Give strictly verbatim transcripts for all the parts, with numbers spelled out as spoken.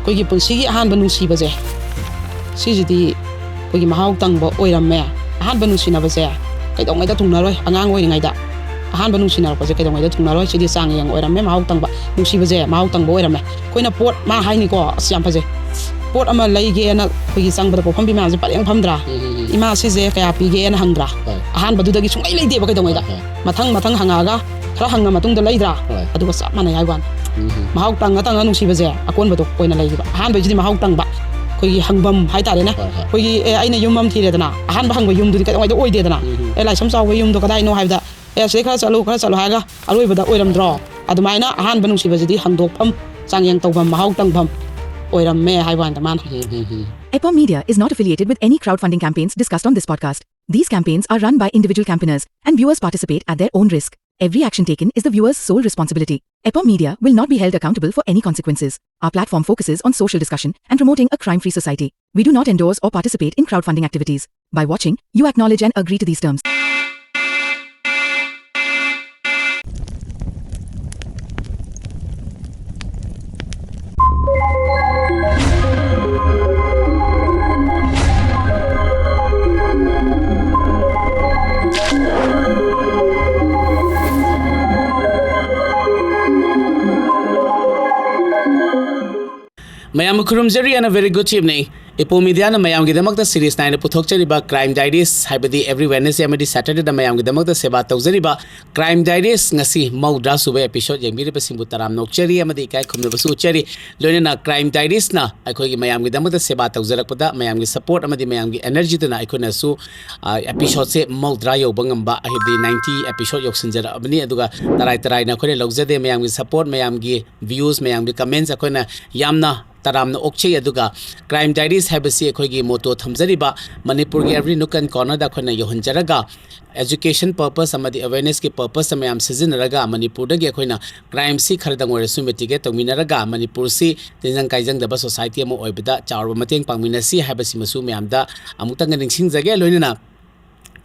ꯑꯩꯈꯣꯏꯒꯤ ꯄꯨꯟꯁꯤꯒꯤ ꯑꯍꯥꯟꯕ ꯅꯨꯡꯁꯤꯕꯁꯦ, ꯁꯤꯁꯤꯗꯤ ꯑꯩꯈꯣꯏꯒꯤ ꯃꯍꯥꯎ ꯇꯪꯕ ꯑꯣꯏꯔꯝꯃꯦ꯫ ꯑꯍꯥꯟꯕ ꯅꯨꯡꯁꯤꯅꯕꯁꯦ ꯀꯩꯗꯧꯉꯩꯗ ꯊꯨꯡꯅꯔꯣꯏ꯫ ꯑꯉꯥꯡ ꯑꯣꯏꯔꯤꯉꯩꯗ ꯑꯍꯥꯟꯕ ꯅꯨꯡꯁꯤꯅꯔꯛꯄꯁꯦ ꯀꯩꯗꯧꯉꯩꯗ ꯊꯨꯡꯅꯔꯣꯏ꯫ ꯁꯤꯗꯤ ꯆꯥꯡ ꯌꯦꯡ ꯑꯣꯏꯔꯝꯃꯦ, ꯃꯍꯥꯎ ꯇꯪꯕ꯫ ꯅꯨꯡꯁꯤꯕꯁꯦ ꯃꯍꯥꯎ ꯇꯪꯕ ꯑꯣꯏꯔꯝꯃꯦ꯫ ꯑꯩꯈꯣꯏꯅ ꯄꯣꯠ, ꯃꯥ ꯍꯥꯏꯅꯤꯀꯣ, ꯑꯁ, ꯌꯥꯝ ꯐꯖꯩ꯫ ꯄꯣꯠ ꯑꯃ ꯂꯩꯒꯦꯅ ꯑꯩꯈꯣꯏꯒꯤ ꯆꯪꯕꯗ ꯄꯣꯠꯐꯝꯕꯤ ꯃꯌꯥꯝꯁꯦ ꯄꯔꯦꯡ ꯐꯝꯗ꯭ꯔꯥ? "ꯏꯃꯥ, ꯁꯤꯁꯦ ꯀꯌꯥ ꯄꯤꯒꯦꯅ?" ꯍꯪꯗ꯭ꯔꯥ? ꯍꯣꯏ꯫ ꯑꯍꯥꯟꯕꯗꯨꯗꯒꯤ ꯁꯨꯡꯂꯩ ꯂꯩꯗꯦꯕ ꯀꯩꯗꯧꯉꯩꯗ꯫ ꯍꯣꯏ, ꯍꯣꯏ꯫ ꯃꯊꯪ ꯃꯊꯪ ꯍꯪꯉꯛꯑꯒ ꯈꯔ ꯍꯪꯉ ꯃꯇꯨꯡꯗ ꯂꯩꯗ꯭ꯔꯥ? ꯍꯣꯏ꯫ ꯑꯗꯨꯒ ꯆꯞ ꯃꯥꯟꯅꯩ ꯍꯥꯏꯕ ꯋꯥꯅꯤ꯫ ꯎꯝ꯫ ꯃꯍꯥꯎ ꯇꯪꯉ ꯇꯪꯉ ꯅꯨꯡꯁꯤꯕꯁꯦ ꯑꯀꯣꯟꯕꯗꯣ ꯑꯣꯏꯅ ꯂꯩꯈꯤꯕ꯫ ꯑꯍꯥꯟꯕꯩꯁꯤꯗꯤ ꯃꯍꯥꯎ ꯇꯪꯕ꯫ ꯑꯩꯈꯣꯏꯒꯤ ꯍꯪꯐꯝ ꯍꯥꯏꯇꯥꯔꯦꯅꯦ꯫ ꯍꯣꯏ, ꯍꯣꯏ꯫ ꯑꯩꯈꯣꯏꯒꯤ, "ꯑꯦ, ꯑꯩꯅ ꯌꯨꯝ ꯑꯃ ꯊꯤꯔꯦꯗꯅ", ꯑꯍꯥꯟꯕ ꯍꯪꯕ ꯌꯨꯝꯗꯨꯗꯤ ꯀꯩꯗꯧꯉꯩꯗ ꯑꯣꯏꯗꯦꯗꯅ꯫ ꯎꯝ꯫ "ꯑꯦ, ꯂꯥꯏꯁ꯭ꯔꯝ ꯆꯥꯎꯕ ꯌꯨꯝꯗꯣ ꯀꯗꯥꯏꯅꯣ?" ꯍꯥꯏꯕꯗ, "ꯑꯦ, ꯁꯤꯗꯩ ꯈꯔ ꯆꯠꯂꯨ, ꯈꯔ ꯆꯠꯂꯨ" ꯍꯥꯏꯔꯒ ꯑꯔꯣꯏꯕꯗ ꯑꯣꯏꯔꯝꯗ꯭ꯔꯣ? ꯑꯗꯨꯃꯥꯏꯅ ꯑꯍꯥꯟꯕ ꯅꯨꯡꯁꯤꯕꯁꯤꯗꯤ ꯍꯪꯗꯣꯛꯐꯝ, ꯆꯥꯡꯌꯦꯡ ꯇꯧꯐꯝ, ꯃꯍꯥꯎ ꯇꯪꯐꯝ ꯑꯣꯏꯔꯝꯃꯦ ꯍꯥꯏꯕ ꯋꯥꯅꯤꯗ ꯃꯥꯅ꯫ ꯎꯝ, ꯎꯝ, ꯎꯝ꯫ Epom Media is not affiliated with any crowdfunding campaigns discussed on this podcast. These campaigns are run by individual campaigners, and viewers participate at their own risk. Every action taken is the viewer's sole responsibility. Epom Media will not be held accountable for any consequences. Our platform focuses on social discussion and promoting a crime-free society. We do not endorse or participate in crowdfunding activities. By watching, you acknowledge and agree to these terms. ꯃꯌꯥꯝꯕꯨ ꯈꯨꯔꯨꯝꯖꯔꯤ and a very good evening. Epom Mediaꯅ ꯃꯌꯥꯝꯒꯤꯗꯃꯛꯇ series ꯅꯥꯏꯅ ꯄꯨꯊꯣꯛꯆꯔꯤꯕ Crime Diaries, ꯍꯥꯏꯕꯗꯤ every Wednesday ꯑꯃꯗꯤ Saturdayꯗ ꯃꯌꯥꯝꯒꯤꯗꯃꯛꯇ ꯁꯦꯕꯥ ꯇꯧꯖꯔꯤꯕ Crime Diaries ꯉꯁꯤ ꯃꯧꯗ꯭ꯔꯥ ꯁꯨꯕ episode ꯌꯦꯡꯕꯤꯔꯤꯕꯁꯤꯡꯕꯨ ꯇꯔꯥꯝꯅ ꯑꯣꯛꯆꯔꯤ ꯑꯃꯗꯤ ꯏꯀꯥꯏ ꯈꯨꯝꯅꯕꯁꯨ ꯎꯠꯆꯔꯤ꯫ ꯂꯣꯏꯅꯅ Crime Diariesꯅ ꯑꯩꯈꯣꯏꯒꯤ ꯃꯌꯥꯝꯒꯤꯗꯃꯛꯇ ꯁꯦꯕꯥ ꯇꯧꯖꯔꯛꯄꯗ ꯃꯌꯥꯝꯒꯤ support ꯑꯃꯗꯤ ꯃꯌꯥꯝꯒꯤ energyꯗꯨꯅ ꯑꯩꯈꯣꯏꯅꯁꯨ, ꯑ, episodeꯁꯦ ꯃꯧꯗ꯭ꯔꯥ ꯌꯧꯕ ꯉꯝꯕ, ꯍꯥꯏꯕꯗꯤ ninety episode ꯌꯧꯁꯤꯟꯖꯔꯛꯑꯕꯅꯤ꯫ ꯑꯗꯨꯒ ꯇꯔꯥꯏ ꯇꯔꯥꯏꯅ ꯑꯩꯈꯣꯏꯅ ꯂꯧꯖꯗꯦ꯫ ꯃꯌꯥꯝꯒꯤ support, ꯃꯌꯥꯝꯒꯤ views, ꯃꯌꯥꯝꯒꯤ comments ꯑꯩꯈꯣꯏꯅ ꯌꯥꯝꯅ ꯇꯔꯥꯝꯅ ꯑꯣꯛꯆꯩ꯫ ꯑꯗꯨꯒ Crime Diaries ꯍꯥꯏꯕꯁꯤ ꯑꯩꯈꯣꯏꯒꯤ motto ꯊꯝꯖꯔꯤꯕ ꯃꯅꯤꯄꯨꯔꯒꯤ every nook and cornerꯗ ꯑꯩꯈꯣꯏꯅ ꯌꯧꯍꯟꯖꯔꯒ, education purpose ꯑꯃꯗꯤ awarenessꯀꯤ purposeꯇ ꯃꯌꯥꯝ ꯁꯤꯖꯤꯟꯅꯔꯒ ꯃꯅꯤꯄꯨꯔꯗꯒꯤ ꯑꯩꯈꯣꯏꯅ crimeꯁꯤ ꯈꯔꯗꯪ ꯑꯣꯏꯔꯁꯨ mitigate ꯇꯧꯃꯤꯟꯅꯔꯒ ꯃꯅꯤꯄꯨꯔꯁꯤ ꯇꯤꯟꯖꯪ ꯀꯥꯏꯖꯪꯗꯕ society ꯑꯃ ꯑꯣꯏꯕꯗ ꯆꯥꯎꯔꯕ ꯃꯇꯦꯡ ꯄꯥꯡꯃꯤꯟꯅꯁꯤ ꯍꯥꯏꯕꯁꯤꯃꯁꯨ ꯃꯌꯥꯝꯗ ꯑꯃꯨꯛꯇꯪꯒ ꯅꯤꯡꯁꯤꯡꯖꯒꯦ꯫ ꯂꯣꯏꯅꯅ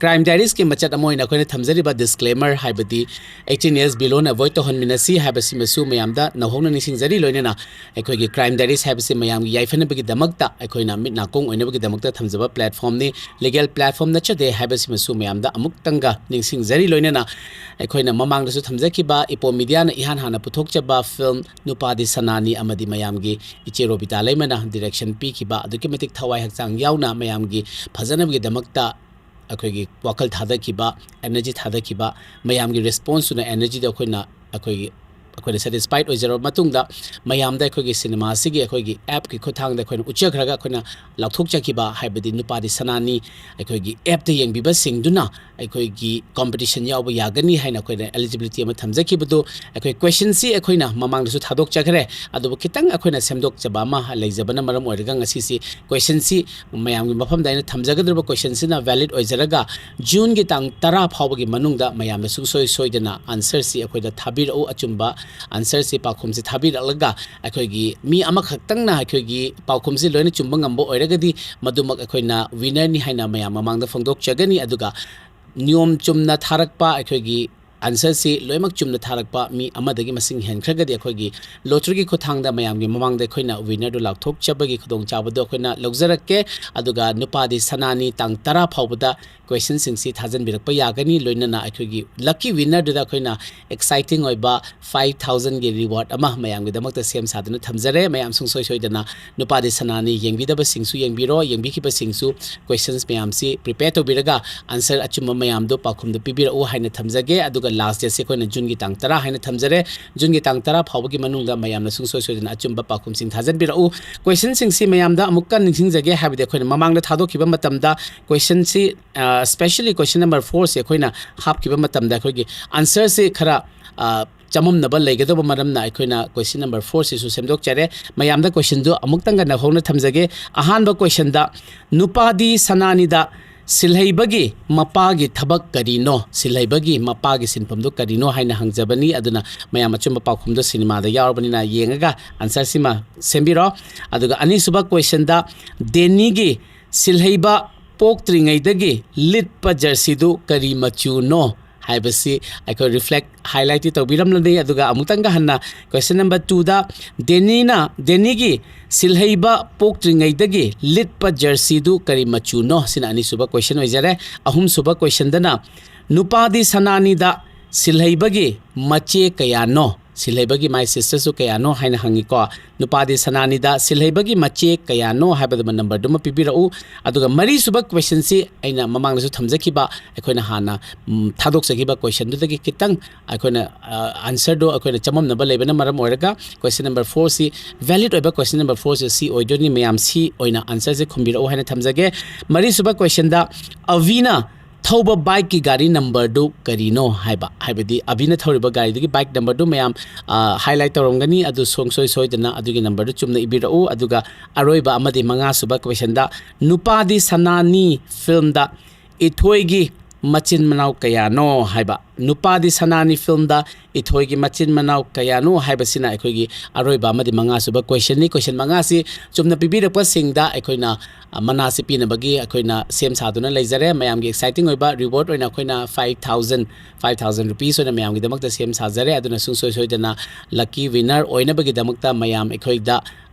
Crime Diaries ꯀꯤ ꯃꯆꯠ ꯑꯃ ꯑꯣꯏꯅ ꯑꯩꯈꯣꯏꯅ ꯊꯝꯖꯔꯤꯕ disclaimer ꯍꯥꯏꯕꯗꯤ eighteen years below ꯅ avoid ꯇꯧꯍꯟꯃꯤꯟꯅꯁꯤ ꯍꯥꯏꯕꯁꯤꯃꯁꯨ ꯃꯌꯥꯝꯗ ꯅꯧꯍꯧꯅ ꯅꯤꯡꯁꯤꯡꯖꯔꯤ꯫ ꯂꯣꯏꯅꯅ ꯑꯩꯈꯣꯏꯒꯤ Crime Diaries ꯍꯥꯏꯕꯁꯤ ꯃꯌꯥꯝꯒꯤ ꯌꯥꯏꯐꯅꯕꯒꯤꯗꯃꯛꯇ, ꯑꯩꯈꯣꯏꯅ ꯃꯤꯠ ꯅꯥꯀꯣꯡ ꯑꯣꯏꯅꯕꯒꯤꯗꯃꯛꯇ ꯊꯝꯖꯕ platform ꯅꯤ, legal platform ꯅꯠꯆꯗꯦ ꯍꯥꯏꯕꯁꯤꯃꯁꯨ ꯃꯌꯥꯝꯗ ꯑꯃꯨꯛꯇꯪꯒ ꯅꯤꯡꯁꯤꯡꯖꯔꯤ꯫ ꯂꯣꯏꯅꯅ ꯑꯩꯈꯣꯏꯅ ꯃꯃꯥꯡꯗꯁꯨ ꯊꯝꯖꯈꯤꯕ ꯏꯄꯣꯝ ꯃꯤꯗꯤꯌꯥꯅ ꯏꯍꯥꯟ ꯍꯥꯟꯅ ꯄꯨꯊꯣꯛꯆꯕ film ꯅꯨꯄꯥꯗꯤ ꯁꯅꯥꯅꯤ ꯑꯃꯗꯤ ꯃꯌꯥꯝꯒꯤ ꯏꯆꯦ ꯔꯣꯕꯤꯇꯥ ꯂꯩꯃꯅ direction ꯄꯤꯈꯤꯕ, ꯑꯗꯨꯛꯀꯤ ꯃꯇꯤꯛ ꯊꯋꯥꯏ ꯍꯛꯆꯥꯡ ꯌꯥꯎꯅ ꯃꯌꯥꯝꯒꯤ ꯐꯖꯅꯕꯒꯤꯗꯃꯛꯇ ꯑꯩꯈꯣꯏꯒꯤ ꯋꯥꯈꯜ ꯊꯥꯗꯈꯤꯕ, energy ꯊꯥꯗꯈꯤꯕ, ꯃꯌꯥꯝꯒꯤ response ꯇꯨꯅ energy ꯗꯣ ꯑꯩꯈꯣꯏꯅ, ꯑꯩꯈꯣꯏꯒꯤ, ꯑꯩꯈꯣꯏꯅ satisfied ꯑꯣꯏꯖꯔꯕ ꯃꯇꯨꯡꯗ, ꯃꯌꯥꯝꯗ ꯑꯩꯈꯣꯏꯒꯤ cinema ꯁꯤꯒꯤ ꯑꯩꯈꯣꯏꯒꯤ app ꯀꯤ ꯈꯨꯠꯊꯥꯡꯗ ꯑꯩꯈꯣꯏꯅ ꯎꯠꯆꯈ꯭ꯔꯒ, ꯑꯩꯈꯣꯏꯅ ꯂꯥꯎꯊꯣꯛꯆꯈꯤꯕ ꯍꯥꯏꯕꯗꯤ ꯅꯨꯄꯥꯗꯤ ꯁꯅꯥꯅꯤ ꯑꯩꯈꯣꯏꯒꯤ app ꯇ ꯌꯦꯡꯕꯤꯕꯁꯤꯡꯗꯨꯅ ꯑꯩꯈꯣꯏꯒꯤ competition ꯌꯥꯎꯕ ꯌꯥꯒꯅꯤ ꯍꯥꯏꯅ ꯑꯩꯈꯣꯏꯅ eligibility ꯑꯃ ꯊꯝꯖꯈꯤꯕꯗꯨ, ꯑꯩꯈꯣꯏ question ꯁꯤ ꯑꯩꯈꯣꯏꯅ ꯃꯃꯥꯡꯗꯁꯨ ꯊꯥꯗꯣꯛꯆꯈ꯭ꯔꯦ꯫ ꯑꯗꯨꯕꯨ ꯈꯤꯇꯪ ꯑꯩꯈꯣꯏꯅ ꯁꯦꯝꯗꯣꯛꯆꯕ ꯑꯃ ꯂꯩꯖꯕꯅ ꯃꯔꯝ ꯑꯣꯏꯔꯒ ꯉꯁꯤꯁꯤ question ꯁꯤ ꯃꯌꯥꯝꯒꯤ ꯃꯐꯝꯗ ꯑꯩꯅ ꯊꯝꯖꯒꯗꯧꯔꯤꯕ question ꯁꯤꯅ valid ꯑꯣꯏꯖꯔꯒ, June ꯒꯤ ꯇꯥꯡ ꯇꯔꯥ ꯐꯥꯎꯕꯒꯤ ꯃꯅꯨꯡꯗ ꯃꯌꯥꯝꯅ ꯁꯨꯡꯁꯣꯏ ꯁꯣꯏꯗꯅ answer ꯁꯤ ꯑꯩꯈꯣꯏꯗ ꯊꯥꯕꯤꯔꯛꯎ, ꯑꯆꯨꯝꯕ answer ꯁꯤ, ꯄꯥꯎꯈꯨꯝꯁꯤ ꯊꯥꯕꯤꯔꯛꯂꯒ, ꯑꯩꯈꯣꯏꯒꯤ ꯃꯤ ꯑꯃꯈꯛꯇꯪꯅ ꯑꯩꯈꯣꯏꯒꯤ ꯄꯥꯎꯈꯨꯝꯁꯤ ꯂꯣꯏꯅ ꯆꯨꯝꯕ ꯉꯝꯕ ꯑꯣꯏꯔꯒꯗꯤ, ꯃꯗꯨꯃꯛ ꯑꯩꯈꯣꯏꯅ winner ꯅꯤ ꯍꯥꯏꯅ ꯃꯌꯥꯝ ꯃꯃꯥꯡꯗ ꯐꯣꯡꯗꯣꯛꯆꯒꯅꯤ꯫ ꯑꯗꯨꯒ ꯅꯤꯌꯣꯝ ꯆꯨꯝꯅ ꯊꯥꯔꯛꯄ, ꯑꯩꯈꯣꯏꯒꯤ answer ꯁꯤ ꯂꯣꯏꯅꯃꯛ ꯆꯨꯝꯅ ꯊꯥꯔꯛꯄ ꯃꯤ ꯑꯃꯗꯒꯤ ꯃꯁꯤꯡ ꯍꯦꯟꯈ꯭ꯔꯒꯗꯤ, ꯑꯩꯈꯣꯏꯒꯤ lottery ꯒꯤ ꯈꯨꯠꯊꯥꯡꯗ ꯃꯌꯥꯝꯒꯤ ꯃꯃꯥꯡꯗ ꯑꯩꯈꯣꯏꯅ winner ꯗꯨ ꯂꯥꯎꯊꯣꯛꯆꯕꯒꯤ ꯈꯨꯗꯣꯡꯆꯥꯕꯗꯨ ꯑꯩꯈꯣꯏꯅ ꯂꯧꯖꯔꯛꯀꯦ꯫ ꯑꯗꯨꯒ ꯅꯨꯄꯥꯗꯤ ꯁꯅꯥꯅꯤ ꯇꯥꯡ ꯇꯔꯥ ꯐꯥꯎꯕꯗ question ꯁꯤꯡꯁꯤ ꯊꯥꯖꯤꯟꯕꯤꯔꯛꯄ ꯌꯥꯒꯅꯤ꯫ ꯂꯣꯏꯅꯅ ꯑꯩꯈꯣꯏꯒꯤ lucky winner ꯗꯨꯗ ꯑꯩꯈꯣꯏꯅ exciting ꯑꯣꯏꯕ five thousand ꯒꯤ reward ꯑꯃ ꯃꯌꯥꯝꯒꯤꯗꯃꯛꯇ ꯁꯦꯝ ꯁꯥꯗꯨꯅ ꯊꯝꯖꯔꯦ꯫ ꯃꯌꯥꯝ ꯁꯨꯡꯁꯣꯏ ꯁꯣꯏꯗꯅ ꯅꯨꯄꯥꯗꯤ ꯁꯅꯥꯅꯤ ꯌꯦꯡꯕꯤꯗꯕꯁꯤꯡꯁꯨ ꯌꯦꯡꯕꯤꯔꯣ, ꯌꯦꯡꯕꯤꯈꯤꯕꯁꯤꯡꯁꯨ questions ꯃꯌꯥꯝꯁꯤ prepare ꯇꯧꯕꯤꯔꯒ answer ꯑꯆꯨꯝꯕ ꯃꯌꯥꯝꯗꯣ ꯄꯥꯎꯈꯨꯝꯗ ꯄꯤꯕꯤꯔꯛꯎ ꯍꯥꯏꯅ ꯊꯝꯖꯒꯦ꯫ ꯑꯗꯨꯒ last date ꯁꯦ ꯑꯩꯈꯣꯏꯅ June ꯒꯤ ꯇꯥꯡ ꯇꯔꯥ ꯍꯥꯏꯅ ꯊꯝꯖꯔꯦ꯫ June ꯒꯤ ꯇꯥꯡ ꯇꯔꯥ ꯐꯥꯎꯕꯒꯤ ꯃꯅꯨꯡꯗ ꯃꯌꯥꯝꯅ ꯁꯨꯡꯁꯣꯏ ꯁꯣꯏꯗꯅ ꯑꯆꯨꯝꯕ ꯄꯥꯎꯈꯨꯝꯁꯤꯡ ꯊꯥꯖꯤꯟꯕꯤꯔꯛꯎ꯫ Question ꯁꯤꯡꯁꯤ ꯃꯌꯥꯝꯗ ꯑꯃꯨꯛꯀ ꯅꯤꯡꯁꯤꯡꯖꯒꯦ, ꯍꯥꯏꯕꯗꯤ ꯑꯩꯈꯣꯏꯅ ꯃꯃꯥꯡꯗ ꯊꯥꯗꯣꯛꯈꯤꯕ ꯃꯇꯝꯗ question ꯁꯤ, ꯑ, especially question number four ꯁꯦ ꯑꯩꯈꯣꯏꯅ ꯍꯥꯞꯈꯤꯕ ꯃꯇꯝꯗ ꯑꯩꯈꯣꯏꯒꯤ answer ꯁꯤ ꯈꯔ, ꯑ, ꯆꯃꯝꯅꯕ ꯂꯩꯒꯗꯧꯕ ꯃꯔꯝꯅ ꯑꯩꯈꯣꯏꯅ question number four ꯁꯤꯁꯨ ꯁꯦꯝꯗꯣꯛꯆꯔꯦ꯫ ꯃꯌꯥꯝꯗ question ꯗꯨ ꯑꯃꯨꯛꯇꯪꯒ ꯅꯧꯍꯧꯅ ꯊꯝꯖꯒꯦ꯫ ꯑꯍꯥꯟꯕ question ꯗ, "ꯅꯨꯄꯥꯗꯤ ꯁꯅꯥꯅꯤꯗ ꯁꯤꯜꯍꯩꯕꯒꯤ ꯃꯄꯥꯒꯤ ꯊꯕꯛ ꯀꯔꯤꯅꯣ? ꯁꯤꯜꯍꯩꯕꯒꯤ ꯃꯄꯥꯒꯤ ꯁꯤꯟꯐꯝꯗꯨ ꯀꯔꯤꯅꯣ?" ꯍꯥꯏꯅ ꯍꯪꯖꯕꯅꯤ꯫ ꯑꯗꯨꯅ ꯃꯌꯥꯝ ꯑꯆꯨꯝꯕ ꯄꯥꯎꯈꯨꯝꯗꯣ cinema ꯗ ꯌꯥꯎꯔꯕꯅꯤꯅ ꯌꯦꯡꯉꯒ answer ꯁꯤꯃ ꯁꯦꯝꯕꯤꯔꯣ꯫ ꯑꯗꯨꯒ ꯑꯅꯤꯁꯨꯕ question ꯗ, "ꯗꯦꯅꯤꯒꯤ ꯁꯤꯜꯍꯩꯕ ꯄꯣꯛꯇ꯭ꯔꯤꯉꯩꯗꯒꯤ ꯂꯤꯠꯄ ꯖꯔꯁꯤꯗꯨ ꯀꯔꯤ ꯃꯆꯨꯅꯣ ꯍꯥꯏꯕꯁꯤ ꯑꯩꯈꯣꯏ ꯔꯤꯐ꯭ꯂꯦꯛ ꯍꯥꯏꯂꯥꯏꯠꯇꯤ ꯇꯧꯕꯤꯔꯝꯂꯅꯤ꯫ ꯑꯗꯨꯒ ꯑꯃꯨꯛꯇꯪꯒ ꯍꯟꯅ ꯀꯣꯏꯁꯟ ꯅꯝꯕꯔ ꯇꯨꯗ, ꯗꯦꯅꯤꯅ, ꯗꯦꯅꯤꯒꯤ ꯁꯤꯜꯍꯩꯕ ꯄꯣꯛꯇ꯭ꯔꯤꯉꯩꯗꯒꯤ ꯂꯤꯠꯄ ꯖꯔꯁꯤꯗꯨ ꯀꯔꯤ ꯃꯆꯨꯅꯣ? ꯁꯤꯅ ꯑꯅꯤꯁꯨꯕ ꯀꯣꯏꯁꯟ ꯑꯣꯏꯖꯔꯦ꯫ ꯑꯍꯨꯝꯁꯨꯕ ꯀꯣꯏꯁꯟꯗꯅ, ꯅꯨꯄꯥꯗꯤ ꯁꯅꯥꯅꯤꯗ ꯁꯤꯜꯍꯩꯕꯒꯤ ꯃꯆꯦ ꯀꯌꯥꯅꯣ? ꯁꯤꯜꯍꯩꯕꯒꯤ ꯃꯥꯏ ꯁꯤꯁꯇꯔꯁꯨ ꯀꯌꯥꯅꯣ ꯍꯥꯏꯅ ꯍꯪꯉꯤꯀꯣ꯫ ꯅꯨꯄꯥꯗꯤ ꯁꯅꯥꯅꯤꯗ ꯁꯤꯜꯍꯩꯕꯒꯤ ꯃꯆꯦ ꯀꯌꯥꯅꯣ ꯍꯥꯏꯕꯗꯨꯃ ꯅꯝꯕꯔꯗꯨꯃ ꯄꯤꯕꯤꯔꯛꯎ꯫ ꯑꯗꯨꯒ ꯃꯔꯤꯁꯨꯕ ꯀꯣꯏꯁꯟꯁꯤ ꯑꯩꯅ ꯃꯃꯥꯡꯗꯁꯨ ꯊꯝꯖꯈꯤꯕ, ꯑꯩꯈꯣꯏꯅ ꯍꯥꯟꯅ, ꯎꯝ, ꯊꯥꯗꯣꯛꯆꯈꯤꯕ ꯀꯣꯏꯁꯟꯗꯨꯗꯒꯤ ꯈꯤꯇꯪ ꯑꯩꯈꯣꯏꯅ, ꯑ, ꯑꯟꯁꯔꯗꯣ ꯑꯩꯈꯣꯏꯅ ꯆꯃꯝꯅꯕ ꯂꯩꯕꯅ ꯃꯔꯝ ꯑꯣꯏꯔꯒ ꯀꯣꯏꯁꯟ ꯅꯝꯕꯔ ꯐꯣꯔꯁꯤ ꯚꯦꯂꯤꯠ ꯑꯣꯏꯕ ꯀꯣꯏꯁꯟ ꯅꯝꯕꯔ ꯐꯣꯔꯁꯤ ꯁꯤ ꯑꯣꯏꯗꯣꯏꯅꯤ꯫ ꯃꯌꯥꯝ ꯁꯤ ꯑꯣꯏꯅ ꯑꯟꯁꯔꯁꯦ ꯈꯨꯝꯕꯤꯔꯛꯎ ꯍꯥꯏꯅ ꯊꯝꯖꯒꯦ꯫ ꯃꯔꯤꯁꯨꯕ ꯀꯣꯏꯁꯟꯗ, ꯑꯕꯤꯅ ꯊꯧꯕ ꯕꯥꯏꯛꯀꯤ ꯒꯥꯔꯤ ꯅꯝꯕꯔꯗꯨ ꯀꯔꯤꯅꯣ ꯍꯥꯏꯕ, ꯍꯥꯏꯕꯗꯤ ꯑꯕꯤꯅ ꯊꯧꯔꯤꯕ ꯒꯥꯔꯤꯗꯨꯒꯤ ꯕꯥꯏꯛ ꯅꯝꯕꯔꯗꯨ ꯃꯌꯥꯝ, ꯑ, ꯍꯥꯏꯂꯥꯏꯠ ꯇꯧꯔꯝꯒꯅꯤ, ꯑꯗꯨ ꯁꯨꯡꯁꯣꯏ ꯁꯣꯏꯗꯅ ꯑꯗꯨꯒꯤ ꯅꯝꯕꯔꯗꯨ ꯆꯨꯝꯅ ꯏꯕꯤꯔꯛꯎ꯫ ꯑꯗꯨꯒ ꯑꯔꯣꯏꯕ ꯑꯃꯗꯤ ꯃꯉꯥꯁꯨꯕ ꯀꯣꯏꯁꯟꯗ, ꯅꯨꯄꯥꯗꯤ ꯁꯅꯥꯅꯤ ꯐꯤꯜꯝꯗ ꯏꯊꯣꯏꯒꯤ ꯃꯆꯤꯟ ꯃꯅꯥꯎ ꯀꯌꯥꯅꯣ ꯍꯥꯏꯕ, ꯅꯨꯄꯥꯗꯤ ꯁꯅꯥꯅꯤ ꯐꯤꯜꯝꯗ ꯏꯊꯣꯏꯒꯤ ꯃꯆꯤꯟ ꯃꯅꯥꯎ ꯀꯌꯥꯅꯣ ꯍꯥꯏꯕꯁꯤꯅ ꯑꯩꯈꯣꯏꯒꯤ ꯑꯔꯣꯏꯕ ꯑꯃꯗꯤ ꯃꯉꯥꯁꯨꯕ ꯀꯣꯏꯁꯟꯅꯤ꯫ ꯀꯣꯏꯁꯟ ꯃꯉꯥꯁꯤ ꯆꯨꯝꯅ ꯄꯤꯕꯤꯔꯛꯄꯁꯤꯡꯗ ꯑꯩꯈꯣꯏꯅ, ꯑ, ꯃꯅꯥꯁꯤ ꯄꯤꯅꯕꯒꯤ ꯑꯩꯈꯣꯏꯅ ꯁꯦꯝ ꯁꯥꯗꯨꯅ ꯂꯩꯖꯔꯦ꯫ ꯃꯌꯥꯝꯒꯤ ꯑꯦꯛꯁꯥꯏꯇꯤꯡ ꯑꯣꯏꯕ ꯔꯤꯋꯥꯔꯗ ꯑꯣꯏꯅ ꯑꯩꯈꯣꯏꯅ five thousand, five thousand rupees ꯑꯣꯏꯅ ꯃꯌꯥꯝꯒꯤꯗꯃꯛꯇ ꯁꯦꯝ ꯁꯥꯖꯔꯦ꯫ ꯑꯗꯨꯅ ꯁꯨꯡꯁꯣꯏ ꯁꯣꯏꯗꯅ ꯂꯛꯀꯤ ꯋꯤꯟꯅꯔ ꯑꯣꯏꯅꯕꯒꯤꯗꯃꯛꯇ ꯃꯌꯥꯝ ꯑꯩꯈꯣꯏꯗ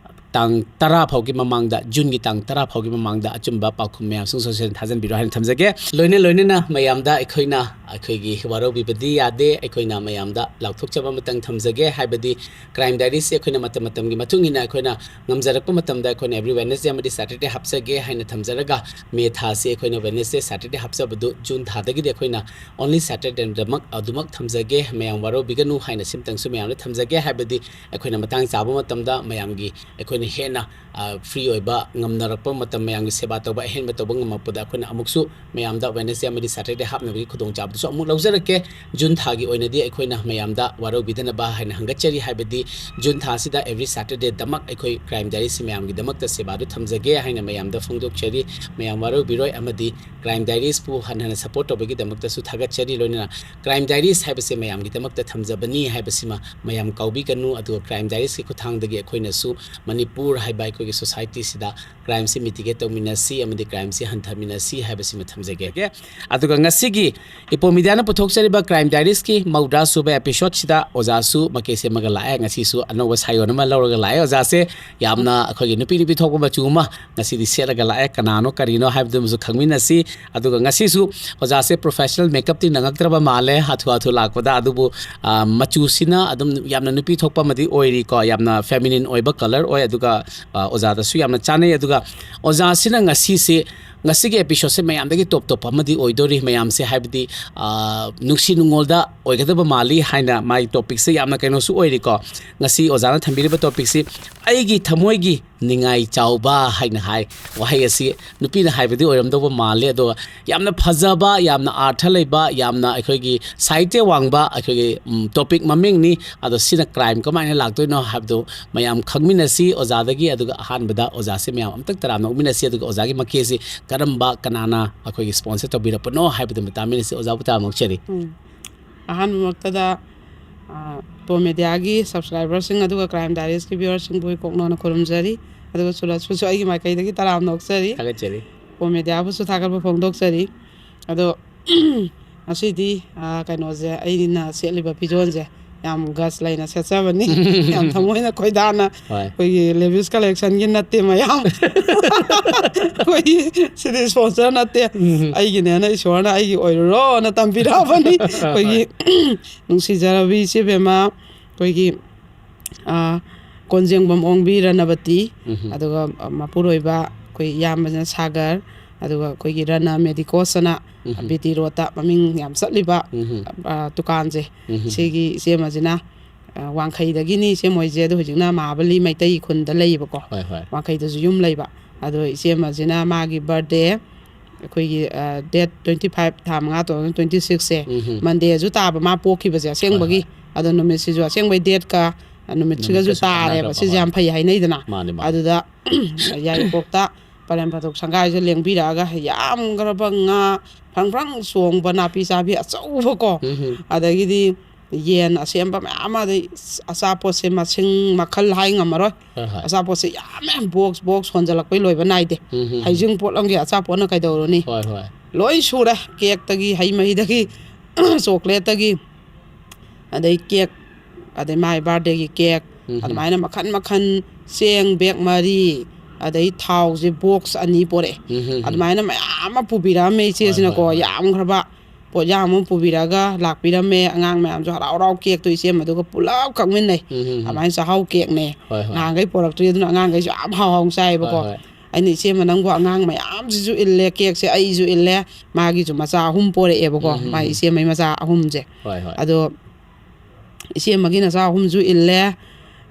ꯇꯥꯡ ꯇꯔꯥ ꯐꯥꯎꯒꯤ ꯃꯃꯥꯡꯗ, ꯖꯨꯟꯒꯤ ꯇꯥꯡ ꯇꯔꯥ ꯐꯥꯎꯒꯤ ꯃꯃꯥꯡꯗ ꯑꯆꯨꯝꯕ ꯄꯥꯎꯈꯨꯝ ꯃꯌꯥꯝ ꯁꯨꯡꯁꯣꯏ ꯁꯣꯏꯗꯅ ꯊꯥꯖꯟꯕꯤꯔꯣ ꯍꯥꯏꯅ ꯊꯝꯖꯒꯦ꯫ ꯂꯣꯏꯅ ꯂꯣꯏꯅꯅ ꯃꯌꯥꯝꯗ ꯑꯩꯈꯣꯏꯅ, ꯑꯩꯈꯣꯏꯒꯤ ꯋꯥꯔꯧꯕꯤꯕꯗꯤ ꯌꯥꯗꯦ꯫ ꯑꯩꯈꯣꯏꯅ ꯃꯌꯥꯝꯗ ꯂꯥꯎꯊꯣꯛꯆꯕ ꯑꯃꯇꯪ ꯊꯝꯖꯒꯦ, ꯍꯥꯏꯕꯗꯤ ꯀ꯭ꯔꯥꯏꯝ ꯗꯥꯏꯔꯤꯁꯁꯦ ꯑꯩꯈꯣꯏꯅ ꯃꯇꯝ ꯃꯇꯝꯒꯤ ꯃꯇꯨꯡ ꯏꯟꯅ ꯑꯩꯈꯣꯏꯅ ꯉꯝꯖꯔꯛꯄ ꯃꯇꯝꯗ ꯑꯩꯈꯣꯏꯅ every Wednesday ꯑꯃꯗꯤ Saturday ꯍꯥꯞꯆꯒꯦ ꯍꯥꯏꯅ ꯊꯝꯖꯔꯒ, ꯃꯦ ꯊꯥꯁꯤ ꯑꯩꯈꯣꯏꯅ Wednesday, Saturday ꯍꯥꯞꯆꯕꯗꯨ ꯖꯨꯟ ꯊꯥꯗꯒꯤꯗꯤ ꯑꯩꯈꯣꯏꯅ only Saturdayꯗꯃꯛ ꯑꯗꯨꯃꯛ ꯊꯝꯖꯒꯦ꯫ ꯃꯌꯥꯝ ꯋꯥꯔꯧꯕꯤꯒꯅꯨ ꯍꯥꯏꯅ ꯁꯤꯝꯇꯪꯁꯨ ꯃꯌꯥꯝꯗ ꯊꯝꯖꯒꯦ, ꯍꯥꯏꯕꯗꯤ ꯑꯩꯈꯣꯏꯅ ꯃꯇꯥꯡ ꯆꯥꯕ ꯃꯇꯝꯗ ꯃꯌꯥꯝꯒꯤ ꯑꯩꯈꯣꯏꯅ ꯍꯦꯟꯅ, ꯑ, free ꯑꯣꯏꯕ ꯉꯝꯅꯔꯛꯄ ꯃꯇꯝ, ꯃꯌꯥꯝꯒꯤ ꯁꯦꯕꯥ ꯇꯧꯕ ꯑꯍꯦꯟꯕ ꯇꯧꯕ ꯉꯝꯃꯛꯄꯗ ꯑꯩꯈꯣꯏꯅ ꯑꯃꯨꯛꯁꯨ ꯃꯌꯥꯝꯗ Wednesday ꯑꯃꯗꯤ Saturday ꯍꯥꯞꯅꯕꯒꯤ ꯈꯨꯗꯣꯡꯆꯥꯕꯗꯨꯁꯨ ꯑꯃꯨꯛ ꯂꯧꯖꯔꯛꯀꯦ꯫ ꯖꯨꯟ ꯊꯥꯒꯤ ꯑꯣꯏꯅꯗꯤ ꯑꯩꯈꯣꯏꯅ ꯃꯌꯥꯝꯗ ꯋꯥꯔꯧꯕꯤꯗꯅꯕ ꯍꯥꯏꯅ ꯍꯪꯒꯠꯆꯔꯤ, ꯍꯥꯏꯕꯗꯤ ꯖꯨꯟ ꯊꯥꯁꯤꯗ every Saturdayꯗꯃꯛ ꯑꯩꯈꯣꯏ ꯀ꯭ꯔꯥꯏꯝ ꯗꯥꯏꯔꯤꯁꯁꯤ ꯃꯌꯥꯝꯒꯤꯗꯃꯛꯇ ꯁꯦꯕꯥꯗꯨ ꯊꯝꯖꯒꯦ ꯍꯥꯏꯅ ꯃꯌꯥꯝꯗ ꯐꯣꯡꯗꯣꯛꯆꯔꯤ꯫ ꯃꯌꯥꯝ ꯋꯥꯔꯧꯕꯤꯔꯣꯏ, ꯑꯃꯗꯤ ꯀ꯭ꯔꯥꯏꯝ ꯗꯥꯏꯔꯤꯁꯄꯨ ꯍꯟꯅ ꯍꯟꯅ ꯁꯄꯣꯔꯠ ꯇꯧꯕꯒꯤꯗꯃꯛꯇꯁꯨ ꯊꯥꯒꯠꯆꯔꯤ꯫ ꯂꯣꯏꯅꯅ ꯀ꯭ꯔꯥꯏꯝ ꯗꯥꯏꯔꯤꯁ ꯍꯥꯏꯕꯁꯦ ꯃꯌꯥꯝꯒꯤꯗꯃꯛꯇ ꯊꯝꯖꯕꯅꯤ ꯍꯥꯏꯕꯁꯤꯃ ꯃꯌꯥꯝ ꯀꯥꯎꯕꯤꯒꯅꯨ꯫ ꯑꯗꯨꯒ ꯀ꯭ꯔꯥꯏꯝ ꯗꯥꯏꯔꯤꯁꯀꯤ ꯈꯨꯠꯊꯥꯡꯗꯒꯤ ꯑꯩꯈꯣꯏꯅꯁꯨ ꯃꯅꯤꯄꯨꯔ ꯄꯨꯔ ꯍꯥꯏꯕ ꯑꯩꯈꯣꯏꯒꯤ ꯁꯣꯁꯥꯏꯇꯤꯁꯤꯗ ꯀ꯭ꯔꯥꯏꯝꯁꯤ ꯃꯤꯇꯤꯒꯦꯠ ꯇꯧꯃꯤꯟꯅꯁꯤ ꯑꯃꯗꯤ ꯀ꯭ꯔꯥꯏꯝꯁꯤ ꯍꯟꯊꯃꯤꯟꯅꯁꯤ ꯍꯥꯏꯕꯁꯤꯃ ꯊꯝꯖꯒꯦ꯫ ꯑꯗꯨꯒ ꯉꯁꯤꯒꯤ ꯏꯄꯣ ꯃꯤꯗꯤꯌꯥꯅ ꯄꯨꯊꯣꯛꯆꯔꯤꯕ ꯀ꯭ꯔꯥꯏꯝ ꯗꯥꯏꯔꯤꯁꯀꯤ ꯃꯧꯗ꯭ꯔꯥ ꯁꯨꯕ ꯑꯦꯄꯤꯁꯣꯗꯁꯤꯗ ꯑꯣꯖꯥꯁꯨ ꯃꯀꯩ ꯁꯦꯝꯃꯒ ꯂꯥꯛꯑꯦ꯫ ꯉꯁꯤꯁꯨ ꯑꯅꯧꯕ ꯁꯥꯏꯑꯣꯟ ꯑꯃ ꯂꯧꯔꯒ ꯂꯥꯛꯑꯦ꯫ ꯑꯣꯖꯥꯁꯦ ꯌꯥꯝꯅ ꯑꯩꯈꯣꯏꯒꯤ ꯅꯨꯄꯤ ꯅꯨꯄꯤ ꯊꯣꯛꯄ ꯃꯆꯨ ꯑꯃ ꯉꯁꯤꯗꯤ ꯁꯦꯠꯂꯒ ꯂꯥꯛꯑꯦ꯫ ꯀꯅꯥꯅꯣ ꯀꯔꯤꯅꯣ ꯍꯥꯏꯕꯗꯨꯃꯁꯨ ꯈꯪꯃꯤꯟꯅꯁꯤ꯫ ꯑꯗꯨꯒ ꯉꯁꯤꯁꯨ ꯑꯣꯖꯥꯁꯦ ꯄ꯭ꯔꯣꯐꯦꯁꯅꯦꯜ ꯃꯦꯀꯞꯇꯤ ꯅꯪꯉꯛꯇ꯭ꯔꯕ ꯃꯥꯜꯂꯦ ꯍꯥꯊꯨ ꯍꯥꯊꯨ ꯂꯥꯛꯄꯗ, ꯑꯗꯨꯕꯨ ꯃꯆꯨꯁꯤꯅ ꯑꯗꯨꯝ ꯌꯥꯝꯅ ꯅꯨꯄꯤ ꯊꯣꯛꯄ ꯑꯃꯗꯤ ꯑꯣꯏꯔꯤꯀꯣ꯫ ꯌꯥꯝꯅ ꯐꯦꯃꯤꯅꯤꯟ ꯑꯣꯏꯕ ꯀꯂꯔ ꯑꯣꯏ꯫ ꯑꯗꯨꯒ ꯑꯣꯖꯥꯗꯁꯨ ꯌꯥꯝꯅ ꯆꯥꯅꯩ꯫ ꯑꯗꯨꯒ ꯑꯣꯖꯥꯁꯤꯅ ꯉꯁꯤꯁꯦ, ꯉꯁꯤꯒꯤ ꯑꯦꯄꯤꯁꯣꯗꯁꯦ ꯃꯌꯥꯝꯗꯒꯤ ꯇꯣꯞ ꯇꯣꯞꯄ ꯑꯃꯗꯤ ꯑꯣꯏꯗꯣꯔꯤ꯫ ꯃꯌꯥꯝꯁꯦ ꯍꯥꯏꯕꯗꯤ ꯅꯨꯡꯁꯤ ꯅꯨꯡꯉꯣꯜꯗ ꯑꯣꯏꯒꯗꯕ ꯃꯥꯜꯂꯤ ꯍꯥꯏꯅ ꯃꯥꯒꯤ ꯇꯣꯄꯤꯛꯁꯦ ꯌꯥꯝꯅ ꯀꯩꯅꯣꯁꯨ ꯑꯣꯏꯔꯤꯀꯣ꯫ ꯉꯁꯤ ꯑꯣꯖꯥꯅ ꯊꯝꯕꯤꯔꯤꯕ ꯇꯣꯄꯤꯛꯁꯤ "ꯑꯩꯒꯤ ꯊꯃꯣꯏꯒꯤ ꯅꯤꯡꯉꯥꯏ ꯆꯥꯎꯕ" ꯍꯥꯏꯅ ꯍꯥꯏ꯫ ꯋꯥꯍꯩ ꯑꯁꯤ ꯅꯨꯄꯤꯅ ꯍꯥꯏꯕꯗꯤ ꯑꯣꯏꯔꯝꯗꯧꯕ ꯃꯥꯜꯂꯦ, ꯑꯗꯨꯒ ꯌꯥꯝꯅ ꯐꯖꯕ, ꯌꯥꯝꯅ ꯑꯥꯔꯊ ꯂꯩꯕ, ꯌꯥꯝꯅ ꯑꯩꯈꯣꯏꯒꯤ ꯁꯥꯍꯤꯇ꯭ꯌ ꯋꯥꯡꯕ ꯑꯩꯈꯣꯏꯒꯤ ꯇꯣꯄꯤꯛ ꯃꯃꯤꯡꯅꯤ꯫ ꯑꯗꯣ ꯁꯤꯅ ꯀ꯭ꯔꯥꯏꯝ ꯀꯃꯥꯏꯅ ꯂꯥꯛꯇꯣꯏꯅꯣ ꯍꯥꯏꯕꯗꯨ ꯃꯌꯥꯝ ꯈꯪꯃꯤꯟꯅꯁꯤ ꯑꯣꯖꯥꯗꯒꯤ꯫ ꯑꯗꯨꯒ ꯑꯍꯥꯟꯕꯗ ꯑꯣꯖꯥꯁꯦ ꯃꯌꯥꯝ ꯑꯝꯇꯪ ꯇꯔꯥꯝꯅ ꯑꯣꯛꯃꯤꯟꯅꯁꯤ꯫ ꯑꯗꯨꯒ ꯑꯣꯖꯥꯒꯤ ꯃꯀꯦꯁꯤ ꯀꯔꯝꯕ, ꯀꯅꯥꯅ ꯑꯩꯈꯣꯏꯒꯤ ꯁ꯭ꯄꯣꯟꯁꯔ ꯇꯧꯕꯤꯔꯛꯄꯅꯣ ꯍꯥꯏꯕꯗꯨ ꯇꯥꯃꯤꯟꯅꯁꯤ꯫ ꯑꯣꯖꯥꯕꯨ ꯇꯔꯥꯝꯅ ꯑꯣꯛꯆꯔꯤ꯫ ꯎꯝ꯫ ꯑꯍꯥꯟꯕꯃꯛꯇꯗ, ꯑ, ꯏꯄꯣ ꯃꯦꯗꯤꯌꯥꯒꯤ ꯁꯕꯁꯀ꯭ꯔꯥꯏꯕꯔꯁꯤꯡ ꯑꯗꯨꯒ ꯀ꯭ꯔꯥꯏꯝ ꯗꯥꯏꯔꯤꯁꯀꯤ ꯚ꯭ꯌꯨꯋꯔꯁꯤꯡꯕꯨ ꯏꯀꯣꯛꯅꯣꯅ ꯈꯨꯔꯨꯝꯖꯔꯤ꯫ ꯑꯗꯨꯒ ꯁꯨꯔꯖꯄꯨꯁꯨ ꯑꯩꯒꯤ ꯃꯥꯏꯀꯩꯗꯒꯤ ꯇꯔꯥꯝꯅ ꯑꯣꯛꯆꯔꯤ꯫ ꯊꯥꯒꯠꯆꯔꯤ꯫ ꯏꯄꯣ ꯃꯦꯗꯤꯌꯥꯕꯨꯁꯨ ꯊꯥꯒꯠꯄ ꯐꯣꯡꯗꯣꯛꯆꯔꯤ꯫ ꯑꯗꯣ ꯉꯁꯤꯗꯤ, ꯑ, ꯀꯩꯅꯣꯁꯦ, ꯑꯩꯅ ꯁꯦꯠꯂꯤꯕ ꯐꯤꯖꯣꯜꯁꯦ ꯌꯥꯝ ꯒꯁ ꯂꯩꯅ ꯁꯦꯠꯆꯕꯅꯤ꯫ ꯌꯥꯝ ꯊꯃꯣꯏꯅ ꯈꯣꯏꯗꯥꯅ ꯍꯣꯏ꯫ ꯑꯩꯈꯣꯏꯒꯤ ꯂꯦꯚꯤꯁ ꯀꯂꯦꯛꯁꯟꯒꯤ ꯅꯠꯇꯦ ꯃꯌꯥꯝ꯫ ꯑꯩꯈꯣꯏꯒꯤ ꯁꯤꯗꯤ ꯁ꯭ꯄꯣꯟꯁꯔ ꯅꯠꯇꯦ꯫ ꯎꯝ꯫ ꯑꯩꯒꯤꯅꯦꯅ ꯏꯁꯣꯔꯅ ꯑꯩꯒꯤ ꯑꯣꯏꯔꯨꯔꯣꯅ ꯇꯝꯕꯤꯔꯛꯑꯕꯅꯤ꯫ ꯑꯩꯈꯣꯏꯒꯤ ꯍꯣꯏ꯫ ꯅꯨꯡꯁꯤꯖꯔꯕꯤ ꯏꯆꯦ ꯕꯦꯝꯃ, ꯑꯩꯈꯣꯏꯒꯤ, ꯑ, ꯀꯣꯟꯖꯦꯡꯕꯝ ꯑꯣꯡꯕꯤ ꯔꯅꯕꯇꯤ, ꯎꯝ꯫ ꯑꯗꯨꯒ, ꯑ, ꯃꯄꯨꯔꯣꯏꯕ ꯑꯩꯈꯣꯏ ꯏꯌꯥꯝꯕꯁꯤꯅ ꯁꯥꯒꯔ, ꯑꯗꯨꯒ ꯑꯩꯈꯣꯏꯒꯤ ꯔꯅ ꯃꯦꯗꯤꯀꯣꯁ ꯑꯅ ꯎꯝ꯫ ꯕꯤ ꯇꯤ ꯔꯣꯗꯇ ꯃꯃꯤꯡ ꯌꯥꯝ ꯆꯠꯂꯤꯕ, ꯎꯝ꯫ ꯑ, ꯗꯨꯀꯥꯟꯁꯦ, ꯎꯝ꯫ ꯁꯤꯒꯤ ꯏꯆꯦ ꯑꯃꯁꯤꯅ, ꯑ, ꯋꯥꯡꯈꯩꯗꯒꯤꯅꯤ ꯏꯆꯦ ꯃꯣꯏꯁꯦ꯫ ꯑꯗꯣ ꯍꯧꯖꯤꯛꯅ ꯃꯍꯥꯕꯂꯤ ꯃꯩꯇꯩ ꯈꯨꯟꯗ ꯂꯩꯌꯦꯕꯀꯣ꯫ ꯍꯣꯏ, ꯍꯣꯏ꯫ ꯋꯥꯡꯈꯩꯗꯁꯨ ꯌꯨꯝ ꯂꯩꯕ꯫ ꯑꯗꯣ ꯏꯆꯦ ꯑꯃꯁꯤꯅ ꯃꯥꯒꯤ ꯕꯥꯔꯗꯦ ꯑꯩꯈꯣꯏꯒꯤ, ꯑ, ꯗꯦꯠ ꯇ꯭ꯋꯦꯟꯇꯤ ꯐꯥꯏꯚ, ꯊꯥ ꯃꯉꯥ, ꯇꯨ ꯊꯥꯎꯖꯟ ꯇ꯭ꯋꯦꯟꯇꯤ ꯁꯤꯛꯁꯁꯦ, ꯎꯝ꯫ ꯃꯟꯗꯦꯁꯨ ꯇꯥꯕ ꯃꯥ ꯄꯣꯛꯈꯤꯕꯁꯦ ꯍꯣꯏ, ꯑꯁꯦꯡꯕꯒꯤ꯫ ꯍꯣꯏ꯫ ꯑꯗꯣ ꯅꯨꯃꯤꯠꯁꯤꯁꯨ ꯑꯁꯦꯡꯕꯩ ꯗꯦꯠꯀ ꯅꯨꯃꯤꯠꯁꯤꯒꯁꯨ ꯅꯨꯃꯤꯠꯀꯁꯨ ꯇꯥꯔꯦꯕ꯫ ꯆꯥꯟꯅꯈ꯭ꯔꯕ, ꯁꯤꯁꯦ ꯌꯥꯝ ꯃꯥꯅꯦ꯫ ꯐꯩ ꯍꯥꯏꯅꯩꯗꯅ꯫ ꯃꯥꯅꯦ, ꯃꯥꯅꯦ꯫ ꯑꯗꯨꯗ ꯌꯥꯏꯔꯤꯄꯣꯛꯇ ꯄꯂꯦꯝ ꯐꯥꯗꯣꯛ ꯁꯪꯒꯥꯏꯁꯦ ꯂꯦꯡꯕꯤꯔꯛꯑꯒ ꯌꯥꯝꯈ꯭ꯔꯕ ꯉꯥ ꯐ꯭ꯔꯪ ꯐ꯭ꯔꯪ ꯆꯣꯡꯕ ꯅꯥꯄꯤ ꯆꯥꯕꯤ ꯑꯆꯧꯕꯀꯣ꯫ ꯎꯝ꯫ ꯑꯗꯒꯤꯗꯤ ꯌꯦꯟ ꯑꯁꯦꯝꯕ ꯃꯌꯥꯝ ꯑꯃ, ꯑꯗꯩ ꯑꯆꯥꯄꯣꯠꯁꯦ ꯃꯁꯤꯡ ꯃꯈꯜ ꯍꯥꯏ ꯉꯝꯃꯔꯣꯏ꯫ ꯍꯣꯏ ꯍꯣꯏ ꯑꯆꯥꯄꯣꯠꯁꯦ ꯌꯥꯝꯃꯦ, ꯕꯣꯛꯁ ꯕꯣꯛꯁ ꯍꯣꯟꯖꯜꯂꯛꯄꯩ ꯂꯣꯏꯕ ꯅꯥꯏꯗꯦ꯫ ꯎꯝ ꯎꯝ ꯍꯩꯖꯤꯡ ꯄꯣꯠꯂꯝꯒꯤ ꯑꯆꯥꯄꯣꯠꯅ ꯀꯩꯗꯧꯔꯨꯅꯤ? ꯍꯣꯏ ꯍꯣꯏ ꯂꯣꯏ ꯁꯨꯔꯦ꯫ ꯀꯦꯛꯇꯒꯤ, ꯍꯩ ꯃꯍꯤꯗꯒꯤ, ꯆꯣꯀ꯭ꯂꯦꯠꯇꯒꯤ, ꯑꯗꯩ ꯀꯦꯛ, ꯑꯗꯩ ꯃꯥꯏ ꯕꯥꯔꯗꯦꯒꯤ ꯀꯦꯛ, ꯎꯝ ꯎꯝ ꯑꯗꯨꯃꯥꯏꯅ ꯃꯈꯟ ꯃꯈꯟ, ꯆꯦꯡ ꯕꯦꯛ ꯃꯔꯤ, ꯑꯗꯩ ꯊꯥꯎꯁꯦ ꯕꯣꯛꯁ ꯑꯅꯤ ꯄꯣꯔꯛꯑꯦ꯫ ꯎꯝ ꯎꯝ ꯎꯝ ꯑꯗꯨꯃꯥꯏꯅ ꯃꯌꯥꯝ ꯑꯃ ꯄꯨꯕꯤꯔꯛꯑꯝꯃꯦ ꯏꯆꯦꯁꯤꯅꯀꯣ꯫ ꯍꯣꯏ, ꯍꯣꯏ꯫ ꯌꯥꯝꯈ꯭ꯔꯕ ꯄꯣꯠꯌꯥꯝ ꯑꯃ ꯄꯨꯕꯤꯔꯛꯑꯒ ꯂꯥꯛꯄꯤꯔꯝꯃꯦ꯫ ꯑꯉꯥꯡ ꯃꯌꯥꯝꯁꯨ ꯍꯔꯥꯎ ꯍꯔꯥꯎ ꯀꯦꯛꯇꯣ ꯏꯆꯦꯝꯃꯗꯨꯒ ꯄꯨꯂꯞ ꯀꯛꯃꯤꯟꯅꯩ꯫ ꯎꯝ ꯎꯝ ꯎꯝ ꯑꯗꯨꯃꯥꯏꯅ ꯆꯥꯍꯥꯎ ꯀꯦꯛꯅꯦ꯫ ꯍꯣꯏ ꯍꯣꯏ ꯅꯍꯥꯟꯈꯩ ꯄꯣꯔꯛꯇ꯭ꯔꯤ, ꯑꯗꯨꯅ ꯑꯉꯥꯡꯈꯩꯁꯨ ꯌꯥꯝ ꯍꯥꯎ ꯍꯥꯎꯅ ꯍꯣꯏ ꯆꯥꯏꯌꯦꯕꯀꯣ꯫ ꯍꯣꯏ ꯑꯩꯅ ꯏꯆꯦꯝꯃ ꯅꯪꯕꯨ ꯑꯉꯥꯡ ꯃꯌꯥꯝꯁꯤꯁꯨ ꯏꯜꯂꯦ, ꯀꯦꯛꯁꯦ ꯑꯩꯁꯨ ꯏꯜꯂꯦ, ꯃꯥꯒꯤꯁꯨ ꯃꯆꯥ ꯑꯍꯨꯝ ꯄꯣꯔꯛꯑꯦꯕꯀꯣ꯫ ꯎꯝ ꯎꯝ ꯃꯥ ꯎꯝ ꯏꯆꯦꯝꯃꯩ ꯃꯆꯥ ꯑꯍꯨꯝꯁꯦ꯫ ꯍꯣꯏ ꯍꯣꯏ ꯑꯗꯣ ꯏꯆꯦꯝꯃꯒꯤ ꯅꯆꯥ ꯑꯍꯨꯝꯁꯨ ꯏꯜꯂꯦ꯫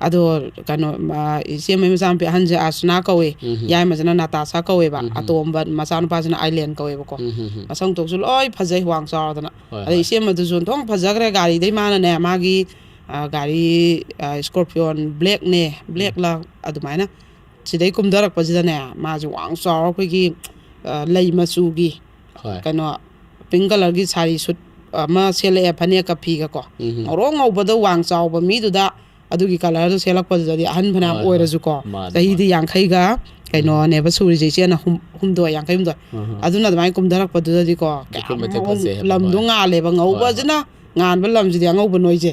ꯑꯗꯣ ꯀꯩꯅꯣ, ꯃꯥ, ꯏꯆꯦꯝꯃꯩ ꯃꯆꯥꯅꯨꯄꯤ ꯑꯍꯟꯁꯦ ꯑꯥꯔꯁꯅꯥ ꯀꯧꯋꯦ, ꯎꯝ ꯎꯝ ꯌꯥꯏꯃꯁꯤꯅ ꯅꯥꯇꯥꯁꯥ ꯀꯧꯋꯦꯕ, ꯎꯝ ꯎꯝ ꯑꯇꯣꯝꯕ ꯃꯆꯥꯅꯨꯄꯥꯁꯤꯅ ꯑꯥꯏꯂꯦꯟ ꯀꯧꯋꯦꯕꯀꯣ꯫ ꯎꯝ ꯎꯝ ꯎꯝ ꯃꯁꯛ ꯃꯇꯧꯁꯨ ꯂꯣꯏ ꯐꯖꯩ, ꯋꯥꯡ ꯆꯥꯎꯔꯗꯅ꯫ ꯍꯣꯏ ꯑꯗꯩ ꯍꯣꯏ ꯏꯆꯦꯝꯃꯗꯨꯁꯨ ꯑꯣꯟꯊꯣꯛ ꯐꯖꯈ꯭ꯔꯦ, ꯒꯥꯔꯤꯗꯩ ꯃꯥꯅꯅꯦ, ꯃꯥꯒꯤ ꯑ, ꯒꯥꯔꯤ, ꯑ, ꯁ꯭ꯀꯣꯔꯄꯤꯌꯣꯟ ꯕ꯭ꯂꯦꯛꯅꯦ, ꯎꯝ ꯕ꯭ꯂꯦꯛꯂ ꯑꯗꯨꯃꯥꯏꯅ꯫ ꯁꯤꯗꯩ ꯀꯨꯝꯊꯔꯛꯄꯁꯤꯗꯅꯦ, ꯃꯥꯁꯦ ꯋꯥꯡ ꯆꯥꯎꯔ ꯑꯩꯈꯣꯏꯒꯤ, ꯑ, ꯂꯩ ꯃꯆꯨꯒꯤ ꯍꯣꯏ ꯀꯩꯅꯣ, ꯄꯤꯡ ꯀꯂꯔꯒꯤ ꯁꯥꯔꯤ ꯁꯨꯠ ꯑꯃ ꯁꯦꯠꯂꯛꯑꯦ, ꯐꯅꯦꯛꯀ ꯐꯤꯒꯀꯣ꯫ ꯎꯝ ꯎꯝ ꯉꯧꯔꯣꯛ ꯉꯧꯕꯗ ꯋꯥꯡ ꯆꯥꯎꯕ ꯃꯤꯗꯨꯗ ꯑꯗꯨꯒꯤ ꯀꯂꯔꯗꯨ ꯁꯦꯠꯂꯛꯄꯗꯨꯗꯗꯤ ꯑꯍꯟ ꯐꯅꯌꯥꯝ ꯍꯣꯏ ꯍꯣꯏ ꯑꯣꯏꯔꯁꯨꯀꯣ, ꯃꯥꯅꯦ ꯆꯍꯤꯗꯤ ꯃꯥꯅꯦ ꯌꯥꯡꯈꯩꯒ ꯎꯝ ꯀꯩꯅꯣꯅꯦꯕ ꯁꯨꯔꯤꯁꯦ ꯏꯆꯦꯅ, ꯍꯨꯝ-, ꯍꯨꯝꯗꯣꯏ, ꯌꯥꯡꯈꯩ ꯍꯨꯝꯗꯣꯏ꯫ ꯎꯝ ꯎꯝ ꯑꯗꯨꯅ ꯑꯗꯨꯃꯥꯏꯅ ꯀꯨꯝꯊꯔꯛꯄꯗꯨꯗꯗꯤꯀꯣ, ꯑꯗꯨꯛꯀꯤ ꯀꯌꯥꯝ ꯃꯇꯤꯛ ꯉꯧ-, ꯐꯖꯩ ꯍꯥꯏꯕ꯫ ꯂꯝꯗꯣ ꯍꯣꯏ ꯉꯥꯜꯂꯦꯕ, ꯍꯣꯏ ꯉꯧꯕꯁꯤꯅ, ꯉꯥꯟꯕ ꯂꯝꯁꯤꯗꯤ ꯑꯉꯧꯕ ꯅꯣꯏꯁꯦ꯫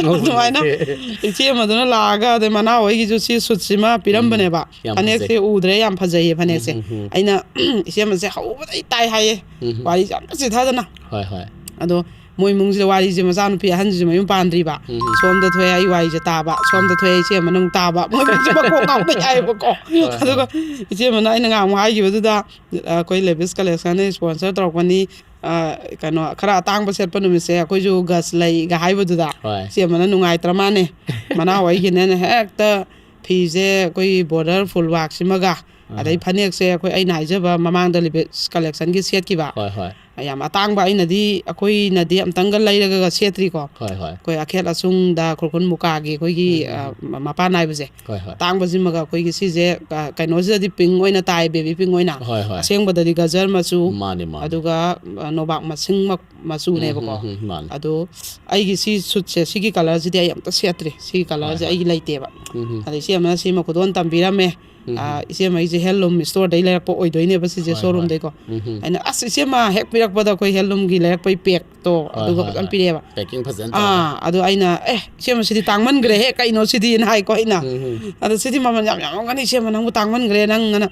ꯉꯧꯕ ꯑꯗꯨꯃꯥꯏꯅ ꯅꯣꯏꯁꯦ꯫ ꯏꯆꯦ ꯑꯃꯗꯨꯅ ꯂꯥꯛꯑꯒ, ꯑꯗꯩ ꯃꯅꯥꯎ ꯍꯣꯏꯒꯤꯁꯨ ꯁꯤ ꯁꯨꯠꯁꯤꯃ ꯄꯤꯔꯝꯕꯅꯦꯕ꯫ ꯌꯥꯝ ꯐꯅꯦꯛꯁꯦ ꯐꯖꯩ꯫ ꯎꯗ꯭ꯔꯦ, ꯌꯥꯝ ꯐꯖꯩꯌꯦ ꯐꯅꯦꯛꯁꯦ꯫ ꯎꯝ ꯎꯝ ꯎꯝ ꯑꯩꯅ ꯏꯆꯦ ꯑꯃꯁꯦ ꯍꯧꯕꯗꯩ ꯇꯥꯏ ꯍꯥꯏꯌꯦ, ꯎꯝ ꯎꯝ ꯋꯥꯔꯤꯁꯦ ꯑꯝꯇ ꯆꯤꯊꯗꯅ꯫ ꯍꯣꯏ ꯍꯣꯏ ꯑꯗꯣ ꯃꯣꯏ ꯏꯃꯨꯡꯁꯤꯗ ꯋꯥꯔꯤꯁꯦ, ꯃꯆꯥꯅꯨꯄꯤ ꯑꯍꯟꯁꯤꯁꯨ ꯃꯌꯨꯝ ꯄꯥꯟꯗ꯭ꯔꯤꯕ꯫ ꯎꯝ ꯎꯝ ꯁꯣꯝꯗ ꯊꯣꯛꯑꯦ ꯑꯩ ꯋꯥꯔꯤꯁꯦ ꯇꯥꯕ, ꯁꯣꯝꯗ ꯊꯣꯛꯑꯦ ꯏꯆꯦ ꯑꯃꯅ ꯑꯃꯨꯛ ꯇꯥꯕ, ꯃꯣꯏ ꯏꯃꯨꯡꯁꯦ ꯃꯀꯣꯛ ꯉꯥꯎꯅ ꯌꯥꯏꯌꯦꯕꯀꯣ꯫ ꯍꯣꯏ ꯍꯣꯏ ꯑꯗꯨꯒ ꯏꯆꯦ ꯑꯃꯅ ꯑꯩꯅ ꯉꯥꯡꯕ ꯍꯥꯏꯈꯤꯕꯗꯨꯗ, ꯑꯩꯈꯣꯏ ꯂꯦꯕꯤꯁ ꯀꯂꯦꯛꯁꯟꯅ ꯏꯁꯄꯣꯟꯁꯔ ꯇꯧꯔꯛꯄꯅꯤ, ꯑ, ꯀꯩꯅꯣ, ꯈꯔ ꯑꯇꯥꯡꯕ ꯁꯦꯠꯄ ꯅꯨꯃꯤꯠꯁꯦ ꯑꯩꯈꯣꯏꯁꯨ ꯒꯁ ꯂꯩꯒ ꯍꯥꯏꯕꯗꯨꯗ, ꯍꯣꯏ ꯏꯆꯦ ꯑꯃꯅ ꯅꯨꯡꯉꯥꯏꯇ꯭ꯔ ꯃꯥꯅꯦ, ꯃꯅꯥꯎ ꯑꯩꯒꯤꯅꯦꯅ ꯍꯦꯛꯇ ꯐꯤꯁꯦ ꯑꯩꯈꯣꯏ ꯕꯣꯔꯗꯔ ꯐꯨꯜ ꯋꯥꯛꯁꯤꯃꯒ, ꯑꯗꯩ ꯐꯅꯦꯛꯁꯦ ꯑꯩꯈꯣꯏ, ꯑꯩꯅ ꯍꯥꯏꯖꯕ ꯃꯃꯥꯡꯗ ꯂꯤꯕꯤꯁ ꯀꯂꯦꯛꯁꯟꯒꯤ ꯁꯦꯠꯈꯤꯕ, ꯍꯣꯏ ꯍꯣꯏ ꯌꯥꯝ ꯑꯇꯥꯡꯕ, ꯑꯩꯅꯗꯤ ꯑꯩꯈꯣꯏꯅꯗꯤ ꯑꯝꯇꯪꯒ ꯂꯩꯔꯒ ꯁꯦꯠꯇ꯭ꯔꯤꯀꯣ꯫ ꯍꯣꯏ ꯍꯣꯏ ꯑꯩꯈꯣꯏ ꯑꯈꯦꯠ ꯑꯁꯨꯡꯗ ꯈꯨꯔꯈꯨꯜ ꯃꯨꯀꯥꯒꯤ ꯑꯩꯈꯣꯏꯒꯤ, ꯑ, ꯃ- ꯃꯄꯥꯟ ꯅꯥꯏꯕꯁꯦ, ꯍꯣꯏ ꯍꯣꯏ ꯑꯇꯥꯡꯕꯁꯤꯃꯒ ꯑꯩꯈꯣꯏꯒꯤ ꯁꯤꯁꯦ, ꯑ, ꯀꯩꯅꯣꯁꯤꯗꯗꯤ ꯄꯤꯡ ꯑꯣꯏꯅ ꯇꯥꯏ, ꯕꯦꯕꯤ ꯄꯤꯡ ꯑꯣꯏꯅ꯫ ꯍꯣꯏ ꯍꯣꯏ ꯑꯁꯦꯡꯕꯗꯗꯤ ꯒꯖꯔ ꯃꯆꯨ, ꯃꯥꯅꯦ ꯃꯥꯅꯦ ꯑꯗꯨꯒ, ꯑ, ꯅꯣꯕꯥꯞ ꯃꯁꯤꯡ ꯃ- ꯃꯆꯨꯅꯦꯕꯀꯣ꯫ ꯎꯝ, ꯎꯝ, ꯃꯥꯅꯦ ꯑꯗꯣ ꯑꯩꯒꯤ ꯁꯤ ꯁꯨꯠꯁꯦ, ꯁꯤꯒꯤ ꯀꯂꯔꯁꯤꯗꯤ ꯑꯩ ꯑꯝꯇ ꯁꯦꯠꯇ꯭ꯔꯤ꯫ ꯁꯤꯒꯤ ꯀꯂꯔꯁꯦ ꯍꯣꯏ꯫ ꯑꯩꯒꯤ ꯂꯩꯇꯦꯕ꯫ ꯎꯝ, ꯎꯝ, ꯑꯗꯩ ꯏꯆꯦ ꯑꯃꯅ ꯁꯤꯃ ꯈꯨꯗꯣꯜ ꯇꯝꯕꯤꯔꯝꯃꯦ꯫ ꯎꯝ, ꯑ, ꯏꯆꯦꯃ ꯑꯩꯁꯦ ꯍꯦꯟꯂꯨꯝ ꯏꯁꯇꯣꯔꯗꯩ ꯂꯩꯔꯛꯄ ꯑꯣꯏꯗꯣꯏꯅꯦꯕ ꯁꯤꯁꯦ, ꯍꯣꯏ, ꯍꯣꯏ꯫ ꯁꯣꯔꯨꯝꯗꯩꯀꯣ꯫ ꯎꯝ, ꯎꯝ꯫ ꯑꯩꯅ, "ꯑꯁ, ꯏꯆꯦꯃ ꯍꯦꯛ ꯄꯤꯔꯛꯄꯗ ꯑꯩꯈꯣꯏ ꯍꯦꯟꯂꯨꯝꯒꯤ ꯂꯩꯔꯛꯄꯩ ꯄꯦꯛꯇꯣ ꯍꯣꯏ, ꯑꯗꯨꯒ ꯍꯣꯏ, ꯐꯖꯅ ꯍꯣꯏ꯫ ꯄꯤꯔꯛꯑꯦꯕ." Packing ꯐꯖꯅ ꯇꯧꯔꯦ꯫ ꯑꯥ, ꯑꯗꯣ ꯑꯩꯅ, "ꯑꯦ, ꯏꯆꯦꯃ, ꯁꯤꯗꯤ ꯇꯥꯡꯃꯟꯈ꯭ꯔꯦꯍꯦ, ꯀꯩꯅꯣ ꯁꯤꯗꯤꯅ" ꯍꯥꯏꯀꯣ ꯑꯩꯅ꯫ ꯎꯝ, ꯎꯝ꯫ "ꯑꯗꯣ ꯁꯤꯗꯤ ꯃꯃꯜ ꯌꯥꯝ ꯌꯥꯝꯃꯝꯒꯅꯤ ꯏꯆꯦꯃ, ꯅꯪꯕꯨ ꯇꯥꯡꯃꯟꯈ꯭ꯔꯦ ꯅꯪ" ꯑꯅ꯫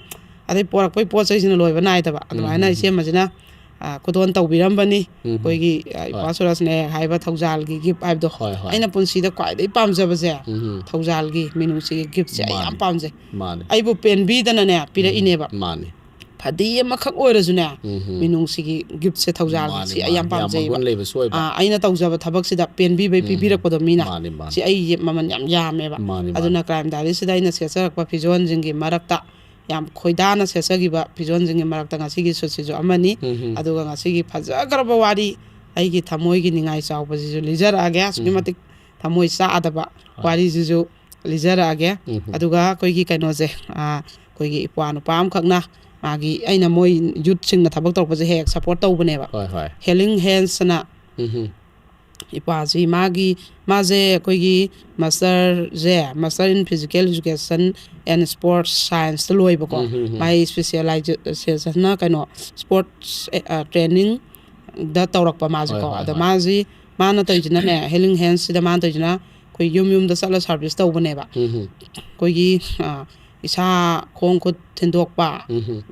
ꯑꯗꯩ ꯄꯣꯔꯛꯄꯩ ꯄꯣꯠ ꯆꯩꯁꯤꯅ ꯂꯣꯏꯕ ꯅꯥꯏꯗꯕ꯫ ꯑꯗꯨꯃꯥꯏꯅ ꯎꯝ, ꯎꯝ꯫ ꯏꯆꯦꯃꯁꯤꯅ, ꯑ, ꯈꯨꯗꯣꯜ ꯇꯧꯕꯤꯔꯝꯕꯅꯤ꯫ ꯎꯝ, ꯎꯝ꯫ ꯑꯩꯈꯣꯏꯒꯤ, ꯑ, ꯏꯄ꯭ꯋꯥ ꯍꯣꯏ꯫ ꯁꯨꯔꯖꯅ ꯍꯦꯛ ꯍꯥꯏꯕ ꯊꯧꯖꯥꯜꯒꯤ ꯒꯤꯐ ꯍꯥꯏꯕꯗꯣ꯫ ꯍꯣꯏ, ꯍꯣꯏ꯫ ꯑꯩꯅ ꯄꯨꯟꯁꯤꯗ ꯈ꯭ꯋꯥꯏꯗꯒꯤ ꯄꯥꯝꯖꯕꯁꯦ ꯎꯝ, ꯎꯝ꯫ ꯊꯧꯖꯥꯜꯒꯤ ꯃꯤꯅꯨꯡꯁꯤꯒꯤ ꯒꯤꯐꯁꯦ ꯑꯩ ꯌꯥꯝ ꯃꯥꯅꯦ꯫ ꯄꯥꯝꯖꯩ꯫ ꯃꯥꯅꯦ꯫ ꯑꯩꯕꯨ ꯄꯦꯟꯕꯤꯗꯅꯅꯦ ꯄꯤꯔꯛꯏꯅꯦꯕ꯫ ꯃꯥꯅꯦ꯫ ꯐꯗꯤ ꯑꯃꯈꯛ ꯑꯣꯏꯔꯁꯨꯅꯦ, ꯎꯝ, ꯎꯝ꯫ ꯃꯤꯅꯨꯡꯁꯤꯒꯤ ꯒꯤꯐꯁꯦ ꯊꯧꯖꯥꯜꯒꯤ ꯃꯥꯅꯦ, ꯁꯤ ꯑꯩ ꯃꯥꯅꯦ꯫ ꯌꯥꯝ ꯌꯥꯝ ꯄꯥꯝꯖꯩꯌꯦꯕ꯫ ꯃꯒꯨꯟ ꯂꯩꯕꯁꯨ ꯑꯣꯏꯕ꯫ ꯑꯥ, ꯑꯩꯅ ꯇꯧꯖꯕ ꯊꯕꯛꯁꯤꯗ ꯄꯦꯟꯕꯤꯕꯩ ꯎꯝ, ꯄꯤꯕꯤꯔꯛꯄꯗꯣ ꯃꯤꯅ, ꯃꯥꯅꯦ, ꯃꯥꯅꯦ꯫ ꯁꯤ ꯑꯩ ꯃꯃꯜ ꯌꯥꯝ ꯌꯥꯝꯃꯦꯕ꯫ ꯃꯥꯅꯦ, ꯑꯗꯨꯅ ꯃꯥꯅꯦ꯫ ꯀ꯭ꯔꯥꯏꯝ ꯗꯥꯏꯔꯤꯁꯤꯗ ꯑꯩꯅ ꯁꯦꯠꯆꯔꯛꯄ ꯐꯤꯖꯣꯜꯁꯤꯡꯒꯤ ꯃꯔꯛꯇ, ꯌꯥꯝ ꯈꯣꯏꯗꯥꯅ ꯁꯦꯠꯆꯈꯤꯕ ꯐꯤꯖꯣꯜꯁꯤꯡꯒꯤ ꯃꯔꯛꯇ ꯉꯁꯤꯒꯤ ꯁꯨꯠꯁꯤꯁꯨ ꯑꯃꯅꯤ꯫ ꯎꯝ, ꯎꯝ꯫ ꯑꯗꯨꯒ ꯉꯁꯤꯒꯤ ꯐꯖꯈ꯭ꯔꯕ ꯋꯥꯔꯤ, ꯑꯩꯒꯤ ꯊꯃꯣꯏꯒꯤ ꯅꯤꯡꯉꯥꯏ ꯆꯥꯎꯕꯁꯤꯁꯨ ꯂꯤꯖꯔꯛꯑꯒꯦ꯫ ꯑꯁꯨꯛꯀꯤ ꯎꯝ꯫ ꯃꯇꯤꯛ ꯊꯃꯣꯏ ꯆꯥꯛꯑꯗꯕ ꯍꯣꯏ꯫ ꯋꯥꯔꯤꯁꯤꯁꯨ ꯂꯤꯖꯔꯛꯑꯒꯦ꯫ ꯎꯝ, ꯎꯝ꯫ ꯑꯗꯨꯒ ꯑꯩꯈꯣꯏꯒꯤ ꯀꯩꯅꯣꯁꯦ, ꯑꯥ, ꯑꯩꯈꯣꯏꯒꯤ ꯏꯄ꯭ꯋꯥ ꯅꯨꯄꯥ ꯑꯃꯈꯛꯅ, ꯃꯥꯒꯤ, ꯑꯩꯅ ꯃꯣꯏ ꯌꯨꯠꯁꯤꯡꯅ ꯊꯕꯛ ꯇꯧꯔꯛꯄꯁꯦ ꯍꯦꯛ ꯍꯦꯛ ꯁꯞꯄꯣꯔꯠ ꯇꯧꯕꯅꯦꯕ꯫ ꯍꯣꯏ, ꯍꯣꯏ꯫ ꯍꯦꯂꯤꯡ ꯍꯦꯟꯁ ꯑꯅ ꯎꯝ, ꯎꯝ꯫ ꯏꯄꯥꯁꯤ, ꯃꯥꯒꯤ, ꯃꯥꯁꯦ ꯑꯩꯈꯣꯏꯒꯤ ꯃꯥꯁꯇꯔꯁꯦ, Master in Physical Education and Sports Science ꯇ ꯂꯣꯏꯕꯀꯣ꯫ ꯎꯝ, ꯎꯝ, ꯎꯝ꯫ ꯃꯥꯒꯤ ꯏꯁꯄꯤꯁꯦꯂꯥꯏꯖꯦꯁꯟꯅ ꯀꯩꯅꯣ, ꯁ꯭ꯄꯣꯔꯠꯁ, ꯑ, ꯇ꯭ꯔꯦꯅꯤꯡ ꯗ ꯇꯧꯔꯛꯄ ꯃꯥꯁꯦꯀꯣ꯫ ꯍꯣꯏ, ꯍꯣꯏ, ꯑꯗꯣ ꯍꯣꯏ꯫ ꯃꯥꯁꯤ, ꯃꯥꯅ ꯇꯧꯔꯤꯁꯤꯅꯅꯦ, ꯍꯦꯂꯤꯡ ꯍꯦꯟꯁꯁꯤꯗ ꯃꯥꯅ ꯇꯧꯔꯤꯁꯤꯅ ꯑꯩꯈꯣꯏ ꯌꯨꯝ ꯌꯨꯝꯗ ꯆꯠꯂ ꯁꯥꯔꯚꯤꯁ ꯇꯧꯕꯅꯦꯕ꯫ ꯎꯝ, ꯎꯝ꯫ ꯑꯩꯈꯣꯏꯒꯤ, ꯑ, ꯏꯁꯥ ꯈꯣꯡ ꯈꯨꯠ ꯊꯤꯟꯗꯣꯛꯄ, ꯎꯝ, ꯎꯝ꯫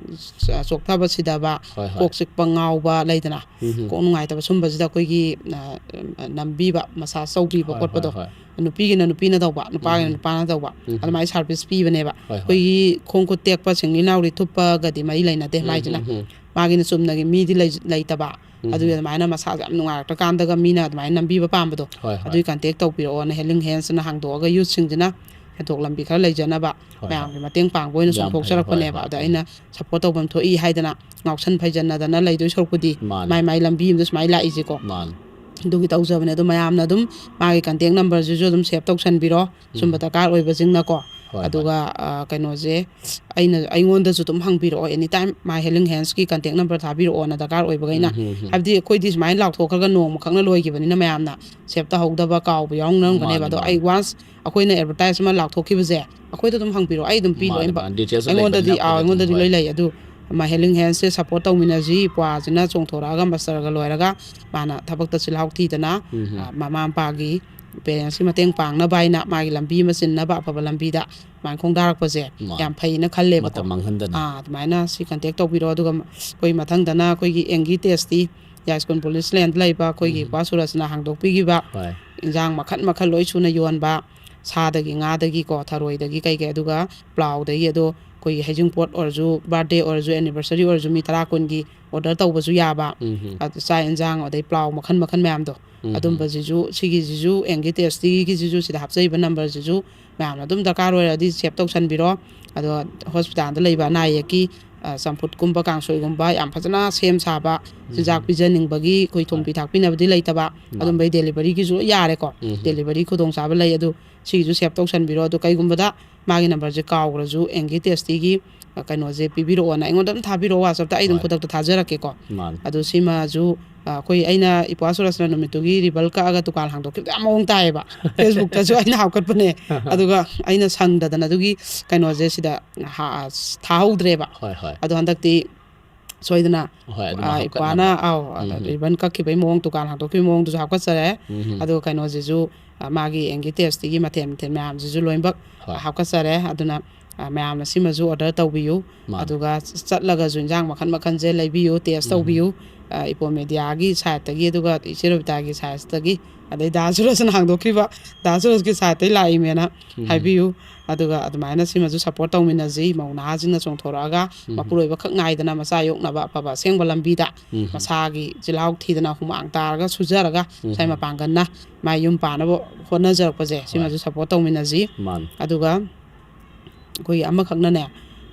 ꯆ-, ꯆꯣꯛꯊꯕ ꯁꯤꯗꯕ, ꯍꯣꯏ, ꯍꯣꯏ꯫ ꯀꯣꯛ ꯆꯤꯛꯄ ꯉꯥꯎꯕ ꯂꯩꯗꯅ, ꯎꯝ, ꯎꯝ꯫ ꯀꯣꯛ ꯅꯨꯡꯉꯥꯏꯇꯕ ꯁꯨꯝꯕꯁꯤꯗ ꯑꯩꯈꯣꯏꯒꯤ, ꯑ, ꯅꯝꯕꯤꯕ, ꯃꯁꯥꯖ ꯇꯧꯕꯤꯕ ꯍꯣꯏ, ꯈꯣꯠꯄꯗꯣ, ꯍꯣꯏ, ꯅꯨꯄꯤꯒꯤꯅ ꯅꯨꯄꯤꯅ ꯇꯧꯕ, ꯅꯨꯄꯥꯒꯤꯅ ꯎꯝ꯫ ꯅꯨꯄꯥꯅ ꯇꯧꯕ, ꯎꯝ꯫ ꯑꯗꯨꯃꯥꯏꯅ ꯁꯥꯔꯚꯤꯁ ꯄꯤꯕꯅꯦꯕ꯫ ꯍꯣꯏ, ꯍꯣꯏ꯫ ꯑꯩꯈꯣꯏꯒꯤ ꯈꯣꯡ ꯈꯨꯠ ꯇꯦꯛꯄ, ꯁꯤꯡꯂꯤ ꯅꯥꯎꯔꯤ ꯊꯨꯞꯄꯒꯗꯤ ꯃꯔꯤ ꯂꯩꯅꯗꯦ ꯎꯝ, ꯃꯥꯏꯁꯤꯅ꯫ ꯎꯝ, ꯎꯝ꯫ ꯃꯥꯒꯤꯅ ꯆꯨꯝꯅꯒꯤ ꯃꯤꯗꯤ ꯂꯩ-, ꯂꯩꯇꯕ, ꯎꯝ꯫ ꯑꯗꯨꯒꯤ ꯑꯗꯨꯃꯥꯏꯅ ꯃꯁꯥꯁꯦ ꯌꯥꯝ ꯅꯨꯡꯉꯥꯏꯔꯛꯇ꯭ꯔꯀꯥꯟꯗꯒ ꯃꯤꯅ ꯑꯗꯨꯃꯥꯏꯅ ꯅꯝꯕꯤꯕ ꯄꯥꯝꯕꯗꯣ, ꯍꯣꯏ, ꯍꯣꯏ꯫ ꯑꯗꯨꯒꯤ ꯀꯟꯇꯦꯛ ꯇꯧꯕꯤꯔꯛꯑꯣꯅ ꯍꯦꯂꯤꯡ ꯍꯦꯟꯁꯅ ꯍꯥꯡꯗꯣꯛꯑꯒ ꯌꯨꯠꯁꯤꯡꯁꯤꯅ ꯁꯦꯟꯊꯣꯛ ꯂꯝꯕꯤ ꯈꯔ ꯂꯩꯖꯅꯕ ꯍꯣꯏ, ꯃꯌꯥꯝꯒꯤ ꯃꯇꯦꯡ ꯄꯥꯡꯕ ꯑꯣꯏꯅ ꯌꯥꯝ ꯐꯩ, ꯆꯣꯡꯊꯣꯛꯆꯔꯛꯄꯅꯦꯕ꯫ ꯍꯣꯏ, ꯑꯗ ꯍꯣꯏ. ꯑꯩꯅ ꯁꯞꯄꯣꯔꯠ ꯇꯧꯐꯝ ꯊꯣꯛꯏ ꯍꯥꯏꯗꯅ ꯉꯥꯎꯁꯟ ꯐꯩꯖꯟꯅꯗꯅ ꯂꯩꯗꯣꯏ ꯁꯔꯨꯛꯄꯨꯗꯤ ꯃꯥꯅꯦ. ꯃꯥꯏ ꯃꯥꯏ ꯂꯝꯕꯤ ꯑꯃꯗ ꯁꯨꯃꯥꯏꯅ ꯂꯥꯛꯏꯁꯦꯀꯣ꯫ ꯃꯥꯅꯦ. ꯑꯗꯨꯒꯤ ꯇꯧꯖꯕꯅꯦ꯫ ꯑꯗꯣ ꯃꯌꯥꯝꯅ ꯑꯗꯨꯝ ꯃꯥꯒꯤ ꯀꯟꯇꯦꯛ ꯅꯝꯕꯔꯁꯤꯁꯨ ꯑꯗꯨꯝ ꯁꯦꯞ ꯇꯧꯁꯟꯕꯤꯔꯣ, ꯁꯨꯝꯕ ꯎꯝ. ꯗꯔꯀꯥꯔ ꯑꯣꯏꯕꯁꯤꯡꯅꯀꯣ꯫ ꯍꯣꯏ, ꯍꯣꯏ. ꯑꯗꯨꯒ ꯑ, ꯀꯩꯅꯣꯁꯦ, ꯑꯩꯅ ꯑꯩꯉꯣꯟꯗꯁꯨ ꯑꯗꯨꯝ ꯍꯪꯕꯤꯔꯛꯑꯣ, ꯑꯦꯅꯤ ꯇꯥꯏꯝ ꯃꯥꯏ ꯍꯦꯂꯤꯡ ꯍꯦꯟꯁꯀꯤ ꯀꯟꯇꯦꯛ ꯅꯝꯕꯔ ꯊꯥꯕꯤꯔꯛꯑꯣꯅ ꯗꯔꯀꯥꯔ ꯑꯣꯏꯕꯈꯩꯅ꯫ ꯎꯝ, ꯎꯝ, ꯎꯝ. ꯍꯥꯏꯕꯗꯤ ꯑꯩꯈꯣꯏꯗꯤ ꯁꯨꯃꯥꯏꯅ ꯂꯥꯎꯊꯣꯛꯈ꯭ꯔꯒ ꯅꯣꯡꯃꯈꯛꯅ ꯂꯣꯏꯈꯤꯕꯅꯤꯅ ꯃꯌꯥꯝꯅ ꯁꯦꯞ ꯇꯧꯍꯧꯗꯕ, ꯀꯥꯎꯕ ꯌꯥꯎꯅꯔꯝꯒꯅꯦꯕ꯫ ꯃꯥꯅꯤ, ꯑꯗꯣ ꯃꯥꯅꯤ. ꯑꯩ ꯋꯥꯟꯁ ꯑꯩꯈꯣꯏꯅ ꯑꯦꯗꯚꯔꯇꯥꯏꯁ ꯑꯃ ꯂꯥꯎꯊꯣꯛꯈꯤꯕꯁꯦ, ꯑꯩꯈꯣꯏꯗ ꯑꯗꯨꯝ ꯍꯪꯕꯤꯔꯛꯑꯣ, ꯑꯩ ꯑꯗꯨꯝ ꯄꯤ ꯃꯥꯅꯤ, ꯂꯣꯏꯅꯃꯛ꯫ ꯃꯥꯅꯤ. ꯗꯤꯇꯦꯜꯁ ꯑꯩꯉꯣꯟꯗꯗꯤ ꯂꯩꯕꯅꯤꯅ ꯑꯥꯎ ꯑꯩꯈꯣꯏꯗ ꯑꯗꯨꯝ, ꯑꯩꯉꯣꯟꯗꯗꯤ ꯂꯣꯏ ꯍꯣꯏ. ꯂꯩ꯫ ꯑꯗꯨ ꯃꯥꯏ ꯍꯦꯂꯤꯡ ꯍꯦꯟꯁꯁꯦ ꯁꯞꯄꯣꯔꯠ ꯇꯧꯃꯤꯟꯅꯁꯤ꯫ ꯏꯄ꯭ꯋꯥꯁꯤꯅ ꯆꯣꯡꯊꯣꯔꯛꯑꯒ ꯃꯁꯇꯔꯒ ꯂꯣꯏꯔꯒ ꯃꯥꯅ ꯊꯕꯛꯇ ꯆꯤꯜꯍꯥꯎ ꯊꯤꯗꯅ ꯎꯝ. ꯑ, ꯃꯃꯥ ꯃꯄꯥꯒꯤ ꯄꯦꯔꯦꯟꯁꯀꯤ ꯃꯇꯦꯡ ꯄꯥꯡꯅꯕ ꯍꯥꯏꯅ ꯃꯥꯒꯤ ꯂꯝꯕꯤ ꯑꯃ ꯆꯤꯟꯅꯕ, ꯑꯐꯕ ꯂꯝꯕꯤꯗ ꯑꯗꯨꯃꯥꯏꯅ ꯈꯣꯡꯗꯥꯔꯛꯄꯁꯦ ꯃꯥꯅꯤ. ꯌꯥꯝ ꯐꯩꯅ ꯈꯜꯂꯦꯕꯀꯣ꯫ ꯃꯇꯝ ꯃꯥꯡꯍꯟꯗꯅ. ꯑꯥ, ꯑꯗꯨꯃꯥꯏꯅ ꯁꯤ ꯀꯟꯇꯦꯛ ꯇꯧꯕꯤꯔꯣ꯫ ꯑꯗꯨꯒ ꯑꯩꯈꯣꯏ ꯃꯊꯪꯗꯅ ꯑꯩꯈꯣꯏꯒꯤ ꯑꯦꯡꯒꯤ ꯇꯦꯁꯇꯤ ꯌꯥꯏꯁ꯭ꯀꯨꯜ ꯄꯨꯂꯤꯁ ꯂꯦꯟꯗ ꯂꯩꯕ ꯑꯩꯈꯣꯏꯒꯤ ꯎꯝ. ꯏꯄ꯭ꯋꯥ ꯁꯨꯔꯖꯅ ꯍꯥꯡꯗꯣꯛꯄꯤꯈꯤꯕ ꯍꯣꯏ. ꯏꯟꯖꯥꯡ ꯃꯈꯜ ꯃꯈꯜ ꯂꯣꯏ ꯁꯨꯅ ꯌꯣꯟꯕ, ꯁꯥꯗꯒꯤ ꯉꯥꯗꯒꯤꯀꯣ, ꯊꯔꯣꯏꯗꯒꯤ ꯀꯩꯀꯩ, ꯑꯗꯨꯒ ꯄ꯭ꯂꯥꯎꯗꯒꯤ, ꯑꯗꯣ ꯑꯩꯈꯣꯏꯒꯤ ꯍꯩꯖꯤꯡꯄꯣꯠ ꯑꯣꯏꯔꯁꯨ, ꯕꯥꯔꯗꯦ ꯑꯣꯏꯔꯁꯨ, ꯑꯦꯅꯤꯚꯔꯁꯔꯤ ꯑꯣꯏꯔꯁꯨ, ꯃꯤ ꯇꯔꯥ ꯀꯨꯟꯒꯤ ꯑꯣꯔꯗꯔ ꯇꯧꯕꯁꯨ ꯌꯥꯕ, ꯎꯝ. ꯑꯗꯨ ꯆꯥꯛ ꯌꯦꯟꯖꯥꯡ, ꯑꯗꯩ ꯄ꯭ꯂꯥꯎ ꯃꯈꯜ ꯃꯈꯜ ꯃꯌꯥꯝꯗꯣ, ꯎꯝ. ꯑꯗꯨꯝꯕꯁꯤꯁꯨ, ꯁꯤꯒꯤꯁꯤꯁꯨ ꯑꯦꯡꯒꯤ ꯇꯦꯁꯇꯤꯒꯤꯁꯤꯁꯨ ꯁꯤꯗ ꯍꯥꯞꯆꯔꯤꯕ ꯅꯝꯕꯔꯁꯤꯁꯨ ꯃꯌꯥꯝꯅ ꯑꯗꯨꯝ ꯗꯔꯀꯥꯔ ꯑꯣꯏꯔꯗꯤ ꯁꯦꯞ ꯇꯧꯁꯟꯕꯤꯔꯣ꯫ ꯑꯗꯣ ꯍꯣꯁꯄꯤꯇꯥꯜꯗ ꯂꯩꯕ ꯑꯅꯥ ꯑꯌꯦꯛꯀꯤ ꯑ, ꯆꯝꯐꯨꯠꯀꯨꯝꯕ, ꯀꯥꯡꯁꯣꯏꯒꯨꯝꯕ ꯌꯥꯝ ꯐꯖꯅ ꯁꯦꯝ ꯁꯥꯕ, ꯆꯤꯟꯖꯥꯛ ꯎꯝ. ꯄꯤꯖꯅꯤꯡꯕꯒꯤ ꯑꯩꯈꯣꯏ ꯊꯨꯝ ꯍꯣꯏ. ꯄꯤ ꯊꯥꯛꯄꯤꯅꯕꯗꯤ ꯂꯩꯇꯕ, ꯃꯥꯅꯤ. ꯑꯗꯨꯝꯕꯩ ꯗꯦꯂꯤꯚꯔꯤꯒꯤꯁꯨ ꯂꯣꯏ ꯌꯥꯔꯦꯀꯣ꯫ ꯎꯝ. ꯗꯦꯂꯤꯚꯔꯤ ꯈꯨꯗꯣꯡꯆꯥꯕ ꯂꯩ꯫ ꯑꯗꯨ ꯁꯤꯒꯤꯁꯨ ꯁꯦꯞ ꯇꯧꯁꯟꯕꯤꯔꯣ꯫ ꯑꯗꯨ ꯀꯩꯒꯨꯝꯕꯗ ꯃꯥꯒꯤ ꯅꯝꯕꯔꯁꯦ ꯀꯥꯎꯈ꯭ꯔꯁꯨ ꯑꯦꯡꯒꯤ ꯇꯦꯁꯇꯤꯒꯤ, ꯑ, ꯀꯩꯅꯣꯁꯦ ꯄꯤꯕꯤꯔꯛꯑꯣꯅ ꯑꯩꯉꯣꯟꯗ ꯑꯗꯨꯝ ꯊꯥꯕꯤꯔꯛꯑꯣ, ꯋꯥꯆꯞꯇ ꯑꯩ ꯑꯗꯨꯝ ꯍꯣꯏ. ꯈꯨꯗꯛꯇ ꯊꯥꯖꯔꯛꯀꯦꯀꯣ꯫ ꯃꯥꯅꯤ. ꯑꯗꯨ ꯁꯤꯃꯁꯨ, ꯑ, ꯑꯩꯈꯣꯏ, ꯑꯩꯅ ꯏꯄ꯭ꯋꯥ ꯁꯨꯔꯁꯅ ꯅꯨꯃꯤꯠꯇꯨꯒꯤ ꯔꯤꯕꯜ ꯀꯛꯑꯒ ꯗꯨꯀꯥꯟ ꯍꯥꯡꯗꯣꯛꯈꯤꯕꯗꯣ ꯌꯥꯝ ꯃꯑꯣꯡ ꯇꯥꯏꯌꯦꯕ꯫ ꯐꯦꯁꯕꯨꯛꯇꯁꯨ ꯑꯩꯅ ꯍꯥꯞꯀꯠꯄꯅꯦ꯫ ꯑꯗꯨꯒ ꯑꯩꯅ ꯁꯪꯗꯗꯅ ꯑꯗꯨꯒꯤ ꯀꯩꯅꯣꯁꯦ ꯁꯤꯗ ꯍꯥ-, ꯊꯥꯍꯧꯗ꯭ꯔꯦꯕ꯫ ꯍꯣꯏ, ꯍꯣꯏ. ꯑꯗꯣ ꯍꯟꯗꯛꯇꯤ ꯁꯣꯏꯗꯅ, ꯍꯣꯏ, ꯑꯗꯨꯝ ꯑ, ꯍꯥꯞꯀꯠꯅꯕ. ꯏꯄ꯭ꯋꯥꯅ, ꯑꯥꯎ, ꯎꯝ. ꯔꯤꯕꯟ ꯀꯛꯈꯤꯕꯒꯤ ꯃꯑꯣꯡ, ꯗꯨꯀꯥꯟ ꯍꯥꯡꯗꯣꯛꯈꯤꯕꯒꯤ ꯃꯑꯣꯡꯗꯨꯁꯨ ꯍꯥꯞꯀꯠꯆꯔꯦ꯫ ꯎꯝ. ꯑꯗꯣ ꯀꯩꯅꯣꯁꯤꯁꯨ, ꯑ, ꯃꯥꯒꯤ ꯑꯦꯡꯒꯤ ꯇꯦꯁꯇꯤꯒꯤ ꯃꯊꯦꯜ ꯃꯊꯦꯜ ꯃꯌꯥꯝꯁꯤꯁꯨ ꯂꯣꯏꯅꯃꯛ ꯍꯣꯏ. ꯍꯥꯞꯀꯠꯆꯔꯦ꯫ ꯑꯗꯨꯅ ꯑ, ꯃꯌꯥꯝꯅ ꯁꯤꯃꯁꯨ order ꯇꯧꯕꯤꯌꯨ꯫ ꯃꯥꯅꯤ꯫ ꯑꯗꯨꯒ ꯆꯠꯂꯒꯁꯨ ꯏꯟꯖꯥꯡ ꯃꯈꯜ ꯃꯈꯜꯁꯦ ꯂꯩꯕꯤꯌꯨ, test ꯎꯝ꯫ ꯇꯧꯕꯤꯌꯨ꯫ ꯑ, ꯏꯄꯣ ꯃꯦꯗꯤꯌꯥꯒꯤ siteꯇꯒꯤ, ꯑꯗꯨꯒ ꯏꯆꯦ ꯔꯣꯕꯤꯇꯥꯒꯤ siteꯇꯒꯤ, ꯑꯗꯩ ꯗꯥ ꯁꯨꯔꯖꯅ ꯍꯥꯡꯗꯣꯛꯈꯤꯕ ꯗꯥ ꯁꯨꯔꯖꯀꯤ siteꯇꯩ ꯂꯥꯛꯏꯃꯦꯅ ꯎꯝ꯫ ꯍꯥꯏꯕꯤꯌꯨ꯫ ꯑꯗꯨꯒ ꯑꯗꯨꯃꯥꯏꯅ ꯁꯤꯃꯁꯨ support ꯇꯧꯃꯤꯟꯅꯁꯤ꯫ ꯃꯧ ꯅꯍꯥꯁꯤꯡꯅ ꯆꯣꯡꯊꯣꯔꯛꯑꯒ ꯎꯝ꯫ ꯃꯄꯨꯔꯣꯏꯕ ꯈꯛ ꯉꯥꯏꯗꯅ ꯃꯆꯥ ꯌꯣꯛꯅꯕ ꯑꯐꯕ ꯑꯁꯦꯡꯕ ꯂꯝꯕꯤꯗ ꯎꯝ꯫ ꯃꯁꯥꯒꯤ ꯆꯤꯜꯍꯥꯎ ꯊꯤꯗꯅ ꯍꯨꯃꯥꯡ ꯇꯥꯔꯒ ꯁꯨꯖꯔꯒ ꯎꯝ꯫ ꯉꯁꯥꯏ ꯃꯄꯥꯡꯒꯜꯅ ꯃꯥꯏ ꯌꯨꯝ ꯄꯥꯟꯅꯕ ꯍꯣꯠꯅꯖꯔꯛꯄꯁꯦ ꯍꯣꯏ꯫ ꯁꯤꯃꯁꯨ support ꯇꯧꯃꯤꯟꯅꯁꯤ꯫ ꯃꯥꯅꯤ꯫ ꯑꯗꯨꯒ ꯑꯩꯈꯣꯏꯒꯤ ꯑꯃꯈꯛꯅꯅꯦ,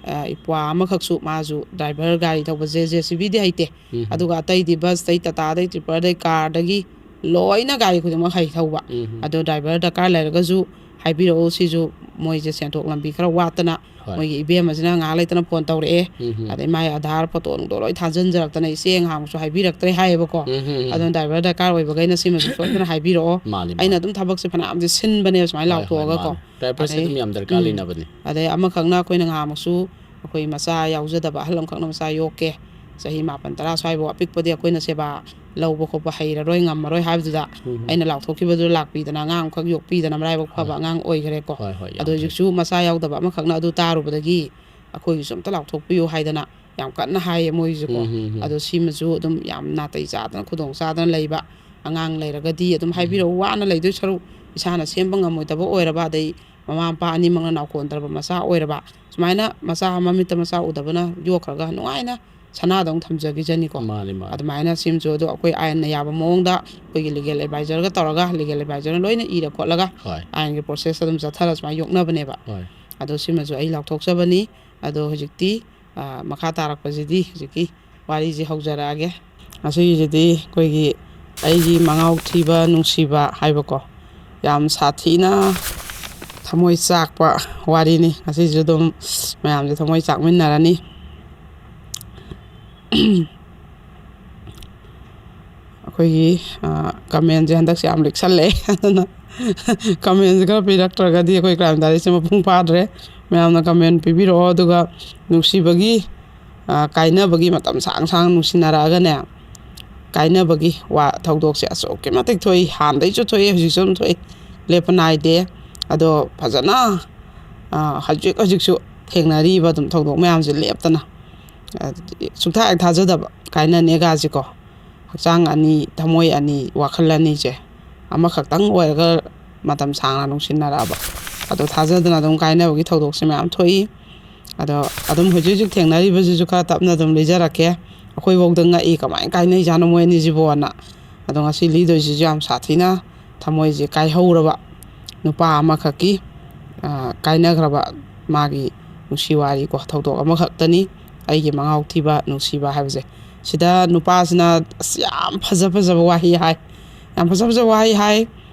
ꯑ, ꯏꯄ꯭ꯋꯥ ꯑꯃꯈꯛꯁꯨ ꯃꯥꯁꯨ driver ꯒꯥꯔꯤ ꯊꯧꯕꯁꯦ, JCBꯗꯤ ꯍꯩꯇꯦ꯫ ꯎꯝ꯫ ꯑꯗꯨꯒ ꯑꯇꯩꯗꯤ busꯇꯩ, Tataꯗꯩ, tripperꯗꯩ, carꯗꯒꯤ ꯂꯣꯏꯅ ꯒꯥꯔꯤ ꯈꯨꯗꯤꯡꯃꯛ ꯍꯩ ꯊꯧꯕ꯫ ꯎꯝ꯫ ꯑꯗꯣ driver ꯗꯔꯀꯥꯔ ꯂꯩꯔꯒꯁꯨ ꯍꯥꯏꯕꯤꯔꯛꯑꯣ, ꯁꯤꯁꯨ ꯃꯣꯏꯁꯦ ꯁꯦꯟꯊꯣꯛ ꯂꯝꯕꯤ ꯈꯔ ꯋꯥꯠꯇꯅ ꯍꯣꯏ꯫ ꯃꯣꯏꯒꯤ ꯏꯕꯦꯝꯃꯁꯤꯅ ꯉꯥꯏꯍꯥꯛ ꯂꯩꯇꯅ phone ꯇꯧꯔꯛꯑꯦ꯫ ꯎꯝ꯫ ꯑꯗꯩ ꯃꯥꯏ Aadhaar photo ꯅꯨꯡꯗꯣ ꯂꯣꯏ ꯊꯥꯖꯤꯟꯖꯔꯛꯇꯅ ꯏꯆꯦ ꯉꯥꯏꯍꯥꯛꯁꯨ ꯍꯥꯏꯕꯤꯔꯛꯇ꯭ꯔꯦ ꯍꯥꯏꯌꯦꯕꯀꯣ꯫ ꯎꯝ, ꯎꯝ, ꯎꯝ꯫ ꯑꯗꯨꯅ driver ꯗꯔꯀꯥꯔ ꯑꯣꯏꯕꯈꯩꯅ ꯁꯤꯃꯁꯨ ꯁꯣꯏꯗꯅ ꯍꯥꯏꯕꯤꯔꯛꯑꯣ꯫ ꯃꯥꯅꯤ, ꯃꯥꯅꯤ꯫ ꯑꯩꯅ ꯑꯗꯨꯝ ꯊꯕꯛꯁꯦ ꯐꯅꯌꯥꯝꯗꯤ ꯁꯤꯟꯕꯅꯦꯕ ꯁꯨꯃꯥꯏꯅ ꯍꯣꯏ, ꯍꯣꯏ, ꯂꯥꯎꯊꯣꯛꯑꯒꯀꯣ꯫ ꯃꯥꯅꯤ꯫ Driverꯁꯦ ꯑꯗꯩ, ꯑꯗꯨꯝ ꯌꯥꯝ ꯗꯔꯀꯥꯔ ꯎꯝ꯫ ꯂꯩꯅꯕꯅꯤ꯫ ꯑꯗꯩ ꯑꯃꯈꯛꯅ ꯑꯩꯈꯣꯏꯅ ꯉꯍꯥꯟꯃꯨꯛꯁꯨ ꯑꯩꯈꯣꯏ ꯃꯆꯥ ꯌꯥꯎꯖꯗꯕ ꯑꯍꯜ ꯑꯃꯈꯛꯅ ꯃꯆꯥ ꯌꯣꯛꯀꯦ, ꯆꯍꯤ ꯃꯥꯄꯟ ꯇꯔꯥ ꯁ꯭ꯋꯥꯏꯐꯥꯎ ꯑꯄꯤꯛꯄꯗꯤ ꯑꯩꯈꯣꯏꯅ ꯁꯦꯕꯥ ꯂꯧꯕ ꯈꯣꯠꯄ ꯍꯩꯔꯔꯣꯏ, ꯉꯝꯃꯔꯣꯏ ꯍꯥꯏꯕꯗꯨꯗ ꯎꯝ꯫ ꯑꯩꯅ ꯂꯥꯎꯊꯣꯛꯈꯤꯕꯗꯨ ꯂꯥꯛꯄꯤꯗꯅ ꯑꯉꯥꯡ ꯑꯃꯈꯛ ꯌꯣꯛꯄꯤꯗꯅ ꯃꯔꯥꯏꯕꯛ ꯐꯕ ꯍꯣꯏ꯫ ꯑꯉꯥꯡ ꯑꯣꯏꯈ꯭ꯔꯦꯀꯣ꯫ ꯍꯣꯏ, ꯍꯣꯏ, ꯌꯥꯝ ꯑꯗꯣ ꯐꯩ꯫ ꯍꯧꯖꯤꯛꯁꯨ ꯃꯆꯥ ꯌꯥꯎꯗꯕ ꯑꯃꯈꯛꯅ ꯑꯗꯨ ꯇꯥꯔꯨꯕꯗꯒꯤ ꯑꯩꯈꯣꯏꯒꯤꯁꯨ ꯑꯝꯇ ꯂꯥꯎꯊꯣꯛꯄꯤꯌꯨ ꯍꯥꯏꯗꯅ ꯌꯥꯝ ꯀꯟꯅ ꯍꯥꯏꯌꯦ ꯃꯣꯏꯁꯨꯀꯣ꯫ ꯎꯝ, ꯎꯝ, ꯎꯝ꯫ ꯑꯗꯣ ꯁꯤꯃꯁꯨ ꯑꯗꯨꯝ ꯌꯥꯝ ꯅꯥꯇꯩ ꯆꯥꯗꯅ ꯈꯨꯗꯣꯡ ꯆꯥꯗꯅ ꯂꯩꯕ ꯑꯉꯥꯡ ꯂꯩꯔꯒꯗꯤ ꯑꯗꯨꯝ ꯎꯝ꯫ ꯍꯥꯏꯕꯤꯔꯛꯎ, ꯋꯥꯅ ꯂꯩꯗꯣꯏ ꯁꯔꯨꯛ ꯏꯁꯥꯅ ꯁꯦꯝꯕ ꯉꯝꯃꯣꯏꯗꯕ ꯑꯣꯏꯔꯕ, ꯑꯗꯩ ꯃꯃꯥ ꯃꯄꯥ ꯑꯅꯤꯃꯛꯅ ꯅꯥꯎꯀꯣꯟꯗ꯭ꯔꯕ ꯃꯆꯥ ꯑꯣꯏꯔꯕ, ꯁꯨꯃꯥꯏꯅ ꯃꯆꯥ ꯃꯃꯤꯠꯇ ꯃꯆꯥ ꯎꯗꯕꯅ ꯌꯣꯛꯈ꯭ꯔꯒ ꯅꯨꯡꯉꯥꯏꯅ ꯁꯅꯥꯗꯧꯅ ꯊꯝꯖꯈꯤꯖꯅꯤꯀꯣ꯫ ꯃꯥꯅꯤ, ꯃꯥꯅꯤ꯫ ꯑꯗꯨꯃꯥꯏꯅ ꯁꯤꯃꯁꯨ ꯑꯗꯣ ꯑꯩꯈꯣꯏ ꯑꯥꯏꯟꯅ ꯌꯥꯕ ꯃꯑꯣꯡꯗ ꯑꯩꯈꯣꯏꯒꯤ legal advisorꯒ ꯇꯧꯔꯒ, legal advisorꯅ ꯂꯣꯏꯅ ꯏꯔ ꯈꯣꯠꯂꯒ ꯍꯣꯏ꯫ ꯑꯥꯏꯟꯒꯤ process ꯑꯗꯨꯝ ꯆꯠꯊꯔ ꯁꯨꯃꯥꯏꯅ ꯌꯣꯛꯅꯕꯅꯦꯕ꯫ ꯍꯣꯏ꯫ ꯑꯗꯣ ꯁꯤꯃꯁꯨ ꯑꯩ ꯂꯥꯎꯊꯣꯛꯆꯕꯅꯤ꯫ ꯑꯗꯣ ꯍꯧꯖꯤꯛꯇꯤ, ꯑ, ꯃꯈꯥ ꯇꯥꯔꯛꯄꯁꯤꯗꯤ ꯍꯧꯖꯤꯛꯀꯤ ꯋꯥꯔꯤꯁꯤ ꯍꯧꯖꯔꯛꯑꯒꯦ꯫ ꯉꯁꯤꯒꯤꯁꯤꯗꯤ ꯑꯩꯈꯣꯏꯒꯤ ꯑꯩꯒꯤ ꯃꯉꯥꯎ ꯊꯤꯕ ꯅꯨꯡꯁꯤꯕ ꯍꯥꯏꯕꯀꯣ, ꯌꯥꯝ ꯁꯥꯊꯤꯅ ꯊꯃꯣꯏ ꯆꯥꯛꯄ ꯋꯥꯔꯤꯅꯤ꯫ ꯉꯁꯤꯁꯨ ꯑꯗꯨꯝ ꯃꯌꯥꯝꯁꯦ ꯊꯃꯣꯏ ꯆꯥꯛꯃꯤꯟꯅꯔꯅꯤ꯫ ꯑꯩꯈꯣꯏꯒꯤ, ꯑ, commentꯁꯦ ꯍꯟꯗꯛꯁꯦ ꯌꯥꯝ ꯂꯤꯛꯁꯜꯂꯛꯑꯦ꯫ ꯑꯗꯨꯅ commentꯁꯦ ꯈꯔ ꯄꯤꯔꯛꯇ꯭ꯔꯒꯗꯤ ꯑꯩꯈꯣꯏ Crime Diaryꯁꯦ ꯃꯄꯨꯡ ꯐꯥꯗ꯭ꯔꯦ꯫ ꯃꯌꯥꯝꯅ comment ꯄꯤꯕꯤꯔꯛꯑꯣ꯫ ꯑꯗꯨꯒ ꯅꯨꯡꯁꯤꯕꯒꯤ, ꯑ, ꯀꯥꯏꯅꯕꯒꯤ ꯃꯇꯝ ꯁꯥꯡ ꯁꯥꯡ ꯅꯨꯡꯁꯤꯅꯔꯛꯑꯒꯅꯦ, ꯀꯥꯏꯅꯕꯒꯤ ꯋꯥ ꯊꯧꯗꯣꯛꯁꯦ ꯑꯁꯨꯛꯀꯤ ꯃꯇꯤꯛ ꯊꯣꯛꯏ꯫ ꯍꯥꯟꯅꯗꯩꯁꯨ ꯊꯣꯛꯏ, ꯍꯧꯖꯤꯛꯁꯨ ꯑꯗꯨꯝ ꯊꯣꯛꯏ, ꯂꯦꯞꯄ ꯅꯥꯏꯗꯦ꯫ ꯑꯗꯣ ꯐꯖꯅ ꯍꯧꯖꯤꯛ ꯍꯧꯖꯤꯛꯁꯨ ꯊꯦꯡꯅꯔꯤꯕ ꯑꯗꯨꯝ ꯊꯧꯗꯣꯛ ꯃꯌꯥꯝꯁꯦ ꯂꯦꯞꯇꯅ, ꯑꯗꯨꯗꯤ ꯁꯨꯡꯊꯥ ꯍꯦꯛ ꯊꯥꯖꯗꯕ ꯀꯥꯏꯅꯅꯦꯒꯁꯤꯀꯣ, ꯍꯛꯆꯥꯡ ꯑꯅꯤ, ꯊꯃꯣꯏ ꯑꯅꯤ, ꯋꯥꯈꯜ ꯑꯅꯤꯁꯦ ꯑꯃꯈꯛꯇꯪ ꯑꯣꯏꯔꯒ ꯃꯇꯝ ꯁꯥꯡꯅ ꯅꯨꯡꯁꯤꯅꯔꯛꯑꯕ, ꯑꯗꯣ ꯊꯥꯖꯗꯅ ꯑꯗꯨꯝ ꯀꯥꯏꯅꯕꯒꯤ ꯊꯧꯗꯣꯛꯁꯦ ꯃꯌꯥꯝ ꯊꯣꯛꯏ꯫ ꯑꯗꯣ ꯑꯗꯨꯝ ꯍꯧꯖꯤꯛ ꯍꯧꯖꯤꯛ ꯊꯦꯡꯅꯔꯤꯕꯁꯤꯁꯨ ꯈꯔ ꯇꯞꯅ ꯑꯗꯨꯝ ꯂꯤꯖꯔꯛꯀꯦ꯫ ꯑꯩꯈꯣꯏꯐꯧꯗ ꯉꯛꯏ, ꯀꯃꯥꯏꯅ ꯀꯥꯏꯅꯩꯖꯥꯠꯅꯣ ꯃꯣꯏ ꯑꯅꯤꯁꯤꯕꯣꯅ꯫ ꯑꯗꯣ ꯉꯁꯤ ꯂꯤꯗꯣꯏꯁꯤꯁꯨ ꯌꯥꯝ ꯁꯥꯊꯤꯅ ꯊꯃꯣꯏꯁꯦ ꯀꯥꯏꯍꯧꯔꯕ ꯅꯨꯄꯥ ꯑꯃꯈꯛꯀꯤ, ꯑ, ꯀꯥꯏꯅꯈ꯭ꯔꯕ ꯃꯥꯒꯤ ꯅꯨꯡꯁꯤ ꯋꯥꯔꯤ ꯀꯣ, ꯊꯧꯗꯣꯛ ꯑꯃꯈꯛꯇꯅꯤ꯫ ꯑꯩꯒꯤ ꯃꯉꯥꯎ ꯊꯤꯕ ꯅꯨꯡꯁꯤꯕ ꯍꯥꯏꯕꯁꯦ꯫ ꯁꯤꯗ ꯅꯨꯄꯥꯁꯤꯅ ꯑꯁ ꯌꯥꯝ ꯐꯖ ꯐꯖꯕ ꯋꯥꯍꯩ ꯍꯥꯏ, ꯌꯥꯝ ꯐꯖ ꯐꯖꯕ ꯋꯥꯍꯩ ꯍꯥꯏ꯫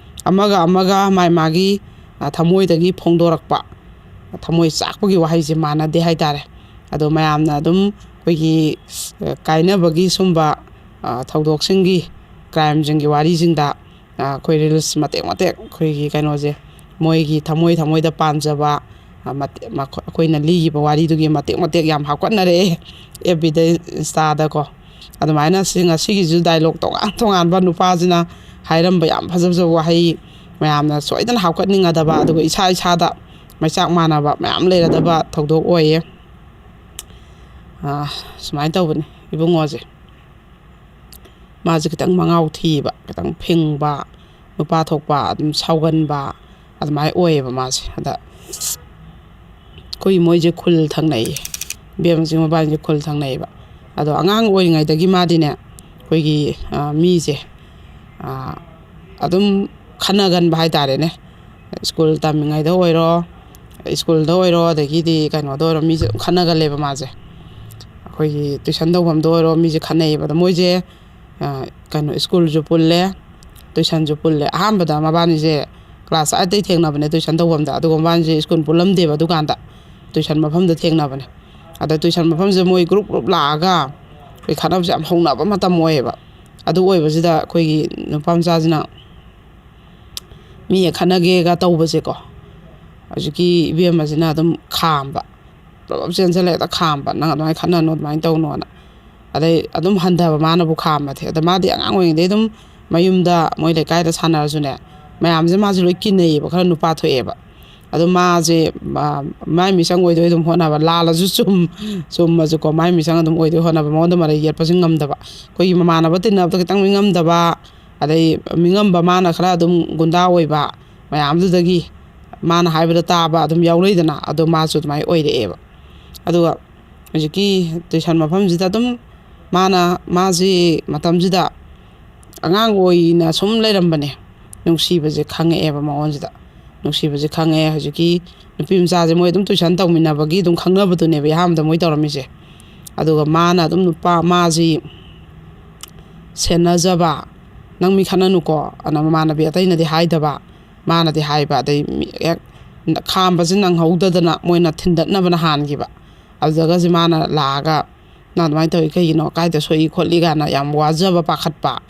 ꯑꯃꯒ ꯑꯃꯒ ꯃꯥꯏ ꯃꯥꯒꯤ, ꯑ, ꯊꯃꯣꯏꯗꯒꯤ ꯐꯣꯡꯗꯣꯔꯛꯄ ꯊꯃꯣꯏ ꯆꯥꯛꯄꯒꯤ ꯋꯥꯍꯩꯁꯦ ꯃꯥꯟꯅꯗꯦ ꯍꯥꯏꯇꯥꯔꯦ꯫ ꯑꯗꯣ ꯃꯌꯥꯝꯅ ꯑꯗꯨꯝ ꯑꯩꯈꯣꯏꯒꯤ, ꯑ, ꯀꯥꯏꯅꯕꯒꯤ ꯁꯨꯝꯕ, ꯑ, ꯊꯧꯗꯣꯛꯁꯤꯡꯒꯤ, ꯀ꯭ꯔꯥꯏꯝꯁꯤꯡꯒꯤ ꯋꯥꯔꯤꯁꯤꯡꯗ, ꯑ, ꯑꯩꯈꯣꯏ ꯔꯤꯜꯁ ꯃꯇꯦꯛ ꯃꯇꯦꯛ, ꯑꯩꯈꯣꯏꯒꯤ ꯀꯩꯅꯣꯁꯦ, ꯃꯣꯏꯒꯤ ꯊꯃꯣꯏ ꯊꯃꯣꯏꯗ ꯄꯥꯟꯖꯕ, ꯑ, ꯃꯇꯦꯛ, ꯃꯈꯣ-, ꯑꯩꯈꯣꯏꯅ ꯂꯤꯈꯤꯕ ꯋꯥꯔꯤꯗꯨꯒꯤ ꯃꯇꯦꯛ ꯃꯇꯦꯛ ꯌꯥꯝ ꯍꯥꯞꯀꯠꯅꯔꯛꯑꯦ ꯑꯦꯐ ꯕꯤꯗ, ꯏꯟꯁꯇꯥꯗꯀꯣ꯫ ꯑꯗꯨꯃꯥꯏꯅ ꯁꯤ ꯉꯁꯤꯒꯤꯁꯨ ꯗꯥꯏꯂꯣꯛ ꯇꯣꯉꯥꯟ ꯇꯣꯉꯥꯟꯕ ꯅꯨꯄꯥꯁꯤꯅ ꯍꯥꯏꯔꯝꯕ ꯌꯥꯝ ꯐꯖ ꯐꯖꯕ ꯋꯥꯍꯩ ꯃꯌꯥꯝꯅ ꯁꯣꯏꯗꯅ ꯍꯥꯞꯀꯠꯅꯤꯡꯒꯗꯕ, ꯑꯗꯨꯒ ꯏꯁꯥ ꯏꯁꯥꯗ ꯃꯩꯆꯥꯛ ꯃꯥꯟꯅꯕ ꯃꯌꯥꯝ ꯂꯩꯔꯗꯕ ꯊꯧꯗꯣꯛ ꯑꯣꯏꯌꯦ꯫ ꯑ, ꯁꯨꯃꯥꯏꯅ ꯇꯧꯕꯅꯤ ꯏꯕꯨꯡꯉꯣꯁꯦ꯫ ꯃꯥꯁꯦ ꯈꯤꯇꯪ ꯃꯉꯥꯎ ꯊꯤꯕ, ꯈꯤꯇꯪ ꯐꯤꯡꯕ, ꯅꯨꯄꯥ ꯊꯣꯛꯄ, ꯑꯗꯨꯝ ꯁꯥꯎꯒꯟꯕ, ꯑꯗꯨꯃꯥꯏꯅ ꯑꯣꯏꯌꯦꯕ ꯃꯥꯁꯦ꯫ ꯑꯗ ꯑꯩꯈꯣꯏ ꯃꯣꯏꯁꯦ ꯈꯨꯜ ꯊꯪꯅꯩꯌꯦ, ꯏꯕꯦꯝꯃꯁꯤꯡ ꯃꯕꯥꯅꯤꯁꯦ ꯈꯨꯜ ꯊꯪꯅꯩꯌꯦꯕ꯫ ꯑꯗꯣ ꯑꯉꯥꯡ ꯑꯣꯏꯔꯤꯉꯩꯗꯒꯤ ꯃꯥꯗꯤꯅꯦ ꯑꯩꯈꯣꯏꯒꯤ, ꯑ, ꯃꯤꯁꯦ, ꯑ, ꯑꯗꯨꯝ ꯈꯠꯅꯒꯟꯕ ꯍꯥꯏꯇꯥꯔꯦꯅꯦ꯫ ꯁ꯭ꯀꯨꯜ ꯇꯝꯃꯤꯉꯩꯗ ꯑꯣꯏꯔꯣ, ꯁ꯭ꯀꯨꯜꯗ ꯑꯣꯏꯔꯣ, ꯑꯗꯒꯤꯗꯤ ꯀꯩꯅꯣꯗ ꯑꯣꯏꯔꯣ, ꯃꯤꯁꯦ ꯑꯗꯨꯝ ꯈꯠꯅꯒꯜꯂꯦꯕ ꯃꯥꯁꯦ꯫ ꯑꯩꯈꯣꯏꯒꯤ ꯇꯨꯏꯁꯟ ꯇꯧꯐꯝꯗ ꯑꯣꯏꯔꯣ, ꯃꯤꯁꯦ ꯈꯠꯅꯩꯌꯦꯕ꯫ ꯑꯗꯣ ꯃꯣꯏꯁꯦ, ꯑ, ꯀꯩꯅꯣ, ꯁ꯭ꯀꯨꯜꯁꯨ ꯄꯨꯜꯂꯦ, ꯇꯨꯏꯁꯟꯁꯨ ꯄꯨꯜꯂꯦ꯫ ꯑꯍꯥꯟꯕꯗ ꯃꯕꯥꯅꯤꯁꯦ ꯀ꯭ꯂꯥꯁ ꯑꯥꯏꯠꯇꯩ ꯊꯦꯡꯅꯕꯅꯦ ꯇꯨꯏꯁꯟ ꯇꯧꯐꯝꯗ, ꯑꯗꯨꯒ ꯃꯕꯥꯅꯤꯁꯦ ꯁ꯭ꯀꯨꯜ ꯄꯨꯜꯂꯝꯗꯦꯕ ꯑꯗꯨꯀꯥꯟꯗ, ꯇꯨꯏꯁꯟ ꯃꯐꯝꯗ ꯊꯦꯡꯅꯕꯅꯦ꯫ ꯑꯗ ꯇꯨꯏꯁꯟ ꯃꯐꯝꯁꯤꯗ ꯃꯣꯏ ꯒ꯭ꯔꯨꯞ ꯒ꯭ꯔꯨꯞ ꯂꯥꯛꯑꯒ ꯑꯩꯈꯣꯏ ꯈꯠꯅꯕꯁꯦ ꯌꯥꯝ ꯍꯧꯅꯕ ꯃꯇꯝ ꯑꯣꯏꯌꯦꯕ꯫ ꯑꯗꯨ ꯑꯣꯏꯕꯁꯤꯗ ꯑꯩꯈꯣꯏꯒꯤ ꯅꯨꯄꯥ ꯃꯆꯥꯁꯤꯅ ꯃꯤ ꯍꯦꯛ ꯈꯠꯅꯒꯦꯒ ꯇꯧꯕꯁꯦꯀꯣ, ꯍꯧꯖꯤꯛꯀꯤ ꯏꯕꯦꯝꯃꯁꯤꯅ ꯑꯗꯨꯝ ꯈꯥꯝꯕ, ꯄꯨꯂꯞ ꯆꯦꯟꯁꯤꯜꯂ ꯍꯦꯛꯇ ꯈꯥꯝꯕ, "ꯅꯪ ꯑꯗꯨꯃꯥꯏꯅ ꯈꯠꯅꯅꯨ, ꯑꯗꯨꯃꯥꯏꯅ ꯇꯧꯅꯣꯅ"꯫ ꯑꯗꯩ ꯑꯗꯨꯝ ꯍꯟꯊꯕ, ꯃꯥꯅꯕꯨ ꯈꯥꯝꯃꯗꯤ꯫ ꯑꯗ ꯃꯥꯗꯤ ꯑꯉꯥꯡ ꯑꯣꯏꯔꯤꯉꯩꯗꯩ ꯑꯗꯨꯝ ꯃꯌꯨꯝꯗ ꯃꯣꯏ ꯂꯩꯀꯥꯏꯗ ꯁꯥꯟꯅꯔꯁꯨꯅꯦ, ꯃꯌꯥꯝꯁꯦ ꯃꯥꯁꯦ ꯂꯣꯏ ꯀꯤꯟꯅꯩꯌꯦꯕ, ꯈꯔ ꯅꯨꯄꯥ ꯊꯣꯛꯑꯦꯕ꯫ ꯑꯗꯨ ꯃꯥꯁꯦ ꯃꯥꯏ ꯃꯤꯆꯪ ꯑꯣꯏꯗꯣꯏ ꯑꯗꯨꯝ ꯍꯣꯠꯅꯕ, ꯂꯥꯜꯂꯁꯨ ꯆꯨꯝ ꯆꯨꯝꯃꯁꯨꯀꯣ, ꯃꯥꯏ ꯃꯤꯆꯪ ꯑꯗꯨꯝ ꯑꯣꯏꯗꯣꯏ ꯍꯣꯠꯅꯕ, ꯃꯉꯣꯟꯗ ꯃꯔꯩ ꯌꯦꯠꯄꯁꯨ ꯉꯝꯗꯕ, ꯑꯩꯈꯣꯏꯒꯤ ꯃꯃꯥꯟꯅꯕ ꯇꯤꯟꯅꯕꯗ ꯈꯤꯇꯪ ꯃꯤꯉꯝꯗꯕ, ꯑꯗꯩ ꯃꯤꯉꯝꯕ ꯃꯥꯅ ꯈꯔ ꯑꯗꯨꯝ ꯒꯨꯟꯗꯥ ꯑꯣꯏꯕ ꯃꯌꯥꯝꯗꯨꯗꯒꯤ ꯃꯥꯅ ꯍꯥꯏꯕꯗ ꯇꯥꯕ ꯑꯗꯨꯝ ꯌꯥꯎꯅꯩꯗꯅ꯫ ꯑꯗꯣ ꯃꯥꯁꯨ ꯑꯗꯨꯃꯥꯏꯅ ꯑꯣꯏꯔꯛꯑꯦꯕ꯫ ꯑꯗꯨꯒ ꯍꯧꯖꯤꯛꯀꯤ ꯇꯨꯏꯁꯟ ꯃꯐꯝꯁꯤꯗ ꯑꯗꯨꯝ ꯃꯥꯅ ꯃꯥꯁꯤ ꯃꯇꯝꯁꯤꯗ ꯑꯉꯥꯡ ꯑꯣꯏꯅ ꯁꯨꯝ ꯂꯩꯔꯝꯕꯅꯦ꯫ ꯅꯨꯡꯁꯤꯕꯁꯦ ꯈꯪꯉꯛꯑꯦꯕ ꯃꯉꯣꯟꯁꯤꯗ꯫ ꯅꯨꯡꯁꯤꯕꯁꯦ ꯈꯪꯉꯛꯑꯦ꯫ ꯍꯧꯖꯤꯛꯀꯤ ꯅꯨꯄꯤ ꯃꯆꯥꯁꯦ ꯃꯣꯏ ꯑꯗꯨꯝ ꯇꯨꯏꯁꯟ ꯇꯧꯃꯤꯟꯅꯕꯒꯤ ꯑꯗꯨꯝ ꯈꯪꯅꯕꯗꯨꯅꯦꯕ ꯑꯍꯥꯟꯕꯗ ꯃꯣꯏ ꯇꯧꯔꯝꯃꯤꯁꯦ꯫ ꯑꯗꯨꯒ ꯃꯥꯅ ꯑꯗꯨꯝ ꯅꯨꯄꯥ ꯃꯥꯁꯤ ꯁꯦꯟꯅꯖꯕ, "ꯅꯪ ꯃꯤ ꯈꯠꯅꯅꯨꯀꯣ" ꯑꯅ ꯃꯃꯥꯟꯅꯕꯤ ꯑꯇꯩꯅꯗꯤ ꯍꯥꯏꯗꯕ, ꯃꯥꯅꯗꯤ ꯍꯥꯏꯕ꯫ ꯑꯗꯩ ꯃꯤ ꯍꯦꯛ ꯈꯥꯝꯕꯁꯦ ꯅꯪꯍꯧꯗꯗꯅ ꯃꯣꯏꯅ ꯊꯤꯟꯗꯠꯅꯕꯅ ꯍꯥꯟꯈꯤꯕ꯫ ꯑꯗꯨꯗꯒꯁꯦ ꯃꯥꯅ ꯂꯥꯛꯑꯒ, "ꯅꯪ ꯑꯗꯨꯃꯥꯏꯅ ꯇꯧꯏ ꯀꯩꯒꯤꯅꯣ? ꯀꯥꯏꯗ ꯁꯣꯛꯏ ꯈꯣꯠꯂꯤ?" ꯀꯥꯏꯅ ꯌꯥꯝ ꯋꯥꯖꯕ, ꯄꯥꯈꯠꯄ꯫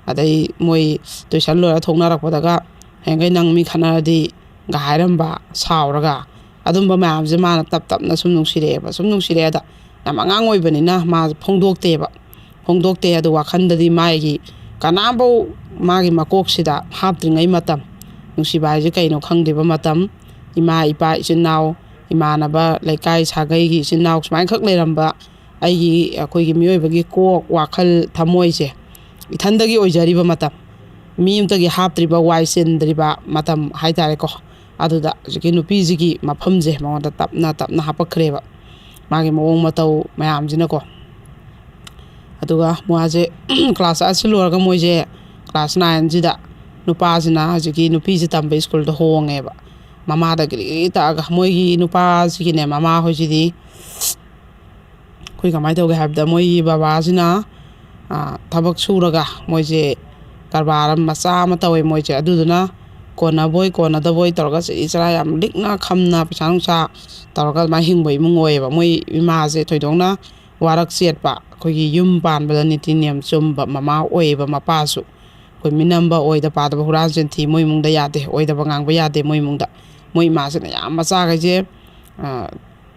ꯑꯗꯩ ꯃꯣꯏ ꯇꯨꯏꯁꯟ ꯂꯣꯏꯔ ꯊꯣꯛꯅꯔꯛꯄꯗꯒ, "ꯍꯌꯦꯡꯈꯩ ꯅꯪ ꯃꯤ ꯈꯠꯅꯔꯗꯤ" ꯒ ꯍꯥꯏꯔꯝꯕ, ꯁꯥꯎꯔꯒ꯫ ꯑꯗꯨꯝꯕ ꯃꯌꯥꯝꯁꯦ ꯃꯥꯅ ꯇꯞ ꯇꯞꯅ ꯁꯨꯝ ꯅꯨꯡꯁꯤꯔꯛꯑꯦꯕ꯫ ꯁꯨꯝ ꯅꯨꯡꯁꯤꯔꯛꯑꯦꯗ, ꯌꯥꯝ ꯑꯉꯥꯡ ꯑꯣꯏꯕꯅꯤꯅ ꯃꯥꯁꯦ ꯐꯣꯡꯗꯣꯛꯇꯦꯕ꯫ ꯐꯣꯡꯗꯣꯛꯇꯦ꯫ ꯑꯗꯨ ꯋꯥꯈꯜꯗꯗꯤ ꯃꯥꯒꯤ ꯀꯅꯥꯝꯐꯧ ꯃꯥꯒꯤ ꯃꯀꯣꯛꯁꯤꯗ ꯍꯥꯞꯇ꯭ꯔꯤꯉꯩ ꯃꯇꯝ, ꯅꯨꯡꯁꯤꯕ ꯍꯥꯏꯁꯦ ꯀꯩꯅꯣ ꯈꯪꯗ꯭ꯔꯤꯕ ꯃꯇꯝ, ꯏꯃꯥ, ꯏꯄꯥ, ꯏꯆꯤꯟ ꯏꯅꯥꯎ, ꯏꯃꯥꯟꯅꯕ, ꯂꯩꯀꯥꯏ ꯁꯥꯒꯩꯒꯤ ꯏꯆꯤꯟ ꯏꯅꯥꯎ ꯁꯨꯃꯥꯏꯅ ꯈꯛ ꯂꯩꯔꯝꯕ ꯑꯩꯒꯤ, ꯑꯩꯈꯣꯏꯒꯤ ꯃꯤꯑꯣꯏꯕꯒꯤ ꯀꯣꯛ, ꯋꯥꯈꯜ, ꯊꯃꯣꯏꯁꯦ ꯏꯊꯟꯗꯒꯤ ꯑꯣꯏꯖꯔꯤꯕ ꯃꯇꯝ, ꯃꯤ ꯑꯃꯇꯒꯤ ꯍꯥꯞꯇ꯭ꯔꯤꯕ, ꯋꯥꯏ ꯆꯤꯟꯗ꯭ꯔꯤꯕ ꯃꯇꯝ ꯍꯥꯏ ꯇꯥꯔꯦꯀꯣ꯫ ꯑꯗꯨꯗ ꯍꯧꯖꯤꯛꯀꯤ ꯅꯨꯄꯤꯁꯤꯒꯤ ꯃꯐꯝꯁꯦ ꯃꯉꯣꯟꯗ ꯇꯞꯅ ꯇꯞꯅ ꯍꯥꯞꯄꯛꯈ꯭ꯔꯦꯕ, ꯃꯥꯒꯤ ꯃꯑꯣꯡ ꯃꯇꯧ ꯃꯌꯥꯝꯁꯤꯅꯀꯣ꯫ ꯑꯗꯨꯒ ꯃꯥꯁꯦ ꯀ꯭ꯂꯥꯁ ꯑꯁꯤ ꯂꯣꯏꯔꯒ ꯃꯣꯏꯁꯦ ꯀ꯭ꯂꯥꯁ ꯅꯥꯏꯟꯁꯤꯗ ꯅꯨꯄꯥꯁꯤꯅ ꯍꯧꯖꯤꯛꯀꯤ ꯅꯨꯄꯤꯁꯦ ꯇꯝꯕ ꯁ꯭ꯀꯨꯜꯗ ꯍꯣꯡꯉꯦꯕ꯫ ꯃꯃꯥꯗ ꯒꯤꯔꯤ ꯒꯤꯔꯤ ꯇꯛꯑꯒ, ꯃꯣꯏꯒꯤ ꯅꯨꯄꯥꯁꯤꯒꯤꯅꯦ, ꯃꯃꯥ ꯍꯣꯏꯁꯤꯗꯤ ꯑꯩꯈꯣꯏ ꯀꯃꯥꯏꯅ ꯇꯧꯒꯦ ꯍꯥꯏꯕꯗ, ꯃꯣꯏꯒꯤ ꯕꯕꯥꯁꯤꯅ, ꯑ, ꯊꯕꯛ ꯁꯨꯔꯒ ꯃꯣꯏꯁꯦ ꯀꯔꯕꯥꯔ ꯃꯆꯥ ꯑꯃ ꯇꯧꯋꯦ ꯃꯣꯏꯁꯦ꯫ ꯑꯗꯨꯗꯨꯅ ꯀꯣꯟꯅꯕꯣꯏ ꯀꯣꯟꯅꯗꯕꯣꯏ ꯇꯧꯔꯒ ꯆꯦꯔꯤ ꯆꯔꯥ ꯌꯥꯝ ꯂꯤꯛꯅ ꯈꯝꯅ ꯄꯩꯁꯥ ꯅꯨꯡꯁꯥ ꯇꯧꯔꯒ ꯑꯗꯨꯃꯥꯏꯅ ꯍꯤꯡꯕ ꯏꯃꯨꯡ ꯑꯣꯏꯌꯦꯕ꯫ ꯃꯣꯏ ꯏꯃꯥꯁꯦ ꯊꯣꯏꯗꯣꯛꯅ ꯋꯥꯔꯛ ꯆꯦꯠꯄ, ꯑꯩꯈꯣꯏꯒꯤ ꯌꯨꯝ ꯄꯥꯟꯕꯗ ꯅꯤꯇꯤ ꯅꯤꯌꯝ ꯆꯨꯝꯕ ꯃꯃꯥ ꯑꯣꯏꯌꯦꯕ ꯃꯄꯥꯁꯨ꯫ ꯑꯩꯈꯣꯏ ꯃꯤꯅꯝꯕ, ꯑꯣꯏꯗ ꯄꯥꯗꯕ, ꯍꯨꯔꯥꯟ ꯆꯤꯟꯊꯤ ꯃꯣꯏ ꯏꯃꯨꯡꯗ ꯌꯥꯗꯦ, ꯑꯣꯏꯗꯕ ꯉꯥꯡꯕ ꯌꯥꯗꯦ ꯃꯣꯏ ꯏꯃꯨꯡꯗ꯫ ꯃꯣꯏ ꯏꯃꯥꯁꯤꯅ ꯌꯥꯝ ꯃꯆꯥꯈꯩꯁꯦ, ꯑ,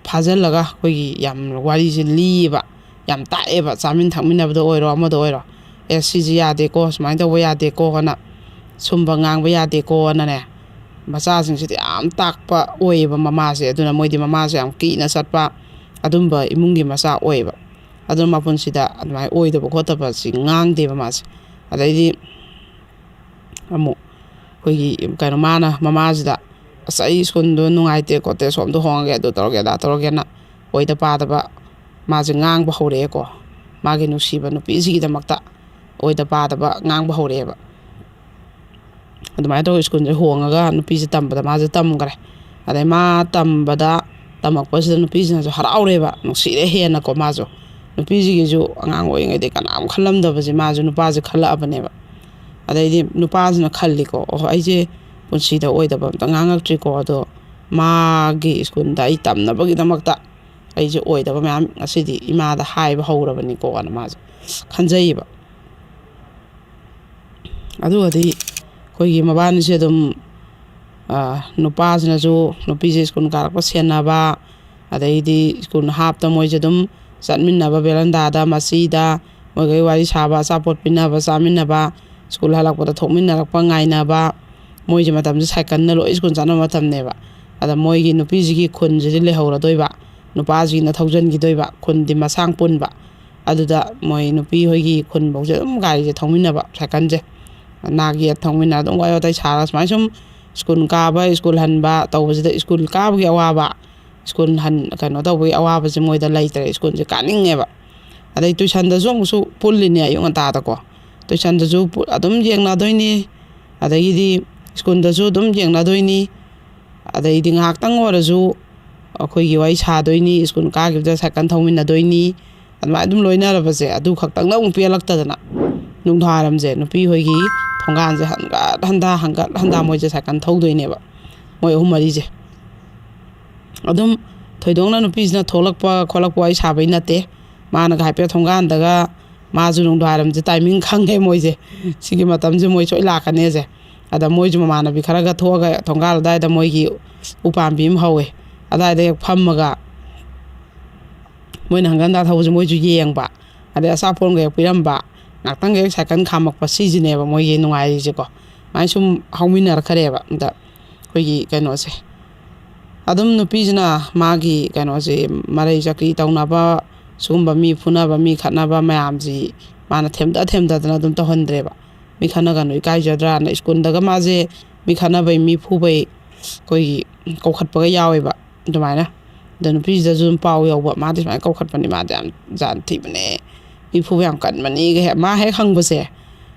ꯐꯥꯖꯤꯜꯂꯒ ꯑꯩꯈꯣꯏꯒꯤ ꯌꯥꯝ ꯋꯥꯔꯤꯁꯦ ꯂꯤꯌꯦꯕ, ꯌꯥꯝ ꯇꯥꯛꯑꯦꯕ, ꯆꯥꯃꯤꯟ ꯊꯛꯃꯤꯟꯅꯕꯗ ꯑꯣꯏꯔꯣ, ꯑꯃꯗ ꯑꯣꯏꯔꯣ, "ꯑꯦ, ꯁꯤꯁꯤ ꯌꯥꯗꯦꯀꯣ, ꯁꯨꯃꯥꯏꯅ ꯇꯧꯕ ꯌꯥꯗꯦꯀꯣ" ꯑꯅ, "ꯁꯨꯝꯕ ꯉꯥꯡꯕ ꯌꯥꯗꯦꯀꯣ" ꯑꯅꯅꯦ꯫ ꯃꯆꯥꯁꯤꯡꯁꯤꯗꯤ ꯌꯥꯝ ꯇꯥꯛꯄ ꯑꯣꯏꯌꯦꯕ ꯃꯃꯥꯁꯦ꯫ ꯑꯗꯨꯅ ꯃꯣꯏꯗꯤ ꯃꯃꯥꯁꯦ ꯌꯥꯝ ꯀꯤꯅ ꯆꯠꯄ ꯑꯗꯨꯝꯕ ꯏꯃꯨꯡꯒꯤ ꯃꯆꯥ ꯑꯣꯏꯌꯦꯕ꯫ ꯑꯗꯨꯅ ꯃꯄꯨꯟꯁꯤꯗ ꯑꯗꯨꯃꯥꯏꯅ ꯑꯣꯏꯗꯕ ꯈꯣꯠꯇꯕꯁꯤ ꯉꯥꯡꯗꯦꯕ ꯃꯥꯁꯦ꯫ ꯑꯗꯩꯗꯤ ꯑꯃꯨꯛ ꯑꯩꯈꯣꯏꯒꯤ ꯀꯩꯅꯣ, ꯃꯥꯅ ꯃꯃꯥꯁꯤꯗ, "ꯑꯁ, ꯑꯩ ꯁ꯭ꯀꯨꯜꯗꯣ ꯅꯨꯡꯉꯥꯏꯇꯦ ꯈꯣꯠꯇꯦ, ꯁꯣꯝꯗ ꯍꯣꯡꯉꯒꯦ, ꯑꯗꯨ ꯇꯧꯔꯒꯦ, ꯑꯗꯥ ꯇꯧꯔꯒꯦꯅ" ꯑꯣꯏꯗ ꯄꯥꯗꯕ ꯃꯥꯁꯦ ꯉꯥꯡꯕ ꯍꯧꯔꯛꯑꯦꯀꯣ꯫ ꯃꯥꯒꯤ ꯅꯨꯡꯁꯤꯕ ꯅꯨꯄꯤꯁꯤꯒꯤꯗꯃꯛꯇ ꯑꯣꯏꯗ ꯄꯥꯗꯕ ꯉꯥꯡꯕ ꯍꯧꯔꯛꯑꯦꯕ꯫ ꯑꯗꯨꯃꯥꯏꯅ ꯇꯧꯔꯒ ꯁ꯭ꯀꯨꯜꯁꯦ ꯍꯣꯡꯉꯒ ꯅꯨꯄꯤꯁꯦ ꯇꯝꯕꯗ ꯃꯥꯁꯦ ꯇꯝꯈ꯭ꯔꯦ꯫ ꯑꯗꯩ ꯃꯥ ꯇꯝꯕꯗ, ꯇꯝꯃꯛꯄꯁꯤꯗ ꯅꯨꯄꯤꯁꯤꯅꯁꯨ ꯍꯔꯥꯎꯔꯦꯕ, ꯅꯨꯡꯁꯤꯔꯦ ꯍꯦꯟꯅꯀꯣ꯫ ꯃꯥꯁꯨ, ꯅꯨꯄꯤꯁꯤꯒꯤꯁꯨ ꯑꯉꯥꯡ ꯑꯣꯏꯔꯤꯉꯩꯗ ꯀꯅꯥꯝ ꯈꯜꯂꯝꯗꯕꯁꯦ ꯃꯥꯁꯨ ꯅꯨꯄꯥꯁꯦ ꯈꯜꯂꯛꯑꯕꯅꯦꯕ꯫ ꯑꯗꯩꯗꯤ ꯅꯨꯄꯥꯁꯤꯅ ꯈꯜꯂꯤꯀꯣ, "ꯑꯣꯍꯣ, ꯑꯩꯁꯦ ꯄꯨꯟꯁꯤꯗ ꯑꯣꯏꯗꯕ ꯑꯝꯇ ꯉꯥꯡꯉꯛꯇ꯭ꯔꯤꯀꯣ, ꯑꯗꯣ ꯃꯥꯒꯤ ꯁ꯭ꯀꯨꯜꯗ ꯑꯩ ꯇꯝꯅꯕꯒꯤꯗꯃꯛꯇ ꯑꯩꯁꯦ ꯑꯣꯏꯗꯕ ꯃꯌꯥꯝ ꯉꯁꯤꯗꯤ ꯏꯃꯥꯗ ꯍꯥꯏꯕ ꯍꯧꯔꯕꯅꯤꯀꯣ" ꯑꯅ ꯃꯥꯁꯦ ꯈꯟꯖꯩꯌꯦꯕ꯫ ꯑꯗꯨꯒꯗꯤ ꯑꯩꯈꯣꯏꯒꯤ ꯃꯕꯥꯅꯤꯁꯦ ꯑꯗꯨꯝ, ꯑ, ꯅꯨꯄꯥꯁꯤꯅꯁꯨ ꯅꯨꯄꯤꯁꯦ ꯁ꯭ꯀꯨꯜ ꯀꯥꯔꯛꯄ ꯁꯦꯟꯅꯕ, ꯑꯗꯩꯗꯤ ꯁ꯭ꯀꯨꯜ ꯍꯥꯞꯇ ꯃꯣꯏꯁꯦ ꯑꯗꯨꯝ ꯆꯠꯃꯤꯟꯅꯕ ꯕꯦꯔꯟꯗꯥꯗ, ꯃꯆꯤꯗ ꯃꯣꯏꯈꯩ ꯋꯥꯔꯤ ꯁꯥꯕ, ꯑꯆꯥꯄꯣꯠ ꯄꯤꯅꯕ, ꯆꯥꯃꯤꯟꯅꯕ, ꯁ꯭ꯀꯨꯜ ꯍꯜꯂꯛꯄꯗ ꯊꯣꯛꯃꯤꯟꯅꯔꯛꯄ, ꯉꯥꯏꯅꯕ꯫ ꯃꯣꯏꯁꯦ ꯃꯇꯝꯁꯦ ꯁꯥꯏꯀꯜꯅ ꯂꯣꯏ ꯁ꯭ꯀꯨꯜ ꯆꯠꯅꯕ ꯃꯇꯝꯅꯦꯕ꯫ ꯑꯗ ꯃꯣꯏꯒꯤ ꯅꯨꯄꯤꯁꯤꯒꯤ ꯈꯨꯟꯁꯤꯗꯤ ꯂꯩꯍꯧꯔꯗꯣꯏꯕ, ꯅꯨꯄꯥꯁꯤꯅ ꯊꯧꯖꯤꯟꯈꯤꯗꯣꯏꯕ, ꯈꯨꯟꯗꯤ ꯃꯁꯥꯡ ꯄꯨꯟꯕ꯫ ꯑꯗꯨꯗ ꯃꯣꯏ ꯅꯨꯄꯤ ꯍꯣꯏꯒꯤ ꯈꯨꯟꯐꯧꯁꯦ ꯑꯗꯨꯝ ꯒꯥꯔꯤꯁꯦ ꯊꯧꯃꯤꯟꯅꯕ, ꯁꯥꯏꯀꯜꯁꯦ ꯅꯥꯛ ꯌꯦꯠ ꯊꯧꯃꯤꯟꯅ ꯑꯗꯨꯝ ꯋꯥꯔꯤ ꯋꯥꯇꯥꯏ ꯁꯥꯔꯒ ꯁꯨꯃꯥꯏꯅ ꯁꯨꯝ ꯁ꯭ꯀꯨꯜ ꯀꯥꯕ, ꯁ꯭ꯀꯨꯜ ꯍꯟꯕ ꯇꯧꯕꯁꯤꯗ ꯁ꯭ꯀꯨꯜ ꯀꯥꯕꯒꯤ ꯑꯋꯥꯕ, ꯁ꯭ꯀꯨꯜ ꯍꯟ-, ꯀꯩꯅꯣ ꯇꯧꯕꯒꯤ ꯑꯋꯥꯕꯁꯦ ꯃꯣꯏꯗ ꯂꯩꯇ꯭ꯔꯦ꯫ ꯁ꯭ꯀꯨꯜꯁꯦ ꯀꯥꯅꯤꯡꯉꯦꯕ꯫ ꯑꯗꯩ ꯇꯨꯏꯁꯟꯗꯁꯨ ꯑꯃꯨꯛꯁꯨ ꯄꯨꯜꯂꯤꯅꯦ ꯑꯌꯨꯛ ꯉꯟꯇꯥꯗꯀꯣ꯫ ꯇꯨꯏꯁꯟꯗꯁꯨ ꯄꯨ-, ꯑꯗꯨꯝ ꯌꯦꯡꯅꯗꯣꯏꯅꯤ꯫ ꯑꯗꯒꯤꯗꯤ ꯁ꯭ꯀꯨꯜꯗꯁꯨ ꯑꯗꯨꯝ ꯌꯦꯡꯅꯗꯣꯏꯅꯤ꯫ ꯑꯗꯩꯗꯤ ꯉꯥꯏꯍꯥꯛꯇꯪ ꯑꯣꯏꯔꯁꯨ ꯑꯩꯈꯣꯏꯒꯤ ꯋꯥꯔꯤ ꯁꯥꯗꯣꯏꯅꯤ, ꯁ꯭ꯀꯨꯜ ꯀꯥꯈꯤꯕꯗ ꯁꯥꯏꯀꯜ ꯊꯧꯃꯤꯟꯅꯗꯣꯏꯅꯤ꯫ ꯑꯗꯨꯃꯥꯏꯅ ꯑꯗꯨꯝ ꯂꯣꯏꯅꯔꯕꯁꯦ, ꯑꯗꯨ ꯈꯛꯇꯪꯗ ꯑꯃꯨꯛ ꯄꯦꯜꯂꯛꯇꯗꯅ ꯅꯨꯡꯗꯥꯡꯋꯥꯏꯔꯝꯁꯦ ꯅꯨꯄꯤ ꯍꯣꯏꯒꯤ ꯊꯣꯡꯒꯥꯟꯁꯦ ꯍꯟꯒꯠ ꯍꯟꯗꯥ, ꯍꯟꯒꯠ ꯍꯟꯗꯥ ꯃꯣꯏꯁꯦ ꯁꯥꯏꯀꯜ ꯊꯧꯗꯣꯏꯅꯦꯕ, ꯃꯣꯏ ꯑꯍꯨꯝ ꯃꯔꯤꯁꯦ꯫ ꯑꯗꯨꯝ ꯊꯣꯏꯗꯣꯛꯅ ꯅꯨꯄꯤꯁꯤꯅ ꯊꯣꯛꯂꯛꯄ ꯈꯣꯠꯂꯛꯄ ꯋꯥꯔꯤ ꯁꯥꯕꯩ ꯅꯠꯇꯦ꯫ ꯃꯥꯅꯒ ꯍꯥꯏꯐꯦꯠ ꯊꯣꯡꯒꯥꯟꯗꯒ, ꯃꯥꯁꯨ ꯅꯨꯡꯗꯥꯡꯋꯥꯏꯔꯝꯁꯦ ꯇꯥꯏꯃꯤꯡ ꯈꯪꯉꯦ ꯃꯣꯏꯁꯦ, ꯁꯤꯒꯤ ꯃꯇꯝꯁꯦ ꯃꯣꯏ ꯁꯣꯏ ꯂꯥꯛꯀꯅꯦꯁꯦ꯫ ꯑꯗ ꯃꯣꯏꯁꯨ ꯃꯃꯥꯟꯅꯕꯤ ꯈꯔꯒ ꯊꯣꯛꯑꯒ ꯊꯣꯡꯒꯥꯜ ꯑꯗꯥꯏꯗ ꯃꯣꯏꯒꯤ ꯎꯄꯥꯝꯕꯤ ꯑꯃ ꯍꯧꯋꯦ, ꯑꯗꯥꯏꯗ ꯍꯦꯛ ꯐꯝꯃꯒ ꯃꯣꯏꯅ ꯍꯪꯒꯟꯗꯥ ꯊꯧꯕꯁꯦ ꯃꯣꯏꯁꯨ ꯌꯦꯡꯕ, ꯑꯗꯩ ꯑꯆꯥꯄꯣꯠ ꯑꯃꯒ ꯍꯦꯛ ꯄꯤꯔꯝꯕ, ꯉꯥꯛꯇꯪꯒ ꯍꯦꯛ ꯁꯥꯏꯀꯜ ꯈꯥꯝꯃꯛꯄ, ꯁꯤꯁꯤꯅꯦꯕ ꯃꯣꯏꯒꯤ ꯅꯨꯡꯉꯥꯏꯔꯤꯁꯦꯀꯣ꯫ ꯁꯨꯃꯥꯏꯅ ꯁꯨꯝ ꯍꯧꯃꯤꯟꯅꯔꯛꯈ꯭ꯔꯦꯕ꯫ ꯑꯗ ꯑꯩꯈꯣꯏꯒꯤ ꯀꯩꯅꯣꯁꯦ, ꯑꯗꯨꯝ ꯅꯨꯄꯤꯁꯤꯅ ꯃꯥꯒꯤ ꯀꯩꯅꯣꯁꯦ, ꯃꯔꯩ ꯆꯀ꯭ꯔꯤ ꯇꯧꯅꯕ, ꯁꯤꯒꯨꯝꯕ ꯃꯤ ꯐꯨꯅꯕ, ꯃꯤ ꯈꯠꯅꯕ ꯃꯌꯥꯝꯁꯤ ꯃꯥꯅ ꯊꯦꯝꯗ ꯊꯦꯝꯗꯗꯅ ꯑꯗꯨꯝ ꯇꯧꯍꯟꯗ꯭ꯔꯦꯕ꯫ ꯃꯤ ꯈꯠꯅꯒꯅꯨ, ꯏꯀꯥꯏꯖꯗ꯭ꯔꯥꯅ꯫ ꯁ꯭ꯀꯨꯜꯗꯒ ꯃꯥꯁꯦ ꯃꯤ ꯈꯠꯅꯕꯩ, ꯃꯤ ꯐꯨꯕꯩ ꯑꯩꯈꯣꯏꯒꯤ ꯀꯧꯈꯠꯄꯒ ꯌꯥꯎꯋꯦꯕ ꯑꯗꯨꯃꯥꯏꯅ꯫ ꯑꯗꯣ ꯅꯨꯄꯤꯁꯤꯗꯁꯨ ꯑꯗꯨꯝ ꯄꯥꯎ ꯌꯧꯕ, "ꯃꯥꯗꯤ ꯁꯨꯃꯥꯏꯅ ꯀꯧꯈꯠꯄꯅꯤ, ꯃꯥꯗꯤ ꯌꯥꯝ ꯖꯥꯠ ꯊꯤꯕꯅꯦ, ꯃꯤ ꯐꯨꯕ ꯌꯥꯝ ꯀꯟꯕꯅꯤꯒ" ꯍꯦꯛ, ꯃꯥ ꯍꯦꯛ ꯍꯪꯕꯁꯦ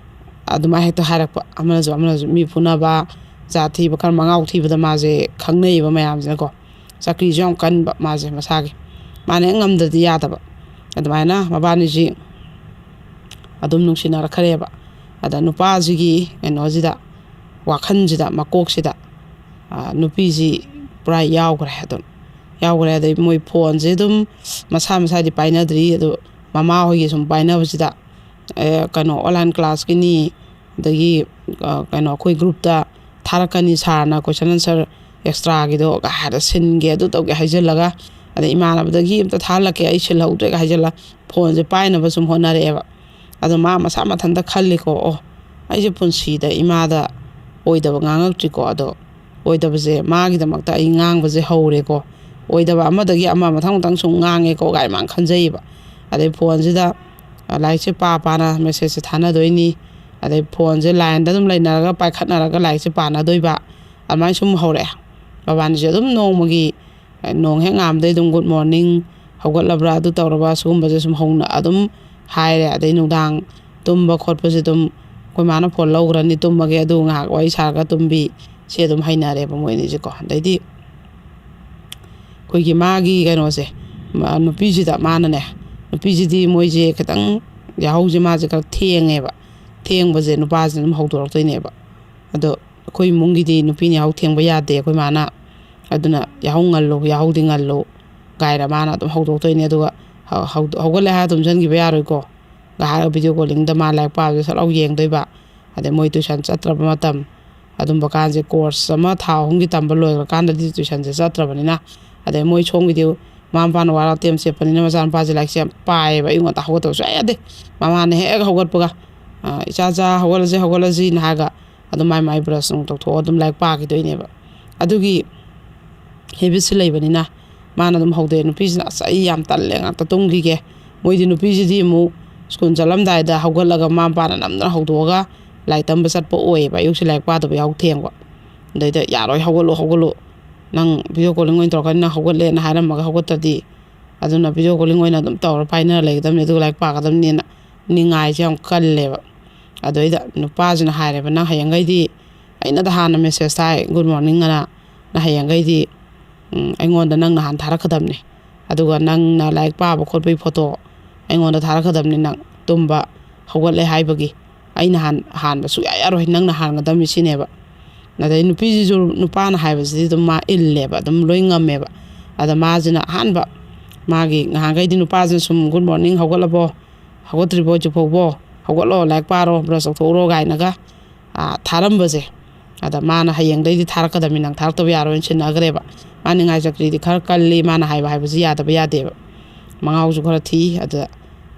ꯑꯗꯨꯃꯥꯏꯅ ꯍꯦꯛꯇ ꯍꯥꯏꯔꯛꯄ꯫ ꯑꯃꯅꯁꯨ ꯑꯃꯅꯁꯨ ꯃꯤ ꯐꯨꯅꯕ, ꯖꯥꯠ ꯊꯤꯕ, ꯈꯔ ꯃꯉꯥꯎ ꯊꯤꯕꯗ ꯃꯥꯁꯦ ꯈꯪꯅꯩꯌꯦꯕ ꯃꯌꯥꯝꯁꯤꯅꯀꯣ꯫ ꯆꯀ꯭ꯔꯤꯁꯨ ꯌꯥꯝ ꯀꯟꯕ ꯃꯥꯁꯦ ꯃꯁꯥꯒꯤ꯫ ꯃꯥꯅ ꯍꯦꯛ ꯉꯝꯗ꯭ꯔꯗꯤ ꯌꯥꯗꯕ꯫ ꯑꯗꯨꯃꯥꯏꯅ ꯃꯕꯥꯅꯤꯁꯤ ꯑꯗꯨꯝ ꯅꯨꯡꯁꯤꯅꯔꯛꯈ꯭ꯔꯦꯕ꯫ ꯑꯗ ꯅꯨꯄꯥꯁꯤꯒꯤ ꯀꯩꯅꯣꯁꯤꯗ, ꯋꯥꯈꯜꯁꯤꯗ, ꯃꯀꯣꯛꯁꯤꯗ, ꯑ, ꯅꯨꯄꯤꯁꯤ ꯄꯨꯔꯥ ꯌꯥꯎꯈ꯭ꯔꯦ ꯑꯗꯨꯝ꯫ ꯌꯥꯎꯈ꯭ꯔꯦ꯫ ꯑꯗꯩ ꯃꯣꯏ ꯐꯣꯟꯁꯦ ꯑꯗꯨꯝ ꯃꯁꯥ ꯃꯁꯥꯗꯤ ꯄꯥꯏꯅꯗ꯭ꯔꯤ꯫ ꯑꯗꯣ ꯃꯃꯥ ꯍꯣꯏꯒꯤ ꯁꯨꯝ ꯄꯥꯏꯅꯕꯁꯤꯗ, ꯑꯦ, ꯀꯩꯅꯣ, online classꯀꯤꯅꯤ, ꯑꯗꯒꯤ, ꯑ, ꯀꯩꯅꯣ, ꯑꯩꯈꯣꯏ groupꯇ ꯊꯥꯔꯛꯀꯅꯤ, ꯁꯥꯔꯅ question answer extraꯒꯤꯗꯣ ꯀꯥꯏ ꯍꯥꯏꯔ ꯁꯤꯟꯒꯦ, ꯑꯗꯨ ꯇꯧꯒꯦ ꯍꯥꯏꯖꯤꯜꯂꯒ, ꯑꯗꯩ ꯏꯃꯥꯟꯅꯕꯗꯒꯤ ꯑꯝꯇ ꯊꯥꯍꯜꯂꯛꯀꯦ, ꯑꯩ ꯁꯤꯜꯍꯧꯗ꯭ꯔꯦꯒ ꯍꯥꯏꯖꯤꯜꯂ ꯐꯣꯟꯁꯦ ꯄꯥꯏꯅꯕ ꯁꯨꯝ ꯍꯣꯠꯅꯔꯛꯑꯦꯕ꯫ ꯑꯗꯣ ꯃꯥ ꯃꯁꯥ ꯃꯊꯟꯇ ꯈꯜꯂꯤꯀꯣ, "ꯑꯣ, ꯑꯩꯁꯦ ꯄꯨꯟꯁꯤꯗ ꯏꯃꯥꯗ ꯑꯣꯏꯗꯕ ꯉꯥꯡꯉꯛꯇ꯭ꯔꯤꯀꯣ, ꯑꯗꯣ ꯑꯣꯏꯗꯕꯁꯦ ꯃꯥꯒꯤꯗꯃꯛꯇ ꯑꯩ ꯉꯥꯡꯕꯁꯦ ꯍꯧꯔꯦꯀꯣ, ꯑꯣꯏꯗꯕ ꯑꯃꯗꯒꯤ ꯑꯃ ꯃꯊꯪ ꯃꯊꯪ ꯁꯨꯝ ꯉꯥꯡꯉꯦꯀꯣ" ꯀꯥꯏ ꯃꯥꯅ ꯈꯟꯖꯩꯌꯦꯕ꯫ ꯑꯗꯩ ꯐꯣꯟꯁꯤꯗ, ꯑ, ꯂꯥꯏꯔꯤꯛꯁꯦ ꯄꯥ ꯄꯥꯅ messageꯁꯦ ꯊꯥꯅꯗꯣꯏꯅꯤ꯫ ꯑꯗꯩ ꯐꯣꯟꯁꯦ lineꯗ ꯑꯗꯨꯝ ꯂꯩꯅꯔꯒ ꯄꯥꯏꯈꯠꯅꯔꯒ ꯂꯥꯏꯔꯤꯛꯁꯦ ꯄꯥꯅꯗꯣꯏꯕ꯫ ꯑꯗꯨꯃꯥꯏꯅ ꯁꯨꯝ ꯍꯧꯔꯛꯑꯦ꯫ ꯃꯕꯥꯅꯤꯁꯦ ꯑꯗꯨꯝ ꯅꯣꯡꯃꯒꯤ, ꯑ, ꯅꯣꯡ ꯍꯦꯛ ꯉꯥꯟꯕꯗꯩ ꯑꯗꯨꯝ "Good morning, ꯍꯧꯒꯠꯂꯕ꯭ꯔꯥ, ꯑꯗꯨ ꯇꯧꯔꯕ꯭ꯔꯥ?" ꯁꯤꯒꯨꯝꯕꯁꯦ ꯁꯨꯝ ꯍꯧꯅ ꯑꯗꯨꯝ ꯍꯥꯏꯔꯦ꯫ ꯑꯗꯩ ꯅꯨꯡꯗꯥꯡ ꯇꯨꯝꯕ ꯈꯣꯠꯄꯁꯦ ꯑꯗꯨꯝ ꯑꯩꯈꯣꯏ ꯃꯥꯅ ꯐꯣꯟ ꯂꯧꯈ꯭ꯔꯅꯤ, ꯇꯨꯝꯃꯒꯦ, ꯑꯗꯨ ꯉꯥꯏꯍꯥꯛ ꯋꯥꯔꯤ ꯁꯥꯔꯒ ꯇꯨꯝꯕꯤ꯫ ꯁꯤ ꯑꯗꯨꯝ ꯍꯩꯅꯔꯦꯕ ꯃꯣꯏ ꯑꯅꯤꯁꯦꯀꯣ꯫ ꯑꯗꯩꯗꯤ ꯑꯩꯈꯣꯏꯒꯤ ꯃꯥꯒꯤ ꯀꯩꯅꯣꯁꯦ, ꯃꯥ-, ꯅꯨꯄꯤꯁꯤꯗ ꯃꯥꯅꯅꯦ, ꯅꯨꯄꯤꯁꯤꯗꯤ ꯃꯣꯏꯁꯦ ꯈꯤꯇꯪ ꯌꯥꯍꯧꯁꯦ ꯃꯥꯁꯦ ꯈꯔ ꯊꯦꯡꯉꯦꯕ꯫ ꯊꯦꯡꯕꯁꯦ ꯅꯨꯄꯥꯁꯤꯅ ꯑꯗꯨꯝ ꯍꯧꯗꯣꯔꯛꯇꯣꯏꯅꯦꯕ꯫ ꯑꯗꯣ ꯑꯩꯈꯣꯏ ꯏꯃꯨꯡꯒꯤꯗꯤ ꯅꯨꯄꯤꯅ ꯌꯥꯍꯧ ꯊꯦꯡꯕ ꯌꯥꯗꯦ ꯑꯩꯈꯣꯏ ꯃꯥꯅ꯫ ꯑꯗꯨꯅ "ꯌꯥꯍꯧ ꯉꯜꯂꯨ, ꯌꯥꯍꯧꯗꯤ ꯉꯜꯂꯨ" ꯀꯥꯏꯅ ꯃꯥꯅ ꯑꯗꯨꯝ ꯍꯧꯗꯣꯛꯇꯣꯏꯅꯦ꯫ ꯑꯗꯨꯒ ꯍꯧ-, ꯍꯧ-, ꯍꯧꯒꯠꯂꯦ ꯍꯥꯏꯔ ꯇꯨꯝꯁꯤꯟꯈꯤꯕ ꯌꯥꯔꯣꯏꯀꯣ꯫ ꯉꯥꯏꯍꯥꯛ video callingꯗ ꯃꯥ ꯂꯥꯏꯔꯤꯛ ꯄꯥꯕꯁꯦ ꯁꯠ ꯂꯥꯎ ꯌꯦꯡꯗꯣꯏꯕ꯫ ꯑꯗꯩ ꯃꯣꯏ tuition ꯆꯠꯇ꯭ꯔꯕ ꯃꯇꯝ, ꯑꯗꯨꯝꯕ ꯀꯥꯟꯁꯦ, course ꯑꯃ ꯊꯥ ꯑꯍꯨꯝꯒꯤ ꯇꯝꯕ ꯂꯣꯏꯈ꯭ꯔꯀꯥꯟꯗꯗꯤ tuitionꯁꯦ ꯆꯠꯇ꯭ꯔꯕꯅꯤꯅ, ꯑꯗꯩ ꯃꯣꯏ ꯁꯣꯝꯒꯤꯗꯤ ꯃꯃꯥ ꯃꯄꯥꯅ ꯋꯥꯔ ꯇꯦꯝ ꯁꯦꯠꯄꯅꯤꯅ ꯃꯆꯥꯅꯨꯄꯥꯁꯦ ꯂꯥꯏꯔꯤꯛꯁꯦ ꯌꯥꯝ ꯄꯥꯏꯌꯦꯕ꯫ ꯑꯌꯨꯛ ꯉꯟꯇꯥ ꯍꯧꯒꯠꯇꯕ ꯁꯨꯡꯌꯥ ꯌꯥꯗꯦ꯫ ꯃꯃꯥꯅ ꯍꯦꯛ ꯍꯧꯒꯠꯄꯒ, "ꯑ, ꯏꯆꯥ, ꯆꯥ, ꯍꯧꯒꯠꯂꯁꯤ, ꯍꯧꯒꯠꯂꯁꯤꯅ" ꯍꯥꯏꯔꯒ ꯑꯗꯨꯝ ꯃꯥꯏ ꯃꯥꯏ brush ꯅꯨꯡ ꯇꯧꯊꯣꯛꯑꯒ ꯑꯗꯨꯝ ꯂꯥꯏꯔꯤꯛ ꯄꯥꯈꯤꯗꯣꯏꯅꯦꯕ꯫ ꯑꯗꯨꯒꯤ ꯍꯦꯕꯤꯠꯁꯤ ꯂꯩꯕꯅꯤꯅ ꯃꯥꯅ ꯑꯗꯨꯝ ꯍꯧꯗꯣꯛꯑꯦ꯫ ꯅꯨꯄꯤꯁꯤꯅ "ꯑꯁ, ꯑꯩ ꯌꯥꯝ ꯇꯜꯂꯦ, ꯉꯥꯛꯇ ꯇꯨꯝꯈꯤꯒꯦ"꯫ ꯃꯣꯏꯗꯤ ꯅꯨꯄꯤꯁꯤꯗꯤ ꯑꯃꯨꯛ ꯁ꯭ꯀꯨꯜ ꯆꯠꯂꯝꯗꯥꯏꯗ ꯍꯧꯒꯠꯂꯒ ꯃꯃꯥ ꯃꯄꯥꯅ ꯅꯝꯗꯅ ꯍꯧꯗꯣꯛꯑꯒ ꯂꯥꯏꯔꯤꯛ ꯇꯝꯕ ꯆꯠꯄ ꯑꯣꯏꯌꯦꯕ꯫ ꯑꯌꯨꯛꯁꯤ ꯂꯥꯏꯔꯤꯛ ꯄꯥꯗꯕ ꯌꯥꯍꯧ ꯊꯦꯡꯕ꯫ ꯑꯗꯩꯗ "ꯌꯥꯔꯣꯏ, ꯍꯧꯒꯠꯂꯣ, ꯍꯧꯒꯠꯂꯣ, ꯅꯪ ꯚꯤꯗꯤꯑꯣ ꯀꯣꯂꯤꯡ ꯑꯣꯏꯅ ꯇꯧꯔꯛꯀꯅꯤ, ꯅꯪ ꯍꯧꯒꯠꯂꯦꯅ ꯍꯥꯏꯔꯝꯃꯒ ꯍꯧꯒꯠꯇ꯭ꯔꯗꯤ, ꯑꯗꯨꯅ ꯚꯤꯗꯤꯑꯣ ꯀꯣꯂꯤꯡ ꯑꯣꯏꯅ ꯑꯗꯨꯝ ꯇꯧꯔ ꯄꯥꯏꯅꯔ ꯂꯩꯒꯗꯕꯅꯤ, ꯑꯗꯨꯒ ꯂꯥꯏꯔꯤꯛ ꯄꯥꯒꯗꯕꯅꯤꯅ" ꯅꯤꯡꯉꯥꯏꯁꯦ ꯌꯥꯝ ꯀꯜꯂꯦꯕ꯫ ꯑꯗꯩꯗ ꯅꯨꯄꯥꯁꯤꯅ ꯍꯥꯏꯔꯦꯕ, "ꯅꯪ ꯍꯌꯦꯡꯈꯩꯗꯤ ꯑꯩꯅꯗ ꯍꯥꯟꯅ ꯃꯦꯁꯦꯖ ꯊꯥꯏ, ꯒꯨꯗ ꯃꯣꯔꯅꯤꯡ ꯑꯅ, ꯅꯪ ꯍꯌꯦꯡꯈꯩꯗꯤ ꯎꯝ, ꯑꯩꯉꯣꯟꯗ ꯅꯪ ꯅꯍꯥꯟ ꯊꯥꯔꯛꯀꯗꯕꯅꯤ꯫ ꯑꯗꯨꯒ ꯅꯪꯅ ꯂꯥꯏꯔꯤꯛ ꯄꯥꯕ ꯈꯣꯠꯄꯒꯤ ꯐꯣꯇꯣ ꯑꯩꯉꯣꯟꯗ ꯊꯥꯔꯛꯀꯗꯕꯅꯤ, ꯅꯪ ꯇꯨꯝꯕ ꯍꯧꯒꯠꯂꯦ ꯍꯥꯏꯕꯒꯤ꯫ ꯑꯩꯅ ꯍꯥꯟ-, ꯍꯥꯟꯕ ꯁꯨꯡꯌꯥ ꯌꯥꯔꯣꯏ, ꯅꯪꯅ ꯍꯥꯟꯒꯗꯕꯅꯤ" ꯁꯤꯅꯦꯕ꯫ ꯑꯗꯩ ꯅꯨꯄꯤꯁꯤꯁꯨ ꯅꯨꯄꯥꯅ ꯍꯥꯏꯕꯁꯤꯗꯤ ꯑꯗꯨꯝ ꯃꯥ ꯏꯜꯂꯦꯕ, ꯑꯗꯨꯝ ꯂꯣꯏ ꯉꯝꯃꯦꯕ꯫ ꯑꯗ ꯃꯥꯁꯤꯅ ꯑꯍꯥꯟꯕ, ꯃꯥꯒꯤ ꯉꯍꯥꯟꯈꯩꯗꯤ ꯅꯨꯄꯥꯁꯤꯅ ꯁꯨꯝ "ꯒꯨꯗ ꯃꯣꯔꯅꯤꯡ, ꯍꯧꯒꯠꯂꯕꯣ? ꯍꯧꯒꯠꯇ꯭ꯔꯤꯕꯣ ꯍꯧꯖꯤꯛ ꯐꯥꯎꯕꯣ? ꯍꯧꯒꯠꯂꯣ, ꯂꯥꯏꯔꯤꯛ ꯄꯥꯔꯣ, ꯕ꯭ꯔꯁ ꯇꯧꯊꯣꯛꯎꯔꯣ" ꯀꯥꯏꯅꯒ, ꯑꯥ, ꯊꯥꯔꯝꯕꯁꯦ꯫ ꯑꯗ ꯃꯥꯅ "ꯍꯌꯦꯡꯗꯩꯗꯤ ꯊꯥꯔꯛꯀꯗꯕꯅꯤ, ꯅꯪ ꯊꯥꯔꯛꯇꯕ ꯌꯥꯔꯣꯏꯅ" ꯁꯤꯟꯅꯈ꯭ꯔꯦꯕ꯫ ꯃꯥ ꯅꯤꯡꯉꯥꯏ ꯆꯀ꯭ꯔꯤꯗꯤ ꯈꯔ ꯀꯜꯂꯤ, ꯃꯥꯅ ꯍꯥꯏꯕ ꯍꯥꯏꯕꯁꯤ ꯌꯥꯗꯕ ꯌꯥꯗꯦꯕ꯫ ꯃꯉꯥꯎꯁꯨ ꯈꯔ ꯊꯤ꯫ ꯑꯗ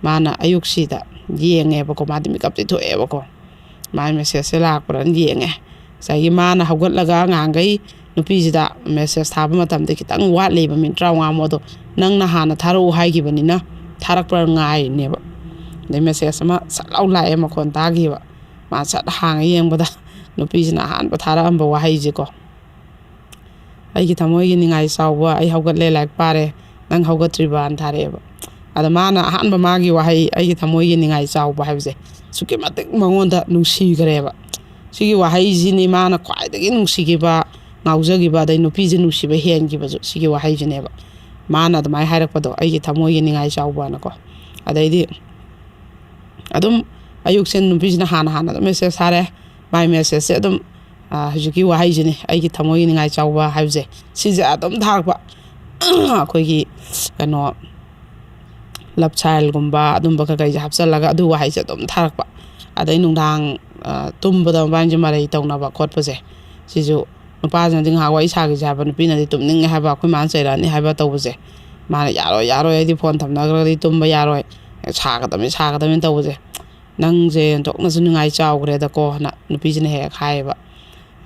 ꯃꯥꯅ ꯑꯌꯨꯛꯁꯤꯗ ꯌꯦꯡꯉꯦꯕꯀꯣ, ꯃꯥꯗꯤ ꯃꯤꯀꯞꯇꯤ ꯊꯣꯛꯑꯦꯕꯀꯣ꯫ ꯃꯥꯏ ꯃꯦꯁꯦꯖꯁꯦ ꯂꯥꯛꯄ꯭ꯔꯥꯅ ꯌꯦꯡꯉꯦ꯫ ꯉꯁꯥꯏꯒꯤ ꯃꯥꯅ ꯍꯧꯒꯠꯂꯒ ꯉꯍꯥꯟꯈꯩ ꯅꯨꯄꯤꯁꯤꯗ ꯃꯦꯁꯦꯖ ꯊꯥꯕ ꯃꯇꯝꯗ ꯈꯤꯇꯪ ꯋꯥꯠꯂꯤꯕ, ꯃꯤꯅꯤꯠ ꯇꯔꯥꯃꯉꯥꯃꯨꯛ, ꯑꯗꯣ "ꯅꯪꯅ ꯍꯥꯟꯅ ꯊꯥꯔꯛꯎ ꯍꯥꯏꯈꯤꯕꯅꯤꯅ ꯊꯥꯔꯛꯄ꯭ꯔꯥ ꯉꯥꯏꯔꯤꯅꯦꯕ"꯫ ꯑꯗꯩ ꯃꯦꯁꯦꯖ ꯑꯃ ꯁꯠ ꯂꯥꯎ ꯂꯥꯛꯑꯦ, ꯃꯈꯣꯟ ꯇꯥꯈꯤꯕ꯫ ꯃꯥ ꯁꯠ ꯍꯥꯡꯉ ꯌꯦꯡꯕꯗ ꯅꯨꯄꯤꯁꯤꯅ ꯑꯍꯥꯟꯕ ꯊꯥꯔꯛꯑꯝꯕ ꯋꯥꯍꯩꯁꯦꯀꯣ, "ꯑꯩꯒꯤ ꯊꯃꯣꯏꯒꯤ ꯅꯤꯡꯉꯥꯏ ꯆꯥꯎꯕ, ꯑꯩ ꯍꯧꯒꯠꯂꯦ, ꯂꯥꯏꯔꯤꯛ ꯄꯥꯔꯦ, ꯅꯪ ꯍꯧꯒꯠꯇ꯭ꯔꯤꯕꯅ" ꯊꯥꯔꯛꯑꯦꯕ꯫ ꯑꯗ ꯃꯥꯅ ꯑꯍꯥꯟꯕ ꯃꯥꯒꯤ ꯋꯥꯍꯩ "ꯑꯩꯒꯤ ꯊꯃꯣꯏꯒꯤ ꯅꯤꯡꯉꯥꯏ ꯆꯥꯎꯕ" ꯍꯥꯏꯕꯁꯦ ꯑꯁꯨꯛꯀꯤ ꯃꯇꯤꯛ ꯃꯉꯣꯟꯗ ꯅꯨꯡꯁꯤꯈ꯭ꯔꯦꯕ꯫ ꯁꯤꯒꯤ ꯋꯥꯍꯩꯁꯤꯅꯤ ꯃꯥꯅ ꯈ꯭ꯋꯥꯏꯗꯒꯤ ꯅꯨꯡꯁꯤꯈꯤꯕ, ꯉꯥꯎꯖꯈꯤꯕ, ꯑꯗꯩ ꯅꯨꯄꯤꯁꯦ ꯅꯨꯡꯁꯤꯕ ꯍꯦꯟꯈꯤꯕꯁꯨ ꯁꯤꯒꯤ ꯋꯥꯍꯩꯁꯤꯅꯦꯕ꯫ ꯃꯥꯅ ꯑꯗꯨꯃꯥꯏꯅ ꯍꯥꯏꯔꯛꯄꯗꯣ, "ꯑꯩꯒꯤ ꯊꯃꯣꯏꯒꯤ ꯅꯤꯡꯉꯥꯏ ꯆꯥꯎꯕꯅꯀꯣ"꯫ ꯑꯗꯩꯗꯤ ꯑꯗꯨꯝ ꯑꯌꯨꯛꯁꯦ ꯅꯨꯄꯤꯁꯤꯅ ꯍꯥꯟꯅ ꯍꯥꯟꯅ ꯑꯗꯨꯝ ꯃꯦꯁꯦꯖ ꯊꯥꯔꯦ꯫ ꯃꯥꯏ ꯃꯦꯁꯦꯖꯁꯦ ꯑꯗꯨꯝ, ꯑꯥ, ꯍꯧꯖꯤꯛꯀꯤ ꯋꯥꯍꯩꯁꯤꯅꯤ, "ꯑꯩꯒꯤ ꯊꯃꯣꯏꯒꯤ ꯅꯤꯡꯉꯥꯏ ꯆꯥꯎꯕ" ꯍꯥꯏꯕꯁꯦ, ꯁꯤꯁꯦ ꯑꯗꯨꯝ ꯊꯥꯔꯛꯄ꯫ ꯑꯩꯈꯣꯏꯒꯤ ꯀꯩꯅꯣ, ꯂꯞ ꯁꯥꯏꯜꯒꯨꯝꯕ ꯑꯗꯨꯝꯕ ꯀꯩꯀꯩꯁꯦ ꯍꯥꯞꯆꯤꯜꯂꯒ ꯑꯗꯨ ꯋꯥꯍꯩꯁꯦ ꯑꯗꯨꯝ ꯊꯥꯔꯛꯄ꯫ ꯑꯗꯩ ꯅꯨꯡꯗꯥꯡ, ꯑꯥ, ꯇꯨꯝꯕꯗ ꯃꯕꯥꯅꯤꯁꯦ ꯃꯔꯩ ꯇꯧꯅꯕ ꯈꯣꯠꯄꯁꯦ, ꯁꯤꯁꯨ ꯅꯨꯄꯥꯁꯤꯅꯗꯤ ꯉꯥꯏꯍꯥꯛ ꯋꯥꯔꯤ ꯁꯥꯈꯤꯁꯦ ꯍꯥꯏꯕ, ꯅꯨꯄꯤꯅꯗꯤ ꯇꯨꯝꯅꯤꯡꯉꯦ ꯍꯥꯏꯕ, "ꯑꯩꯈꯣꯏ ꯃꯥꯅ ꯆꯩꯔꯛꯑꯅꯤ" ꯍꯥꯏꯕ ꯇꯧꯕꯁꯦ, ꯃꯥꯅ "ꯌꯥꯔꯣꯏ, ꯌꯥꯔꯣꯏ, ꯑꯩꯗꯤ ꯐꯣꯟ ꯊꯝꯅꯈ꯭ꯔꯒꯗꯤ ꯇꯨꯝꯕ ꯌꯥꯔꯣꯏ, ꯁꯥꯒꯗꯕꯅꯤ, ꯁꯥꯒꯗꯕꯅꯤ" ꯇꯧꯕꯁꯦ, "ꯅꯪꯁꯦ ꯑꯣꯟꯊꯣꯛꯅꯁꯨ ꯅꯤꯡꯉꯥꯏ ꯆꯥꯎꯈ꯭ꯔꯦꯗꯀꯣꯅ" ꯅꯨꯄꯤꯁꯤꯅ ꯍꯦꯛ ꯍꯦꯛ ꯍꯥꯏꯌꯦꯕ꯫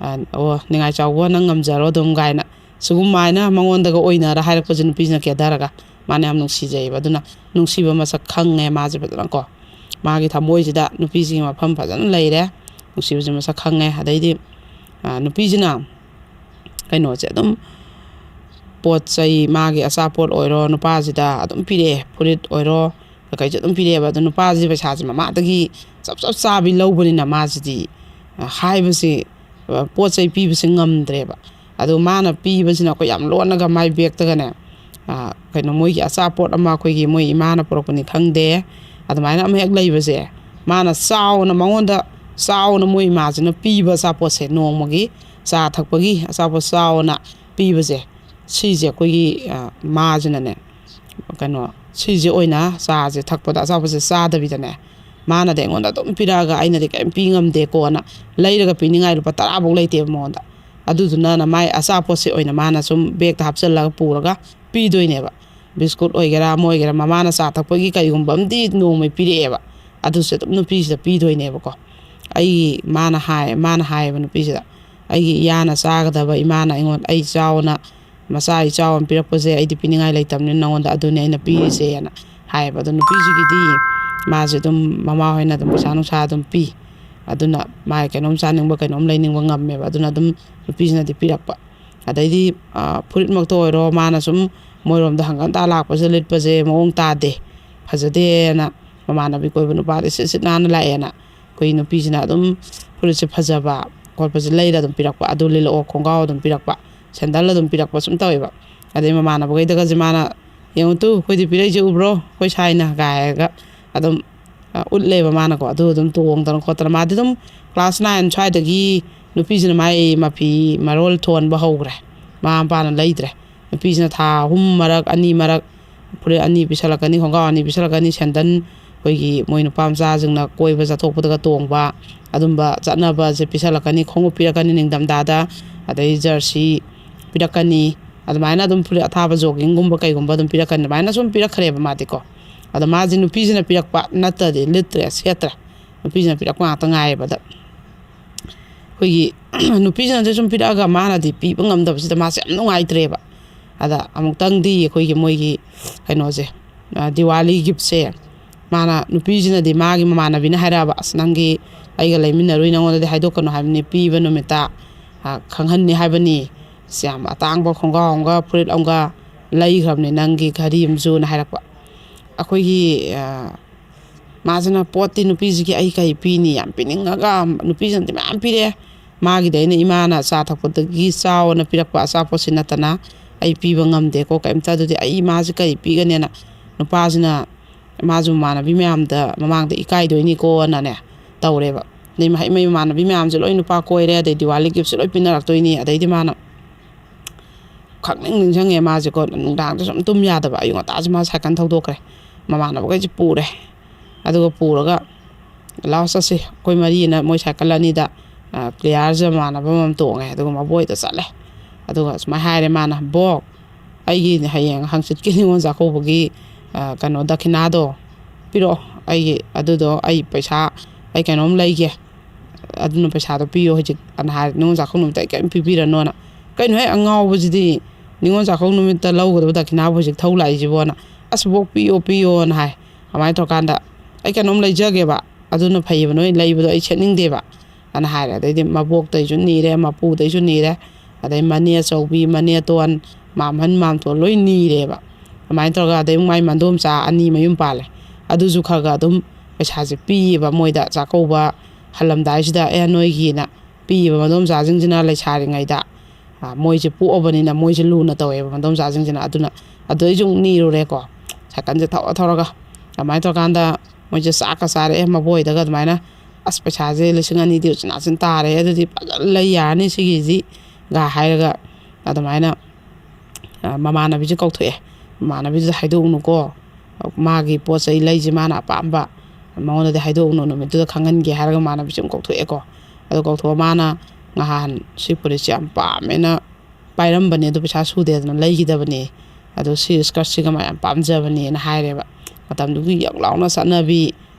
ꯑꯣ, ꯅꯤꯡꯉꯥꯏ ꯆꯥꯎꯕ, ꯅꯪ ꯉꯝꯖꯔꯣ ꯑꯗꯨꯝ ꯀꯥꯏꯅ, ꯁꯤꯒꯨꯝꯃꯥꯏꯅ ꯃꯉꯣꯟꯗꯒ ꯑꯣꯏꯅꯔ ꯍꯥꯏꯔꯛꯄꯁꯦ ꯅꯨꯄꯤꯁꯤꯅ ꯀꯦꯗꯔꯒ꯫ ꯃꯥꯅ ꯌꯥꯝ ꯅꯨꯡꯁꯤꯖꯩꯑꯕ꯫ ꯑꯗꯨꯅ ꯅꯨꯡꯁꯤꯕ ꯃꯁꯛ ꯈꯪꯉꯦ ꯃꯥꯁꯦ ꯐꯖꯅꯀꯣ꯫ ꯃꯥꯒꯤ ꯊꯃꯣꯏꯁꯤꯗ ꯅꯨꯄꯤꯁꯤꯒꯤ ꯃꯐꯝ ꯐꯖꯅ ꯂꯩꯔꯦ꯫ ꯅꯨꯡꯁꯤꯕꯁꯦ ꯃꯁꯛ ꯈꯪꯉꯦ꯫ ꯑꯗꯩꯗꯤ ꯅꯨꯄꯤꯁꯤꯅ ꯀꯩꯅꯣꯁꯦ ꯑꯗꯨꯝ, ꯄꯣꯠ ꯆꯩ, ꯃꯥꯒꯤ ꯑꯆꯥꯄꯣꯠ ꯑꯣꯏꯔꯣ, ꯅꯨꯄꯥꯁꯤꯗ ꯑꯗꯨꯝ ꯄꯤꯔꯛꯑꯦ꯫ ꯐꯨꯔꯤꯠ ꯑꯣꯏꯔꯣ, ꯀꯩꯀꯩꯁꯨ ꯑꯗꯨꯝ ꯄꯤꯔꯛꯑꯦꯕ꯫ ꯑꯗꯣ ꯅꯨꯄꯥꯁꯤꯗꯤ ꯄꯩꯁꯥꯁꯦ ꯃꯃꯥꯗꯒꯤ ꯆꯞ ꯆꯞ ꯆꯥꯕꯤ ꯂꯧꯕꯅꯤꯅ ꯃꯥꯁꯤꯗꯤ ꯍꯥꯏꯕꯁꯤ, ꯄꯣꯠ ꯆꯩ ꯄꯤꯕꯁꯦ ꯉꯝꯗ꯭ꯔꯦꯕ꯫ ꯑꯗꯣ ꯃꯥꯅ ꯄꯤꯕꯁꯤꯅ ꯑꯩꯈꯣꯏ ꯌꯥꯝ ꯂꯣꯟꯅꯒ ꯃꯥꯏ ꯕꯦꯛꯇꯒꯅꯦ, ꯀꯩꯅꯣ, ꯃꯣꯏꯒꯤ ꯑꯆꯥꯄꯣꯠ ꯑꯃ, ꯑꯩꯈꯣꯏꯒꯤ ꯃꯣꯏ ꯏꯃꯥꯅ ꯄꯨꯔꯛꯄꯅꯤ ꯈꯪꯗꯦ, ꯑꯗꯨꯃꯥꯏꯅ ꯑꯃ ꯍꯦꯛ ꯂꯩꯕꯁꯦ, ꯃꯥꯅ ꯆꯥꯎꯅ, ꯃꯉꯣꯟꯗ ꯆꯥꯎꯅ ꯃꯣꯏ ꯏꯃꯥꯁꯤꯅ ꯄꯤꯕ ꯑꯆꯥꯄꯣꯠꯁꯦ, ꯅꯣꯡꯃꯒꯤ ꯆꯥ ꯊꯛꯄꯒꯤ ꯑꯆꯥꯄꯣꯠ ꯆꯥꯎꯅ ꯄꯤꯕꯁꯦ, ꯁꯤꯁꯦ ꯑꯩꯈꯣꯏꯒꯤ, ꯃꯥꯁꯤꯅꯅꯦ, ꯀꯩꯅꯣ, ꯁꯤꯁꯦ ꯑꯣꯏꯅ, ꯆꯥꯁꯦ ꯊꯛꯄꯗ, ꯑꯆꯥꯄꯣꯠꯁꯦ ꯆꯥꯗꯕꯤꯗꯅꯦ, ꯃꯥꯅꯗꯤ ꯑꯩꯉꯣꯟꯗ ꯑꯗꯨꯝ ꯄꯤꯔꯛꯑꯒ ꯑꯩꯅꯗꯤ ꯀꯔꯤꯝ ꯄꯤ ꯉꯝꯗꯦꯀꯣꯅ, ꯂꯩꯔꯒ ꯄꯤꯅꯤꯡꯉꯥꯏ ꯂꯨꯄꯥ ꯇꯔꯥꯐꯧ ꯂꯩꯇꯦꯕ ꯃꯉꯣꯟꯗ꯫ ꯑꯗꯨꯗꯨꯅ ꯃꯥꯏ ꯑꯆꯥꯄꯣꯠꯁꯦ ꯑꯣꯏꯅ ꯃꯥꯅ ꯁꯨꯝ ꯕꯦꯛꯇ ꯍꯥꯞꯆꯤꯜꯂꯒ ꯄꯨꯔꯒ ꯄꯤꯗꯣꯏꯅꯦꯕ꯫ ꯕꯤꯁꯀꯨꯠ ꯑꯣꯏꯒꯦꯔꯥ, ꯑꯃ ꯑꯣꯏꯒꯦꯔꯥ, ꯃꯃꯥꯅ ꯆꯥ ꯊꯛꯄꯒꯤ ꯀꯩꯒꯨꯝꯕ ꯑꯃꯗꯤ ꯅꯣꯡꯃꯩ ꯄꯤꯔꯛꯑꯦꯕ꯫ ꯑꯗꯨꯁꯨ ꯑꯗꯨꯝ ꯅꯨꯄꯤꯁꯤꯗ ꯄꯤꯗꯣꯏꯅꯦꯕꯀꯣ꯫ ꯑꯩꯒꯤ ꯃꯥꯅ ꯍꯥꯏ ꯃꯥꯅ ꯍꯥꯏꯌꯦꯕ ꯅꯨꯄꯤꯁꯤꯗ, "ꯑꯩꯒꯤ ꯏꯌꯥꯅ ꯆꯥꯒꯗꯕ, ꯏꯃꯥꯅ ꯑꯩꯉꯣꯟꯗ, ꯑꯩ ꯆꯥꯎꯅ, ꯃꯆꯥ ꯑꯩ ꯆꯥꯎꯅ ꯄꯤꯔꯛꯄꯁꯦ ꯑꯩꯗꯤ ꯄꯤꯅꯤꯡꯉꯥꯏ ꯂꯩꯇꯕꯅꯤꯅ ꯅꯉꯣꯟꯗ ꯑꯗꯨꯅꯦ ꯑꯩꯅ ꯄꯤꯔꯤꯁꯦꯅ" ꯍꯥꯏꯌꯦꯕ꯫ ꯑꯗꯣ ꯅꯨꯄꯤꯁꯤꯒꯤꯗꯤ, ꯃꯥꯁꯦ ꯑꯗꯨꯝ ꯃꯃꯥ ꯍꯣꯏꯅ ꯑꯗꯨꯝ ꯄꯩꯁꯥ ꯅꯨꯡꯁꯥ ꯑꯗꯨꯝ ꯄꯤ꯫ ꯑꯗꯨꯅ ꯃꯥꯒꯤ ꯀꯩꯅꯣꯝ ꯆꯥꯅꯤꯡꯕ, ꯀꯩꯅꯣꯝ ꯂꯩꯅꯤꯡꯕ ꯉꯝꯃꯦꯕ꯫ ꯑꯗꯨꯅ ꯑꯗꯨꯝ ꯅꯨꯄꯤꯁꯤꯅꯗꯤ ꯄꯤꯔꯛꯄ꯫ ꯑꯗꯩꯗꯤ, ꯐꯨꯔꯤꯠꯃꯛꯇ ꯑꯣꯏꯔꯣ, ꯃꯥꯅ ꯁꯨꯝ ꯃꯣꯏꯔꯣꯝꯗ ꯍꯪꯒꯟꯇꯥ ꯂꯥꯛꯄꯁꯦ, ꯂꯤꯠꯄꯁꯦ ꯃꯑꯣꯡ ꯇꯥꯗꯦ, ꯐꯖꯗꯦꯅ ꯃꯃꯥꯟꯅꯕꯤ ꯀꯣꯏꯕ ꯅꯨꯄꯥꯗꯤ ꯁꯤꯠ ꯁꯤꯠ ꯅꯥꯟꯅ ꯂꯥꯛꯑꯦꯅ, ꯑꯩꯈꯣꯏ ꯅꯨꯄꯤꯁꯤꯅ ꯑꯗꯨꯝ ꯐꯨꯔꯤꯠꯁꯦ ꯐꯖꯕ ꯈꯣꯠꯄꯁꯦ ꯂꯩꯔ ꯑꯗꯨꯝ ꯄꯤꯔꯛꯄ, ꯑꯗꯨ ꯂꯤꯠꯂꯛꯑꯣ, ꯈꯣꯡꯒ꯭ꯔꯥꯎ ꯑꯗꯨꯝ ꯄꯤꯔꯛꯄ, ꯁꯦꯟꯗꯜ ꯑꯗꯨꯝ ꯄꯤꯔꯛꯄ ꯁꯨꯝ ꯇꯧꯋꯦꯕ꯫ ꯑꯗꯩ ꯃꯃꯥꯟꯅꯕꯈꯩꯗꯒꯁꯦ ꯃꯥꯅ, "ꯌꯦꯡꯉꯨ ꯇꯨ, ꯑꯩꯈꯣꯏꯗꯤ ꯄꯤꯔꯛꯏꯁꯦ ꯎꯕ꯭ꯔꯣ, ꯑꯩꯈꯣꯏ ꯁꯥꯏꯅ?" ꯀꯥꯏꯔꯒ ꯑꯗꯨꯝ ꯎꯠꯂꯦꯕ ꯃꯥꯅꯀꯣ꯫ ꯑꯗꯨ ꯑꯗꯨꯝ ꯇꯣꯡꯗꯅ ꯈꯣꯠꯇꯅ, ꯃꯥꯗꯤ ꯑꯗꯨꯝ class nine ꯁ꯭ꯋꯥꯏꯗꯒꯤ ꯅꯨꯄꯤꯁꯤꯅ ꯃꯥꯏ ꯃꯐꯤ ꯃꯔꯣꯜ ꯊꯣꯟꯕ ꯍꯧꯈ꯭ꯔꯦ꯫ ꯃꯃꯥ ꯃꯄꯥꯅ ꯂꯩꯗ꯭ꯔꯦ꯫ ꯅꯨꯄꯤꯁꯤꯅ ꯊꯥ ꯑꯍꯨꯝ ꯃꯔꯛ, ꯑꯅꯤ ꯃꯔꯛ ꯐꯨꯔꯤꯠ ꯑꯅꯤ ꯄꯤꯁꯜꯂꯛꯀꯅꯤ, ꯈꯣꯡꯒ꯭ꯔꯥꯎ ꯑꯅꯤ ꯄꯤꯁꯜꯂꯛꯀꯅꯤ, ꯁꯦꯟꯗꯟ, ꯑꯩꯈꯣꯏꯒꯤ ꯃꯣꯏ ꯅꯨꯄꯥ ꯃꯆꯥꯁꯤꯡꯅ ꯀꯣꯏꯕ ꯆꯠꯊꯣꯛꯄꯗꯒ ꯇꯣꯡꯕ, ꯑꯗꯨꯝꯕ ꯆꯠꯅꯕꯁꯦ ꯄꯤꯁꯜꯂꯛꯀꯅꯤ, ꯈꯣꯡꯎꯞ ꯄꯤꯔꯛꯀꯅꯤ ꯅꯤꯡꯊꯝꯊꯥꯗ, ꯑꯗꯩ ꯖꯔꯁꯤ ꯄꯤꯔꯛꯀꯅꯤ, ꯑꯗꯨꯃꯥꯏꯅ ꯑꯗꯨꯝ ꯐꯨꯔꯤꯠ ꯑꯊꯥꯕ ꯖꯣꯒꯤꯡꯒꯨꯝꯕ ꯀꯩꯒꯨꯝꯕ ꯑꯗꯨꯝ ꯄꯤꯔꯛꯀꯅꯤ꯫ ꯑꯗꯨꯃꯥꯏꯅ ꯁꯨꯝ ꯄꯤꯔꯛꯈ꯭ꯔꯦꯕ ꯃꯥꯗꯤꯀꯣ꯫ ꯑꯗꯣ ꯃꯥꯁꯦ ꯅꯨꯄꯤꯁꯤꯅ ꯄꯤꯔꯛꯄ ꯅꯠꯇ꯭ꯔꯗꯤ ꯂꯤꯠꯇ꯭ꯔꯦ, ꯁꯦꯠꯇ꯭ꯔꯦ꯫ ꯅꯨꯄꯤꯁꯤꯅ ꯄꯤꯔꯛꯄ ꯉꯥꯛꯇ ꯉꯥꯏꯌꯦꯕ꯫ ꯑꯗ ꯑꯩꯈꯣꯏꯒꯤ ꯅꯨꯄꯤꯁꯤꯅꯗꯤ ꯁꯨꯝ ꯄꯤꯔꯛꯑꯒ ꯃꯥꯅꯗꯤ ꯄꯤꯕ ꯉꯝꯗꯕꯁꯤꯗ ꯃꯥꯁꯦ ꯌꯥꯝ ꯅꯨꯡꯉꯥꯏꯇ꯭ꯔꯦꯕ꯫ ꯑꯗ ꯑꯃꯨꯛꯇꯪꯗꯤ ꯑꯩꯈꯣꯏꯒꯤ ꯃꯣꯏꯒꯤ ꯀꯩꯅꯣꯁꯦ, ꯗꯤꯋꯥꯂꯤ ꯒꯤꯐꯁꯦ ꯃꯥꯅ, ꯅꯨꯄꯤꯁꯤꯅꯗꯤ, ꯃꯥꯒꯤ ꯃꯃꯥꯟꯅꯕꯤꯅ ꯍꯥꯏꯔꯛꯑꯕ, "ꯑꯁ, ꯅꯪꯒꯤ, ꯑꯩꯒ ꯂꯩꯃꯤꯟꯅꯔꯨꯏ, ꯅꯉꯣꯟꯗꯗꯤ ꯍꯥꯏꯗꯣꯛꯀꯅꯨ ꯍꯥꯏꯕꯅꯤ, ꯄꯤꯕ ꯅꯨꯃꯤꯠꯇ ꯈꯪꯍꯟꯅꯤ ꯍꯥꯏꯕꯅꯤ, ꯁꯤ ꯌꯥꯝ ꯑꯇꯥꯡꯕ ꯈꯣꯡꯒ꯭ꯔꯥꯎ ꯑꯃꯒ ꯐꯨꯔꯤꯠ ꯑꯃꯒ ꯂꯩꯈ꯭ꯔꯕꯅꯤ, ꯅꯪꯒꯤ ꯘꯔꯤ ꯑꯃꯁꯨꯅ" ꯍꯥꯏꯔꯛꯄ꯫ ꯑꯩꯈꯣꯏꯒꯤ ꯃꯥꯁꯤꯅ ꯄꯣꯠꯇꯤ ꯅꯨꯄꯤꯁꯤꯒꯤ ꯑꯩ ꯀꯩ ꯄꯤꯅꯤ, ꯌꯥꯝ ꯄꯤꯅꯤꯡꯉꯒ ꯅꯨꯄꯤꯁꯤꯅꯗꯤ ꯃꯌꯥꯝ ꯄꯤꯔꯛꯑꯦ꯫ ꯃꯥꯒꯤꯗꯤ ꯑꯩꯅ ꯏꯃꯥꯅ ꯆꯥ ꯊꯛꯄꯗꯒꯤ ꯆꯥꯎꯅ ꯄꯤꯔꯛꯄ ꯑꯆꯥꯄꯣꯠꯁꯤ ꯅꯠꯇꯅ ꯑꯩ ꯄꯤꯕ ꯉꯝꯗꯦꯀꯣ ꯀꯩꯝꯇ꯫ ꯑꯗꯨꯗꯤ ꯑꯩ ꯏꯃꯥꯁꯤ ꯀꯔꯤ ꯄꯤꯒꯅꯦꯅ ꯅꯨꯄꯥꯁꯤꯅ ꯃꯥꯁꯨ ꯃꯃꯥꯟꯅꯕꯤ ꯃꯌꯥꯝꯗ ꯃꯃꯥꯡꯗ ꯏꯀꯥꯏꯗꯣꯏꯅꯤꯀꯣꯅꯅꯦ ꯇꯧꯔꯦꯕ꯫ ꯑꯗꯩ ꯃꯍꯩ ꯃꯩ ꯃꯃꯥꯟꯅꯕꯤ ꯃꯌꯥꯝꯁꯦ ꯂꯣꯏ ꯅꯨꯄꯥ ꯀꯣꯏꯔꯦ, ꯑꯗꯩ ꯗꯤꯋꯥꯂꯤ ꯒꯤꯐꯁꯦ ꯂꯣꯏ ꯄꯤꯅꯔꯛꯇꯣꯏꯅꯤ꯫ ꯑꯗꯩꯗꯤ ꯃꯥꯅ ꯈꯪꯅꯤꯡ ꯅꯤꯡꯁꯤꯡꯉꯦ ꯃꯥꯁꯦꯀꯣ, ꯅꯨꯡꯗꯥꯡꯗ ꯁꯨꯝ ꯇꯨꯝ ꯌꯥꯗꯕ꯫ ꯑꯌꯨꯛ ꯉꯟꯇꯥꯁꯦ ꯃꯥ ꯁꯥꯏꯀꯜ ꯊꯧꯗꯣꯛꯈ꯭ꯔꯦ, ꯃꯃꯥꯟꯅꯕꯈꯩꯁꯦ ꯄꯨꯔꯦ꯫ ꯑꯗꯨꯒ ꯄꯨꯔꯒ, "ꯂꯥꯛꯑꯣ ꯆꯠꯁꯤ, ꯑꯩꯈꯣꯏ ꯃꯔꯤꯅ ꯃꯣꯏ ꯁꯥꯏꯀꯜ ꯑꯅꯤꯗ ꯄ꯭ꯂꯦꯌꯥꯔꯁꯦ ꯃꯃꯥꯟꯅꯕ ꯑꯃꯃꯝ ꯇꯣꯡꯉꯦ, ꯑꯗꯨꯒ ꯃꯕꯣꯏꯗ ꯆꯠꯂꯦ"꯫ ꯑꯗꯨꯒ ꯁꯨꯃꯥꯏꯅ ꯍꯥꯏꯔꯦ ꯃꯥꯅ, "ꯕꯣꯛ, ꯑꯩꯒꯤ ꯍꯌꯦꯡ ꯍꯪꯆꯤꯠꯀꯤ ꯅꯤꯉꯣꯜ ꯆꯥꯛꯀꯧꯕꯒꯤ ꯀꯩꯅꯣ, ꯗꯈꯤꯅꯥꯗꯣ ꯄꯤꯔꯛꯑꯣ, ꯑꯩꯒꯤ ꯑꯗꯨꯗꯣ, ꯑꯩ ꯄꯩꯁꯥ, ꯑꯩ ꯀꯩꯅꯣꯝ ꯂꯩꯒꯦ, ꯑꯗꯨꯅ ꯄꯩꯁꯥꯗꯣ ꯄꯤꯌꯣ ꯍꯧꯖꯤꯛ" ꯑꯅ ꯍꯥꯏꯔꯦ꯫ "ꯅꯤꯉꯣꯜ ꯆꯥꯛꯀꯧꯕ ꯅꯨꯃꯤꯠꯇ ꯑꯩ ꯀꯔꯤꯝ ꯄꯤꯕꯤꯔꯅꯣꯅ"꯫ "ꯀꯩꯅꯣ ꯍꯦꯛ ꯑꯉꯥꯎꯕꯁꯤꯗꯤ, ꯅꯤꯉꯣꯜ ꯆꯥꯛꯀꯧꯕ ꯅꯨꯃꯤꯠꯇ ꯂꯧꯒꯗꯕ ꯗꯈꯤꯅꯥꯕꯨ ꯍꯧꯖꯤꯛ ꯊꯧ ꯂꯥꯛꯏꯁꯤꯕꯣꯅ"꯫ "ꯑꯁ ꯕꯣꯛ, ꯄꯤꯌꯣ ꯄꯤꯌꯣꯅ" ꯍꯥꯏ꯫ ꯑꯗꯨꯃꯥꯏꯅ ꯇꯧꯔꯀꯥꯟꯗ, "ꯑꯩ ꯀꯩꯅꯣꯝ ꯂꯩꯖꯒꯦꯕ, ꯑꯗꯨꯅ ꯐꯩꯌꯦꯕ, ꯅꯣꯏ ꯂꯩꯕꯗꯣ ꯑꯩ ꯁꯦꯠꯅꯤꯡꯗꯦꯕ" ꯑꯅ ꯍꯥꯏꯔꯦ꯫ ꯑꯗꯩꯗꯤ ꯃꯕꯣꯛꯇꯩꯁꯨ ꯅꯤꯔꯦ, ꯃꯄꯨꯗꯩꯁꯨ ꯅꯤꯔꯦ, ꯑꯗꯩ ꯃꯅꯦ ꯑꯆꯧꯕꯤ, ꯃꯅꯦ ꯑꯇꯣꯟ, ꯃꯥꯝꯍꯟ, ꯃꯥꯝꯇꯣꯟ ꯂꯣꯏ ꯅꯤꯔꯦꯕ꯫ ꯑꯗꯨꯃꯥꯏꯅ ꯇꯧꯔꯒ, ꯑꯗꯩ ꯃꯥꯏ ꯃꯟꯗꯣꯝꯆꯥ ꯑꯅꯤ ꯃꯌꯨꯝ ꯄꯥꯜꯂꯦ, ꯑꯗꯨꯁꯨ ꯈꯔ ꯈꯔ ꯑꯗꯨꯝ ꯄꯩꯁꯥꯁꯦ ꯄꯤꯌꯦꯕ ꯃꯣꯏꯗ꯫ ꯆꯥꯛꯀꯧꯕ ꯍꯜꯂꯝꯗꯥꯏꯁꯤꯗ "ꯑꯦ, ꯅꯣꯏꯒꯤꯅ" ꯄꯤꯌꯦꯕ ꯃꯗꯣꯝꯆꯥꯁꯤꯡꯁꯤꯅ ꯂꯩꯁꯥꯔꯤꯉꯩꯗ꯫ ꯃꯣꯏꯁꯦ ꯄꯣꯛꯑꯕꯅꯤꯅ ꯃꯣꯏꯁꯦ ꯂꯨꯅ ꯇꯧꯋꯦꯕ ꯃꯗꯣꯝꯆꯥꯁꯤꯡꯁꯤꯅ꯫ ꯑꯗꯨꯅ ꯑꯗꯨꯗꯩꯁꯨ ꯑꯃꯨꯛ ꯅꯤꯔꯨꯔꯦꯀꯣ, ꯁꯥꯏꯀꯜꯁꯦ ꯊꯧꯔ ꯊꯧꯔꯒ꯫ ꯑꯗꯨꯃꯥꯏꯅ ꯇꯧꯔꯀꯥꯟꯗ ꯃꯣꯏꯁꯦ ꯆꯥꯛꯀ ꯆꯥꯔꯛꯑꯦ ꯃꯕꯣꯏꯗꯒ ꯑꯗꯨꯃꯥꯏꯅ, "ꯑꯁ, ꯄꯩꯁꯥꯁꯦ ꯂꯤꯁꯤꯡ ꯑꯅꯤꯗꯤ ꯎꯆꯤꯟ ꯅꯥꯆꯤꯟ ꯇꯥꯔꯦ, ꯑꯗꯨꯗꯤ ꯐꯖꯅ ꯂꯩ ꯌꯥꯔꯅꯤ ꯁꯤꯒꯤꯁꯤꯒ" ꯍꯥꯏꯔꯒ, ꯑꯗꯨꯃꯥꯏꯅ ꯃꯃꯥꯟꯅꯕꯤꯁꯦ ꯀꯧꯊꯣꯛꯑꯦ꯫ "ꯃꯃꯥꯟꯅꯕꯤꯗꯨꯗ ꯍꯥꯏꯗꯣꯛꯎꯅꯨꯀꯣ, ꯃꯥꯒꯤ ꯄꯣꯠ ꯆꯩ ꯂꯩꯁꯦ ꯃꯥꯅ ꯑꯄꯥꯝꯕ, ꯃꯉꯣꯟꯗꯗꯤ ꯍꯥꯏꯗꯣꯛꯎꯅꯨ, ꯅꯨꯃꯤꯠꯇꯨꯗ ꯈꯪꯍꯟꯒꯦ" ꯍꯥꯏꯔꯒ ꯃꯃꯥꯟꯅꯕꯤꯁꯦ ꯑꯃꯨꯛ ꯀꯧꯊꯣꯛꯑꯦꯀꯣ꯫ ꯑꯗꯨ ꯀꯧꯊꯣꯛꯑ ꯃꯥꯅ ꯉꯍꯥꯟ ꯁꯤ ꯐꯨꯔꯤꯠꯁꯦ ꯌꯥꯝ ꯄꯥꯝꯃꯦꯅ ꯄꯥꯏꯔꯝꯕꯅꯦ, ꯑꯗꯣ ꯄꯩꯁꯥ ꯁꯨꯗꯦꯗꯅ ꯂꯩꯈꯤꯗꯕꯅꯦ꯫ ꯑꯗꯣ ꯁꯤ ꯏꯁꯀꯔꯠꯁꯤꯒ ꯃꯥ ꯌꯥꯝ ꯄꯥꯝꯖꯕꯅꯦꯅ ꯍꯥꯏꯔꯦꯕ꯫ ꯃꯇꯝꯗꯨꯒꯤ ꯌꯛ ꯂꯥꯎꯅ ꯆꯠꯅꯕꯤ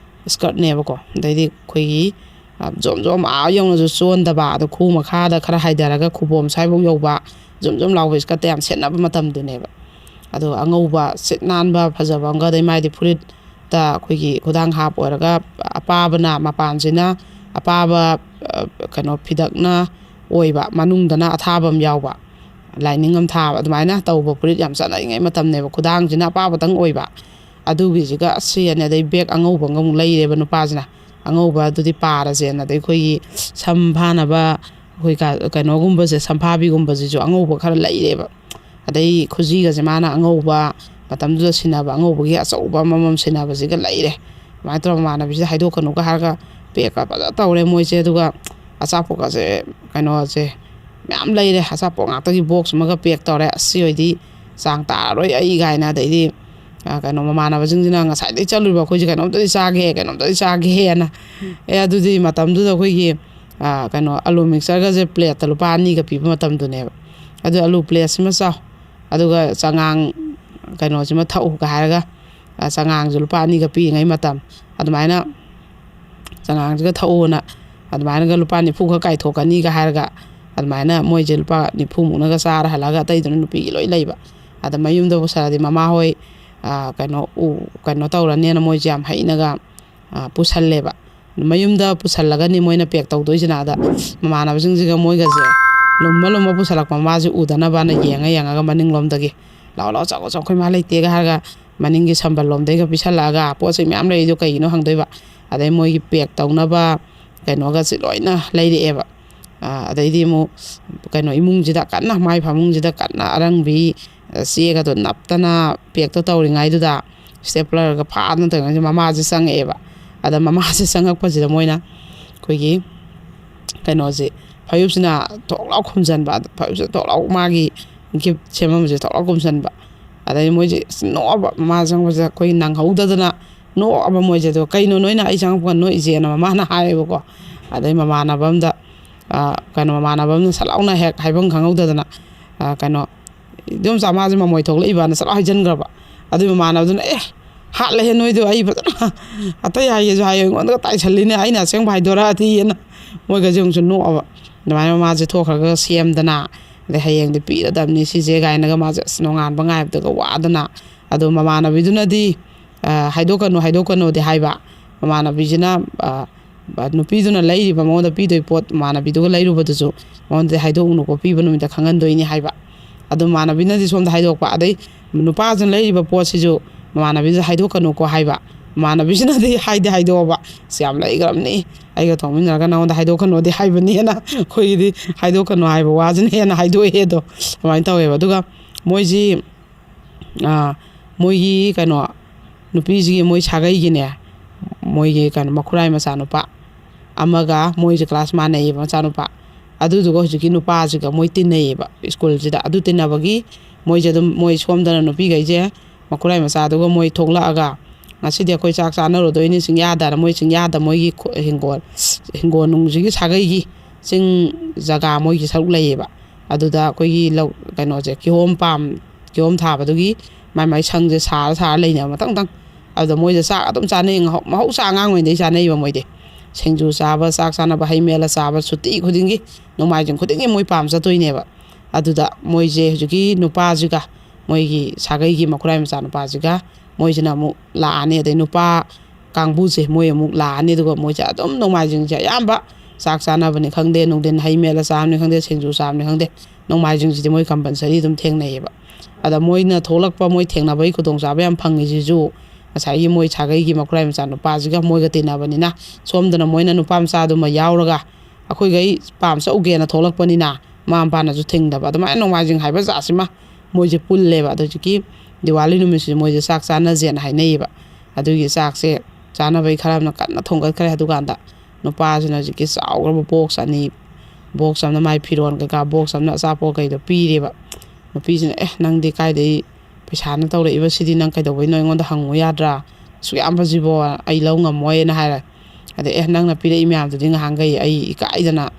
ꯏꯁꯀꯔꯠꯅꯦꯕꯀꯣ꯫ ꯑꯗꯩꯗꯤ ꯑꯩꯈꯣꯏꯒꯤ ꯖꯣꯝ ꯖꯣꯝ ꯑꯥ ꯌꯧꯅꯁꯨ ꯆꯣꯟꯗꯕ, ꯑꯗꯣ ꯈꯨ ꯃꯈꯥꯗ ꯈꯔ ꯍꯥꯏꯊꯔꯒ ꯈꯨꯕꯣꯝ ꯁ꯭ꯋꯥꯏꯐꯥꯎ ꯌꯧꯕ, ꯖꯨꯝ ꯖꯨꯝ ꯂꯥꯎꯕ ꯏꯁꯀꯔꯠꯇ ꯌꯥꯝ ꯁꯦꯠꯅꯕ ꯃꯇꯝꯗꯨꯅꯦꯕ꯫ ꯑꯗꯣ ꯑꯉꯧꯕ ꯁꯤꯠ ꯅꯥꯟꯕ ꯐꯖꯕ ꯑꯃꯒ, ꯑꯗꯩ ꯃꯥꯏꯗꯤ ꯐꯨꯔꯤꯠꯇ ꯑꯩꯈꯣꯏꯒꯤ ꯈꯨꯗꯥꯡ ꯍꯥꯞ ꯑꯣꯏꯔꯒ ꯑꯄꯥꯕꯅ ꯃꯄꯥꯟꯁꯤꯅ ꯑꯄꯥꯕ, ꯑ, ꯀꯩꯅꯣ ꯐꯤꯗꯛꯅ ꯑꯣꯏꯕ, ꯃꯅꯨꯡꯗꯅ ꯑꯊꯥꯕ ꯑꯃ ꯌꯥꯎꯕ, ꯂꯥꯏꯅꯤꯡ ꯑꯃ ꯊꯥꯕ, ꯑꯗꯨꯃꯥꯏꯅ ꯇꯧꯕ ꯐꯨꯔꯤꯠ ꯌꯥꯝ ꯆꯠꯅꯔꯤꯉꯩ ꯃꯇꯝꯅꯦꯕ꯫ ꯈꯨꯗꯥꯡꯁꯤꯅ ꯑꯄꯥꯕꯇꯪ ꯑꯣꯏꯕ꯫ ꯑꯗꯨꯒꯤꯁꯤꯒ ꯑꯁ ꯁꯤꯅꯤ꯫ ꯑꯗꯩ ꯕꯦꯒ ꯑꯉꯧꯕ ꯑꯃꯒ ꯑꯃꯨꯛ ꯂꯩꯔꯦꯕ ꯅꯨꯄꯥꯁꯤꯅ꯫ ꯑꯉꯧꯕ ꯑꯗꯨꯗꯤ ꯄꯥꯔꯁꯦꯅ꯫ ꯑꯗꯩ ꯑꯩꯈꯣꯏꯒꯤ ꯁꯝ ꯐꯥꯅꯕ ꯑꯩꯈꯣꯏ ꯀ-, ꯀꯩꯅꯣꯒꯨꯝꯕꯁꯦ, ꯁꯝꯐꯥꯕꯤꯒꯨꯝꯕꯁꯤꯁꯨ ꯑꯉꯧꯕ ꯈꯔ ꯂꯩꯔꯦꯕ꯫ ꯑꯗꯩ ꯈꯨꯖꯤꯒꯁꯦ ꯃꯥꯅ ꯑꯉꯧꯕ, ꯃꯇꯝꯗꯨꯗ ꯁꯤꯟꯅꯕ ꯑꯉꯧꯕꯒꯤ ꯑꯆꯧꯕ ꯑꯃꯃꯝ ꯁꯤꯟꯅꯕꯁꯤꯒ ꯂꯩꯔꯦ꯫ ꯑꯗꯨꯃꯥꯏꯅ ꯇꯧꯔꯒ ꯃꯃꯥꯟꯅꯕꯤꯁꯤꯗ ꯍꯥꯏꯗꯣꯛꯀꯅꯨꯒ ꯍꯥꯏꯔꯒ ꯄꯦꯛꯀ ꯐꯖꯅ ꯇꯧꯔꯦ ꯃꯣꯏꯁꯦ꯫ ꯑꯗꯨꯒ ꯑꯆꯥꯄꯣꯠꯀꯁꯦ, ꯀꯩꯅꯣꯁꯦ, ꯃꯌꯥꯝ ꯂꯩꯔꯦ꯫ ꯑꯆꯥꯄꯣꯠ ꯉꯥꯛꯇꯒꯤ ꯕꯣꯛꯁ ꯑꯃꯒ ꯄꯦꯛ ꯇꯧꯔꯦ꯫ "ꯑꯁ, ꯁꯤ ꯑꯣꯏꯗꯤ ꯆꯥꯡ ꯇꯥꯔꯔꯣꯏ ꯑꯩ" ꯀꯥꯏꯅ꯫ ꯑꯗꯩꯗꯤ, ꯑ, ꯀꯩꯅꯣ, ꯃꯃꯥꯟꯅꯕꯁꯤꯡꯁꯤꯅ "ꯉꯁꯥꯏꯗꯩ ꯆꯠꯂꯨꯕ ꯑꯩꯈꯣꯏꯁꯦ ꯀꯩꯅꯣꯝꯇꯗꯤ ꯆꯥꯒꯦ, ꯀꯩꯅꯣꯝꯇꯗꯤ ꯆꯥꯒꯦꯅ"꯫ ꯑꯦ, ꯑꯗꯨꯗꯤ ꯃꯇꯝꯗꯨꯗ ꯑꯩꯈꯣꯏꯒꯤ, ꯑ, ꯀꯩꯅꯣ, ꯑꯂꯨ ꯃꯤꯛꯆꯔꯒꯁꯦ ꯄ꯭ꯂꯦꯠꯇ ꯂꯨꯄꯥ ꯑꯅꯤꯒ ꯄꯤꯕ ꯃꯇꯝꯗꯨꯅꯦꯕ꯫ "ꯑꯗꯨ ꯑꯂꯨ ꯄ꯭ꯂꯦꯠꯁꯤꯃ ꯆꯥꯎ, ꯑꯗꯨꯒ ꯆꯉꯥꯡ ꯀꯩꯅꯣꯁꯤꯃ ꯊꯛꯎꯒ" ꯍꯥꯏꯔꯒ, ꯑ, ꯆꯉꯥꯡꯁꯨ ꯂꯨꯄꯥ ꯑꯅꯤꯒ ꯄꯤꯔꯤꯉꯩ ꯃꯇꯝ, ꯑꯗꯨꯃꯥꯏꯅ ꯆꯉꯥꯡꯁꯤꯒ ꯊꯛꯎꯅ, ꯑꯗꯨꯃꯥꯏꯅꯒ ꯂꯨꯄꯥ ꯅꯤꯐꯨ ꯈꯛ ꯀꯥꯏꯊꯣꯛꯀꯅꯤꯒ ꯍꯥꯏꯔꯒ, ꯑꯗꯨꯃꯥꯏꯅ ꯃꯣꯏꯁꯦ ꯂꯨꯄꯥ ꯅꯤꯐꯨꯃꯨꯛꯅꯒ ꯆꯥꯔ ꯍꯜꯂꯛꯑꯒ, ꯑꯇꯩꯗꯨꯅ ꯅꯨꯄꯤꯒꯤ ꯂꯣꯏ ꯂꯩꯕ꯫ ꯑꯗ ꯃꯌꯨꯝꯗ ꯄꯨꯁꯜꯂꯗꯤ ꯃꯃꯥꯍꯣꯏ, ꯑ, ꯀꯩꯅꯣ, ꯎ-, ꯀꯩꯅꯣ ꯇꯧꯔꯅꯦꯅ ꯃꯣꯏꯁꯦ ꯌꯥꯝ ꯍꯩꯅꯒ, ꯑ, ꯄꯨꯁꯜꯂꯦꯕ꯫ ꯃꯌꯨꯝꯗ ꯄꯨꯁꯜꯂꯒꯅꯤ ꯃꯣꯏꯅ ꯄꯦꯛ ꯇꯧꯗꯣꯏꯁꯤꯅ꯫ ꯑꯗ ꯃꯃꯥꯟꯅꯕꯁꯤꯡꯁꯤꯒ ꯃꯣꯏꯒꯁꯦ ꯂꯨꯝꯃ ꯂꯨꯝꯃ ꯄꯨꯁꯜꯂꯛꯄ, ꯃꯃꯥꯁꯦ ꯎꯗꯅꯕꯅ ꯌꯦꯡꯉ ꯌꯦꯡꯉꯒ ꯃꯅꯤꯡꯂꯣꯝꯗꯒꯤ, "ꯂꯥꯛꯑꯣ, ꯂꯥꯛꯑꯣ, ꯆꯪꯉꯣ, ꯆꯪꯉꯣ, ꯑꯩꯈꯣꯏ ꯃꯥ ꯂꯩꯇꯦꯒ" ꯍꯥꯏꯔꯒ ꯃꯅꯤꯡꯒꯤ ꯁꯝꯕꯜ ꯂꯣꯝꯗꯩꯒ ꯄꯤꯁꯜꯂꯛꯑꯒ, "ꯄꯣꯠ ꯆꯩ ꯃꯌꯥꯝ ꯂꯩꯔꯤꯗꯣ ꯀꯩꯒꯤꯅꯣ?" ꯍꯪꯗꯣꯏꯕ꯫ ꯑꯗꯩ ꯃꯣꯏꯒꯤ ꯄꯦꯛ ꯇꯧꯅꯕ ꯀꯩꯅꯣꯒꯁꯦ ꯂꯣꯏꯅ ꯂꯩꯔꯛꯑꯦꯕ꯫ ꯑ, ꯑꯗꯩꯗꯤ ꯑꯃꯨꯛ ꯀꯩꯅꯣ, ꯏꯃꯨꯡꯁꯤꯗ ꯀꯟꯅ, ꯃꯥꯏ ꯐꯃꯨꯡꯁꯤꯗ ꯀꯟꯅ ꯑꯔꯪꯕꯤ, ꯑ, ꯆꯦꯒꯗꯣ ꯅꯞꯇꯅ ꯄꯦꯛꯇꯣ ꯇꯧꯔꯤꯉꯩꯗꯨꯗ, ꯏꯁꯇꯦꯄ꯭ꯂꯔꯒ ꯐꯥꯗꯅ ꯇꯧꯔꯤꯉꯩꯁꯤꯗ ꯃꯃꯥꯁꯦ ꯆꯪꯉꯛꯑꯦꯕ꯫ ꯑꯗ ꯃꯃꯥꯁꯦ ꯆꯪꯉꯛꯄꯁꯤꯗ ꯃꯣꯏꯅ ꯑꯩꯈꯣꯏꯒꯤ ꯀꯩꯅꯣꯁꯦ, ꯐꯩꯖꯨꯞꯁꯤꯅ ꯊꯣꯛ ꯂꯥꯎ ꯈꯨꯝꯖꯤꯟꯕ, ꯑꯗ ꯐꯩꯖꯨꯞꯁꯤꯅ ꯊꯣꯛ ꯂꯥꯎ, ꯃꯥꯒꯤ ꯒꯤꯐ ꯁꯦꯝꯃꯝꯕꯁꯦ ꯊꯣꯛ ꯂꯥꯎ ꯈꯨꯝꯖꯤꯟꯕ꯫ ꯑꯗꯩ ꯃꯣꯏꯁꯦ ꯑꯁ ꯅꯣꯛꯑꯕ, ꯃꯃꯥ ꯆꯪꯕꯁꯦ ꯑꯩꯈꯣꯏ ꯅꯪꯍꯧꯗꯗꯅ ꯅꯣꯛꯑꯕ ꯃꯣꯏꯁꯦ꯫ ꯑꯗꯣ "ꯀꯩꯅꯣ ꯅꯣꯏꯅ ꯑꯩ ꯆꯪꯉꯛꯄꯒ ꯅꯣꯛꯏꯁꯦꯅ?" ꯃꯃꯥꯅ ꯍꯥꯏꯌꯦꯕꯀꯣ꯫ ꯑꯗꯩ ꯃꯃꯥꯟꯅꯕ ꯑꯝꯗ, ꯑ, ꯀꯩꯅꯣ, ꯃꯃꯥꯟꯅꯕ ꯑꯃꯅ ꯁꯠ ꯂꯥꯎꯅ ꯍꯦꯛ ꯍꯥꯏꯐꯝ ꯈꯪꯍꯧꯗꯗꯅ, ꯑ, ꯀꯩꯅꯣ, "ꯏꯗꯣꯝꯆꯥ, ꯃꯥꯁꯦ ꯃꯃꯣꯏ ꯊꯣꯛꯂꯛꯏꯕꯅ" ꯁꯠ ꯂꯥꯎ ꯍꯥꯏꯖꯤꯟꯈ꯭ꯔꯕ꯫ ꯑꯗꯨꯏ ꯃꯃꯥꯟꯅꯕꯗꯨꯅ, "ꯑꯦ, "ꯍꯥꯠꯂꯦꯍꯦ ꯅꯣꯏꯗꯣ, ꯑꯩ ꯐꯖꯅ ꯑꯇꯩ ꯍꯥꯏꯒꯦꯁꯨ ꯍꯥꯏꯌꯣ, ꯑꯩꯉꯣꯟꯗꯒ ꯇꯥꯏꯁꯜꯂꯤꯅꯦ, ꯑꯩꯅ ꯑꯁꯦꯡꯕ ꯍꯥꯏꯗꯣꯔꯛꯑꯗꯤꯅ", ꯃꯣꯏꯒꯁꯦ ꯑꯃꯨꯛꯁꯨ ꯅꯣꯛꯑꯕ꯫ ꯑꯗꯨꯃꯥꯏꯅ ꯃꯃꯥꯁꯦ ꯊꯣꯛꯈ꯭ꯔꯒ ꯁꯦꯝꯗꯅ, ꯑꯗꯩ "ꯍꯌꯦꯡꯗꯤ ꯄꯤꯔꯗꯕꯅꯤ ꯁꯤꯁꯦ" ꯀꯥꯏꯅꯒ ꯃꯥꯁꯦ ꯑꯁ ꯅꯣꯡꯉꯥꯟꯕ ꯉꯥꯏꯕꯗꯒ ꯋꯥꯗꯅ꯫ ꯑꯗꯣ ꯃꯃꯥꯟꯅꯕꯤꯗꯨꯅꯗꯤ, ꯑ, "ꯍꯥꯏꯗꯣꯛꯀꯅꯨ, ꯍꯥꯏꯗꯣꯛꯀꯅꯨꯗꯤ" ꯍꯥꯏꯕ꯫ ꯃꯃꯥꯟꯅꯕꯤꯁꯤꯅ, ꯑ, ꯑ, ꯅꯨꯄꯤꯗꯨꯅ ꯂꯩꯔꯤꯕ, ꯃꯉꯣꯟꯗ ꯄꯤꯗꯣꯏ ꯄꯣꯠ ꯃꯃꯥꯟꯅꯕꯤꯗꯨꯒ ꯂꯩꯔꯨꯕꯗꯨꯁꯨ ꯃꯉꯣꯟꯗꯗꯤ ꯍꯥꯏꯗꯣꯛꯎꯅꯨꯀꯣ, ꯄꯤꯕ ꯅꯨꯃꯤꯠꯇ ꯈꯪꯍꯟꯗꯣꯏꯅꯤ ꯍꯥꯏꯕ꯫ ꯑꯗꯣ ꯃꯃꯥꯟꯅꯕꯤꯅꯗꯤ ꯁꯣꯝꯗ ꯍꯥꯏꯗꯣꯛꯄ, ꯑꯗꯩ ꯅꯨꯄꯥꯗꯨꯅ ꯂꯩꯔꯤꯕ ꯄꯣꯠꯁꯤꯁꯨ ꯃꯃꯥꯟꯅꯕꯤꯗꯨꯗ ꯍꯥꯏꯗꯣꯛꯀꯅꯨꯀꯣ ꯍꯥꯏꯕ꯫ ꯃꯃꯥꯟꯅꯕꯤꯁꯤꯅꯗꯤ ꯍꯥꯏꯗꯤ ꯍꯥꯏꯗꯣꯛꯑꯕ, "ꯑꯁ, ꯌꯥꯝ ꯂꯩꯈ꯭ꯔꯕꯅꯤ, ꯑꯩꯒ ꯊꯣꯡꯃꯤꯟꯅꯔꯒ ꯅꯉꯣꯟꯗ ꯍꯥꯏꯗꯣꯛꯀꯅꯣꯗꯤ ꯍꯥꯏꯕꯅꯦꯅ, ꯑꯩꯈꯣꯏꯒꯤꯗꯤ ꯍꯥꯏꯗꯣꯛꯀꯅꯨ ꯍꯥꯏꯕ ꯋꯥꯁꯤꯅ ꯍꯦꯟꯅ ꯍꯥꯏꯗꯣꯛꯑꯦ" ꯑꯗꯣ꯫ ꯑꯗꯨꯃꯥꯏꯅ ꯇꯧꯋꯦꯕ꯫ ꯑꯗꯨꯒ ꯃꯣꯏꯁꯤ, ꯑꯥ, ꯃꯣꯏꯒꯤ ꯀꯩꯅꯣ, ꯅꯨꯄꯤꯁꯤꯒꯤ ꯃꯣꯏ ꯁꯥꯒꯩꯒꯤꯅꯦ, ꯃꯣꯏꯒꯤ ꯀꯩꯅꯣ, ꯃꯈꯨꯔꯥꯏ ꯃꯆꯥꯅꯨꯄꯥ ꯑꯃꯒ, ꯃꯣꯏꯁꯦ ꯀ꯭ꯂꯥꯁ ꯃꯥꯟꯅꯩꯌꯦꯕ, ꯃꯆꯥꯅꯨꯄꯥ꯫ ꯑꯗꯨꯗꯨꯒ ꯍꯧꯖꯤꯛꯀꯤ ꯅꯨꯄꯥꯁꯤꯒ ꯃꯣꯏ ꯇꯤꯟꯅꯩꯌꯦꯕ ꯁ꯭ꯀꯨꯜꯁꯤꯗ꯫ ꯑꯗꯨ ꯇꯤꯟꯅꯕꯒꯤ ꯃꯣꯏꯁꯦ ꯑꯗꯨꯝ, ꯃꯣꯏ ꯁꯣꯝꯗꯅ ꯅꯨꯄꯤꯈꯩꯁꯦ ꯃꯈꯨꯔꯥꯏ ꯃꯆꯥꯗꯨꯒ ꯃꯣꯏ ꯊꯣꯛꯂꯛꯑꯒ, "ꯉꯁꯤꯗꯤ ꯑꯩꯈꯣꯏ ꯆꯥꯛ ꯆꯥꯅꯔꯨꯗꯣꯏꯅꯤ ꯆꯤꯡꯌꯥꯗꯅ", ꯃꯣꯏ ꯆꯤꯡꯌꯥꯗ ꯃꯣꯏꯒꯤ ꯈꯨ-, ꯍꯤꯡꯒꯣꯜ, ꯍꯤꯡꯒꯣꯜ ꯅꯨꯡꯁꯤꯒꯤ ꯁꯥꯒꯩꯒꯤ ꯆꯤꯡ ꯖꯒꯥ ꯃꯣꯏꯒꯤ ꯁꯔꯨꯛ ꯂꯩꯌꯦꯕ꯫ ꯑꯗꯨꯗ ꯑꯩꯈꯣꯏꯒꯤ ꯂꯧ, ꯀꯩꯅꯣꯁꯦ, ꯀꯤꯍꯣꯝ ꯄꯥꯝ, ꯀꯤꯍꯣꯝ ꯊꯥꯕꯗꯨꯒꯤ ꯃꯥꯏ ꯃꯥꯏ ꯁꯪꯁꯦ ꯁꯥꯔ ꯁꯥꯔ ꯂꯩꯅꯕ ꯃꯊꯪ ꯃꯊꯪ꯫ ꯑꯗꯨꯗ ꯃꯣꯏꯗ ꯆꯥꯛ ꯑꯗꯨꯝ ꯆꯥꯅꯩ, ꯉꯍꯧ-, ꯃꯍꯧꯁꯥ ꯑꯉꯥꯡ ꯑꯣꯏꯔꯤꯉꯩꯗꯩ ꯆꯥꯅꯩꯕ ꯃꯣꯏꯗꯤ꯫ ꯁꯤꯡꯖꯨ ꯆꯥꯕ, ꯆꯥꯛ ꯆꯥꯅꯕ, ꯍꯩ ꯃꯦꯠꯂ ꯆꯥꯕ, ꯁꯨꯇꯤ ꯈꯨꯗꯤꯡꯒꯤ, ꯅꯣꯡꯃꯥꯏꯖꯤꯡ ꯈꯨꯗꯤꯡꯒꯤ ꯃꯣꯏ ꯄꯥꯝ ꯆꯠꯇꯣꯏꯅꯦꯕ꯫ ꯑꯗꯨꯗ ꯃꯣꯏꯁꯦ ꯍꯧꯖꯤꯛꯀꯤ ꯅꯨꯄꯥꯁꯤꯒ, ꯃꯣꯏꯒꯤ ꯁꯥꯒꯩꯒꯤ ꯃꯈꯨꯔꯥꯏ ꯃꯆꯥ ꯅꯨꯄꯥꯁꯤꯒ, ꯃꯣꯏꯁꯤꯅ ꯑꯃꯨꯛ ꯂꯥꯛꯑꯅꯤ꯫ ꯑꯗꯩ ꯅꯨꯄꯥ ꯀꯥꯡꯕꯨꯁꯦ ꯃꯣꯏ ꯑꯃꯨꯛ ꯂꯥꯛꯑꯅꯤ꯫ ꯑꯗꯨꯒ ꯃꯣꯏꯁꯦ ꯑꯗꯨꯝ ꯅꯣꯡꯃꯥꯏꯖꯤꯡꯁꯦ ꯑꯌꯥꯝꯕ ꯆꯥꯛ ꯆꯥꯅꯕꯅꯤ ꯈꯪꯗꯦ, ꯅꯨꯡꯊꯤꯟ ꯍꯩ ꯃꯦꯠꯂ ꯆꯥꯕꯅꯤ ꯈꯪꯗꯦ, ꯁꯤꯡꯖꯨ ꯆꯥꯕꯅꯤ ꯈꯪꯗꯦ, ꯅꯣꯡꯃꯥꯏꯖꯤꯡꯁꯤꯗꯤ ꯃꯣꯏ ꯀꯝꯄꯜꯁꯔꯤ ꯑꯗꯨꯝ ꯊꯦꯡꯅꯩꯌꯦꯕ꯫ ꯑꯗ ꯃꯣꯏꯅ ꯊꯣꯛꯂꯛꯄ, ꯃꯣꯏ ꯊꯦꯡꯅꯕꯒꯤ ꯈꯨꯗꯣꯡꯆꯥꯕ ꯌꯥꯝ ꯐꯪꯉꯤꯁꯤꯁꯨ ꯉꯁꯥꯏꯒꯤ ꯃꯣꯏ ꯁꯥꯒꯩꯒꯤ ꯃꯈꯨꯔꯥꯏ ꯃꯆꯥ ꯅꯨꯄꯥꯁꯤꯒ ꯃꯣꯏꯒ ꯇꯤꯟꯅꯕꯅꯤꯅ, ꯁꯣꯝꯗꯅ ꯃꯣꯏꯅ ꯅꯨꯄꯥ ꯃꯆꯥꯗꯨꯃ ꯌꯥꯎꯔꯒ ꯑꯩꯈꯣꯏꯈꯩ ꯄꯥꯝ ꯆꯧꯒꯦꯅ ꯊꯣꯛꯂꯛꯄꯅꯤꯅ, ꯃꯃꯥ ꯃꯄꯥꯅꯁꯨ ꯊꯤꯡꯗꯕ꯫ ꯑꯗꯨꯃꯥꯏꯅ ꯅꯣꯡꯃꯥꯏꯖꯤꯡ ꯍꯥꯏꯕ ꯖꯥꯠꯁꯤꯃ ꯃꯣꯏꯁꯦ ꯄꯨꯜꯂꯦꯕ꯫ ꯑꯗꯣ ꯍꯧꯖꯤꯛꯀꯤ ꯗꯤꯋꯥꯂꯤ ꯅꯨꯃꯤꯠꯁꯤꯗꯤ ꯃꯣꯏꯁꯦ ꯆꯥꯛ ꯆꯥꯅꯁꯦꯅ ꯍꯥꯏꯅꯩꯌꯦꯕ꯫ ꯑꯗꯨꯒꯤ ꯆꯥꯛꯁꯦ ꯆꯥꯅꯕꯒꯤ ꯈꯔ ꯑꯃꯅ ꯀꯟꯅ ꯊꯣꯡꯒꯠꯈ꯭ꯔꯦ꯫ ꯑꯗꯨꯀꯥꯟꯗ ꯅꯨꯄꯥꯁꯤꯅ ꯍꯧꯖꯤꯛꯀꯤ ꯆꯥꯎꯈ꯭ꯔꯕ ꯕꯣꯛꯁ ꯑꯅꯤ, ꯕꯣꯛꯁ ꯑꯃꯅ ꯃꯥꯏ ꯐꯤꯔꯣꯟ ꯀꯩꯀꯥ, ꯕꯣꯛꯁ ꯑꯃꯅ ꯑꯆꯥꯄꯣꯠ ꯀꯩꯗꯣ ꯄꯤꯔꯦꯕ꯫ ꯅꯨꯄꯤꯁꯤꯅ, "ꯑꯦ, ꯅꯪꯗꯤ ꯀꯥꯏꯗꯩ ꯄꯩꯁꯥꯅ ꯇꯧꯔꯛꯏꯕ ꯁꯤꯗꯤ, ꯅꯪ ꯀꯩꯗꯧꯕꯩꯅꯣ ꯑꯩꯉꯣꯟꯗ ꯍꯪꯉꯨ ꯌꯥꯗ꯭ꯔꯥ? ꯑꯁꯨꯛ ꯌꯥꯝꯕꯁꯤꯕꯣ, ꯑꯩ ꯂꯧ ꯉꯝꯃꯣꯏꯅ" ꯍꯥꯏꯔꯦ꯫ ꯑꯗꯩ, "ꯑꯦ, ꯅꯪꯅ ꯄꯤꯔꯛꯏ ꯃꯌꯥꯝꯗꯨꯗꯤ ꯉꯍꯥꯟꯈꯩ ꯑꯩ ꯏꯀꯥꯏꯗꯅ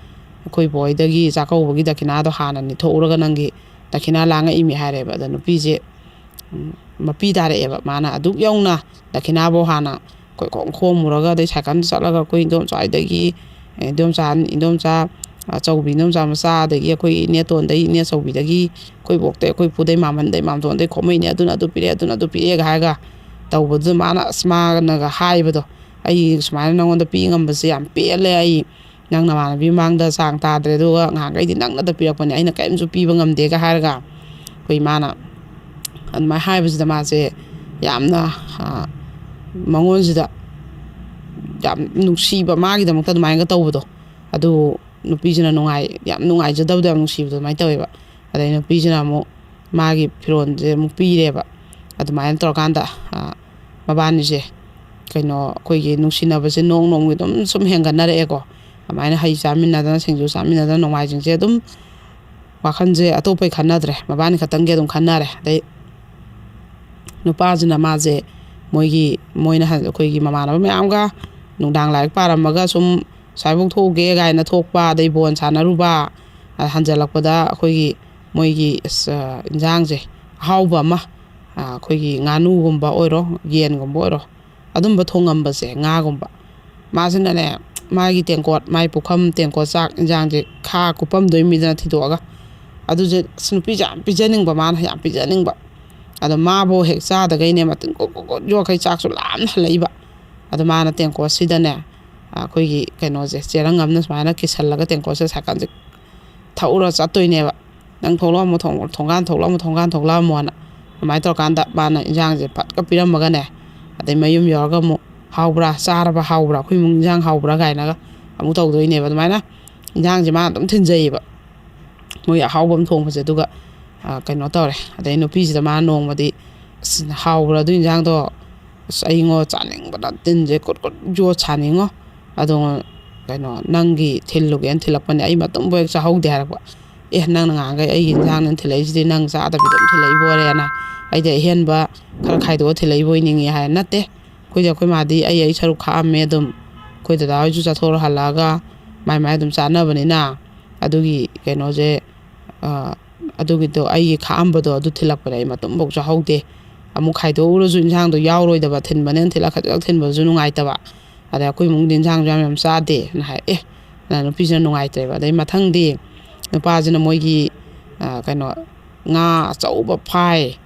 ꯑꯩꯈꯣꯏ ꯕꯣꯏꯗꯒꯤ ꯆꯥꯛꯀꯧꯕꯒꯤ ꯗꯈꯤꯅꯥꯗꯣ ꯍꯥꯟꯅ ꯅꯤꯊꯣꯛꯎꯔꯒ ꯅꯪꯒꯤ ꯗꯈꯤꯅꯥ ꯂꯥꯡꯉꯛꯏꯃꯤ" ꯍꯥꯏꯔꯦꯕ꯫ ꯑꯗ ꯅꯨꯄꯤꯁꯦ ꯃꯄꯤ ꯇꯥꯔꯛꯑꯦꯕ꯫ ꯃꯥꯅ ꯑꯗꯨꯛ ꯌꯧꯅ ꯗꯈꯤꯅꯥꯐꯧ ꯍꯥꯟꯅ ꯑꯩꯈꯣꯏ ꯈꯣꯡ ꯈꯣꯝꯃꯨꯔꯒ, ꯑꯗꯩ ꯁꯥꯏꯀꯜꯗ ꯆꯠꯂꯒ ꯑꯩꯈꯣꯏ ꯏꯟꯗꯣꯝꯆꯥ ꯍꯣꯏꯗꯒꯤ, ꯏꯟꯗꯣꯝꯆꯥ, ꯏꯟꯗꯣꯝꯆꯥ ꯑꯆꯧꯕꯤ, ꯏꯟꯗꯣꯝꯆꯥ ꯃꯆꯥ, ꯑꯗꯒꯤ ꯑꯩꯈꯣꯏ ꯏꯅꯦꯇꯣꯟꯗꯩ, ꯏꯅꯦ ꯑꯆꯧꯕꯤꯗꯒꯤ, ꯑꯩꯈꯣꯏ ꯕꯣꯛꯇꯩ, ꯑꯩꯈꯣꯏ ꯄꯨꯗꯩ, ꯃꯥꯃꯟꯗꯩ, ꯃꯥꯝꯇꯣꯟꯗꯩ ꯈꯣꯝꯃꯛꯏꯅꯦ, ꯑꯗꯨꯅ ꯑꯗꯨ ꯄꯤꯔꯛꯑꯦ, ꯑꯗꯨꯅ ꯑꯗꯨ ꯄꯤꯔꯛꯑꯦꯒ ꯍꯥꯏꯔꯒ ꯇꯧꯕꯗꯨꯗ ꯃꯥꯅ, ꯑꯁ, ꯃꯥꯅꯒ ꯍꯥꯏꯕꯗꯣ, "ꯑꯩ ꯁꯨꯃꯥꯏꯅ ꯅꯉꯣꯟꯗ ꯄꯤ ꯉꯝꯕꯁꯦ ꯌꯥꯝ ꯄꯦꯜꯂꯦ, ꯑꯩ ꯅꯪ ꯅꯃꯥꯟꯅꯕꯤ ꯃꯃꯥꯡꯗ ꯆꯥꯡ ꯇꯥꯗ꯭ꯔꯦ, ꯑꯗꯨꯒ ꯉꯍꯥꯟꯈꯩꯗꯤ ꯅꯪꯅꯗ ꯄꯤꯔꯛꯄꯅꯦ, ꯑꯩꯅ ꯀꯔꯤꯝꯁꯨ ꯄꯤꯕ ꯉꯝꯗꯦꯒ" ꯍꯥꯏꯔꯒ ꯑꯩꯈꯣꯏ ꯏꯃꯥꯅ ꯑꯗꯨꯃꯥꯏꯅ ꯍꯥꯏꯕꯁꯤꯗ ꯃꯥꯁꯦ ꯌꯥꯝꯅ, ꯑ, ꯃꯉꯣꯟꯁꯤꯗ ꯌꯥꯝ ꯅꯨꯡꯁꯤꯕ, ꯃꯥꯒꯤꯗꯃꯛꯇ ꯑꯗꯨꯃꯥꯏꯅꯒ ꯇꯧꯕꯗꯣ, ꯑꯗꯨ ꯅꯨꯄꯤꯁꯤꯅ ꯅꯨꯡꯉꯥꯏ-, ꯌꯥꯝ ꯅꯨꯡꯉꯥꯏꯖꯗꯕꯗꯣ, ꯌꯥꯝ ꯅꯨꯡꯁꯤꯕꯗꯣ ꯑꯗꯨꯃꯥꯏꯅ ꯇꯧꯋꯦꯕ꯫ ꯑꯗꯩ ꯅꯨꯄꯤꯁꯤꯅ ꯑꯃꯨꯛ ꯃꯥꯒꯤ ꯐꯤꯔꯣꯜꯁꯦ ꯑꯃꯨꯛ ꯄꯤꯔꯦꯕ꯫ ꯑꯗꯨꯃꯥꯏꯅ ꯇꯧꯔꯀꯥꯟꯗ, ꯑ, ꯃꯕꯥꯅꯤꯁꯦ, ꯀꯩꯅꯣ, ꯑꯩꯈꯣꯏꯒꯤ ꯅꯨꯡꯁꯤꯅꯕꯁꯦ ꯅꯣꯡ ꯅꯣꯡꯃꯒꯤ ꯑꯗꯨꯝ ꯁꯨꯝ ꯍꯦꯟꯒꯠꯅꯔꯛꯑꯦꯀꯣ꯫ ꯑꯗꯨꯃꯥꯏꯅ ꯍꯩ ꯆꯥꯃꯤꯟꯅꯗꯅ, ꯁꯤꯡꯖꯨ ꯆꯥꯃꯤꯟꯅꯗꯅ, ꯅꯣꯡꯃꯥꯏꯖꯤꯡꯁꯦ ꯑꯗꯨꯝ ꯋꯥꯈꯜꯁꯦ ꯑꯇꯣꯞꯄꯩ ꯈꯟꯅꯗ꯭ꯔꯦ, ꯃꯕꯥꯅꯤ ꯈꯛꯇꯪꯒꯤ ꯑꯗꯨꯝ ꯈꯟꯅꯔꯦ꯫ ꯑꯗꯩ ꯅꯨꯄꯥꯁꯤꯅ ꯃꯥꯁꯦ ꯃꯣꯏꯒꯤ, ꯃꯣꯏꯅ ꯍꯟ-, ꯑꯩꯈꯣꯏꯒꯤ ꯃꯃꯥꯟꯅꯕ ꯃꯌꯥꯝꯒ ꯅꯨꯡꯗꯥꯡ ꯂꯥꯏꯔꯤꯛ ꯄꯥꯔꯝꯃꯒ ꯁꯨꯝ "ꯁ꯭ꯋꯥꯏꯐꯧ ꯊꯣꯛꯎꯒꯦ" ꯀꯥꯏꯅ ꯊꯣꯛꯄ, ꯑꯗꯩ ꯕꯣꯟ ꯁꯥꯟꯅꯔꯨꯕ, ꯑ, ꯍꯟꯖꯜꯂꯛꯄꯗ ꯑꯩꯈꯣꯏꯒꯤ ꯃꯣꯏꯒꯤ, ꯑꯁ, ꯑ, ꯏꯟꯖꯥꯡꯁꯦ ꯑꯍꯥꯎꯕ ꯑꯃ, ꯑ, ꯑꯩꯈꯣꯏꯒꯤ ꯉꯥꯅꯨꯒꯨꯝꯕ ꯑꯣꯏꯔꯣ, ꯌꯦꯟꯒꯨꯝꯕ ꯑꯣꯏꯔꯣ, ꯑꯗꯨꯝꯕ ꯊꯣꯡꯉꯝꯕꯁꯦ, ꯉꯥꯒꯨꯝꯕ, ꯃꯥꯁꯤꯅꯅꯦ, ꯃꯥꯒꯤ ꯇꯦꯡꯀꯣꯠ, ꯃꯥꯒꯤ ꯄꯨꯈꯝ ꯇꯦꯡꯀꯣꯠ, ꯆꯥꯛ ꯏꯟꯖꯥꯡꯁꯦ ꯈꯥ ꯀꯨꯞꯄꯝꯗꯣꯏ ꯃꯤꯗꯅ ꯊꯤꯗꯣꯛꯑꯒ, ꯑꯗꯨꯁꯦ, ꯑꯁ, ꯅꯨꯄꯤꯁꯦ ꯌꯥꯝ ꯄꯤꯖꯅꯤꯡꯕ, ꯃꯥꯅ ꯌꯥꯝ ꯄꯤꯖꯅꯤꯡꯕ꯫ ꯑꯗꯣ ꯃꯥꯕꯨ ꯍꯦꯛ ꯆꯥꯗꯈꯩꯅꯦ, ꯃꯇꯤꯟ ꯀꯨꯠ ꯀꯨꯠ ꯀꯨꯠ ꯌꯣꯠꯈꯩ ꯆꯥꯛꯁꯨ ꯂꯥꯝꯅ ꯍꯜꯂꯛꯏꯕ꯫ ꯑꯗꯣ ꯃꯥꯅ ꯇꯦꯡꯀꯣꯠꯁꯤꯗꯅꯦ, ꯑꯩꯈꯣꯏꯒꯤ ꯀꯩꯅꯣꯁꯦ, ꯆꯦꯔꯪ ꯑꯃꯅ ꯁꯨꯃꯥꯏꯅ ꯀꯤꯁꯜꯂꯒ ꯇꯦꯡꯀꯣꯠꯁꯦ ꯁꯥꯏꯀꯜꯁꯦ ꯊꯛꯎꯔ ꯆꯠꯇꯣꯏꯅꯦꯕ꯫ "ꯅꯪ ꯊꯣꯛꯂꯛꯑꯝꯃꯣ, ꯊꯣꯡ-, ꯊꯣꯡꯒꯥꯟ ꯊꯣꯛꯂꯛꯑꯝꯃꯣ, ꯊꯣꯡꯒꯥꯟ ꯊꯣꯛꯂꯛꯑꯝꯃꯣꯅ" ꯑꯗꯨꯃꯥꯏꯅ ꯇꯧꯔꯀꯥꯟꯗ ꯃꯥꯅ ꯏꯟꯖꯥꯡꯁꯦ ꯐꯠꯀ ꯄꯤꯔꯝꯃꯒꯅꯦ, ꯑꯗꯩ ꯃꯌꯨꯝ ꯌꯧꯔꯒ ꯑꯃꯨꯛ, "ꯍꯥꯎꯕ꯭ꯔꯥ? ꯆꯥꯔꯕ? ꯍꯥꯎꯕ꯭ꯔꯥ? ꯑꯩꯈꯣꯏ ꯏꯃꯨꯡ ꯏꯟꯖꯥꯡ ꯍꯥꯎꯕ꯭ꯔꯥ?" ꯀꯥꯏꯅꯒ ꯑꯃꯨꯛ ꯇꯧꯗꯣꯏꯅꯦꯕ꯫ ꯑꯗꯨꯃꯥꯏꯅ ꯏꯟꯖꯥꯡꯁꯦ ꯃꯥꯅ ꯑꯗꯨꯝ ꯊꯤꯟꯖꯩꯌꯦꯕ, ꯃꯣꯏ ꯑꯍꯥꯎꯕ ꯑꯃ ꯊꯣꯡꯕꯁꯦ꯫ ꯑꯗꯨꯒ, ꯑ, ꯀꯩꯅꯣ ꯇꯧꯔꯦ, ꯑꯗꯩ ꯅꯨꯄꯤꯁꯤꯗ ꯃꯥꯅ ꯅꯣꯡꯃꯗꯤ, "ꯑꯁ, ꯍꯥꯎꯕ꯭ꯔꯥ ꯑꯗꯨ ꯏꯟꯖꯥꯡꯗꯣ? ꯑꯁ, ꯑꯩꯉꯣ ꯆꯥꯅꯤꯡꯕꯅ ꯇꯤꯟꯁꯦ ꯀꯨꯠ ꯀꯨꯠ ꯌꯣꯠ ꯁꯥꯅꯤꯡꯉꯣ꯫ ꯑꯗꯣ, ꯀꯩꯅꯣ, ꯅꯪꯒꯤ ꯊꯤꯜꯂꯨꯒꯦꯅ ꯊꯤꯜꯂꯛꯄꯅꯦ, ꯑꯩ ꯃꯇꯨꯝꯕꯨ ꯍꯦꯛ ꯆꯥꯍꯧꯗꯦ" ꯍꯥꯏꯔꯛꯄ꯫ "ꯑꯦ, ꯅꯪꯅ ꯉꯍꯥꯟꯈꯩ ꯑꯩꯒꯤ ꯏꯟꯖꯥꯡꯅ ꯊꯤꯜꯂꯛꯏꯁꯤꯗꯤ, ꯅꯪ ꯆꯥꯗꯕꯤꯗ ꯑꯗꯨꯝ ꯊꯤꯜꯂꯛꯏꯕ ꯑꯣꯏꯔꯦꯅ, ꯑꯩꯗꯤ ꯑꯍꯦꯟꯕ ꯈꯔ ꯈꯥꯏꯗꯣꯛꯑ ꯊꯤꯜꯂꯛꯏꯕ ꯑꯣꯏꯅꯤꯡꯉꯤ" ꯍꯥꯏ꯫ "ꯅꯠꯇꯦ, ꯑꯩꯈꯣꯏꯗꯤ ꯑꯩꯈꯣꯏ ꯃꯥꯗꯤ ꯑꯩ, ꯑꯩ ꯁꯔꯨꯛ ꯈꯥꯛꯑꯝꯃꯦ ꯑꯗꯨꯝ, ꯑꯩꯈꯣꯏ ꯗꯗꯥ ꯍꯣꯏꯁꯨ ꯆꯠꯊꯣꯛꯑ ꯍꯜꯂꯛꯑꯒ ꯃꯥꯏ ꯃꯥꯏ ꯑꯗꯨꯝ ꯆꯥꯅꯕꯅꯤꯅ, ꯑꯗꯨꯒꯤ ꯀꯩꯅꯣꯁꯦ, ꯑ, ꯑꯗꯨꯒꯤꯗꯣ ꯑꯩꯒꯤ ꯈꯥꯛꯑꯝꯕꯗꯣ ꯑꯗꯨ ꯊꯤꯜꯂꯛꯄꯅꯦ꯫ ꯑꯩ ꯃꯇꯨꯝꯐꯥꯎ ꯆꯥꯍꯧꯗꯦ꯫ ꯑꯃꯨꯛ ꯈꯥꯏꯗꯣꯛꯎꯔꯁꯨ ꯏꯟꯁꯥꯡꯗꯣ ꯌꯥꯎꯔꯣꯏꯗꯕ, ꯊꯤꯟꯕꯅꯦꯅ ꯊꯤꯜꯂꯛꯑ ꯈꯖꯤꯛ ꯈꯛ ꯊꯤꯟꯕꯁꯨ ꯅꯨꯡꯉꯥꯏꯇꯕ꯫ ꯑꯗꯩ ꯑꯩꯈꯣꯏ ꯏꯃꯨꯡꯗꯤ ꯏꯟꯁꯥꯡꯁꯨ ꯌꯥꯝ ꯌꯥꯝ ꯆꯥꯗꯦꯅ ꯍꯥꯏ꯫ ꯑꯦ, ꯑꯗ ꯅꯨꯄꯤꯁꯤꯅ ꯅꯨꯡꯉꯥꯏꯇ꯭ꯔꯦꯕ꯫ ꯑꯗꯩ ꯃꯊꯪꯗꯤ ꯅꯨꯄꯥꯁꯤꯅ ꯃꯣꯏꯒꯤ, ꯑ, ꯀꯩꯅꯣ, ꯉꯥ ꯑꯆꯧꯕ ꯐꯥꯏ,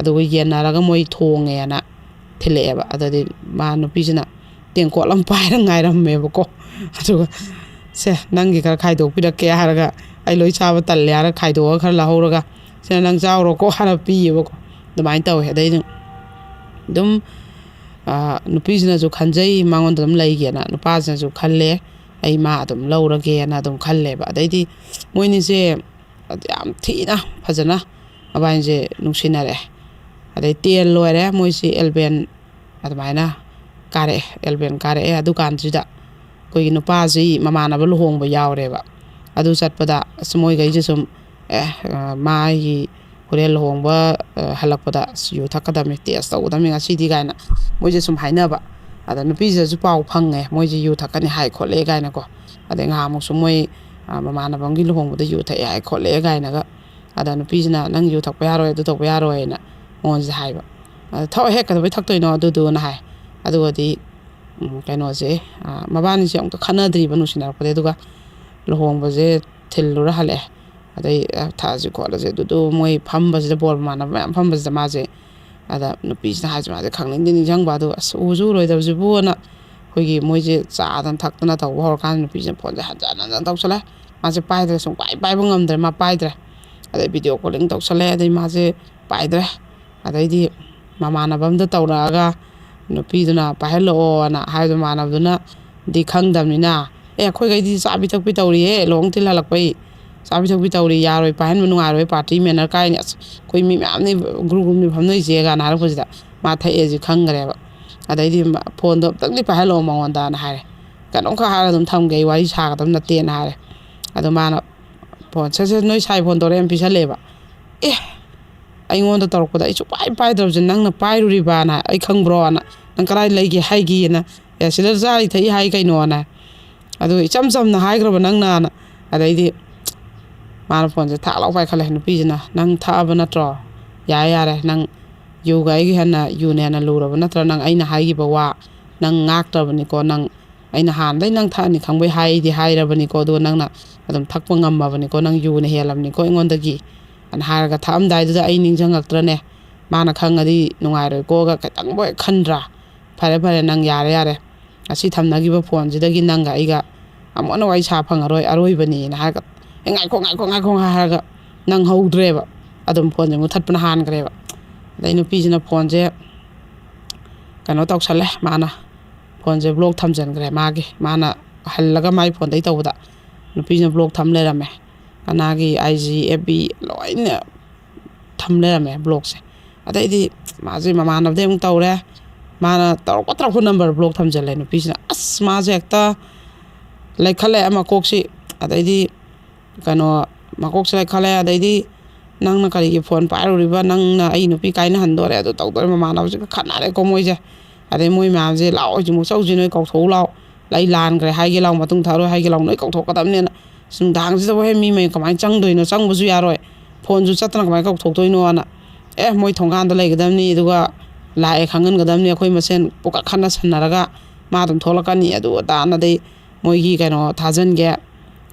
ꯑꯗꯨꯒ ꯌꯦꯟꯅꯔꯒ ꯃꯣꯏ ꯊꯣꯡꯉꯦꯅ ꯊꯤꯜꯂꯛꯑꯦꯕ꯫ ꯑꯗꯨꯗꯤ ꯃꯥ ꯅꯨꯄꯤꯁꯤꯅ ꯇꯦꯡꯀꯣꯠ ꯑꯃ ꯄꯥꯏꯔ ꯉꯥꯏꯔꯝꯃꯦꯕꯀꯣ꯫ ꯑꯗꯨꯒ, "ꯁꯦ, ꯅꯪꯒꯤ ꯈꯔ ꯈꯥꯏꯗꯣꯛꯄꯤꯔꯛꯀꯦ" ꯍꯥꯏꯔꯒ, "ꯑꯩ ꯂꯣꯏ ꯆꯥꯕ ꯇꯜꯂꯦ" ꯍꯥꯏꯔꯒ ꯈꯥꯏꯗꯣꯛꯑꯒ ꯈꯔ ꯂꯧꯍꯧꯔꯒ, "ꯁꯤꯅ ꯅꯪ ꯆꯥꯎꯔꯣꯀꯣ" ꯍꯥꯏꯅ ꯄꯤꯌꯦꯕꯀꯣ꯫ ꯑꯗꯨꯃꯥꯏꯅ ꯇꯧꯋꯦ꯫ ꯑꯗꯩ ꯑꯗꯨꯝ, ꯑꯗꯨꯝ, ꯑ, ꯅꯨꯄꯤꯁꯤꯅꯁꯨ ꯈꯟꯖꯩ ꯃꯉꯣꯟꯗ ꯑꯗꯨꯝ ꯂꯩꯒꯦꯅ, ꯅꯨꯄꯥꯁꯤꯅꯁꯨ ꯈꯜꯂꯦ, "ꯑꯩ ꯃꯥ ꯑꯗꯨꯝ ꯂꯧꯔꯒꯦꯅ" ꯑꯗꯨꯝ ꯈꯜꯂꯦꯕ꯫ ꯑꯗꯩꯗꯤ ꯃꯣꯏꯅꯤꯁꯦ ꯌꯥꯝ ꯊꯤꯅ ꯐꯖꯅ ꯃꯕꯥꯅꯤꯁꯦ ꯅꯨꯡꯁꯤꯅꯔꯦ꯫ ꯑꯗꯩ ꯇꯦꯟ ꯂꯣꯏꯔꯦ, ꯃꯣꯏꯁꯤ ꯑꯦꯂꯚꯦꯟ ꯑꯗꯨꯃꯥꯏꯅ ꯀꯥꯔꯛꯑꯦ, ꯑꯦꯂꯚꯦꯟ ꯀꯥꯔꯛꯑꯦ꯫ ꯑꯗꯨꯀꯥꯟꯁꯤꯗ ꯑꯩꯈꯣꯏꯒꯤ ꯅꯨꯄꯥꯁꯤ ꯃꯃꯥꯟꯅꯕ ꯂꯨꯍꯣꯡꯕ ꯌꯥꯎꯔꯦꯕ꯫ ꯑꯗꯨ ꯆꯠꯄꯗ ꯑꯁ ꯃꯣꯏꯈꯩꯁꯦ ꯁꯨꯝ, ꯑꯦ, ꯑ, ꯃꯥꯒꯤ ꯍꯣꯔꯦꯟ ꯂꯨꯍꯣꯡꯕ, ꯑ, ꯍꯜꯂꯛꯄꯗ ꯑꯁ ꯌꯨ ꯊꯛꯀꯗꯕꯅꯤ, ꯇꯦꯁ ꯇꯧꯒꯗꯕꯅꯤ ꯉꯁꯤꯗꯤ ꯀꯥꯏꯅ ꯃꯣꯏꯁꯦ ꯁꯨꯝ ꯍꯥꯏꯅꯕ꯫ ꯑꯗ ꯅꯨꯄꯤꯁꯤꯗꯁꯨ ꯄꯥꯎ ꯐꯪꯉꯦ, ꯃꯣꯏꯁꯦ ꯌꯨ ꯊꯛꯀꯅꯤ ꯍꯥꯏ ꯈꯣꯠꯂꯦ ꯀꯥꯏꯅꯀꯣ꯫ ꯑꯗꯩ ꯉꯍꯥꯟꯃꯨꯛꯁꯨ ꯃꯣꯏ, ꯑ, ꯃꯃꯥꯟꯅꯕ ꯑꯃꯒꯤ ꯂꯨꯍꯣꯡꯕꯗ ꯌꯨ ꯊꯛꯑꯦ ꯍꯥꯏ ꯈꯣꯠꯂꯦ ꯀꯥꯏꯅꯒ꯫ ꯑꯗ ꯅꯨꯄꯤꯁꯤꯅ "ꯅꯪ ꯌꯨ ꯊꯛꯄ ꯌꯥꯔꯣꯏ, ꯑꯗꯨ ꯇꯧꯕ ꯌꯥꯔꯣꯏꯅ" ꯃꯉꯣꯟꯁꯦ ꯍꯥꯏꯕ꯫ ꯑꯗ "ꯊꯛꯑꯣꯍꯦ, ꯀꯩꯗꯧꯕꯩ ꯊꯛꯇꯣꯏꯅꯣ ꯑꯗꯨꯗꯨꯅ" ꯍꯥꯏ꯫ ꯑꯗꯨꯒꯗꯤ, ꯎꯝ, ꯀꯩꯅꯣꯁꯦ, ꯑ, ꯃꯕꯥꯅꯤꯁꯦ ꯑꯃꯨꯛꯇ ꯈꯠꯅꯗ꯭ꯔꯤꯕ ꯅꯨꯡꯁꯤꯅꯔꯛꯄꯗꯩ꯫ ꯑꯗꯨꯒ ꯂꯨꯍꯣꯡꯕꯁꯦ ꯊꯤꯜꯂꯨꯔ ꯍꯜꯂꯛꯑꯦ꯫ ꯑꯗꯩ, "ꯑ, ꯊꯛꯑꯁꯤ ꯈꯣꯠꯂꯁꯤ" ꯑꯗꯨꯗꯨ ꯃꯣꯏ ꯐꯝꯕꯁꯤꯗ, ꯕꯣꯔ ꯃꯃꯥꯟꯅꯕ ꯃꯌꯥꯝ ꯐꯝꯕꯁꯤꯗ ꯃꯥꯁꯦ, ꯑꯗ ꯅꯨꯄꯤꯁꯤꯅ ꯍꯥꯏꯁꯦ ꯃꯥꯁꯦ ꯈꯪꯅꯤꯡꯗꯤ ꯅꯤꯡꯁꯤꯡꯕ꯫ ꯑꯗꯨ "ꯑꯁ ꯎꯁꯨ ꯎꯔꯣꯏꯗꯕꯁꯤꯕꯨꯅ" ꯑꯩꯈꯣꯏꯒꯤ ꯃꯣꯏꯁꯦ ꯆꯥꯗꯅ ꯊꯛꯇꯅ ꯇꯧꯕ ꯍꯧꯔꯀꯥꯟꯗ ꯅꯨꯄꯤꯁꯤꯅ ꯐꯣꯟꯁꯦ ꯍꯟꯖꯟ ꯍꯟꯖꯟ ꯇꯧꯁꯜꯂꯦ꯫ ꯃꯥꯁꯦ ꯄꯥꯏꯗ꯭ꯔꯦ, ꯁꯨꯡꯄꯥꯏ ꯄꯥꯏꯕ ꯉꯝꯗ꯭ꯔꯦ꯫ ꯃꯥ ꯄꯥꯏꯗ꯭ꯔꯦ꯫ ꯑꯗꯩ ꯚꯤꯗꯤꯑꯣ ꯀꯣꯂꯤꯡ ꯇꯧꯁꯜꯂꯦ꯫ ꯑꯗꯩ ꯃꯥꯁꯦ ꯄꯥꯏꯗ꯭ꯔꯦ꯫ ꯑꯗꯩꯗꯤ ꯃꯃꯥꯟꯅꯕ ꯑꯝꯗ ꯇꯧꯔꯛꯑꯒ ꯅꯨꯄꯤꯗꯨꯅ "ꯄꯥꯏꯍꯜꯂꯛꯑꯣꯅ" ꯍꯥꯏꯕꯗꯣ ꯃꯃꯥꯟꯅꯕꯗꯨꯅꯗꯤ ꯈꯪꯗꯕꯅꯤꯅ, "ꯑꯦ, ꯑꯩꯈꯣꯏꯈꯩꯗꯤ ꯆꯥꯕꯤ ꯊꯛꯄꯤ ꯇꯧꯔꯤꯍꯦ, ꯂꯨꯍꯣꯡ ꯊꯤꯜ ꯍꯜꯂꯛꯄꯩ ꯆꯥꯕꯤ ꯊꯛꯄꯤ ꯇꯧꯔꯤ, ꯌꯥꯔꯣꯏ, ꯄꯥꯏꯍꯟꯕ ꯅꯨꯡꯉꯥꯏꯔꯣꯏ, ꯄꯥꯔꯇꯤ ꯃꯦꯅꯔ ꯀꯥꯏꯅꯤ, ꯑꯁ, ꯑꯩꯈꯣꯏ ꯃꯤ ꯃꯌꯥꯝꯅꯤ ꯒ꯭ꯔꯨꯞ ꯒ꯭ꯔꯨꯞꯅꯤ ꯐꯝꯅꯩꯁꯦ" ꯀꯥꯏꯅ ꯍꯥꯏꯔꯛꯄꯁꯤꯗ ꯃꯥ ꯊꯛꯑꯦꯁꯤ ꯈꯪꯈ꯭ꯔꯦꯕ꯫ ꯑꯗꯩꯗꯤ ꯃ-, "ꯐꯣꯟꯗꯣ ꯑꯝꯇꯪꯗꯤ ꯄꯥꯏꯍꯜꯂꯛꯑꯣ ꯃꯉꯣꯟꯗꯅ" ꯍꯥꯏꯔꯦ꯫ "ꯀꯩꯅꯣꯝꯈꯛ ꯍꯥꯏꯔꯒ ꯑꯗꯨꯝ ꯊꯝꯒꯦ, ꯑꯩ ꯋꯥꯔꯤ ꯁꯥꯒꯗꯕ ꯅꯠꯇꯦꯅ" ꯍꯥꯏꯔꯦ꯫ ꯑꯗꯣ ꯃꯥꯅ ꯐꯣꯟ, "ꯁꯦ, ꯁꯦ, ꯅꯣꯏ ꯁꯥꯏ ꯐꯣꯟ ꯇꯧꯔꯛꯑꯦꯅ" ꯄꯤꯁꯜꯂꯛꯑꯦꯕ꯫ "ꯑꯦ, ꯑꯩꯉꯣꯟꯗ ꯇꯧꯔꯛꯄꯗ ꯑꯩ ꯁꯨꯡꯄꯥꯏ ꯄꯥꯏꯗ꯭ꯔꯕꯁꯦ ꯅꯪꯅ ꯄꯥꯏꯔꯨꯔꯤꯕꯅ, ꯑꯩ ꯈꯪꯕ꯭ꯔꯣꯅ, ꯅꯪ ꯀꯗꯥꯏ ꯂꯩꯒꯦ ꯍꯥꯏꯒꯦꯅ, ꯑꯦ, ꯁꯤꯗ ꯆꯥꯔꯤ ꯊꯛꯏ ꯍꯥꯏ ꯀꯩꯅꯣꯅ, ꯑꯗꯨ ꯏꯆꯝ ꯆꯝꯅ ꯍꯥꯏꯈ꯭ꯔꯕ ꯅꯪꯅꯅ"꯫ ꯑꯗꯩꯗꯤ ꯃꯥꯅ ꯐꯣꯟꯁꯦ ꯊꯥꯛ ꯂꯥꯎ ꯄꯥꯏꯈꯠꯂꯦ꯫ ꯅꯨꯄꯤꯁꯤꯅ, "ꯅꯪ ꯊꯛꯑꯕ ꯅꯠꯇ꯭ꯔꯣ? ꯌꯥꯔꯦ, ꯌꯥꯔꯦ, ꯅꯪ ꯌꯨꯒ ꯑꯩꯒꯤ ꯍꯦꯟꯅ, ꯌꯨꯅ ꯍꯦꯟꯅ ꯂꯨꯔꯕ ꯅꯠꯇ꯭ꯔꯥ? ꯅꯪ ꯑꯩꯅ ꯍꯥꯏꯈꯤꯕ ꯋꯥ ꯅꯪ ꯉꯥꯛꯇ꯭ꯔꯕꯅꯤꯀꯣ꯫ ꯅꯪ, ꯑꯩꯅ ꯍꯥꯟꯅꯗꯩ ꯅꯪ ꯊꯛꯑꯅꯤ ꯈꯪꯕꯩ ꯍꯥꯏꯗꯤ ꯍꯥꯏꯔꯕꯅꯤꯀꯣ, ꯑꯗꯨꯒ ꯅꯪꯅ ꯑꯗꯨꯝ ꯊꯛꯄ ꯉꯝꯃꯕꯅꯤꯀꯣ, ꯅꯪ ꯌꯨꯅ ꯍꯦꯜꯂꯕꯅꯤꯀꯣ ꯑꯩꯉꯣꯟꯗꯒꯤ" ꯑꯅ ꯍꯥꯏꯔꯒ, ꯊꯛꯑꯝꯗꯥꯏꯗꯨꯗ ꯑꯩ ꯅꯤꯡꯁꯤꯡꯉꯛꯇ꯭ꯔꯅꯦ, ꯃꯥꯅ ꯈꯪꯉꯗꯤ ꯅꯨꯡꯉꯥꯏꯔꯣꯏꯀꯣꯒ ꯈꯤꯇꯪꯕꯨ ꯍꯦꯛ ꯈꯟꯗ꯭ꯔꯥ? "ꯐꯔꯦ, ꯐꯔꯦ, ꯅꯪ ꯌꯥꯔꯦ, ꯌꯥꯔꯦ, ꯉꯁꯤ ꯊꯝꯅꯈꯤꯕ ꯐꯣꯟꯁꯤꯗꯒꯤ ꯅꯪꯒ ꯑꯩꯒ ꯑꯃꯨꯛ ꯍꯟꯅ ꯋꯥꯔꯤ ꯁꯥ ꯐꯪꯉꯔꯣꯏ, ꯑꯔꯣꯏꯕꯅꯤꯅ" ꯍꯥꯏꯔꯒ, "ꯑꯦ, ꯉꯥꯏꯈꯣ, ꯉꯥꯏꯈꯣ, ꯉꯥꯏꯈꯣ" ꯍꯥꯏꯔꯒ ꯅꯪ ꯍꯧꯗ꯭ꯔꯦꯕ꯫ ꯑꯗꯨꯝ ꯐꯣꯟꯁꯦ ꯃꯨꯊꯠꯄꯅ ꯍꯥꯟꯈ꯭ꯔꯦꯕ꯫ ꯑꯗꯩ ꯅꯨꯄꯤꯁꯤꯅ ꯐꯣꯟꯁꯦ ꯀꯩꯅꯣ ꯇꯧꯁꯜꯂꯦ, ꯃꯥꯅ ꯐꯣꯟꯁꯦ ꯕ꯭ꯂꯣꯛ ꯊꯝꯖꯤꯟꯈ꯭ꯔꯦ ꯃꯥꯒꯤ꯫ ꯃꯥꯅ ꯍꯜꯂꯒ ꯃꯥꯏ ꯐꯣꯟꯗꯩ ꯇꯧꯕꯗ ꯅꯨꯄꯤꯁꯤꯅ ꯕ꯭ꯂꯣꯛ ꯊꯝ ꯂꯩꯔꯝꯃꯦ꯫ ꯃꯥꯒꯤ ꯑꯥꯏ ꯖꯤ, ꯑꯦꯐ ꯕꯤ ꯂꯣꯏꯅ ꯊꯝ ꯂꯩꯔꯝꯃꯦ ꯕ꯭ꯂꯣꯛꯁꯦ꯫ ꯑꯗꯩꯗꯤ ꯃꯥꯁꯦ ꯃꯃꯥꯟꯅꯕꯗꯩ ꯑꯃꯨꯛ ꯇꯧꯔꯦ꯫ ꯃꯥꯅ ꯇꯧꯔꯛꯄ ꯇꯧꯔꯛꯄ ꯅꯝꯕꯔ ꯕ꯭ꯂꯣꯛ ꯊꯝꯖꯤꯜꯂꯦ ꯅꯨꯄꯤꯁꯤꯅ꯫ ꯑꯁ, ꯃꯥꯁꯦ ꯍꯦꯛꯇ ꯂꯩꯈꯠꯂꯛꯑꯦ ꯃꯀꯣꯛꯁꯤ꯫ ꯑꯗꯩꯗꯤ ꯀꯩꯅꯣ, ꯃꯀꯣꯛꯁꯦ ꯂꯩꯈꯠꯂꯦ꯫ ꯑꯗꯩꯗꯤ, "ꯅꯪꯅ ꯀꯔꯤꯒꯤ ꯐꯣꯟ ꯄꯥꯏꯔꯨꯔꯤꯕ? ꯅꯪꯅ ꯑꯩ ꯅꯨꯄꯤ ꯀꯥꯏꯅꯍꯟꯗꯣꯔꯦ, ꯑꯗꯨ ꯇꯧꯗꯣꯔꯦ", ꯃꯃꯥꯟꯅꯕꯁꯤꯒ ꯈꯠꯅꯔꯦꯀꯣ ꯃꯣꯏꯁꯦ꯫ ꯑꯗꯩ ꯃꯣꯏ ꯃꯌꯥꯝꯁꯦ, "ꯂꯥꯛꯑꯣ, ꯍꯧꯖꯤꯛꯃꯛ ꯆꯧꯁꯤ, ꯅꯣꯏ ꯀꯧꯊꯣꯛꯎ ꯂꯥꯛꯑꯣ, ꯑꯩ ꯂꯥꯟꯈ꯭ꯔꯦ ꯍꯥꯏꯒꯦ ꯂꯥꯛꯑꯣ, ꯃꯇꯨꯡ ꯊꯥꯔꯣꯏ ꯍꯥꯏꯒꯦ ꯂꯥꯛꯑꯣ, ꯅꯣꯏ ꯀꯧꯊꯣꯛꯀꯗꯕꯅꯦꯅ"꯫ ꯑꯁ, ꯅꯨꯡꯗꯥꯡꯁꯤꯗꯕꯨ ꯍꯦꯛ ꯃꯤ ꯃꯌꯨꯝ ꯀꯃꯥꯏꯅ ꯆꯪꯗꯣꯏꯅꯣ? ꯆꯪꯕꯁꯨ ꯌꯥꯔꯣꯏ, ꯐꯣꯟꯁꯨ ꯆꯠꯇꯅ ꯀꯃꯥꯏꯅ ꯀꯧꯊꯣꯛꯇꯣꯏꯅꯣꯅ꯫ "ꯑꯦ, ꯃꯣꯏ ꯊꯣꯡꯒꯥꯟꯗ ꯂꯩꯒꯗꯕꯅꯤ, ꯑꯗꯨꯒ ꯂꯥꯛꯑꯦ ꯈꯪꯍꯟꯒꯗꯕꯅꯤ, ꯑꯩꯈꯣꯏ ꯃꯁꯦꯟ ꯄꯨꯀꯛ ꯈꯠꯅ ꯁꯟꯅꯔꯒ ꯃꯥ ꯑꯗꯨꯝ ꯊꯣꯛꯂꯛꯀꯅꯤ", ꯑꯗꯨ ꯑꯗꯥꯅ꯫ ꯑꯗꯩ ꯃꯣꯏꯒꯤ ꯀꯩꯅꯣ ꯊꯥꯖꯤꯟꯒꯦ,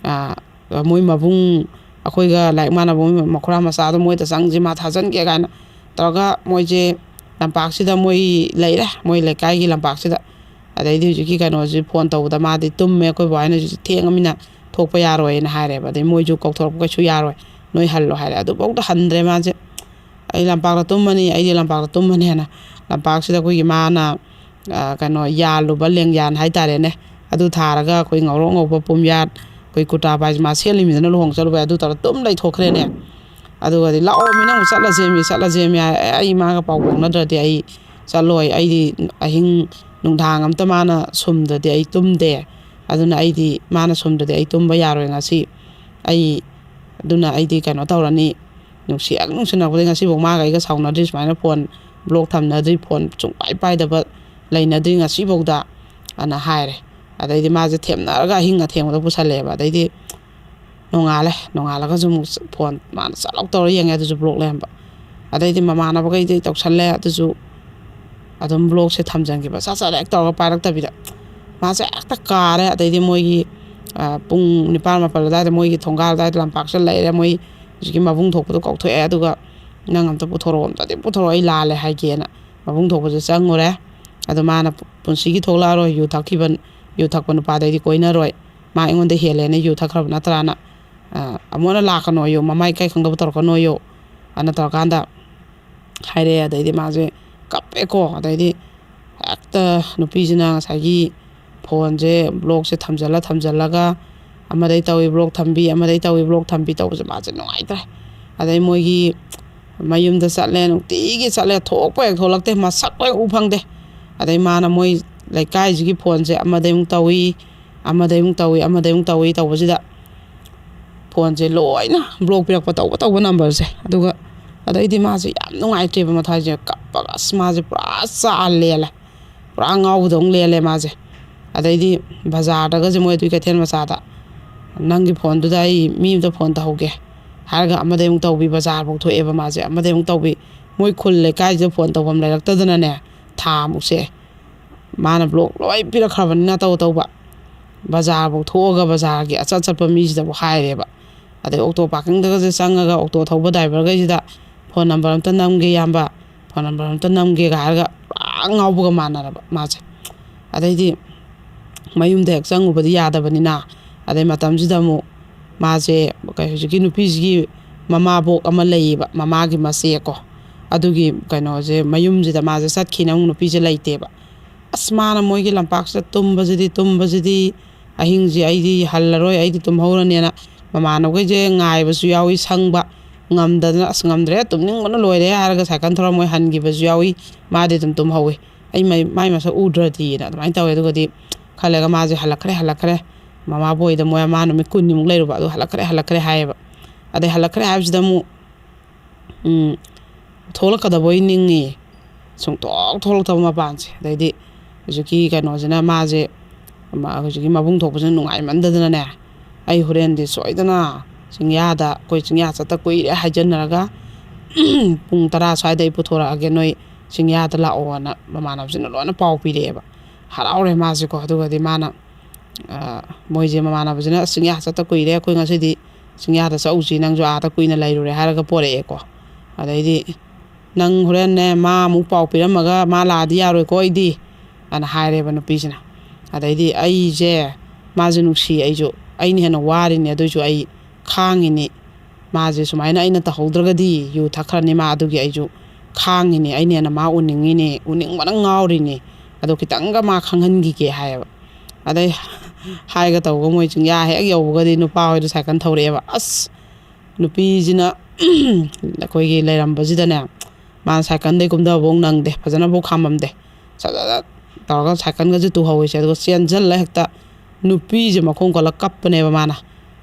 ꯑꯥ, ꯃꯣꯏ ꯃꯕꯨꯡ, ꯑꯩꯈꯣꯏꯒ ꯂꯥꯏꯔꯤꯛ ꯃꯥꯟꯅꯕ ꯃꯣꯏ ꯃꯈꯨꯔꯥ ꯃꯆꯥꯗꯣ ꯃꯣꯏꯗ ꯆꯪꯁꯤ, ꯃꯥ ꯊꯥꯖꯤꯟꯒꯦ ꯀꯥꯏꯅ ꯇꯧꯔꯒ ꯃꯣꯏꯁꯦ ꯂꯝꯄꯥꯛꯁꯤꯗ ꯃꯣꯏ ꯂꯩꯔꯦ, ꯃꯣꯏ ꯂꯩꯀꯥꯏꯒꯤ ꯂꯝꯄꯥꯛꯁꯤꯗ꯫ ꯑꯗꯩꯗꯤ ꯍꯧꯖꯤꯛꯀꯤ ꯀꯩꯅꯣꯁꯤ ꯐꯣꯟ ꯇꯧꯕꯗ ꯃꯥꯗꯤ ꯇꯨꯝꯃꯦ, ꯑꯩꯈꯣꯏ ꯕꯕꯥ ꯍꯣꯏꯅꯁꯨ "ꯊꯦꯡꯉꯃꯤꯅ ꯊꯣꯛꯄ ꯌꯥꯔꯣꯏꯅ" ꯍꯥꯏꯔꯦꯕ꯫ ꯑꯗꯩ ꯃꯣꯏꯁꯨ "ꯀꯧꯊꯣꯔꯛꯄ ꯀꯩꯁꯨ ꯌꯥꯔꯣꯏ, ꯅꯣꯏ ꯍꯜꯂꯣ" ꯍꯥꯏꯔꯦ꯫ ꯑꯗꯨꯐꯥꯎꯗ ꯍꯟꯗ꯭ꯔꯦ ꯃꯥꯁꯦ꯫ "ꯑꯩ ꯂꯝꯄꯥꯛꯇ ꯇꯨꯝꯃꯅꯤ, ꯑꯩꯗꯤ ꯂꯝꯄꯥꯛꯇ ꯇꯨꯝꯃꯅꯤ" ꯍꯥꯏꯅ ꯂꯝꯄꯥꯛꯁꯤꯗ ꯑꯩꯈꯣꯏꯒꯤ ꯃꯥꯅ, ꯑ, ꯀꯩꯅꯣ, ꯌꯥꯜꯂꯨꯕ ꯂꯦꯡꯌꯥꯟ ꯍꯥꯏꯇꯥꯔꯦꯅꯦ, ꯑꯗꯨ ꯊꯥꯔꯒ ꯑꯩꯈꯣꯏ ꯉꯧꯔꯣꯛ ꯉꯧꯕ ꯄꯨꯝꯌꯥꯠ, ꯑꯩꯈꯣꯏ ꯀꯨꯔꯇꯥ ꯄꯥꯏꯖꯃꯥ ꯁꯦꯠꯂꯤꯃꯤꯗꯅ ꯂꯨꯍꯣꯡ ꯆꯠꯂꯨꯕ, ꯑꯗꯨ ꯇꯧꯔ ꯇꯨꯝ ꯂꯩꯊꯣꯛꯈ꯭ꯔꯦꯅꯦ꯫ ꯑꯗꯨꯒꯗꯤ, "ꯂꯥꯛꯑꯣ ꯃꯤ, ꯅꯪꯕꯨ ꯆꯠꯂꯁꯦ ꯃꯤ, ꯆꯠꯂꯁꯦ ꯃꯤ" ꯍꯥꯏ꯫ "ꯑꯩ ꯃꯥꯒ ꯄꯥꯎ ꯐꯥꯎꯅꯗ꯭ꯔꯗꯤ ꯑꯩ ꯆꯠꯂꯣꯏ, ꯑꯩꯗꯤ ꯑꯍꯤꯡ ꯅꯨꯡꯗꯥꯡ ꯑꯝꯇ ꯃꯥꯅ ꯁꯨꯝꯗ꯭ꯔꯗꯤ ꯑꯩ ꯇꯨꯝꯗꯦ, ꯑꯗꯨꯅ ꯑꯩꯗꯤ ꯃꯥꯅ ꯁꯨꯝꯗ꯭ꯔꯗꯤ ꯑꯩ ꯇꯨꯝꯕ ꯌꯥꯔꯣꯏ ꯉꯁꯤ꯫ ꯑꯩ, ꯑꯗꯨꯅ ꯑꯩꯗꯤ ꯀꯩꯅꯣ ꯇꯧꯔꯅꯤ, ꯅꯨꯡꯁꯤ ꯍꯦꯛ ꯅꯨꯡꯁꯤꯅꯔꯛꯄꯗꯒꯤ ꯉꯁꯤꯐꯥꯎ ꯃꯥꯒ ꯑꯩꯒ ꯁꯥꯎꯅꯗ꯭ꯔꯤ, ꯁꯨꯃꯥꯏꯅ ꯐꯣꯟ ꯕ꯭ꯂꯣꯛ ꯊꯝꯅꯗ꯭ꯔꯤ, ꯐꯣꯟ ꯁꯨꯡꯄꯥꯏ ꯄꯥꯏꯗꯕ ꯂꯩꯅꯗ꯭ꯔꯤ ꯉꯁꯤꯐꯥꯎꯗ" ꯑꯅ ꯍꯥꯏꯔꯦ꯫ ꯑꯗꯩꯗꯤ ꯃꯥꯁꯦ ꯊꯦꯝꯅꯔꯒ ꯑꯍꯤꯡ ꯑꯊꯦꯡꯕꯗ ꯄꯨꯁꯜꯂꯛꯑꯦꯕ꯫ ꯑꯗꯩꯗꯤ ꯅꯣꯡꯉꯥꯜꯂꯦ꯫ ꯅꯣꯡꯉꯥꯜꯂꯒꯁꯨ ꯑꯃꯨꯛ ꯐꯣꯟ ꯃꯥꯅ ꯆꯠ ꯂꯥꯎ ꯇꯧꯔ ꯌꯦꯡꯉꯦ, ꯑꯗꯨꯁꯨ ꯕ꯭ꯂꯣꯛ ꯂꯩꯔꯝꯕ꯫ ꯑꯗꯩꯗꯤ ꯃꯃꯥꯟꯅꯕꯈꯩꯗꯩ ꯇꯧꯁꯜꯂꯦ, ꯑꯗꯨꯁꯨ ꯑꯗꯨꯝ ꯕ꯭ꯂꯣꯛꯁꯦ ꯊꯝꯖꯟꯈꯤꯕ꯫ ꯁꯠ ꯁꯠ ꯍꯦꯛ ꯇꯧꯔꯒ ꯄꯥꯏꯔꯛꯇꯕꯤꯗ ꯃꯥꯁꯦ ꯍꯦꯛꯇ ꯀꯥꯔꯦ꯫ ꯑꯗꯩꯗꯤ ꯃꯣꯏꯒꯤ, ꯑ, ꯄꯨꯡ ꯅꯤꯄꯥꯟ ꯃꯥꯄꯟ ꯑꯗꯨꯋꯥꯏꯗ ꯃꯣꯏꯒꯤ ꯊꯣꯡꯒꯥꯜ ꯑꯗꯨꯋꯥꯏꯗ ꯂꯝꯄꯥꯛꯁꯤꯗ ꯂꯩꯔꯦ꯫ ꯃꯣꯏ ꯍꯧꯖꯤꯛꯀꯤ ꯃꯕꯨꯡ ꯊꯣꯛꯄꯗꯣ ꯀꯧꯊꯣꯛꯑꯦ, ꯑꯗꯨꯒ "ꯅꯪ ꯑꯝꯇ ꯄꯨꯊꯣꯔꯛꯑꯣ, ꯑꯝꯇꯗꯤ ꯄꯨꯊꯣꯔꯛꯑꯣ, ꯑꯩ ꯂꯥꯜꯂꯦ ꯍꯥꯏꯒꯦꯅ" ꯃꯕꯨꯡ ꯊꯣꯛꯄꯁꯦ ꯆꯪꯉꯨꯔꯦ꯫ ꯑꯗꯣ ꯃꯥꯅ ꯄꯨꯟꯁꯤꯒꯤ ꯊꯣꯛꯂꯛꯑꯔꯣꯏ, ꯌꯨ ꯊꯛꯈꯤꯕ, ꯌꯨ ꯊꯛꯄ ꯅꯨꯄꯥꯗꯩꯗꯤ ꯀꯣꯏꯅꯔꯣꯏ, ꯃꯥ ꯑꯩꯉꯣꯟꯗ ꯍꯦꯜꯂꯦꯅ ꯌꯨ ꯊꯛꯈ꯭ꯔꯕ ꯅꯠꯇ꯭ꯔꯥꯅ, ꯑ, "ꯑꯃꯨꯛ ꯍꯟꯅ ꯂꯥꯛꯀꯅꯣꯌꯨ, ꯃꯃꯥꯏ ꯏꯀꯥꯏ ꯈꯪꯗꯕ ꯇꯧꯔꯛꯀꯅꯣꯌꯨ" ꯑꯅ ꯇꯧꯔꯀꯥꯟꯗ ꯍꯥꯏꯔꯛꯑꯦ꯫ ꯑꯗꯩꯗꯤ ꯃꯥꯁꯦ ꯀꯞꯄꯦꯀꯣ꯫ ꯑꯗꯩꯗꯤ ꯍꯦꯛꯇ ꯅꯨꯄꯤꯁꯤꯅ ꯉꯁꯥꯏꯒꯤ ꯐꯣꯟꯁꯦ, ꯕ꯭ꯂꯣꯛꯁꯦ ꯊꯝꯖꯜꯂ ꯊꯝꯖꯜꯂꯒ ꯑꯃꯗꯩ ꯇꯧꯏ ꯕ꯭ꯂꯣꯛ ꯊꯝꯕꯤ, ꯑꯃꯗꯩ ꯇꯧꯏ ꯕ꯭ꯂꯣꯛ ꯊꯝꯕꯤ ꯇꯧꯕꯁꯦ ꯃꯥꯁꯦ ꯅꯨꯡꯉꯥꯏꯇ꯭ꯔꯦ꯫ ꯑꯗꯩ ꯃꯣꯏꯒꯤ ꯃꯌꯨꯝꯗ ꯆꯠꯂꯦ, ꯅꯨꯡꯇꯤꯒꯤ ꯆꯠꯂꯦ, ꯊꯣꯛꯄ ꯍꯦꯛ ꯊꯣꯛꯂꯛꯇꯦ, ꯃꯁꯛꯄꯨ ꯍꯦꯛ ꯎ ꯐꯪꯗꯦ꯫ ꯑꯗꯩ ꯃꯥꯅ ꯃꯣꯏ ꯂꯩꯀꯥꯏꯁꯤꯒꯤ ꯐꯣꯟꯁꯦ ꯑꯃꯗꯩ ꯑꯃꯨꯛ ꯇꯧꯏ, ꯑꯃꯗꯩ ꯑꯃꯨꯛ ꯇꯧꯏ, ꯑꯃꯗꯩ ꯑꯃꯨꯛ ꯇꯧꯏ ꯇꯧꯕꯁꯤꯗ ꯐꯣꯟꯁꯦ ꯂꯣꯏꯅ ꯕ꯭ꯂꯣꯛ ꯄꯤꯔꯛꯄ, ꯇꯧꯕ ꯇꯧꯕ ꯅꯝꯕꯔꯁꯦ꯫ ꯑꯗꯨꯒ ꯑꯗꯩꯗꯤ ꯃꯥꯁꯦ ꯌꯥꯝ ꯅꯨꯡꯉꯥꯏꯇ꯭ꯔꯦꯕ, ꯃꯊꯥꯁꯦ ꯀꯞꯄꯒ, ꯑꯁ, ꯃꯥꯁꯦ ꯄꯨꯔꯥ ꯆꯥ ꯂꯦꯜꯂꯦ, ꯄꯨꯔꯥ ꯉꯥꯎꯕꯗꯧ ꯂꯦꯜꯂꯦ ꯃꯥꯁꯦ꯫ ꯑꯗꯩꯗꯤ ꯕꯖꯥꯔꯗꯒꯁꯦ, ꯃꯣꯏ ꯑꯗꯨꯒꯤ ꯀꯩꯊꯦꯜ ꯃꯆꯥꯗ, "ꯅꯪꯒꯤ ꯐꯣꯟꯗꯨꯗ ꯑꯩ ꯃꯤ ꯑꯝꯇ ꯐꯣꯟ ꯇꯧꯍꯧꯒꯦ" ꯍꯥꯏꯔꯒ ꯑꯃꯗꯩ ꯑꯃꯨꯛ ꯇꯧꯕꯤ, ꯕꯖꯥꯔꯐꯧ ꯊꯣꯛꯑꯦꯕ ꯃꯥꯁꯦ, ꯑꯃꯗꯩ ꯑꯃꯨꯛ ꯇꯧꯕꯤ꯫ ꯃꯣꯏ ꯈꯨꯜ ꯂꯩꯀꯥꯏꯁꯤꯗ ꯐꯣꯟ ꯇꯧꯐꯝ ꯂꯩꯔꯛꯇꯗꯅꯅꯦ, ꯊꯥ ꯃꯨꯛꯁꯦ ꯃꯥꯅ ꯕ꯭ꯂꯣꯛ ꯂꯣꯏ ꯄꯤꯔꯛꯈ꯭ꯔꯕꯅꯤꯅ, ꯑꯇꯧ ꯑꯇꯧꯕ ꯕꯖꯥꯔꯐꯧ ꯊꯣꯛꯑꯒ ꯕꯖꯥꯔꯒꯤ ꯑꯆꯠ ꯑꯆꯠꯄ ꯃꯤꯁꯤꯗꯕꯨ ꯍꯥꯏꯔꯦꯕ꯫ ꯑꯗꯩ ꯑꯣꯛꯇꯣ ꯄꯥꯔꯀꯤꯡꯗꯒꯁꯦ ꯆꯪꯉꯒ ꯑꯣꯛꯇꯣ ꯊꯧꯕ ꯗ꯭ꯔꯥꯏꯚꯔꯈꯩꯁꯤꯗ "ꯐꯣꯟ ꯅꯝꯕꯔ ꯑꯝꯇ ꯅꯝꯒꯦ ꯏꯌꯥꯝꯕ, ꯐꯣꯟ ꯅꯝꯕꯔ ꯑꯝꯇ ꯅꯝꯒꯦꯒ" ꯍꯥꯏꯔꯒ ꯄꯨꯔꯥ ꯉꯥꯎꯕꯒ ꯃꯥꯟꯅꯔꯕ ꯃꯥꯁꯦ꯫ ꯑꯗꯩꯗꯤ ꯃꯌꯨꯝꯗ ꯍꯦꯛ ꯆꯪꯉꯨꯕꯗꯤ ꯌꯥꯗꯕꯅꯤꯅ, ꯑꯗꯩ ꯃꯇꯝꯁꯤꯗ ꯑꯃꯨꯛ ꯃꯥꯁꯦ, ꯀꯩ, ꯍꯧꯖꯤꯛꯀꯤ ꯅꯨꯄꯤꯁꯤꯒꯤ ꯃꯃꯥꯕꯣꯛ ꯑꯃ ꯂꯩꯌꯦꯕ, ꯃꯃꯥꯒꯤ ꯃꯆꯦꯀꯣ, ꯑꯗꯨꯒꯤ ꯀꯩꯅꯣꯁꯦ, ꯃꯌꯨꯝꯁꯤꯗ ꯃꯥꯁꯦ ꯆꯠꯈꯤꯅ ꯑꯃꯨꯛ ꯅꯨꯄꯤꯁꯦ ꯂꯩꯇꯦꯕ꯫ ꯑꯁ, ꯃꯥꯅ ꯃꯣꯏꯒꯤ ꯂꯝꯄꯥꯛꯁꯤꯗ ꯇꯨꯝꯕꯁꯤꯗꯤ, ꯇꯨꯝꯕꯁꯤꯗꯤ, ꯑꯍꯤꯡꯁꯤ ꯑꯩꯗꯤ ꯍꯜꯂꯔꯣꯏ, ꯑꯩꯗꯤ ꯇꯨꯝꯍꯧꯔꯅꯦꯅ ꯃꯃꯥꯟꯅꯕꯈꯩꯁꯦ ꯉꯥꯏꯕꯁꯨ ꯌꯥꯎꯏ, ꯁꯪꯕ ꯉꯝꯗꯗꯅ, "ꯑꯁ, ꯉꯝꯗ꯭ꯔꯦ, ꯇꯨꯝꯅꯤꯡꯕꯅ ꯂꯣꯏꯔꯦ" ꯍꯥꯏꯔꯒ ꯁꯥꯏꯀꯜ ꯊꯧꯔ ꯃꯣꯏ ꯍꯟꯈꯤꯕꯁꯨ ꯌꯥꯎꯏ꯫ ꯃꯥꯗꯤ ꯑꯗꯨꯝ ꯇꯨꯝꯍꯧꯋꯤ꯫ "ꯑꯩ ꯃꯥꯏ, ꯃꯥꯏ ꯃꯁꯛ ꯎꯗ꯭ꯔꯗꯤꯅ" ꯑꯗꯨꯃꯥꯏꯅ ꯇꯧꯋꯦ꯫ ꯑꯗꯨꯒꯗꯤ ꯈꯜꯂꯒ ꯃꯥꯁꯦ ꯍꯜꯂꯛꯈ꯭ꯔꯦ, ꯍꯜꯂꯛꯈ꯭ꯔꯦ꯫ ꯃꯃꯥꯕꯣꯏꯗ ꯃꯣꯏ ꯃꯥ ꯅꯨꯃꯤꯠ ꯀꯨꯟꯅꯤꯃꯨꯛ ꯂꯩꯔꯨꯕ, ꯑꯗꯨ "ꯍꯜꯂꯛꯈ꯭ꯔꯦ, ꯍꯜꯂꯛꯈ꯭ꯔꯦ" ꯍꯥꯏꯌꯦꯕ꯫ ꯑꯗꯩ ꯍꯜꯂꯛꯈ꯭ꯔꯦ ꯍꯥꯏꯕꯁꯤꯗ ꯑꯃꯨꯛ, ꯎꯝ, ꯊꯣꯛꯂꯛꯀꯗꯕꯣꯏ ꯅꯤꯡꯉꯤ, ꯁꯨꯡꯊꯣꯛ ꯊꯣꯛꯂꯛꯇꯕ ꯃꯄꯥꯟꯁꯦ꯫ ꯑꯗꯩꯗꯤ ꯍꯧꯖꯤꯛꯀꯤ ꯀꯩꯅꯣꯁꯤꯅ ꯃꯥꯁꯦ, ꯃꯥ-, ꯍꯧꯖꯤꯛꯀꯤ ꯃꯕꯨꯡ ꯊꯣꯛꯄꯁꯤꯅ ꯅꯨꯡꯉꯥꯏꯃꯟꯗꯗꯅꯅꯦ, ꯑꯩ ꯍꯣꯔꯦꯟꯗꯤ ꯁꯣꯏꯗꯅ ꯆꯤꯡꯌꯥꯗ, ꯑꯩꯈꯣꯏ ꯆꯤꯡꯌꯥ ꯆꯠꯇ ꯀꯨꯏꯔꯦ ꯍꯥꯏꯖꯟꯅꯔꯒ ꯄꯨꯡ ꯇꯔꯥ ꯁ꯭ꯋꯥꯏꯗ ꯑꯩ ꯄꯨꯊꯣꯔꯛꯑꯒꯦ, ꯅꯣꯏ ꯆꯤꯡꯌꯥꯗ ꯂꯥꯛꯑꯣꯅ ꯃꯃꯥꯟꯅꯕꯁꯤꯅ ꯂꯣꯏꯅ ꯄꯥꯎ ꯄꯤꯔꯛꯑꯦꯕ꯫ ꯍꯔꯥꯎꯔꯦ ꯃꯥꯁꯦꯀꯣ꯫ ꯑꯗꯨꯒꯗꯤ ꯃꯥꯅ, ꯑ, ꯃꯣꯏꯁꯦ ꯃꯃꯥꯟꯅꯕꯁꯤꯅ, "ꯑꯁ, ꯆꯤꯡꯌꯥ ꯆꯠꯇ ꯀꯨꯏꯔꯦ, ꯑꯩꯈꯣꯏ ꯉꯁꯤꯗꯤ ꯆꯤꯡꯌꯥꯗ ꯆꯠꯂꯨꯁꯤ, ꯅꯪꯁꯨ ꯑꯥꯗ ꯀꯨꯏꯅ ꯂꯩꯔꯨꯔꯦ" ꯍꯥꯏꯔꯒ ꯄꯣꯔꯛꯑꯦꯀꯣ꯫ ꯑꯗꯩꯗꯤ, "ꯅꯪ ꯍꯣꯔꯦꯟꯅꯦ ꯃꯥ ꯑꯃꯨꯛ ꯄꯥꯎ ꯄꯤꯔꯝꯃꯒ ꯃꯥ ꯂꯥꯛꯑꯗꯤ ꯌꯥꯔꯣꯏꯀꯣ ꯑꯩꯗꯤ", ꯑꯅ ꯍꯥꯏꯔꯦꯕ ꯅꯨꯄꯤꯁꯤꯅ꯫ ꯑꯗꯩꯗꯤ ꯑꯩꯁꯦ, ꯃꯥꯁꯦ ꯅꯨꯡꯁꯤ, ꯑꯩꯁꯨ, ꯑꯩꯅ ꯍꯦꯟꯅ ꯋꯥꯔꯤꯅꯦ, ꯑꯗꯨꯏꯁꯨ ꯑꯩ ꯈꯥꯡꯉꯤꯅꯤ꯫ ꯃꯥꯁꯦ ꯁꯨꯃꯥꯏꯅ ꯑꯩꯅ ꯇꯧꯍꯧꯗ꯭ꯔꯒꯗꯤ ꯌꯨ ꯊꯛꯈ꯭ꯔꯅꯤ ꯃꯥ, ꯑꯗꯨꯒꯤ ꯑꯩꯁꯨ ꯈꯥꯡꯉꯤꯅꯤ꯫ ꯑꯩꯅ ꯍꯦꯟꯅ ꯃꯥ ꯎꯅꯤꯡꯉꯤꯅꯦ, ꯎꯅꯤꯡꯕꯅ ꯉꯥꯎꯔꯤꯅꯦ꯫ ꯑꯗꯣ ꯈꯤꯇꯪꯒ ꯃꯥ ꯈꯪꯍꯟꯈꯤꯒꯦ ꯍꯥꯏꯌꯦꯕ꯫ ꯑꯗꯩ ꯍꯥꯏꯒ ꯇꯧꯕꯒ ꯃꯣꯏ ꯆꯤꯡꯌꯥ ꯍꯦꯛ ꯌꯧꯕꯒꯗꯤ ꯅꯨꯄꯥ ꯍꯣꯏꯗꯣ ꯁꯥꯏꯀꯜ ꯊꯧꯔꯛꯑꯦꯕ꯫ ꯑꯁ! ꯅꯨꯄꯤꯁꯤꯅ ꯑꯩꯈꯣꯏꯒꯤ ꯂꯩꯔꯝꯕꯁꯤꯗꯅꯦ, ꯃꯥꯅ ꯁꯥꯏꯀꯜꯗꯩ ꯀꯨꯝꯊꯕꯐꯧ ꯅꯪꯗꯦ, ꯐꯖꯅꯐꯧ ꯈꯥꯝꯃꯝꯗꯦ꯫ ꯁꯠ ꯁꯠ ꯁꯠ ꯇꯧꯔꯒ ꯁꯥꯏꯀꯜꯒꯁꯦ ꯇꯨꯍꯧꯋꯤꯁꯦ, ꯑꯗꯨꯒ ꯆꯦꯟꯁꯤꯜꯂ ꯍꯦꯛꯇ ꯅꯨꯄꯤꯁꯦ ꯃꯈꯣꯡ ꯀꯣꯜꯂ ꯀꯞꯄꯅꯦꯕ ꯃꯥꯅ꯫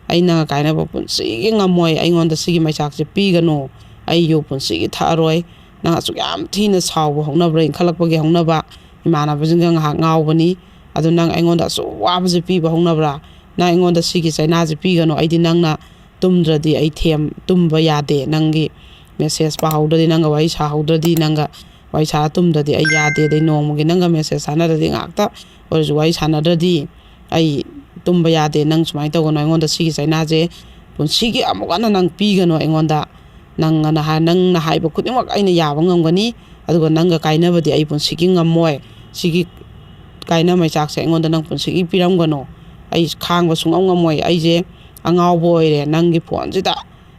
"ꯑꯩ ꯅꯪꯒ ꯀꯥꯏꯅꯕ ꯄꯨꯟꯁꯤꯒꯤ ꯉꯝꯃꯣꯏ, ꯑꯩꯉꯣꯟꯗ ꯁꯤꯒꯤ ꯃꯩꯆꯥꯛꯁꯦ ꯄꯤꯒꯅꯨ, ꯑꯩ ꯌꯨ ꯄꯨꯟꯁꯤꯒꯤ ꯊꯛꯑꯔꯣꯏ, ꯅꯪ ꯑꯁꯨꯛ ꯌꯥꯝ ꯊꯤꯅ ꯁꯥꯎꯕ ꯍꯧꯅꯕ꯭ꯔꯥ, ꯏꯟꯈꯠꯂꯛꯄꯒꯤ ꯍꯧꯅꯕ, ꯏꯃꯥꯟꯅꯕꯁꯤꯡꯒ ꯉꯥꯏꯍꯥꯛ ꯉꯥꯎꯕꯅꯤ, ꯑꯗꯨ ꯅꯪ ꯑꯩꯉꯣꯟꯗ ꯑꯁꯨꯛ ꯋꯥꯕꯁꯦ ꯄꯤꯕ ꯍꯧꯅꯕ꯭ꯔꯥ? ꯅꯪ ꯑꯩꯉꯣꯟꯗ ꯁꯤꯒꯤ ꯆꯩꯅꯥꯁꯦ ꯄꯤꯒꯅꯨ, ꯑꯩꯗꯤ ꯅꯪꯅ ꯇꯨꯝꯗ꯭ꯔꯗꯤ ꯑꯩ ꯊꯦꯝ-, ꯇꯨꯝꯕ ꯌꯥꯗꯦ, ꯅꯪꯒꯤ ꯃꯦꯁꯦꯖ ꯄꯥꯍꯧꯗ꯭ꯔꯗꯤ, ꯅꯪꯒ ꯋꯥꯔꯤ ꯁꯥꯍꯧꯗ꯭ꯔꯗꯤ, ꯅꯪꯒ ꯋꯥꯔꯤ ꯁꯥꯔ ꯇꯨꯝꯗ꯭ꯔꯗꯤ ꯑꯩ ꯌꯥꯗꯦ, ꯑꯗꯩ ꯅꯣꯡꯃꯒꯤ ꯅꯪꯒ ꯃꯦꯁꯦꯖ ꯊꯥꯅꯗ꯭ꯔꯗꯤ, ꯉꯥꯏꯍꯥꯛꯇ ꯑꯣꯏꯔꯁꯨ ꯋꯥꯔꯤ ꯁꯥꯟꯅꯗ꯭ꯔꯗꯤ ꯑꯩ ꯇꯨꯝꯕ ꯌꯥꯗꯦ, ꯅꯪ ꯁꯨꯃꯥꯏꯅ ꯇꯧꯒꯅꯨ, ꯑꯩꯉꯣꯟꯗ ꯁꯤꯒꯤ ꯆꯩꯅꯥꯁꯦ ꯄꯨꯟꯁꯤꯒꯤ ꯑꯃꯨꯛ ꯍꯟꯅ ꯅꯪ ꯄꯤꯒꯅꯨ ꯑꯩꯉꯣꯟꯗ, ꯅꯪꯅ ꯍꯥꯏ-, ꯅꯪꯅ ꯍꯥꯏꯕ ꯈꯨꯗꯤꯡꯃꯛ ꯑꯩꯅ ꯌꯥꯕ ꯉꯝꯒꯅꯤ, ꯑꯗꯨꯒ ꯅꯪꯒ ꯀꯥꯏꯅꯕꯗꯤ ꯑꯩ ꯄꯨꯟꯁꯤꯒꯤ ꯉꯝꯃꯣꯏ, ꯁꯤꯒꯤ ꯀꯥꯏꯅ ꯃꯩꯆꯥꯛꯁꯦ ꯑꯩꯉꯣꯟꯗ ꯅꯪ ꯄꯨꯟꯁꯤꯒꯤ ꯄꯤꯔꯝꯒꯅꯨ, ꯑꯩ ꯈꯥꯡꯕ ꯁꯨꯡꯉꯝ ꯉꯝꯃꯣꯏ, ꯑꯩꯁꯦ ꯑꯉꯥꯎꯕ ꯑꯣꯏꯔꯦ, ꯅꯪꯒꯤ ꯐꯣꯟꯁꯤꯗ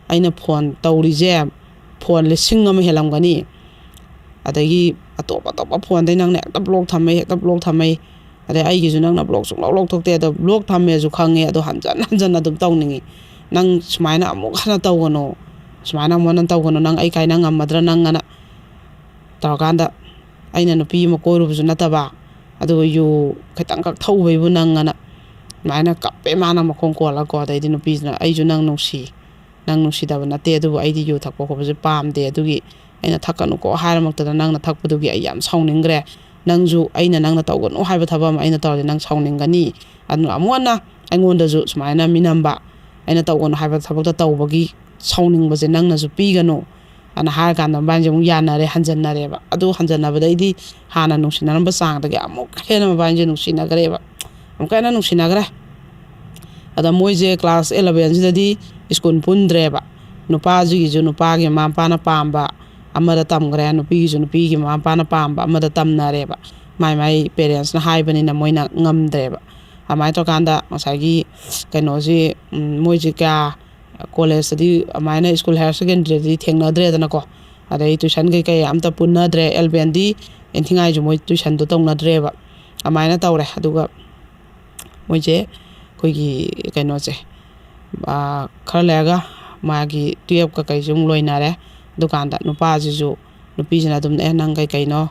ꯑꯩꯅ ꯐꯣꯟ ꯇꯧꯔꯤꯁꯦ ꯐꯣꯟ ꯂꯤꯁꯤꯡ ꯑꯃ ꯍꯦꯜꯂꯝꯒꯅꯤ, ꯑꯗꯒꯤ ꯑꯇꯣꯞ ꯑꯇꯣꯞꯄ ꯐꯣꯟꯗꯩ ꯅꯪꯅ ꯍꯦꯛꯇ ꯕ꯭ꯂꯣꯛ ꯊꯝꯃꯦ, ꯍꯦꯛꯇ ꯕ꯭ꯂꯣꯛ ꯊꯝꯃꯦ, ꯑꯗꯩ ꯑꯩꯒꯤꯁꯨ ꯅꯪꯅ ꯕ꯭ꯂꯣꯛ ꯁꯨꯡꯂꯧ ꯂꯧꯊꯣꯛꯇꯦ, ꯑꯗꯣ ꯕ꯭ꯂꯣꯛ ꯊꯝꯃꯦꯁꯨ ꯈꯪꯉꯦ, ꯑꯗꯣ ꯍꯟꯖꯟ ꯍꯟꯖꯟ ꯑꯗꯨꯝ ꯇꯧꯅꯤꯡꯉꯤ, ꯅꯪ ꯁꯨꯃꯥꯏꯅ ꯑꯃꯨꯛ ꯍꯟꯅ ꯇꯧꯒꯅꯨ, ꯁꯨꯃꯥꯏꯅ ꯑꯃꯨꯛ ꯍꯟꯅ ꯇꯧꯒꯅꯨ, ꯅꯪ ꯑꯩ ꯀꯥꯏꯅ ꯉꯝꯃꯗ꯭ꯔꯥ ꯅꯪ?" ꯑꯅ ꯇꯧꯔꯀꯥꯟꯗ, ꯑꯩꯅ ꯅꯨꯄꯤ ꯑꯃ ꯀꯣꯏꯔꯨꯕꯁꯨ ꯅꯠꯇꯕ, ꯑꯗꯨꯒ ꯌꯨ ꯈꯤꯇꯪꯈꯛ ꯊꯛꯎꯕꯩꯕꯨ ꯅꯪ ꯑꯅ ꯑꯗꯨꯃꯥꯏꯅ ꯀꯞꯄꯦ ꯃꯥꯅ ꯃꯈꯣꯡ ꯀꯣꯜꯂꯒꯀꯣ꯫ ꯑꯗꯩꯗꯤ ꯅꯨꯄꯤꯁꯤꯅ, "ꯑꯩꯁꯨ ꯅꯪ ꯅꯨꯡꯁꯤ, ꯅꯪ ꯅꯨꯡꯁꯤꯗꯕ ꯅꯠꯇꯦ, ꯑꯗꯨꯕꯨ ꯑꯩꯗꯤ ꯌꯨ ꯊꯛꯄ ꯈꯣꯠꯄꯁꯦ ꯄꯥꯝꯗꯦ, ꯑꯗꯨꯒꯤ ꯑꯩꯅ ꯊꯛꯀꯅꯨꯀꯣ ꯍꯥꯏꯔꯃꯛꯇꯗ ꯅꯪꯅ ꯊꯛꯄꯗꯨꯒꯤ ꯑꯩ ꯌꯥꯝ ꯁꯥꯎꯅꯤꯡꯈ꯭ꯔꯦ, ꯅꯪꯁꯨ ꯑꯩꯅ ꯅꯪꯅ ꯇꯧꯒꯅꯨ ꯍꯥꯏꯕ ꯊꯕꯛ ꯑꯃ ꯑꯩꯅ ꯇꯧꯔꯗꯤ ꯅꯪ ꯁꯥꯎꯅꯤꯡꯒꯅꯤ꯫ ꯑꯗꯨꯅ ꯑꯃꯨꯛ ꯍꯟꯅ ꯑꯩꯉꯣꯟꯗꯁꯨ ꯁꯨꯃꯥꯏꯅ ꯃꯤꯅꯝꯕ, ꯑꯩꯅ ꯇꯧꯒꯅꯨ ꯍꯥꯏꯕ ꯊꯕꯛꯇ ꯇꯧꯕꯒꯤ ꯁꯥꯎꯅꯤꯡꯕꯁꯦ ꯅꯪꯅꯁꯨ ꯄꯤꯒꯅꯨ ꯑꯅ ꯍꯥꯏꯔꯀꯥꯟꯗ ꯃꯕꯥꯅꯤꯁꯦ ꯑꯃꯨꯛ ꯌꯥꯅꯔꯦ, ꯍꯟꯖꯟꯅꯔꯦꯕ꯫ ꯑꯗꯨ ꯍꯟꯖꯟꯅꯕꯗꯩꯗꯤ ꯍꯥꯟꯅ ꯅꯨꯡꯁꯤꯅꯔꯝꯕ ꯆꯥꯡꯗꯒꯤ ꯑꯃꯨꯛ ꯍꯦꯟꯅ ꯃꯕꯥꯅꯤꯁꯦ ꯅꯨꯡꯁꯤꯅꯈ꯭ꯔꯦꯕ, ꯑꯃꯨꯛꯀ ꯍꯦꯟꯅ ꯅꯨꯡꯁꯤꯅꯈ꯭ꯔꯦ꯫ ꯑꯗ ꯃꯣꯏꯁꯦ ꯀ꯭ꯂꯥꯁ ꯑꯦꯂꯚꯦꯟꯁꯤꯗꯗꯤ ꯁ꯭ꯀꯨꯜ ꯄꯨꯟꯗ꯭ꯔꯦꯕ꯫ ꯅꯨꯄꯥꯁꯤꯒꯤꯁꯨ ꯅꯨꯄꯥꯒꯤ ꯃꯃꯥ ꯃꯄꯥꯅ ꯄꯥꯝꯕ ꯑꯃꯗ ꯇꯝꯈ꯭ꯔꯦ, ꯅꯨꯄꯤꯒꯤꯁꯨ ꯅꯨꯄꯤꯒꯤ ꯃꯃꯥ ꯃꯄꯥꯅ ꯄꯥꯝꯕ ꯑꯃꯗ ꯇꯝꯅꯔꯦꯕ꯫ ꯃꯥꯏ ꯃꯥꯏ ꯄꯦꯔꯦꯟꯁꯅ ꯍꯥꯏꯕꯅꯤꯅ ꯃꯣꯏꯅ ꯉꯝꯗ꯭ꯔꯦꯕ꯫ ꯑꯗꯨꯃꯥꯏꯅ ꯇꯧꯔꯀꯥꯟꯗ ꯉꯁꯥꯏꯒꯤ ꯀꯩꯅꯣꯁꯤ, ꯎꯝ, ꯃꯣꯏꯁꯤ ꯀꯌꯥ ꯀꯣꯂꯦꯖꯇꯗꯤ ꯑꯗꯨꯃꯥꯏꯅ ꯁ꯭ꯀꯨꯜ ꯍꯥꯌꯔ ꯁꯦꯀꯦꯟꯗꯔꯤꯗꯗꯤ ꯊꯦꯡꯅꯗ꯭ꯔꯦꯗꯅꯀꯣ꯫ ꯑꯗꯩ ꯇꯨꯏꯁꯟ ꯀꯩꯀꯩ ꯑꯝꯇ ꯄꯨꯟꯅꯗ꯭ꯔꯦ, ꯑꯦꯂꯚꯦꯟꯗꯤ ꯏꯟꯊꯤꯉꯥꯏꯁꯨ ꯃꯣꯏ ꯇꯨꯏꯁꯟꯗꯣ ꯇꯧꯅꯗ꯭ꯔꯦꯕ꯫ ꯑꯗꯨꯃꯥꯏꯅ ꯇꯧꯔꯦ꯫ ꯑꯗꯨꯒ ꯃꯣꯏꯁꯦ ꯑꯩꯈꯣꯏꯒꯤ ꯀꯩꯅꯣꯁꯦ, ꯑꯥ, ꯈꯔ ꯂꯩꯔꯒ ꯃꯥꯒꯤ ꯇꯨꯌꯦꯜꯞꯀ ꯀꯩꯁꯨ ꯑꯃꯨꯛ ꯂꯣꯏꯅꯔꯦ꯫ ꯑꯗꯨꯀꯥꯟꯗ ꯅꯨꯄꯥꯁꯤꯁꯨ, ꯅꯨꯄꯤꯁꯤꯅ ꯑꯗꯨꯝ, "ꯑꯦ, ꯅꯪ ꯀꯩ ꯀꯩꯅꯣ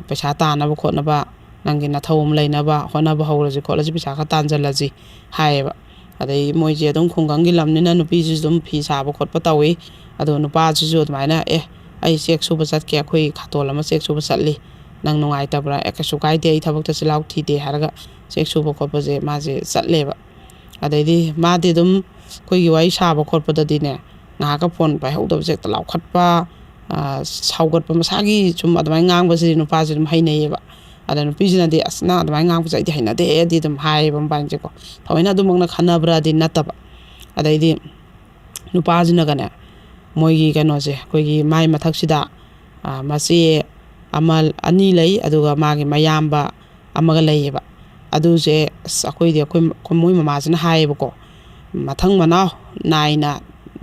ꯄꯩꯁꯥ ꯇꯥꯅꯕ ꯈꯣꯠꯅꯕ, ꯅꯪꯒꯤ ꯅꯊꯧ ꯑꯃ ꯂꯩꯅꯕ ꯍꯣꯠꯅꯕ ꯍꯧꯔꯁꯤ ꯈꯣꯠꯂꯁꯤ, ꯄꯩꯁꯥ ꯈꯔ ꯇꯥꯟꯁꯤꯜꯂꯁꯤ" ꯍꯥꯏꯌꯦꯕ꯫ ꯑꯗꯩ ꯃꯣꯏꯁꯦ ꯑꯗꯨꯝ ꯈꯨꯡꯒꯪꯒꯤ ꯂꯝꯅꯤꯅ ꯅꯨꯄꯤꯁꯤꯁꯨ ꯑꯗꯨꯝ ꯐꯤ ꯁꯥꯕ ꯈꯣꯠꯄ ꯇꯧꯏ꯫ ꯑꯗꯣ ꯅꯨꯄꯥꯁꯤꯁꯨ ꯑꯗꯨꯃꯥꯏꯅ, "ꯑꯦ, ꯑꯩ ꯆꯦꯛ ꯁꯨꯕ ꯆꯠꯀꯦ, ꯑꯩꯈꯣꯏ ꯈꯥꯇꯣꯜ ꯑꯃ ꯆꯦꯛ ꯁꯨꯕ ꯆꯠꯂꯤ, ꯅꯪ ꯅꯨꯡꯉꯥꯏꯇꯕ꯭ꯔꯥ?" "ꯑꯦ, ꯀꯩꯁꯨ ꯀꯥꯏꯗꯦ, ꯑꯩ ꯊꯕꯛꯇ ꯆꯤꯜꯍꯥꯎ ꯊꯤꯗꯦ" ꯍꯥꯏꯔꯒ ꯆꯦꯛ ꯁꯨꯕ ꯈꯣꯠꯄꯁꯦ ꯃꯥꯁꯦ ꯆꯠꯂꯦꯕ꯫ ꯑꯗꯩꯗꯤ ꯃꯥꯗꯤ ꯑꯗꯨꯝ ꯑꯩꯈꯣꯏꯒꯤ ꯋꯥꯔꯤ ꯁꯥꯕ ꯈꯣꯠꯄꯗꯗꯤꯅꯦ, ꯉꯥꯏꯍꯥꯛꯀ ꯐꯣꯟ ꯄꯥꯏꯍꯧꯗꯕꯁꯦ ꯍꯦꯛꯇ ꯂꯥꯎꯈꯠꯄ, ꯑ, ꯁꯥꯎꯒꯠꯄ, ꯃꯁꯥꯒꯤ ꯁꯨꯝ ꯑꯗꯨꯃꯥꯏꯅ ꯉꯥꯡꯕꯁꯤꯗꯤ ꯅꯨꯄꯥꯁꯦ ꯑꯗꯨꯝ ꯍꯩꯅꯩꯌꯦꯕ꯫ ꯑꯗ ꯅꯨꯄꯤꯁꯤꯅꯗꯤ, "ꯑꯁ, ꯅꯪ ꯑꯗꯨꯃꯥꯏꯅ ꯉꯥꯡꯕꯁꯦ ꯑꯩꯗꯤ ꯍꯩꯅꯗꯦꯗꯤ" ꯑꯗꯨꯝ ꯍꯥꯏꯌꯦꯕ ꯃꯕꯥꯅꯤꯁꯦꯀꯣ꯫ ꯊꯑꯣꯏꯅ ꯑꯗꯨꯃꯛꯅ ꯈꯟꯅꯕ꯭ꯔꯥꯗꯤ ꯅꯠꯇꯕ꯫ ꯑꯗꯩꯗꯤ ꯅꯨꯄꯥꯁꯤꯅꯒꯅꯦ, ꯃꯣꯏꯒꯤ ꯀꯩꯅꯣꯁꯦ, ꯑꯩꯈꯣꯏꯒꯤ ꯃꯥꯏ ꯃꯊꯛꯁꯤꯗ, ꯑ, ꯃꯆꯦ ꯑꯃ, ꯑꯅꯤ ꯂꯩ, ꯑꯗꯨꯒ ꯃꯥꯒꯤ ꯃꯌꯥꯝꯕ ꯑꯃꯒ ꯂꯩꯌꯦꯕ꯫ ꯑꯗꯨꯁꯦ, ꯑꯁ, ꯑꯩꯈꯣꯏꯗꯤ ꯑꯩꯈꯣꯏ, ꯑꯩꯈꯣꯏ ꯃꯣꯏ ꯃꯃꯥꯁꯤꯅ ꯍꯥꯏꯌꯦꯕꯀꯣ, "ꯃꯊꯪ ꯃꯅꯥꯎ ꯅꯥꯏꯅ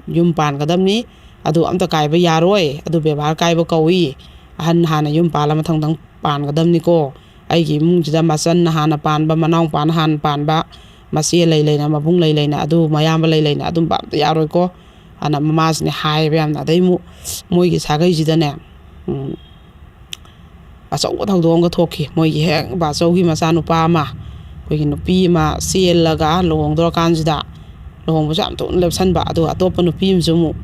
ꯌꯨꯝ ꯄꯥꯟꯒꯗꯕꯅꯤ, ꯑꯗꯨ ꯑꯝꯇ ꯀꯥꯏꯕ ꯌꯥꯔꯣꯏ, ꯑꯗꯨ ꯕꯦꯕꯥꯔ ꯀꯥꯏꯕ ꯀꯧꯏ, ꯑꯍꯟ ꯍꯥꯟꯅ ꯌꯨꯝ ꯄꯥꯜꯂ ꯃꯊꯪꯗꯪ ꯄꯥꯟꯒꯗꯕꯅꯤꯀꯣ꯫ ꯑꯩꯒꯤ ꯏꯃꯨꯡꯁꯤꯗ ꯃꯆꯟꯅ ꯍꯥꯟꯅ ꯄꯥꯟꯕ, ꯃꯅꯥꯎꯄꯥꯅ ꯍꯥꯟꯅ ꯄꯥꯟꯕ, ꯃꯆꯦ ꯂꯩ ꯂꯩꯅ, ꯃꯕꯨꯡ ꯂꯩ ꯂꯩꯅ, ꯑꯗꯨ ꯃꯌꯥꯝꯕ ꯂꯩ ꯂꯩꯅ ꯑꯗꯨꯝꯕ ꯑꯝꯇ ꯌꯥꯔꯣꯏꯀꯣ" ꯑꯅ ꯃꯃꯥꯁꯤꯅ ꯍꯥꯏꯌꯦꯕ ꯌꯥꯝꯅ꯫ ꯑꯗꯩ ꯑꯃꯨꯛ ꯃꯣꯏꯒꯤ ꯁꯥꯒꯩꯁꯤꯗꯅꯦ, ꯎꯝ, ꯑꯆꯧꯕ ꯊꯧꯗꯣꯛ ꯑꯃꯒ ꯊꯣꯛꯈꯤ꯫ ꯃꯣꯏꯒꯤ ꯍꯦꯛ ꯕꯥꯆꯧꯒꯤ ꯃꯆꯥꯅꯨꯄꯥ ꯑꯃ, ꯑꯩꯈꯣꯏꯒꯤ ꯅꯨꯄꯤ ꯑꯃ ꯆꯦꯜꯂꯒ ꯂꯨꯍꯣꯡꯗꯣꯔꯀꯥꯟꯁꯤꯗ, ꯂꯨꯍꯣꯡꯕꯁꯨ ꯌꯥꯝ ꯊꯨꯅ ꯂꯦꯞꯁꯟꯕ, ꯑꯗꯨꯒ ꯑꯇꯣꯞꯄ ꯅꯨꯄꯤ ꯑꯃꯁꯨ ꯑꯃꯨꯛ,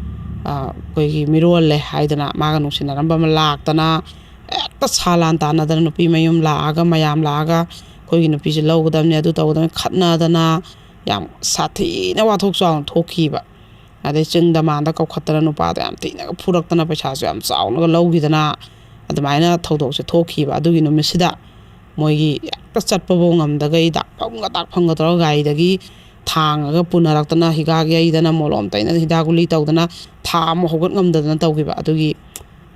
ꯑ, ꯑꯩꯈꯣꯏꯒꯤ ꯃꯤꯔꯣꯜꯂꯦ ꯍꯥꯏꯗꯅ ꯃꯥꯒ ꯅꯨꯡꯁꯤꯅꯔꯝꯕ ꯑꯃ ꯂꯥꯛꯇꯅ, ꯍꯦꯛꯇ ꯁꯥꯂꯥꯟ ꯇꯥꯟꯅꯗꯅ, ꯅꯨꯄꯤ ꯃꯌꯨꯝ ꯂꯥꯛꯑꯒ, ꯃꯌꯥꯝ ꯂꯥꯛꯑꯒ ꯑꯩꯈꯣꯏꯒꯤ ꯅꯨꯄꯤꯁꯦ ꯂꯧꯒꯗꯕꯅꯤ, ꯑꯗꯨ ꯇꯧꯒꯗꯕꯅꯤ, ꯈꯠꯅꯗꯅ ꯌꯥꯝ ꯁꯥꯊꯤꯅ ꯋꯥꯊꯣꯛ ꯆꯥꯎꯅ ꯊꯣꯛꯈꯤꯕ꯫ ꯑꯗꯩ ꯆꯤꯡꯗ ꯃꯥꯟꯗ ꯀꯧꯈꯠꯇꯅ ꯅꯨꯄꯥꯗ ꯌꯥꯝ ꯊꯤꯅꯒ ꯐꯨꯔꯛꯇꯅ ꯄꯩꯁꯥꯁꯨ ꯌꯥꯝ ꯆꯥꯎꯅꯒ ꯂꯧꯈꯤꯗꯅ ꯑꯗꯨꯃꯥꯏꯅ ꯊꯧꯗꯣꯛꯁꯦ ꯊꯣꯛꯈꯤꯕ꯫ ꯑꯗꯨꯒꯤ ꯅꯨꯃꯤꯠꯁꯤꯗ ꯃꯣꯏꯒꯤ ꯍꯦꯛꯇ ꯆꯠꯄꯐꯥꯎ ꯉꯝꯗꯒꯩ ꯗꯥꯛꯐꯝꯒ ꯗꯥꯛꯐꯝꯒ ꯇꯧꯔꯒ ꯒꯥꯔꯤꯗꯒꯤ ꯊꯥꯡꯉꯒ ꯄꯨꯅꯔꯛꯇꯅ, ꯍꯤꯗꯥꯛ ꯌꯩꯗꯅ, ꯃꯣꯂꯣꯝ ꯇꯩꯗꯅ, ꯍꯤꯗꯥꯛ ꯒꯨꯂꯤ ꯇꯧꯗꯅ ꯊꯥ ꯑꯃ ꯍꯧꯒꯠ ꯉꯝꯗꯗꯅ ꯇꯧꯈꯤꯕ꯫ ꯑꯗꯨꯒꯤ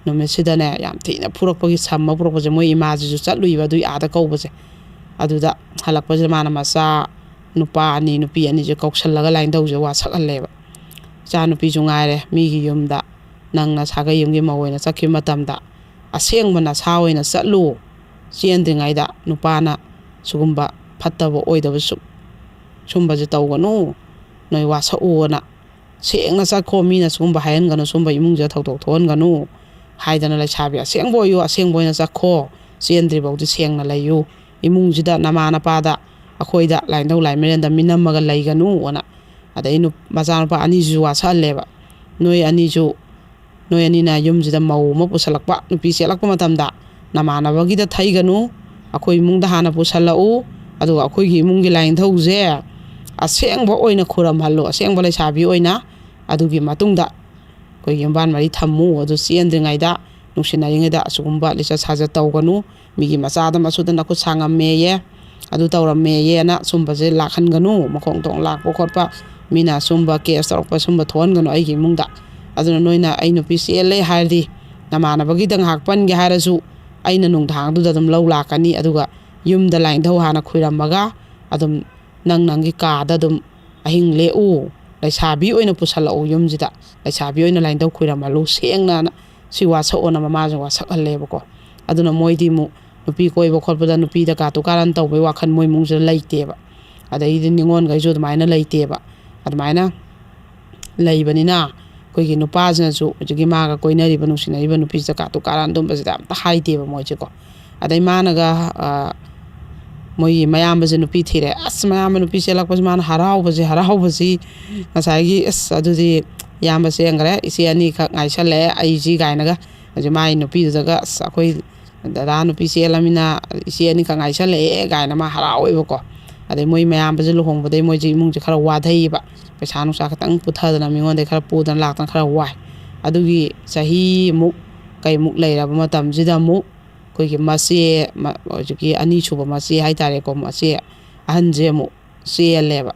ꯅꯨꯃꯤꯠꯁꯤꯗꯅꯦ ꯌꯥꯝ ꯊꯤꯅ ꯐꯨꯔꯛꯄꯒꯤ ꯁꯝꯃ ꯄꯨꯔꯛꯄꯁꯦ, ꯃꯣꯏ ꯏꯃꯥꯁꯤꯁꯨ ꯆꯠꯂꯨꯏꯕ ꯑꯗꯨꯒꯤ ꯑꯥꯗ ꯀꯧꯕꯁꯦ꯫ ꯑꯗꯨꯗ ꯍꯜꯂꯛꯄꯁꯤꯗ ꯃꯥꯅ ꯃꯆꯥ ꯅꯨꯄꯥ ꯑꯅꯤ, ꯅꯨꯄꯤ ꯑꯅꯤꯁꯦ ꯀꯧꯁꯜꯂꯒ ꯂꯥꯏꯅꯤꯡꯊꯧꯁꯦ ꯋꯥꯁꯛꯍꯜꯂꯦꯕ꯫ "ꯏꯆꯥꯅꯨꯄꯤꯁꯨ ꯉꯥꯏꯔꯦ, ꯃꯤꯒꯤ ꯌꯨꯝꯗ ꯅꯪꯅ ꯁꯥꯒꯩ ꯌꯨꯝꯒꯤ ꯃꯧ ꯑꯣꯏꯅ ꯆꯠꯈꯤꯕ ꯃꯇꯝꯗ ꯑꯁꯦꯡꯕ ꯅꯁꯥ ꯑꯣꯏꯅ ꯆꯠꯂꯨ꯫ ꯆꯦꯟꯗ꯭ꯔꯤꯉꯩꯗ ꯅꯨꯄꯥꯅ ꯁꯤꯒꯨꯝꯕ ꯐꯠꯇꯕ ꯑꯣꯏꯗꯕ ꯁꯨ-, ꯁꯨꯝꯕꯁꯦ ꯇꯧꯒꯅꯨ, ꯅꯣꯏ ꯋꯥꯁꯛꯎꯅ ꯁꯦꯡꯅ ꯆꯠꯈꯣ, ꯃꯤꯅ ꯁꯤꯒꯨꯝꯕ ꯍꯥꯏꯍꯟꯒꯅꯨ, ꯁꯤꯒꯨꯝꯕ ꯏꯃꯨꯡꯁꯤꯗ ꯊꯧꯗꯣꯛ ꯊꯣꯛꯍꯟꯒꯅꯨ" ꯍꯥꯏꯗꯅ, "ꯂꯩꯁꯥꯕꯤ ꯑꯁꯦꯡꯕ ꯑꯣꯏꯌꯨ, ꯑꯁꯦꯡꯕ ꯑꯣꯏꯅ ꯆꯠꯈꯣ, ꯆꯦꯟꯗ꯭ꯔꯤꯐꯥꯎꯗꯤ ꯁꯦꯡꯅ ꯂꯩꯌꯨ, ꯏꯃꯨꯡꯁꯤꯗ ꯅꯃꯥ ꯅꯄꯥꯗ, ꯑꯩꯈꯣꯏꯗ, ꯂꯥꯏꯅꯤꯡꯊꯧ ꯂꯥꯏꯃꯔꯦꯟꯗ ꯃꯤꯅꯝꯃꯒ ꯂꯩꯒꯅꯨ" ꯑꯅ꯫ ꯑꯗꯩ ꯅꯨ-, ꯃꯆꯥꯅꯨꯄꯥ ꯑꯅꯤꯁꯤꯁꯨ ꯋꯥꯁꯛꯍꯜꯂꯦꯕ꯫ "ꯅꯣꯏ ꯑꯅꯤꯁꯨ, ꯅꯣꯏ ꯑꯅꯤꯅ ꯌꯨꯝꯁꯤꯗ ꯃꯧ ꯑꯃ ꯄꯨꯁꯜꯂꯛꯄ, ꯅꯨꯄꯤ ꯆꯦꯜꯂꯛꯄ ꯃꯇꯝꯗ ꯅꯃꯥꯟꯅꯕꯒꯤꯗ ꯊꯩꯒꯅꯨ, ꯑꯩꯈꯣꯏ ꯏꯃꯨꯡꯗ ꯍꯥꯟꯅ ꯄꯨꯁꯜꯂꯛꯎ, ꯑꯗꯨꯒ ꯑꯩꯈꯣꯏꯒꯤ ꯏꯃꯨꯡꯒꯤ ꯂꯥꯏꯅꯤꯡꯊꯧꯁꯦ ꯑꯁꯦꯡꯕ ꯑꯣꯏꯅ ꯈꯨꯔꯝꯍꯜꯂꯨ, ꯑꯁꯦꯡꯕ ꯂꯩꯁꯥꯕꯤ ꯑꯣꯏꯅ꯫ ꯑꯗꯨꯒꯤ ꯃꯇꯨꯡꯗ ꯑꯩꯈꯣꯏꯒꯤ ꯌꯨꯝꯕꯥꯟ ꯃꯔꯤ ꯊꯝꯃꯨ꯫ ꯑꯗꯨ ꯆꯦꯟꯗ꯭ꯔꯤꯉꯩꯗ, ꯅꯨꯡꯁꯤꯅꯔꯤꯉꯩꯗ ꯑꯁꯤꯒꯨꯝꯕ ꯂꯤꯆꯠ ꯁꯥꯖꯠ ꯇꯧꯒꯅꯨ, ꯃꯤꯒꯤ ꯃꯆꯥꯗ ꯃꯁꯨꯗ ꯅꯈꯨꯠ ꯁꯥꯡꯉꯝꯃꯦꯌꯦ, ꯑꯗꯨ ꯇꯧꯔꯝꯃꯦꯌꯦꯅ ꯁꯨꯝꯕꯁꯦ ꯂꯥꯛꯍꯟꯒꯅꯨ, ꯃꯈꯣꯡ ꯊꯣꯡ ꯂꯥꯛꯄ ꯈꯣꯠꯄ, ꯃꯤꯅ ꯁꯨꯝꯕ ꯀꯦꯁ ꯇꯧꯔꯛꯄ, ꯁꯨꯝꯕ ꯊꯣꯛꯍꯟꯒꯅꯨ ꯑꯩꯒꯤ ꯏꯃꯨꯡꯗ꯫ ꯑꯗꯨꯅ ꯅꯣꯏꯅ ꯑꯩ ꯅꯨꯄꯤ ꯆꯦꯜꯂꯦ ꯍꯥꯏꯔꯗꯤ, ꯅꯃꯥꯟꯅꯕꯒꯤꯗ ꯉꯥꯏꯍꯥꯛ ꯄꯟꯒꯦ ꯍꯥꯏꯔꯁꯨ, ꯑꯩꯅ ꯅꯨꯡꯗꯥꯡꯗꯨꯗ ꯑꯗꯨꯝ ꯂꯧ ꯂꯥꯛꯀꯅꯤ, ꯑꯗꯨꯒ ꯌꯨꯝꯗ ꯂꯥꯏꯅꯤꯡꯊꯧ ꯍꯥꯟꯅ ꯈꯨꯏꯔꯝꯃꯒ ꯑꯗꯨꯝ ꯅꯪ ꯅꯪꯒꯤ ꯀꯥꯗ ꯑꯗꯨꯝ ꯑꯍꯤꯡ ꯂꯦꯛꯎ, ꯂꯩꯁꯥꯕꯤ ꯑꯣꯏꯅ ꯄꯨꯁꯜꯂꯛꯎ ꯌꯨꯝꯁꯤꯗ, ꯂꯩꯁꯥꯕꯤ ꯑꯣꯏꯅ ꯂꯥꯏꯅꯤꯡꯊꯧ ꯈꯨꯏꯔꯝꯍꯜꯂꯨ ꯁꯦꯡꯅꯅ", ꯁꯤ ꯋꯥꯁꯛꯑꯣꯅ ꯃꯃꯥꯁꯤꯡ ꯋꯥꯁꯛꯍꯜꯂꯦꯕꯀꯣ꯫ ꯑꯗꯨꯅ ꯃꯣꯏꯗꯤ ꯑꯃꯨꯛ ꯅꯨꯄꯤ ꯀꯣꯏꯕ ꯈꯣꯠꯄꯗ ꯅꯨꯄꯤꯗ ꯀꯥꯇꯨ ꯀꯥꯔꯟ ꯇꯧꯕꯩ ꯋꯥꯈꯜ ꯃꯣꯏ ꯏꯃꯨꯡꯁꯤꯗ ꯂꯩꯇꯦꯕ꯫ ꯑꯗꯩꯗꯤ ꯅꯤꯉꯣꯜꯈꯩꯁꯨ ꯑꯗꯨꯃꯥꯏꯅ ꯂꯩꯇꯦꯕ꯫ ꯑꯗꯨꯃꯥꯏꯅ ꯂꯩꯕꯅꯤꯅ ꯑꯩꯈꯣꯏꯒꯤ ꯅꯨꯄꯥꯁꯤꯅꯁꯨ ꯍꯧꯖꯤꯛꯀꯤ ꯃꯥꯒ ꯀꯣꯏꯅꯔꯤꯕ, ꯅꯨꯡꯁꯤꯅꯔꯤꯕ ꯅꯨꯄꯤꯁꯤꯗ ꯀꯥꯇꯨ ꯀꯥꯔꯟ ꯑꯗꯨꯝꯕꯁꯤꯗ ꯑꯝꯇ ꯍꯥꯏꯗꯦꯕ ꯃꯣꯏꯁꯦꯀꯣ꯫ ꯑꯗꯩ ꯃꯥꯅꯒ, ꯑ, ꯃꯣꯏꯒꯤ ꯃꯌꯥꯝꯕꯁꯦ ꯅꯨꯄꯤ ꯊꯤꯔꯦ꯫ ꯑꯁ, ꯃꯌꯥꯝꯕ ꯅꯨꯄꯤ ꯆꯦꯜꯂꯛꯄꯁꯤ ꯃꯥꯅ ꯍꯔꯥꯎꯕꯁꯤ, ꯍꯔꯥꯎꯕꯁꯤ꯫ ꯉꯁꯥꯏꯒꯤ, "ꯑꯁ, ꯑꯗꯨꯗꯤ ꯏꯌꯥꯝꯕ ꯆꯦꯟꯈ꯭ꯔꯦ, ꯏꯆꯦ ꯑꯅꯤꯈꯛ ꯉꯥꯏꯁꯜꯂꯛꯑꯦ ꯑꯩꯁꯤ" ꯀꯥꯏꯅꯒ ꯍꯧꯖꯤꯛ ꯃꯥꯏ ꯅꯨꯄꯤꯗꯨꯗꯒ, "ꯑꯁ, ꯑꯩꯈꯣꯏ ꯗꯗꯥ ꯅꯨꯄꯤ ꯆꯦꯜꯂꯃꯤꯅ ꯏꯆꯦ ꯑꯅꯤꯈꯛ ꯉꯥꯏꯁꯜꯂꯛꯑꯦ" ꯀꯥꯏꯅ ꯃꯥ ꯍꯔꯥꯎꯋꯦꯕꯀꯣ꯫ ꯑꯗꯩ ꯃꯣꯏ ꯃꯌꯥꯝꯕꯁꯨ ꯂꯨꯍꯣꯡꯕꯗꯩ ꯃꯣꯏꯁꯦ ꯏꯃꯨꯡꯁꯦ ꯈꯔ ꯋꯥꯊꯩꯌꯦꯕ, ꯄꯩꯁꯥ ꯅꯨꯡꯁꯥ ꯈꯤꯇꯪ ꯄꯨꯊꯗꯅ ꯃꯤꯉꯣꯟꯗꯩ ꯈꯔ ꯄꯨꯗꯅ ꯂꯥꯛꯇꯅ ꯈꯔ ꯋꯥꯏ꯫ ꯑꯗꯨꯒꯤ ꯆꯍꯤꯃꯨꯛ ꯀꯩꯃꯨꯛ ꯂꯩꯔꯕ ꯃꯇꯝꯁꯤꯗ ꯑꯃꯨꯛ ꯑꯩꯈꯣꯏꯒꯤ ꯃꯆꯦ, ꯃ-, ꯍꯧꯖꯤꯛꯀꯤ ꯑꯅꯤꯁꯨꯕ ꯃꯆꯦ ꯍꯥꯏꯇꯥꯔꯦꯀꯣ, ꯃꯆꯦ ꯑꯍꯟꯁꯦ ꯑꯃꯨꯛ ꯆꯦꯜꯂꯦꯕ꯫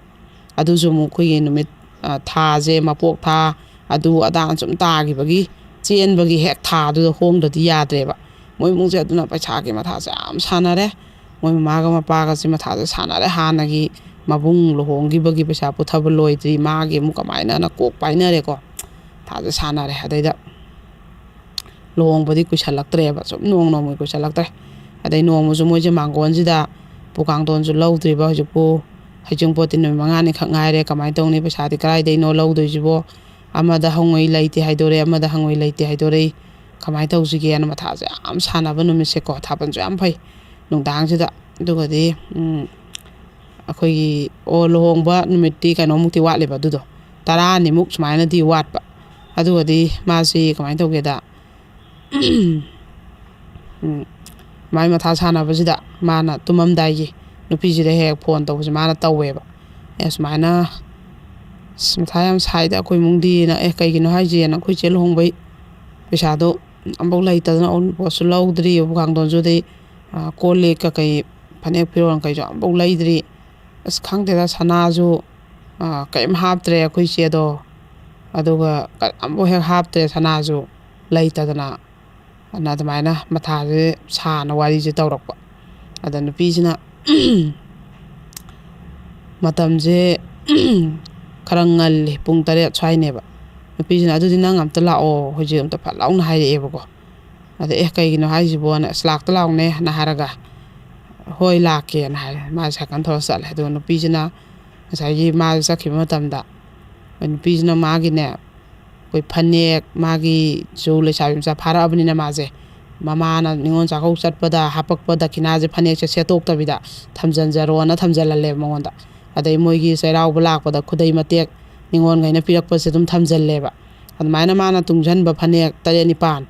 ꯑꯗꯨꯁꯨ ꯑꯃꯨꯛ ꯑꯩꯈꯣꯏꯒꯤ ꯅꯨꯃꯤꯠ, ꯑ, ꯊꯥꯁꯦ, ꯃꯄꯣꯛ ꯊꯥ, ꯑꯗꯨ ꯑꯗꯥꯅ ꯁꯨꯝ ꯇꯥꯈꯤꯕꯒꯤ, ꯆꯦꯟꯕꯒꯤ ꯍꯦꯛ ꯊꯥꯗꯨꯗ ꯍꯣꯡꯗ꯭ꯔꯗꯤ ꯌꯥꯗ꯭ꯔꯦꯕ꯫ ꯃꯣꯏ ꯏꯃꯨꯡꯁꯦ ꯑꯗꯨꯅ ꯄꯩꯁꯥꯒꯤ ꯃꯊꯥꯁꯦ ꯌꯥꯝ ꯁꯥꯟꯅꯔꯦ꯫ ꯃꯣꯏ ꯃꯃꯥꯒ ꯃꯄꯥꯒꯁꯦ ꯃꯊꯥꯁꯦ ꯁꯥꯟꯅꯔꯦ꯫ ꯍꯥꯟꯅꯒꯤ ꯃꯕꯨꯡ ꯂꯨꯍꯣꯡꯈꯤꯕꯒꯤ ꯄꯩꯁꯥ ꯄꯨꯊꯕ ꯂꯣꯏꯗ꯭ꯔꯤ, ꯃꯥꯒꯤ ꯑꯃꯨꯛ ꯀꯃꯥꯏꯅꯅ ꯀꯣꯛ ꯄꯥꯏꯅꯔꯦꯀꯣ꯫ ꯃꯊꯥꯁꯦ ꯁꯥꯟꯅꯔꯦ꯫ ꯑꯗꯩꯗ ꯂꯨꯍꯣꯡꯕꯗꯤ ꯀꯨꯏꯁꯜꯂꯛꯇ꯭ꯔꯦꯕ, ꯁꯨꯝ ꯅꯣꯡ ꯅꯣꯡꯃꯒꯤ ꯀꯨꯏꯁꯜꯂꯛꯇ꯭ꯔꯦ꯫ ꯑꯗꯩ ꯅꯣꯡꯃꯁꯨ ꯃꯣꯏꯁꯦ ꯃꯥꯡꯒꯣꯟꯁꯤꯗ ꯎꯄꯨ ꯀꯥꯡꯊꯣꯟꯁꯨ ꯂꯧꯗ꯭ꯔꯤꯕ ꯍꯧꯖꯤꯛꯄꯨ꯫ ꯍꯩꯖꯤꯡꯄꯣꯠꯇꯤ ꯅꯨꯃꯤꯠ ꯃꯉꯥꯅꯤ ꯈꯛ ꯉꯥꯏꯔꯦ, ꯀꯃꯥꯏꯅ ꯇꯧꯅꯤ? ꯄꯩꯁꯥꯗꯤ ꯀꯗꯥꯏꯗꯩꯅꯣ ꯂꯧꯗꯣꯏꯁꯤꯕꯣ? ꯑꯃꯗ ꯍꯪꯉꯨꯏ ꯂꯩꯇꯦ ꯍꯥꯏꯗꯣꯔꯛꯏ, ꯑꯃꯗ ꯍꯪꯉꯨꯏ ꯂꯩꯇꯦ ꯍꯥꯏꯗꯣꯔꯛꯏ꯫ ꯀꯃꯥꯏꯅ ꯇꯧꯁꯤꯒꯦꯅ ꯃꯊꯥꯁꯦ ꯌꯥꯝ ꯁꯥꯟꯅꯕ ꯅꯨꯃꯤꯠꯁꯦꯀꯣ, ꯊꯥꯕꯜꯁꯨ ꯌꯥꯝ ꯐꯩ ꯅꯨꯡꯗꯥꯡꯁꯤꯗ꯫ ꯑꯗꯨꯒꯗꯤ, ꯎꯝ, ꯑꯩꯈꯣꯏꯒꯤ, ꯑꯣ, ꯂꯨꯍꯣꯡꯕ ꯅꯨꯃꯤꯠꯇꯤ ꯀꯩꯅꯣꯃꯨꯛꯇꯤ ꯋꯥꯠꯂꯦꯕ, ꯑꯗꯨꯗꯣ ꯇꯔꯥꯅꯤꯃꯨꯛ ꯁꯨꯃꯥꯏꯅꯗꯤ ꯋꯥꯠꯄ꯫ ꯑꯗꯨꯒꯗꯤ ꯃꯥꯁꯤ ꯀꯃꯥꯏꯅ ꯇꯧꯒꯦꯗ, ꯎꯝ, ꯃꯥꯏ ꯃꯊꯥ ꯁꯥꯟꯅꯕꯁꯤꯗ ꯃꯥꯅ ꯇꯨꯝꯃꯝꯗꯥꯏꯒꯤ ꯅꯨꯄꯤꯁꯤꯗ ꯍꯦꯛ ꯐꯣꯟ ꯇꯧꯕꯁꯦ ꯃꯥꯅ ꯇꯧꯋꯦꯕ꯫ "ꯑꯦ, ꯁꯨꯃꯥꯏꯅ, ꯑꯁ, ꯃꯊꯥ ꯌꯥꯝ ꯁꯥꯏꯗ ꯑꯩꯈꯣꯏ ꯏꯃꯨꯡꯗꯤꯅ"꯫ "ꯑꯦ, ꯀꯩꯒꯤꯅꯣ ꯍꯥꯏꯁꯦꯅ?" "ꯑꯩꯈꯣꯏ ꯆꯦ ꯂꯨꯍꯣꯡꯕꯩ ꯄꯩꯁꯥꯗꯣ ꯑꯝꯐꯥꯎ ꯂꯩꯇꯗꯅ ꯑꯎꯟꯄꯣꯠꯁꯨ ꯂꯧꯗ꯭ꯔꯤ, ꯎꯄꯨ ꯀꯥꯡꯊꯣꯟꯁꯨ, ꯑꯗꯩ, ꯑ, ꯀꯣꯜ ꯂꯤꯛ ꯀꯩꯀꯩ, ꯐꯅꯦꯛ ꯐꯤꯔꯣꯜ ꯀꯩꯁꯨ ꯑꯝꯐꯥꯎ ꯂꯩꯗ꯭ꯔꯤ꯫ ꯑꯁ, ꯈꯪꯗꯦꯗ, ꯁꯅꯥꯁꯨ, ꯑ, ꯀꯩꯝ ꯍꯥꯞꯇ꯭ꯔꯦ ꯑꯩꯈꯣꯏ ꯆꯦꯗꯣ꯫ ꯑꯗꯨꯒ ꯀ-, ꯑꯝꯐꯥꯎ ꯍꯦꯛ ꯍꯥꯞꯇ꯭ꯔꯦ ꯁꯅꯥꯁꯨ ꯂꯩꯇꯗꯅ"꯫ ꯑꯗꯨꯅ ꯑꯗꯨꯃꯥꯏꯅ ꯃꯊꯥꯁꯦ ꯁꯥꯅ ꯋꯥꯔꯤꯁꯦ ꯇꯧꯔꯛꯄ꯫ ꯑꯗ ꯅꯨꯄꯤꯁꯤꯅ ꯃꯇꯝꯁꯦ ꯈꯔ ꯉꯜꯂꯤ, ꯄꯨꯡ ꯇꯔꯦꯠ ꯁ꯭ꯋꯥꯏꯅꯦꯕ꯫ ꯅꯨꯄꯤꯁꯤꯅ, "ꯑꯗꯨꯗꯤ ꯅꯪ ꯑꯝꯇ ꯂꯥꯛꯑꯣ ꯍꯧꯖꯤꯛ ꯑꯝꯇ ꯐꯠ ꯂꯥꯎꯅ" ꯍꯥꯏꯔꯛꯑꯦꯕꯀꯣ꯫ ꯑꯗ, "ꯑꯦ, ꯀꯩꯒꯤꯅꯣ ꯍꯥꯏꯁꯤꯕꯣꯅ?" "ꯑꯁ, ꯂꯥꯛꯇ ꯂꯥꯛꯎꯅꯦꯅ" ꯍꯥꯏꯔꯒ, "ꯍꯣꯏ, ꯂꯥꯛꯀꯦꯅ" ꯍꯥꯏꯔꯦ꯫ ꯃꯥ ꯁꯥꯏꯀꯜ ꯊꯧꯔ ꯆꯠꯂꯦ꯫ ꯑꯗꯨꯒ ꯅꯨꯄꯤꯁꯤꯅ ꯉꯁꯥꯏꯒꯤ ꯃꯥꯁꯦ ꯆꯠꯈꯤꯕ ꯃꯇꯝꯗ ꯅꯨꯄꯤꯁꯤꯅ ꯃꯥꯒꯤꯅꯦ, ꯑꯩꯈꯣꯏ ꯐꯅꯦꯛ, ꯃꯥꯒꯤꯁꯨ ꯂꯩꯁꯥꯕꯤ ꯃꯆꯥ ꯐꯥꯔꯛꯑꯕꯅꯤꯅ ꯃꯥꯁꯦ, ꯃꯃꯥꯅ ꯅꯤꯉꯣꯜ ꯆꯥꯛꯀꯧ ꯆꯠꯄꯗ ꯍꯥꯄꯛꯄ ꯗꯈꯤꯅꯥꯁꯦ ꯐꯅꯦꯛꯁꯦ ꯁꯦꯠꯇꯣꯛꯇꯕꯤꯗ ꯊꯝꯖꯟꯖꯔꯣꯅ ꯊꯝꯖꯜꯍꯜꯂꯦꯕ ꯃꯉꯣꯟꯗ꯫ ꯑꯗꯩ ꯃꯣꯏꯒꯤ ꯆꯩꯔꯥꯎꯕ ꯂꯥꯛꯄꯗ ꯈꯨꯗꯩ ꯃꯇꯦꯛ ꯅꯤꯉꯣꯜꯈꯩꯅ ꯄꯤꯔꯛꯄꯁꯦ ꯑꯗꯨꯝ ꯊꯝꯖꯜꯂꯦꯕ꯫ ꯑꯗꯨꯃꯥꯏꯅ ꯃꯥꯅ ꯇꯨꯡꯁꯤꯟꯕ ꯐꯅꯦꯛ ꯇꯔꯦꯠ ꯅꯤꯄꯥꯟ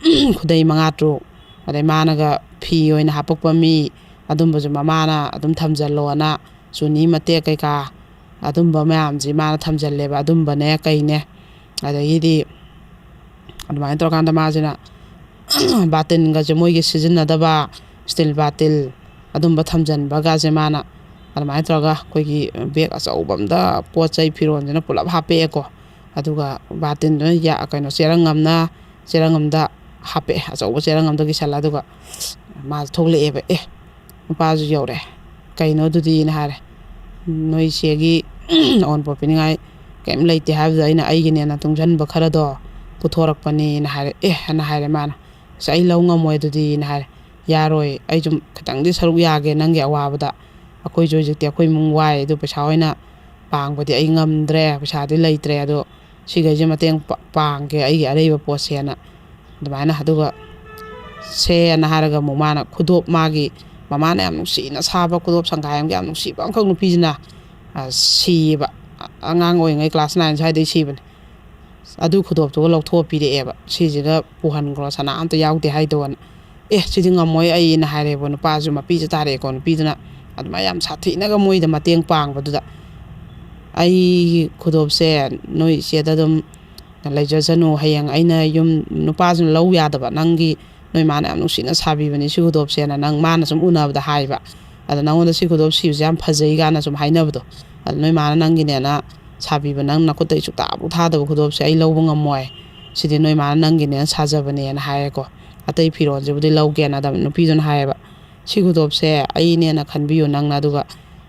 ꯈꯨꯗꯩ ꯃꯉꯥ ꯇꯔꯨꯛ, ꯑꯗꯩ ꯃꯥꯅꯒ ꯐꯤ ꯑꯣꯏꯅ ꯍꯥꯄꯛꯄ ꯃꯤ, ꯑꯗꯨꯝꯕꯁꯨ ꯃꯃꯥꯅ ꯑꯗꯨꯝ ꯊꯝꯖꯜꯂꯣꯅ, ꯆꯨꯅꯤ ꯃꯇꯦꯛ ꯀꯩꯀꯥ, ꯑꯗꯨꯝꯕ ꯃꯌꯥꯝꯁꯤ ꯃꯥꯅ ꯊꯝꯖꯜꯂꯦꯕ꯫ ꯑꯗꯨꯝꯕꯅꯦ ꯀꯩꯅꯦ, ꯑꯗꯒꯤꯗꯤ ꯑꯗꯨꯃꯥꯏꯅ ꯇꯧꯔꯀꯥꯟꯗ ꯃꯥꯁꯤꯅ ꯕꯥꯇꯤꯟꯒꯁꯦ, ꯃꯣꯏꯒꯤ ꯁꯤꯖꯤꯟꯅꯗꯕ ꯏꯁꯇꯤꯜ ꯕꯥꯇꯤꯜ, ꯑꯗꯨꯝꯕ ꯊꯝꯖꯟꯕꯒꯁꯦ ꯃꯥꯅ ꯑꯗꯨꯃꯥꯏꯅ ꯇꯧꯔꯒ ꯑꯩꯈꯣꯏꯒꯤ ꯕꯦꯒ ꯑꯆꯧꯕ ꯑꯃꯗ ꯄꯣꯠ ꯆꯩ ꯐꯤꯔꯣꯟꯁꯤꯅ ꯄꯨꯂꯞ ꯍꯥꯞꯄꯛꯑꯦꯀꯣ꯫ ꯑꯗꯨꯒ ꯕꯥꯇꯤꯟꯗꯨꯅ ꯌꯥ-, ꯀꯩꯅꯣ, ꯆꯦꯔꯪ ꯑꯃꯅ, ꯆꯦꯔꯪ ꯑꯃꯗ ꯍꯥꯞꯄꯛꯑꯦ, ꯑꯆꯧꯕ ꯆꯦꯔꯪ ꯑꯃꯗ ꯀꯤꯁꯜꯂ꯫ ꯑꯗꯨꯒ ꯃꯥꯁꯦ ꯊꯣꯛꯂꯛꯑꯦꯕ꯫ "ꯑꯦ, ꯅꯨꯄꯥꯁꯨ ꯌꯧꯔꯛꯑꯦ, ꯀꯩꯅꯣ ꯑꯗꯨꯗꯤꯅ" ꯍꯥꯏꯔꯦ꯫ "ꯅꯣꯏ ꯆꯦꯒꯤ ꯑꯑꯣꯟꯄꯣꯠ ꯄꯤꯅꯤꯡꯉꯥꯏ ꯀꯩꯝ ꯂꯩꯇꯦ ꯍꯥꯏꯕꯗꯨꯗ ꯑꯩꯅ ꯑꯩꯒꯤꯅꯦꯅ ꯇꯨꯡꯁꯤꯟꯕ ꯈꯔꯗꯣ ꯄꯨꯊꯣꯔꯛꯄꯅꯦꯅ" ꯍꯥꯏꯔꯦ꯫ "ꯑꯦ" ꯍꯥꯏꯅ ꯍꯥꯏꯔꯦ ꯃꯥꯅ꯫ "ꯑꯁ, ꯑꯩ ꯂꯧ ꯉꯝꯃꯣꯏ ꯑꯗꯨꯗꯤꯅ" ꯍꯥꯏꯔꯦ꯫ "ꯌꯥꯔꯣꯏ, ꯑꯩ ꯁꯨꯝ ꯈꯤꯇꯪꯗꯤ ꯁꯔꯨꯛ ꯌꯥꯒꯦ ꯅꯪꯒꯤ ꯑꯋꯥꯕꯗ꯫ ꯑꯩꯈꯣꯏꯁꯨ ꯍꯧꯖꯤꯛꯇꯤ ꯑꯩꯈꯣꯏ ꯏꯃꯨꯡ ꯋꯥꯏ, ꯑꯗꯨ ꯄꯩꯁꯥ ꯑꯣꯏꯅ ꯄꯥꯡꯕꯗꯤ ꯑꯩ ꯉꯝꯗ꯭ꯔꯦ, ꯄꯩꯁꯥꯗꯤ ꯂꯩꯇ꯭ꯔꯦ, ꯑꯗꯣ ꯁꯤꯈꯩꯁꯦ ꯃꯇꯦꯡ ꯄꯥ-, ꯄꯥꯡꯒꯦ ꯑꯩꯒꯤ ꯑꯔꯩꯕ ꯄꯣꯠꯁꯦꯅ" ꯑꯗꯨꯃꯥꯏꯅ꯫ ꯑꯗꯨꯒ "ꯁꯦꯅ" ꯍꯥꯏꯔꯒ ꯑꯃꯨꯛ ꯃꯥꯅ ꯈꯨꯗꯣꯞ, ꯃꯥꯒꯤ ꯃꯃꯥꯅ ꯌꯥꯝ ꯅꯨꯡꯁꯤꯅ ꯁꯥꯕ ꯈꯨꯗꯣꯞ ꯁꯪꯒꯥꯏ ꯑꯃꯒ ꯌꯥꯝ ꯅꯨꯡꯁꯤꯕ ꯑꯃꯈꯛ, ꯅꯨꯄꯤꯁꯤꯅ, ꯑ, ꯁꯤꯌꯦꯕ꯫ ꯑ-, ꯑꯉꯥꯡ ꯑꯣꯏꯔꯤꯉꯩ class nine ꯁ꯭ꯋꯥꯏꯗꯩ ꯁꯤꯕꯅꯦ꯫ ꯑꯗꯨ ꯈꯨꯗꯣꯞꯇꯨꯒ ꯂꯧꯊꯣꯛꯑ ꯄꯤꯔꯛꯑꯦꯕ꯫ "ꯁꯤꯁꯤꯒ ꯄꯨꯍꯟꯈ꯭ꯔꯣ, ꯁꯅꯥ ꯑꯝꯇ ꯌꯥꯎꯗꯦ ꯍꯥꯏꯗꯣꯅ"꯫ "ꯑꯦ, ꯁꯤꯗꯤ ꯉꯝꯃꯣꯏ ꯑꯩꯅ" ꯍꯥꯏꯔꯦꯕ꯫ ꯅꯨꯄꯥꯁꯨ ꯃꯄꯤꯁꯨ ꯇꯥꯔꯛꯑꯦꯀꯣ꯫ ꯅꯨꯄꯤꯗꯨꯅ ꯑꯗꯨꯃꯥꯏꯅ ꯌꯥꯝ ꯁꯥꯊꯤꯅꯒ ꯃꯣꯏꯗ ꯃꯇꯦꯡ ꯄꯥꯡꯕꯗꯨꯗ, "ꯑꯩꯒꯤ ꯈꯨꯗꯣꯞꯁꯦ ꯅꯣꯏ ꯏꯆꯦꯗ ꯑꯗꯨꯝ ꯂꯩꯖꯁꯅꯨ, ꯍꯌꯦꯡ ꯑꯩꯅ ꯌꯨꯝ", ꯅꯨꯄꯥꯁꯤꯅ ꯂꯧ ꯌꯥꯗꯕ, "ꯅꯪꯒꯤ, ꯅꯣꯏ ꯃꯥꯅ ꯌꯥꯝ ꯅꯨꯡꯁꯤꯅ ꯁꯥꯕꯤꯕꯅꯤ ꯁꯤ ꯈꯨꯗꯣꯞꯁꯦꯅ, ꯅꯪ", ꯃꯥꯅ ꯁꯨꯝ ꯎꯅꯕꯗ ꯍꯥꯏꯕ꯫ "ꯑꯗ ꯅꯪꯉꯣꯟꯗ ꯁꯤ ꯈꯨꯗꯣꯞ ꯁꯤꯕꯁꯦ ꯌꯥꯝ ꯐꯖꯩ" ꯀꯥꯏꯅ ꯁꯨꯝ ꯍꯥꯏꯅꯕꯗꯣ꯫ "ꯑꯗ ꯅꯣꯏ ꯃꯥꯅ ꯅꯪꯒꯤꯅꯦꯅ ꯁꯥꯕꯤꯕ, ꯅꯪ ꯅꯈꯨꯠꯇꯩ ꯁꯨꯛꯇꯥꯕꯨ ꯊꯥꯗꯕ ꯈꯨꯗꯣꯞꯁꯦ ꯑꯩ ꯂꯧꯕ ꯉꯝꯃꯣꯏ, ꯁꯤꯗꯤ ꯅꯣꯏ ꯃꯥꯅ ꯅꯪꯒꯤꯅꯦꯅ ꯁꯥꯖꯕꯅꯦꯅ" ꯍꯥꯏꯔꯦꯀꯣ꯫ "ꯑꯇꯩ ꯐꯤꯔꯣꯜꯁꯤꯕꯨꯗꯤ ꯂꯧꯒꯦꯅ", ꯑꯗ ꯅꯨꯄꯤꯗꯨꯅ ꯍꯥꯏꯌꯦꯕ, "ꯁꯤ ꯈꯨꯗꯣꯞꯁꯦ ꯑꯩꯅꯦꯅ ꯈꯟꯕꯤꯌꯨ ꯅꯪꯅ, ꯑꯗꯨꯒ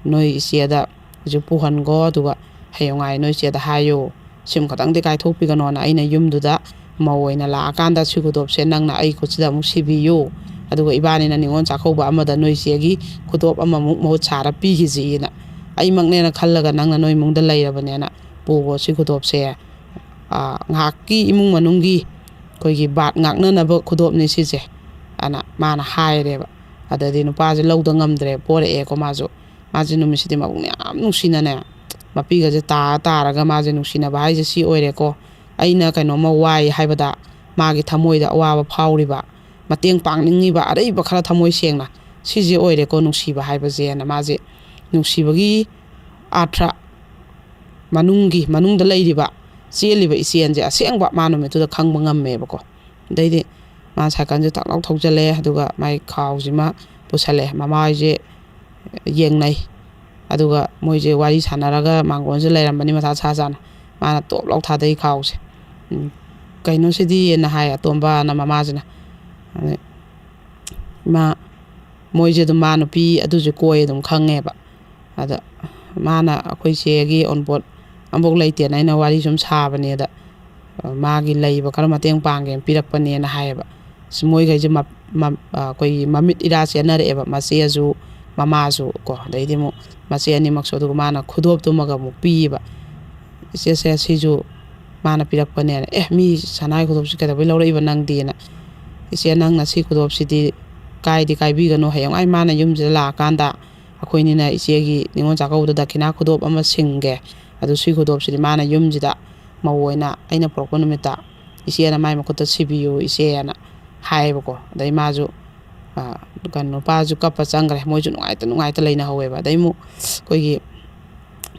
ꯅꯣꯏ ꯏꯆꯦꯗ ꯍꯧꯖꯤꯛ ꯄꯨꯍꯟꯈꯣ, ꯑꯗꯨꯒ ꯍꯌꯦꯡꯋꯥꯏ ꯅꯣꯏ ꯏꯆꯦꯗ ꯍꯥꯏꯌꯨ, ꯁꯤꯃ ꯈꯛꯇꯪꯗꯤ ꯀꯥꯏꯊꯣꯛꯄꯤꯒꯅꯣꯅ꯫ ꯑꯩꯅ ꯌꯨꯝꯗꯨꯗ ꯃꯧ ꯑꯣꯏꯅ ꯂꯥꯛꯑꯀꯥꯟꯗ ꯁꯤ ꯈꯨꯗꯣꯞꯁꯦ ꯅꯪꯅ ꯑꯩ ꯈꯨꯠꯁꯤꯗ ꯑꯃꯨꯛ ꯁꯤꯕꯤꯌꯨ, ꯑꯗꯨꯒ ꯏꯕꯥꯅꯤꯅ ꯅꯤꯉꯣꯜ ꯆꯥꯛꯀꯧꯕ ꯑꯃꯗ ꯅꯣꯏ ꯏꯆꯦꯒꯤ ꯈꯨꯗꯣꯞ ꯑꯃꯃꯨꯛ ꯃꯍꯨꯠ ꯁꯥꯔ ꯄꯤꯈꯤꯁꯤꯅ꯫ ꯑꯩꯃꯛꯅꯦꯅ ꯈꯜꯂꯒ ꯅꯪꯅ ꯅꯣꯏ ꯏꯃꯨꯡꯗ ꯂꯩꯔꯕꯅꯦꯅ ꯄꯨꯈꯣ ꯁꯤ ꯈꯨꯗꯣꯞꯁꯦ꯫ ꯑ, ꯉꯥꯏꯍꯥꯛꯀꯤ ꯏꯃꯨꯡ ꯃꯅꯨꯡꯒꯤ ꯑꯩꯈꯣꯏꯒꯤ ꯕꯥꯠ ꯉꯥꯛꯅꯅꯕ ꯈꯨꯗꯣꯞꯅꯤ ꯁꯤꯁꯦ", ꯑꯅ ꯃꯥꯅ ꯍꯥꯏꯔꯦꯕ꯫ ꯑꯗꯩꯗꯤ ꯅꯨꯄꯥꯁꯦ ꯂꯧꯗ ꯉꯝꯗ꯭ꯔꯦ, ꯄꯣꯔꯛꯑꯦꯀꯣ ꯃꯥꯁꯨ꯫ ꯃꯥꯁꯦ ꯅꯨꯃꯤꯠꯁꯤꯗꯤ ꯃꯕꯨꯛꯅ ꯌꯥꯝ ꯅꯨꯡꯁꯤꯅꯅꯦ, ꯃꯄꯤꯒꯁꯦ ꯇꯥꯔ ꯇꯥꯔꯒ, ꯃꯥꯁꯦ ꯅꯨꯡꯁꯤꯅꯕ ꯍꯥꯏꯁꯦ ꯁꯤ ꯑꯣꯏꯔꯦꯀꯣ꯫ "ꯑꯩꯅ ꯀꯩꯅꯣꯝꯃ ꯋꯥꯏ ꯍꯥꯏꯕꯗ ꯃꯥꯒꯤ ꯊꯃꯣꯏꯗ ꯑꯋꯥꯕ ꯐꯥꯎꯔꯤꯕ, ꯃꯇꯦꯡ ꯄꯥꯡꯅꯤꯡꯉꯤꯕ ꯑꯔꯩꯕ ꯈꯔ ꯊꯃꯣꯏ ꯁꯦꯡꯅ, ꯁꯤꯁꯦ ꯑꯣꯏꯔꯦꯀꯣ ꯅꯨꯡꯁꯤꯕ ꯍꯥꯏꯕꯁꯦꯅ ꯃꯥꯁꯦ ꯅꯨꯡꯁꯤꯕꯒꯤ ꯑꯥꯔꯊ ꯃꯅꯨꯡꯒꯤ, ꯃꯅꯨꯡꯗ ꯂꯩꯔꯤꯕ, ꯆꯦꯜꯂꯤꯕ ꯏꯆꯦꯜꯁꯦ ꯑꯁꯦꯡꯕ ꯃꯥ ꯅꯨꯃꯤꯠꯇꯨꯗ ꯈꯪꯕ ꯉꯝꯃꯦꯕꯀꯣ꯫ ꯑꯗꯩꯗꯤ ꯃꯥ ꯁꯥꯏꯀꯜꯁꯦ ꯇꯛ ꯂꯥꯎ ꯊꯧꯖꯜꯂꯦ, ꯑꯗꯨꯒ ꯃꯥꯏ ꯈꯥꯎꯁꯤꯃ ꯄꯨꯁꯜꯂꯦ꯫ ꯃꯃꯥ ꯍꯣꯏꯁꯦ ꯌꯦꯡꯅꯩ꯫ ꯑꯗꯨꯒ ꯃꯣꯏꯁꯦ ꯋꯥꯔꯤ ꯁꯥꯟꯅꯔꯒ ꯃꯥꯡꯒꯣꯟꯁꯦ ꯂꯩꯔꯝꯕꯅꯤ ꯃꯊꯥ ꯁꯥ ꯁꯥꯅ꯫ ꯃꯥꯅ ꯇꯣꯞ ꯂꯥꯎ ꯊꯥꯗꯩ ꯈꯥꯎꯁꯦ꯫ "ꯎꯝ, ꯀꯩꯅꯣꯁꯤꯗꯤꯅ" ꯍꯥꯏ ꯑꯇꯣꯝꯕꯅ ꯃꯃꯥꯁꯤꯅ꯫ ꯑꯗꯩ ꯃꯥ, ꯃꯣꯏꯁꯦ ꯑꯗꯨꯝ ꯃꯥ ꯅꯨꯄꯤ ꯑꯗꯨꯁꯨ ꯀꯣꯏ ꯑꯗꯨꯝ ꯈꯪꯉꯦꯕ꯫ ꯑꯗ ꯃꯥꯅ ꯑꯩꯈꯣꯏ ꯆꯦꯒꯤ ꯑꯣꯟꯄꯣꯠ ꯑꯃꯐꯥꯎ ꯂꯩꯇꯦꯅ ꯑꯩꯅ ꯋꯥꯔꯤ ꯁꯨꯝ ꯁꯥꯕꯅꯦ꯫ ꯑꯗ ꯃꯥꯒꯤ ꯂꯩꯕ ꯈꯔ ꯃꯇꯦꯡ ꯄꯥꯡꯒꯦꯅ ꯄꯤꯔꯛꯄꯅꯦꯅ ꯍꯥꯏꯌꯦꯕ꯫ ꯑꯁ, ꯃꯣꯏꯈꯩꯁꯦ ꯃ-, ꯃ-, ꯑꯩꯈꯣꯏꯒꯤ ꯃꯃꯤꯠ ꯏꯔꯥ ꯆꯦꯟꯅꯔꯛꯑꯦꯕ, ꯃꯆꯦꯁꯨ ꯃꯃꯥꯁꯨ ꯀꯣ꯫ ꯑꯗꯩꯗꯤ ꯑꯃꯨꯛ ꯃꯆꯦ ꯑꯅꯤꯃꯛꯁꯨ, ꯑꯗꯨꯒ ꯃꯥꯅ ꯈꯨꯗꯣꯞꯇꯨꯃꯒ ꯑꯃꯨꯛ ꯄꯤꯌꯦꯕ꯫ "ꯏꯆꯦꯁꯦ, ꯁꯤꯁꯨ ꯃꯥꯅ ꯄꯤꯔꯛꯄꯅꯦꯅ"꯫ "ꯑꯦ, ꯃꯤ ꯁꯅꯥꯒꯤ ꯈꯨꯗꯣꯞꯁꯤ ꯀꯩꯗꯧꯕꯩ ꯂꯧꯔꯛꯏꯕ ꯅꯪꯗꯤꯅ"꯫ "ꯏꯆꯦ, ꯅꯪꯅ ꯁꯤ ꯈꯨꯗꯣꯞꯁꯤꯗꯤ ꯀꯥꯏꯗꯤ ꯀꯥꯏꯕꯤꯒꯅꯨ, ꯍꯌꯦꯡꯋꯥꯏ ꯃꯥꯅ ꯌꯨꯝꯁꯤꯗ ꯂꯥꯛꯑꯀꯥꯟꯗ ꯑꯩꯈꯣꯏꯅꯤꯅ ꯏꯆꯦꯒꯤ ꯅꯤꯉꯣꯜ ꯆꯥꯛꯀꯧꯕꯗ ꯗꯈꯤꯅꯥ ꯈꯨꯗꯣꯞ ꯑꯃ ꯁꯤꯡꯒꯦ, ꯑꯗꯨ ꯁꯤ ꯈꯨꯗꯣꯞꯁꯤꯗꯤ ꯃꯥꯅ ꯌꯨꯝꯁꯤꯗ ꯃꯧ ꯑꯣꯏꯅ ꯑꯩꯅ ꯄꯨꯔꯛꯄ ꯅꯨꯃꯤꯠꯇ ꯏꯆꯦꯅ ꯃꯥꯏ ꯃꯈꯨꯠꯇ ꯁꯤꯕꯤꯌꯨ ꯏꯆꯦꯅ" ꯍꯥꯏꯌꯦꯕꯀꯣ꯫ ꯑꯗꯩ ꯃꯥꯁꯨ, ꯑ, ꯀꯩꯅꯣ, ꯅꯨꯄꯥꯁꯨ ꯀꯞꯄ ꯆꯪꯈ꯭ꯔꯦ꯫ ꯃꯣꯏꯁꯨ ꯅꯨꯡꯉꯥꯏꯇ ꯅꯨꯡꯉꯥꯏꯇ ꯂꯩꯅꯍꯧꯋꯦꯕ꯫ ꯑꯗꯩ ꯑꯃꯨꯛ ꯑꯩꯈꯣꯏꯒꯤ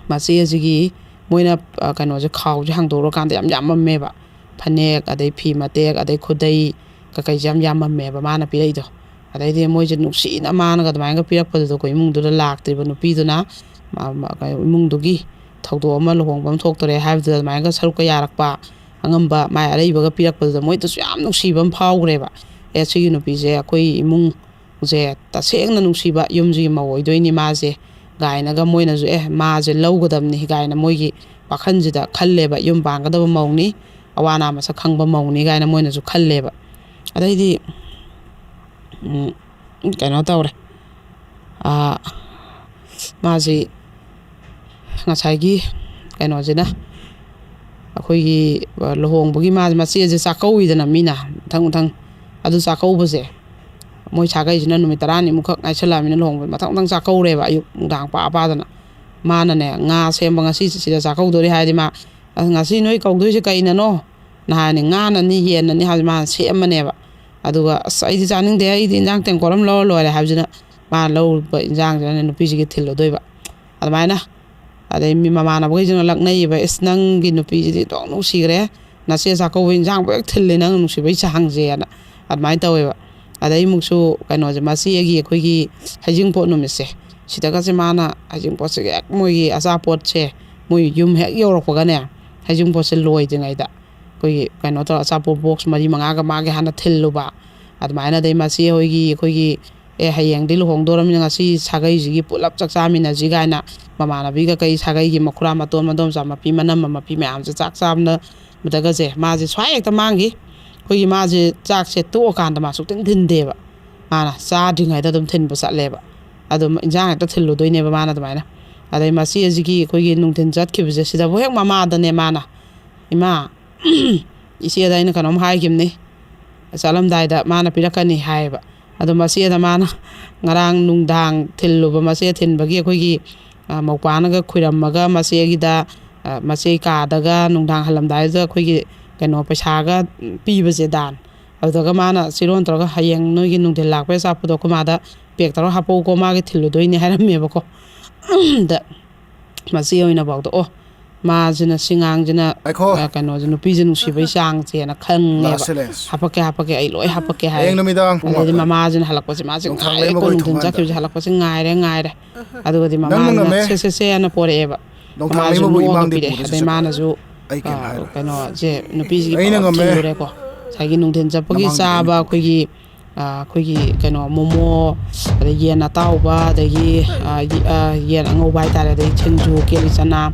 ꯃꯆꯦꯁꯤꯒꯤ, ꯃꯣꯏꯅ, ꯑ, ꯀꯩꯅꯣꯁꯦ, ꯈꯥꯎꯁꯦ ꯍꯥꯡꯗꯣꯛꯎꯔꯀꯥꯟꯗ ꯌꯥꯝ ꯌꯥꯝꯃꯝꯃꯦꯕ꯫ ꯐꯅꯦꯛ, ꯑꯗꯩ ꯐꯤ ꯃꯇꯦꯛ, ꯑꯗꯩ ꯈꯨꯗꯩ ꯀꯀꯩꯁꯦ ꯌꯥꯝ ꯌꯥꯝꯃꯝꯃꯦꯕ ꯃꯥꯅ ꯄꯤꯔꯛꯏꯗꯣ꯫ ꯑꯗꯩꯗꯤ ꯃꯣꯏꯁꯦ ꯅꯨꯡꯁꯤꯅ ꯃꯥꯅꯒ ꯑꯗꯨꯃꯥꯏꯅꯒ ꯄꯤꯔꯛꯄꯗꯨꯗ ꯑꯩꯈꯣꯏ ꯏꯃꯨꯡꯗꯨꯗ ꯂꯥꯛꯇ꯭ꯔꯤꯕ ꯅꯨꯄꯤꯗꯨꯅ ꯃ-, ꯃ-, ꯀꯩꯅꯣ, ꯏꯃꯨꯡꯗꯨꯒꯤ ꯊꯧꯗꯣꯛ ꯑꯃ, ꯂꯨꯍꯣꯡꯕ ꯑꯃ ꯊꯣꯛꯇꯣꯔꯦ ꯍꯥꯏꯕꯗꯨꯗ ꯑꯗꯨꯃꯥꯏꯅꯒ ꯁꯔꯨꯛꯀ ꯌꯥꯔꯛꯄ, ꯑꯉꯝꯕ ꯃꯥꯏ ꯑꯔꯩꯕꯒ ꯄꯤꯔꯛꯄꯗꯨꯗ ꯃꯣꯏꯗꯁꯨ ꯌꯥꯝ ꯅꯨꯡꯁꯤꯕ ꯑꯃ ꯐꯥꯎꯈ꯭ꯔꯦꯕ꯫ "ꯑꯦ, ꯁꯤꯒꯤ ꯅꯨꯄꯤꯁꯦ ꯑꯩꯈꯣꯏ ꯏꯃꯨꯡꯁꯦ ꯇꯁꯦꯡꯅ ꯅꯨꯡꯁꯤꯕ ꯌꯨꯝꯁꯤꯒꯤ ꯃꯧ ꯑꯣꯏꯗꯣꯏꯅꯤ ꯃꯥꯁꯦ" ꯀꯥꯏꯅꯒ ꯃꯣꯏꯅꯁꯨ, "ꯑꯦ, ꯃꯥꯁꯦ ꯂꯧꯒꯗꯕꯅꯤ" ꯀꯥꯏꯅ ꯃꯣꯏꯒꯤ ꯋꯥꯈꯜꯁꯤꯗ ꯈꯜꯂꯦꯕ꯫ "ꯌꯨꯝ ꯄꯥꯟꯒꯗꯕ ꯃꯧꯅꯤ, ꯑꯋꯥ ꯑꯅꯥ ꯃꯁꯛ ꯈꯪꯕ ꯃꯧꯅꯤ" ꯀꯥꯏꯅ ꯃꯣꯏꯅꯁꯨ ꯈꯜꯂꯦꯕ꯫ ꯑꯗꯩꯗꯤ, ꯎꯝ, ꯀꯩꯅꯣ ꯇꯧꯔꯦ꯫ ꯑꯥ, ꯃꯥꯁꯤ ꯉꯁꯥꯏꯒꯤ ꯀꯩꯅꯣꯁꯤꯅ, ꯑꯩꯈꯣꯏꯒꯤ, ꯑ, ꯂꯨꯍꯣꯡꯕꯒꯤ ꯃꯥ-, ꯃꯆꯦꯁꯦ ꯆꯥꯛꯀꯧꯏꯗꯅ ꯃꯤꯅ ꯃꯊꯪ ꯃꯊꯪ꯫ ꯑꯗꯨ ꯆꯥꯛꯀꯧꯕꯁꯦ ꯃꯣꯏ ꯁꯥꯒꯩꯁꯤꯅ ꯅꯨꯃꯤꯠ ꯇꯔꯥꯅꯤꯃꯨꯛꯈꯛ ꯉꯥꯏꯁꯜꯂꯛꯑꯃꯤꯅ ꯂꯨꯍꯣꯡꯕ ꯃꯊꯪ ꯃꯊꯪ ꯆꯥꯛꯀꯧꯔꯦꯕ, ꯑꯌꯨꯛ ꯅꯨꯡꯗꯥꯡ ꯄꯥ ꯄꯥꯗꯅ꯫ ꯃꯥꯅꯅꯦ, ꯉꯥ ꯁꯦꯝꯕ ꯉꯁꯤ ꯁꯤꯗ ꯆꯥꯛꯀꯧꯗꯣꯔꯦ ꯍꯥꯏꯔꯗꯤ ꯃꯥ, "ꯑꯁ, ꯉꯁꯤ ꯅꯣꯏ ꯀꯧꯗꯣꯏꯁꯦ ꯀꯩꯅꯅꯣ? ꯅꯍꯥꯟꯅꯤ ꯉꯥꯅꯅꯤ ꯌꯦꯟꯅꯅꯤ ꯍꯥꯏꯕꯁꯦ ꯃꯥꯅ ꯁꯦꯝꯃꯅꯦꯕ꯫ ꯑꯗꯨꯒ "ꯑꯁ, ꯑꯩꯗꯤ ꯆꯥꯅꯤꯡꯗꯦ, ꯑꯩꯗꯤ ꯏꯟꯖꯥꯡ ꯇꯦꯡꯀꯣꯠ ꯑꯃ ꯂꯧꯔ ꯂꯣꯏꯔꯦ" ꯍꯥꯏꯕꯁꯤꯅ ꯃꯥꯅ ꯂꯧꯔꯨꯕ ꯏꯟꯖꯥꯡꯁꯤꯅꯅꯦ ꯅꯨꯄꯤꯁꯤꯒꯤ ꯊꯤꯜꯂꯨꯗꯣꯏꯕ꯫ ꯑꯗꯨꯃꯥꯏꯅ ꯑꯗꯩ ꯃꯤ ꯃꯃꯥꯟꯅꯕꯈꯩꯁꯤꯅ ꯂꯛꯅꯩꯌꯦꯕ, "ꯏꯁ, ꯅꯪꯒꯤ ꯅꯨꯄꯤꯁꯤꯗꯤ ꯑꯣꯟꯊꯣꯛ ꯅꯨꯡꯁꯤꯈ꯭ꯔꯦ, ꯅꯆꯦ ꯆꯥꯛꯀꯧꯕ ꯏꯟꯖꯥꯡꯐꯥꯎ ꯍꯦꯛ ꯊꯤꯜꯂꯦ ꯅꯪ ꯅꯨꯡꯁꯤꯕꯩ ꯆꯥꯡꯁꯦꯅ"꯫ ꯑꯗꯨꯃꯥꯏꯅ ꯇꯧꯋꯦꯕ꯫ ꯑꯗꯩ ꯑꯃꯨꯛꯁꯨ ꯀꯩꯅꯣꯁꯦ, ꯃꯆꯦꯒꯤ ꯑꯩꯈꯣꯏꯒꯤ ꯍꯩꯖꯤꯡꯄꯣꯠ ꯅꯨꯃꯤꯠꯁꯦ, ꯁꯤꯗꯒꯁꯦ ꯃꯥꯅ ꯍꯩꯖꯤꯡꯄꯣꯠꯁꯦ ꯍꯦꯛ, ꯃꯣꯏꯒꯤ ꯑꯆꯥꯄꯣꯠꯁꯦ ꯃꯣꯏ ꯌꯨꯝ ꯍꯦꯛ ꯌꯧꯔꯛꯄꯒꯅꯦ, ꯍꯩꯖꯤꯡꯄꯣꯠꯁꯦ ꯂꯣꯏꯗ꯭ꯔꯤꯉꯩꯗ ꯑꯩꯈꯣꯏꯒꯤ ꯀꯩꯅꯣ ꯇꯧꯔ ꯑꯆꯥꯄꯣꯠ ꯕꯣꯛꯁ ꯃꯔꯤ ꯃꯉꯥꯒ ꯃꯥꯒꯤ ꯍꯥꯟꯅ ꯊꯤꯜꯂꯨꯕ꯫ ꯑꯗꯨꯃꯥꯏꯅ ꯑꯗꯩ ꯃꯆꯦ ꯍꯣꯏꯒꯤ ꯑꯩꯈꯣꯏꯒꯤ "ꯑꯦ, ꯍꯌꯦꯡꯗꯤ ꯂꯨꯍꯣꯡꯗꯣꯔꯃꯤꯅ ꯉꯁꯤ ꯁꯥꯒꯩꯁꯤꯒꯤ ꯄꯨꯂꯞ ꯆꯥꯛ ꯆꯥꯃꯤꯟꯅꯁꯤ" ꯀꯥꯏꯅ ꯃꯃꯥꯟꯅꯕꯤꯒ ꯀꯩ ꯁꯥꯒꯩꯒꯤ ꯃꯈꯨꯔꯥ ꯃꯇꯣꯟ ꯃꯗꯣꯝꯆꯥ ꯃꯄꯤ ꯃꯅꯝꯃ ꯃꯄꯤ ꯃꯌꯥꯝꯁꯦ ꯆꯥꯛ ꯆꯥꯕꯗꯒꯁꯦ ꯃꯥꯁꯦ ꯁ꯭ꯋꯥꯏ ꯍꯦꯛꯇ ꯃꯥꯡꯈꯤ꯫ ꯑꯩꯈꯣꯏꯒꯤ ꯃꯥꯁꯦ ꯆꯥꯛꯁꯦ ꯇꯣꯛꯑꯀꯥꯟꯗ ꯃꯥ ꯁꯨꯛꯇꯤꯟ ꯊꯤꯟꯗꯦꯕ꯫ ꯃꯥꯅ ꯆꯥꯗ꯭ꯔꯤꯉꯩꯗ ꯑꯗꯨꯝ ꯊꯤꯟꯕ ꯆꯠꯂꯦꯕ꯫ ꯑꯗꯨꯝ ꯏꯟꯖꯥꯡ ꯍꯦꯛꯇ ꯊꯤꯜꯂꯨꯗꯣꯏꯅꯦꯕ ꯃꯥꯅ ꯑꯗꯨꯃꯥꯏꯅ꯫ ꯑꯗꯩ ꯃꯆꯦꯁꯤꯒꯤ ꯑꯩꯈꯣꯏꯒꯤ ꯅꯨꯡꯊꯤꯟ ꯆꯠꯈꯤꯕꯁꯦ ꯁꯤꯗꯕꯨ ꯍꯦꯛ ꯃꯃꯥꯗꯅꯦ ꯃꯥꯅ, "ꯏꯃꯥ, ꯏꯆꯦꯗ ꯑꯩꯅ ꯀꯩꯅꯣꯝ ꯍꯥꯏꯈꯤꯕꯅꯤ, ꯆꯠꯂꯝꯗꯥꯏꯗ ꯃꯥꯅ ꯄꯤꯔꯛꯀꯅꯤ" ꯍꯥꯏꯌꯦꯕ꯫ ꯑꯗꯣ ꯃꯆꯦꯗ ꯃꯥꯅ ꯉꯔꯥꯡ ꯅꯨꯡꯗꯥꯡ ꯊꯤꯜꯂꯨꯕ, ꯃꯆꯦ ꯊꯤꯟꯕꯒꯤ ꯑꯩꯈꯣꯏꯒꯤ, ꯑ, ꯃꯧꯄꯥꯅꯒ ꯈꯨꯏꯔꯝꯃꯒ ꯃꯆꯦꯒꯤꯗ, ꯑ, ꯃꯆꯦ ꯀꯥꯗꯒ ꯅꯨꯡꯗꯥꯡ ꯍꯜꯂꯝꯗꯥꯏꯗ ꯑꯩꯈꯣꯏꯒꯤ ꯀꯩꯅꯣ ꯄꯩꯁꯥꯒ ꯄꯤꯕꯁꯦ ꯗꯥꯟ, ꯑꯗꯨꯗꯒ ꯃꯥꯅ ꯆꯤꯔꯣꯟ ꯇꯧꯔꯒ "ꯍꯌꯦꯡ ꯅꯣꯏꯒꯤ ꯅꯨꯡꯊꯤꯜ ꯂꯥꯛꯄꯩ ꯑꯆꯥꯄꯣꯠꯇꯣ ꯑꯩꯈꯣꯏ ꯃꯥꯗ ꯄꯦꯛ ꯇꯧꯔꯒ ꯍꯥꯞꯄꯛꯎꯀꯣ, ꯃꯥꯒꯤ ꯊꯤꯜꯂꯨꯗꯣꯏꯅꯦ" ꯍꯥꯏꯔꯝꯃꯦꯕꯀꯣ꯫ ꯗ ꯃꯆꯦ ꯑꯣꯏꯅꯐꯥꯎꯗ, "ꯑꯣ, ꯃꯥꯁꯤꯅ, ꯁꯤ ꯉꯥꯡꯁꯤꯅ, ꯉꯥꯏꯈꯣ꯫ ꯑ, ꯀꯩꯅꯣꯁꯦ, ꯅꯨꯄꯤꯁꯦ ꯅꯨꯡꯁꯤꯕꯩ ꯆꯥꯡꯁꯦꯅ ꯈꯪꯉꯦꯕ꯫ ꯂꯥꯁꯁꯦ, ꯂꯥꯁ꯫ "ꯍꯥꯄꯛꯀꯦ, ꯍꯥꯄꯛꯀꯦ, ꯑꯩ ꯂꯣꯏ ꯍꯥꯄꯛꯀꯦ" ꯍꯥꯏꯌꯦ꯫ ꯍꯌꯦꯡ ꯅꯨꯃꯤꯗꯥꯡ ꯄꯨꯡ ꯑꯗꯩꯗꯤ ꯃꯥꯄꯟ꯫ ꯃꯃꯥꯁꯤꯅ ꯍꯜꯂꯛꯄꯁꯦ ꯃꯥꯁꯦ ꯅꯣꯡꯊꯥꯡ ꯉꯥꯏꯔꯦꯀꯣ, ꯂꯩꯃꯒꯣꯏ ꯅꯨꯡꯊꯤꯟ ꯊꯣꯡꯒꯥꯟꯗ꯫ ꯆꯠꯈꯤꯕꯁꯦ ꯍꯜꯂꯛꯄꯁꯦ ꯉꯥꯏꯔꯦ, ꯉꯥꯏꯔꯦ꯫ ꯑꯗꯨꯒꯗꯤ ꯅꯪꯅ ꯃꯃꯥꯁꯤꯅ ꯉꯝꯃꯦ꯫ "ꯁꯦ, ꯁꯦ, ꯁꯦ" ꯍꯥꯏꯅ ꯄꯣꯔꯛꯑꯦꯕ꯫ ꯅꯣꯡꯊꯥꯡ ꯃꯃꯥꯁꯤꯁꯨ ꯂꯩꯃꯕꯨ ꯅꯣꯛꯑꯒ ꯏꯃꯥꯡꯗꯤ ꯄꯤꯔꯛꯑꯦ꯫ ꯄꯨꯔꯁꯤ ꯑꯗꯩ ꯆꯠꯈ꯭ꯔꯦ꯫ ꯃꯥꯅꯁꯨ, ꯑꯩ ꯀꯩꯝ ꯑ, ꯍꯥꯏꯔꯣꯏ꯫ ꯀꯩꯅꯣꯁꯦ, ꯅꯨꯄꯤꯁꯤꯒꯤ ꯑꯩꯅ ꯄꯨꯂꯞ ꯉꯝꯃꯦ꯫ ꯊꯤꯜꯂꯨꯔꯦꯀꯣ꯫ ꯉꯁꯥꯏꯒꯤ ꯅꯨꯡꯊꯤꯟ ꯆꯠꯄꯒꯤ ꯃꯃꯥꯡꯗꯤ ꯆꯥꯕ ꯑꯩꯅ ꯄꯨꯔꯦ꯫ ꯑꯩꯈꯣꯏꯒꯤ, ꯑ, ꯑꯩꯈꯣꯏꯒꯤ ꯀꯩꯅꯣ, ꯃꯣꯃꯣ, ꯑꯗꯩ ꯌꯦꯟ ꯑꯇꯥꯎꯕ, ꯑꯗꯒꯤ, ꯑ, ꯌꯦ-, ꯑ, ꯌꯦꯟ ꯑꯉꯧꯕ ꯍꯥꯏꯇꯥꯔꯦ, ꯑꯗꯩ ꯁꯤꯡꯖꯨ, ꯀꯦꯂꯤ ꯆꯅꯥ,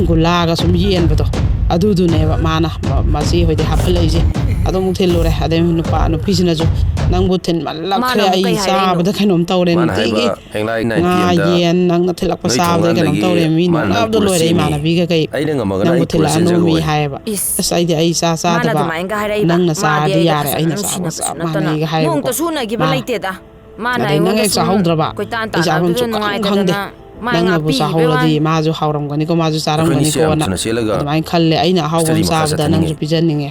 ꯒꯨꯂꯥꯒ ꯁꯨꯝ ꯌꯦꯟꯕꯗꯣ, ꯑꯗꯨꯗꯨꯅꯦꯕ ꯃꯥꯅ ꯃ-, ꯃꯆꯦ ꯍꯣꯏꯗꯤ ꯍꯥꯞꯍꯜꯂꯛꯏꯁꯦ꯫ ꯑꯗꯨ ꯑꯃꯨꯛ ꯊꯤꯜꯂꯨꯔꯦ꯫ ꯑꯗꯩ ꯅꯨꯄꯥ, ꯅꯨꯄꯤꯁꯤꯅꯁꯨ, "ꯅꯪꯕꯨ ꯊꯤꯟꯃꯜꯂꯛꯈ꯭ꯔꯦ, ꯃꯥꯅ ꯑꯃꯨꯛ ꯑꯩ ꯀꯩ ꯍꯥꯏꯔꯛꯏꯅꯣ? ꯆꯥꯕꯗ ꯀꯩꯅꯣꯝ ꯇꯧꯔꯦ, ꯃꯥꯅ ꯅꯨꯡꯇꯤꯒꯤ ꯍꯥꯏꯕ, ꯍꯦꯡꯂꯥꯏ ꯅꯥꯏꯟ ꯄꯤ ꯑꯦꯝꯗ ꯉꯥ, ꯌꯦꯟ ꯅꯪꯅ ꯊꯤꯜꯂꯛꯄ ꯅꯣꯏ ꯆꯥꯕꯗ ꯀꯩꯅꯣꯝ ꯊꯣꯡꯒꯥꯟꯗꯒꯤ ꯇꯧꯔꯦ, ꯃꯤ ꯃꯥꯅ ꯅꯣꯛꯅꯕꯗ ꯄꯨꯔ ꯂꯣꯏꯔꯦ ꯆꯦꯟꯈꯤ꯫ ꯏꯃꯥꯟꯅꯕꯤꯒ ꯀꯩ, ꯑꯩꯅ ꯉꯝꯃꯒꯅ "ꯅꯪꯕꯨ ꯑꯩ ꯄꯨꯔ ꯊꯤꯜꯂꯛꯑꯅꯣ ꯆꯦꯟꯖꯒꯣ ꯃꯤ" ꯍꯥꯏ꯫ ꯍꯥꯏꯌꯦꯕ꯫ ꯏꯁ, "ꯑꯁ, ꯑꯩꯗꯤ ꯑꯩ ꯆꯥ ꯃꯥꯅ ꯆꯥꯗꯕ, ꯑꯗꯨꯃꯥꯏꯅꯒ ꯍꯥꯏꯔꯛꯏꯕ꯫ ꯅꯪꯅ ꯃꯥꯗꯤ ꯆꯥꯔꯗꯤ ꯑꯩꯒ ꯌꯥꯔꯦ, ꯐꯖꯅ ꯑꯩꯅ ꯅꯨꯡꯁꯤ ꯆꯥꯕꯒ ꯅꯠꯇꯅ ꯆꯞ ꯃꯥꯟꯅꯩꯒ" ꯍꯥꯏꯌꯦꯕꯀꯣ꯫ ꯅꯣꯡꯇꯁꯨ ꯎꯅꯈꯤꯕ ꯑꯥ, ꯂꯩꯇꯦꯗ꯫ ꯃꯥꯅ ꯑꯗꯩ ꯅꯪ ꯍꯦꯛ ꯑꯩꯉꯣꯟꯗ ꯁꯨꯝ ꯆꯥꯍꯧꯗ꯭ꯔꯕ, ꯀꯣꯏꯇꯥꯟ ꯑꯩ ꯆꯥꯐꯝ ꯇꯥꯟꯅꯕꯗꯨꯗ ꯁꯨꯛꯈꯪ ꯈꯪꯗꯦ꯫ ꯅꯨꯡꯉꯥꯏꯇꯗꯅ ꯅꯪꯅꯕꯨ ꯆꯥꯍꯧꯔꯗꯤ ꯃꯥꯁꯨ ꯍꯥꯎꯔꯝꯒꯅꯤꯀꯣ, ꯃꯥꯁꯨ ꯆꯥꯔꯝꯒꯅꯤꯀꯣꯅ ꯑꯗꯨꯃꯥꯏꯅ ꯈꯜꯂꯦ꯫ ꯑꯩꯅ ꯑꯍꯥꯎꯕ ꯑꯃ ꯆꯥꯕꯗ ꯅꯪꯁꯨ ꯄꯤꯖꯅꯤꯡꯉꯦ,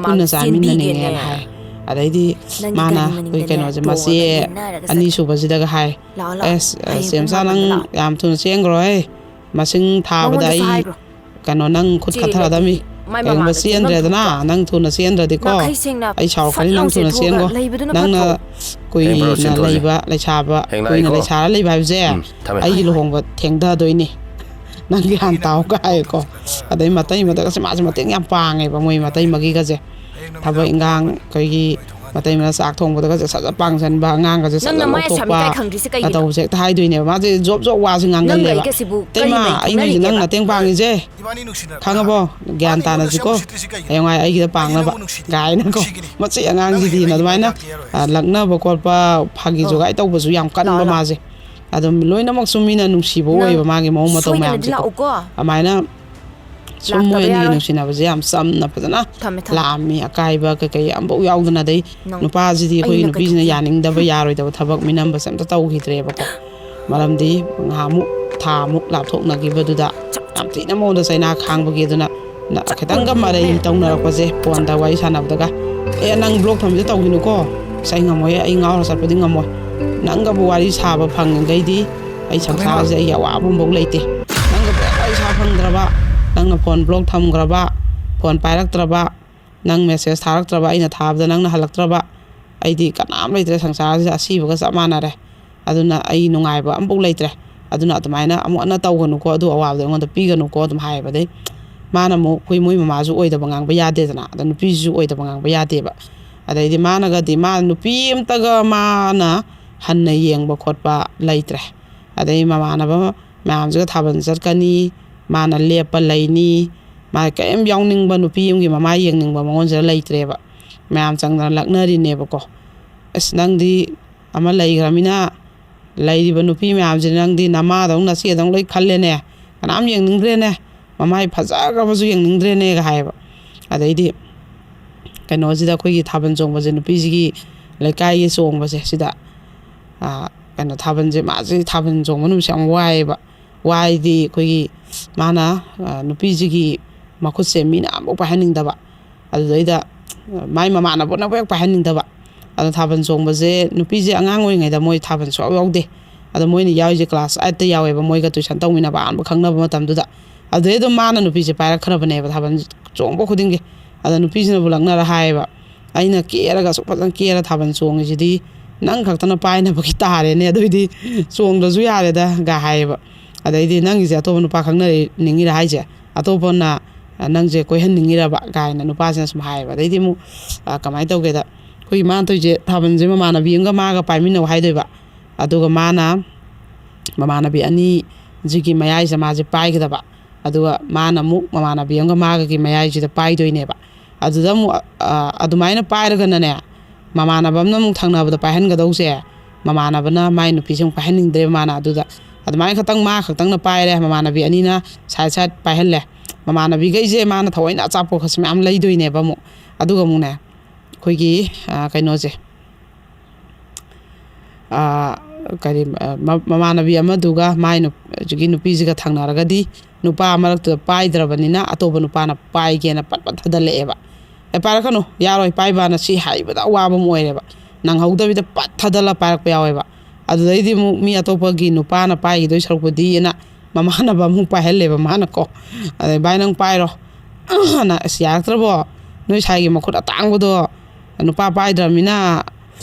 ꯄꯨꯟꯅ ꯆꯥꯃꯤꯟꯅꯅꯤꯡꯉꯦꯅ ꯍꯥꯏ꯫ ꯑꯗꯩꯗꯤ ꯃꯥꯅ ꯑꯩꯈꯣꯏ ꯀꯩꯅꯣꯁꯦ, ꯃꯆꯦ ꯑꯅꯤꯁꯨꯕꯁꯤꯗꯒ ꯍꯥꯏ, "ꯑꯦꯁ, ꯁꯦꯝꯁꯥ, ꯅꯪ ꯌꯥꯝ ꯊꯨꯅ ꯆꯦꯟꯈ꯭ꯔꯣꯍꯦ, ꯃꯁꯤꯡ ꯊꯥꯕꯗ ꯑꯩ ꯀꯩꯅꯣ, ꯅꯪ ꯈꯨꯠ ꯀꯠꯊꯔꯗꯝꯃꯤ꯫ ꯀꯩꯒꯨꯝꯕ ꯆꯦꯟꯗ꯭ꯔꯦꯗꯅ, ꯅꯪ ꯊꯨꯅ ꯆꯦꯟꯗ꯭ꯔꯗꯤꯀꯣ, ꯑꯩ ꯁꯥꯎꯔꯛꯀꯅꯤ, ꯅꯪ ꯊꯨꯅ ꯆꯦꯟꯈꯣ꯫ ꯅꯪꯅ ꯀꯨꯏꯅ ꯂꯩꯕ, ꯂꯩꯁꯥꯕ ꯀꯨꯏꯅ ꯂꯩꯁꯥꯔ ꯂꯩꯕ ꯍꯥꯏꯕꯁꯦ ꯑꯩꯒꯤ ꯂꯨꯍꯣꯡꯕ ꯊꯦꯡꯊꯗꯣꯏꯅꯤ꯫ ꯅꯪꯒꯤ ꯍꯥꯟ ꯇꯥꯎꯒ" ꯍꯥꯏꯌꯦꯀꯣ꯫ ꯑꯗꯩ ꯃꯇꯩ ꯃꯗꯒꯁꯦ ꯃꯥꯁꯦ ꯃꯇꯦꯡ ꯌꯥꯝ ꯄꯥꯡꯉꯦꯕ, ꯃꯣꯏ ꯃꯇꯩ ꯃꯒꯤꯒꯁꯦ꯫ ꯊꯕꯛ ꯏꯟꯈꯥꯡ, ꯑꯩꯈꯣꯏꯒꯤ ꯃꯇꯩ ꯃꯅꯥ ꯆꯥꯛ ꯊꯣꯡꯕꯗꯒꯁꯦ ꯁꯠ ꯁꯠ ꯄꯥꯡꯁꯤꯟꯕ, ꯑꯉꯥꯡꯒꯁꯦ ꯁꯠ ꯁꯠ ꯂꯧꯊꯣꯛꯄ, ꯇꯧꯕꯁꯦ ꯍꯦꯛꯇ ꯍꯥꯏꯗꯣꯏꯅꯦꯕ꯫ ꯃꯥꯁꯦ ꯖꯣꯕ ꯖꯣꯕ ꯋꯥꯁꯦ ꯉꯥꯡꯒꯜꯂꯦꯕ꯫ "ꯏꯇꯩꯃ, ꯑꯩꯅ ꯍꯧꯖꯤꯛ ꯅꯪ ꯃꯇꯦꯡ ꯄꯥꯡꯉꯤꯁꯦ, ꯈꯪꯉꯕꯣ? ꯒ꯭ꯌꯥꯟ ꯇꯥꯅꯁꯤꯀꯣ, ꯍꯌꯦꯡꯋꯥꯏ ꯑꯩꯒꯤꯗ ꯄꯥꯡꯅꯕ" ꯀꯥꯏꯅꯀꯣ꯫ "ꯃꯆꯦ ꯑꯉꯥꯡꯁꯤꯗꯤꯅ" ꯑꯗꯨꯃꯥꯏꯅ, ꯑ, ꯂꯛꯅꯕ ꯈꯣꯠꯄ, ꯐꯥꯒꯤ ꯖꯣꯒꯥꯏ ꯇꯧꯕꯁꯨ ꯌꯥꯝ ꯀꯟꯕ ꯃꯥꯁꯦ꯫ ꯑꯗꯨꯝ ꯂꯣꯏꯅꯃꯛꯁꯨ ꯃꯤꯅ ꯅꯨꯡꯁꯤꯕ ꯑꯣꯏꯌꯦꯕ, ꯃꯥꯒꯤ ꯃꯑꯣꯡ ꯃꯇꯧ ꯃꯌꯥꯝꯁꯦꯀꯣ꯫ ꯑꯗꯨꯃꯥꯏꯅ ꯁꯨꯝ ꯃꯣꯏ ꯑꯅꯤꯒꯤ ꯅꯨꯡꯁꯤꯅꯕꯁꯦ ꯌꯥꯝ ꯆꯝꯅ ꯐꯖꯅ ꯂꯥꯛꯑꯝꯃꯤ꯫ ꯑꯀꯥꯏꯕ ꯀꯩꯀꯩ ꯑꯝꯐꯥꯎ ꯌꯥꯎꯗꯅ꯫ ꯑꯗꯩ ꯅꯨꯄꯥꯁꯤꯗꯤ ꯑꯩꯈꯣꯏ ꯅꯨꯄꯤꯁꯤꯅ ꯌꯥꯅꯤꯡꯗꯕ, ꯌꯥꯔꯣꯏꯗꯕ ꯊꯕꯛ ꯃꯤꯅꯝꯕꯁꯦ ꯑꯝꯇ ꯇꯧꯈꯤꯗ꯭ꯔꯦꯕꯀꯣ꯫ ꯃꯔꯝꯗꯤ ꯉꯥꯏꯍꯥꯛꯃꯨꯛ, ꯊꯥ ꯑꯃꯨꯛ ꯂꯥꯞꯊꯣꯛꯅꯈꯤꯕꯗꯨꯗ ꯌꯥꯝ ꯊꯤꯅ ꯃꯉꯣꯟꯗ ꯆꯩꯅꯥ ꯈꯥꯡꯕꯒꯤ꯫ ꯑꯗꯨꯅ ꯅ-, ꯈꯤꯇꯪꯒ ꯃꯔꯩ ꯇꯧꯅꯔꯛꯄꯁꯦ, ꯐꯣꯟꯗ ꯋꯥꯔꯤ ꯁꯥꯟꯅꯕꯗꯒ, "ꯑꯦ, ꯅꯪ ꯕ꯭ꯂꯣꯛ ꯊꯝꯕꯤꯗꯣ ꯇꯧꯈꯤꯅꯨꯀꯣ, ꯑꯁ, ꯑꯩ ꯉꯝꯃꯣꯏ, ꯑꯩ ꯉꯥꯎꯔ ꯆꯠꯄꯗꯤ ꯉꯝꯃꯣꯏ, ꯅꯪꯒꯕꯨ ꯋꯥꯔꯤ ꯁꯥꯕ ꯐꯪꯉꯤꯈꯩꯗꯤ ꯑꯩ ꯁꯪꯁꯥꯔꯁꯦ ꯑꯩꯒꯤ ꯑꯋꯥꯕ ꯑꯃꯐꯥꯎ ꯂꯩꯇꯦ꯫ ꯅꯪꯒꯕꯨ ꯍꯦꯛ ꯋꯥꯔꯤ ꯁꯥꯕ ꯐꯪꯗ꯭ꯔꯕ, ꯅꯪꯅ ꯐꯣꯟ ꯕ꯭ꯂꯣꯛ ꯊꯝꯈ꯭ꯔꯕ, ꯐꯣꯟ ꯄꯥꯏꯔꯛꯇ꯭ꯔꯕ, ꯅꯪ ꯃꯦꯁꯦꯖ ꯊꯥꯔꯛꯇ꯭ꯔꯕ, ꯑꯩꯅ ꯊꯥꯕꯗ ꯅꯪꯅ ꯍꯜꯂꯛꯇ꯭ꯔꯕ, ꯑꯩꯗꯤ ꯀꯅꯥꯝ ꯂꯩꯇ꯭ꯔꯦ ꯁꯪꯁꯥꯔꯁꯤꯗ, ꯑꯁꯤꯕꯒ ꯆꯞ ꯃꯥꯟꯅꯔꯦ꯫ ꯑꯗꯨꯅ ꯑꯩ ꯅꯨꯡꯉꯥꯏꯕ ꯑꯝꯐꯥꯎ ꯂꯩꯇ꯭ꯔꯦ꯫ ꯑꯗꯨꯅ ꯑꯗꯨꯃꯥꯏꯅ ꯑꯃꯨꯛ ꯍꯟꯅ ꯇꯧꯒꯅꯨꯀꯣ, ꯑꯗꯨ ꯑꯋꯥꯕꯗꯣ ꯑꯩꯉꯣꯟꯗ ꯄꯤꯒꯅꯨꯀꯣ" ꯑꯗꯨꯝ ꯍꯥꯏꯌꯦꯕ꯫ ꯑꯗꯩ ꯃꯥꯅ ꯑꯃꯨꯛ, ꯑꯩꯈꯣꯏ ꯃꯣꯏ ꯃꯃꯥꯁꯨ ꯑꯣꯏꯗꯕ ꯉꯥꯡꯕ ꯌꯥꯗꯦꯗꯅ, ꯑꯗ ꯅꯨꯄꯤꯁꯤꯁꯨ ꯑꯣꯏꯗꯕ ꯉꯥꯡꯕ ꯌꯥꯗꯦꯕ꯫ ꯑꯗꯩꯗꯤ ꯃꯥꯅꯒꯗꯤ, ꯃꯥ ꯅꯨꯄꯤ ꯑꯝꯇꯒ ꯃꯥꯅ ꯍꯟꯅ ꯌꯦꯡꯕ ꯈꯣꯠꯄ ꯂꯩꯇ꯭ꯔꯦ꯫ ꯑꯗꯩ ꯃꯃꯥꯟꯅꯕ ꯃꯌꯥꯝꯁꯤꯒ ꯊꯥꯕꯜ ꯆꯠꯀꯅꯤ, ꯃꯥꯅ ꯂꯦꯞꯄ ꯂꯩꯅꯤ, ꯃꯥ ꯀꯔꯤꯝ ꯌꯥꯎꯅꯤꯡꯕ, ꯅꯨꯄꯤ ꯑꯃꯒꯤ ꯃꯃꯥꯏ ꯌꯦꯡꯅꯤꯡꯕ ꯃꯉꯣꯟꯁꯤꯗ ꯂꯩꯇ꯭ꯔꯦꯕ꯫ ꯃꯌꯥꯝ ꯆꯪꯗꯅ ꯂꯛꯅꯔꯤꯅꯦꯕꯀꯣ꯫ "ꯑꯁ, ꯅꯪꯗꯤ ꯑꯃ ꯂꯩꯈ꯭ꯔꯃꯤꯅ, ꯂꯩꯔꯤꯕ ꯅꯨꯄꯤ ꯃꯌꯥꯝꯁꯦ ꯅꯪꯗꯤ ꯅꯃꯥꯗꯧ ꯅꯆꯦꯗꯧ ꯂꯣꯏ ꯈꯜꯂꯦꯅꯦ, ꯀꯅꯥꯝ ꯌꯦꯡꯅꯤꯡꯗ꯭ꯔꯦꯅꯦ, ꯃꯃꯥꯏ ꯐꯖꯈ꯭ꯔꯕꯁꯨ ꯌꯦꯡꯅꯤꯡꯗ꯭ꯔꯦꯅꯦꯒ" ꯍꯥꯏꯌꯦꯕ꯫ ꯑꯗꯩꯗꯤ ꯀꯩꯅꯣꯁꯤꯗ, ꯑꯩꯈꯣꯏꯒꯤ ꯊꯥꯕꯜ ꯆꯣꯡꯕꯁꯦ, ꯅꯨꯄꯤꯁꯤꯒꯤ ꯂꯩꯀꯥꯏꯒꯤ ꯆꯣꯡꯕꯁꯦ ꯁꯤꯗ, ꯑꯥ, ꯀꯩꯅꯣ, ꯊꯥꯕꯜꯁꯦ, ꯃꯥꯁꯦ ꯊꯥꯕꯜ ꯆꯣꯡꯕ ꯅꯨꯃꯤꯠꯁꯦ ꯌꯥꯝ ꯋꯥꯏꯌꯦꯕ꯫ ꯋꯥꯏꯗꯤ ꯑꯩꯈꯣꯏꯒꯤ ꯃꯥꯅ, ꯑ, ꯅꯨꯄꯤꯁꯤꯒꯤ ꯃꯈꯨꯠꯁꯦ ꯃꯤꯅ ꯑꯃꯨꯛ ꯄꯥꯏꯍꯟꯅꯤꯡꯗꯕ꯫ ꯑꯗꯨꯗꯩꯗ, ꯑ, ꯃꯥꯏ ꯃꯃꯥꯟꯅꯕꯅꯕꯨ ꯍꯦꯛ ꯄꯥꯏꯍꯟꯅꯤꯡꯗꯕ꯫ ꯑꯗꯣ ꯊꯥꯕꯜ ꯆꯣꯡꯕꯁꯦ ꯅꯨꯄꯤꯁꯦ ꯑꯉꯥꯡ ꯑꯣꯏꯔꯤꯉꯩꯗ ꯃꯣꯏ ꯊꯥꯕꯜ ꯁꯨꯡꯌꯥꯎ ꯌꯥꯎꯗꯦ꯫ ꯑꯗꯣ ꯃꯣꯏꯅ ꯌꯥꯎꯔꯤꯁꯦ ꯀ꯭ꯂꯥꯁ ꯑꯥꯏꯠꯇ ꯌꯥꯎꯋꯦꯕ, ꯃꯣꯏꯒ ꯇꯨꯏꯁꯟ ꯇꯧꯃꯤꯟꯅꯕ ꯑꯍꯥꯟꯕ ꯈꯪꯅꯕ ꯃꯇꯝꯗꯨꯗ꯫ ꯑꯗꯨꯗꯩ ꯑꯗꯨꯝ ꯃꯥꯅ ꯅꯨꯄꯤꯁꯦ ꯄꯥꯏꯔꯛꯈ꯭ꯔꯕꯅꯦꯕ ꯊꯥꯕꯜ ꯆꯣꯡꯕ ꯈꯨꯗꯤꯡꯒꯤ꯫ ꯑꯗ ꯅꯨꯄꯤꯁꯤꯅꯕꯨ ꯂꯛꯅꯔ ꯍꯥꯏꯌꯦꯕ, "ꯑꯩꯅ ꯀꯦꯔꯒ ꯑꯁꯨꯛ ꯐꯖꯅ ꯀꯦꯔ ꯊꯥꯕꯜ ꯆꯣꯡꯉꯤꯁꯤꯗꯤ ꯅꯪ ꯈꯛꯇꯅ ꯄꯥꯏꯅꯕꯒꯤ ꯇꯥꯔꯦꯅꯦ, ꯑꯗꯨꯏꯗꯤ ꯆꯣꯡꯗ꯭ꯔꯁꯨ ꯌꯥꯔꯦꯗ"ꯒ ꯍꯥꯏꯌꯦꯕ꯫ ꯑꯗꯩꯗꯤ, "ꯅꯪꯒꯤꯁꯦ ꯑꯇꯣꯞꯄ ꯅꯨꯄꯥ ꯈꯪꯅꯔꯤꯅꯤꯡꯉꯤꯔ ꯍꯥꯏꯁꯦ? ꯑꯇꯣꯞꯄꯅ ꯅꯪꯁꯦ ꯀꯣꯏꯍꯟꯅꯤꯡꯉꯤꯔꯕ?" ꯀꯥꯏꯅ ꯅꯨꯄꯥꯁꯤꯅ ꯁꯨꯝ ꯍꯥꯏꯌꯦꯕ꯫ ꯑꯗꯩꯗꯤ ꯑꯃꯨꯛ, ꯑ, ꯀꯃꯥꯏꯅ ꯇꯧꯒꯦꯗ, ꯑꯩꯈꯣꯏꯒꯤ ꯃꯥꯅ ꯇꯧꯔꯤꯁꯦ, ꯊꯥꯕꯜꯁꯦ ꯃꯃꯥꯟꯅꯕꯤ ꯑꯃꯒ ꯃꯥꯒ ꯄꯥꯏꯃꯤꯟꯅꯧ ꯍꯥꯏꯗꯣꯏꯕ꯫ ꯑꯗꯨꯒ ꯃꯥꯅ ꯃꯃꯥꯟꯅꯕꯤ ꯑꯅꯤꯁꯤꯒꯤ ꯃꯌꯥꯏꯁꯦ ꯃꯥꯁꯦ ꯄꯥꯏꯒꯗꯕ꯫ ꯑꯗꯨꯒ ꯃꯥꯅ ꯑꯃꯨꯛ ꯃꯃꯥꯟꯅꯕꯤ ꯑꯃꯒ ꯃꯥꯒꯒꯤ ꯃꯌꯥꯏꯁꯤꯗ ꯄꯥꯏꯗꯣꯏꯅꯦꯕ꯫ ꯑꯗꯨꯗ ꯑꯃꯨꯛ, ꯑ, ꯑꯗꯨꯃꯥꯏꯅ ꯄꯥꯏꯔꯒꯅꯅꯦ, ꯃꯃꯥꯟꯅꯕ ꯑꯃꯅ ꯑꯃꯨꯛ ꯊꯪꯅꯕꯗ ꯄꯥꯏꯍꯟꯒꯗꯧꯁꯦ, ꯃꯃꯥꯟꯅꯕꯅ ꯃꯥꯏ ꯅꯨꯄꯤꯁꯦ ꯑꯃꯨꯛ ꯄꯥꯏꯍꯟꯅꯤꯡꯗ꯭ꯔꯦꯕ ꯃꯥꯅ꯫ ꯑꯗꯨꯗ ꯑꯗꯨꯃꯥꯏꯅ ꯈꯛꯇꯪ ꯃꯥ ꯈꯛꯇꯪꯅ ꯄꯥꯏꯔꯦ, ꯃꯃꯥꯟꯅꯕꯤ ꯑꯅꯤꯅ ꯁꯥꯏꯠ ꯁꯥꯏꯠ ꯄꯥꯏꯍꯜꯂꯦ꯫ ꯃꯃꯥꯟꯅꯕꯤꯈꯩꯁꯦ ꯃꯥꯅ ꯊꯑꯣꯏꯅ ꯑꯆꯥꯄꯣꯠꯀꯁꯦ ꯃꯌꯥꯝ ꯂꯩꯗꯣꯏꯅꯦꯕ ꯑꯃꯨꯛ꯫ ꯑꯗꯨꯒ ꯑꯃꯨꯛꯅꯦ, ꯑꯩꯈꯣꯏꯒꯤ, ꯑ, ꯀꯩꯅꯣꯁꯦ, ꯑ, ꯀꯔꯤ, ꯑ, ꯃ-, ꯃꯃꯥꯟꯅꯕꯤ ꯑꯃꯗꯨꯒ ꯃꯥꯏ ꯅꯨꯞ-, ꯍꯧꯖꯤꯛꯀꯤ ꯅꯨꯄꯤꯁꯤꯒ ꯊꯪꯅꯔꯒꯗꯤ ꯅꯨꯄꯥ ꯃꯔꯛꯇꯨꯗ ꯄꯥꯏꯗ꯭ꯔꯕꯅꯤꯅ ꯑꯇꯣꯞꯄ ꯅꯨꯄꯥꯅ ꯄꯥꯏꯒꯦꯅ ꯄꯠ ꯄꯠ ꯊꯥꯗꯠꯂꯛꯑꯦꯕ꯫ "ꯑꯦ, ꯄꯥꯏꯔꯛꯀꯅꯨ, ꯌꯥꯔꯣꯏ, ꯄꯥꯏꯕꯅ" ꯁꯤ ꯍꯥꯏꯕꯗ ꯑꯋꯥꯕ ꯑꯃ ꯑꯣꯏꯔꯦꯕ꯫ ꯅꯪꯍꯧꯗꯕꯤꯗ ꯄꯠ ꯊꯥꯗꯠꯂ ꯄꯥꯏꯔꯛꯄ ꯌꯥꯎꯋꯦꯕ꯫ ꯑꯗꯨꯗꯩꯗꯤ ꯑꯃꯨꯛ ꯃꯤ ꯑꯇꯣꯞꯄꯒꯤ ꯅꯨꯄꯥꯅ ꯄꯥꯏꯈꯤꯗꯣꯏ ꯁꯔꯨꯛꯄꯨꯗꯤꯅ ꯃꯃꯥꯟꯅꯕ ꯑꯃꯨꯛ ꯄꯥꯏꯍꯜꯂꯦꯕ ꯃꯥꯅꯀꯣ꯫ ꯑꯗꯩ, "ꯚꯥꯏ, ꯅꯪ ꯄꯥꯏꯔꯣ" ꯅ, "ꯑꯁ, ꯌꯥꯔꯛꯇ꯭ꯔꯕꯣ? ꯅꯣꯏ ꯁꯥꯏꯒꯤ ꯃꯈꯨꯠ ꯑꯇꯥꯡꯕꯗꯣ ꯅꯨꯄꯥ ꯄꯥꯏꯗ꯭ꯔꯕꯅꯤꯅ,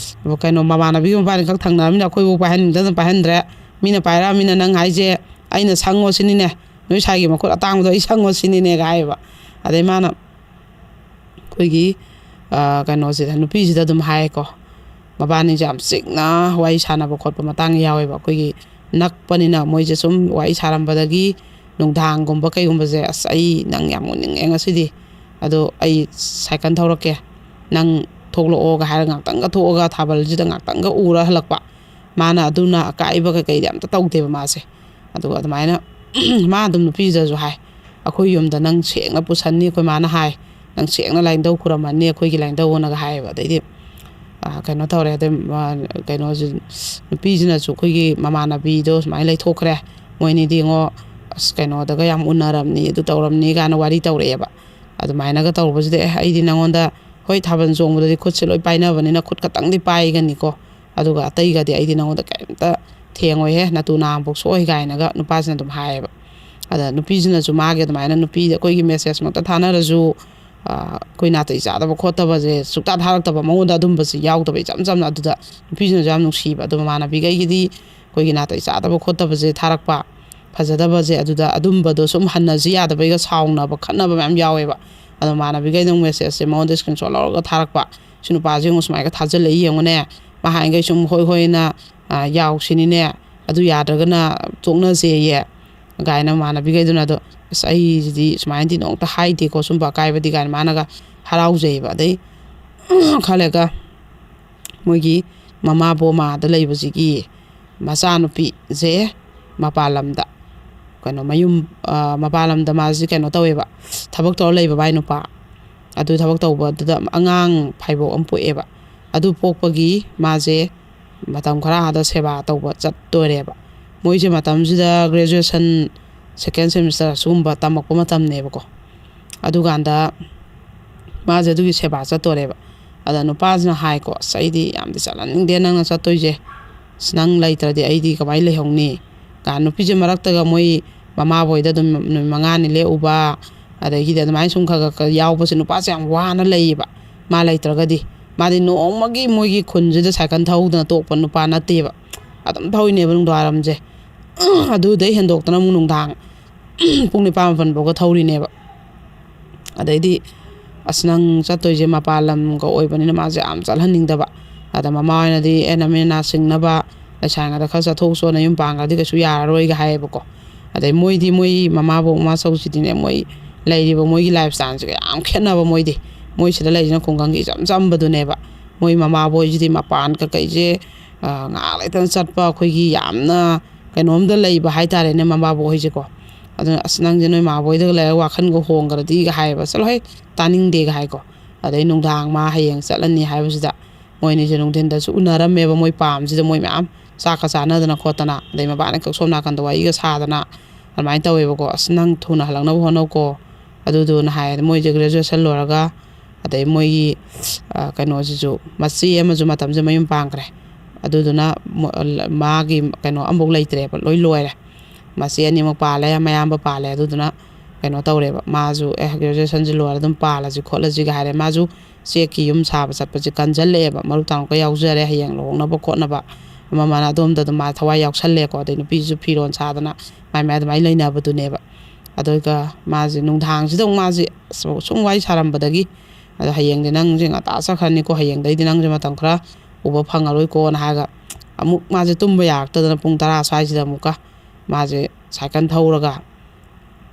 ꯀꯩꯅꯣ, ꯃꯃꯥꯟꯅꯕꯤꯒꯤ ꯃꯄꯥꯅꯤ ꯈꯛ ꯊꯪꯅꯔꯕꯅꯤꯅ ꯑꯩꯈꯣꯏꯕꯨ ꯄꯥꯏꯍꯟꯅꯤꯡꯗꯅ ꯄꯥꯏꯍꯟꯗ꯭ꯔꯦ꯫ ꯃꯤꯅ ꯄꯥꯏꯔꯛꯑꯃꯤꯅ ꯅꯪ ꯍꯥꯏꯁꯦ ꯑꯩꯅ ꯁꯪꯉꯣ ꯁꯤꯅꯤꯅꯦ꯫ ꯅꯣꯏ ꯁꯥꯏꯒꯤ ꯃꯈꯨꯠ ꯑꯇꯥꯡꯕꯗꯣ ꯑꯩ ꯁꯪꯉꯣ ꯁꯤꯅꯤꯅꯦꯒ" ꯍꯥꯏꯌꯦꯕ꯫ ꯑꯗꯩ ꯃꯥꯅ ꯑꯩꯈꯣꯏꯒꯤ, ꯑ, ꯀꯩꯅꯣꯁꯤꯗ, ꯅꯨꯄꯤꯁꯤꯗ ꯑꯗꯨꯝ ꯍꯥꯏꯌꯦꯀꯣ, ꯃꯕꯥꯅꯤꯁꯦ ꯌꯥꯝ ꯆꯤꯛꯅ ꯋꯥꯔꯤ ꯁꯥꯟꯅꯕ ꯈꯣꯠꯄ ꯃꯇꯥꯡ ꯌꯥꯎꯋꯦꯕ꯫ ꯑꯩꯈꯣꯏꯒꯤ ꯅꯛꯄꯅꯤꯅ ꯃꯣꯏꯁꯦ ꯁꯨꯝ ꯋꯥꯔꯤ ꯁꯥꯔꯝꯕꯗꯒꯤ ꯅꯨꯡꯗꯥꯡꯒꯨꯝꯕ ꯀꯩꯒꯨꯝꯕꯁꯦ, "ꯑꯁ, ꯑꯩ ꯅꯪ ꯌꯥꯝ ꯎꯅꯤꯡꯉꯦ ꯉꯁꯤꯗꯤ, ꯑꯗꯣ ꯑꯩ ꯁꯥꯏꯀꯜ ꯊꯧꯔꯛꯀꯦ, ꯅꯪ ꯊꯣꯛꯂꯛꯑꯣꯒ" ꯍꯥꯏꯔꯒ ꯉꯥꯛꯇꯪꯒ ꯊꯣꯛꯑꯒ ꯊꯥꯕꯜꯁꯤꯗ ꯉꯥꯛꯇꯪꯒ ꯎꯔ ꯍꯜꯂꯛꯄ꯫ ꯃꯥꯅ ꯑꯗꯨꯅ ꯑꯀꯥꯏꯕ ꯀꯩꯀꯩꯗꯤ ꯑꯝꯇ ꯇꯧꯗꯦꯕ ꯃꯥꯁꯦ꯫ ꯑꯗꯨꯒ ꯑꯗꯨꯃꯥꯏꯅ ꯃꯥ ꯑꯗꯨꯝ ꯅꯨꯄꯤꯗꯁꯨ ꯍꯥꯏ, "ꯑꯩꯈꯣꯏ ꯌꯨꯝꯗ ꯅꯪ ꯁꯦꯡꯅ ꯄꯨꯁꯟꯅꯤ, ꯑꯩꯈꯣꯏ ꯃꯥꯅ ꯍꯥꯏ, ꯅꯪ ꯁꯦꯡꯅ ꯂꯥꯏꯅꯤꯡꯊꯧ ꯈꯨꯔꯝꯍꯟꯅꯤ ꯑꯩꯈꯣꯏꯒꯤ ꯂꯥꯏꯅꯤꯡꯊꯧꯅꯒ" ꯍꯥꯏꯌꯦꯕ꯫ ꯑꯗꯩꯗꯤ ꯑ, ꯀꯩꯅꯣ ꯇꯧꯔꯦ, ꯑꯗꯩ, ꯑ, ꯀꯩꯅꯣꯁꯤ, ꯅꯨꯄꯤꯁꯤꯅꯁꯨ ꯑꯩꯈꯣꯏꯒꯤ ꯃꯃꯥꯟꯅꯕꯤꯗꯣ ꯁꯨꯃꯥꯏꯅ ꯂꯩꯊꯣꯛꯈ꯭ꯔꯦ, ꯃꯣꯏꯅꯤꯗꯤ ꯌꯦꯡꯉꯣ, ꯑꯁ, ꯀꯩꯅꯣꯗꯒ ꯌꯥꯝ ꯎꯅꯔꯝꯅꯤ, ꯑꯗꯨ ꯇꯧꯔꯝꯅꯤ ꯀꯥꯏꯅ ꯋꯥꯔꯤ ꯇꯧꯔꯛꯑꯦꯕ꯫ ꯑꯗꯨꯃꯥꯏꯅꯒ ꯇꯧꯕꯁꯤꯗ, "ꯑꯦ, ꯑꯩꯗꯤ ꯅꯪꯉꯣꯟꯗ, ꯍꯣꯏ, ꯊꯥꯕꯜ ꯆꯣꯡꯕꯗꯗꯤ ꯈꯨꯠꯁꯦ ꯂꯣꯏ ꯄꯥꯏꯅꯕꯅꯤꯅ ꯈꯨꯠ ꯈꯛꯇꯪꯗꯤ ꯄꯥꯏꯒꯅꯤꯀꯣ, ꯑꯗꯨꯒ ꯑꯇꯩꯒꯗꯤ ꯑꯩꯗꯤ ꯅꯪꯉꯣꯟꯗ ꯀꯩꯝꯇ ꯊꯦꯡꯉꯣꯏꯍꯦ, ꯅꯇꯨ ꯅꯥꯝꯕꯣꯛ ꯁꯣꯛꯑꯣꯏ" ꯀꯥꯏꯅꯒ ꯅꯨꯄꯥꯁꯤꯅ ꯑꯗꯨꯝ ꯍꯥꯏꯌꯦꯕ꯫ ꯑꯗ ꯅꯨꯄꯤꯁꯤꯅꯁꯨ ꯃꯥꯒꯤ ꯑꯗꯨꯃꯥꯏꯅ ꯅꯨꯄꯤꯗ ꯑꯩꯈꯣꯏꯒꯤ ꯃꯦꯁꯦꯖꯃꯛꯇ ꯊꯥꯅꯔꯁꯨ, ꯑ, ꯑꯩꯈꯣꯏ ꯅꯥꯇꯩ ꯆꯥꯗꯕ ꯈꯣꯠꯇꯕꯁꯦ ꯁꯨꯛꯇꯥ ꯊꯥꯔꯛꯇꯕ, ꯃꯉꯣꯟꯗ ꯑꯗꯨꯝꯕꯁꯦ ꯌꯥꯎꯗꯕ, ꯏꯆꯝ ꯆꯝꯅ꯫ ꯑꯗꯨꯗ ꯅꯨꯄꯤꯁꯤꯅꯁꯨ ꯌꯥꯝ ꯅꯨꯡꯁꯤꯕ꯫ ꯑꯗꯣ ꯃꯃꯥꯟꯅꯕꯤꯈꯩꯒꯤꯗꯤ ꯑꯩꯈꯣꯏꯒꯤ ꯅꯥꯇꯩ ꯆꯥꯗꯕ ꯈꯣꯠꯇꯕꯁꯦ ꯊꯥꯔꯛꯄ, ꯐꯖꯗꯕꯁꯦ, ꯑꯗꯨꯗ ꯑꯗꯨꯝꯕꯗꯣ ꯁꯨꯝ ꯍꯟꯅꯁꯤ ꯌꯥꯗꯕꯩꯒ ꯁꯥꯎꯅꯕ ꯈꯠꯅꯕ ꯃꯌꯥꯝ ꯌꯥꯎꯋꯦꯕ꯫ ꯑꯗꯣ ꯃꯃꯥꯟꯅꯕꯤꯈꯩꯅ ꯃꯦꯁꯦꯖꯁꯦ ꯃꯉꯣꯟꯗ ꯁ꯭ꯀ꯭ꯔꯤꯟꯁꯣꯠ ꯂꯧꯔꯒ ꯊꯥꯔꯛꯄ, "ꯁꯤ ꯅꯨꯄꯥꯁꯦ ꯌꯦꯡꯉꯨ, ꯁꯨꯃꯥꯏꯅ ꯊꯥꯖꯤꯜꯂꯛꯏ ꯌꯦꯡꯉꯨꯅꯦ, ꯃꯥ ꯍꯥꯏꯈꯩ ꯁꯨꯝ ꯍꯣꯏ ꯍꯣꯏꯅ, ꯑ, ꯌꯥꯎꯁꯤꯅꯤꯅꯦ, ꯑꯗꯨ ꯌꯥꯗ꯭ꯔꯒꯅ ꯇꯣꯛꯅꯁꯦꯌꯦ" ꯀꯥꯏꯅ ꯃꯃꯥꯟꯅꯕꯤꯈꯩꯗꯨꯅ꯫ ꯑꯗꯣ, "ꯑꯁ, ꯑꯩꯁꯤꯗꯤ ꯁꯨꯃꯥꯏꯅꯗꯤ ꯅꯣꯡꯃꯇ ꯍꯥꯏꯗꯦꯀꯣ, ꯁꯨꯝꯕ ꯑꯀꯥꯏꯕꯗꯤ" ꯀꯥꯏꯅ ꯃꯥꯅꯒ ꯍꯔꯥꯎꯖꯩꯌꯦꯕ꯫ ꯑꯗꯩ ꯈꯜꯂꯦꯒ ꯃꯣꯏꯒꯤ ꯃꯃꯥ ꯕꯣꯃꯥꯗ ꯂꯩꯕꯁꯤꯒꯤ ꯃꯆꯥꯅꯨꯄꯤꯁꯦ ꯃꯄꯥꯟ ꯂꯝꯗ, ꯀꯩꯅꯣ, ꯃꯌꯨꯝ, ꯑ, ꯃꯄꯥꯟ ꯂꯝꯗ ꯃꯥꯁꯦ ꯀꯩꯅꯣ ꯇꯧꯋꯦꯕ, ꯊꯕꯛ ꯇꯧꯔ ꯂꯩꯕ ꯃꯥꯏ ꯅꯨꯄꯥ꯫ ꯑꯗꯨ ꯊꯕꯛ ꯇꯧꯕꯗꯨꯗ ꯑꯉꯥꯡ ꯐꯥꯏꯕꯣꯛ ꯑꯃ ꯄꯣꯛꯑꯦꯕ꯫ ꯑꯗꯨ ꯄꯣꯛꯄꯒꯤ ꯃꯥꯁꯦ ꯃꯇꯝ ꯈꯔ ꯑꯥꯗ ꯁꯦꯕꯥ ꯇꯧꯕ ꯆꯠꯇꯣꯔꯦꯕ꯫ ꯃꯣꯏꯁꯦ ꯃꯇꯝꯁꯤꯗ graduation second semester ꯁꯤꯒꯨꯝꯕ ꯇꯝꯃꯛꯄ ꯃꯇꯝꯅꯦꯕꯀꯣ꯫ ꯑꯗꯨꯀꯥꯟꯗ ꯃꯥꯁꯦ ꯑꯗꯨꯒꯤ ꯁꯦꯕꯥ ꯆꯠꯇꯣꯔꯦꯕ꯫ ꯑꯗ ꯅꯨꯄꯥꯁꯤꯅ ꯍꯥꯏꯀꯣ, "ꯑꯁ, ꯑꯩꯗꯤ ꯌꯥꯝꯗꯤ ꯆꯠꯍꯟꯅꯤꯡꯗꯦ ꯅꯪꯅ ꯆꯠꯇꯣꯏꯁꯦ꯫ ꯑꯁ, ꯅꯪ ꯂꯩꯇ꯭ꯔꯗꯤ ꯑꯩꯗꯤ ꯀꯃꯥꯏꯅ ꯂꯩꯍꯧꯅꯤ?" ꯀꯥꯏꯅ ꯅꯨꯄꯤꯁꯦ ꯃꯔꯛꯇꯒ ꯃꯣꯏ ꯃꯃꯥꯕꯣꯏꯗ ꯑꯗꯨꯝ ꯅꯨꯃꯤꯠ ꯃꯉꯥꯅꯤ ꯂꯦꯛꯎꯕ, ꯑꯗꯒꯤꯗꯤ ꯑꯗꯨꯃꯥꯏꯅ ꯁꯨꯝ ꯈꯔ ꯈꯔ ꯈꯔ ꯌꯥꯎꯕꯁꯦ ꯅꯨꯄꯥꯁꯦ ꯌꯥꯝ ꯋꯥꯅ ꯂꯩꯌꯦꯕ꯫ ꯃꯥ ꯂꯩꯇ꯭ꯔꯒꯗꯤ, ꯃꯥꯗꯤ ꯅꯣꯡꯃꯒꯤ ꯃꯣꯏꯒꯤ ꯈꯨꯟꯁꯤꯗ ꯁꯥꯏꯀꯜ ꯊꯧꯗꯅ ꯇꯣꯛꯄ ꯅꯨꯄꯥ ꯅꯠꯇꯦꯕ꯫ ꯑꯗꯨꯝ ꯊꯧꯔꯤꯅꯦꯕ ꯅꯨꯡꯗꯥꯡꯋꯥꯏꯔꯝꯁꯦ꯫ ꯑꯗꯨꯗꯩ ꯍꯦꯟꯗꯣꯛꯇꯅ ꯑꯃꯨꯛ ꯅꯨꯡꯗꯥꯡ ꯄꯨꯡ ꯅꯤꯄꯥꯟ ꯃꯥꯄꯟ ꯐꯥꯎꯒ ꯊꯧꯔꯤꯅꯦꯕ꯫ ꯑꯗꯩꯗꯤ, "ꯑꯁ, ꯅꯪ ꯆꯠꯇꯣꯏꯁꯦ ꯃꯄꯥꯟ ꯂꯝꯒ ꯑꯣꯏꯕꯅꯤꯅ" ꯃꯥꯁꯦ ꯌꯥꯝ ꯆꯠꯍꯟꯅꯤꯡꯗꯕ꯫ ꯑꯗ ꯃꯃꯥ ꯍꯣꯏꯅꯗꯤ, "ꯑꯦ, ꯅꯃꯤꯟ ꯅꯅꯥ ꯁꯤꯡꯅꯕ ꯂꯩꯁꯥꯔꯤꯉꯩꯗ ꯈꯔ ꯆꯠꯊꯣꯛꯎꯆꯣ, ꯅꯌꯨꯝ ꯄꯥꯟꯈ꯭ꯔꯗꯤ ꯀꯩꯁꯨ ꯌꯥꯔꯔꯣꯏꯒ" ꯍꯥꯏꯌꯦꯕꯀꯣ꯫ ꯑꯗꯩ ꯃꯣꯏꯗꯤ, ꯃꯣꯏ ꯃꯃꯥꯕꯣꯛ ꯃꯃꯥꯆꯧꯁꯤꯗꯤꯅꯦ, ꯃꯣꯏ ꯂꯩꯔꯤꯕ ꯃꯣꯏꯒꯤ ꯂꯥꯏꯐ ꯁ꯭ꯇꯥꯏꯜꯁꯤꯒ ꯌꯥꯝ ꯈꯦꯠꯅꯕ꯫ ꯃꯣꯏꯗꯤ, ꯃꯣꯏ ꯁꯤꯗ ꯂꯩꯔꯤꯁꯤꯅ ꯈꯨꯡꯒꯪꯒꯤ ꯏꯆꯝ ꯆꯝꯕꯗꯨꯅꯦꯕ꯫ ꯃꯣꯏ ꯃꯃꯥꯕꯣꯏꯁꯤꯗꯤ ꯃꯄꯥꯟ ꯀꯀꯩꯁꯦ, ꯑ, ꯉꯥꯏꯍꯥꯛ ꯂꯩꯇꯅ ꯆꯠꯄ, ꯑꯩꯈꯣꯏꯒꯤ ꯌꯥꯝꯅ ꯀꯩꯅꯣꯝꯗ ꯂꯩꯕ ꯍꯥꯏꯇꯥꯔꯦꯅꯦ, ꯃꯃꯥꯕꯣꯛ ꯍꯣꯏꯁꯦꯀꯣ꯫ ꯑꯗꯨꯅ, "ꯑꯁ, ꯅꯪꯁꯦ ꯅꯣꯏ ꯃꯥꯕꯣꯏꯗꯒ ꯂꯩꯔꯒ ꯋꯥꯈꯜꯒ ꯍꯣꯡꯈ꯭ꯔꯗꯤꯒ" ꯍꯥꯏꯌꯦꯕ꯫ "ꯆꯠꯂꯣꯍꯦ, ꯇꯥꯅꯤꯡꯗꯦꯒ" ꯍꯥꯏꯀꯣ꯫ ꯑꯗꯩ ꯅꯨꯡꯗꯥꯡ ꯃꯥ ꯍꯌꯦꯡ ꯆꯠꯂꯅꯤ ꯍꯥꯏꯕꯁꯤꯗ, ꯃꯣꯏ ꯑꯅꯤꯁꯦ ꯅꯨꯡꯊꯤꯟꯗꯁꯨ ꯎꯅꯔꯝꯃꯦꯕ, ꯃꯣꯏ ꯄꯥꯝꯁꯤꯗ ꯃꯣꯏ ꯃꯌꯥꯝ ꯆꯥꯛꯀ ꯆꯥꯅꯗꯅ ꯈꯣꯠꯇꯅ, ꯑꯗꯩ ꯃꯕꯥꯅꯤ ꯈꯛ ꯁꯣꯝ ꯅꯥꯀꯟꯗ ꯋꯥꯔꯤꯒ ꯁꯥꯗꯅ ꯑꯗꯨꯃꯥꯏꯅ ꯇꯧꯋꯦꯕꯀꯣ꯫ "ꯑꯁ, ꯅꯪ ꯊꯨꯅ ꯍꯜꯂꯛꯅꯕ ꯍꯣꯠꯅꯧꯀꯣ, ꯑꯗꯨꯗꯨꯅ" ꯍꯥꯏ꯫ ꯃꯣꯏꯁꯦ ꯒ꯭ꯔꯦꯖꯨꯑꯦꯁꯟ ꯂꯣꯏꯔꯒ, ꯑꯗꯩ ꯃꯣꯏꯒꯤ, ꯑ, ꯀꯩꯅꯣꯁꯤꯁꯨ, ꯃꯆꯦ ꯑꯃꯁꯨ ꯃꯇꯝꯁꯤꯗ ꯃꯌꯨꯝ ꯄꯥꯟꯈ꯭ꯔꯦ꯫ ꯑꯗꯨꯗꯨꯅ ꯃꯣ-, ꯃꯥꯒꯤ ꯀꯩꯅꯣ ꯑꯃꯐꯥꯎ ꯂꯩꯇ꯭ꯔꯦꯕ, ꯂꯣꯏ ꯂꯣꯏꯔꯦ꯫ ꯃꯆꯦ ꯑꯅꯤꯃꯛ ꯄꯥꯜꯂꯦ, ꯃꯌꯥꯝꯕ ꯄꯥꯜꯂꯦ꯫ ꯑꯗꯨꯗꯨꯅ ꯀꯩꯅꯣ ꯇꯧꯔꯦꯕ, ꯃꯥꯁꯨ, "ꯑꯦ, ꯒ꯭ꯔꯦꯖꯨꯑꯦꯁꯟꯁꯤ ꯂꯣꯏꯔ ꯑꯗꯨꯝ ꯄꯥꯜꯂꯁꯤ ꯈꯣꯠꯂꯁꯤꯒ" ꯍꯥꯏꯔꯦ꯫ ꯃꯥꯁꯨ ꯆꯦꯛꯀꯤ ꯌꯨꯝ ꯁꯥꯕ ꯆꯠꯄꯁꯦ ꯀꯟꯖꯜꯂꯛꯑꯦꯕ, ꯃꯔꯨꯞ ꯇꯥꯡꯂꯨꯞꯀ ꯌꯥꯎꯖꯔꯦ, ꯍꯌꯦꯡ ꯂꯨꯍꯣꯡꯅꯕ ꯈꯣꯠꯅꯕ ꯑꯃ ꯑꯃꯅ ꯑꯗꯣꯝꯗ ꯑꯗꯨꯝ ꯃꯥ ꯊꯋꯥꯏ ꯌꯥꯎꯁꯜꯂꯦꯀꯣ꯫ ꯑꯗꯩ ꯅꯨꯄꯤꯁꯨ ꯐꯤꯔꯣꯜ ꯁꯥꯗꯅ ꯃꯥꯏ ꯃꯥꯏ ꯑꯗꯨꯃꯥꯏꯅ ꯂꯩꯅꯕꯗꯨꯅꯦꯕ꯫ ꯑꯗꯨꯒ ꯃꯥꯁꯦ ꯅꯨꯡꯗꯥꯡꯁꯤꯗ ꯑꯃꯨꯛ ꯃꯥꯁꯦ ꯑꯁ ꯁꯨꯝ ꯋꯥꯔꯤ ꯁꯥꯔꯝꯕꯗꯒꯤ, "ꯑꯗꯣ ꯍꯌꯦꯡꯗꯤ ꯅꯪꯁꯦ ꯉꯟꯇꯥ ꯆꯠꯈ꯭ꯔꯅꯤꯀꯣ, ꯍꯌꯦꯡꯗꯩꯗꯤ ꯅꯪꯁꯦ ꯃꯇꯝ ꯈꯔ ꯎꯕ ꯐꯪꯉꯔꯣꯏꯀꯣꯅ" ꯍꯥꯏꯔꯒ ꯑꯃꯨꯛ ꯃꯥꯁꯦ ꯇꯨꯝꯕ ꯌꯥꯔꯛꯇꯗꯅ ꯄꯨꯡ ꯇꯔꯥ ꯁ꯭ꯋꯥꯏꯁꯤꯗ ꯑꯃꯨꯛꯀ ꯃꯥꯁꯦ ꯁꯥꯏꯀꯜ ꯊꯧꯔꯒ,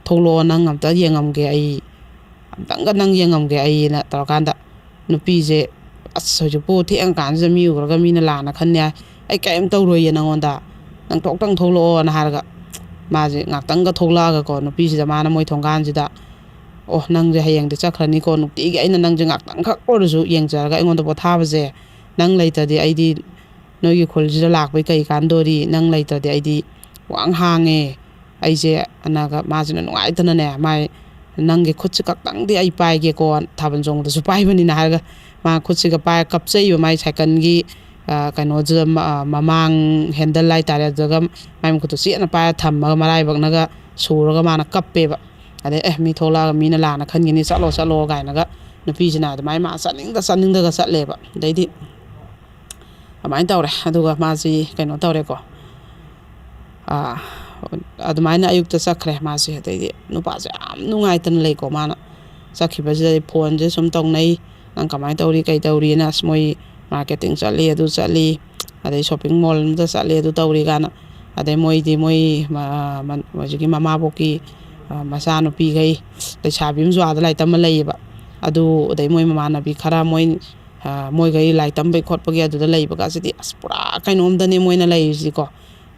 "ꯊꯣꯛꯂꯛꯑꯣ, ꯅꯪ ꯑꯝꯇ ꯌꯦꯡꯉꯝꯒꯦ ꯑꯩ, ꯑꯝꯇꯪꯒ ꯅꯪ ꯌꯦꯡꯉꯝꯒꯦ ꯑꯩꯅ" ꯇꯧꯔꯀꯥꯟꯗ, ꯅꯨꯄꯤꯁꯦ, "ꯑꯁ, ꯍꯧꯖꯤꯛꯄꯨ ꯊꯦꯡꯉ ꯀꯥꯟꯁꯤꯗ ꯃꯤ ꯎꯈ꯭ꯔꯒ ꯃꯤꯅ ꯂꯥꯟꯅ ꯈꯟꯅꯤ ꯍꯥꯏ, ꯑꯩ ꯀꯔꯤꯝ ꯇꯧꯔꯣꯏꯌꯦ ꯅꯪꯉꯣꯟꯗ, ꯅꯪ ꯊꯣꯛꯇꯪ ꯊꯣꯛꯂꯛꯑꯣꯅ" ꯍꯥꯏꯔꯒ, ꯃꯥꯁꯦ ꯉꯥꯛꯇꯪꯒ ꯊꯣꯛꯂꯛꯑꯒꯀꯣ, ꯅꯨꯄꯤꯁꯤꯗ ꯃꯥꯅ ꯃꯣꯏ ꯊꯣꯡꯒꯥꯟꯁꯤꯗ, "ꯑꯣ, ꯅꯪꯁꯦ ꯍꯌꯦꯡꯗꯤ ꯆꯠꯈ꯭ꯔꯅꯤꯀꯣ, ꯅꯨꯡꯇꯤꯒꯤ ꯑꯩꯅ ꯅꯪꯁꯦ ꯉꯥꯛꯇꯪꯈꯛ ꯑꯣꯏꯔꯁꯨ ꯌꯦꯡꯖꯔꯒ ꯑꯩꯉꯣꯟꯗ ꯄꯣꯊꯥꯕꯁꯦ, ꯅꯪ ꯂꯩꯇ꯭ꯔꯗꯤ ꯑꯩꯗꯤ ꯅꯣꯏꯒꯤ ꯈꯨꯜꯁꯤꯗ ꯂꯥꯛꯄꯩ ꯀꯩ ꯀꯥꯟꯗꯣꯔꯤ? ꯅꯪ ꯂꯩꯇ꯭ꯔꯗꯤ ꯑꯩꯗꯤ ꯋꯥꯡ ꯍꯥꯡꯉꯦ ꯑꯩꯁꯦ", ꯑꯅꯒ ꯃꯥꯁꯤꯅ ꯅꯨꯡꯉꯥꯏꯇꯅꯅꯦ, ꯃꯥꯏ, "ꯅꯪꯒꯤ ꯈꯨꯠꯁꯤ ꯈꯛꯇꯪꯗꯤ ꯑꯩ ꯄꯥꯏꯒꯦꯀꯣ, ꯊꯥꯕꯜ ꯆꯣꯡꯕꯗꯁꯨ ꯄꯥꯏꯕꯅꯤꯅ" ꯍꯥꯏꯔꯒ, ꯃꯥ ꯈꯨꯠꯁꯤꯒ ꯄꯥꯏꯔ ꯀꯞꯆꯩꯕ, ꯃꯥꯏ ꯁꯥꯏꯀꯜꯒꯤ, ꯑ, ꯀꯩꯅꯣꯗꯨꯗ, ꯃ-, ꯑ, ꯃꯃꯥꯡ ꯍꯦꯟꯗꯜ ꯍꯥꯏꯇꯥꯔꯦ, ꯑꯗꯨꯗꯒ ꯃꯥꯏ ꯃꯈꯨꯠꯇꯨ ꯆꯦꯠꯅ ꯄꯥꯏꯔ ꯊꯝꯃꯒ ꯃꯔꯥꯏꯕꯛꯅꯒ ꯁꯨꯔꯒ ꯃꯥꯅ ꯀꯞꯄꯦꯕ꯫ ꯑꯗꯩ, "ꯑꯦ, ꯃꯤ ꯊꯣꯛꯂꯛꯑꯒ ꯃꯤꯅ ꯂꯥꯟꯅ ꯈꯟꯈꯤꯅꯤ, ꯆꯠꯂꯣ, ꯆꯠꯂꯣ" ꯀꯥꯏꯅꯒ ꯅꯨꯄꯤꯁꯤꯅ ꯑꯗꯨꯃꯥꯏꯅ ꯃꯥ ꯆꯠꯅꯤꯡꯗ ꯆꯠꯅꯤꯡꯗꯒ ꯆꯠꯂꯦꯕ꯫ ꯑꯗꯩꯗꯤ ꯑꯗꯨꯃꯥꯏꯅ ꯇꯧꯔꯦ꯫ ꯑꯗꯨꯒ ꯃꯥꯁꯤ ꯀꯩꯅꯣ ꯇꯧꯔꯦꯀꯣ꯫ ꯑꯥ, ꯑꯗꯨꯃꯥꯏꯅ ꯑꯌꯨꯛꯇ ꯆꯠꯈ꯭ꯔꯦ ꯃꯥꯁꯦ꯫ ꯑꯗꯩꯗꯤ ꯅꯨꯄꯥꯁꯦ ꯌꯥꯝ ꯅꯨꯡꯉꯥꯏꯇꯅ ꯂꯩꯀꯣ꯫ ꯃꯥꯅ ꯆꯠꯈꯤꯕꯁꯤꯗ ꯐꯣꯟꯁꯦ ꯁꯨꯝ ꯇꯧꯅꯩ, "ꯅꯪ ꯀꯃꯥꯏꯅ ꯇꯧꯔꯤ, ꯀꯩ ꯇꯧꯔꯤꯅ?" "ꯑꯁ, ꯃꯣꯏ ꯃꯥꯔꯀꯦꯇꯤꯡ ꯆꯠꯂꯤ, ꯑꯗꯨ ꯆꯠꯂꯤ, ꯑꯗꯩ ꯁꯣꯞꯄꯤꯡ ꯃꯣꯜ ꯑꯃꯗ ꯆꯠꯂꯤ, ꯑꯗꯨ ꯇꯧꯔꯤ" ꯀꯥꯏꯅ꯫ ꯑꯗꯩ ꯃꯣꯏꯗꯤ ꯃꯣꯏ ꯃ-, ꯃ-, ꯍꯧꯖꯤꯛꯀꯤ ꯃꯃꯥꯕꯣꯛꯀꯤ, ꯑ, ꯃꯆꯥꯅꯨꯄꯤꯈꯩ, ꯂꯩꯁꯥꯕꯤ ꯑꯃꯁꯨ ꯑꯥꯗ ꯂꯥꯏꯔꯤꯛ ꯇꯝꯕ ꯂꯩꯌꯦꯕ꯫ ꯑꯗꯨ, ꯑꯗꯩ ꯃꯣꯏ ꯃꯃꯥꯟꯅꯕꯤ ꯈꯔ, ꯃꯣꯏ, ꯑ, ꯃꯣꯏꯈꯩ ꯂꯥꯏꯔꯤꯛ ꯇꯝꯕꯩ ꯈꯣꯠꯄꯒꯤ ꯑꯗꯨꯗ ꯂꯩꯕꯒꯁꯤꯗꯤ, ꯑꯁ, ꯄꯨꯔꯥ ꯀꯩꯅꯣꯝꯗꯅꯦ ꯃꯣꯏꯅ ꯂꯩꯔꯤꯁꯤꯀꯣ꯫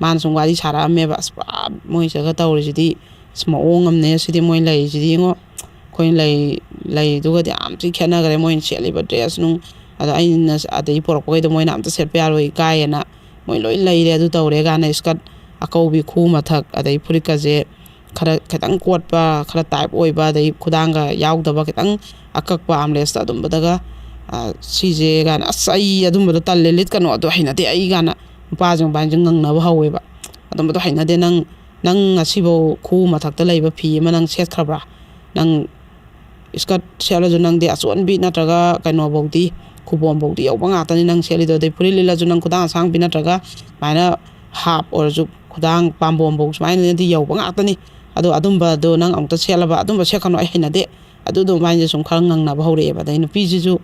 ꯃꯥꯅ ꯁꯨꯝ ꯋꯥꯔꯤ ꯁꯥꯔꯛꯑꯝꯃꯦꯕ, "ꯑꯁ, ꯄꯨꯔꯥ ꯃꯣꯏ ꯁꯤꯗꯒ ꯇꯧꯔꯤꯁꯤꯗꯤ, ꯑꯁ, ꯃꯑꯣꯡ ꯑꯃꯅꯦ ꯁꯤꯗꯤ ꯃꯣꯏ ꯂꯩꯔꯤꯁꯤꯗꯤ, ꯌꯦꯡꯉꯣ, ꯑꯩꯈꯣꯏꯅ ꯂꯩ-, ꯂꯩꯗꯨꯒꯗꯤ ꯌꯥꯝ ꯊꯤ ꯈꯦꯠꯅꯈ꯭ꯔꯦ, ꯃꯣꯏꯅ ꯁꯦꯠꯂꯤꯕ ꯗ꯭ꯔꯦꯁ ꯅꯨꯡ, ꯑꯗꯣ ꯑꯩꯅ ꯑꯗꯩ ꯄꯣꯔꯛꯄꯈꯩꯗꯣ ꯃꯣꯏꯅ "ꯑꯝꯇ ꯁꯦꯠꯄ ꯌꯥꯔꯣꯏ, ꯏꯀꯥꯏꯌꯦꯅ", ꯃꯣꯏ ꯂꯣꯏ ꯂꯩꯔꯦ꯫ ꯑꯗꯨ ꯇꯧꯔꯦ ꯀꯥꯟꯗ ꯏꯁꯀꯔꯠ ꯑꯀꯧꯕꯤ ꯈꯨ ꯃꯊꯛ, ꯑꯗꯩ ꯐꯨꯔꯤꯠꯀꯁꯦ ꯈꯔ ꯈꯤꯇꯪ ꯀꯣꯠꯄ, ꯈꯔ ꯇꯥꯏꯞ ꯑꯣꯏꯕ, ꯑꯗꯩ ꯈꯨꯗꯥꯡꯒ ꯌꯥꯎꯗꯕ, ꯈꯤꯇꯪ ꯑꯀꯛꯄ ꯑꯥꯝꯂꯦꯁꯇ ꯑꯗꯨꯝꯕꯗꯒ, ꯑ, "ꯁꯤꯁꯦ" ꯀꯥꯏꯅ, "ꯑꯁ, ꯑꯩ ꯑꯗꯨꯝꯕꯗꯣ ꯇꯜꯂꯦ, ꯂꯤꯠꯀꯅꯣ, ꯑꯗꯨ ꯍꯩꯅꯗꯦ ꯑꯩ" ꯀꯥꯏꯅ ꯅꯨꯄꯥꯁꯤꯡ ꯃꯕꯥꯅꯤꯁꯦ ꯉꯪꯅꯕ ꯍꯧꯋꯦꯕ꯫ "ꯑꯗꯨꯝꯕꯗꯣ ꯍꯩꯅꯗꯦ, ꯅꯪ, ꯅꯪ ꯉꯁꯤꯐꯧ ꯈꯨ ꯃꯊꯛꯇ ꯂꯩꯕ ꯐꯤ ꯑꯃ ꯅꯪ ꯁꯦꯠꯈ꯭ꯔꯕ꯭ꯔꯥ? ꯅꯪ ꯏꯁꯀꯔꯠ ꯁꯦꯠꯂꯁꯨ ꯅꯪꯗꯤ ꯑꯆꯣꯟꯕꯤ ꯅꯠꯇ꯭ꯔꯒ ꯀꯩꯅꯣꯐꯧꯗꯤ, ꯈꯨꯕꯣꯝꯐꯧꯗꯤ ꯌꯧꯕ ꯉꯥꯛꯇꯅꯤ ꯅꯪ ꯁꯦꯠꯂꯤꯗꯣ, ꯑꯗꯩ ꯐꯨꯔꯤꯠ ꯂꯤꯠꯂꯁꯨ ꯅꯪ ꯈꯨꯗꯥꯡ ꯑꯁꯥꯡꯕꯤ ꯅꯠꯇ꯭ꯔꯒ ꯁꯨꯃꯥꯏꯅ ꯍꯥꯞ ꯑꯣꯏꯔꯁꯨ ꯈꯨꯗꯥꯡ ꯄꯥꯝꯕꯣꯝꯐꯧ ꯁꯨꯃꯥꯏꯅꯗꯤ ꯌꯧꯕ ꯉꯥꯛꯇꯅꯤ꯫ ꯑꯗꯣ ꯑꯗꯨꯝꯕꯗꯣ ꯅꯪ ꯑꯃꯨꯛꯇ ꯁꯦꯠꯂꯕ, ꯑꯗꯨꯝꯕ ꯁꯦꯠꯀꯅꯨ, ꯑꯩ ꯍꯩꯅꯗꯦ", ꯑꯗꯨ ꯑꯗꯨꯃꯥꯏꯅꯁꯦ ꯁꯨꯝ ꯈꯔ ꯉꯪꯅꯕ ꯍꯧꯔꯛꯑꯦꯕ꯫ ꯑꯗꯩ ꯅꯨꯄꯤꯁꯤꯁꯨ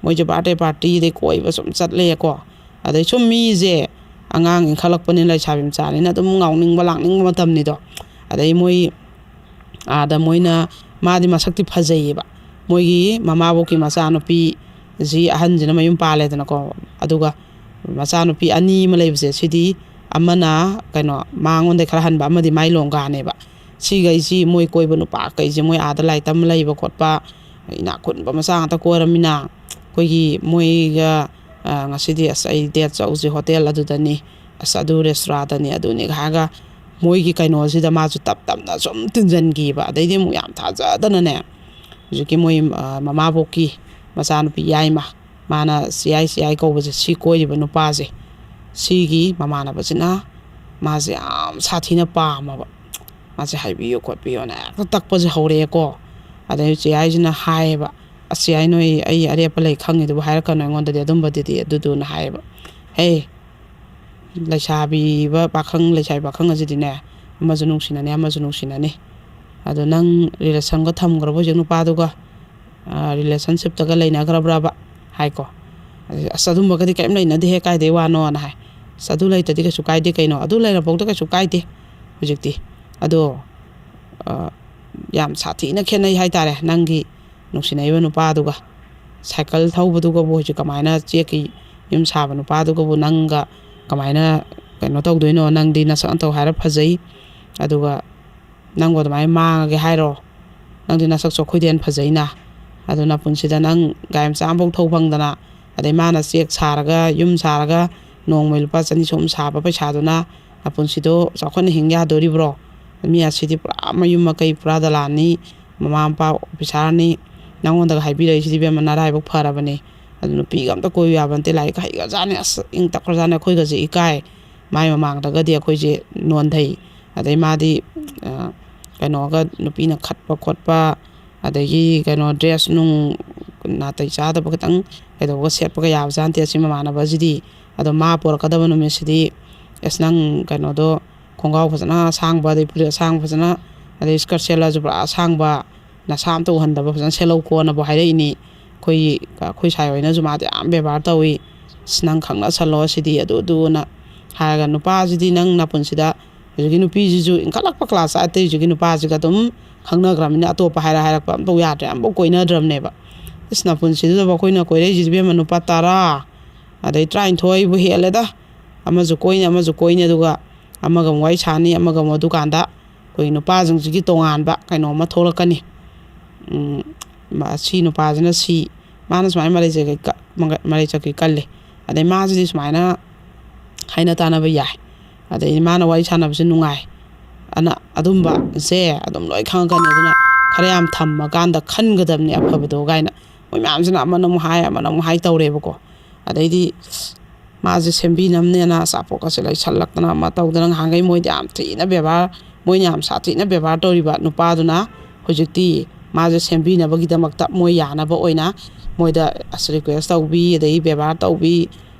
ꯃꯣꯏꯁꯦ ꯕꯥꯔꯗꯦ ꯄꯥꯔꯇꯤꯗꯩ ꯀꯣꯏꯕ ꯁꯨꯝ ꯆꯠꯂꯦꯀꯣ꯫ ꯑꯗꯩ ꯁꯨꯝ ꯃꯤꯁꯦ ꯑꯉꯥꯡ ꯏꯟꯈꯠꯂꯛꯄꯅꯤꯅ, ꯂꯩꯁꯥꯕꯤ ꯃꯆꯥꯅꯤꯅ ꯑꯗꯨꯝ ꯉꯥꯎꯅꯤꯡꯕ ꯂꯥꯡꯅꯤꯡꯕ ꯃꯇꯝꯅꯤꯗꯣ꯫ ꯑꯗꯩ ꯃꯣꯏ ꯑꯥꯗ ꯃꯣꯏꯅ, ꯃꯥꯗꯤ ꯃꯁꯛꯇꯤ ꯐꯖꯩꯌꯦꯕ꯫ ꯃꯣꯏꯒꯤ ꯃꯃꯥꯕꯣꯛꯀꯤ ꯃꯆꯥꯅꯨꯄꯤꯁꯤ ꯑꯍꯟꯁꯤꯅ ꯃꯌꯨꯝ ꯄꯥꯜꯂꯦꯗꯅꯀꯣ꯫ ꯑꯗꯨꯒ ꯃꯆꯥꯅꯨꯄꯤ ꯑꯅꯤ ꯑꯃ ꯂꯩꯕꯁꯦ, ꯁꯤꯗꯤ ꯑꯃꯅ ꯀꯩꯅꯣ, ꯃꯉꯣꯟꯗꯩ ꯈꯔ ꯍꯟꯕ, ꯑꯃꯗꯤ ꯃꯥꯏ ꯂꯣꯡꯒꯥꯅꯦꯕ꯫ ꯁꯤꯈꯩꯁꯤ, ꯃꯣꯏ ꯀꯣꯏꯕ ꯅꯨꯄꯥꯈꯩꯁꯦ, ꯃꯣꯏ ꯑꯥꯗ ꯂꯥꯏꯔꯤꯛ ꯇꯝꯕ ꯂꯩꯕ ꯈꯣꯠꯄ, ꯏꯅꯥꯛ ꯈꯨꯟꯕ ꯃꯆꯥ ꯉꯥꯛꯇ ꯀꯣꯏꯔꯃꯤꯅ, ꯑꯩꯈꯣꯏꯒꯤ ꯃꯣꯏꯒ, ꯑ, "ꯉꯁꯤꯗꯤ, ꯑꯁ, ꯑꯩ ꯗꯦꯠ ꯆꯧꯁꯤ ꯍꯣꯇꯦꯜ ꯑꯗꯨꯗꯅꯤ, ꯑꯁ, ꯑꯗꯨ ꯔꯦꯁꯇꯨꯔꯥꯗꯅꯤ, ꯑꯗꯨꯅꯤ" ꯍꯥꯏꯔꯒ, ꯃꯣꯏꯒꯤ ꯀꯩꯅꯣꯁꯤꯗ ꯃꯥꯁꯨ ꯇꯞ ꯇꯞꯅ ꯁꯨꯝ ꯇꯤꯟꯁꯤꯟꯈꯤꯕ꯫ ꯑꯗꯩꯗꯤ ꯑꯃꯨꯛ ꯌꯥꯝ ꯊꯥꯖꯗꯅꯅꯦ, ꯍꯧꯖꯤꯛꯀꯤ ꯃꯣꯏ, ꯑ, ꯃꯃꯥꯕꯣꯛꯀꯤ ꯃꯆꯥꯅꯨꯄꯤ ꯌꯥꯏꯃ, ꯃꯥꯅ ꯆꯦ ꯌꯥꯏ, ꯆꯦ ꯌꯥꯏ ꯀꯧꯕꯁꯦ, ꯁꯤ ꯀꯣꯏꯔꯤꯕ ꯅꯨꯄꯥꯁꯦ, ꯁꯤꯒꯤ ꯃꯃꯥꯟꯅꯕꯁꯤꯅ ꯃꯥꯁꯦ ꯌꯥꯝ ꯁꯥꯊꯤꯅ ꯄꯥꯝꯃꯕ꯫ ꯃꯥꯁꯦ "ꯍꯥꯏꯕꯤꯌꯨ ꯈꯣꯠꯄꯤꯌꯣꯅ" ꯍꯦꯛꯇ ꯇꯛꯄꯁꯦ ꯍꯧꯔꯛꯑꯦꯀꯣ꯫ ꯑꯗꯩ ꯆꯦ ꯌꯥꯏꯁꯤꯅ ꯍꯥꯏꯌꯦꯕ, "ꯑꯁ, ꯆꯦ ꯌꯥꯏ, ꯅꯣꯏ ꯑꯩ ꯑꯔꯦꯞꯄ ꯂꯩ ꯈꯪꯉꯤꯗꯨꯕꯨ ꯍꯥꯏꯔꯛꯀꯅꯨ ꯑꯩꯉꯣꯟꯗꯗꯤ ꯑꯗꯨꯝꯕꯗꯨꯗꯤ", ꯑꯗꯨꯗꯨꯅ ꯍꯥꯏꯌꯦꯕ꯫ "ꯍꯦ, ꯂꯩꯁꯥꯕꯤꯕ ꯄꯥꯈꯪ, ꯂꯩꯁꯥꯕꯤ ꯄꯥꯈꯪ ꯑꯁꯤꯗꯤꯅꯦ, ꯑꯃꯁꯨ ꯅꯨꯡꯁꯤꯅꯅꯤ, ꯑꯃꯁꯨ ꯅꯨꯡꯁꯤꯅꯅꯤ꯫ ꯑꯗꯣ ꯅꯪ ꯔꯤꯂꯦꯁꯟꯒ ꯊꯝꯈ꯭ꯔꯕ ꯍꯧꯖꯤꯛ ꯅꯨꯄꯥꯗꯨꯒ? ꯑ, ꯔꯤꯂꯦꯁꯟꯁꯤꯞꯇꯒ ꯂꯩꯅꯈ꯭ꯔꯕ꯭ꯔꯕ?" ꯍꯥꯏꯀꯣ꯫ ꯑꯗꯩ, "ꯑꯁ, ꯑꯗꯨꯝꯕꯒꯗꯤ ꯀꯔꯤꯝ ꯂꯩꯅꯗꯦꯍꯦ, ꯀꯥꯏꯗꯩ ꯋꯥꯅꯣꯅ" ꯍꯥꯏ꯫ "ꯑꯁ, ꯑꯗꯨ ꯂꯩꯇꯗꯤ ꯀꯩꯁꯨ ꯀꯥꯏꯗꯦ ꯀꯩꯅꯣ, ꯑꯗꯨ ꯂꯩꯔꯐꯥꯎꯗ ꯀꯩꯁꯨ ꯀꯥꯏꯗꯦ ꯍꯧꯖꯤꯛꯇꯤ꯫ ꯑꯗꯣ, ꯑ, ꯌꯥꯝ ꯁꯥꯊꯤꯅ ꯈꯦꯠꯅꯩ ꯍꯥꯏꯇꯥꯔꯦ, ꯅꯪꯒꯤ ꯅꯨꯡꯁꯤꯅꯔꯤꯕ ꯅꯨꯄꯥꯗꯨꯒ꯫ ꯁꯥꯏꯀꯜ ꯊꯧꯕꯗꯨꯒꯕꯨ ꯍꯧꯖꯤꯛ ꯀꯃꯥꯏꯅ, ꯆꯦꯛꯀꯤ ꯌꯨꯝ ꯁꯥꯕ ꯅꯨꯄꯥꯗꯨꯒꯕꯨ ꯅꯪꯒ ꯀꯃꯥꯏꯅ ꯀꯩꯅꯣ ꯇꯧꯗꯣꯏꯅꯣ? ꯅꯪꯗꯤ ꯅꯁꯛ ꯅꯇꯧ ꯍꯥꯏꯔ ꯐꯖꯩ, ꯑꯗꯨꯒ ꯅꯪꯕꯨ ꯑꯗꯨꯃꯥꯏꯅ ꯃꯥꯡꯉꯒꯦ ꯍꯥꯏꯔꯣ? ꯅꯪꯗꯤ ꯅꯁꯛꯁꯨ ꯑꯩꯈꯣꯏꯗꯩ ꯍꯦꯟꯅ ꯐꯖꯩꯅ꯫ ꯑꯗꯨ ꯅꯄꯨꯟꯁꯤꯗ ꯅꯪ ꯒꯥꯔꯤ ꯃꯆꯥ ꯑꯃꯐꯥꯎ ꯊꯧ ꯐꯪꯗꯅ, ꯑꯗꯩ ꯃꯥꯅ ꯆꯦꯛ ꯁꯥꯔꯒ, ꯌꯨꯝ ꯁꯥꯔꯒ, ꯅꯣꯡꯃꯒꯤ ꯂꯨꯄꯥ ꯆꯅꯤ ꯆꯍꯨꯝ ꯁꯥꯕ ꯄꯩꯁꯥꯗꯨꯅ ꯅꯄꯨꯟꯁꯤꯗꯣ ꯆꯥꯎꯈꯠꯅ ꯍꯤꯡ ꯌꯥꯗꯣꯔꯤꯕ꯭ꯔꯣ? ꯃꯤ ꯑꯁꯤꯗꯤ ꯄꯨꯔꯥ ꯃꯌꯨꯝ ꯃꯀꯩ ꯄꯨꯔꯥ ꯗꯂꯥꯟꯅꯤ, ꯃꯃꯥ ꯃꯄꯥ ꯑꯣꯐꯤꯁꯥꯔꯅꯤ, ꯅꯪꯉꯣꯟꯗꯒ ꯍꯥꯏꯕꯤꯔꯛꯏꯁꯤꯗꯤ ꯏꯕꯦꯝꯃ ꯅꯔꯥꯏꯕꯛ ꯐꯔꯕꯅꯦ꯫ ꯑꯗꯨ ꯅꯨꯄꯤꯒ ꯑꯝꯇ ꯀꯣꯏꯌꯨ ꯌꯥꯕ ꯅꯠꯇꯦ, ꯂꯥꯏꯔꯤꯛ ꯍꯩꯒ꯭ꯔꯖꯥꯠꯅꯤ, ꯑꯁ ꯏꯪ ꯇꯞꯈ꯭ꯔꯖꯥꯠꯅꯤ, ꯑꯩꯈꯣꯏꯒꯁꯦ ꯏꯀꯥꯏ꯫ ꯃꯥꯏ ꯃꯃꯥꯡꯗꯒꯗꯤ ꯑꯩꯈꯣꯏꯁꯦ ꯅꯣꯟꯊꯩ꯫ ꯑꯗꯩ ꯃꯥꯗꯤ ꯀꯩꯅꯣꯒ, ꯅꯨꯄꯤꯅ ꯈꯠꯄ ꯈꯣꯠꯄ, ꯑꯗꯒꯤ ꯀꯩꯅꯣ ꯗ꯭ꯔꯦꯁ ꯅꯨꯡ ꯅꯥꯇꯩ ꯆꯥꯗꯕ ꯈꯤꯇꯪ ꯀꯩꯗꯧꯕꯒ ꯁꯦꯠꯄꯒ ꯌꯥꯕꯖꯥꯠ ꯅꯠꯇꯦ ꯑꯁꯤ ꯃꯃꯥꯟꯅꯕꯁꯤꯗꯤ꯫ ꯑꯗꯣ ꯃꯥ ꯄꯣꯔꯛꯀꯗꯕ ꯅꯨꯃꯤꯠꯁꯤꯗꯤ ꯑꯁ ꯅꯪ ꯀꯩꯅꯣꯗꯣ ꯈꯣꯡꯒ꯭ꯔꯥꯎ ꯐꯖꯅ ꯑꯁꯥꯡꯕ, ꯑꯗꯩ ꯐꯨꯔꯤꯠ ꯑꯁꯥꯡꯕ ꯐꯖꯅ, ꯑꯗꯩ skirt ꯁꯦꯠꯂꯁꯨ ꯄꯨꯔꯥ ꯑꯁꯥꯡꯕ, ꯅꯁꯥ ꯑꯝꯇ ꯎꯍꯟꯗꯕ ꯐꯖꯅ ꯁꯦꯠꯍꯧꯀꯣꯅꯕꯨ ꯍꯥꯏꯔꯛꯏꯅꯤ꯫ ꯑꯩꯈꯣꯏꯒꯤ, ꯑꯩꯈꯣꯏ ꯁꯥꯏ ꯍꯣꯏꯅꯁꯨ ꯃꯥꯗꯤ ꯌꯥꯝ ꯕꯦꯕꯥꯔ ꯇꯧꯏ꯫ "ꯑꯁ ꯅꯪ ꯈꯪꯅꯁꯜꯂꯣ ꯁꯤꯗꯤ ꯑꯗꯨ ꯑꯗꯨꯅ" ꯍꯥꯏꯔꯒ, ꯅꯨꯄꯥꯁꯤꯗꯤ ꯅꯪ ꯅꯄꯨꯟꯁꯤꯗ ꯍꯧꯖꯤꯛꯀꯤ ꯅꯨꯄꯤꯁꯤꯁꯨ ꯏꯟꯈꯠꯂꯛꯄ class ꯑꯇꯩꯁꯤꯒꯤ ꯅꯨꯄꯥꯁꯤꯒ ꯑꯗꯨꯝ ꯈꯪꯅꯈ꯭ꯔꯕꯅꯤꯅ ꯑꯇꯣꯞꯄ ꯍꯥꯏꯔ ꯍꯥꯏꯔꯛꯄ ꯑꯝꯐꯥꯎ ꯌꯥꯗ꯭ꯔꯦ, ꯑꯝꯐꯥꯎ ꯀꯣꯏꯅꯗ꯭ꯔꯕꯅꯦꯕ꯫ ꯏꯁ ꯅꯄꯨꯟꯁꯤꯗꯨꯗꯕꯨ ꯑꯩꯈꯣꯏꯅ ꯀꯣꯏꯔꯛꯏꯁꯤꯗꯤ ꯏꯕꯦꯝꯃ ꯅꯨꯄꯥ ꯇꯔꯥ ꯑꯗꯩ ꯇꯔꯥꯅꯤꯊꯣꯏꯕꯨ ꯍꯦꯜꯂꯦꯗ꯫ ꯑꯃꯁꯨ ꯀꯣꯏꯅꯤ, ꯑꯃꯁꯨ ꯀꯣꯏꯅꯤ, ꯑꯗꯨꯒ ꯑꯃꯒ ꯑꯃꯨꯛ ꯋꯥꯔꯤ ꯁꯥꯅꯤ, ꯑꯃꯒ ꯑꯃꯨꯛ, ꯑꯗꯨꯀꯥꯟꯗ ꯑꯩꯈꯣꯏ ꯅꯨꯄꯥꯁꯤꯡꯁꯤꯒꯤ ꯇꯣꯉꯥꯟꯕ ꯀꯩꯅꯣꯝꯃ ꯊꯣꯛꯂꯛꯀꯅꯤ꯫ ꯎꯝ, ꯃꯥ-, ꯁꯤ ꯅꯨꯄꯥꯁꯤꯅ ꯁꯤ, ꯃꯥꯅ ꯁꯨꯃꯥꯏꯅ ꯃꯔꯩ ꯆꯀꯩ ꯀ-, ꯃꯔꯩ ꯆꯀꯩ ꯀꯜꯂꯤ, ꯑꯗꯩ ꯃꯥꯁꯤꯗꯤ ꯁꯨꯃꯥꯏꯅ ꯍꯥꯏꯅ ꯇꯥꯅꯕ ꯌꯥꯏ, ꯑꯗꯩ ꯃꯥꯅ ꯋꯥꯔꯤ ꯁꯥꯟꯅꯕꯁꯦ ꯅꯨꯡꯉꯥꯏ ꯑꯅ, ꯑꯗꯨꯝꯕꯁꯦ ꯑꯗꯨꯝ ꯂꯣꯏ ꯈꯪꯉꯛꯀꯅꯤ꯫ ꯑꯗꯨꯅ ꯈꯔ ꯌꯥꯝ ꯊꯝꯃꯀꯥꯟꯗ ꯈꯟꯒꯗꯕꯅꯤ ꯑꯐꯕꯗꯣ ꯀꯥꯏꯅ꯫ ꯃꯣꯏ ꯃꯌꯥꯝꯁꯤꯅ ꯑꯃꯅ ꯑꯃꯨꯛ ꯍꯥꯏ, ꯑꯃꯅ ꯑꯃꯨꯛ ꯍꯥꯏ ꯇꯧꯔꯦꯕꯀꯣ꯫ ꯑꯗꯩꯗꯤ ꯃꯥꯁꯦ ꯁꯦꯝꯕꯤꯅꯕꯅꯦꯅ ꯑꯆꯥꯄꯣꯠꯀꯁꯦ ꯂꯩꯁꯜꯂꯛꯇꯅ ꯑꯃ ꯇꯧꯗꯅ, ꯉꯍꯥꯟꯈꯩ ꯃꯣꯏꯗꯤ ꯌꯥꯝ ꯊꯤꯅ ꯕꯦꯕꯥꯔ, ꯃꯣꯏꯅ ꯌꯥꯝ ꯁꯥꯊꯤꯅ ꯕꯦꯕꯥꯔ ꯇꯧꯔꯤꯕ ꯅꯨꯄꯥꯗꯨꯅ ꯍꯧꯖꯤꯛꯇꯤ ꯃꯥꯁꯦ ꯁꯦꯝꯕꯤꯅꯕꯒꯤꯗꯃꯛꯇ ꯃꯣꯏ ꯌꯥꯅꯕ ꯑꯣꯏꯅ ꯃꯣꯏꯗ ꯑꯁ request ꯇꯧꯕꯤ, ꯑꯗꯩ ꯕꯦꯕꯥꯔ ꯇꯧꯕꯤ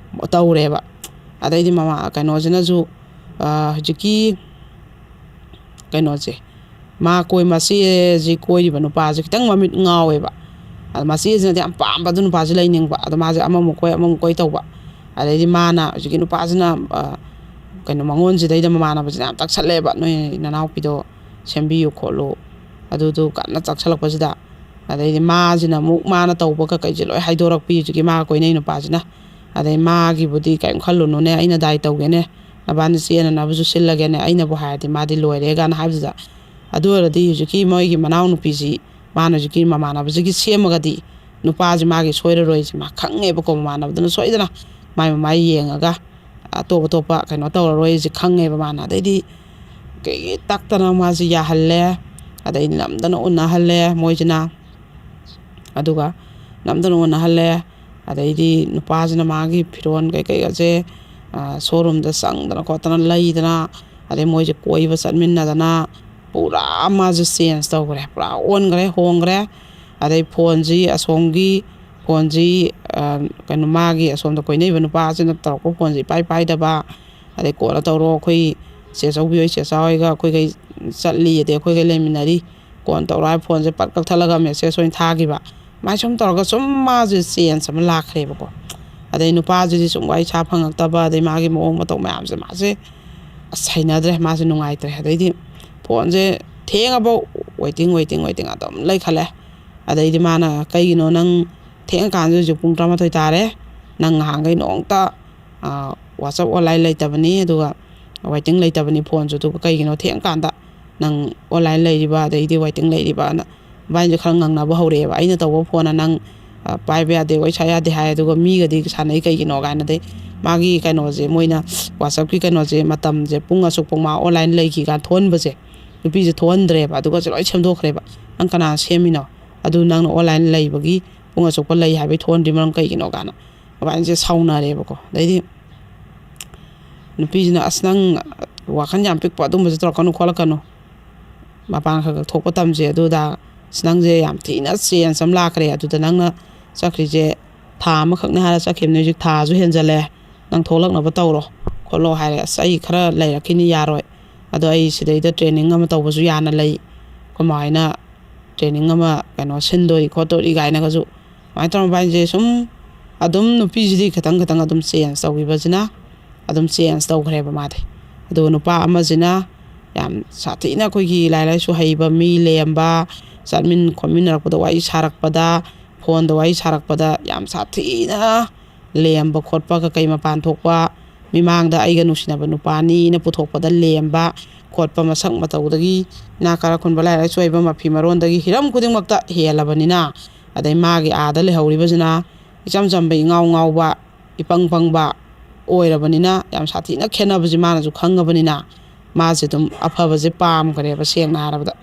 ꯇꯧꯔꯦꯕ꯫ ꯑꯗꯩꯗꯤ ꯃꯃꯥ ꯀꯩꯅꯣꯁꯤꯅꯁꯨ, ꯑ, ꯍꯧꯖꯤꯛꯀꯤ ꯀꯩꯅꯣꯁꯦ, ꯃꯥ ꯀꯣꯏ-, ꯃꯆꯦꯁꯤ ꯀꯣꯏꯔꯤꯕ ꯅꯨꯄꯥꯁꯦ ꯈꯤꯇꯪ ꯃꯃꯤꯠ ꯉꯥꯎꯋꯦꯕ꯫ ꯑꯗ ꯃꯆꯦꯁꯤꯅꯗꯤ ꯌꯥꯝ ꯄꯥꯝꯕ ꯑꯗꯨ ꯅꯨꯄꯥꯁꯦ ꯂꯩꯅꯤꯡꯕ, ꯑꯗꯣ ꯃꯥꯁꯦ ꯑꯃꯃꯨꯛ ꯀꯣꯏ, ꯑꯃꯃꯨꯛ ꯀꯣꯏ ꯇꯧꯕ꯫ ꯑꯗꯩꯗꯤ ꯃꯥꯅ, ꯍꯧꯖꯤꯛꯀꯤ ꯅꯨꯄꯥꯁꯤꯅ, ꯑ, ꯀꯩꯅꯣ, ꯃꯉꯣꯟꯁꯤꯗꯩꯗ ꯃꯃꯥꯟꯅꯕꯁꯤꯅ ꯌꯥꯝ ꯇꯛꯁꯜꯂꯦꯕ, "ꯅꯣꯏ ꯅꯅꯥꯎꯄꯤꯗꯣ ꯁꯦꯝꯕꯤꯌꯨ ꯈꯣꯠꯂꯨ", ꯑꯗꯨꯗꯨ ꯀꯟꯅ ꯇꯛꯁꯜꯂꯛꯄꯁꯤꯗ꯫ ꯑꯗꯩꯗꯤ ꯃꯥꯁꯤꯅ ꯑꯃꯨꯛ ꯃꯥꯅ ꯇꯧꯕ ꯀꯀꯩꯁꯦ ꯂꯣꯏ ꯍꯥꯏꯗꯣꯔꯛꯄꯤ ꯍꯧꯖꯤꯛꯀꯤ ꯃꯥ ꯀꯣꯏꯅꯩ ꯅꯨꯄꯥꯁꯤꯅ꯫ ꯑꯗꯩ ꯃꯥꯒꯤꯕꯨꯗꯤ ꯀꯔꯤꯝ ꯈꯜꯂꯨꯅꯨꯅꯦ, ꯑꯩꯅ ꯗꯥꯏ ꯇꯧꯒꯦꯅꯦ, ꯅꯕꯥꯅꯤ ꯆꯦꯟꯅꯅꯕꯁꯨ ꯁꯤꯜꯂꯒꯦꯅꯦ, ꯑꯩꯅꯕꯨ ꯍꯥꯏꯔꯗꯤ ꯃꯥꯗꯤ ꯂꯣꯏꯔꯦ ꯀꯥꯏꯅ ꯍꯥꯏꯕꯁꯤꯗ꯫ ꯑꯗꯨ ꯑꯣꯏꯔꯗꯤ ꯍꯧꯖꯤꯛꯀꯤ ꯃꯣꯏꯒꯤ ꯃꯅꯥꯎꯅꯨꯄꯤꯁꯤ, ꯃꯥꯅ ꯍꯧꯖꯤꯛꯀꯤ ꯃꯃꯥꯟꯅꯕꯁꯤꯒꯤ ꯁꯦꯝꯃꯒꯗꯤ ꯅꯨꯄꯥꯁꯦ ꯃꯥꯒꯤ ꯁꯣꯏꯔꯔꯣꯏꯁꯦ ꯃꯥ ꯈꯪꯉꯦꯕꯀꯣ, ꯃꯃꯥꯟꯅꯕꯗꯨꯅ ꯁꯣꯏꯗꯅ ꯃꯥꯏ ꯃꯃꯥꯏ ꯌꯦꯡꯉꯒ ꯑꯇꯣꯞ ꯑꯇꯣꯞꯄ ꯀꯩꯅꯣ ꯇꯧꯔꯔꯣꯏꯁꯦ ꯈꯪꯉꯦꯕ ꯃꯥꯅ꯫ ꯑꯗꯩꯗꯤ ꯀꯩꯒꯤ ꯇꯛꯇꯅ ꯃꯥꯁꯦ ꯌꯥꯍꯜꯂꯦ꯫ ꯑꯗꯩꯗꯤ ꯅꯝꯗꯅ ꯎꯅꯍꯜꯂꯦ ꯃꯣꯏꯁꯤꯅ꯫ ꯑꯗꯨꯒ ꯅꯝꯗꯅ ꯎꯅꯍꯜꯂꯦ꯫ ꯑꯗꯩꯗꯤ ꯅꯨꯄꯥꯁꯤꯅ ꯃꯥꯒꯤ ꯐꯤꯔꯣꯜ ꯀꯩꯀꯩꯒꯁꯦ ꯁꯣꯔꯨꯝꯗ ꯆꯪꯗꯅ ꯈꯣꯠꯇꯅ ꯂꯩꯗꯅ, ꯑꯗꯩ ꯃꯣꯏꯁꯦ ꯀꯣꯏꯕ ꯆꯠꯃꯤꯟꯅꯗꯅ, ꯄꯨꯔꯥ ꯃꯥꯁꯦ ꯆꯦꯟꯖ ꯇꯧꯈ꯭ꯔꯦ, ꯄꯨꯔꯥ ꯑꯣꯟꯈ꯭ꯔꯦ, ꯍꯣꯡꯈ꯭ꯔꯦ꯫ ꯑꯗꯩ ꯐꯣꯟꯁꯤ ꯑꯁꯣꯝꯒꯤ ꯐꯣꯟꯁꯤ ꯀꯩꯅꯣ, ꯃꯥꯒꯤ ꯑꯁꯣꯝꯗ ꯀꯣꯏꯅꯔꯤꯕ ꯅꯨꯄꯥꯁꯤꯅ ꯇꯧꯔꯛꯄ ꯐꯣꯟꯁꯤ ꯏꯄꯥꯏ ꯄꯥꯏꯗꯕ꯫ ꯑꯗꯩ ꯀꯣꯟꯅ ꯇꯧꯔꯣ, ꯑꯩꯈꯣꯏ ꯆꯦ ꯆꯧꯕꯤ ꯍꯣꯏ, ꯆꯦ ꯆꯥ ꯍꯣꯏꯒ ꯑꯩꯈꯣꯏꯈꯩ ꯆꯠꯂꯤ, ꯑꯗꯩ ꯑꯩꯈꯣꯏꯈꯩ ꯂꯩꯃꯤꯟꯅꯔꯤ, ꯀꯣꯟ ꯇꯧꯔꯣ ꯍꯥꯏꯕ ꯐꯣꯟꯁꯦ ꯄꯠ ꯀꯛꯊꯠꯂꯒ ꯃꯦꯁꯦꯖ ꯑꯣꯏꯅ ꯊꯥꯈꯤꯕ꯫ ꯑꯗꯨꯃꯥꯏꯅ ꯁꯨꯝ ꯇꯧꯔꯒ ꯁꯨꯝ ꯃꯥꯁꯦ ꯆꯦꯟꯖ ꯑꯃ ꯂꯥꯛꯈ꯭ꯔꯦꯕꯀꯣ꯫ ꯑꯗꯩ ꯅꯨꯄꯥꯁꯤꯗꯤ ꯁꯨꯝ ꯋꯥꯔꯤ ꯁꯥ ꯐꯪꯉꯛꯇꯕ, ꯑꯗꯩ ꯃꯥꯒꯤ ꯃꯑꯣꯡ ꯃꯇꯧ ꯃꯌꯥꯝꯁꯦ ꯃꯥꯁꯦ ꯑꯁ ꯍꯩꯅꯗ꯭ꯔꯦ, ꯃꯥꯁꯦ ꯅꯨꯡꯉꯥꯏꯇ꯭ꯔꯦ꯫ ꯑꯗꯩꯗꯤ ꯐꯣꯟꯁꯦ ꯊꯦꯡꯉꯐꯥꯎ ꯋꯦꯇꯤꯡ, ꯋꯦꯇꯤꯡ, ꯋꯦꯇꯤꯡ ꯑꯗꯨꯝ ꯂꯩꯈꯠꯂꯦ꯫ ꯑꯗꯩꯗꯤ ꯃꯥꯅ, "ꯀꯩꯒꯤꯅꯣ ꯅꯪ ꯊꯦꯡꯉꯀꯥꯟꯁꯤꯗ, ꯍꯧꯖꯤꯛ ꯄꯨꯡ ꯇꯔꯥꯃꯥꯊꯣꯏ ꯇꯥꯔꯦ, ꯅꯪ ꯉꯍꯥꯟꯈꯩ ꯅꯣꯡꯇ ꯋꯥꯆꯞ ꯑꯣꯟꯂꯥꯏꯟ ꯂꯩꯇꯕꯅꯤ, ꯑꯗꯨꯒ ꯋꯦꯇꯤꯡ ꯂꯩꯇꯕꯅꯤ ꯐꯣꯟꯁꯨ, ꯑꯗꯨꯒ ꯀꯩꯒꯤꯅꯣ ꯊꯦꯡꯉꯀꯥꯟꯗ ꯅꯪ ꯑꯣꯟꯂꯥꯏꯟ ꯂꯩꯔꯤꯕ, ꯑꯗꯩꯗꯤ ꯋꯦꯇꯤꯡ ꯂꯩꯔꯤꯕꯅ?" ꯃꯕꯥꯅꯤꯁꯦ ꯈꯔ ꯉꯥꯡꯅꯕ ꯍꯧꯔꯛꯑꯦꯕ꯫ "ꯑꯩꯅ ꯇꯧꯕ ꯐꯣꯟꯅ ꯅꯪ ꯄꯥꯏꯕ ꯌꯥꯗꯦ, ꯋꯥꯔꯤ ꯁꯥ ꯌꯥꯗꯦ ꯍꯥꯏ, ꯑꯗꯨꯒ ꯃꯤꯒꯗꯤ ꯁꯥꯟꯅꯩ ꯀꯩꯒꯤꯅꯣ?" ꯀꯥꯏꯅꯗꯤ ꯃꯥꯒꯤ ꯀꯩꯅꯣꯁꯦ, ꯃꯣꯏꯅ ꯋꯥꯆꯞꯀꯤ ꯀꯩꯅꯣꯁꯦ, ꯃꯇꯝꯁꯦ ꯄꯨꯡ ꯑꯁꯨꯛ ꯐꯥꯎ ꯃꯥ ꯑꯣꯟꯂꯥꯏꯟ ꯂꯩꯈꯤ ꯀꯥꯏꯅ ꯊꯣꯛꯍꯟꯕꯁꯦ, ꯅꯨꯄꯤꯁꯦ ꯊꯣꯛꯍꯟꯗ꯭ꯔꯦꯕ꯫ ꯑꯗꯨꯒꯁꯦ ꯂꯣꯏ ꯁꯦꯝꯗꯣꯛꯈ꯭ꯔꯦꯕ꯫ "ꯅꯪ ꯀꯅꯥꯅ ꯁꯦꯝꯃꯤꯅꯣ? ꯑꯗꯨ ꯅꯪꯅ ꯑꯣꯟꯂꯥꯏꯟ ꯂꯩꯕꯒꯤ ꯄꯨꯡ ꯑꯁꯨꯛꯄ ꯂꯩ ꯍꯥꯏꯕꯒꯤ ꯊꯣꯛꯍꯟꯗ꯭ꯔꯤ ꯃꯔꯝ ꯀꯩꯒꯤꯅꯣ?" ꯀꯥꯏꯅ ꯃꯕꯥꯅꯤꯁꯦ ꯁꯥꯎꯅꯔꯦꯕꯀꯣ꯫ ꯑꯗꯩꯗꯤ ꯅꯨꯄꯤꯁꯤꯅ, "ꯑꯁ, ꯅꯪ ꯋꯥꯈꯜ ꯌꯥꯝ ꯄꯤꯛꯄ ꯑꯗꯨꯝꯕꯁꯦ ꯇꯧꯔꯛꯀꯅꯨ ꯈꯣꯠꯂꯛꯀꯅꯨ, ꯃꯄꯥꯟ ꯈꯔ ꯈꯔ ꯊꯣꯛꯄ ꯇꯝꯁꯦ, ꯑꯗꯨꯗ, ꯑꯁ, ꯅꯪꯁꯦ ꯌꯥꯝ ꯊꯤꯅ ꯆꯦꯟꯖ ꯑꯃ ꯂꯥꯛꯈ꯭ꯔꯦ꯫ ꯑꯗꯨꯗ ꯅꯪꯅ ꯆꯠꯈ꯭ꯔꯤꯁꯦ ꯊꯥ ꯑꯃꯈꯛꯅꯦ ꯍꯥꯏꯔ ꯆꯠꯈꯤꯕꯅꯦ, ꯍꯧꯖꯤꯛ ꯊꯥꯁꯨ ꯍꯦꯟꯖꯜꯂꯦ꯫ ꯅꯪ ꯊꯣꯛꯂꯛꯅꯕ ꯇꯧꯔꯣ ꯈꯣꯠꯂꯣ" ꯍꯥꯏꯔꯦ꯫ "ꯑꯁ, ꯑꯩ ꯈꯔ ꯂꯩꯔꯛꯈꯤꯅꯤ, ꯌꯥꯔꯣꯏ꯫ ꯑꯗꯣ ꯑꯩ ꯁꯤꯗꯩꯗ ꯇ꯭ꯔꯦꯅꯤꯡ ꯑꯃ ꯇꯧꯕꯁꯨ ꯌꯥꯅ ꯂꯩ, ꯑꯩꯈꯣꯏ ꯃꯥ ꯍꯣꯏꯅ ꯇ꯭ꯔꯦꯅꯤꯡ ꯑꯃ ꯀꯩꯅꯣ ꯁꯤꯟꯗꯣꯔꯤ ꯈꯣꯠꯇꯣꯔꯤ" ꯀꯥꯏꯅꯒꯁꯨ꯫ ꯑꯗꯨꯃꯥꯏꯅ ꯇꯧꯔ ꯃꯕꯥꯅꯤꯁꯦ ꯁꯨꯝ ꯑꯗꯨꯝ ꯅꯨꯄꯤꯁꯤꯗꯤ ꯈꯤꯇꯪ ꯈꯤꯇꯪ ꯑꯗꯨꯝ ꯆꯦꯟꯖ ꯇꯧꯈꯤꯕꯁꯤꯅ ꯑꯗꯨꯝ ꯆꯦꯟꯖ ꯇꯧꯈ꯭ꯔꯦꯕ ꯃꯥꯗꯤ꯫ ꯑꯗꯨꯒ ꯅꯨꯄꯥ ꯑꯃꯁꯤꯅ ꯌꯥꯝ ꯁꯥꯊꯤꯅ ꯑꯩꯈꯣꯏꯒꯤ ꯂꯥꯏꯔꯤꯛ ꯂꯥꯏꯁꯨ ꯍꯩꯕ ꯃꯤ ꯂꯦꯝꯕ, ꯆꯠꯃꯤꯟ ꯈꯣꯠꯃꯤꯟꯅꯔꯛꯄꯗ, ꯋꯥꯔꯤ ꯁꯥꯔꯛꯄꯗ, ꯐꯣꯟꯗ ꯋꯥꯔꯤ ꯁꯥꯔꯛꯄꯗ ꯌꯥꯝ ꯁꯥꯊꯤꯅ ꯂꯦꯝꯕ ꯈꯣꯠꯄ, ꯀꯩꯀꯩ ꯃꯄꯥꯟ ꯊꯣꯛꯄ, ꯃꯤꯃꯥꯡꯗ ꯑꯩꯒ ꯅꯨꯡꯁꯤꯅꯕ ꯅꯨꯄꯥꯅꯤꯅ ꯄꯨꯊꯣꯛꯄꯗ ꯂꯦꯝꯕ ꯈꯣꯠꯄ, ꯃꯁꯛ ꯃꯇꯧꯗꯒꯤ, ꯏꯅꯥꯛ ꯀꯥꯔꯛ ꯈꯨꯟꯕ, ꯂꯥꯏꯔꯤꯛ ꯂꯥꯏꯁꯨ ꯍꯩꯕ, ꯃꯐꯤ ꯃꯔꯣꯟꯗꯒꯤ ꯍꯤꯔꯝ ꯈꯨꯗꯤꯡꯃꯛꯇ ꯍꯦꯜꯂꯕꯅꯤꯅ, ꯑꯗꯩ ꯃꯥꯒꯤ ꯑꯥꯗ ꯂꯩꯍꯧꯔꯤꯕꯁꯤꯅ ꯏꯆꯝ ꯆꯝꯕ, ꯏꯉꯥꯎ ꯉꯥꯎꯕ, ꯏꯄꯪ ꯄꯪꯕ ꯑꯣꯏꯔꯕꯅꯤꯅ, ꯌꯥꯝ ꯁꯥꯊꯤꯅ ꯈꯦꯠꯅꯕꯁꯦ ꯃꯥꯅꯁꯨ ꯈꯪꯉꯕꯅꯤꯅ, ꯃꯥꯁꯦ ꯑꯗꯨꯝ ꯑꯐꯕꯁꯦ ꯄꯥꯝꯈ꯭ꯔꯦꯕ, ꯁꯦꯡꯅ ꯍꯥꯏꯔꯕꯗ꯫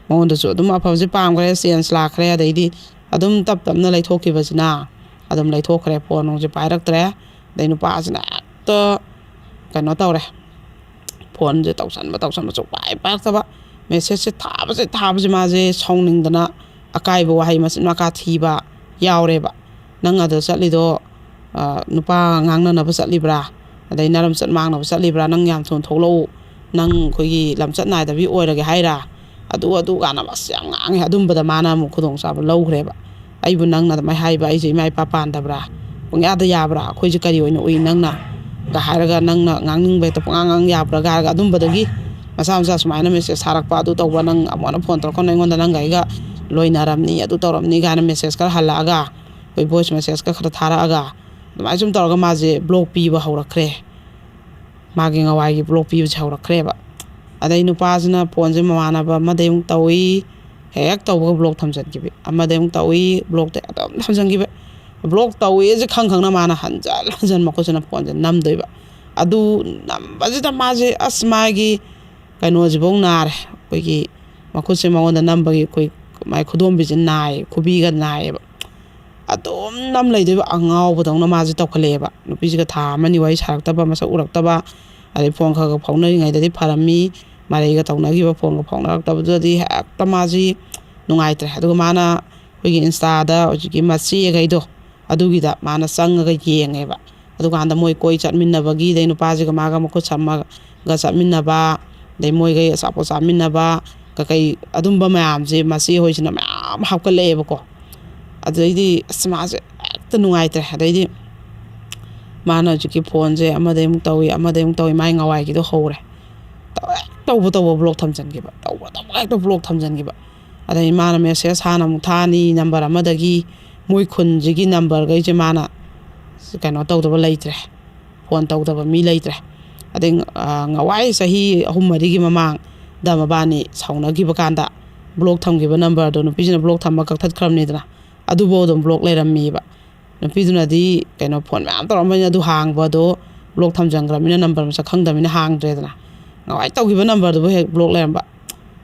ꯃꯉꯣꯟꯗꯁꯨ ꯑꯗꯨꯝ ꯑꯐꯕꯁꯦ ꯄꯥꯝꯈ꯭ꯔꯦ, ꯆꯦꯟꯖ ꯂꯥꯛꯈ꯭ꯔꯦ꯫ ꯑꯗꯩꯗꯤ ꯑꯗꯨꯝ ꯇꯞ ꯇꯞꯅ ꯂꯩꯊꯣꯛꯈꯤꯕꯁꯤꯅ ꯑꯗꯨꯝ ꯂꯩꯊꯣꯛꯈ꯭ꯔꯦ, ꯐꯣꯟ ꯅꯨꯡꯁꯦ ꯄꯥꯏꯔꯛꯇ꯭ꯔꯦ꯫ ꯑꯗꯩ ꯅꯨꯄꯥꯁꯤꯅ ꯍꯦꯛꯇ ꯀꯩꯅꯣ ꯇꯧꯔꯦ, ꯐꯣꯟꯁꯦ ꯇꯧꯁꯟꯕ ꯇꯧꯁꯟꯕ ꯁꯨꯡꯄꯥꯏ ꯄꯥꯏꯔꯛꯇꯕ꯫ ꯃꯦꯁꯦꯖꯁꯦ ꯊꯥꯕꯁꯦ ꯊꯥꯕꯁꯦ ꯃꯥꯁꯦ ꯁꯥꯎꯅꯤꯡꯗꯅ ꯑꯀꯥꯏꯕ ꯋꯥꯍꯩ ꯃꯆꯤꯟ ꯃꯀꯥ ꯊꯤꯕ ꯌꯥꯎꯔꯦꯕ꯫ "ꯅꯪ ꯑꯗ ꯆꯠꯂꯤꯗꯣ, ꯑ, ꯅꯨꯄꯥ ꯉꯥꯡꯅꯅꯕ ꯆꯠꯂꯤꯕ꯭ꯔꯥ? ꯑꯗꯩ ꯅꯔꯝꯆꯠ ꯃꯥꯡꯅꯕ ꯆꯠꯂꯤꯕ꯭ꯔꯥ? ꯅꯪ ꯌꯥꯝ ꯊꯨꯅ ꯊꯣꯛꯂꯛꯎ꯫ ꯅꯪ ꯑꯩꯈꯣꯏꯒꯤ ꯂꯝꯆꯠ ꯅꯥꯏꯗꯕꯤ ꯑꯣꯏꯔꯒꯦ ꯍꯥꯏꯔꯥ?" ꯑꯗꯨ ꯑꯗꯨ ꯀꯥꯟꯅ ꯑꯁ ꯌꯥꯝ ꯉꯥꯡꯉꯦ꯫ ꯑꯗꯨꯝꯕꯗ ꯃꯥꯅ ꯑꯃꯨꯛ ꯈꯨꯗꯣꯡꯆꯥꯕ ꯂꯧꯈ꯭ꯔꯦꯕ꯫ "ꯑꯩꯕꯨ ꯅꯪꯅ ꯑꯗꯨꯃꯥꯏꯅ ꯍꯥꯏꯕ, ꯑꯩꯁꯦ ꯏꯃꯥ ꯏꯄꯥ ꯄꯥꯟꯗꯕ꯭ꯔꯥ? ꯄꯨꯡꯌꯥꯗ ꯌꯥꯕ꯭ꯔꯥ? ꯑꯩꯈꯣꯏꯁꯦ ꯀꯔꯤ ꯑꯣꯏꯅ ꯎꯏ ꯅꯪꯅ?" ꯒ ꯍꯥꯏꯔꯒ, "ꯅꯪꯅ ꯉꯥꯡꯅꯤꯡꯕ ꯍꯦꯛꯇ ꯄꯨꯡꯉꯥꯡ ꯉꯥꯡ ꯌꯥꯕ꯭ꯔꯥ?" ꯒ ꯍꯥꯏꯔꯒ ꯑꯗꯨꯝꯕꯗꯒꯤ ꯃꯆꯥ ꯃꯆꯥ ꯁꯨꯃꯥꯏꯅ ꯃꯦꯁꯦꯖ ꯊꯥꯔꯛꯄ, "ꯑꯗꯨ ꯇꯧꯕ, ꯅꯪ ꯑꯃꯨꯛ ꯍꯟꯅ ꯐꯣꯟ ꯇꯧꯔꯛꯀꯅꯨ ꯑꯩꯉꯣꯟꯗ, ꯅꯪꯒ ꯑꯩꯒ ꯂꯣꯏꯅꯔꯝꯅꯤ, ꯑꯗꯨ ꯇꯧꯔꯝꯅꯤ" ꯀꯥꯏꯅ ꯃꯦꯁꯦꯖ ꯈꯔ ꯍꯜꯂꯛꯑꯒ, ꯑꯩꯈꯣꯏ ꯚꯣꯏꯁ ꯃꯦꯁꯦꯖꯀ ꯈꯔ ꯊꯥꯔꯛꯑꯒ, ꯑꯗꯨꯃꯥꯏꯅ ꯁꯨꯝ ꯇꯧꯔꯒ ꯃꯥꯁꯦ ꯕ꯭ꯂꯣꯛ ꯄꯤꯕ ꯍꯧꯔꯛꯈ꯭ꯔꯦ꯫ ꯃꯥꯒꯤ ꯉꯋꯥꯏꯒꯤ ꯕ꯭ꯂꯣꯛ ꯄꯤꯕꯁꯦ ꯍꯧꯔꯛꯈ꯭ꯔꯦꯕ꯫ ꯑꯗꯩ ꯅꯨꯄꯥꯁꯤꯅ ꯐꯣꯟꯁꯦ ꯃꯃꯥꯟꯅꯕ ꯑꯃꯗꯩ ꯑꯃꯨꯛ ꯇꯧꯏ, ꯍꯦꯛ ꯇꯧꯕꯒ ꯕ꯭ꯂꯣꯛ ꯊꯝꯖꯤꯟꯈꯤꯕ, ꯑꯃꯗꯩ ꯑꯃꯨꯛ ꯇꯧꯏ, ꯕ꯭ꯂꯣꯛꯇ ꯑꯗꯨꯝ ꯊꯝꯖꯤꯟꯈꯤꯕ꯫ ꯕ꯭ꯂꯣꯛ ꯇꯧꯏꯁꯦ ꯈꯪ ꯈꯪꯅ ꯃꯥꯅ ꯍꯟꯖꯟ ꯍꯟꯖꯟ ꯃꯈꯨꯠꯁꯤꯅ ꯐꯣꯟꯁꯦ ꯅꯝꯗꯣꯏꯕ꯫ ꯑꯗꯨ ꯅꯝꯕꯁꯤꯗ ꯃꯥꯁꯦ, ꯑꯁ, ꯃꯥꯒꯤ ꯀꯩꯅꯣꯁꯤꯐꯧ ꯅꯥꯔꯦ, ꯑꯩꯈꯣꯏꯒꯤ ꯃꯈꯨꯠꯁꯦ ꯃꯉꯣꯟꯗ ꯅꯝꯕꯒꯤ ꯑꯩꯈꯣꯏ ꯃꯥꯏ ꯈꯨꯗꯣꯝꯕꯤꯁꯦ ꯅꯥꯏ, ꯈꯨꯕꯤꯒ ꯅꯥꯏꯌꯦꯕ꯫ ꯑꯗꯨꯝ ꯅꯝ ꯂꯩꯗꯣꯏꯕ, ꯑꯉꯥꯎꯕꯗꯧꯅ ꯃꯥꯁꯦ ꯇꯧꯈꯠꯂꯛꯑꯦꯕ꯫ ꯅꯨꯄꯤꯁꯤꯒ ꯊꯥ ꯑꯃꯅꯤ ꯋꯥꯔꯤ ꯁꯥꯔꯛꯇꯕ, ꯃꯁꯛ ꯎꯔꯛꯇꯕ, ꯑꯗꯩ ꯐꯣꯟ ꯈꯔ ꯈꯔ ꯐꯥꯎꯅꯔꯤꯉꯩꯗꯗꯤ ꯐꯔꯝꯃꯤ, ꯃꯔꯩꯒ ꯇꯧꯅꯈꯤꯕ, ꯐꯣꯟꯒ ꯐꯥꯎꯅꯔꯛꯇꯕꯗꯨꯗꯗꯤ ꯍꯦꯛꯇ ꯃꯥꯁꯤ ꯅꯨꯡꯉꯥꯏꯇ꯭ꯔꯦ꯫ ꯑꯗꯨꯒ ꯃꯥꯅ ꯑꯩꯈꯣꯏꯒꯤ ꯏꯟꯁꯇꯥꯗ ꯍꯧꯖꯤꯛꯀꯤ ꯃꯆꯦꯈꯩꯗꯣ, ꯑꯗꯨꯒꯤꯗ ꯃꯥꯅ ꯆꯪꯉꯒ ꯌꯦꯡꯉꯦꯕ꯫ ꯑꯗꯨꯀꯥꯟꯗ ꯃꯣꯏ ꯀꯣꯏ ꯆꯠꯃꯤꯟꯅꯕꯒꯤ, ꯑꯗꯩ ꯅꯨꯄꯥꯁꯤꯒ ꯃꯥꯒ ꯃꯈꯨꯠ ꯁꯝꯃꯒ ꯆꯠꯃꯤꯟꯅꯕ, ꯑꯗꯩ ꯃꯣꯏꯈꯩ ꯑꯆꯥꯄꯣꯠ ꯆꯥꯃꯤꯟꯅꯕ, ꯀꯩꯀꯩ ꯑꯗꯨꯝꯕ ꯃꯌꯥꯝꯁꯦ ꯃꯆꯦ ꯍꯣꯏꯁꯤꯅ ꯃꯌꯥꯝ ꯍꯥꯞꯀꯠꯂꯛꯑꯦꯕꯀꯣ꯫ ꯑꯗꯩꯗꯤ ꯑꯁ, ꯃꯥꯁꯦ ꯍꯦꯛꯇ ꯅꯨꯡꯉꯥꯏꯇ꯭ꯔꯦ꯫ ꯑꯗꯩꯗꯤ ꯃꯥꯅ ꯍꯧꯖꯤꯛꯀꯤ ꯐꯣꯟꯁꯦ ꯑꯃꯗꯩ ꯑꯃꯨꯛ ꯇꯧꯏ, ꯑꯃꯗꯩ ꯑꯃꯨꯛ ꯇꯧꯏ, ꯃꯥꯏ ꯉꯋꯥꯏꯒꯤꯗꯣ ꯍꯧꯔꯦ꯫ ꯇꯧ-, ꯍꯦꯛ ꯇꯧꯕ ꯇꯧꯕ ꯕ꯭ꯂꯣꯛ ꯊꯝꯖꯤꯟꯈꯤꯕ, ꯇꯧꯕ ꯇꯧꯕ ꯍꯦꯛꯇ ꯕ꯭ꯂꯣꯛ ꯊꯝꯖꯤꯟꯈꯤꯕ꯫ ꯑꯗꯩ ꯃꯥꯅ ꯃꯦꯁꯦꯖ ꯍꯥꯟꯅ ꯑꯃꯨꯛ ꯊꯥꯅꯤ, ꯅꯝꯕꯔ ꯑꯃꯗꯒꯤ ꯃꯣꯏ ꯈꯨꯟꯁꯤꯒꯤ ꯅꯝꯕꯔꯈꯩꯁꯦ ꯃꯥꯅ ꯀꯩꯅꯣ ꯇꯧꯗꯕ ꯂꯩꯇ꯭ꯔꯦ, ꯐꯣꯟ ꯇꯧꯗꯕ ꯃꯤ ꯂꯩꯇ꯭ꯔꯦ꯫ ꯑꯗꯩ, ꯑ, ꯉꯋꯥꯏ ꯆꯍꯤ ꯑꯍꯨꯝ ꯃꯔꯤꯒꯤ ꯃꯃꯥꯡꯗ ꯃꯕꯥꯅꯤ ꯁꯥꯎꯅꯈꯤꯕ ꯀꯥꯟꯗ ꯕ꯭ꯂꯣꯛ ꯊꯝꯈꯤꯕ ꯅꯝꯕꯔꯗꯣ ꯅꯨꯄꯤꯁꯤꯅ ꯕ꯭ꯂꯣꯛ ꯊꯝꯕ ꯀꯛꯊꯠꯈ꯭ꯔꯕꯅꯤꯗꯅ꯫ ꯑꯗꯨꯐꯥꯎ ꯑꯗꯨꯝ ꯕ꯭ꯂꯣꯛ ꯂꯩꯔꯝꯃꯤꯕ꯫ ꯅꯨꯄꯤꯗꯨꯅꯗꯤ ꯀꯩꯅꯣ ꯐꯣꯟ ꯃꯌꯥꯝ ꯇꯧꯔꯛꯑꯝꯕꯅꯤꯅ ꯑꯗꯨ ꯍꯥꯡꯕꯗꯣ ꯕ꯭ꯂꯣꯛ ꯊꯝꯖꯟꯈ꯭ꯔꯕꯅꯤꯅ ꯅꯝꯕꯔ ꯃꯁꯛ ꯈꯪꯗꯕꯅꯤꯅ ꯍꯥꯡꯗ꯭ꯔꯦꯗꯅ꯫ ꯉꯋꯥꯏ ꯇꯧꯈꯤꯕ ꯅꯝꯕꯔꯗꯨꯕꯨ ꯍꯦꯛ ꯕ꯭ꯂꯣꯛ ꯂꯩꯔꯝꯕ꯫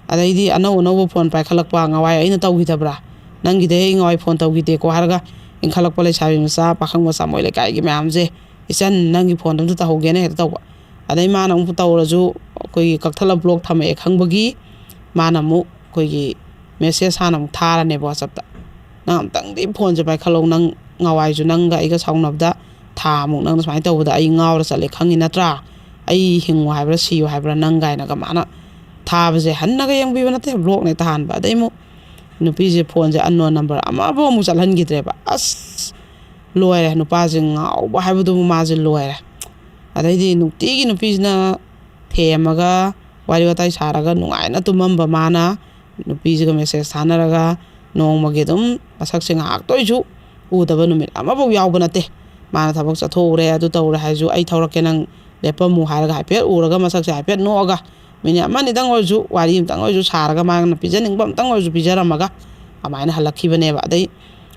ꯑꯗꯩꯗꯤ ꯑꯅꯧ ꯑꯅꯧꯕ ꯐꯣꯟ ꯄꯥꯏꯈꯠꯂꯛꯄ, "ꯉꯋꯥꯏ ꯑꯩꯅ ꯇꯧꯈꯤꯗꯕ꯭ꯔꯥ? ꯅꯪꯒꯤꯗ ꯑꯩ ꯉꯋꯥꯏ ꯐꯣꯟ ꯇꯧꯈꯤꯗꯦꯀꯣ" ꯍꯥꯏꯔꯒ ꯏꯟꯈꯠꯂꯛꯄ ꯂꯩꯁꯥꯕꯤ ꯃꯆꯥ, ꯄꯥꯈꯪ ꯃꯆꯥ, ꯃꯣꯏ ꯂꯩꯀꯥꯏꯒꯤ ꯃꯌꯥꯝꯁꯦ, "ꯏꯆꯟ, ꯅꯪꯒꯤ ꯐꯣꯟꯗꯣ ꯑꯝꯇ ꯇꯧꯍꯧꯒꯦꯅ" ꯍꯦꯛꯇ ꯇꯧꯕ꯫ ꯑꯗꯩ ꯃꯥꯅ ꯑꯃꯨꯛ ꯇꯧꯔꯁꯨ ꯑꯩꯈꯣꯏꯒꯤ ꯀꯛꯊꯠꯂ ꯕ꯭ꯂꯣꯛ ꯊꯝꯃꯛꯑꯦ ꯈꯪꯕꯒꯤ ꯃꯥꯅ ꯑꯃꯨꯛ ꯑꯩꯈꯣꯏꯒꯤ ꯃꯦꯁꯦꯖ ꯍꯥꯟꯅ ꯑꯃꯨꯛ ꯊꯥꯔꯅꯦꯕ WhatsApp-ꯇ꯫ "ꯅꯪ ꯑꯝꯇꯪꯗꯤ ꯐꯣꯟꯁꯦ ꯄꯥꯏꯈꯠꯂꯣ, ꯅꯪ ꯉꯋꯥꯏꯁꯨ ꯅꯪꯒ ꯑꯩꯒ ꯁꯥꯎꯅꯕꯗ ꯊꯥ ꯑꯃꯨꯛ ꯅꯪꯅ ꯁꯨꯃꯥꯏꯅ ꯇꯧꯕꯗ ꯑꯩ ꯉꯥꯎꯔ ꯆꯠꯂꯦ ꯈꯪꯉꯤ ꯅꯠꯇ꯭ꯔꯥ? ꯑꯩ ꯍꯤꯡꯉꯨ ꯍꯥꯏꯕ꯭ꯔꯥ ꯁꯤꯌꯨ ꯍꯥꯏꯕ꯭ꯔꯥ ꯅꯪ?" ꯀꯥꯏꯅꯒ ꯃꯥꯅ ꯊꯥꯕꯁꯦ ꯍꯟꯅꯒ ꯌꯦꯡꯕꯤꯕ ꯅꯠꯇꯦ, ꯕ꯭ꯂꯣꯛꯅꯦ ꯇꯥꯍꯟꯕ꯫ ꯑꯗꯩ ꯑꯃꯨꯛ ꯅꯨꯄꯤꯁꯦ ꯐꯣꯟꯁꯦ unknown number ꯑꯃꯐꯥꯎ ꯑꯃꯨꯛ ꯆꯠꯍꯟꯈꯤꯗ꯭ꯔꯦꯕ꯫ ꯑꯁ, ꯂꯣꯏꯔꯦ, ꯅꯨꯄꯥꯁꯦ ꯉꯥꯎꯕ ꯍꯥꯏꯕꯗꯨꯕꯨ ꯃꯥꯁꯦ ꯂꯣꯏꯔꯦ꯫ ꯑꯗꯩꯗꯤ ꯅꯨꯡꯇꯤꯒꯤ ꯅꯨꯄꯤꯁꯤꯅ ꯊꯦꯝꯃꯒ ꯋꯥꯔꯤ ꯋꯥꯇꯥꯏ ꯁꯥꯔꯒ ꯅꯨꯡꯉꯥꯏꯅ ꯇꯨꯝꯃꯝꯕ ꯃꯥꯅ ꯅꯨꯄꯤꯁꯤꯒ ꯃꯦꯁꯦꯖ ꯊꯥꯅꯔꯒ ꯅꯣꯡꯃꯒꯤ ꯑꯗꯨꯝ ꯃꯁꯛꯁꯦ ꯉꯥꯏꯍꯥꯛꯇ ꯑꯣꯏꯁꯨ ꯎꯗꯕ ꯅꯨꯃꯤꯠ ꯑꯃꯐꯥꯎ ꯌꯥꯎꯕ ꯅꯠꯇꯦ꯫ ꯃꯥꯅ ꯊꯕꯛ ꯆꯠꯊꯣꯛꯎꯔꯦ, ꯑꯗꯨ ꯇꯧꯔꯦ ꯍꯥꯏꯔꯁꯨ, "ꯑꯩ ꯊꯧꯔꯛꯀꯦ, ꯅꯪ ꯂꯦꯞꯄꯝꯃꯨ" ꯍꯥꯏꯔꯒ ꯍꯥꯏꯐꯦꯠ ꯎꯔꯒ ꯃꯁꯛꯁꯦ ꯍꯥꯏꯐꯦꯠ ꯅꯣꯛꯑꯒ ꯃꯤꯅꯤꯠ ꯑꯃ ꯑꯅꯤꯗꯪ ꯑꯣꯏꯔꯁꯨ, ꯋꯥꯔꯤ ꯑꯃꯇꯪ ꯑꯣꯏꯔꯁꯨ ꯁꯥꯔꯒ ꯃꯥꯅ ꯄꯤꯖꯅꯤꯡꯕ ꯑꯃꯇꯪ ꯑꯣꯏꯔꯁꯨ ꯄꯤꯖꯔꯝꯃꯒ ꯑꯗꯨꯃꯥꯏꯅ ꯍꯜꯂꯛꯈꯤꯕꯅꯦꯕ꯫ ꯑꯗꯩ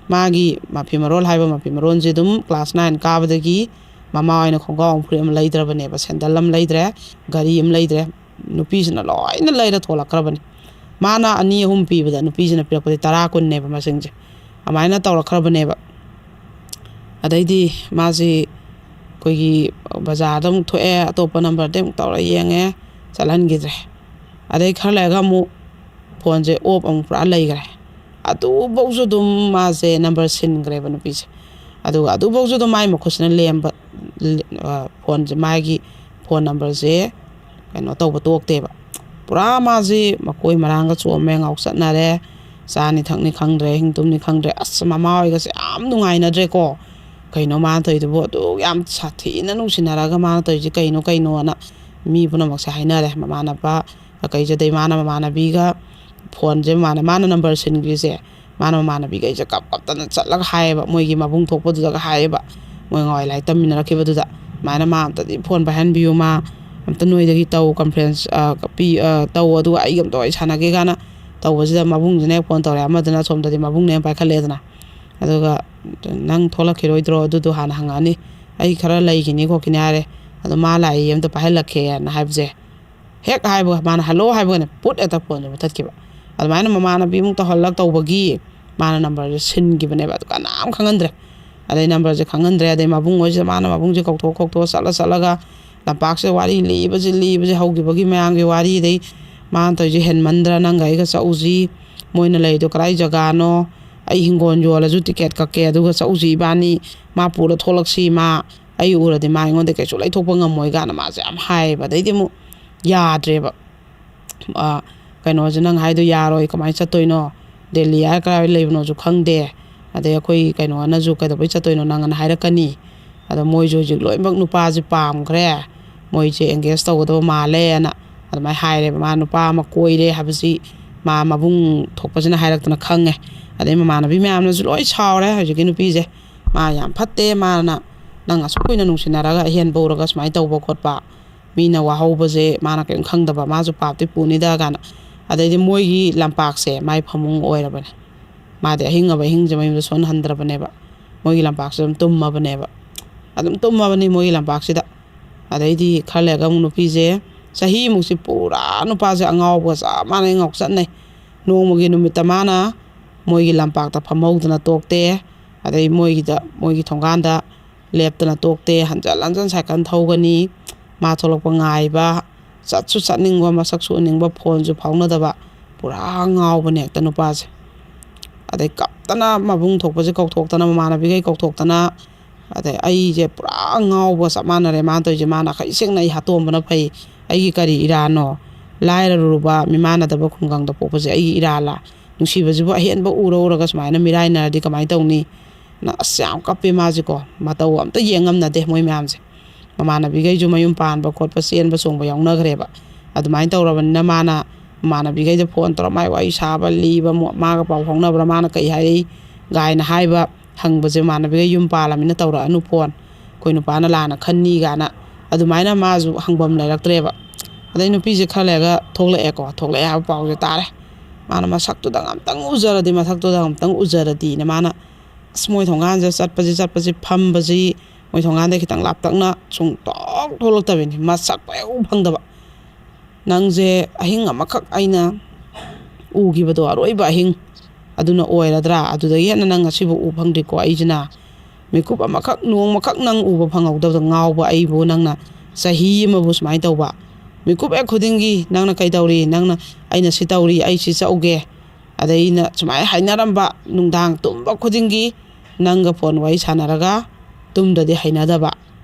ꯃꯥꯒꯤ ꯃꯐꯤ ꯃꯔꯣꯜ ꯍꯥꯏꯕ ꯃꯐꯤ ꯃꯔꯣꯜꯁꯦ ꯑꯗꯨꯝ class nine ꯀꯥꯕꯗꯒꯤ ꯃꯃꯥ ꯑꯣꯏꯅ ꯈꯣꯡꯒ꯭ꯔꯥꯎ ꯑꯃ ꯐꯨꯔꯤꯠ ꯑꯃ ꯂꯩꯗ꯭ꯔꯕꯅꯦꯕ, ꯁꯦꯟꯗꯜ ꯑꯃ ꯂꯩꯗ꯭ꯔꯦ, ꯘꯔꯤ ꯑꯃ ꯂꯩꯗ꯭ꯔꯦ, ꯅꯨꯄꯤꯁꯤꯅ ꯂꯣꯏꯅ ꯂꯩꯔ ꯊꯣꯛꯂꯛꯈ꯭ꯔꯕꯅꯤ꯫ ꯃꯥꯅ ꯑꯅꯤ ꯑꯍꯨꯝ ꯄꯤꯕꯗ ꯅꯨꯄꯤꯁꯤꯅ ꯄꯤꯔꯛꯄꯗꯤ ꯇꯔꯥ ꯀꯨꯟꯅꯦꯕ ꯃꯁꯤꯡꯁꯦ꯫ ꯑꯗꯨꯃꯥꯏꯅ ꯇꯧꯔꯛꯈ꯭ꯔꯕꯅꯦꯕ꯫ ꯑꯗꯩꯗꯤ ꯃꯥꯁꯤ ꯑꯩꯈꯣꯏꯒꯤ ꯕꯖꯥꯔꯗ ꯑꯃꯨꯛ ꯊꯣꯛꯑꯦ, ꯑꯇꯣꯞꯄ ꯅꯝꯕꯔꯗ ꯑꯃꯨꯛ ꯇꯧꯔ ꯌꯦꯡꯉꯦ, ꯆꯠꯍꯟꯈꯤꯗ꯭ꯔꯦ꯫ ꯑꯗꯩ ꯈꯔ ꯂꯩꯔꯒ ꯑꯃꯨꯛ ꯐꯣꯟꯁꯦ ꯑꯣꯐ ꯑꯃꯨꯛ ꯄꯨꯔꯥ ꯂꯩꯈ꯭ꯔꯦ꯫ ꯑꯗꯨꯐꯧꯁꯨ ꯑꯗꯨꯝ ꯃꯥꯁꯦ ꯅꯝꯕꯔ ꯁꯤꯟꯈ꯭ꯔꯦꯕ ꯅꯨꯄꯤꯁꯦ꯫ ꯑꯗꯨꯒ ꯑꯗꯨꯐꯧꯁꯨ ꯑꯗꯨꯝ ꯃꯥꯏ ꯃꯈꯨꯠꯁꯤꯅ ꯂꯦꯝꯕ, ꯐꯣꯟꯁꯦ, ꯃꯥꯒꯤ ꯐꯣꯟ ꯅꯝꯕꯔꯁꯦ ꯀꯩꯅꯣ ꯇꯧꯕ ꯇꯣꯛꯇꯦꯕ꯫ ꯄꯨꯔꯥ ꯃꯥꯁꯦ ꯃꯀꯣꯏ ꯃꯔꯥꯡꯒ ꯆꯣꯝꯃꯦ, ꯉꯥꯎꯆꯠꯅꯔꯦ꯫ ꯆꯥꯅꯤ ꯊꯛꯅꯤ ꯈꯪꯗ꯭ꯔꯦ, ꯍꯤꯡ ꯇꯨꯝꯅꯤ ꯈꯪꯗ꯭ꯔꯦ꯫ ꯑꯁ, ꯃꯃꯥ ꯍꯣꯏꯒꯁꯦ ꯌꯥꯝ ꯅꯨꯡꯉꯥꯏꯅꯗ꯭ꯔꯦꯀꯣ꯫ "ꯀꯩꯅꯣ ꯃꯥꯅ ꯇꯧꯔꯤꯗꯨꯕꯨ? ꯑꯗꯨ ꯌꯥꯝ ꯁꯥꯊꯤꯅ ꯅꯨꯡꯁꯤꯅꯔꯒ ꯃꯥꯅ ꯇꯧꯔꯤꯁꯦ ꯀꯩꯅꯣ, ꯀꯩꯅꯣꯅ?" ꯃꯤ ꯄꯨꯝꯅꯃꯛꯁꯦ ꯍꯥꯏꯅꯔꯦ꯫ ꯃꯃꯥꯟꯅꯕ ꯀꯩꯀꯩꯁꯦ, ꯑꯗꯩ ꯃꯥꯅ ꯃꯃꯥꯟꯅꯕꯤꯒ ꯐꯣꯟꯁꯦ, ꯃꯥꯅ, ꯃꯥꯅ ꯅꯝꯕꯔ ꯁꯤꯟꯈ꯭ꯔꯤꯁꯦ, ꯃꯥꯅ ꯃꯃꯥꯟꯅꯕꯤꯈꯩꯁꯦ ꯀꯞ ꯀꯞꯇꯅ ꯆꯠꯂꯒ ꯍꯥꯏꯌꯦꯕ, ꯃꯣꯏꯒꯤ ꯃꯕꯨꯡ ꯊꯣꯛꯄꯗꯨꯗꯒ ꯍꯥꯏꯌꯦꯕ, ꯃꯣꯏ ꯉꯋꯥꯏ ꯂꯥꯏꯔꯤꯛ ꯇꯝꯃꯤꯟꯅꯔꯛꯈꯤꯕꯗꯨꯗ, "ꯑꯗꯨꯃꯥꯏꯅ ꯃꯥ ꯑꯝꯇꯗꯤ ꯐꯣꯟ ꯄꯥꯏꯍꯟꯕꯤꯌꯨ, ꯃꯥ ꯑꯝꯇ ꯅꯣꯏꯗꯒꯤ ꯇꯧ, ꯀꯟꯐ꯭ꯔꯦꯟꯁ, ꯑ, ꯄꯤ-, ꯑ, ꯇꯧ, ꯑꯗꯨꯒ ꯑꯩꯒ ꯑꯝꯇ ꯋꯥꯔꯤ ꯁꯥꯟꯅꯒꯦ" ꯀꯥꯏꯅ ꯇꯧꯕꯁꯤꯗ, ꯃꯕꯨꯡꯁꯤꯅ ꯍꯦꯛ ꯐꯣꯟ ꯇꯧꯔꯛꯑꯦ, ꯑꯃꯗꯨꯅ ꯑꯁꯣꯝꯗꯗꯤ ꯃꯕꯨꯡꯅ ꯍꯦꯛ ꯄꯥꯏꯈꯠꯂꯛꯑꯦꯗꯅ꯫ ꯑꯗꯨꯒ "ꯅꯪ ꯊꯣꯛꯂꯛꯈꯤꯔꯣꯏꯗ꯭ꯔꯣ? ꯑꯗꯨꯗꯣ ꯍꯥꯟꯅ ꯍꯪꯉꯛꯑꯅꯤ, ꯑꯩ ꯈꯔ ꯂꯩꯈꯤꯅꯤ ꯈꯣꯠꯈꯤꯅꯤ" ꯍꯥꯏꯔꯦ꯫ ꯑꯗꯣ "ꯃꯥ ꯂꯥꯛꯏ, ꯑꯝꯇ ꯄꯥꯏꯍꯜꯂꯛꯀꯦꯅ" ꯍꯥꯏꯕꯁꯦ, ꯍꯦꯛ ꯍꯥꯏꯕꯒ, ꯃꯥꯅ "ꯍꯜꯂꯣ" ꯍꯥꯏꯕꯒꯅꯦ, ꯄꯨꯠ ꯍꯦꯛꯇ ꯐꯣꯟꯁꯦ ꯃꯨꯊꯠꯈꯤꯕ꯫ ꯑꯗꯨꯃꯥꯏꯅ ꯃꯃꯥꯟꯅꯕꯤꯃꯨꯛ ꯇꯧꯍꯜꯂꯛ ꯇꯧꯕꯒꯤ ꯃꯥꯅ ꯅꯝꯕꯔꯁꯦ ꯁꯤꯟꯈꯤꯕꯅꯦꯕ꯫ ꯑꯗꯨ ꯀꯅꯥꯝ ꯈꯪꯍꯟꯗ꯭ꯔꯦ꯫ ꯑꯗꯩ ꯅꯝꯕꯔꯁꯦ ꯈꯪꯍꯟꯗ꯭ꯔꯦ꯫ ꯑꯗꯩ ꯃꯕꯨꯡ ꯍꯣꯏꯁꯤꯗ ꯃꯥꯅ ꯃꯕꯨꯡꯁꯦ ꯀꯧꯊꯣꯛ ꯀꯧꯊꯣꯛ ꯆꯠꯂ ꯆꯠꯂꯒ ꯂꯝꯄꯥꯛꯁꯤꯗ ꯋꯥꯔꯤ ꯂꯤꯕꯁꯤ ꯂꯤꯕꯁꯤ, ꯍꯧꯈꯤꯕꯒꯤ ꯃꯌꯥꯝꯒꯤ ꯋꯥꯔꯤ, ꯑꯗꯩ "ꯃꯥꯅ ꯇꯧꯔꯤꯁꯦ ꯍꯦꯟꯃꯟꯗ꯭ꯔꯥ, ꯅꯪꯒ ꯑꯩꯒ ꯆꯠꯂꯨꯁꯤ, ꯃꯣꯏꯅ ꯂꯩꯗꯣ ꯀꯗꯥꯏ ꯖꯒꯥꯅꯣ, ꯑꯩ ꯍꯤꯡꯒꯣꯜ ꯌꯣꯜꯂꯁꯨ ꯇꯤꯀꯦꯠ ꯀꯛꯀꯦ, ꯑꯗꯨꯒ ꯆꯠꯂꯨꯁꯤ ꯏꯕꯥꯅꯤ, ꯃꯥ ꯄꯨꯔ ꯊꯣꯛꯂꯛꯁꯤ, ꯃꯥ ꯑꯩ ꯎꯔꯗꯤ ꯃꯥ ꯑꯩꯉꯣꯟꯗ ꯀꯩꯁꯨ ꯂꯩꯊꯣꯛꯄ ꯉꯝꯃꯣꯏ" ꯀꯥꯏꯅ ꯃꯥꯁꯦ ꯌꯥꯝ ꯍꯥꯏꯌꯦꯕ꯫ ꯑꯗꯩꯗꯤ ꯑꯃꯨꯛ ꯌꯥꯗ꯭ꯔꯦꯕ꯫ ꯑ, "ꯀꯩꯅꯣꯁꯦ ꯅꯪ ꯍꯥꯏꯗꯣ ꯌꯥꯔꯣꯏ, ꯀꯃꯥꯏꯅ ꯆꯠꯇꯣꯏꯅꯣ? ꯗꯦꯜꯂꯤ ꯍꯥꯏꯔ ꯀꯗꯥꯏ ꯂꯩꯕꯅꯣꯁꯨ ꯈꯪꯗꯦ, ꯑꯗꯩ ꯑꯩꯈꯣꯏ ꯀꯩꯅꯣꯅꯁꯨ ꯀꯩꯗꯧꯕꯩ ꯆꯠꯇꯣꯏꯅꯣ ꯅꯪ?" ꯑꯅ ꯍꯥꯏꯔꯛꯀꯅꯤ꯫ ꯑꯗꯣ ꯃꯣꯏꯁꯨ ꯍꯧꯖꯤꯛ ꯂꯣꯏꯅꯃꯛ ꯅꯨꯄꯥꯁꯦ ꯄꯥꯝꯈ꯭ꯔꯦ, ꯃꯣꯏꯁꯦ ꯑꯦꯡꯒꯦꯖ ꯇꯧꯒꯗꯕ ꯃꯥꯜꯂꯦꯅ ꯑꯗꯨꯃꯥꯏꯅ ꯍꯥꯏꯔꯦꯕ꯫ ꯃꯥ ꯅꯨꯄꯥ ꯑꯃ ꯀꯣꯏꯔꯦ ꯍꯥꯏꯕꯁꯤ ꯃꯥ ꯃꯕꯨꯡ ꯊꯣꯛꯄꯁꯤꯅ ꯍꯥꯏꯔꯛꯇꯅ ꯈꯪꯉꯦ꯫ ꯑꯗꯩ ꯃꯃꯥꯟꯅꯕꯤ ꯃꯌꯥꯝꯅꯁꯨ ꯂꯣꯏ ꯁꯥꯎꯔꯦ, "ꯍꯧꯖꯤꯛꯀꯤ ꯅꯨꯄꯤꯁꯦ ꯃꯥ ꯌꯥꯝ ꯐꯠꯇꯦ, ꯃꯥꯅ ꯅꯪ ꯑꯁꯨꯛ ꯀꯨꯏꯅ ꯅꯨꯡꯁꯤꯅꯔꯒ ꯑꯍꯦꯟꯕ ꯎꯔꯒ ꯁꯨꯃꯥꯏꯅ ꯇꯧꯕ ꯈꯣꯠꯄ, ꯃꯤꯅ ꯋꯥꯍꯧꯕꯁꯦ ꯃꯥꯅ ꯀꯔꯤꯝ ꯈꯪꯗꯕ, ꯃꯥꯁꯨ ꯄꯥꯞꯇꯤ ꯄꯨꯅꯤꯗ" ꯀꯥꯏꯅ꯫ ꯑꯗꯩꯗꯤ ꯃꯣꯏꯒꯤ ꯂꯝꯄꯥꯛꯁꯦ ꯃꯥꯏ ꯐꯃꯨꯡ ꯑꯣꯏꯔꯕꯅꯦ꯫ ꯃꯥꯗꯤ ꯑꯍꯤꯡ ꯑꯕ ꯑꯍꯤꯡꯁꯦ ꯃꯌꯨꯝꯗ ꯁꯣꯟꯍꯟꯗ꯭ꯔꯕꯅꯦꯕ꯫ ꯃꯣꯏꯒꯤ ꯂꯝꯄꯥꯛꯁꯤꯗ ꯑꯗꯨꯝ ꯇꯨꯝꯃꯕꯅꯦꯕ꯫ ꯑꯗꯨꯝ ꯇꯨꯝꯃꯕꯅꯤ ꯃꯣꯏꯒꯤ ꯂꯝꯄꯥꯛꯁꯤꯗ꯫ ꯑꯗꯩꯗꯤ ꯈꯔ ꯂꯩꯔꯒ ꯑꯃꯨꯛ ꯅꯨꯄꯤꯁꯦ ꯆꯍꯤꯃꯨꯛꯁꯤ ꯄꯨꯔꯥ ꯅꯨꯄꯥꯁꯦ ꯑꯉꯥꯎꯕꯒ ꯆꯞ ꯃꯥꯟꯅꯩ, ꯉꯥꯎꯆꯠꯅꯩ꯫ ꯅꯣꯡꯃꯒꯤ ꯅꯨꯃꯤꯠꯇ ꯃꯥꯅ ꯃꯣꯏꯒꯤ ꯂꯝꯄꯥꯛꯇ ꯐꯝꯍꯧꯗꯅ ꯇꯣꯛꯇꯦ꯫ ꯑꯗꯩ ꯃꯣꯏꯒꯤꯗ, ꯃꯣꯏꯒꯤ ꯊꯣꯡꯒꯥꯟꯗ ꯂꯦꯞꯇꯅ ꯇꯣꯛꯇꯦ꯫ ꯍꯟꯖꯟ ꯍꯟꯖꯟ ꯁꯥꯏꯀꯜ ꯊꯧꯒꯅꯤ, ꯃꯥ ꯊꯣꯛꯂꯛꯄ ꯉꯥꯏꯕ, ꯆꯠꯁꯨ ꯆꯠꯅꯤꯡꯕ, ꯃꯁꯛꯁꯨ ꯎꯅꯤꯡꯕ, ꯐꯣꯟꯁꯨ ꯐꯥꯎꯅꯗꯕ, ꯄꯨꯔꯥ ꯉꯥꯎꯕꯅꯦ ꯍꯦꯛꯇ ꯅꯨꯄꯥꯁꯦ꯫ ꯑꯗꯩ ꯀꯞꯇꯅ ꯃꯕꯨꯡ ꯊꯣꯛꯄꯁꯦ ꯀꯧꯊꯣꯛꯇꯅ, ꯃꯃꯥꯟꯅꯕꯤꯈꯩ ꯀꯧꯊꯣꯛꯇꯅ, ꯑꯗꯩ ꯑꯩꯁꯦ ꯄꯨꯔꯥ ꯉꯥꯎꯕ ꯆꯞ ꯃꯥꯟꯅꯔꯦ ꯃꯥꯅ ꯇꯧꯔꯤꯁꯦ꯫ ꯃꯥꯅ ꯈꯔ ꯁꯦꯡꯅ "ꯑꯩ ꯍꯥꯠꯇꯣꯛꯑꯝꯕꯅ ꯐꯩ, ꯑꯩꯒꯤ ꯀꯔꯤ ꯏꯔꯥꯟꯅꯣ? ꯂꯥꯏꯔꯔꯨꯕ ꯃꯤꯃꯥꯟꯅꯗꯕ ꯈꯨꯡꯒꯪꯗ ꯄꯣꯛꯄꯁꯦ ꯑꯩꯒꯤ ꯏꯔꯥꯜꯂ? ꯅꯨꯡꯁꯤꯕꯁꯤꯕꯨ ꯑꯍꯦꯟꯕ ꯎꯔ ꯎꯔꯒ ꯁꯨꯃꯥꯏꯅ ꯃꯤꯔꯥꯏꯅꯔꯗꯤ ꯀꯃꯥꯏꯅ ꯇꯧꯅꯤ?" ꯅ ꯑꯁ ꯌꯥꯝ ꯀꯞꯄꯦ ꯃꯥꯁꯦꯀꯣ꯫ ꯃꯇꯧ ꯑꯝꯇ ꯌꯦꯡ ꯉꯝꯅꯗꯦ ꯃꯣꯏ ꯃꯌꯥꯝꯁꯦ꯫ ꯃꯃꯥꯟꯅꯕꯤꯈꯩꯁꯨ ꯃꯌꯨꯝ ꯄꯥꯟꯕ ꯈꯣꯠꯄ, ꯆꯦꯟꯕ ꯆꯣꯡꯕ ꯌꯥꯎꯅꯈ꯭ꯔꯦꯕ꯫ ꯑꯗꯨꯃꯥꯏꯅ ꯇꯧꯔꯕꯅꯤꯅ ꯃꯥꯅ ꯃꯃꯥꯟꯅꯕꯤꯈꯩꯗ ꯐꯣꯟ ꯇꯧꯔ ꯃꯥꯏ ꯋꯥꯔꯤ ꯁꯥꯕ, ꯂꯤꯕ, ꯃꯣ-, ꯃꯥꯒ ꯄꯥꯎ ꯐꯥꯎꯅꯕ꯭ꯔꯥ, ꯃꯥꯅ ꯀꯩ ꯍꯥꯏꯔꯛꯏ ꯀꯥꯏꯅ ꯍꯥꯏꯕ ꯍꯪꯕꯁꯦ, ꯃꯃꯥꯟꯅꯕꯤꯈꯩ ꯌꯨꯝ ꯄꯥꯜꯂꯃꯤꯅ ꯇꯧꯔꯛꯑꯅꯨ ꯐꯣꯟ, ꯑꯩꯈꯣꯏ ꯅꯨꯄꯥꯅ ꯂꯥꯟꯅ ꯈꯟꯅꯤ ꯀꯥꯏꯅ꯫ ꯑꯗꯨꯃꯥꯏꯅ ꯃꯥꯁꯨ ꯍꯪꯐꯝ ꯂꯩꯔꯛꯇ꯭ꯔꯦꯕ꯫ ꯑꯗꯩ ꯅꯨꯄꯤꯁꯦ ꯈꯔ ꯂꯩꯔꯒ ꯊꯣꯛꯂꯛꯑꯦꯀꯣ, ꯊꯣꯛꯂꯛꯑꯦ ꯍꯥꯏꯕ ꯄꯥꯎꯁꯦ ꯇꯥꯔꯦ꯫ ꯃꯥꯅ "ꯃꯁꯛꯇꯨꯗꯪ ꯑꯝꯇꯪ ꯎꯖꯔꯗꯤ, ꯃꯁꯛꯇꯨꯗꯪ ꯑꯝꯇꯪ ꯎꯖꯔꯗꯤꯅ" ꯃꯥꯅ ꯑꯁ, ꯃꯣꯏ ꯊꯣꯡꯒꯥꯟꯁꯦ ꯆꯠꯄꯁꯤ, ꯆꯠꯄꯁꯤ, ꯐꯝꯕꯁꯤ, ꯃꯣꯏ ꯊꯣꯡꯒꯥꯟꯗꯩ ꯈꯤꯇꯪ ꯂꯥꯞꯇꯛꯅ ꯁꯨꯡꯊꯣꯛ ꯊꯣꯛꯂꯛꯇꯕꯤꯅꯤ, ꯃꯁꯛ ꯄꯪꯎ ꯐꯪꯗꯕ꯫ "ꯅꯪꯁꯦ ꯑꯍꯤꯡ ꯑꯃꯈꯛ ꯑꯩꯅ ꯎꯈꯤꯕꯗꯣ, ꯑꯔꯣꯏꯕ ꯑꯍꯤꯡ ꯑꯗꯨꯅ ꯑꯣꯏꯔꯗ꯭ꯔꯥ? ꯑꯗꯨꯗꯒꯤ ꯍꯦꯟꯅ ꯅꯪ ꯉꯁꯤꯕꯨ ꯎ ꯐꯪꯗ꯭ꯔꯤꯀꯣ꯫ ꯑꯩꯁꯤꯅ ꯃꯤꯀꯨꯞ ꯑꯃꯈꯛ, ꯅꯣꯡꯃꯈꯛ ꯅꯪ ꯎꯕ ꯐꯪꯍꯧꯗꯕꯗ ꯉꯥꯎꯕ ꯑꯩꯕꯨ ꯅꯪꯅ ꯆꯍꯤ ꯑꯃꯕꯨ ꯁꯨꯃꯥꯏꯅ ꯇꯧꯕ꯫ ꯃꯤꯀꯨꯞ ꯍꯦꯛ ꯈꯨꯗꯤꯡꯒꯤ ꯅꯪꯅ ꯀꯩꯗꯧꯔꯤ? ꯅꯪꯅ, ꯑꯩꯅ ꯁꯤ ꯇꯧꯔꯤ, ꯑꯩ ꯁꯤ ꯆꯠꯎꯒꯦ"꯫ ꯑꯗꯩ ꯑꯩꯅ ꯁꯨꯃꯥꯏꯅ ꯍꯥꯏꯅꯔꯝꯕ, ꯅꯨꯡꯗꯥꯡ ꯇꯨꯝꯕ ꯈꯨꯗꯤꯡꯒꯤ ꯅꯪꯒ ꯐꯣꯟ ꯋꯥꯔꯤ ꯁꯥꯟꯅꯔꯒ ꯇꯨꯝꯗ꯭ꯔꯗꯤ ꯍꯩꯅꯗꯕ꯫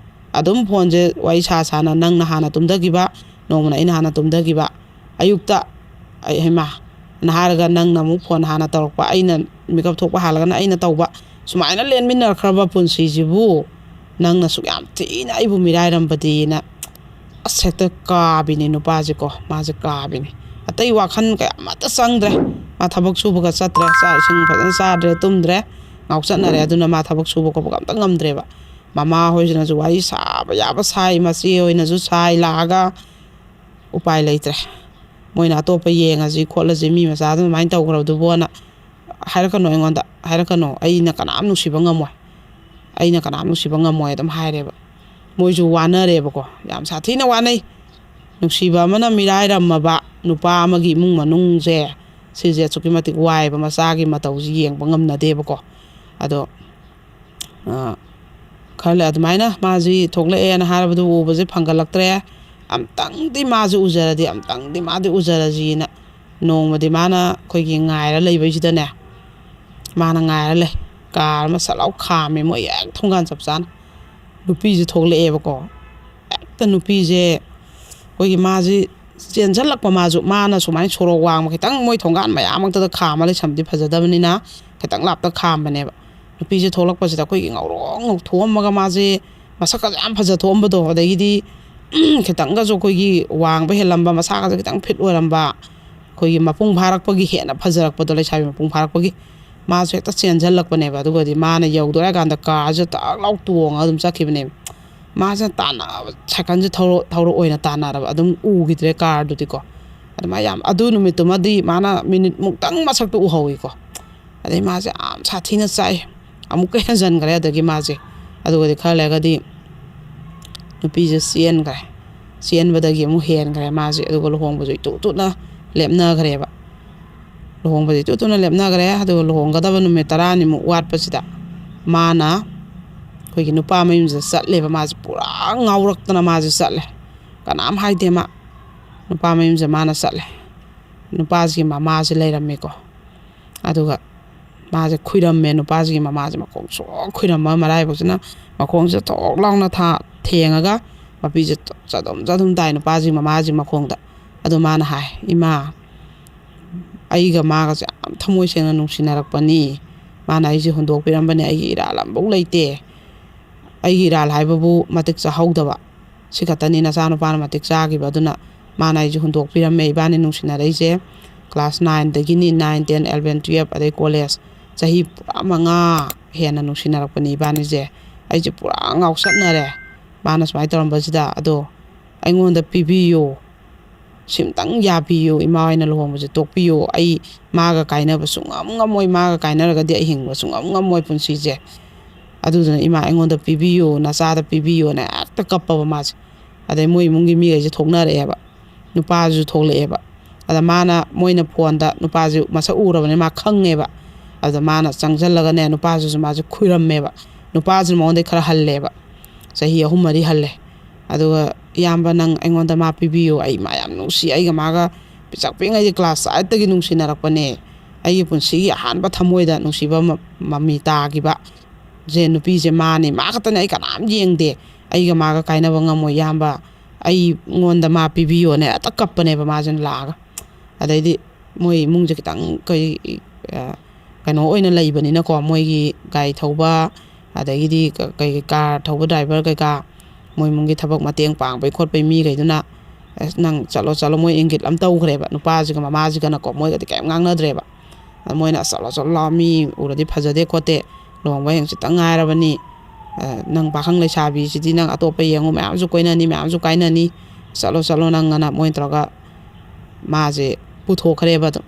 ꯑꯗꯨꯝ ꯐꯣꯟꯁꯦ ꯋꯥꯔꯤ ꯁꯥ ꯁꯥꯅ ꯅꯪꯅ ꯍꯥꯟꯅ ꯇꯨꯝꯊꯈꯤꯕ, ꯅꯣꯡꯃꯅ ꯑꯩꯅ ꯍꯥꯟꯅ ꯇꯨꯝꯊꯈꯤꯕ꯫ ꯑꯌꯨꯛꯇ ꯑꯩ, ꯍꯩꯃꯥ, ꯅ ꯍꯥꯏꯔꯒ ꯅꯪꯅ ꯑꯃꯨꯛ ꯐꯣꯟ ꯍꯥꯟꯅ ꯇꯧꯔꯛꯄ, ꯑꯩꯅ ꯃꯤꯀꯞ ꯊꯣꯛꯄ ꯍꯥꯜꯂꯒꯅ ꯑꯩꯅ ꯇꯧꯕ꯫ ꯁꯨꯃꯥꯏꯅ ꯂꯦꯟꯃꯤꯟꯅꯈ꯭ꯔꯕ ꯄꯨꯟꯁꯤꯁꯤꯕꯨ ꯅꯪꯅ ꯁꯨꯛ ꯌꯥꯝ ꯊꯤꯅ ꯑꯩꯕꯨ ꯃꯤꯔꯥꯏꯔꯝꯕꯗꯤꯅ ꯑꯁ, ꯍꯦꯛꯇ ꯀꯥꯕꯤꯅꯤ ꯅꯨꯄꯥꯁꯦꯀꯣ, ꯃꯥꯁꯦ ꯀꯥꯕꯤꯅꯤ꯫ ꯑꯇꯩ ꯋꯥꯈꯜ ꯀꯌꯥ ꯑꯃꯠꯇ ꯆꯪꯗ꯭ꯔꯦ꯫ ꯃꯥ ꯊꯕꯛ ꯁꯨꯕꯒ ꯆꯠꯇ꯭ꯔꯦ, ꯆꯥꯛ ꯏꯁꯤꯡ ꯐꯖꯅ ꯆꯥꯗ꯭ꯔꯦ, ꯇꯨꯝꯗ꯭ꯔꯦ, ꯉꯥꯎꯆꯠꯅꯔꯦ꯫ ꯑꯗꯨꯅ ꯃꯥ ꯊꯕꯛ ꯁꯨꯕ ꯈꯣꯠꯄꯒ ꯑꯝꯇ ꯉꯝꯗ꯭ꯔꯦꯕ꯫ ꯃꯃꯥ ꯍꯣꯏꯁꯤꯅꯁꯨ ꯋꯥꯔꯤ ꯁꯥꯕ ꯌꯥꯕ ꯁꯥꯏ, ꯃꯆꯦ ꯍꯣꯏꯅꯁꯨ ꯁꯥꯏ, ꯂꯥꯛꯑꯒ ꯎꯄꯥꯏ ꯂꯩꯇ꯭ꯔꯦ꯫ ꯃꯣꯏꯅ ꯑꯇꯣꯞꯄ ꯌꯦꯡꯉꯁꯤ ꯈꯣꯠꯂꯁꯤ, ꯃꯤ ꯃꯆꯥꯗꯨ ꯑꯗꯨꯃꯥꯏꯅ ꯇꯧꯈ꯭ꯔꯕꯗꯨꯕꯣꯅ ꯍꯥꯏꯔꯛꯀꯅꯨ ꯑꯩꯉꯣꯟꯗ, ꯍꯥꯏꯔꯛꯀꯅꯨ, "ꯑꯩꯅ ꯀꯅꯥꯝ ꯅꯨꯡꯁꯤꯕ ꯉꯝꯃꯣꯏ, ꯑꯩꯅ ꯀꯅꯥꯝ ꯅꯨꯡꯁꯤꯕ ꯉꯝꯃꯣꯏ" ꯑꯗꯨꯝ ꯍꯥꯏꯔꯦꯕ꯫ ꯃꯣꯏꯁꯨ ꯋꯥꯅꯔꯦꯕꯀꯣ, ꯌꯥꯝ ꯁꯥꯊꯤꯅ ꯋꯥꯅꯩ꯫ ꯅꯨꯡꯁꯤꯕ ꯑꯃꯅ ꯃꯤꯔꯥꯏꯔꯝꯃꯕ ꯅꯨꯄꯥ ꯑꯃꯒꯤ ꯏꯃꯨꯡ ꯃꯅꯨꯡꯁꯦ, ꯁꯤꯁꯦ ꯑꯁꯨꯛꯀꯤ ꯃꯇꯤꯛ ꯋꯥꯏꯑꯦꯕ, ꯃꯆꯥꯒꯤ ꯃꯇꯧꯁꯤ ꯌꯦꯡꯕ ꯉꯝꯅꯗꯦꯕꯀꯣ꯫ ꯑꯗꯣ, ꯑ, ꯈꯜꯂꯦ ꯑꯗꯨꯃꯥꯏꯅ ꯃꯥꯁꯤ ꯊꯣꯛꯂꯛꯑꯦꯅ ꯍꯥꯏꯔꯕꯗꯨ ꯎꯕꯁꯦ ꯐꯪꯒꯠꯂꯛꯇ꯭ꯔꯦ꯫ ꯑꯝꯇꯪꯗꯤ ꯃꯥꯁꯦ ꯎꯖꯔꯗꯤ, ꯑꯝꯇꯪꯗꯤ ꯃꯥꯗꯤ ꯎꯖꯔꯁꯤꯅ ꯅꯣꯡꯃꯗꯤ ꯃꯥꯅ ꯑꯩꯈꯣꯏꯒꯤ ꯉꯥꯏꯔ ꯂꯩꯕꯩꯁꯤꯗꯅꯦ, ꯃꯥꯅ ꯉꯥꯏꯔ ꯂꯩ꯫ ꯀꯥꯔ ꯑꯃ ꯁꯠ ꯂꯥꯎ ꯈꯥꯝꯃꯦ, ꯃꯣꯏ ꯍꯦꯛ ꯊꯣꯡꯒꯥꯟ ꯆꯞ ꯆꯥꯅ꯫ ꯅꯨꯄꯤꯁꯦ ꯊꯣꯛꯂꯛꯑꯦꯕꯀꯣ꯫ ꯍꯦꯛꯇ ꯅꯨꯄꯤꯁꯦ ꯑꯩꯈꯣꯏꯒꯤ ꯃꯥꯁꯤ ꯆꯦꯟꯁꯤꯜꯂꯛꯄ, ꯃꯥꯁꯨ, ꯃꯥꯅ ꯁꯨꯃꯥꯏꯅ ꯁꯣꯔꯣꯛ ꯋꯥꯡꯃ ꯈꯤꯇꯪ, ꯃꯣꯏ ꯊꯣꯡꯒꯥꯟ ꯃꯌꯥꯃꯛꯇꯗ ꯈꯥꯝꯃ ꯂꯩꯁꯟꯕꯗꯤ ꯐꯖꯗꯕꯅꯤꯅ ꯈꯤꯇꯪ ꯂꯥꯞꯇ ꯈꯥꯝꯕꯅꯦꯕ꯫ ꯅꯨꯄꯤꯁꯦ ꯊꯣꯛꯂꯛꯄꯁꯤꯗ ꯑꯩꯈꯣꯏꯒꯤ ꯉꯧꯔꯣꯛ ꯉꯧꯊꯣꯛꯑꯝꯃꯒ ꯃꯥꯁꯦ ꯃꯁꯛꯀꯁꯦ ꯌꯥꯝ ꯐꯖꯊꯣꯛꯑꯝꯕꯗꯣ, ꯑꯗꯒꯤꯗꯤ ꯈꯤꯇꯪꯒꯁꯨ ꯑꯩꯈꯣꯏꯒꯤ ꯋꯥꯡꯕ ꯍꯦꯜꯂꯝꯕ, ꯃꯁꯥꯒꯁꯦ ꯈꯤꯇꯪ ꯐꯤꯠ ꯑꯣꯏꯔꯝꯕ, ꯑꯩꯈꯣꯏꯒꯤ ꯃꯄꯨꯡ ꯐꯥꯔꯛꯄꯒꯤ ꯍꯦꯟꯅ ꯐꯖꯔꯛꯄꯗꯣ, ꯂꯩꯁꯥꯕꯤ ꯃꯄꯨꯡ ꯐꯥꯔꯛꯄꯒꯤ꯫ ꯃꯥꯁꯨ ꯍꯦꯛꯇ ꯆꯦꯟꯁꯤꯜꯂꯛꯄꯅꯦꯕ꯫ ꯑꯗꯨꯒꯗꯤ ꯃꯥꯅ ꯌꯧꯗꯣꯔꯦ ꯍꯥꯏ ꯀꯥꯟꯗ ꯀꯥꯔꯁꯦ ꯇꯛ ꯂꯥꯎ ꯇꯣꯡꯉꯒ ꯑꯗꯨꯝ ꯆꯠꯈꯤꯕꯅꯦꯕ꯫ ꯃꯥꯁꯤꯅ ꯇꯥꯟꯅꯕ, ꯁꯥꯏꯀꯜꯁꯦ ꯊꯧꯔ-, ꯊꯧꯔ ꯑꯣꯏꯅ ꯇꯥꯟꯅꯔꯕ, ꯑꯗꯨꯝ ꯎꯈꯤꯗ꯭ꯔꯦ ꯀꯥꯔꯗꯨꯗꯤꯀꯣ꯫ ꯑꯗꯨꯃꯥꯏꯅ ꯌꯥꯝ, ꯑꯗꯨ ꯅꯨꯃꯤꯠꯇꯨꯃꯗꯤ ꯃꯥꯅ ꯃꯤꯅꯤꯠ ꯃꯨꯛꯇꯪ ꯃꯁꯛꯇꯣ ꯎꯍꯧꯋꯤꯀꯣ꯫ ꯑꯗꯩ ꯃꯥꯁꯦ ꯌꯥꯝ ꯁꯥꯊꯤꯅ ꯆꯥꯛꯑꯦ꯫ ꯑꯃꯨꯛꯀ ꯍꯦꯟꯖꯟꯈ꯭ꯔꯦ꯫ ꯑꯗꯒꯤ ꯃꯥꯁꯦ, ꯑꯗꯨꯒꯗꯤ ꯈꯔ ꯂꯩꯔꯒꯗꯤ ꯅꯨꯄꯤꯁꯦ ꯆꯦꯟꯈ꯭ꯔꯦ꯫ ꯆꯦꯟꯕꯗꯒꯤ ꯑꯃꯨꯛ ꯍꯦꯟꯈ꯭ꯔꯦ ꯃꯥꯁꯦ꯫ ꯑꯗꯨꯒ ꯂꯨꯍꯣꯡꯕꯁꯨ ꯏꯇꯨ ꯇꯨꯅ ꯂꯦꯞꯅꯈ꯭ꯔꯦꯕ꯫ ꯂꯨꯍꯣꯡꯕꯁꯦ ꯏꯇꯨ ꯇꯨꯅ ꯂꯦꯞꯅꯈ꯭ꯔꯦ꯫ ꯑꯗꯨꯒ ꯂꯨꯍꯣꯡꯒꯗꯕ ꯅꯨꯃꯤꯠ ꯇꯔꯥꯅꯤꯃꯨꯛ ꯋꯥꯠꯄꯁꯤꯗ ꯃꯥꯅ ꯑꯩꯈꯣꯏꯒꯤ ꯅꯨꯄꯥ ꯃꯌꯨꯝꯁꯤꯗ ꯆꯠꯂꯦꯕ꯫ ꯃꯥꯁꯦ ꯄꯨꯔꯥ ꯉꯥꯎꯔꯛꯇꯅ ꯃꯥꯁꯦ ꯆꯠꯂꯦ꯫ ꯀꯅꯥꯝ ꯍꯥꯏꯗꯦ ꯃꯥ꯫ ꯅꯨꯄꯥ ꯃꯌꯨꯝꯁꯦ ꯃꯥꯅ ꯆꯠꯂꯦ꯫ ꯅꯨꯄꯥꯁꯤꯒꯤ ꯃꯃꯥꯁꯦ ꯂꯩꯔꯝꯃꯦꯀꯣ꯫ ꯑꯗꯨꯒ ꯃꯥꯁꯦ ꯈꯨꯏꯔꯝꯃꯦ ꯅꯨꯄꯥꯁꯤꯒꯤ ꯃꯃꯥꯁꯦ꯫ ꯃꯈꯣꯡ ꯁꯣꯛ ꯈꯨꯏꯔꯝꯃ ꯃꯔꯥꯏꯕꯛꯁꯤꯅ ꯃꯈꯣꯡꯁꯦ ꯊꯣꯛ ꯂꯥꯎꯅ ꯊꯥ-, ꯊꯦꯡꯉꯒ ꯃꯄꯤꯁꯦ ꯆꯗꯨꯝ ꯆꯗꯨꯝ ꯇꯥꯏ ꯅꯨꯄꯥꯁꯤꯒꯤ ꯃꯃꯥꯁꯤꯒꯤ ꯃꯈꯣꯡꯗ꯫ ꯑꯗꯨ ꯃꯥꯅ ꯍꯥꯏ, "ꯏꯃꯥ, ꯑꯩꯒ ꯃꯥꯒꯁꯦ ꯌꯥꯝ ꯊꯃꯣꯏ ꯁꯦꯡꯅ ꯅꯨꯡꯁꯤꯅꯔꯛꯄꯅꯤ꯫ ꯃꯥꯅ ꯑꯩꯁꯦ ꯍꯨꯟꯗꯣꯛꯄꯤꯔꯝꯕꯅꯦ꯫ ꯑꯩꯒꯤ ꯏꯔꯥꯜ ꯑꯃꯐꯧ ꯂꯩꯇꯦ꯫ ꯑꯩꯒꯤ ꯏꯔꯥꯜ ꯍꯥꯏꯕꯕꯨ ꯃꯇꯤꯛ ꯆꯥꯍꯧꯗꯕ꯫ ꯁꯤ ꯈꯛꯇꯅꯤ ꯅꯆꯥꯅꯨꯄꯥꯅ ꯃꯇꯤꯛ ꯆꯥꯈꯤꯕ꯫ ꯑꯗꯨꯅ ꯃꯥꯅ ꯑꯩꯁꯦ ꯍꯨꯟꯗꯣꯛꯄꯤꯔꯝꯃꯦ꯫ ꯏꯕꯥꯅꯤ ꯅꯨꯡꯁꯤꯅꯔꯛꯏꯁꯦ class nine ꯗꯒꯤꯅꯤ, nine, ten, eleven, twelve, ꯑꯗꯩ college ꯆꯍꯤ ꯄꯨꯔꯥ ꯃꯉꯥ ꯍꯦꯟꯅ ꯅꯨꯡꯁꯤꯅꯔꯛꯄꯅꯤ ꯏꯕꯥꯅꯤꯁꯦ꯫ ꯑꯩꯁꯦ ꯄꯨꯔꯥ ꯉꯥꯎꯁꯠꯅꯔꯦ ꯃꯥꯅ ꯁꯨꯃꯥꯏꯅ ꯇꯧꯔꯝꯕꯁꯤꯗ꯫ ꯑꯗꯣ ꯑꯩꯉꯣꯟꯗ ꯄꯤꯕꯤꯌꯨ, ꯁꯤꯝꯇꯪ ꯌꯥꯕꯤꯌꯨ, ꯏꯃꯥ ꯍꯣꯏꯅ ꯂꯨꯍꯣꯡꯕꯁꯦ ꯇꯣꯛꯄꯤꯌꯨ꯫ ꯑꯩ ꯃꯥꯒ ꯀꯥꯏꯅꯕ ꯁꯨꯡꯉꯝ ꯉꯝꯃꯣꯏ꯫ ꯃꯥꯒ ꯀꯥꯏꯅꯔꯒꯗꯤ ꯑꯩ ꯍꯤꯡꯕ ꯁꯨꯡꯉꯝ ꯉꯝꯃꯣꯏ ꯄꯨꯟꯁꯤꯁꯦ꯫ ꯑꯗꯨꯗꯨꯅ ꯏꯃꯥ, ꯑꯩꯉꯣꯟꯗ ꯄꯤꯕꯤꯌꯨ, ꯅꯆꯥꯗ ꯄꯤꯕꯤꯌꯨꯅ ꯍꯦꯛꯇ ꯀꯞꯄꯕ ꯃꯥꯁꯦ꯫ ꯑꯗꯩ ꯃꯣꯏ ꯏꯃꯨꯡꯒꯤ ꯃꯤꯈꯩꯁꯦ ꯊꯣꯛꯅꯔꯛꯑꯦꯕ, ꯅꯨꯄꯥꯁꯨ ꯊꯣꯛꯂꯛꯑꯦꯕ꯫ ꯑꯗ ꯃꯥꯅ, ꯃꯣꯏꯅ ꯐꯣꯟꯗ ꯅꯨꯄꯥꯁꯦ ꯃꯁꯛ ꯎꯔꯕꯅꯤꯅ ꯃꯥ ꯈꯪꯉꯦꯕ꯫ ꯑꯗ ꯃꯥꯅ ꯆꯪꯁꯜꯂꯒꯅꯦ ꯅꯨꯄꯥꯁꯤꯁꯨ ꯃꯥꯁꯦ ꯈꯨꯏꯔꯝꯃꯦꯕ꯫ ꯅꯨꯄꯥꯁꯤꯅ ꯃꯉꯣꯟꯗꯩ ꯈꯔ ꯍꯜꯂꯦꯕ, ꯆꯍꯤ ꯑꯍꯨꯝ ꯃꯔꯤ ꯍꯜꯂꯦ꯫ ꯑꯗꯨꯒ, "ꯏꯌꯥꯝꯕ, ꯅꯪ ꯑꯩꯉꯣꯟꯗ ꯃꯥ ꯄꯤꯕꯤꯌꯨ, ꯑꯩ ꯃꯥ ꯌꯥꯝ ꯅꯨꯡꯁꯤ, ꯑꯩꯒ ꯃꯥꯒ ꯄꯤꯁꯛ ꯄꯤꯛꯉꯩꯗꯤ class eight ꯇꯒꯤ ꯅꯨꯡꯁꯤꯅꯔꯛꯄꯅꯦ, ꯑꯩꯒꯤ ꯄꯨꯟꯁꯤꯒꯤ ꯑꯍꯥꯟꯕ ꯊꯃꯣꯏꯗ ꯅꯨꯡꯁꯤꯕ ꯃ-, ꯃꯃꯤ ꯇꯥꯈꯤꯕ ꯁꯦ ꯅꯨꯄꯤꯁꯦ ꯃꯥꯅꯤ, ꯃꯥ ꯈꯛꯇꯅꯦ, ꯑꯩ ꯀꯅꯥꯝ ꯌꯦꯡꯗꯦ, ꯑꯩꯒ ꯃꯥꯒ ꯀꯥꯏꯅꯕ ꯉꯝꯃꯣꯏ ꯏꯌꯥꯝꯕ, ꯑꯩꯉꯣꯟꯗ ꯃꯥ ꯄꯤꯕꯤꯌꯣꯅ" ꯍꯦꯛꯇ ꯀꯞꯄꯅꯦꯕ ꯃꯥꯁꯤꯅ ꯂꯥꯛꯑꯒ꯫ ꯑꯗꯩꯗꯤ ꯃꯣꯏ ꯏꯃꯨꯡꯁꯦ ꯈꯤꯇꯪ ꯀꯩ-, ꯑ, ꯀꯩꯅꯣ ꯑꯣꯏꯅ ꯂꯩꯕꯅꯤꯅꯀꯣ, ꯃꯣꯏꯒꯤ ꯒꯥꯔꯤ ꯊꯧꯕ, ꯑꯗꯒꯤꯗꯤ ꯀ-, ꯀꯩ, car ꯊꯧꯕ driver ꯀꯩꯀꯥ, ꯃꯣꯏ ꯏꯃꯨꯡꯒꯤ ꯊꯕꯛ ꯃꯇꯦꯡ ꯄꯥꯡꯕꯩ ꯈꯣꯠꯄꯩ ꯃꯤꯈꯩꯗꯨꯅ, "ꯑꯁ, ꯅꯪ ꯆꯠꯂꯣ, ꯆꯠꯂꯣ", ꯃꯣꯏ ꯏꯪꯒꯤꯠ ꯑꯃ ꯇꯧꯈ꯭ꯔꯦꯕ ꯅꯨꯄꯥꯁꯤꯒ ꯃꯃꯥꯁꯤꯒꯅꯀꯣ꯫ ꯃꯣꯏꯒꯗꯤ ꯀꯩꯝ ꯉꯥꯡꯅꯗ꯭ꯔꯦꯕ꯫ ꯑꯗ ꯃꯣꯏꯅ, "ꯑꯁ, ꯆꯠꯂꯣ, ꯆꯠꯂꯣ ꯂꯥꯛꯑꯣ, ꯃꯤ ꯎꯔꯗꯤ ꯐꯖꯗꯦ ꯈꯣꯠꯇꯦ, ꯂꯨꯍꯣꯡꯕ ꯍꯌꯦꯡ ꯈꯤꯇꯪ ꯉꯥꯏꯔꯕꯅꯤ, ꯑ, ꯅꯪ ꯄꯥꯈꯪ ꯂꯩꯁꯥꯕꯤꯁꯤꯗꯤ ꯅꯪ ꯑꯇꯣꯞꯄ ꯌꯦꯡꯉꯨ, ꯃꯌꯥꯝꯁꯨ ꯀꯣꯏꯅꯅꯤ, ꯃꯌꯥꯝꯁꯨ ꯀꯥꯏꯅꯅꯤ, ꯆꯠꯂꯣ, ꯆꯠꯂꯣ ꯅꯪ", ꯑꯅ ꯃꯣꯏꯅ ꯇꯧꯔꯒ ꯃꯥꯁꯦ ꯄꯨꯊꯣꯛꯈ꯭ꯔꯦꯕ ꯑꯗꯨꯝ꯫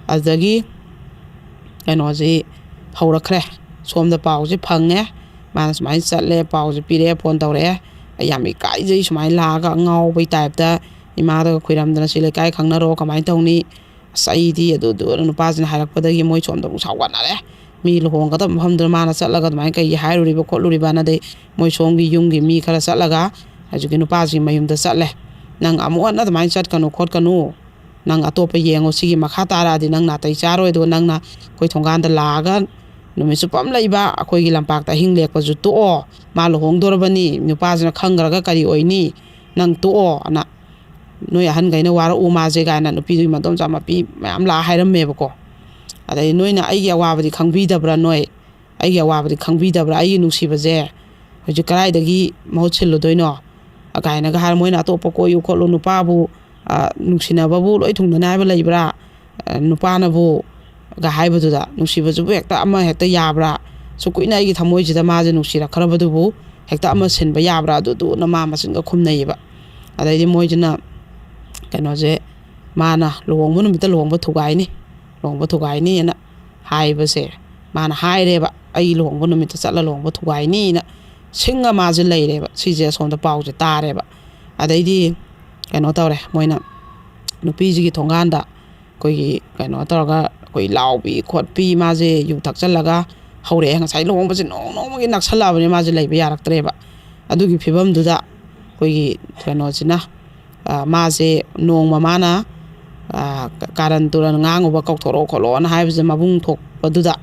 ꯑꯗꯨꯗꯒꯤ ꯀꯩꯅꯣꯁꯤ ꯍꯧꯔꯛꯈ꯭ꯔꯦ꯫ ꯁꯣꯝꯗ ꯄꯥꯎꯁꯦ ꯐꯪꯉꯦ, ꯃꯥꯅ ꯁꯨꯃꯥꯏꯅ ꯆꯠꯂꯦ, ꯄꯥꯎꯁꯦ ꯄꯤꯔꯛꯑꯦ, ꯐꯣꯟ ꯇꯧꯔꯛꯑꯦ꯫ ꯑꯩ ꯌꯥꯝ ꯏꯀꯥꯏꯖꯩ, ꯁꯨꯃꯥꯏꯅ ꯂꯥꯛꯑꯒ ꯑꯉꯥꯎꯕꯩ ꯇꯥꯏꯞꯇ ꯏꯃꯥꯗꯒ ꯈꯨꯏꯔꯝꯗꯅ ꯁꯤ ꯂꯩꯀꯥꯏ ꯈꯪꯅꯔꯣ, ꯀꯃꯥꯏꯅ ꯇꯧꯅꯤ? ꯑꯁ, ꯑꯩꯗꯤ ꯑꯗꯨꯗꯨ ꯅꯨꯄꯥꯁꯤꯅ ꯍꯥꯏꯔꯛꯄꯗꯒꯤ ꯃꯣꯏ ꯁꯣꯝꯗ ꯑꯃꯨꯛ ꯁꯥꯎꯒꯠꯅꯔꯦ꯫ ꯃꯤ ꯂꯨꯍꯣꯡꯒꯗꯕ ꯃꯐꯝꯗꯨꯗ ꯃꯥꯅ ꯆꯠꯂꯒ ꯑꯗꯨꯃꯥꯏꯅ ꯀꯩꯒꯤ ꯍꯥꯏꯔꯨꯔꯤꯕ ꯈꯣꯠꯂꯨꯔꯤꯕꯅ, ꯑꯗꯩ ꯃꯣꯏ ꯁꯣꯝꯒꯤ ꯌꯨꯝꯒꯤ ꯃꯤ ꯈꯔ ꯆꯠꯂꯒ ꯍꯧꯖꯤꯛꯀꯤ ꯅꯨꯄꯥꯁꯤꯒꯤ ꯃꯌꯨꯝꯗ ꯆꯠꯂꯦ꯫ "ꯅꯪ ꯑꯃꯨꯛ ꯍꯟꯅ ꯑꯗꯨꯃꯥꯏꯅ ꯆꯠꯀꯅꯨ ꯈꯣꯠꯀꯅꯨ, ꯅꯪ ꯑꯇꯣꯞꯄ ꯌꯦꯡꯉꯣ, ꯁꯤꯒꯤ ꯃꯈꯥ ꯇꯥꯔꯛꯑꯗꯤ ꯅꯪ ꯅꯥꯇꯩ ꯆꯥꯔꯣꯏ, ꯑꯗꯨꯒ ꯅꯪꯅ ꯑꯩꯈꯣꯏ ꯊꯣꯡꯒꯥꯟꯗ ꯂꯥꯛꯑꯒ ꯅꯨꯃꯤꯠ ꯆꯨꯞꯄ ꯑꯃ ꯂꯩꯕ, ꯑꯩꯈꯣꯏꯒꯤ ꯂꯝꯄꯥꯛꯇ ꯑꯍꯤꯡ ꯂꯦꯛꯄꯁꯨ ꯇꯣꯛꯑꯣ, ꯃꯥ ꯂꯨꯍꯣꯡꯗꯣꯔꯕꯅꯤ, ꯅꯨꯄꯥꯁꯤꯅ ꯈꯪꯈ꯭ꯔꯒ ꯀꯔꯤ ꯑꯣꯏꯅꯤ, ꯅꯪ ꯇꯣꯛꯑꯣ" ꯑꯅ, "ꯅꯣꯏ ꯑꯍꯟꯈꯩꯅ ꯋꯥꯔꯛꯎ ꯃꯥꯁꯦ" ꯀꯥꯏꯅ ꯅꯨꯄꯤꯗꯨꯒꯤ ꯃꯗꯣꯝꯆꯥ ꯃꯄꯤ ꯃꯌꯥꯝ ꯂꯥꯛꯑ ꯍꯥꯏꯔꯝꯃꯦꯕꯀꯣ꯫ ꯑꯗꯩ, "ꯅꯣꯏꯅ ꯑꯩꯒꯤ ꯑꯋꯥꯕꯗꯤ ꯈꯪꯕꯤꯗꯕ꯭ꯔꯥ? ꯅꯣꯏ ꯑꯩꯒꯤ ꯑꯋꯥꯕꯗꯤ ꯈꯪꯕꯤꯗꯕ꯭ꯔꯥ? ꯑꯩꯒꯤ ꯅꯨꯡꯁꯤꯕꯁꯦ ꯍꯧꯖꯤꯛ ꯀꯗꯥꯏꯗꯒꯤ ꯃꯍꯨꯠ ꯁꯤꯜꯂꯨꯗꯣꯏꯅꯣ?" ꯀꯥꯏꯅꯒ ꯍꯥꯏꯔ, ꯃꯣꯏꯅ "ꯑꯇꯣꯞꯄ ꯀꯣꯏꯌꯨ ꯈꯣꯠꯂꯨ, ꯅꯨꯄꯥꯕꯨ, ꯑ, ꯅꯨꯡꯁꯤꯅꯕꯕꯨ ꯂꯣꯏ ꯊꯨꯡꯅꯅꯤ ꯍꯥꯏꯕ ꯂꯩꯕ꯭ꯔꯥ? ꯑ, ꯅꯨꯄꯥꯅꯕꯨ" ꯒ ꯍꯥꯏꯕꯗꯨꯗ, "ꯅꯨꯡꯁꯤꯕꯁꯤꯕꯨ ꯍꯦꯛꯇ ꯑꯃ ꯍꯦꯛꯇ ꯌꯥꯕ꯭ꯔꯥ? ꯁꯨꯛ ꯀꯨꯏꯅ ꯑꯩꯒꯤ ꯊꯃꯣꯏꯁꯤꯗ ꯃꯥꯁꯦ ꯅꯨꯡꯁꯤꯔꯛꯈ꯭ꯔꯕꯗꯨꯕꯨ ꯍꯦꯛꯇ ꯑꯃ ꯁꯤꯟꯕ ꯌꯥꯕ꯭ꯔꯥ?" ꯑꯗꯨꯗꯨꯅ ꯃꯥ ꯃꯆꯤꯟꯒ ꯈꯨꯝꯅꯩꯌꯦꯕ꯫ ꯑꯗꯩꯗꯤ ꯃꯣꯏꯁꯤꯅ ꯀꯩꯅꯣꯁꯦ, ꯃꯥꯅ ꯂꯨꯍꯣꯡꯕ ꯅꯨꯃꯤꯠꯇ ꯂꯨꯍꯣꯡꯕ ꯊꯨꯒꯥꯏꯅꯤ, ꯂꯨꯍꯣꯡꯕ ꯊꯨꯒꯥꯏꯅꯤꯅ ꯍꯥꯏꯕꯁꯦ, ꯃꯥꯅ ꯍꯥꯏꯔꯦꯕ, "ꯑꯩ ꯂꯨꯍꯣꯡꯕ ꯅꯨꯃꯤꯠꯇ ꯆꯠꯂ ꯂꯨꯍꯣꯡꯕ ꯊꯨꯒꯥꯏꯅꯤꯅ" ꯁꯤꯡꯉ ꯃꯥꯁꯦ ꯂꯩꯔꯦꯕ꯫ ꯁꯤꯁꯦ ꯑꯁꯣꯝꯗ ꯄꯥꯎꯁꯦ ꯇꯥꯔꯦꯕ꯫ ꯑꯗꯩꯗꯤ ꯀꯩꯅꯣ ꯇꯧꯔꯦ, ꯃꯣꯏꯅ ꯅꯨꯄꯤꯁꯤꯒꯤ ꯊꯣꯡꯒꯥꯟꯗ ꯑꯩꯈꯣꯏꯒꯤ ꯀꯩꯅꯣ ꯇꯧꯔꯒ, ꯑꯩꯈꯣꯏ ꯂꯥꯎꯕꯤ ꯈꯣꯠꯄꯤ, ꯃꯥꯁꯦ ꯌꯨ ꯊꯛꯆꯜꯂꯒ ꯍꯧꯔꯛꯑꯦ꯫ ꯉꯁꯥꯏ ꯂꯨꯍꯣꯡꯕꯁꯦ ꯅꯣꯡ ꯅꯣꯡꯃꯒꯤ ꯅꯛꯁꯜꯂꯛꯑꯕꯅꯤ, ꯃꯥꯁꯦ ꯂꯩꯕ ꯌꯥꯔꯛꯇ꯭ꯔꯦꯕ꯫ ꯑꯗꯨꯒꯤ ꯐꯤꯕꯝꯗꯨꯗ ꯑꯩꯈꯣꯏꯒꯤ ꯀꯩꯅꯣꯁꯤꯅ, ꯑ, ꯃꯥꯁꯦ ꯅꯣꯡꯃ ꯃꯥꯅ, ꯑ, ꯀ-, ꯀꯥꯔꯟ ꯇꯨꯔꯟ ꯉꯥꯡꯉꯨꯕ, "ꯀꯧꯊꯣꯔꯛꯑꯣ ꯈꯣꯠꯂꯣꯅ" ꯍꯥꯏꯕꯁꯦ ꯃꯕꯨꯡ ꯊꯣꯛꯄꯗꯨꯗ,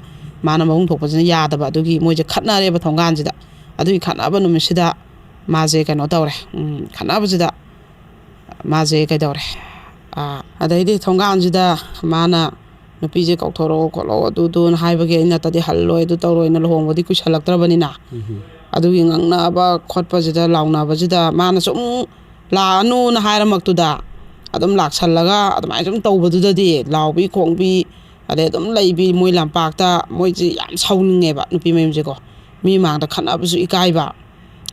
ꯃꯥꯅ ꯃꯕꯨꯡ ꯊꯣꯛꯄꯁꯤꯅ ꯌꯥꯗꯕ꯫ ꯑꯗꯨꯒꯤ ꯃꯣꯏꯁꯦ ꯈꯠꯅꯔꯦꯕ ꯊꯣꯡꯒꯥꯟꯁꯤꯗ꯫ ꯑꯗꯨꯒꯤ ꯈꯠꯅꯕ ꯅꯨꯃꯤꯠꯁꯤꯗ ꯃꯥꯁꯦ ꯀꯩꯅꯣ ꯇꯧꯔꯦ, ꯎꯝ, ꯈꯠꯅꯕꯁꯤꯗ ꯃꯥꯁꯦ ꯀꯩꯗꯧꯔꯦ, ꯑ, ꯑꯗꯩꯗꯤ ꯊꯣꯡꯒꯥꯟꯁꯤꯗ ꯃꯥꯅ ꯅꯨꯄꯤꯁꯦ "ꯀꯧꯊꯣꯔꯛꯑꯣ ꯈꯣꯠꯂꯣ ꯑꯗꯨꯗꯨꯅ" ꯍꯥꯏꯕꯒꯤ, "ꯑꯩ ꯅꯠꯇꯗꯤ ꯍꯜꯂꯣꯏ, ꯑꯗꯨ ꯇꯧꯔꯣꯏꯅ, ꯂꯨꯍꯣꯡꯕꯗꯤ ꯀꯨꯏꯁꯜꯂꯛꯇ꯭ꯔꯕꯅꯤꯅ"꯫ ꯎꯝ꯫ ꯑꯗꯨꯒꯤ ꯉꯥꯡꯅꯕ ꯈꯣꯠꯄꯁꯤꯗ, ꯂꯥꯎꯅꯕꯁꯤꯗ ꯃꯥꯅ ꯁꯨꯝ ꯂꯥꯛꯑꯅꯨꯅ ꯍꯥꯏꯔꯃꯛꯇꯨꯗ ꯑꯗꯨꯝ ꯂꯥꯛꯁꯜꯂꯒ ꯑꯗꯨꯃꯥꯏꯅ ꯁꯨꯝ ꯇꯧꯕꯗꯨꯗꯗꯤ, ꯂꯥꯎꯕꯤ ꯈꯣꯡꯕꯤ, ꯑꯗꯩ ꯑꯗꯨꯝ ꯂꯩꯕꯤ, ꯃꯣꯏ ꯂꯝꯄꯥꯛꯇ ꯃꯣꯏꯁꯦ ꯌꯥꯝ ꯁꯥꯎꯅꯤꯡꯉꯦꯕ ꯅꯨꯄꯤ ꯃꯌꯨꯝꯁꯦꯀꯣ꯫ ꯃꯤ ꯃꯥꯡꯗ ꯈꯠꯅꯕꯁꯨ ꯏꯀꯥꯏꯕ,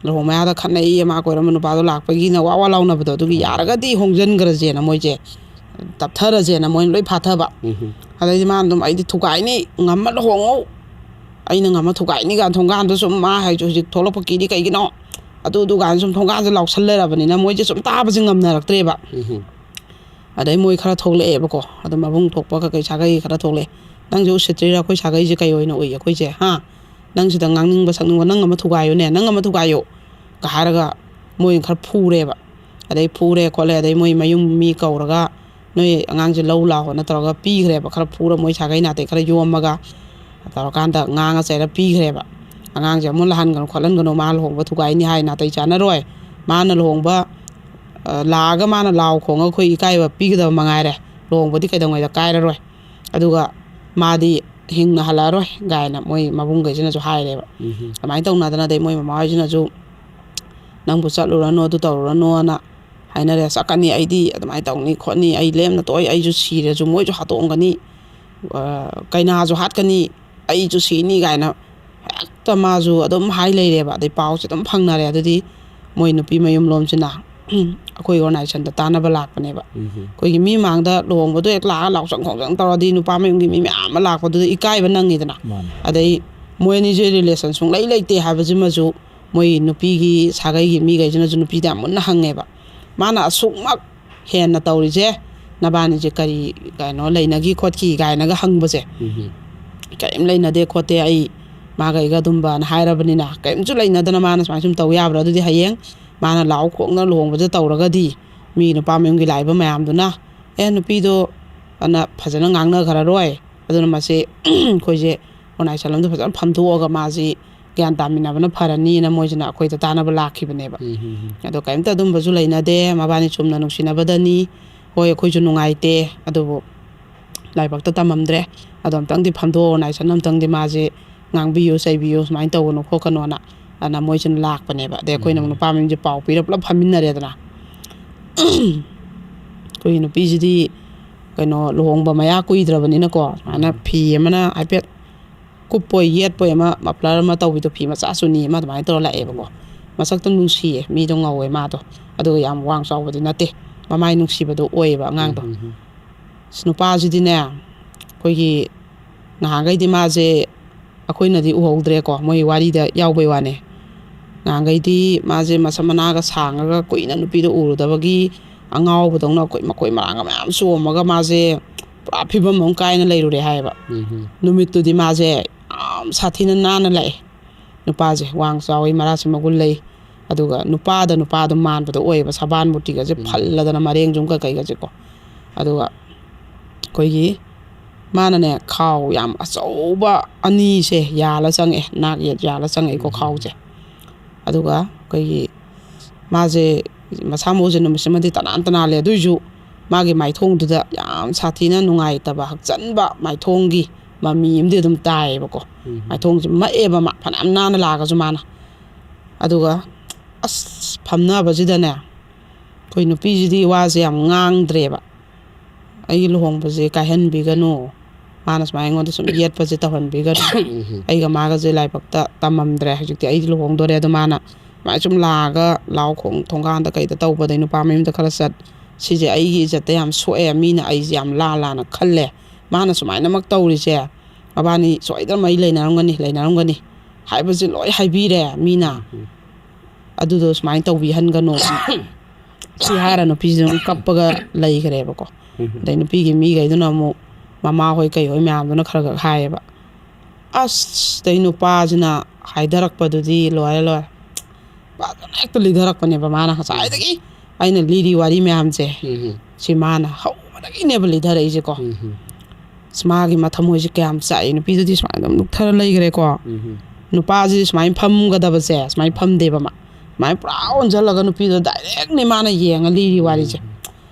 ꯂꯨꯍꯣꯡ ꯃꯌꯥꯗ ꯈꯠꯅꯩꯌꯦ, ꯃꯥ ꯀꯣꯏꯔꯝꯕ ꯅꯨꯄꯥꯗꯣ ꯂꯥꯛꯄꯒꯤꯅ ꯋꯥ ꯋꯥ ꯂꯥꯎꯅꯕꯗꯣ, ꯑꯗꯨꯒꯤ ꯌꯥꯔꯒꯗꯤ ꯍꯣꯡꯖꯟꯈ꯭ꯔꯁꯦꯅ ꯃꯣꯏꯁꯦ ꯇꯞꯊꯔꯁꯦꯅ ꯃꯣꯏꯅ ꯂꯣꯏ ꯐꯥꯊꯕ꯫ ꯎꯝ꯫ ꯑꯗꯩꯗꯤ ꯃꯥꯅ ꯑꯗꯨꯝ, "ꯑꯩꯗꯤ ꯊꯨꯒꯥꯏꯅꯤ, ꯉꯝꯃ ꯂꯨꯍꯣꯡꯉꯣ, ꯑꯩꯅ ꯉꯝꯃ ꯊꯨꯒꯥꯏꯅꯤ ꯀꯥꯏꯅ ꯊꯣꯡꯒꯥꯟꯗ ꯁꯨꯝ ꯃꯥ ꯍꯥꯏꯁꯨ ꯍꯧꯖꯤꯛ ꯊꯣꯛꯂꯛꯄ ꯀꯤꯗꯤ ꯀꯩꯒꯤꯅꯣ, ꯑꯗꯨ ꯑꯗꯨ ꯀꯥꯏꯅ ꯁꯨꯝ ꯊꯣꯡꯒꯥꯟꯁꯦ ꯂꯥꯎꯁꯜ ꯂꯩꯔꯕꯅꯤꯅ ꯃꯣꯏꯁꯦ ꯁꯨꯝ ꯇꯥꯕꯁꯦ ꯉꯝꯅꯔꯛꯇ꯭ꯔꯦꯕ꯫ ꯑꯗꯩ ꯃꯣꯏ ꯈꯔ ꯊꯣꯛꯂꯛꯑꯦꯕꯀꯣ꯫ ꯑꯗꯣ ꯃꯕꯨꯡ ꯊꯣꯛꯄ ꯀꯩꯀꯩ ꯁꯥꯒꯩ ꯈꯔ ꯊꯣꯛꯂꯛꯑꯦ꯫ "ꯅꯪꯁꯦ ꯎꯁꯤꯠꯇ꯭ꯔꯤꯔꯥ? ꯑꯩꯈꯣꯏ ꯁꯥꯒꯩꯁꯦ ꯀꯩ ꯑꯣꯏꯅ ꯎꯏ ꯑꯩꯈꯣꯏꯁꯦ? ꯍꯥ? ꯅꯪ ꯁꯤꯗ ꯉꯥꯡꯅꯤꯡꯕ ꯁꯛꯅꯤꯡꯕ ꯅꯪ ꯑꯃ ꯊꯨꯒꯥꯏꯌꯨꯅꯦ, ꯅꯪ ꯑꯃ ꯊꯨꯒꯥꯏꯌꯨ" ꯀ ꯍꯥꯏꯔꯒ ꯃꯣꯏꯅ ꯈꯔ ꯐꯨꯔꯦꯕ꯫ ꯑꯗꯩ ꯐꯨꯔꯦ ꯈꯣꯠꯂꯦ, ꯑꯗꯩ ꯃꯣꯏ ꯃꯌꯨꯝ ꯃꯤ ꯀꯧꯔꯒ "ꯅꯣꯏ ꯑꯉꯥꯡꯁꯦ ꯂꯧ ꯂꯥꯛꯑꯣꯅ" ꯇꯧꯔꯒ ꯄꯤꯈ꯭ꯔꯦꯕ꯫ ꯈꯔ ꯐꯨꯔ ꯃꯣꯏ ꯁꯥꯒꯩ ꯅꯥꯇꯩ ꯈꯔ ꯌꯣꯝꯃꯒ ꯇꯧꯔꯀꯥꯟꯗ ꯉꯥꯡꯉ ꯆꯩꯔ ꯄꯤꯈ꯭ꯔꯦꯕ꯫ "ꯑꯉꯥꯡꯁꯦ ꯑꯃꯨꯛ ꯂꯥꯛꯍꯟꯒꯅꯨ ꯈꯣꯠꯍꯟꯒꯅꯨ, ꯃꯥ ꯂꯨꯍꯣꯡꯕ ꯊꯨꯒꯥꯏꯅꯤ ꯍꯥꯏ, ꯅꯥꯇꯩ ꯆꯥꯅꯔꯣꯏ꯫ ꯃꯥꯅ ꯂꯨꯍꯣꯡꯕ, ꯑ, ꯂꯥꯛꯑꯒ ꯃꯥꯅ ꯂꯥꯎ ꯈꯣꯡꯉꯒ ꯑꯩꯈꯣꯏ ꯏꯀꯥꯏꯕ ꯄꯤꯒꯗꯕ ꯃꯉꯥꯏꯔꯦ, ꯂꯨꯍꯣꯡꯕꯗꯤ ꯀꯩꯗꯧꯉꯩꯗ ꯀꯥꯏꯔꯔꯣꯏ꯫ ꯑꯗꯨꯒ ꯃꯥꯗꯤ ꯍꯤꯡꯅ ꯍꯜꯂꯛꯑꯔꯣꯏ" ꯀꯥꯏꯅ ꯃꯣꯏ ꯃꯕꯨꯡꯈꯩꯁꯤꯅꯁꯨ ꯍꯥꯏꯔꯦꯕ꯫ ꯑꯗꯨꯃꯥꯏꯅ ꯇꯧꯅꯗꯅ ꯑꯗꯩ ꯃꯣꯏ ꯃꯃꯥ ꯍꯣꯏꯁꯤꯅꯁꯨ "ꯅꯪꯕꯨ ꯆꯠꯂꯨꯔꯅꯨ, ꯑꯗꯨ ꯇꯧꯔꯨꯔꯅꯨꯅ" ꯍꯥꯏꯅꯔꯦ꯫ "ꯆꯠꯀꯅꯤ, ꯑꯩꯗꯤ ꯑꯗꯨꯃꯥꯏꯅ ꯇꯧꯅꯤ ꯈꯣꯠꯅꯤ, ꯑꯩ ꯂꯦꯝꯅ ꯇꯣꯛꯑꯣꯏ, ꯑꯩꯁꯨ ꯁꯤꯔꯁꯨ ꯃꯣꯏꯁꯨ ꯍꯥꯠꯇꯣꯛꯑꯝꯒꯅꯤ, ꯑ, ꯀꯩꯅꯥꯁꯨ ꯍꯥꯠꯀꯅꯤ, ꯑꯩꯁꯨ ꯁꯤꯅꯤ" ꯀꯥꯏꯅ ꯍꯦꯛꯇ ꯃꯥꯁꯨ ꯑꯗꯨꯝ ꯍꯥꯏ ꯂꯩꯔꯦꯕ꯫ ꯑꯗꯩ ꯄꯥꯎꯁꯦ ꯑꯗꯨꯝ ꯐꯪꯅꯔꯦ꯫ ꯑꯗꯨꯗꯤ ꯃꯣꯏ ꯅꯨꯄꯤ ꯃꯌꯨꯝ ꯂꯣꯝꯁꯤꯅ ꯑꯩꯈꯣꯏ ꯑꯣꯔꯒꯅꯥꯏꯖꯦꯁꯟꯗ ꯇꯥꯟꯅꯕ ꯂꯥꯛꯄꯅꯦꯕ꯫ ꯑꯩꯈꯣꯏꯒꯤ ꯃꯤ ꯃꯥꯡꯗ ꯂꯨꯍꯣꯡꯕꯗꯣ ꯍꯦꯛ ꯂꯥꯛꯑꯒ ꯂꯥꯎꯁꯪ ꯈꯣꯡꯁꯪ ꯇꯧꯔꯗꯤ ꯅꯨꯄꯥ ꯃꯌꯨꯝꯒꯤ ꯃꯤ ꯃꯌꯥꯝ ꯑꯃ ꯂꯥꯛꯄꯗꯨꯗ ꯏꯀꯥꯏꯕ ꯅꯪꯉꯤꯗꯅ꯫ ꯃꯥꯅꯦ꯫ ꯑꯗꯩ ꯃꯣꯏ ꯑꯅꯤꯁꯦ ꯔꯤꯂꯦꯁꯟ ꯁꯨꯡꯂꯩ ꯂꯩꯇꯦ ꯍꯥꯏꯕꯁꯤꯃꯁꯨ ꯃꯣꯏ ꯅꯨꯄꯤꯒꯤ ꯁꯥꯒꯩꯒꯤ ꯃꯤꯈꯩꯁꯤꯅꯁꯨ ꯅꯨꯄꯤꯗ ꯌꯥꯝ ꯃꯨꯟꯅ ꯍꯪꯉꯦꯕ꯫ "ꯃꯥꯅ ꯑꯁꯨꯛꯃꯛ ꯍꯦꯟꯅ ꯇꯧꯔꯤꯁꯦ, ꯅꯕꯥꯅꯤꯁꯦ ꯀꯔꯤ, ꯀꯩꯅꯣ, ꯂꯩꯅꯈꯤ ꯈꯣꯠꯈꯤ?" ꯀꯥꯏꯅꯒ ꯍꯪꯕꯁꯦ꯫ "ꯀꯔꯤꯝ ꯂꯩꯅꯗꯦ ꯈꯣꯠꯇꯦ, ꯑꯩ ꯃꯥꯒ ꯑꯩꯒ ꯑꯗꯨꯝꯕꯅ" ꯍꯥꯏꯔꯕꯅꯤꯅ, ꯀꯔꯤꯝꯁꯨ ꯂꯩꯅꯗꯅ ꯃꯥꯅ ꯁꯨꯃꯥꯏꯅ ꯁꯨꯝ ꯇꯧ ꯌꯥꯕ꯭ꯔꯥ? ꯑꯗꯨꯗꯤ ꯍꯌꯦꯡ ꯃꯥꯅ ꯂꯥꯎ ꯈꯣꯡꯅ ꯂꯨꯍꯣꯡꯕꯗ ꯇꯧꯔꯒꯗꯤ ꯃꯤ ꯅꯨꯄꯥ ꯃꯌꯨꯝꯒꯤ ꯂꯥꯛꯏꯕ ꯃꯌꯥꯝꯗꯨꯅ, "ꯑꯦ, ꯅꯨꯄꯤꯗꯣ" ꯑꯅ ꯐꯖꯅ ꯉꯥꯡꯅꯈ꯭ꯔꯔꯣꯏ꯫ ꯑꯗꯨꯅ ꯃꯁꯤ ꯑꯩꯈꯣꯏꯁꯦ ꯑꯣꯔꯒꯅꯥꯏꯖꯦꯁꯟ ꯑꯃꯗ ꯐꯖꯅ ꯐꯝꯗꯣꯛꯑꯒ ꯃꯥꯁꯤ ꯒ꯭ꯌꯥꯟ ꯇꯥꯃꯤꯟꯅꯕꯅ ꯐꯔꯅꯤꯅ ꯃꯣꯏꯁꯤꯅ ꯑꯩꯈꯣꯏꯗ ꯇꯥꯟꯅꯕ ꯂꯥꯛꯈꯤꯕꯅꯦꯕ꯫ ꯑꯗꯣ ꯀꯔꯤꯝꯇ ꯑꯗꯨꯝꯕꯁꯨ ꯂꯩꯅꯗꯦ, ꯃꯕꯥꯅꯤ ꯆꯨꯝꯅ ꯅꯨꯡꯁꯤꯅꯕꯗꯅꯤ꯫ ꯍꯣꯏ, ꯑꯩꯈꯣꯏꯁꯨ ꯅꯨꯡꯉꯥꯏꯇꯦ, ꯑꯗꯨꯕꯨ ꯂꯥꯏꯕꯛꯇ ꯇꯝꯃꯝꯗ꯭ꯔꯦ꯫ ꯑꯗꯣ ꯑꯝꯇꯪꯗꯤ ꯐꯝꯗꯣꯛꯑꯣ, ꯑꯣꯔꯒꯅꯥꯏꯖꯦꯁꯟ ꯑꯝꯇꯪꯗꯤ ꯃꯥꯁꯦ ꯉꯥꯡꯕꯤꯌꯨ, ꯆꯩꯕꯤꯌꯨ, ꯁꯨꯃꯥꯏꯅ ꯇꯧꯒꯅꯨ ꯈꯣꯠꯀꯅꯣꯅ꯫ ꯑꯗꯨꯅ ꯃꯣꯏꯁꯤꯅ ꯂꯥꯛꯄꯅꯦꯕ꯫ ꯑꯗꯩ ꯑꯩꯈꯣꯏꯅ ꯑꯃꯨꯛ ꯅꯨꯄꯥ ꯃꯌꯨꯝꯁꯦ ꯄꯥꯎ ꯄꯤꯔ ꯄꯨꯂꯞ ꯐꯝꯃꯤꯟꯅꯔꯦꯗꯅ꯫ ꯑꯩꯈꯣꯏꯒꯤ ꯅꯨꯄꯤꯁꯤꯗꯤ ꯀꯩꯅꯣ, ꯂꯨꯍꯣꯡꯕ ꯃꯌꯥ ꯀꯨꯏꯗ꯭ꯔꯕꯅꯤꯅꯀꯣ, ꯁꯨꯃꯥꯏꯅ ꯐꯤ ꯑꯃꯅ ꯍꯥꯏꯐꯦꯠ ꯀꯨꯞꯄꯣꯏ ꯌꯦꯠꯄꯣꯏ ꯑꯃ, ꯃꯐ꯭ꯂꯔ ꯑꯃ ꯇꯧꯕꯤꯗꯣ, ꯐꯤ ꯃꯆꯥ ꯆꯨꯅꯤ ꯑꯃ ꯑꯗꯨꯃꯥꯏꯅ ꯇꯧꯔ ꯂꯥꯛꯑꯦꯕꯀꯣ꯫ ꯃꯁꯛꯇꯣ ꯅꯨꯡꯁꯤꯌꯦ, ꯃꯤꯗꯣ ꯉꯧꯋꯦ ꯃꯥꯗꯣ, ꯑꯗꯨꯒ ꯌꯥꯝ ꯋꯥꯡ ꯆꯥꯎꯕꯗꯤ ꯅꯠꯇꯦ, ꯃꯃꯥꯏ ꯅꯨꯡꯁꯤꯕꯗꯣ ꯑꯣꯏꯌꯦꯕ ꯑꯉꯥꯡꯗꯣ꯫ ꯑꯁ, ꯅꯨꯄꯥꯁꯤꯗꯤꯅꯦ, ꯑꯩꯈꯣꯏꯒꯤ ꯅꯍꯥꯟꯈꯩꯗꯤ ꯃꯥꯁꯦ ꯑꯩꯈꯣꯏꯅꯗꯤ ꯎꯍꯧꯗ꯭ꯔꯦꯀꯣ, ꯃꯣꯏ ꯋꯥꯔꯤꯗ ꯌꯥꯎꯕꯩ ꯋꯥꯅꯦ꯫ ꯉꯍꯥꯟꯈꯩꯗꯤ ꯃꯥꯁꯦ ꯃꯁꯝ ꯃꯅꯥꯒ ꯁꯥꯡꯉꯒ ꯀꯨꯏꯅ ꯅꯨꯄꯤꯗꯣ ꯎꯔꯨꯗꯕꯒꯤ ꯑꯉꯥꯎꯕꯗꯧꯅ ꯑꯩꯈꯣꯏ ꯃꯈꯣꯏ ꯃꯔꯥꯡꯒ ꯃꯌꯥꯝ ꯆꯣꯝꯃꯒ ꯃꯥꯁꯦ ꯄꯨꯔꯥ ꯐꯤꯕꯝ ꯑꯃ ꯀꯥꯏꯅ ꯂꯩꯔꯨꯔꯦ ꯍꯥꯏꯌꯦꯕ꯫ ꯎꯝ꯫ ꯅꯨꯃꯤꯠꯇꯨꯗꯤ ꯃꯥꯁꯦ ꯌꯥꯝ ꯁꯥꯊꯤꯅ ꯅꯥꯟꯅ ꯂꯥꯛꯑꯦ꯫ ꯅꯨꯄꯥꯁꯦ ꯋꯥꯡ ꯆꯥꯎꯋꯤ, ꯃꯔꯥꯁꯤ ꯃꯒꯨꯟ ꯂꯩ꯫ ꯑꯗꯨꯒ ꯅꯨꯄꯥꯗ ꯅꯨꯄꯥꯗꯣ ꯃꯥꯟꯕꯗꯣ ꯑꯣꯏꯌꯦꯕ, ꯁꯕꯥꯟ ꯃꯨꯔꯇꯤꯒꯁꯦ ꯎꯝ꯫ ꯐꯜꯂꯗꯅ ꯃꯔꯦꯡ ꯖꯨꯝ ꯀꯩꯀꯩꯒꯁꯦꯀꯣ꯫ ꯑꯗꯨꯒ ꯑꯩꯈꯣꯏꯒꯤ ꯃꯥꯅꯅꯦ ꯈꯥꯎ ꯌꯥꯝ ꯑꯆꯧꯕ ꯑꯅꯤꯁꯦ ꯌꯥꯜꯂ ꯆꯪꯉꯛꯑꯦ, ꯅꯥꯛ ꯌꯦꯠ ꯌꯥꯜꯂ ꯆꯪꯉꯛꯑꯦꯀꯣ ꯎꯝ꯫ ꯈꯥꯎꯁꯦ꯫ ꯑꯗꯨꯒ ꯑꯩꯈꯣꯏꯒꯤ ꯃꯥꯁꯦ ꯃꯁꯥ ꯃꯎꯁꯦ ꯅꯨꯃꯤꯠꯁꯤꯃꯗꯤ ꯇꯅꯥꯟ ꯇꯅꯥꯜꯂꯦ, ꯑꯗꯨꯏꯁꯨ ꯃꯥꯒꯤ ꯃꯥꯏꯊꯣꯡꯗꯨꯗ ꯌꯥꯝ ꯁꯥꯊꯤꯅ ꯅꯨꯡꯉꯥꯏꯇꯕ ꯍꯛꯆꯟꯕ ꯃꯥꯏꯊꯣꯡꯒꯤ ꯃꯃꯤ ꯑꯃꯗꯤ ꯑꯗꯨꯝ ꯇꯥꯏꯌꯦꯕꯀꯣ꯫ ꯎꯝ꯫ ꯃꯥꯏꯊꯣꯡꯁꯦ ꯃꯛꯑꯦꯕ ꯃꯥ ꯐꯅꯌꯥꯝ ꯅꯥꯟꯅ ꯂꯥꯛꯑꯒꯁꯨ ꯃꯥꯅ꯫ ꯑꯗꯨꯒ ꯑꯁ ꯐꯝꯅꯕꯁꯤꯗꯅꯦ ꯑꯩꯈꯣꯏ ꯅꯨꯄꯤꯁꯤꯗꯤ ꯋꯥꯁꯦ ꯌꯥꯝ ꯉꯥꯡꯗ꯭ꯔꯦꯕ꯫ "ꯑꯩꯒꯤ ꯂꯨꯍꯣꯡꯕꯁꯦ ꯀꯥꯏꯍꯟꯕꯤꯒꯅꯨ, ꯃꯥꯅ ꯁꯨꯃꯥꯏꯅ ꯑꯩꯉꯣꯟꯗ ꯁꯨꯝ ꯌꯦꯠꯄꯁꯦ ꯇꯧꯍꯟꯕꯤꯒꯅꯨ, ꯎꯝ꯫ ꯑꯩꯒ ꯃꯥꯒꯁꯦ ꯂꯥꯏꯕꯛꯇ ꯇꯝꯃꯝꯗ꯭ꯔꯦ, ꯍꯧꯖꯤꯛꯇꯤ ꯑꯩꯗꯤ ꯂꯨꯍꯣꯡꯗꯣꯔꯦ꯫ ꯑꯗꯣ ꯃꯥꯅ ꯁꯨꯃꯥꯏꯅ ꯁꯨꯝ ꯂꯥꯛꯑꯒ ꯂꯥꯎ ꯈꯣꯡ ꯊꯣꯡꯒꯥꯟꯗ ꯀꯩꯗ ꯇꯧꯕꯗꯩ ꯅꯨꯄꯥ ꯃꯌꯨꯝꯗ ꯈꯔ ꯆꯠ, ꯁꯤꯁꯦ ꯑꯩꯒꯤ ꯏꯖꯠꯇ ꯌꯥꯝ ꯁꯣꯛꯑꯦ, ꯃꯤꯅ ꯑꯩꯁꯦ ꯌꯥꯝ ꯂꯥ ꯂꯥꯅ ꯈꯜꯂꯦ, ꯃꯥꯅ ꯁꯨꯃꯥꯏꯅꯃꯛ ꯇꯧꯔꯤꯁꯦ ꯃꯕꯥꯅꯤ ꯁꯣꯏꯗꯅ ꯃꯔꯤ ꯂꯩꯅꯔꯝꯒꯅꯤ, ꯂꯩꯅꯔꯝꯒꯅꯤ ꯍꯥꯏꯕꯁꯦ ꯂꯣꯏ ꯍꯥꯏꯕꯤꯔꯦ ꯃꯤꯅ꯫ ꯎꯝ꯫ ꯑꯗꯨꯗꯣ ꯁꯨꯃꯥꯏꯅ ꯇꯧꯕꯤꯍꯟꯒꯅꯣ" ꯁꯤ ꯍꯥꯏꯔ ꯅꯨꯄꯤꯁꯤ ꯑꯗꯨꯝ ꯀꯞꯄꯒ ꯂꯩꯈ꯭ꯔꯦꯕꯀꯣ꯫ ꯎꯝ꯫ ꯑꯗꯩ ꯅꯨꯄꯤꯒꯤ ꯃꯤꯈꯩꯗꯨꯅ ꯑꯃꯨꯛ ꯃꯃꯥ ꯍꯣꯏ ꯀꯩ ꯍꯣꯏ ꯃꯌꯥꯝꯗꯨꯅ ꯈꯔ ꯈꯔ ꯍꯥꯏꯌꯦꯕ, ꯑꯁ ꯑꯗꯩ ꯅꯨꯄꯥꯁꯤꯅ ꯍꯥꯏꯊꯔꯛꯄꯗꯨꯗꯤ ꯂꯣꯏꯔꯦ ꯂꯣꯏꯔꯦ꯫ ꯐꯖꯅ ꯍꯦꯛꯇ ꯂꯤꯊꯔꯛꯄꯅꯦꯕ ꯃꯥꯅ ꯉꯁꯥꯏꯗꯒꯤ ꯑꯩꯅ ꯂꯤꯔꯤ ꯋꯥꯔꯤ ꯃꯌꯥꯝꯁꯦ꯫ ꯎꯝ꯫ ꯁꯤ ꯃꯥꯅ ꯍꯧꯕꯗꯒꯤꯅꯦꯕ ꯂꯤꯊꯔꯛꯏꯁꯦꯀꯣ꯫ ꯎꯝ꯫ ꯑꯁ, ꯃꯥꯒꯤ ꯃꯊꯃꯣꯏꯁꯦ ꯀꯌꯥꯝ ꯆꯥꯛꯏ꯫ ꯅꯨꯄꯤꯗꯨꯗꯤ ꯁꯨꯃꯥꯏꯅ ꯑꯗꯨꯝ ꯂꯨꯞꯊꯔ ꯂꯩꯈ꯭ꯔꯦꯀꯣ꯫ ꯎꯝ꯫ ꯅꯨꯄꯥꯁꯤꯗꯤ ꯁꯨꯃꯥꯏꯅ ꯐꯝꯒꯗꯕꯁꯦ ꯁꯨꯃꯥꯏꯅ ꯐꯝꯗꯦꯕ ꯃꯥ꯫ ꯁꯨꯃꯥꯏꯅ ꯄꯨꯔꯥ ꯑꯣꯟꯁꯤꯜꯂꯒ ꯅꯨꯄꯤꯗꯣ ꯗꯥꯏꯔꯦꯛꯅꯤ ꯃꯥꯅ ꯌꯦꯡꯉ ꯂꯤꯔꯤ ꯋꯥꯔꯤꯁꯦ꯫ ꯎꯝ꯫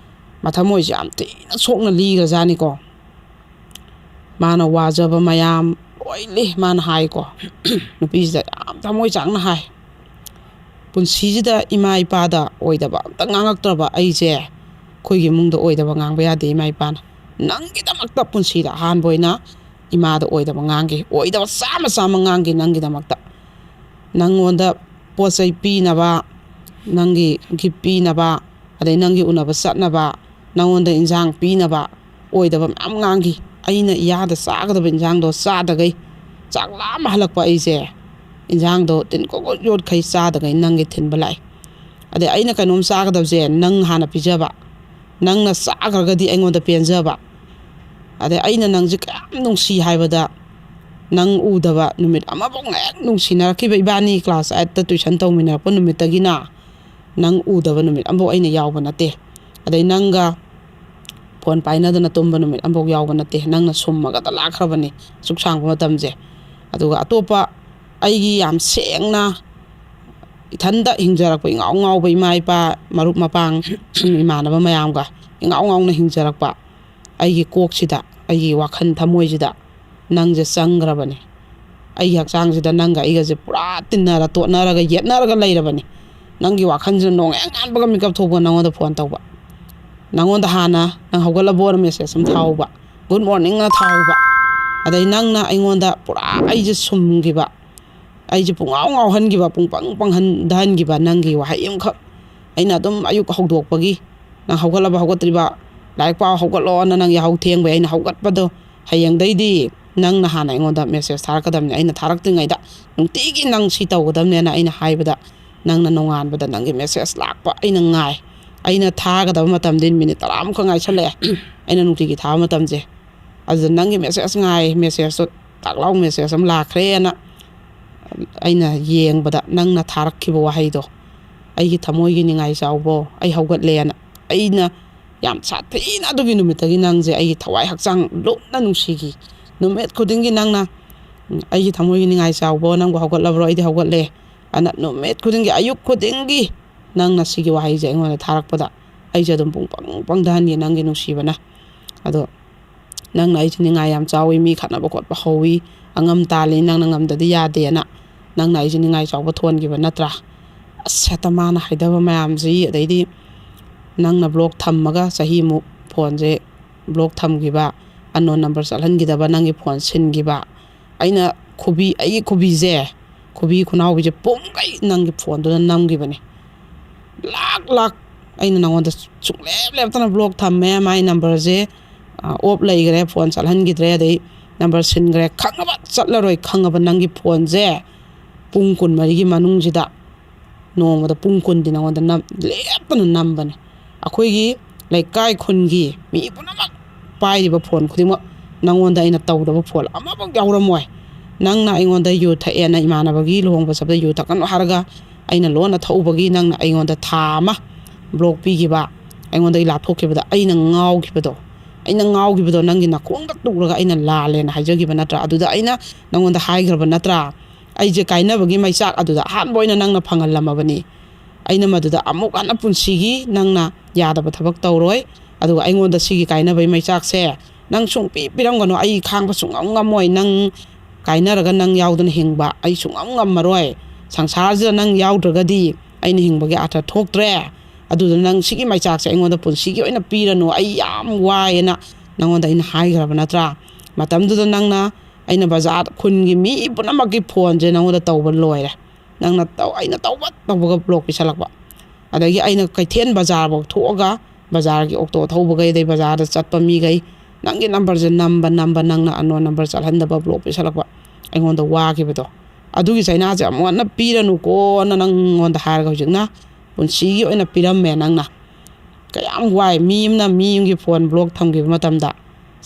ꯃꯊꯃꯣꯏꯁꯦ ꯌꯥꯝ ꯊꯤꯅ ꯁꯣꯛꯅ ꯂꯤꯈ꯭ꯔꯖꯥꯠꯅꯤꯀꯣ꯫ ꯃꯥꯅ ꯋꯥꯖꯕ ꯃꯌꯥꯝ ꯂꯣꯏ ꯂꯤ ꯃꯥꯅ ꯍꯥꯏꯀꯣ꯫ ꯅꯨꯄꯤꯁꯤꯗ ꯌꯥꯝ ꯊꯃꯣꯏ ꯆꯥꯛꯅ ꯍꯥꯏ, "ꯄꯨꯟꯁꯤꯁꯤꯗ ꯏꯃꯥ ꯏꯄꯥꯗ ꯑꯣꯏꯗꯕ ꯑꯝꯇ ꯉꯥꯡꯉꯛꯇ꯭ꯔꯕ ꯑꯩꯁꯦ, ꯑꯩꯈꯣꯏꯒꯤ ꯏꯃꯨꯡꯗ ꯑꯣꯏꯗꯕ ꯉꯥꯡꯕ ꯌꯥꯗꯦ ꯏꯃꯥ ꯏꯄꯥꯅ꯫ ꯅꯪꯒꯤꯗꯃꯛꯇ ꯄꯨꯟꯁꯤꯗ ꯑꯍꯥꯟꯕ ꯑꯣꯏꯅ ꯏꯃꯥꯗ ꯑꯣꯏꯗꯕ ꯉꯥꯡꯒꯦ, ꯑꯣꯏꯗꯕ ꯆꯥꯝꯃ ꯆꯥꯝꯃ ꯉꯥꯡꯒꯦ ꯅꯪꯒꯤꯗꯃꯛꯇ꯫ ꯅꯪꯉꯣꯟꯗ ꯄꯣꯠ ꯆꯩ ꯄꯤꯅꯕ, ꯅꯪꯒꯤ ꯒꯤꯐ ꯄꯤꯅꯕ, ꯑꯗꯩ ꯅꯪꯒꯤ ꯎꯅꯕ ꯆꯠꯅꯕ, ꯅꯪꯉꯣꯟꯗ ꯏꯟꯁꯥꯡ ꯄꯤꯅꯕ ꯑꯣꯏꯗꯕ ꯃꯌꯥꯝ ꯉꯥꯡꯈꯤ꯫ ꯑꯩꯅ ꯏꯌꯥꯗ ꯆꯥꯒꯗꯕ ꯏꯟꯁꯥꯡꯗꯣ ꯆꯥꯗꯈꯩ ꯆꯥꯛ ꯂꯥꯝꯃ ꯍꯜꯂꯛꯄ ꯑꯩꯁꯦ, ꯏꯟꯖꯥꯡꯗꯣ ꯇꯤꯟ ꯀꯣꯠ ꯀꯣꯠ ꯌꯣꯠꯈꯩ ꯆꯥꯗꯈꯩ ꯅꯪꯒꯤ ꯊꯤꯟꯕ ꯂꯥꯛꯑꯦ꯫ ꯑꯗꯩ ꯑꯩꯅ ꯀꯩꯅꯣꯝ ꯆꯥꯒꯗꯕꯁꯦ ꯅꯪ ꯍꯥꯟꯅ ꯄꯤꯖꯕ, ꯅꯪꯅ ꯆꯥꯈ꯭ꯔꯒꯗꯤ ꯑꯩꯉꯣꯟꯗ ꯄꯦꯟꯖꯕ꯫ ꯑꯗꯩ ꯑꯩꯅ ꯅꯪꯁꯦ ꯀꯌꯥꯝ ꯅꯨꯡꯁꯤ ꯍꯥꯏꯕꯗ, ꯅꯪ ꯎꯗꯕ ꯅꯨꯃꯤꯠ ꯑꯃꯐꯥꯎ ꯍꯦꯛ ꯅꯨꯡꯁꯤꯅꯔꯛꯈꯤꯕ, ꯏꯕꯥꯅꯤ ꯀ꯭ꯂꯥꯁ ꯑꯥꯏꯠꯇ ꯇꯨꯏꯁꯟ ꯇꯧꯃꯤꯟꯅꯔꯛꯄ ꯅꯨꯃꯤꯠꯇꯒꯤꯅ ꯅꯪ ꯎꯗꯕ ꯅꯨꯃꯤꯠ ꯑꯃꯐꯥꯎ ꯑꯩꯅ ꯌꯥꯎꯕ ꯅꯠꯇꯦ꯫ ꯑꯗꯩ ꯅꯪꯒ ꯐꯣꯟ ꯄꯥꯏꯅꯗꯅ ꯇꯨꯝꯕ ꯅꯨꯃꯤꯠ ꯑꯃꯐꯥꯎ ꯌꯥꯎꯕ ꯅꯠꯇꯦ, ꯅꯪꯅ ꯁꯨꯝꯃꯒꯇ ꯂꯥꯛꯈ꯭ꯔꯕꯅꯤ ꯑꯁꯨꯛ ꯁꯥꯡꯕ ꯃꯇꯝꯁꯦ꯫ ꯑꯗꯨꯒ ꯑꯇꯣꯞꯄ ꯑꯩꯒꯤ ꯌꯥꯝ ꯁꯦꯡꯅ ꯏꯊꯟꯗ ꯍꯤꯡꯖꯔꯛꯄ, ꯏꯉꯥꯎ ꯉꯥꯎꯕ ꯏꯃꯥ ꯏꯄꯥ, ꯃꯔꯨꯞ ꯃꯄꯥꯡ, ꯏꯃꯥꯟꯅꯕ ꯃꯌꯥꯝꯒ ꯏꯉꯥꯎ ꯉꯥꯎꯅ ꯍꯤꯡꯖꯔꯛꯄ ꯑꯩꯒꯤ ꯀꯣꯛꯁꯤꯗ, ꯑꯩꯒꯤ ꯋꯥꯈꯜ ꯊꯃꯣꯏꯁꯤꯗ ꯅꯪꯁꯦ ꯆꯪꯈ꯭ꯔꯕꯅꯤ꯫ ꯑꯩꯒꯤ ꯍꯛꯆꯥꯡꯁꯤꯗ ꯅꯪꯒ ꯑꯩꯒꯁꯦ ꯄꯨꯔꯥ ꯇꯤꯟꯅꯔ ꯇꯣꯠꯅꯔꯒ ꯌꯦꯠꯅꯔꯒ ꯂꯩꯔꯕꯅꯤ꯫ ꯅꯪꯒꯤ ꯋꯥꯈꯜꯁꯤꯗ ꯅꯣꯡ ꯍꯦꯛ ꯉꯥꯟꯕꯒ ꯃꯤꯀꯞ ꯊꯣꯛꯄ ꯅꯪꯉꯣꯟꯗ ꯐꯣꯟ ꯇꯧꯕ, ꯅꯪꯉꯣꯟꯗ ꯍꯥꯟꯅ "ꯅꯪ ꯍꯧꯒꯠꯂꯕꯣꯅ?" ꯃꯦꯁꯦꯖ ꯑꯃ ꯊꯥꯍꯧꯕ, "ꯒꯨꯗ ꯃꯣꯔꯅꯤꯡꯅ" ꯊꯥꯍꯧꯕ꯫ ꯑꯗꯩ ꯅꯪꯅ ꯑꯩꯉꯣꯟꯗ ꯄꯨꯔꯥ ꯑꯩꯁꯦ ꯁꯨꯝꯈꯤꯕ, ꯑꯩꯁꯦ ꯄꯨꯡꯉꯥꯎ ꯉꯥꯎꯍꯟꯈꯤꯕ, ꯄꯨꯡꯄꯪ ꯄꯪꯍꯟꯊꯍꯟꯈꯤꯕ ꯅꯪꯒꯤ ꯋꯥꯍꯩ ꯑꯃꯈꯛ꯫ ꯑꯩꯅ ꯑꯗꯨꯝ ꯑꯌꯨꯛ ꯍꯧꯗꯣꯛꯄꯒꯤ "ꯅꯪ ꯍꯧꯒꯠꯂꯕ ꯍꯧꯒꯠꯇ꯭ꯔꯤꯕ? ꯂꯥꯏꯔꯤꯛ ꯄꯥꯎ ꯍꯧꯒꯠꯂꯣꯅ" ꯅꯪ ꯌꯥꯍꯧ ꯊꯦꯡꯕꯩ ꯑꯩꯅ ꯍꯧꯒꯠꯄꯗꯣ ꯍꯌꯦꯡꯗꯩꯗꯤ ꯅꯪꯅ ꯍꯥꯟꯅ ꯑꯩꯉꯣꯟꯗ ꯃꯦꯁꯦꯖ ꯊꯥꯔꯛꯀꯗꯕꯅꯤ꯫ ꯑꯩꯅ ꯊꯥꯔꯛꯇ꯭ꯔꯤꯉꯩꯗ ꯅꯨꯡꯇꯤꯒꯤ ꯅꯪ ꯁꯤ ꯇꯧꯒꯗꯕꯅꯦꯅ ꯑꯩꯅ ꯍꯥꯏꯕꯗ, ꯅꯪꯅ ꯅꯣꯡꯉꯥꯟꯕꯗ ꯅꯪꯒꯤ ꯃꯦꯁꯦꯖ ꯂꯥꯛꯄ ꯑꯩꯅ ꯉꯥꯏ꯫ ꯑꯩꯅ ꯊꯥꯒꯗꯕ ꯃꯇꯝꯗꯤ ꯃꯤꯅꯤꯠ ꯇꯔꯥꯃꯨꯛꯈꯛ ꯉꯥꯏꯁꯜꯂꯛꯑꯦ, ꯑꯩꯅ ꯅꯨꯡꯇꯤꯒꯤ ꯊꯥꯕ ꯃꯇꯝꯁꯦ꯫ ꯑꯗꯨꯗ ꯅꯪꯒꯤ ꯃꯦꯁꯦꯖ ꯉꯥꯏ, ꯃꯦꯁꯦꯖꯇꯣ ꯇꯥꯛ ꯂꯥꯎ ꯃꯦꯁꯦꯖ ꯑꯃ ꯂꯥꯛꯈ꯭ꯔꯦꯅ ꯑꯩꯅ ꯌꯦꯡꯕꯗ ꯅꯪꯅ ꯊꯥꯔꯛꯈꯤꯕ ꯋꯥꯍꯩꯗꯣ, "ꯑꯩꯒꯤ ꯊꯃꯣꯏꯒꯤ ꯅꯤꯡꯉꯥꯏ ꯆꯥꯎꯕꯣ, ꯑꯩ ꯍꯧꯒꯠꯂꯦꯅ", ꯑꯩꯅ ꯌꯥꯝ ꯁꯥꯊꯤꯅ ꯑꯗꯨꯒꯤ ꯅꯨꯃꯤꯠꯇꯒꯤ ꯅꯪꯁꯦ ꯑꯩꯒꯤ ꯊꯋꯥꯏ ꯍꯛꯆꯥꯡ ꯂꯨꯞꯅ ꯅꯨꯡꯁꯤꯈꯤ꯫ ꯅꯨꯃꯤꯠ ꯈꯨꯗꯤꯡꯒꯤ ꯅꯪꯅ, "ꯎꯝ, ꯑꯩꯒꯤ ꯊꯃꯣꯏꯒꯤ ꯅꯤꯡꯉꯥꯏ ꯆꯥꯎꯕꯣ, ꯅꯪꯕꯨ ꯍꯧꯒꯠꯂꯕ꯭ꯔꯣ? ꯑꯩꯗꯤ ꯍꯧꯒꯠꯂꯦ", ꯑꯅ ꯅꯨꯃꯤꯠ ꯈꯨꯗꯤꯡꯒꯤ, ꯑꯌꯨꯛ ꯈꯨꯗꯤꯡꯒꯤ ꯅꯪꯅ ꯁꯤꯒꯤ ꯋꯥꯍꯩꯁꯦ ꯑꯩꯉꯣꯟꯗ ꯊꯥꯔꯛꯄꯗ ꯑꯩꯁꯦ ꯑꯗꯨꯝ ꯄꯨꯡ ꯄꯪ ꯄꯪꯊꯍꯟꯒꯤ ꯅꯪꯒꯤ ꯅꯨꯡꯁꯤꯕꯅ꯫ ꯑꯗꯣ ꯅꯪꯅ ꯑꯩꯁꯦ ꯅꯤꯡꯉꯥꯏ ꯌꯥꯝ ꯆꯥꯎꯏ, ꯃꯤ ꯈꯠꯅꯕ ꯈꯣꯠꯄ ꯍꯧꯏ, ꯑꯉꯝ ꯇꯥꯜꯂꯤ, ꯅꯪꯅ ꯉꯝꯗꯗꯤ ꯌꯥꯗꯦꯅ ꯅꯪꯅ ꯑꯩꯁꯦ ꯅꯤꯡꯉꯥꯏ ꯆꯥꯎꯕ ꯊꯣꯟꯈꯤꯕ ꯅꯠꯇ꯭ꯔꯥ? ꯑꯁ, ꯍꯦꯛꯇ ꯃꯥꯅ ꯍꯥꯏꯗꯕ ꯃꯌꯥꯝꯁꯤ, ꯑꯗꯩꯗꯤ ꯅꯪꯅ ꯕ꯭ꯂꯣꯛ ꯊꯝꯃꯒ ꯆꯍꯤꯃꯨꯛ ꯐꯣꯟꯁꯦ ꯕ꯭ꯂꯣꯛ ꯊꯝꯈꯤꯕ, ꯑꯟꯅꯣꯟ ꯅꯝꯕꯔ ꯆꯠꯍꯟꯈꯤꯗꯕ, ꯅꯪꯒꯤ ꯐꯣꯟ ꯁꯤꯟꯈꯤꯕ, ꯑꯩꯅ ꯈꯨꯕꯤ, ꯑꯩꯒꯤ ꯈꯨꯕꯤꯁꯦ, ꯈꯨꯕꯤ ꯈꯨꯅꯥꯎꯕꯤꯁꯦ ꯄꯨꯝꯈꯩ ꯅꯪꯒꯤ ꯐꯣꯟꯗꯨꯗ ꯅꯝꯈꯤꯕꯅꯦ꯫ ꯂꯥꯛ ꯂꯥꯛ ꯑꯩꯅ ꯅꯉꯣꯟꯗ ꯁꯨꯡꯂꯦꯞ ꯂꯦꯞꯇꯅ ꯕ꯭ꯂꯣꯛ ꯊꯝꯃꯦ, ꯃꯥꯏ ꯅꯝꯕꯔꯁꯦ ꯑꯣꯞ ꯂꯩꯈ꯭ꯔꯦ, ꯐꯣꯟ ꯆꯠꯍꯟꯈꯤꯗ꯭ꯔꯦ, ꯑꯗꯩ ꯅꯝꯕꯔ ꯁꯤꯟꯈ꯭ꯔꯦ, ꯈꯪꯉꯕ? ꯆꯠꯂꯔꯣꯏ ꯈꯪꯉꯕ? ꯅꯪꯒꯤ ꯐꯣꯟꯁꯦ ꯄꯨꯡ ꯀꯨꯟꯃꯔꯤꯒꯤ ꯃꯅꯨꯡꯁꯤꯗ ꯅꯣꯡꯃꯗ ꯄꯨꯡ ꯀꯨꯟꯗꯤ ꯅꯉꯣꯟꯗ ꯅꯝ-, ꯂꯦꯞꯇꯅ ꯅꯝꯕꯅꯦ꯫ ꯑꯩꯈꯣꯏꯒꯤ ꯂꯩꯀꯥꯏ ꯈꯨꯟꯒꯤ ꯃꯤ ꯄꯨꯝꯅꯃꯛ ꯄꯥꯏꯔꯤꯕ ꯐꯣꯟ ꯈꯨꯗꯤꯡꯃꯛ, ꯅꯉꯣꯟꯗ ꯑꯩꯅ ꯇꯧꯗꯕ ꯐꯣꯟ ꯑꯃꯐꯥꯎ ꯌꯥꯎꯔꯝꯃꯣꯏ꯫ ꯅꯪꯅ ꯑꯩꯉꯣꯟꯗ ꯌꯨ ꯊꯛꯑꯦꯅ, ꯏꯃꯥꯟꯅꯕꯒꯤ ꯂꯨꯍꯣꯡꯕ ꯆꯠꯄꯗ ꯌꯨ ꯊꯛꯀꯅꯨ ꯍꯥꯏꯔꯒ ꯑꯩꯅ ꯂꯣꯟꯅ ꯊꯛꯎꯕꯒꯤ ꯅꯪꯅ ꯑꯩꯉꯣꯟꯗ ꯊꯥ ꯑꯃ ꯕ꯭ꯂꯣꯛ ꯄꯤꯈꯤꯕ, ꯑꯩꯉꯣꯟꯗꯒꯤ ꯂꯥꯞꯊꯣꯛꯈꯤꯕꯗꯣ, ꯑꯩꯅ ꯉꯥꯎꯈꯤꯕꯗꯣ, ꯑꯩꯅ ꯉꯥꯎꯈꯤꯕꯗꯣ ꯅꯪꯒꯤ ꯅꯥꯀꯣꯡꯗ ꯇꯨꯔꯒ ꯑꯩꯅ ꯂꯥꯜꯂꯦꯅ ꯍꯥꯏꯖꯈꯤꯕ ꯅꯠꯇ꯭ꯔꯥ? ꯑꯗꯨꯗ ꯑꯩꯅ ꯅꯪꯉꯣꯟꯗ ꯍꯥꯏꯈ꯭ꯔꯕ ꯅꯠꯇ꯭ꯔꯥ? ꯑꯩꯁꯦ ꯀꯥꯏꯅꯕꯒꯤ ꯃꯩꯆꯥꯛ ꯑꯗꯨꯗ ꯑꯍꯥꯟꯕ ꯑꯣꯏꯅ ꯅꯪꯅ ꯐꯪꯍꯜꯂꯝꯃꯕꯅꯤ꯫ ꯑꯩꯅ ꯃꯗꯨꯗ ꯑꯃꯨꯛ ꯍꯟꯅ ꯄꯨꯟꯁꯤꯒꯤ ꯅꯪꯅ ꯌꯥꯗꯕ ꯊꯕꯛ ꯇꯧꯔꯣꯏ꯫ ꯑꯗꯨꯒ ꯑꯩꯉꯣꯟꯗ ꯁꯤꯒꯤ ꯀꯥꯏꯅꯕꯒꯤ ꯃꯩꯆꯥꯛꯁꯦ ꯅꯪ ꯁꯨꯡꯄꯤ ꯄꯤꯔꯝꯒꯅꯨ꯫ ꯑꯩ ꯈꯥꯡꯕ ꯁꯨꯡꯉꯝ ꯉꯝꯃꯣꯏ꯫ ꯅꯪ ꯀꯥꯏꯅꯔꯒ ꯅꯪ ꯌꯥꯎꯗꯅ ꯍꯤꯡꯕ ꯑꯩ ꯁꯨꯡꯉꯝ ꯉꯝꯃꯔꯣꯏ꯫ ꯁꯪꯁꯥꯔꯁꯤꯗ ꯅꯪ ꯌꯥꯎꯗ꯭ꯔꯒꯗꯤ ꯑꯩꯅ ꯍꯤꯡꯕꯒꯤ ꯑꯥꯔꯊ ꯊꯣꯛꯇ꯭ꯔꯦ꯫ ꯑꯗꯨꯗꯨꯅ ꯅꯪ ꯁꯤꯒꯤ ꯃꯩꯆꯥꯛꯁꯦ ꯑꯩꯉꯣꯟꯗ ꯄꯨꯟꯁꯤꯒꯤ ꯑꯣꯏꯅ ꯄꯤꯔꯅꯨ꯫ ꯑꯩ ꯌꯥꯝ ꯋꯥꯏꯌꯦꯅ ꯅꯪꯉꯣꯟꯗ ꯑꯩꯅ ꯍꯥꯏꯈ꯭ꯔꯕ ꯅꯠꯇ꯭ꯔꯥ? ꯃꯇꯝꯗꯨꯗ ꯅꯪꯅ, ꯑꯩꯅ ꯕꯖꯥꯔ ꯈꯨꯟꯒꯤ ꯃꯤ ꯄꯨꯝꯅꯃꯛꯀꯤ ꯐꯣꯟꯁꯦ ꯅꯪꯉꯣꯟꯗ ꯇꯧꯕ ꯂꯣꯏꯔꯦ꯫ ꯅꯪꯅ ꯇꯧ-, ꯑꯩꯅ ꯇꯧꯕ ꯇꯧꯕꯒ ꯕ꯭ꯂꯣꯛ ꯄꯤꯁꯜꯂꯛꯄ꯫ ꯑꯗꯒꯤ ꯑꯩꯅ ꯀꯩꯊꯦꯜ ꯕꯖꯥꯔꯐꯥꯎ ꯊꯣꯛꯑꯒ ꯕꯖꯥꯔꯒꯤ ꯑꯣꯛꯇꯣ ꯊꯧꯕꯈꯩ, ꯑꯗꯩ ꯕꯖꯥꯔꯗ ꯆꯠꯄ ꯃꯤꯈꯩ, ꯅꯪꯒꯤ ꯅꯝꯕꯔꯁꯦ ꯅꯝꯕ ꯅꯝꯕ, ꯅꯪꯅ ꯑꯟꯅꯣꯟ ꯅꯝꯕꯔ ꯆꯠꯍꯟꯗꯕ, ꯕ꯭ꯂꯣꯛ ꯄꯤꯁꯜꯂꯛꯄ, ꯑꯩꯉꯣꯟꯗ ꯋꯥꯈꯤꯕꯗꯣ꯫ ꯑꯗꯨꯒꯤ ꯆꯩꯅꯥꯁꯦ ꯑꯃꯨꯛ ꯍꯟꯅ ꯄꯤꯔꯅꯨꯀꯣꯅ ꯅꯪꯉꯣꯟꯗ ꯍꯥꯏꯔꯒ ꯍꯧꯖꯤꯛꯅ ꯄꯨꯟꯁꯤꯒꯤ ꯑꯣꯏꯅ ꯄꯤꯔꯝꯃꯦ ꯅꯪꯅ꯫ ꯀꯌꯥꯝ ꯋꯥꯏ꯫ ꯃꯤ ꯑꯃꯅ ꯃꯤ ꯑꯃꯒꯤ ꯐꯣꯟ ꯕ꯭ꯂꯣꯛ ꯊꯝꯈꯤꯕ ꯃꯇꯝꯗ,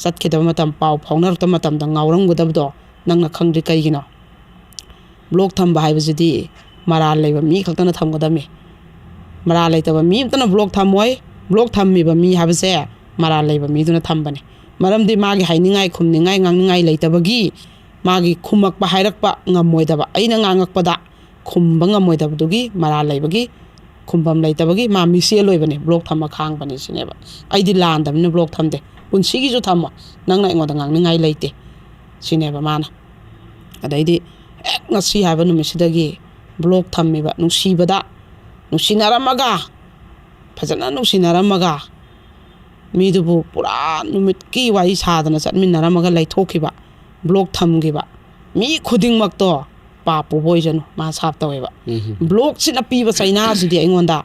ꯆꯠꯈꯤꯗꯕ ꯃꯇꯝ, ꯄꯥꯎ ꯐꯥꯎꯅꯔꯛꯇꯕ ꯃꯇꯝꯗ ꯉꯥꯎꯔꯝꯒꯗꯕꯗꯣ ꯅꯪꯅ ꯈꯪꯗ꯭ꯔꯤ ꯀꯩꯒꯤꯅꯣ? ꯕ꯭ꯂꯣꯛ ꯊꯝꯕ ꯍꯥꯏꯕꯁꯤꯗꯤ ꯃꯔꯥꯜ ꯂꯩꯕ ꯃꯤ ꯈꯛꯇꯅ ꯊꯝꯒꯗꯕꯅꯤ꯫ ꯃꯔꯥꯜ ꯂꯩꯇꯕ ꯃꯤ ꯑꯃꯇꯅ ꯕ꯭ꯂꯣꯛ ꯊꯝꯃꯣꯏ꯫ ꯕ꯭ꯂꯣꯛ ꯊꯝꯃꯤꯕ ꯃꯤ ꯍꯥꯏꯕꯁꯦ ꯃꯔꯥꯜ ꯂꯩꯕ ꯃꯤꯗꯨꯅ ꯊꯝꯕꯅꯤ꯫ ꯃꯔꯝꯗꯤ ꯃꯥꯒꯤ ꯍꯥꯏꯅꯤꯡꯉꯥꯏ ꯈꯨꯝꯅꯤꯡꯉꯥꯏ ꯉꯥꯡꯅꯤꯡꯉꯥꯏ ꯂꯩꯇꯕꯒꯤ, ꯃꯥꯒꯤ ꯈꯨꯝꯃꯛꯄ ꯍꯥꯏꯔꯛꯄ ꯉꯝꯃꯣꯏꯗꯕ, ꯑꯩꯅ ꯉꯥꯡꯉꯛꯄꯗ ꯈꯨꯝꯕ ꯉꯝꯃꯣꯏꯗꯕꯗꯨꯒꯤ, ꯃꯔꯥꯜ ꯂꯩꯕꯒꯤ, ꯈꯨꯝꯐꯝ ꯂꯩꯇꯕꯒꯤ ꯃꯥ ꯃꯤꯆꯦꯜ ꯑꯣꯏꯕꯅꯦ, ꯕ꯭ꯂꯣꯛ ꯊꯝꯃ ꯈꯥꯡꯕꯅꯤ ꯁꯤꯅꯦꯕ꯫ ꯑꯩꯗꯤ ꯂꯥꯟꯗꯕꯅꯤꯅ ꯕ꯭ꯂꯣꯛ ꯊꯝꯗꯦ꯫ ꯄꯨꯟꯁꯤꯒꯤꯁꯨ ꯊꯝꯃꯣ, ꯅꯪꯅ ꯑꯩꯉꯣꯟꯗ ꯉꯥꯡꯅꯤꯡꯉꯥꯏ ꯂꯩꯇꯦ ꯁꯤꯅꯦꯕ ꯃꯥꯅ꯫ ꯑꯗꯩꯗꯤ ꯍꯦꯛ ꯉꯁꯤ ꯍꯥꯏꯕ ꯅꯨꯃꯤꯠꯁꯤꯗꯒꯤ ꯕ꯭ꯂꯣꯛ ꯊꯝꯃꯤꯕ, ꯅꯨꯡꯁꯤꯕꯗ, ꯅꯨꯡꯁꯤꯅꯔꯝꯃꯒ, ꯐꯖꯅ ꯅꯨꯡꯁꯤꯅꯔꯝꯃꯒ, ꯃꯤꯗꯨꯕꯨ ꯄꯨꯔꯥ ꯅꯨꯃꯤꯠꯀꯤ ꯋꯥꯔꯤ ꯁꯥꯗꯅ ꯆꯠꯃꯤꯟꯅꯔꯝꯃꯒ ꯂꯩꯊꯣꯛꯈꯤꯕ, ꯕ꯭ꯂꯣꯛ ꯊꯝꯈꯤꯕ ꯃꯤ ꯈꯨꯗꯤꯡꯃꯛꯇꯣ ꯄꯥꯞ ꯄꯨꯕ ꯑꯣꯏꯖꯅꯨ꯫ ꯃꯥ ꯁꯥꯞ ꯇꯧꯋꯦꯕ꯫ ꯕ꯭ꯂꯣꯛꯁꯤꯅ ꯄꯤꯕ ꯆꯩꯅꯥꯁꯤꯗꯤ ꯑꯩꯉꯣꯟꯗ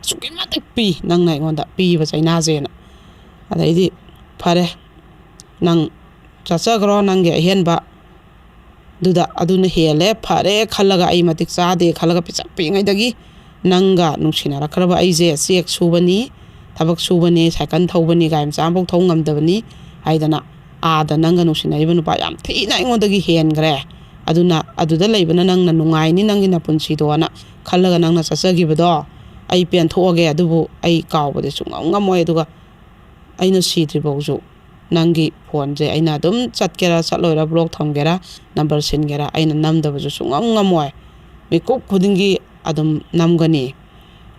ꯑꯁꯨꯛꯀꯤ ꯃꯇꯤꯛ ꯄꯤ, ꯅꯪꯅ ꯑꯩꯉꯣꯟꯗ ꯄꯤꯕ ꯆꯩꯅꯥꯁꯦꯅ꯫ ꯑꯗꯩꯗꯤ ꯐꯔꯦ, ꯅꯪ ꯆꯠꯆꯈ꯭ꯔꯣ, ꯅꯪꯒꯤ ꯑꯍꯦꯟꯕ ꯑꯗꯨꯗ ꯑꯗꯨꯅ ꯍꯦꯜꯂꯦ, ꯐꯔꯦ ꯈꯜꯂꯒ, ꯑꯩ ꯃꯇꯤꯛ ꯆꯥꯗꯦ ꯈꯜꯂꯒ, ꯄꯤꯁꯛ ꯄꯤꯛꯏꯉꯩꯗꯒꯤ ꯅꯪꯒ ꯅꯨꯡꯁꯤꯅꯔꯛꯈ꯭ꯔꯕ ꯑꯩꯁꯦ ꯆꯦꯛ ꯁꯨꯕꯅꯤ, ꯊꯕꯛ ꯁꯨꯕꯅꯤ, ꯁꯥꯏꯀꯜ ꯊꯧꯕꯅꯤ, ꯒꯥꯔꯤ ꯃꯆꯥ ꯑꯃꯐꯥꯎ ꯊꯧ ꯉꯝꯗꯕꯅꯤ ꯍꯥꯏꯗꯅ, ꯑꯥꯗ ꯅꯪꯒ ꯅꯨꯡꯁꯤꯅꯔꯤꯕ ꯅꯨꯄꯥ ꯌꯥꯝ ꯊꯤꯅ ꯑꯩꯉꯣꯟꯗꯒꯤ ꯍꯦꯟꯈ꯭ꯔꯦ, ꯑꯗꯨꯅ ꯑꯗꯨꯗ ꯂꯩꯕꯅ ꯅꯪꯅ ꯅꯨꯡꯉꯥꯏꯅꯤ, ꯅꯪꯒꯤ ꯅꯄꯨꯟꯁꯤꯗꯣꯅ ꯈꯜꯂꯒ ꯅꯪꯅ ꯆꯠꯆꯈꯤꯕꯗꯣ ꯑꯩ ꯄꯦꯟꯊꯣꯛꯑꯒꯦ, ꯑꯗꯨꯕꯨ ꯑꯩ ꯀꯥꯎꯕꯗꯤ ꯁꯨꯡꯉꯝ ꯉꯝꯃꯣꯏ꯫ ꯑꯗꯨꯒ ꯑꯩꯅ ꯁꯤꯗ꯭ꯔꯤꯐꯥꯎꯁꯨ ꯅꯪꯒꯤ ꯐꯣꯟꯁꯦ ꯑꯩꯅ ꯑꯗꯨꯝ ꯆꯠꯀꯦꯔꯥ ꯆꯠꯂꯣꯏꯔꯥ, ꯕ꯭ꯂꯣꯛ ꯊꯝꯒꯦꯔꯥ, ꯅꯝꯕꯔ ꯁꯤꯟꯒꯦꯔꯥ, ꯑꯩꯅ ꯅꯝꯗꯕꯁꯨ ꯁꯨꯡꯉꯝ ꯉꯝꯃꯣꯏ꯫ ꯃꯤꯀꯨꯞ ꯈꯨꯗꯤꯡꯒꯤ ꯑꯗꯨꯝ ꯅꯝꯒꯅꯤ꯫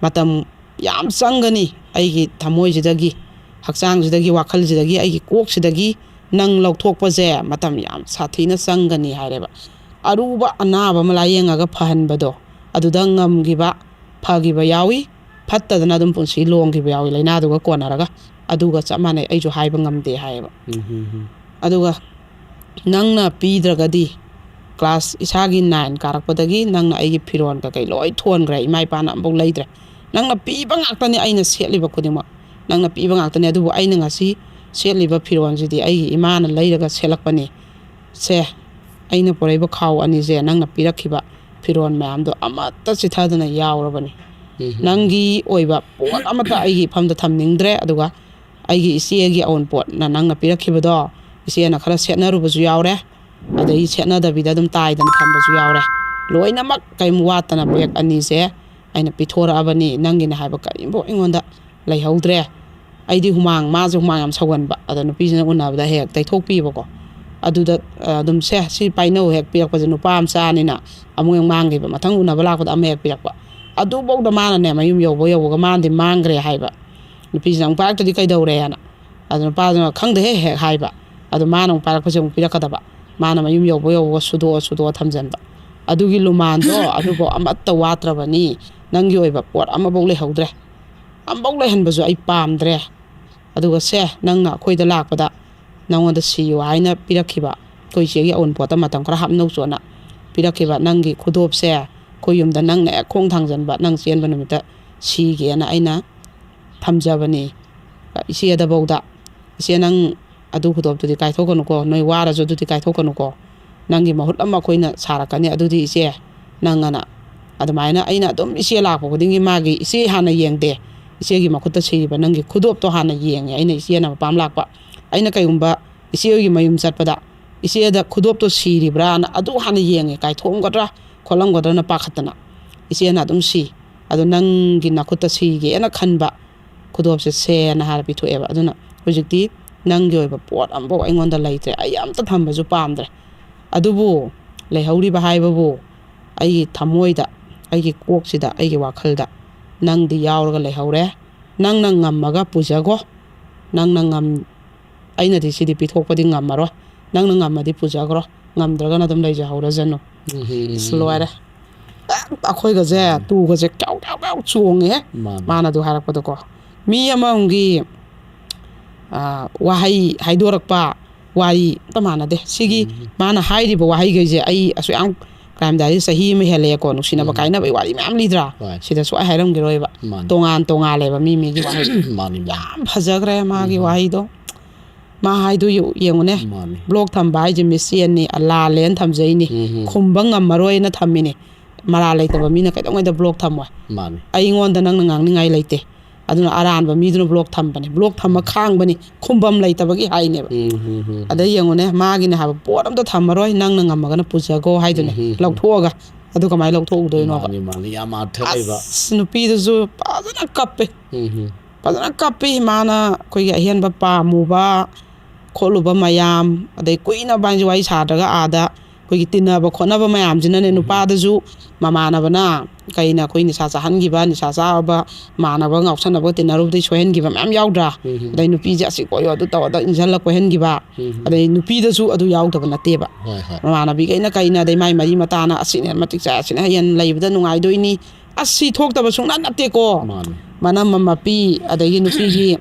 ꯃꯇꯝ ꯌꯥꯝ ꯆꯪꯒꯅꯤ ꯑꯩꯒꯤ ꯊꯃꯣꯏꯁꯤꯗꯒꯤ, ꯍꯛꯆꯥꯡꯁꯤꯗꯒꯤ, ꯋꯥꯈꯜꯁꯤꯗꯒꯤ, ꯑꯩꯒꯤ ꯀꯣꯛꯁꯤꯗꯒꯤ ꯅꯪ ꯂꯧꯊꯣꯛꯄꯁꯦ ꯃꯇꯝ ꯌꯥꯝ ꯁꯥꯊꯤꯅ ꯆꯪꯒꯅꯤ ꯍꯥꯏꯔꯦꯕ꯫ ꯑꯔꯨꯕ ꯑꯅꯥꯕ ꯑꯃ ꯂꯥꯏꯌꯦꯡꯉꯒ ꯐꯍꯟꯕꯗꯣ, ꯑꯗꯨꯗ ꯉꯝꯈꯤꯕ, ꯐꯈꯤꯕ ꯌꯥꯎꯏ, ꯐꯠꯇꯗꯅ ꯑꯗꯨꯝ ꯄꯨꯟꯁꯤ ꯂꯣꯡꯈꯤꯕ ꯌꯥꯎꯏ, ꯂꯥꯏꯅꯥꯗꯨꯒ ꯀꯣꯟꯅꯔꯒ꯫ ꯑꯗꯨꯒ ꯆꯞ ꯃꯥꯟꯅꯩ, ꯑꯩꯁꯨ ꯍꯥꯏꯕ ꯉꯝꯗꯦ ꯍꯥꯏꯌꯦꯕ꯫ ꯎꯝ, ꯎꯝ, ꯎꯝ. ꯑꯗꯨꯒ ꯅꯪꯅ ꯄꯤꯗ꯭ꯔꯒꯗꯤ, ꯀ꯭ꯂꯥꯁ ꯏꯁꯥꯒꯤ ꯅꯥꯏꯟ ꯀꯥꯔꯛꯄꯗꯒꯤ ꯅꯪꯅ ꯑꯩꯒꯤ ꯐꯤꯔꯣꯜ ꯀꯩꯀꯩ ꯂꯣꯏ ꯊꯣꯟꯈ꯭ꯔꯦ, ꯏꯃꯥ ꯏꯄꯥꯅ ꯑꯃꯐꯥꯎ ꯂꯩꯗ꯭ꯔꯦ꯫ ꯅꯪꯅ ꯄꯤꯕ ꯉꯥꯛꯇꯅꯤ ꯑꯩꯅ ꯁꯦꯠꯂꯤꯕ ꯈꯨꯗꯤꯡꯃꯛ, ꯅꯪꯅ ꯄꯤꯕ ꯉꯥꯛꯇꯅꯤ꯫ ꯑꯗꯨꯕꯨ ꯑꯩꯅ ꯉꯁꯤ ꯁꯦꯠꯂꯤꯕ ꯐꯤꯔꯣꯜꯁꯤꯗꯤ ꯑꯩꯒꯤ ꯏꯃꯥꯅ ꯂꯩꯔꯒ ꯁꯦꯠꯂꯛꯄꯅꯤ꯫ ꯁꯦ, ꯑꯩꯅ ꯄꯨꯔꯛꯏꯕ ꯈꯥꯎ ꯑꯅꯤꯁꯦ, ꯅꯪꯅ ꯄꯤꯔꯛꯈꯤꯕ ꯐꯤꯔꯣꯜ ꯃꯌꯥꯝꯗꯣ ꯑꯃꯠꯇ ꯆꯤꯊꯗꯅ ꯌꯥꯎꯔꯕꯅꯤ꯫ ꯎꯝ. ꯅꯪꯒꯤ ꯑꯣꯏꯕ ꯄꯣꯠ ꯑꯃꯠꯇ ꯑꯩꯒꯤ ꯏꯐꯝꯗ ꯊꯝꯅꯤꯡꯗ꯭ꯔꯦ꯫ ꯑꯗꯨꯒ ꯑꯩꯒꯤ ꯏꯆꯦꯒꯤ ꯑꯋꯨꯟꯄꯣꯠꯅ ꯅꯪꯅ ꯄꯤꯔꯛꯈꯤꯕꯗꯣ, ꯏꯆꯦꯅ ꯈꯔ ꯁꯦꯠꯅꯔꯨꯕꯁꯨ ꯌꯥꯎꯔꯦ, ꯑꯗꯩ ꯁꯦꯠꯅꯗꯕꯤꯗ ꯑꯗꯨꯝ ꯇꯥꯏꯗꯅ ꯊꯝꯕꯁꯨ ꯌꯥꯎꯔꯦ꯫ ꯂꯣꯏꯅꯃꯛ ꯀꯔꯤꯝ ꯋꯥꯠꯇꯅ ꯕꯦꯒ ꯑꯅꯤꯁꯦ ꯑꯩꯅ ꯄꯤꯊꯣꯔꯛꯑꯕꯅꯤ, ꯅꯪꯒꯤꯅꯦ ꯍꯥꯏꯕ ꯀꯔꯤꯝꯐꯥꯎ ꯑꯩꯉꯣꯟꯗ ꯂꯩꯍꯧꯗ꯭ꯔꯦ꯫ ꯑꯩꯗꯤ ꯍꯨꯃꯥꯡ, ꯃꯥꯁꯦ ꯍꯨꯃꯥꯡ ꯌꯥꯝ ꯁꯧꯒꯟꯕ, ꯑꯗ ꯅꯨꯄꯤꯁꯤꯅ ꯎꯅꯕꯗ ꯍꯦꯛ ꯍꯦꯛ ꯇꯩꯊꯣꯛꯄꯤꯕꯀꯣ꯫ ꯑꯗꯨꯗ ꯑ, ꯑꯗꯨꯝ ꯁꯦ, ꯁꯤ ꯄꯥꯏꯅꯧ ꯍꯦꯛ ꯄꯤꯔꯛꯄꯁꯦ, ꯅꯨꯄꯥ ꯃꯆꯥꯅꯤꯅ ꯑꯃꯨꯛ ꯍꯦꯛ ꯃꯥꯡꯈꯤꯕ, ꯃꯊꯪ ꯎꯅꯕ ꯂꯥꯛꯄꯗ ꯑꯃ ꯍꯦꯛ ꯄꯤꯔꯛꯄ꯫ ꯑꯗꯨꯐꯧꯗ ꯃꯥꯅꯅꯦ ꯃꯌꯨꯝ ꯌꯧꯕ ꯌꯧꯕꯒ ꯃꯥꯅꯗꯤ ꯃꯥꯡꯈ꯭ꯔꯦ ꯍꯥꯏꯕ꯫ ꯅꯨꯄꯤꯁꯤꯅ ꯑꯃꯨꯛ ꯄꯥꯏꯔꯛꯇ꯭ꯔꯗꯤ ꯀꯩꯗꯧꯔꯦ ꯍꯥꯏꯅ꯫ ꯑꯗꯨ ꯅꯨꯄꯥꯗꯨꯅ ꯈꯪꯗꯦꯍꯦ ꯍꯦꯛ ꯍꯥꯏꯕ꯫ ꯑꯗꯨ ꯃꯥꯅ ꯑꯃꯨꯛ ꯄꯥꯏꯔꯛꯄꯁꯦ ꯑꯃꯨꯛ ꯄꯤꯔꯛꯀꯗꯕ꯫ ꯃꯥꯅ ꯃꯌꯨꯝ ꯌꯧꯕ ꯌꯧꯕꯒ ꯁꯨꯗꯣꯛꯑ ꯁꯨꯗꯣꯛꯑ ꯊꯝꯖꯟꯕ꯫ ꯑꯗꯨꯒꯤ ꯂꯨꯃꯥꯟꯗꯣ ꯑꯗꯨꯐꯥꯎ ꯑꯃꯠꯇ ꯋꯥꯠꯇ꯭ꯔꯕꯅꯤ꯫ ꯅꯪꯒꯤ ꯑꯣꯏꯕ ꯄꯣꯠ ꯑꯃꯐꯧ ꯂꯩꯍꯧꯗ꯭ꯔꯦ꯫ ꯑꯃꯐꯧ ꯂꯩꯍꯟꯕꯁꯨ ꯑꯩ ꯄꯥꯝꯗ꯭ꯔꯦ꯫ ꯑꯗꯨꯒ ꯁꯦ, ꯅꯪꯅ ꯑꯩꯈꯣꯏꯗ ꯂꯥꯛꯄꯗ ꯅꯪꯉꯣꯟꯗ ꯁꯤꯌꯨ ꯍꯥꯏꯅ ꯄꯤꯔꯛꯈꯤꯕ, ꯑꯩꯈꯣꯏ ꯏꯆꯦꯒꯤ ꯑꯋꯨꯟꯄꯣꯠꯇ ꯃꯇꯝ ꯈꯔ ꯍꯥꯞꯅꯧ ꯆꯣꯠꯅ ꯄꯤꯔꯛꯈꯤꯕ ꯅꯪꯒꯤ ꯈꯨꯗꯣꯞꯁꯦ, ꯑꯩꯈꯣꯏ ꯌꯨꯝꯗ ꯅꯪꯅ ꯍꯦꯛ ꯈꯣꯡ ꯊꯥꯡꯖꯟꯕ, ꯅꯪ ꯆꯦꯟꯕ ꯅꯨꯃꯤꯠꯇ ꯁꯤꯒꯦꯅ ꯑꯩꯅ ꯊꯝꯖꯕꯅꯤ꯫ ꯏꯆꯦꯗꯐꯧꯗ, "ꯏꯆꯦ, ꯅꯪ ꯑꯗꯨ ꯈꯨꯗꯣꯞꯇꯨꯗꯤ ꯀꯥꯏꯊꯣꯛꯀꯅꯨꯀꯣ, ꯅꯣꯏ ꯋꯥꯔꯁꯨ ꯑꯗꯨꯗꯤ ꯀꯥꯏꯊꯣꯛꯀꯅꯨꯀꯣ, ꯅꯪꯒꯤ ꯃꯍꯨꯠ ꯑꯃ ꯑꯩꯈꯣꯏꯅ ꯁꯥꯔꯛꯀꯅꯤ, ꯑꯗꯨꯗꯤ ꯏꯆꯦ ꯅꯪ ꯑꯅ꯫ ꯑꯗꯨꯃꯥꯏꯅ ꯑꯩꯅ ꯑꯗꯨꯝ ꯏꯆꯦ ꯂꯥꯛꯄ ꯈꯨꯗꯤꯡꯒꯤ ꯃꯥꯒꯤ ꯏꯆꯦ ꯍꯥꯟꯅ ꯌꯦꯡꯗꯦ, ꯏꯆꯦꯒꯤ ꯃꯈꯨꯠꯇ ꯁꯤꯔꯤꯕ ꯅꯪꯒꯤ ꯈꯨꯗꯣꯞꯇꯣ ꯍꯥꯟꯅ ꯌꯦꯡꯉꯦ꯫ ꯑꯩꯅ ꯏꯆꯦꯅ ꯃꯄꯥꯝ ꯂꯥꯛꯄ, ꯑꯩꯅ ꯀꯩꯒꯨꯝꯕ ꯏꯆꯦ ꯍꯣꯏꯒꯤ ꯃꯌꯨꯝ ꯆꯠꯄꯗ ꯏꯆꯦꯗ ꯈꯨꯗꯣꯞꯇꯣ ꯁꯤꯔꯤꯕ꯭ꯔꯥꯅ ꯑꯗꯨ ꯍꯥꯟꯅ ꯌꯦꯡꯉꯦ, ꯀꯥꯏꯊꯣꯛꯑꯝꯒꯗ꯭ꯔꯥ ꯈꯣꯠꯂꯝꯒꯗ꯭ꯔꯥꯅ ꯄꯥꯈꯠꯇꯅ꯫ ꯏꯆꯦꯅ ꯑꯗꯨꯝ ꯁꯤ, ꯑꯗꯣ ꯅꯪꯒꯤ ꯅꯈꯨꯠꯇ ꯁꯤꯒꯦꯅ ꯈꯟꯕ ꯈꯨꯗꯣꯞꯁꯦ ꯁꯦꯅ ꯍꯥꯏꯔ ꯄꯤꯊꯣꯛꯑꯦꯕ꯫ ꯑꯗꯨꯅ ꯍꯧꯖꯤꯛꯇꯤ ꯅꯪꯒꯤ ꯑꯣꯏꯕ ꯄꯣꯠ ꯑꯃꯐꯥꯎ ꯑꯩꯉꯣꯟꯗ ꯂꯩꯇ꯭ꯔꯦ, ꯑꯩ ꯑꯝꯇ ꯊꯝꯕꯁꯨ ꯄꯥꯝꯗ꯭ꯔꯦ꯫ ꯑꯗꯨꯕꯨ ꯂꯩꯍꯧꯔꯤꯕ ꯍꯥꯏꯕꯕꯨ ꯑꯩꯒꯤ ꯊꯃꯣꯏꯗ, ꯑꯩꯒꯤ ꯀꯣꯛꯁꯤꯗ, ꯑꯩꯒꯤ ꯋꯥꯈꯜꯗ ꯅꯪꯗꯤ ꯌꯥꯎꯔꯒ ꯂꯩꯍꯧꯔꯦ꯫ ꯅꯪꯅ ꯉꯝꯃꯒ ꯄꯨꯖꯈꯣ꯫ ꯅꯪꯅ ꯉꯝ ꯑꯩꯅꯗꯤ ꯁꯤꯗꯤ ꯄꯤꯊꯣꯛꯄꯗꯤ ꯉꯝꯃꯔꯣꯏ꯫ ꯅꯪꯅ ꯉꯝꯃꯗꯤ ꯄꯨꯖꯈ꯭ꯔꯣ, ꯉꯝꯗ꯭ꯔꯒꯅ ꯑꯗꯨꯝ ꯂꯩꯖꯍꯧꯔꯖꯅꯨ꯫ ꯎꯝ꯫ ꯑꯁ, ꯂꯣꯏꯔꯦ꯫ ꯑꯩꯈꯣꯏꯒꯁꯦ ꯇꯨꯒꯁꯦ ꯀ꯭ꯌꯥꯎ ꯀ꯭ꯌꯥꯎ ꯀ꯭ꯌꯥꯎ ꯆꯣꯡꯉꯦ꯫ ꯃꯥꯅꯦ꯫ ꯃꯥꯅ ꯑꯗꯨ ꯍꯥꯏꯔꯛꯄꯗꯀꯣ, ꯃꯤ ꯑꯃꯒꯤ ꯑ, ꯋꯥꯍꯩ ꯍꯥꯏꯗꯣꯔꯛꯄ ꯋꯥꯔꯤ ꯑꯝꯇ ꯃꯥꯟꯅꯗꯦ꯫ ꯁꯤꯒꯤ ꯃꯥꯅ ꯍꯥꯏꯔꯤꯕ ꯋꯥꯍꯩꯈꯩꯁꯦ ꯑꯩ ꯑꯁꯨꯛ ꯌꯥꯝ ꯀ꯭ꯔꯥꯏꯝ ꯗꯥꯏꯔꯤ ꯆꯍꯤ ꯑꯃ ꯍꯦꯜꯂꯛꯑꯦꯀꯣ, ꯅꯨꯡꯁꯤꯅꯕ ꯀꯥꯏꯅꯕꯒꯤ ꯋꯥꯔꯤ ꯃꯌꯥꯝ ꯂꯤꯗ꯭ꯔꯥ? ꯍꯣꯏ꯫ ꯁꯤꯗ ꯁꯨꯛꯍꯥꯏ ꯍꯥꯏꯔꯝꯈꯤꯔꯣꯏꯕ꯫ ꯃꯥꯅꯦ꯫ ꯇꯣꯉꯥꯟ ꯇꯣꯉꯥꯜꯂꯦꯕ ꯃꯤ ꯃꯤꯒꯤ ꯋꯥꯍꯩ꯫ ꯃꯥꯅꯤ, ꯃꯥꯅꯤ꯫ ꯌꯥꯝ ꯐꯖꯈ꯭ꯔꯦ ꯃꯥꯒꯤ ꯋꯥꯍꯩꯗꯣ꯫ ꯃꯥ ꯍꯥꯏꯗꯣ ꯌꯦ-, ꯌꯦꯡꯉꯨꯅꯦ꯫ ꯃꯥꯅꯤ꯫ ꯕ꯭ꯂꯣꯛ ꯊꯝꯕ ꯍꯥꯏꯁꯦ ꯃꯤꯁꯦꯟꯅꯤ, ꯂꯥꯜꯂꯦꯅ ꯊꯝꯖꯩꯅꯤ꯫ ꯎꯝ꯫ ꯈꯨꯝꯕ ꯉꯝꯃꯔꯣꯏꯅ ꯊꯝꯃꯤꯅꯤ꯫ ꯃꯔꯥꯜ ꯂꯩꯇꯕ ꯃꯤꯅ ꯀꯩꯗꯧꯉꯩꯗ ꯕ꯭ꯂꯣꯛ ꯊꯝꯃꯣꯏ꯫ ꯃꯥꯅꯤ꯫ ꯑꯩꯉꯣꯟꯗ ꯅꯪꯅ ꯉꯥꯡꯅꯤꯡꯉꯥꯏ ꯂꯩꯇꯦ꯫ ꯑꯗꯨꯅ ꯑꯔꯥꯟꯕ ꯃꯤꯗꯨꯅ ꯕ꯭ꯂꯣꯛ ꯊꯝꯕꯅꯤ꯫ ꯕ꯭ꯂꯣꯛ ꯊꯝꯃ ꯈꯥꯡꯕꯅꯤ꯫ ꯈꯨꯝꯕꯝ ꯂꯩꯇꯕꯒꯤ ꯍꯥꯏꯅꯦꯕ꯫ ꯎꯝ, ꯎꯝ, ꯎꯝ꯫ ꯑꯗꯩ ꯌꯦꯡꯉꯨꯅꯦ, ꯃꯥꯒꯤꯅꯦ ꯍꯥꯏꯕ ꯄꯣꯠ ꯑꯝꯇ ꯊꯝꯃꯔꯣꯏ, ꯅꯪꯅ ꯉꯝꯃꯒꯅ ꯄꯨꯖꯈꯣ ꯍꯥꯏꯗꯨꯅꯦ꯫ ꯎꯝ, ꯎꯝ, ꯎꯝ꯫ ꯂꯧꯊꯣꯛꯑꯒ꯫ ꯑꯗꯨ ꯀꯃꯥꯏꯅ ꯂꯧꯊꯣꯛꯎꯗꯣꯏꯅꯣꯕ? ꯃꯥꯅꯤ, ꯃꯥꯅꯤ꯫ ꯌꯥꯝ ꯑꯥꯔꯊ ꯂꯩꯕ꯫ ꯑꯁ, ꯅꯨꯄꯤꯗꯨꯁꯨ ꯐꯖꯅ ꯀꯞꯄꯦ꯫ ꯎꯝ, ꯎꯝ꯫ ꯐꯖꯅ ꯀꯞꯄꯤ꯫ ꯃꯥꯅ ꯑꯩꯈꯣꯏꯒꯤ ꯑꯍꯦꯟꯕ ꯄꯥꯝꯃꯨꯕ ꯈꯣꯠꯂꯨꯕ ꯃꯌꯥꯝ, ꯑꯗꯩ ꯀꯨꯏꯅ ꯏꯕꯥꯅꯤꯁꯦ ꯋꯥꯔꯤ ꯁꯥꯗ꯭ꯔꯒ ꯑꯥꯗ ꯑꯩꯈꯣꯏꯒꯤ ꯇꯤꯟꯅꯕ ꯈꯣꯠꯅꯕ ꯃꯌꯥꯝꯁꯤꯅꯅꯦ, ꯅꯨꯄꯥꯗꯁꯨ ꯃꯃꯥꯟꯅꯕꯅ ꯀꯩꯅ ꯑꯩꯈꯣꯏ ꯅꯤꯁꯥ ꯆꯥꯍꯟꯈꯤꯕ, ꯅꯤꯁꯥ ꯆꯥꯕ, ꯃꯥꯟꯅꯕ ꯉꯥꯎꯁꯟꯅꯕ ꯇꯤꯟꯅꯔꯨꯕꯗꯒꯤ ꯁꯣꯏꯍꯟꯈꯤꯕ ꯃꯌꯥꯝ ꯌꯥꯎꯗ꯭ꯔꯥ? ꯎꯝ, ꯎꯝ꯫ ꯑꯗꯩ ꯅꯨꯄꯤꯁꯦ ꯑꯁꯤ ꯀꯣꯏꯌꯣ, ꯑꯗꯨ ꯇꯧ, ꯑꯗ ꯏꯟꯁꯤꯜꯂ ꯀꯣꯏꯍꯟꯈꯤꯕ꯫ ꯎꯝ, ꯎꯝ꯫ ꯑꯗꯩ ꯅꯨꯄꯤꯗꯁꯨ ꯑꯗꯨ ꯌꯥꯎꯗꯕ ꯅꯠꯇꯦꯕ꯫ ꯍꯣꯏ, ꯍꯣꯏ꯫ ꯃꯃꯥꯟꯅꯕꯤꯈꯩꯅ ꯀꯩꯅ, ꯑꯗꯩ ꯃꯥꯏ ꯃꯔꯤ ꯃꯇꯥꯅ ꯑꯁꯤꯅ ꯃꯇꯤꯛ ꯆꯥꯏ, ꯑꯁꯤꯅ ꯍꯌꯦꯡ ꯂꯩꯕꯗ ꯅꯨꯡꯉꯥꯏꯗꯣꯏꯅꯤ, ꯑꯁꯤ ꯊꯣꯛꯇꯕ ꯁꯨꯡꯅꯠ ꯅꯠꯇꯦꯀꯣ꯫ ꯃꯥꯅꯤ꯫ ꯃꯅꯝ ꯑꯃ ꯃꯄꯤ, ꯑꯗꯒꯤ ꯅꯨꯄꯤꯒꯤ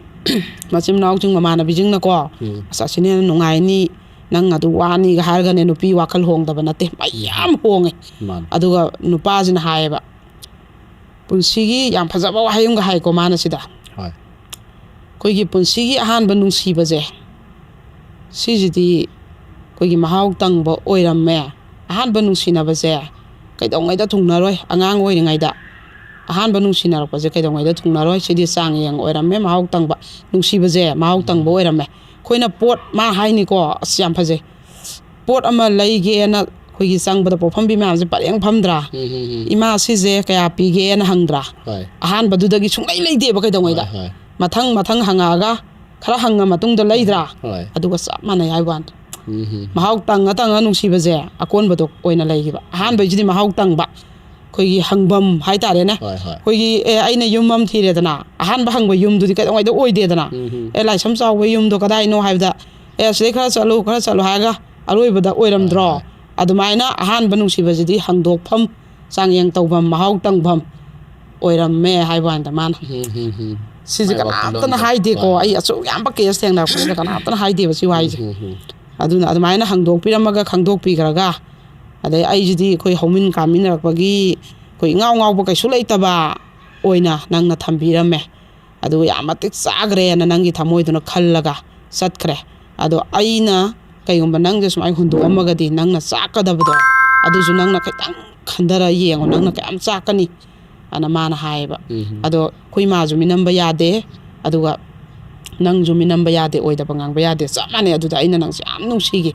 ꯃꯆꯤꯟ ꯃꯅꯥꯎꯁꯤꯡ, ꯃꯃꯥꯟꯅꯕꯤꯁꯤꯡꯅꯀꯣ, ꯎꯝ꯫ "ꯑꯁ, ꯑꯁꯤꯅ ꯍꯦꯟꯅ ꯅꯨꯡꯉꯥꯏꯅꯤ, ꯅꯪ ꯑꯗꯨ ꯋꯥꯅꯤꯒ" ꯍꯥꯏꯔꯒꯅꯦ, ꯅꯨꯄꯤ ꯋꯥꯈꯜ ꯍꯣꯡꯗꯕ ꯅꯠꯇꯦ, ꯃꯌꯥꯝ ꯍꯣꯡꯉꯦ꯫ ꯃꯥꯅꯤ꯫ ꯑꯗꯨꯒ ꯅꯨꯄꯥꯁꯤꯅ ꯍꯥꯏꯌꯦꯕ, ꯄꯨꯟꯁꯤꯒꯤ ꯌꯥꯝ ꯐꯖꯕ ꯋꯥꯍꯩ ꯑꯃꯒ ꯍꯥꯏꯀꯣ ꯃꯥꯅ ꯁꯤꯗ, ꯍꯣꯏ꯫ "ꯑꯩꯈꯣꯏꯒꯤ ꯄꯨꯟꯁꯤꯒꯤ ꯑꯍꯥꯟꯕ ꯅꯨꯡꯁꯤꯕꯁꯦ, ꯁꯤꯁꯤꯗꯤ ꯑꯩꯈꯣꯏꯒꯤ ꯃꯍꯥꯎ ꯇꯪꯕ ꯑꯣꯏꯔꯝꯃꯦ꯫ ꯑꯍꯥꯟꯕ ꯅꯨꯡꯁꯤꯅꯕꯁꯦ ꯀꯩꯗꯧꯉꯩꯗ ꯊꯨꯡꯅꯔꯣꯏ, ꯑꯉꯥꯡ ꯑꯣꯏꯔꯤꯉꯩꯗ꯫ ꯑꯍꯥꯟꯕ ꯅꯨꯡꯁꯤꯅꯔꯛꯄꯁꯦ ꯀꯩꯗꯧꯉꯩꯗ ꯊꯨꯡꯅꯔꯣꯏ, ꯁꯤꯗꯤ ꯆꯥꯡ ꯌꯦꯡ ꯑꯣꯏꯔꯝꯃꯦ꯫ ꯃꯍꯥꯎ ꯇꯪꯕ, ꯅꯨꯡꯁꯤꯕꯁꯦ ꯃꯍꯥꯎ ꯇꯪꯕ ꯑꯣꯏꯔꯝꯃꯦ꯫ ꯑꯩꯈꯣꯏꯅ ꯄꯣꯠ, ꯃꯥ ꯍꯥꯏꯅꯤꯀꯣ, ꯑꯁ, ꯌꯥꯝ ꯐꯖꯩ, ꯄꯣꯠ ꯑꯃ ꯂꯩꯒꯦꯅ ꯑꯩꯈꯣꯏꯒꯤ ꯆꯪꯕꯗ ꯄꯣꯠꯐꯝꯕꯤ ꯃꯌꯥꯝꯁꯦ ꯄꯔꯦꯡ ꯐꯝꯗ꯭ꯔꯥ? ꯎꯝ, ꯎꯝ, ꯎꯝ꯫ "ꯏꯃꯥ, ꯁꯤꯁꯦ ꯀꯌꯥ ꯄꯤꯒꯦꯅ?" ꯍꯪꯗ꯭ꯔꯥ? ꯍꯣꯏ꯫ ꯑꯍꯥꯟꯕꯗꯨꯗꯒꯤ ꯁꯨꯡꯂꯩ ꯂꯩꯗꯦꯕ ꯀꯩꯗꯧꯉꯩꯗ꯫ ꯍꯣꯏ, ꯍꯣꯏ꯫ ꯃꯊꯪ ꯃꯊꯪ ꯍꯪꯉꯛꯑꯒ, ꯈꯔ ꯍꯪꯉ ꯃꯇꯨꯡꯗ ꯂꯩꯗ꯭ꯔꯥ? ꯍꯣꯏ꯫ ꯑꯗꯨꯒ ꯆꯞ ꯃꯥꯟꯅꯩ ꯍꯥꯏꯕ ꯋꯥꯅꯤ꯫ ꯎꯝ, ꯎꯝ, ꯎꯝ꯫ ꯃꯍꯥꯎ ꯇꯪꯉ ꯇꯪꯉ ꯅꯨꯡꯁꯤꯕꯁꯦ ꯑꯀꯣꯟꯕꯗꯣ ꯑꯣꯏꯅ ꯂꯩꯈꯤꯕ꯫ ꯑꯍꯥꯟꯕꯩꯁꯤꯗꯤ ꯃꯍꯥꯎ ꯇꯪꯕ, ꯑꯩꯈꯣꯏꯒꯤ ꯍꯪꯐꯝ ꯍꯥꯏꯇꯥꯔꯦꯅꯦ꯫ ꯍꯣꯏ, ꯍꯣꯏ꯫ ꯑꯩꯈꯣꯏꯒꯤ, "ꯑꯦ, ꯑꯩꯅ ꯌꯨꯝ ꯑꯃ ꯊꯤꯔꯦꯗꯅ", ꯑꯍꯥꯟꯕ ꯍꯪꯕ ꯌꯨꯝꯗꯨꯗꯤ ꯀꯩꯗꯧꯉꯩꯗ ꯑꯣꯏꯗꯦꯗꯅ꯫ ꯎꯝ, ꯎꯝ꯫ "ꯑꯦ, ꯂꯥꯏꯁ꯭ꯔꯝ ꯆꯥꯎꯕ ꯌꯨꯝꯗꯣ ꯀꯗꯥꯏꯅꯣ?" ꯍꯥꯏꯕꯗ, "ꯑꯦ, ꯁꯤꯗꯩ ꯈꯔ ꯆꯠꯂꯨ, ꯈꯔ ꯆꯠꯂꯨ" ꯍꯥꯏꯔꯒ ꯑꯔꯣꯏꯕꯗ ꯑꯣꯏꯔꯝꯗ꯭ꯔꯣ? ꯍꯣꯏ, ꯍꯣꯏ꯫ ꯑꯗꯨꯃꯥꯏꯅ ꯑꯍꯥꯟꯕ ꯅꯨꯡꯁꯤꯕꯁꯤꯗꯤ ꯍꯪꯗꯣꯛꯐꯝ, ꯆꯥꯡꯌꯦꯡ ꯇꯧꯐꯝ, ꯃꯍꯥꯎ ꯇꯪꯐꯝ ꯑꯣꯏꯔꯝꯃꯦ ꯍꯥꯏꯕ ꯋꯥꯅꯤꯗ ꯃꯥꯅ꯫ ꯎꯝ, ꯎꯝ, ꯎꯝ꯫ ꯁꯤꯁꯦ ꯃꯥꯏ ꯋꯥꯈꯜꯂꯣꯟꯗꯣ꯫ ꯀꯅꯥꯝꯇꯅ ꯍꯥꯏꯗꯦꯀꯣ꯫ ꯍꯣꯏ꯫ ꯑꯩ ꯑꯁꯨꯛ ꯌꯥꯝꯕ ꯀꯦꯁ ꯊꯦꯡꯅꯔꯛꯄꯁꯤꯗ ꯀꯅꯥꯝꯇꯅ ꯍꯥꯏꯗꯦꯕ ꯁꯤ ꯋꯥꯍꯩꯁꯦ꯫ ꯎꯝ, ꯎꯝ, ꯎꯝ꯫ ꯑꯗꯨꯅ ꯑꯗꯨꯃꯥꯏꯅ ꯍꯪꯗꯣꯛꯄꯤꯔꯝꯃꯒ ꯈꯪꯗꯣꯛꯄꯤꯈ꯭ꯔꯒ, ꯑꯗꯩ ꯑꯩꯁꯤꯗꯤ ꯑꯩꯈꯣꯏ ꯍꯧꯃꯤꯟ ꯀꯥꯃꯤꯟꯅꯔꯛꯄꯒꯤ ꯑꯩꯈꯣꯏ ꯏꯉꯥꯎ ꯉꯥꯎꯕ ꯀꯩꯁꯨ ꯂꯩꯇꯕ ꯑꯣꯏꯅ ꯅꯪꯅ ꯊꯝꯕꯤꯔꯝꯃꯦ꯫ ꯑꯗꯨꯒ ꯌꯥꯝ ꯃꯇꯤꯛ ꯆꯥꯈ꯭ꯔꯦꯅ ꯅꯪꯒꯤ ꯊꯃꯣꯏꯗꯨꯅ ꯈꯜꯂꯒ ꯆꯠꯈ꯭ꯔꯦ꯫ ꯑꯗꯣ ꯑꯩꯅ ꯀꯩꯒꯨꯝꯕ ꯅꯪꯁꯦ ꯁꯨꯃꯥꯏꯅ ꯍꯨꯟꯗꯣꯛꯑꯝꯃꯒꯗꯤ ꯅꯪꯅ ꯆꯥꯛꯀꯗꯕꯗꯣ ꯑꯗꯨꯁꯨ ꯅꯪꯅ ꯈꯤꯇꯪ ꯈꯟꯊꯔ ꯌꯦꯡꯉꯣ, ꯅꯪꯅ ꯀꯌꯥꯝ ꯆꯥꯛꯀꯅꯤ ꯑꯅ ꯃꯥꯅ ꯍꯥꯏꯌꯦꯕ꯫ ꯎꯝ꯫ ꯑꯗꯣ ꯑꯩꯈꯣꯏ ꯃꯥꯁꯨ ꯃꯤꯅꯝꯕ ꯌꯥꯗꯦ, ꯑꯗꯨꯒ ꯅꯪꯁꯨ ꯃꯤꯅꯝꯕ ꯌꯥꯗꯦ, ꯑꯣꯏꯗꯕ ꯉꯥꯡꯕ ꯌꯥꯗꯦ, ꯆꯞ ꯃꯥꯟꯅꯩ꯫ ꯑꯗꯨꯗ ꯑꯩꯅ ꯅꯪꯁꯦ ꯌꯥꯝ ꯅꯨꯡꯁꯤꯈꯤ꯫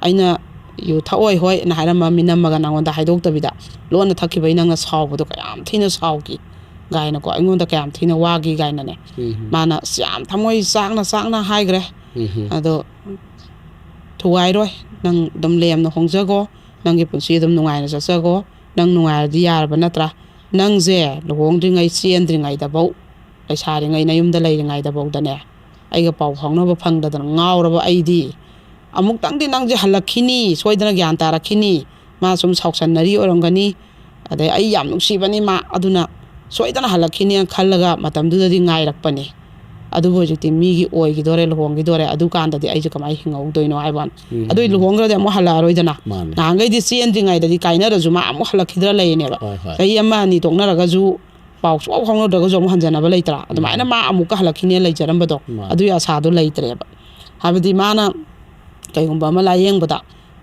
ꯑꯩꯅ "ꯌꯨ ꯊꯛꯑꯣꯏ ꯍꯣꯏ" ꯑꯅ ꯍꯥꯏꯔꯝꯃ ꯃꯤꯅꯝꯃꯒ ꯅꯉꯣꯟꯗ ꯍꯥꯏꯗꯣꯛꯇꯕꯤꯗ ꯂꯣꯟꯅ ꯊꯛꯈꯤꯕꯩ ꯅꯪꯅ ꯁꯥꯎꯕꯗꯣ ꯀꯌꯥꯝ ꯊꯤꯅ ꯁꯥꯎꯈꯤ ꯀꯥꯏꯅꯀꯣ, ꯑꯩꯉꯣꯟꯗ ꯀꯌꯥꯝ ꯊꯤꯅ ꯋꯥꯈꯤ ꯀꯥꯏꯅꯅꯦ꯫ ꯎꯝ꯫ ꯃꯥꯅ ꯑꯁ ꯌꯥꯝ ꯊꯃꯣꯏ ꯆꯥꯛꯅ ꯆꯥꯛꯅ ꯍꯥꯏꯈ꯭ꯔꯦ꯫ ꯎꯝ꯫ ꯑꯗꯣ ꯊꯨꯒꯥꯏꯔꯣꯏ, ꯅꯪ ꯑꯗꯨꯝ ꯂꯦꯝꯅ ꯍꯣꯡꯖꯒꯣ, ꯅꯪꯒꯤ ꯄꯨꯟꯁꯤ ꯑꯗꯨꯝ ꯅꯨꯡꯉꯥꯏꯅ ꯆꯠꯆꯒꯣ, ꯅꯪ ꯅꯨꯡꯉꯥꯏꯔꯗꯤ ꯌꯥꯔꯕ ꯅꯠꯇ꯭ꯔꯥ? ꯅꯪꯁꯦ ꯂꯨꯍꯣꯡꯗ꯭ꯔꯤꯉꯩ ꯆꯦꯟꯗ꯭ꯔꯤꯉꯩꯗꯐꯧ, ꯂꯩꯁꯥꯔꯤꯉꯩ ꯅꯌꯨꯝꯗ ꯂꯩꯔꯤꯉꯩꯗꯐꯧꯗꯅꯦ, ꯑꯩꯒ ꯄꯥꯎ ꯐꯥꯎꯅꯕ ꯐꯪꯗꯗꯅ ꯉꯥꯎꯔꯕ ꯑꯩꯗꯤ, ꯑꯃꯨꯛꯇꯪꯗꯤ ꯅꯪꯁꯦ ꯍꯜꯂꯛꯈꯤꯅꯤ, ꯁꯣꯏꯗꯅ ꯒ꯭ꯌꯥꯟ ꯇꯥꯔꯛꯈꯤꯅꯤ, ꯃꯥ ꯁꯨꯝ ꯁꯥꯎꯁꯟꯅꯔꯤ ꯑꯣꯏꯔꯝꯒꯅꯤ, ꯑꯗꯩ ꯑꯩ ꯌꯥꯝ ꯅꯨꯡꯁꯤꯕꯅꯤ ꯃꯥ, ꯑꯗꯨꯅ ꯁꯣꯏꯗꯅ ꯍꯜꯂꯛꯈꯤꯅꯦꯅ ꯈꯜꯂꯒ ꯃꯇꯝꯗꯨꯗꯗꯤ ꯉꯥꯏꯔꯛꯄꯅꯦ꯫ ꯑꯗꯨꯕꯨ ꯍꯧꯖꯤꯛꯇꯤ ꯃꯤꯒꯤ ꯑꯣꯏꯈꯤꯗꯣꯔꯦ, ꯂꯨꯍꯣꯡꯈꯤꯗꯣꯔꯦ, ꯑꯗꯨꯀꯥꯟꯗꯗꯤ ꯑꯩꯁꯦ ꯀꯃꯥꯏꯅ ꯍꯤꯡꯍꯧꯗꯣꯏꯅꯣ ꯍꯥꯏꯕ ꯋꯥꯅꯤ꯫ ꯎꯝ꯫ ꯑꯗꯨꯏ ꯂꯨꯍꯣꯡꯈ꯭ꯔꯗꯤ ꯑꯃꯨꯛ ꯍꯜꯂꯛꯑꯔꯣꯏꯗꯅ꯫ ꯃꯥꯅꯦ꯫ ꯅꯍꯥꯟꯈꯩꯗꯤ ꯆꯦꯟꯗ꯭ꯔꯤꯉꯩꯗꯗꯤ ꯀꯥꯏꯅꯔꯁꯨ ꯃꯥ ꯑꯃꯨꯛ ꯍꯜꯂꯛꯈꯤꯗ꯭ꯔꯥ ꯂꯩꯔꯤꯅꯦꯕ꯫ ꯍꯣꯏ, ꯍꯣꯏ꯫ ꯆꯍꯤ ꯑꯃ ꯑꯅꯤ ꯇꯣꯛꯅꯔꯒꯁꯨ ꯄꯥꯎ ꯁꯨꯡꯐꯥꯎ ꯐꯥꯎꯅꯗ꯭ꯔꯒꯁꯨ ꯑꯃꯨꯛ ꯍꯟꯖꯅꯕ ꯂꯩꯇ꯭ꯔꯥ? ꯑꯗꯨꯃꯥꯏꯅ ꯎꯝ꯫ ꯃꯥ ꯑꯃꯨꯛꯀ ꯍꯜꯂꯛꯈꯤꯅꯦ ꯂꯩꯖꯔꯝꯕꯗꯣ, ꯃꯥꯅꯦ꯫ ꯑꯗꯨꯒꯤ ꯑꯁꯥꯗꯣ ꯂꯩꯇ꯭ꯔꯦꯕ꯫ ꯍꯥꯏꯕꯗꯤ ꯃꯥꯅ ꯀꯩꯒꯨꯝꯕ ꯑꯃ ꯂꯥꯏꯌꯦꯡꯕꯗ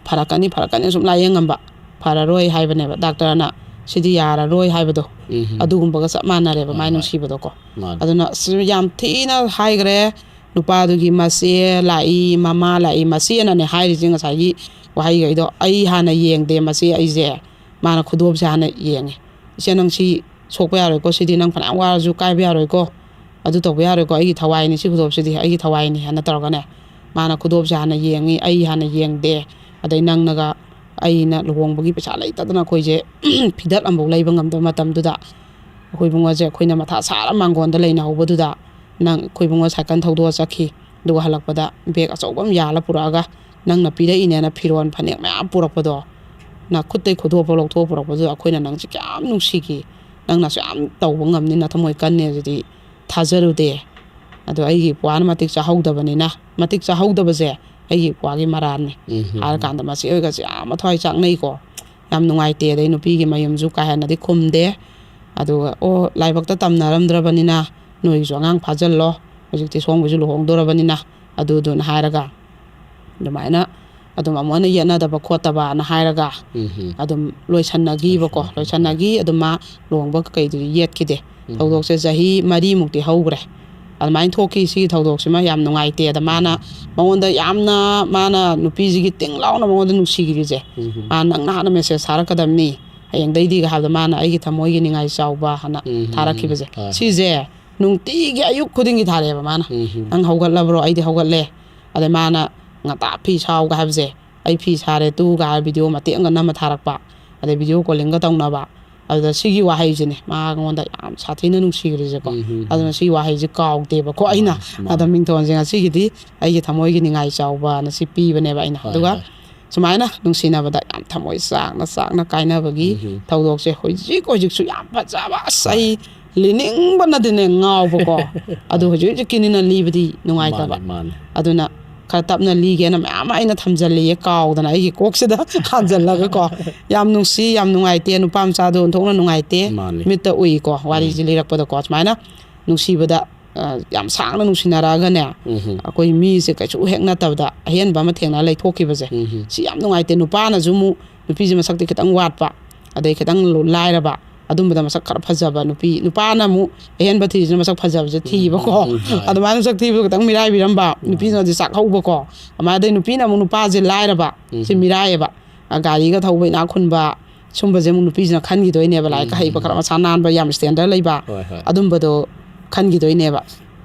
ꯐꯔꯛꯀꯅꯤ, ꯐꯔꯛꯀꯅꯤ ꯁꯨꯝ ꯂꯥꯏꯌꯦꯡꯉꯝꯕ, ꯐꯔꯔꯣꯏ ꯍꯥꯏꯕꯅꯦꯕ ꯗꯥꯛꯇꯔꯅ, ꯁꯤꯗꯤ ꯌꯥꯔꯔꯣꯏ ꯍꯥꯏꯕꯗꯣ꯫ ꯎꯝ꯫ ꯑꯗꯨꯒꯨꯝꯕꯒ ꯆꯞ ꯃꯥꯟꯅꯔꯦꯕ ꯍꯣꯏ, ꯃꯥꯏ ꯍꯣꯏ꯫ ꯅꯨꯡꯁꯤꯕꯗꯣꯀꯣ꯫ ꯃꯥꯅꯤ꯫ ꯑꯗꯨꯅ ꯑꯁ, ꯌꯥꯝ ꯊꯤꯅ ꯍꯥꯏꯈ꯭ꯔꯦ꯫ ꯅꯨꯄꯥꯗꯨꯒꯤ ꯃꯆꯦ ꯂꯥꯛꯏ, ꯃꯃꯥ ꯂꯥꯛꯏ, ꯃꯆꯦꯅꯅꯦ ꯍꯥꯏꯔꯤꯁꯦ ꯉꯁꯥꯏꯒꯤ ꯋꯥꯍꯩꯈꯩꯗꯣ, "ꯑꯩ ꯍꯥꯟꯅ ꯌꯦꯡꯗꯦ ꯃꯆꯦ ꯑꯩꯁꯦ, ꯃꯥꯅ ꯈꯨꯗꯣꯞꯁꯦ ꯍꯥꯟꯅ ꯌꯦꯡꯉꯦ꯫ ꯏꯆꯦ, ꯅꯪ ꯁꯤ ꯁꯣꯛꯄ ꯌꯥꯔꯣꯏꯀꯣ, ꯁꯤꯗꯤ ꯅꯪ ꯐꯅꯌꯥꯝ ꯋꯥꯔꯁꯨ ꯀꯥꯏꯕ ꯌꯥꯔꯣꯏꯀꯣ, ꯑꯗꯨ ꯇꯧꯕ ꯌꯥꯔꯣꯏꯀꯣ, ꯑꯩꯒꯤ ꯊꯋꯥꯏꯅꯤ, ꯁꯤ ꯈꯨꯗꯣꯞꯁꯤꯗꯤ ꯑꯩꯒꯤ ꯊꯋꯥꯏꯅꯤ" ꯍꯥꯏꯅ ꯇꯧꯔꯒꯅꯦ, ꯃꯥꯅ ꯈꯨꯗꯣꯞꯁꯦ ꯍꯥꯟꯅ ꯌꯦꯡꯉꯤ, ꯑꯩ ꯍꯥꯟꯅ ꯌꯦꯡꯗꯦ꯫ ꯑꯗꯩ ꯅꯪꯅꯒ, ꯑꯩꯅ ꯂꯨꯍꯣꯡꯕꯒꯤ ꯄꯩꯁꯥ ꯂꯩꯇꯗꯅ ꯑꯩꯈꯣꯏꯁꯦ ꯐꯤꯗꯛ ꯑꯃꯐꯥꯎ ꯂꯩꯕ ꯉꯝꯗꯕ ꯃꯇꯝꯗꯨꯗ, ꯑꯩꯈꯣꯏ ꯏꯕꯨꯡꯉꯣꯁꯦ ꯑꯩꯈꯣꯏꯅ ꯃꯊꯥ ꯁꯥꯔ ꯃꯥꯡꯒꯣꯟꯗ ꯂꯩꯅꯍꯧꯕꯗꯨꯗ, ꯅꯪ, ꯑꯩꯈꯣꯏ ꯏꯕꯨꯡꯉꯣ ꯁꯥꯏꯀꯜ ꯊꯧꯗꯣꯛꯑ ꯆꯠꯈꯤ꯫ ꯑꯗꯨꯒ ꯍꯜꯂꯛꯄꯗ ꯕꯦꯒ ꯑꯆꯧꯕ ꯑꯃ ꯌꯥꯜꯂ ꯄꯨꯔꯛꯑꯒ, ꯅꯪꯅ ꯄꯤꯔꯛꯏꯅꯦꯅ ꯐꯤꯔꯣꯜ ꯐꯅꯦꯛ ꯃꯌꯥꯝ ꯄꯨꯔꯛꯄꯗꯣ, ꯅꯈꯨꯠꯇꯩ ꯈꯨꯗꯣꯞꯄ ꯂꯧꯊꯣꯛꯑ ꯄꯨꯔꯛꯄꯗꯨꯗ ꯑꯩꯈꯣꯏꯅ ꯅꯪꯁꯦ ꯀꯌꯥꯝ ꯅꯨꯡꯁꯤꯈꯤ꯫ ꯅꯪꯅꯁꯨ ꯌꯥꯝ ꯇꯧꯕ ꯉꯝꯅꯤ, ꯅꯊꯃꯣꯏ ꯀꯟꯅꯦ ꯑꯗꯨꯗꯤ ꯊꯥꯖꯔꯨꯗꯦ꯫ ꯑꯗꯣ ꯑꯩꯒꯤ ꯏꯄ꯭ꯋꯥꯅ ꯃꯇꯤꯛ ꯆꯥꯍꯧꯗꯕꯅꯤꯅ, ꯃꯇꯤꯛ ꯆꯥꯍꯧꯗꯕꯁꯦ ꯑꯩꯒꯤ ꯏꯄ꯭ꯋꯥꯒꯤ ꯃꯔꯥꯜꯅꯤ꯫ ꯎꯝ, ꯎꯝ, ꯍꯥꯏꯔ ꯀꯥꯟꯗ ꯃꯆꯦ ꯑꯣꯏꯒꯁꯦ ꯌꯥꯝ ꯃꯊ꯭ꯋꯥꯏ ꯆꯥꯛꯅꯩꯀꯣ꯫ ꯌꯥꯝ ꯅꯨꯡꯉꯥꯏꯇꯦ꯫ ꯑꯗꯩ ꯅꯨꯄꯤꯒꯤ ꯃꯌꯨꯝꯁꯨ ꯀꯥ ꯍꯦꯟꯅꯗꯤ ꯈꯨꯝꯗꯦ꯫ ꯑꯗꯨꯒ, "ꯑꯣ, ꯂꯥꯏꯕꯛꯇ ꯇꯝꯅꯔꯝꯗ꯭ꯔꯕꯅꯤꯅ ꯅꯣꯏꯒꯤꯁꯨ ꯑꯉꯥꯡ ꯐꯥꯖꯤꯜꯂꯣ, ꯍꯧꯖꯤꯛꯇꯤ ꯁꯣꯝꯒꯤꯁꯨ ꯂꯨꯍꯣꯡꯗꯣꯔꯕꯅꯤꯅ", ꯑꯗꯨꯗꯨꯅ ꯍꯥꯏꯔꯒ, ꯑꯗꯨꯃꯥꯏꯅ ꯑꯗꯨꯝ ꯑꯃꯨꯛ ꯍꯟꯅ ꯌꯦꯠꯅꯗꯕ ꯈꯣꯠꯇꯕꯅ ꯍꯥꯏꯔꯒ ꯎꯝ, ꯎꯝ꯫ ꯑꯗꯨꯝ ꯂꯣꯏꯁꯟꯅꯈꯤꯕꯀꯣ꯫ ꯂꯣꯏꯁꯟꯅꯈꯤꯕ꯫ ꯂꯣꯏꯁꯟꯅꯈꯤ꯫ ꯑꯗꯨꯝ ꯃꯥ ꯂꯨꯍꯣꯡꯕ ꯀꯩꯗꯨꯗꯤ ꯌꯦꯠꯈꯤꯗꯦ꯫ ꯎꯝ꯫ ꯊꯧꯗꯣꯛꯁꯦ ꯆꯍꯤ ꯃꯔꯤꯃꯨꯛꯇꯤ ꯍꯧꯈ꯭ꯔꯦ꯫ ꯑꯗꯨꯃꯥꯏꯅ ꯊꯣꯛꯈꯤ꯫ ꯁꯤꯒꯤ ꯊꯧꯗꯣꯛꯁꯤꯃ ꯌꯥꯝ ꯅꯨꯡꯉꯥꯏꯇꯦ꯫ ꯑꯗ ꯃꯥꯅ, ꯃꯉꯣꯟꯗ ꯌꯥꯝꯅ, ꯃꯥꯅ ꯅꯨꯄꯤꯁꯤꯒꯤ ꯇꯤꯡ ꯂꯥꯎꯅ ꯃꯉꯣꯟꯗ ꯅꯨꯡꯁꯤꯈꯤꯕꯁꯦ, ꯎꯝ꯫ "ꯃꯥ ꯅꯪꯅ ꯍꯥꯟꯅ ꯃꯦꯁꯦꯖ ꯊꯥꯔꯛꯀꯗꯕꯅꯤ ꯍꯌꯦꯡꯗꯩꯗꯤꯒ" ꯍꯥꯏꯕꯗ, ꯃꯥꯅ "ꯑꯩꯒꯤ ꯊꯃꯣꯏꯒꯤ ꯅꯤꯡꯉꯥꯏ ꯆꯥꯎꯕ" ꯍꯥꯏꯅ ꯎꯝ, ꯎꯝ, ꯊꯥꯔꯛꯈꯤꯕꯁꯦ, ꯍꯣꯏ꯫ ꯁꯤꯁꯦ ꯅꯨꯡꯇꯤꯒꯤ ꯑꯌꯨꯛ ꯈꯨꯗꯤꯡꯒꯤ ꯊꯥꯔꯛꯑꯦꯕ ꯃꯥꯅ꯫ ꯎꯝ, ꯎꯝ꯫ "ꯅꯪ ꯍꯧꯒꯠꯂꯕ꯭ꯔꯣ? ꯑꯩꯗꯤ ꯍꯧꯒꯠꯂꯦ"꯫ ꯑꯗꯩ ꯃꯥꯅ ꯉꯟꯇꯥ ꯐꯤ ꯁꯥꯎꯒ ꯍꯥꯏꯕꯁꯦ, "ꯑꯩ ꯐꯤ ꯁꯥꯔꯦ ꯇꯨꯒ" ꯍꯥꯏꯔ ꯚꯤꯗꯤꯑꯣ ꯃꯇꯦꯛ ꯑꯃꯒ ꯅꯝꯃ ꯊꯥꯔꯛꯄ, ꯑꯗꯩ ꯚꯤꯗꯤꯑꯣ ꯀꯣꯂꯤꯡꯒ ꯇꯧꯅꯕ꯫ ꯑꯗꯨꯗ ꯁꯤꯒꯤ ꯋꯥꯍꯩꯁꯤꯅꯦ ꯃꯥꯉꯣꯟꯗ ꯌꯥꯝ ꯁꯥꯊꯤꯅ ꯅꯨꯡꯁꯤꯈ꯭ꯔꯤꯁꯦꯀꯣ꯫ ꯎꯝ, ꯎꯝ, ꯎꯝ꯫ ꯑꯗꯨꯅ ꯁꯤ ꯋꯥꯍꯩꯁꯦ ꯀꯥꯎꯗꯦꯕꯀꯣ ꯑꯩꯅ꯫ ꯃꯥꯅꯤ, ꯃꯥꯅꯤ꯫ ꯑꯗꯣ ꯃꯤꯡꯊꯣꯟꯁꯦ ꯉꯁꯤꯒꯤꯗꯤ "ꯑꯩꯒꯤ ꯊꯃꯣꯏꯒꯤ ꯅꯤꯡꯉꯥꯏ ꯆꯥꯎꯕꯅ" ꯁꯤ ꯄꯤꯕꯅꯦꯕ ꯑꯩꯅ꯫ ꯍꯣꯏ, ꯑꯗꯨꯒ ꯍꯣꯏ꯫ ꯁꯨꯃꯥꯏꯅ ꯅꯨꯡꯁꯤꯅꯕꯗ ꯌꯥꯝ ꯊꯃꯣꯏ ꯆꯥꯛꯅ ꯆꯥꯛꯅ ꯀꯥꯏꯅꯕꯒꯤ ꯎꯝ, ꯎꯝ꯫ ꯊꯧꯗꯣꯛꯁꯦ ꯍꯧꯖꯤꯛ ꯍꯧꯖꯤꯛꯁꯨ ꯌꯥꯝ ꯐꯖꯕ, ꯑꯁ, ꯍꯣꯏ꯫ ꯑꯩ ꯂꯤꯅꯤꯡꯕꯅꯗꯤꯅꯦ ꯉꯥꯎꯕꯀꯣ꯫ ꯑꯗꯨ ꯍꯧꯖꯤꯛ ꯍꯧꯖꯤꯛꯀꯤꯅꯤꯅ ꯂꯤꯕꯗꯤ ꯅꯨꯡꯉꯥꯏꯇꯕ꯫ ꯃꯥꯅꯦ, ꯃꯥꯅꯦ꯫ ꯑꯗꯨꯅ ꯈꯔ ꯇꯞꯅ ꯂꯤꯒꯦꯅ ꯃꯌꯥꯝ ꯑꯃ ꯑꯩꯅ ꯊꯝꯖꯜꯂꯤꯌꯦ, ꯀꯥꯎꯗꯅ ꯑꯩꯒꯤ ꯀꯣꯛꯁꯤꯗ ꯍꯥꯟꯖꯜꯂꯒꯀꯣ꯫ ꯌꯥꯝ ꯅꯨꯡꯁꯤ, ꯌꯥꯝ ꯅꯨꯡꯉꯥꯏꯇꯦ, ꯅꯨꯄꯥ ꯃꯆꯥꯗꯣ ꯑꯣꯟꯊꯣꯛꯅ ꯅꯨꯡꯉꯥꯏꯇꯦ꯫ ꯃꯥꯅꯦ꯫ ꯃꯤꯠꯇ ꯎꯏꯀꯣ, ꯋꯥꯔꯤꯁꯦ ꯎꯝ꯫ ꯂꯤꯔꯛꯄꯗꯀꯣ꯫ ꯁꯨꯃꯥꯏꯅ ꯅꯨꯡꯁꯤꯕꯗ ꯑ, ꯌꯥꯝ ꯁꯥꯡꯅ ꯅꯨꯡꯁꯤꯅꯔꯛꯑꯒꯅꯦ, ꯎꯝ ꯑꯩꯈꯣꯏ ꯃꯤꯁꯦ ꯀꯩꯁꯨ ꯍꯦꯛ ꯅꯠꯇꯕꯗ ꯑꯍꯦꯟꯕ ꯑꯃ ꯊꯦꯡꯅ ꯂꯩꯊꯣꯛꯈꯤꯕꯁꯦ, ꯎꯝ ꯁꯤ ꯌꯥꯝ ꯅꯨꯡꯉꯥꯏꯇꯦ꯫ ꯅꯨꯄꯥꯅꯁꯨ ꯑꯃꯨꯛ ꯅꯨꯄꯤꯁꯦ ꯃꯁꯛꯇꯤ ꯈꯤꯇꯪ ꯋꯥꯠꯄ, ꯑꯗꯩ ꯈꯤꯇꯪ ꯂꯥꯏꯔꯕ, ꯑꯗꯨꯝꯕꯗ ꯃꯁꯛ ꯈꯔ ꯐꯖꯕ ꯅꯨꯄꯤ, ꯅꯨꯄꯥꯅ ꯑꯃꯨꯛ ꯑꯍꯦꯟꯕ ꯊꯤꯔꯤꯁꯤꯅ ꯃꯁꯛ ꯐꯖꯕꯁꯦ ꯊꯤꯕꯀꯣ꯫ ꯎꯝ, ꯍꯣꯏ꯫ ꯑꯗꯨꯃꯥꯏꯅ ꯃꯁꯛ ꯊꯤꯕꯗꯣ ꯈꯤꯇꯪ ꯃꯤꯔꯥꯏꯕꯤꯔꯝꯕ, ꯅꯨꯄꯤꯅꯗꯤ ꯆꯥꯛꯍꯧꯕꯀꯣ꯫ ꯑꯗꯨꯃꯥꯏꯅ ꯑꯗꯩ ꯅꯨꯄꯤꯅ ꯑꯃꯨꯛ ꯅꯨꯄꯥꯁꯦ ꯂꯥꯏꯔꯕ, ꯁꯤ ꯃꯤꯔꯥꯏꯌꯦꯕ꯫ ꯑ, ꯒꯥꯔꯤꯒ ꯊꯧꯕ, ꯏꯅꯥꯛ ꯈꯨꯟꯕ, ꯁꯨꯝꯕꯁꯦ ꯑꯃꯨꯛ ꯅꯨꯄꯤꯁꯤꯅ ꯈꯟꯈꯤꯗꯣꯏꯅꯦꯕ, ꯂꯥꯏꯔꯤꯛ ꯍꯩꯕ, ꯈꯔ ꯃꯁꯥ ꯅꯥꯟꯕ, ꯌꯥꯝ ꯁ꯭ꯇꯦꯟꯗꯔ ꯂꯩꯕ, ꯍꯣꯏ, ꯍꯣꯏ꯫ ꯑꯗꯨꯝꯕꯗꯣ ꯈꯟꯈꯤꯗꯣꯏꯅꯦꯕ꯫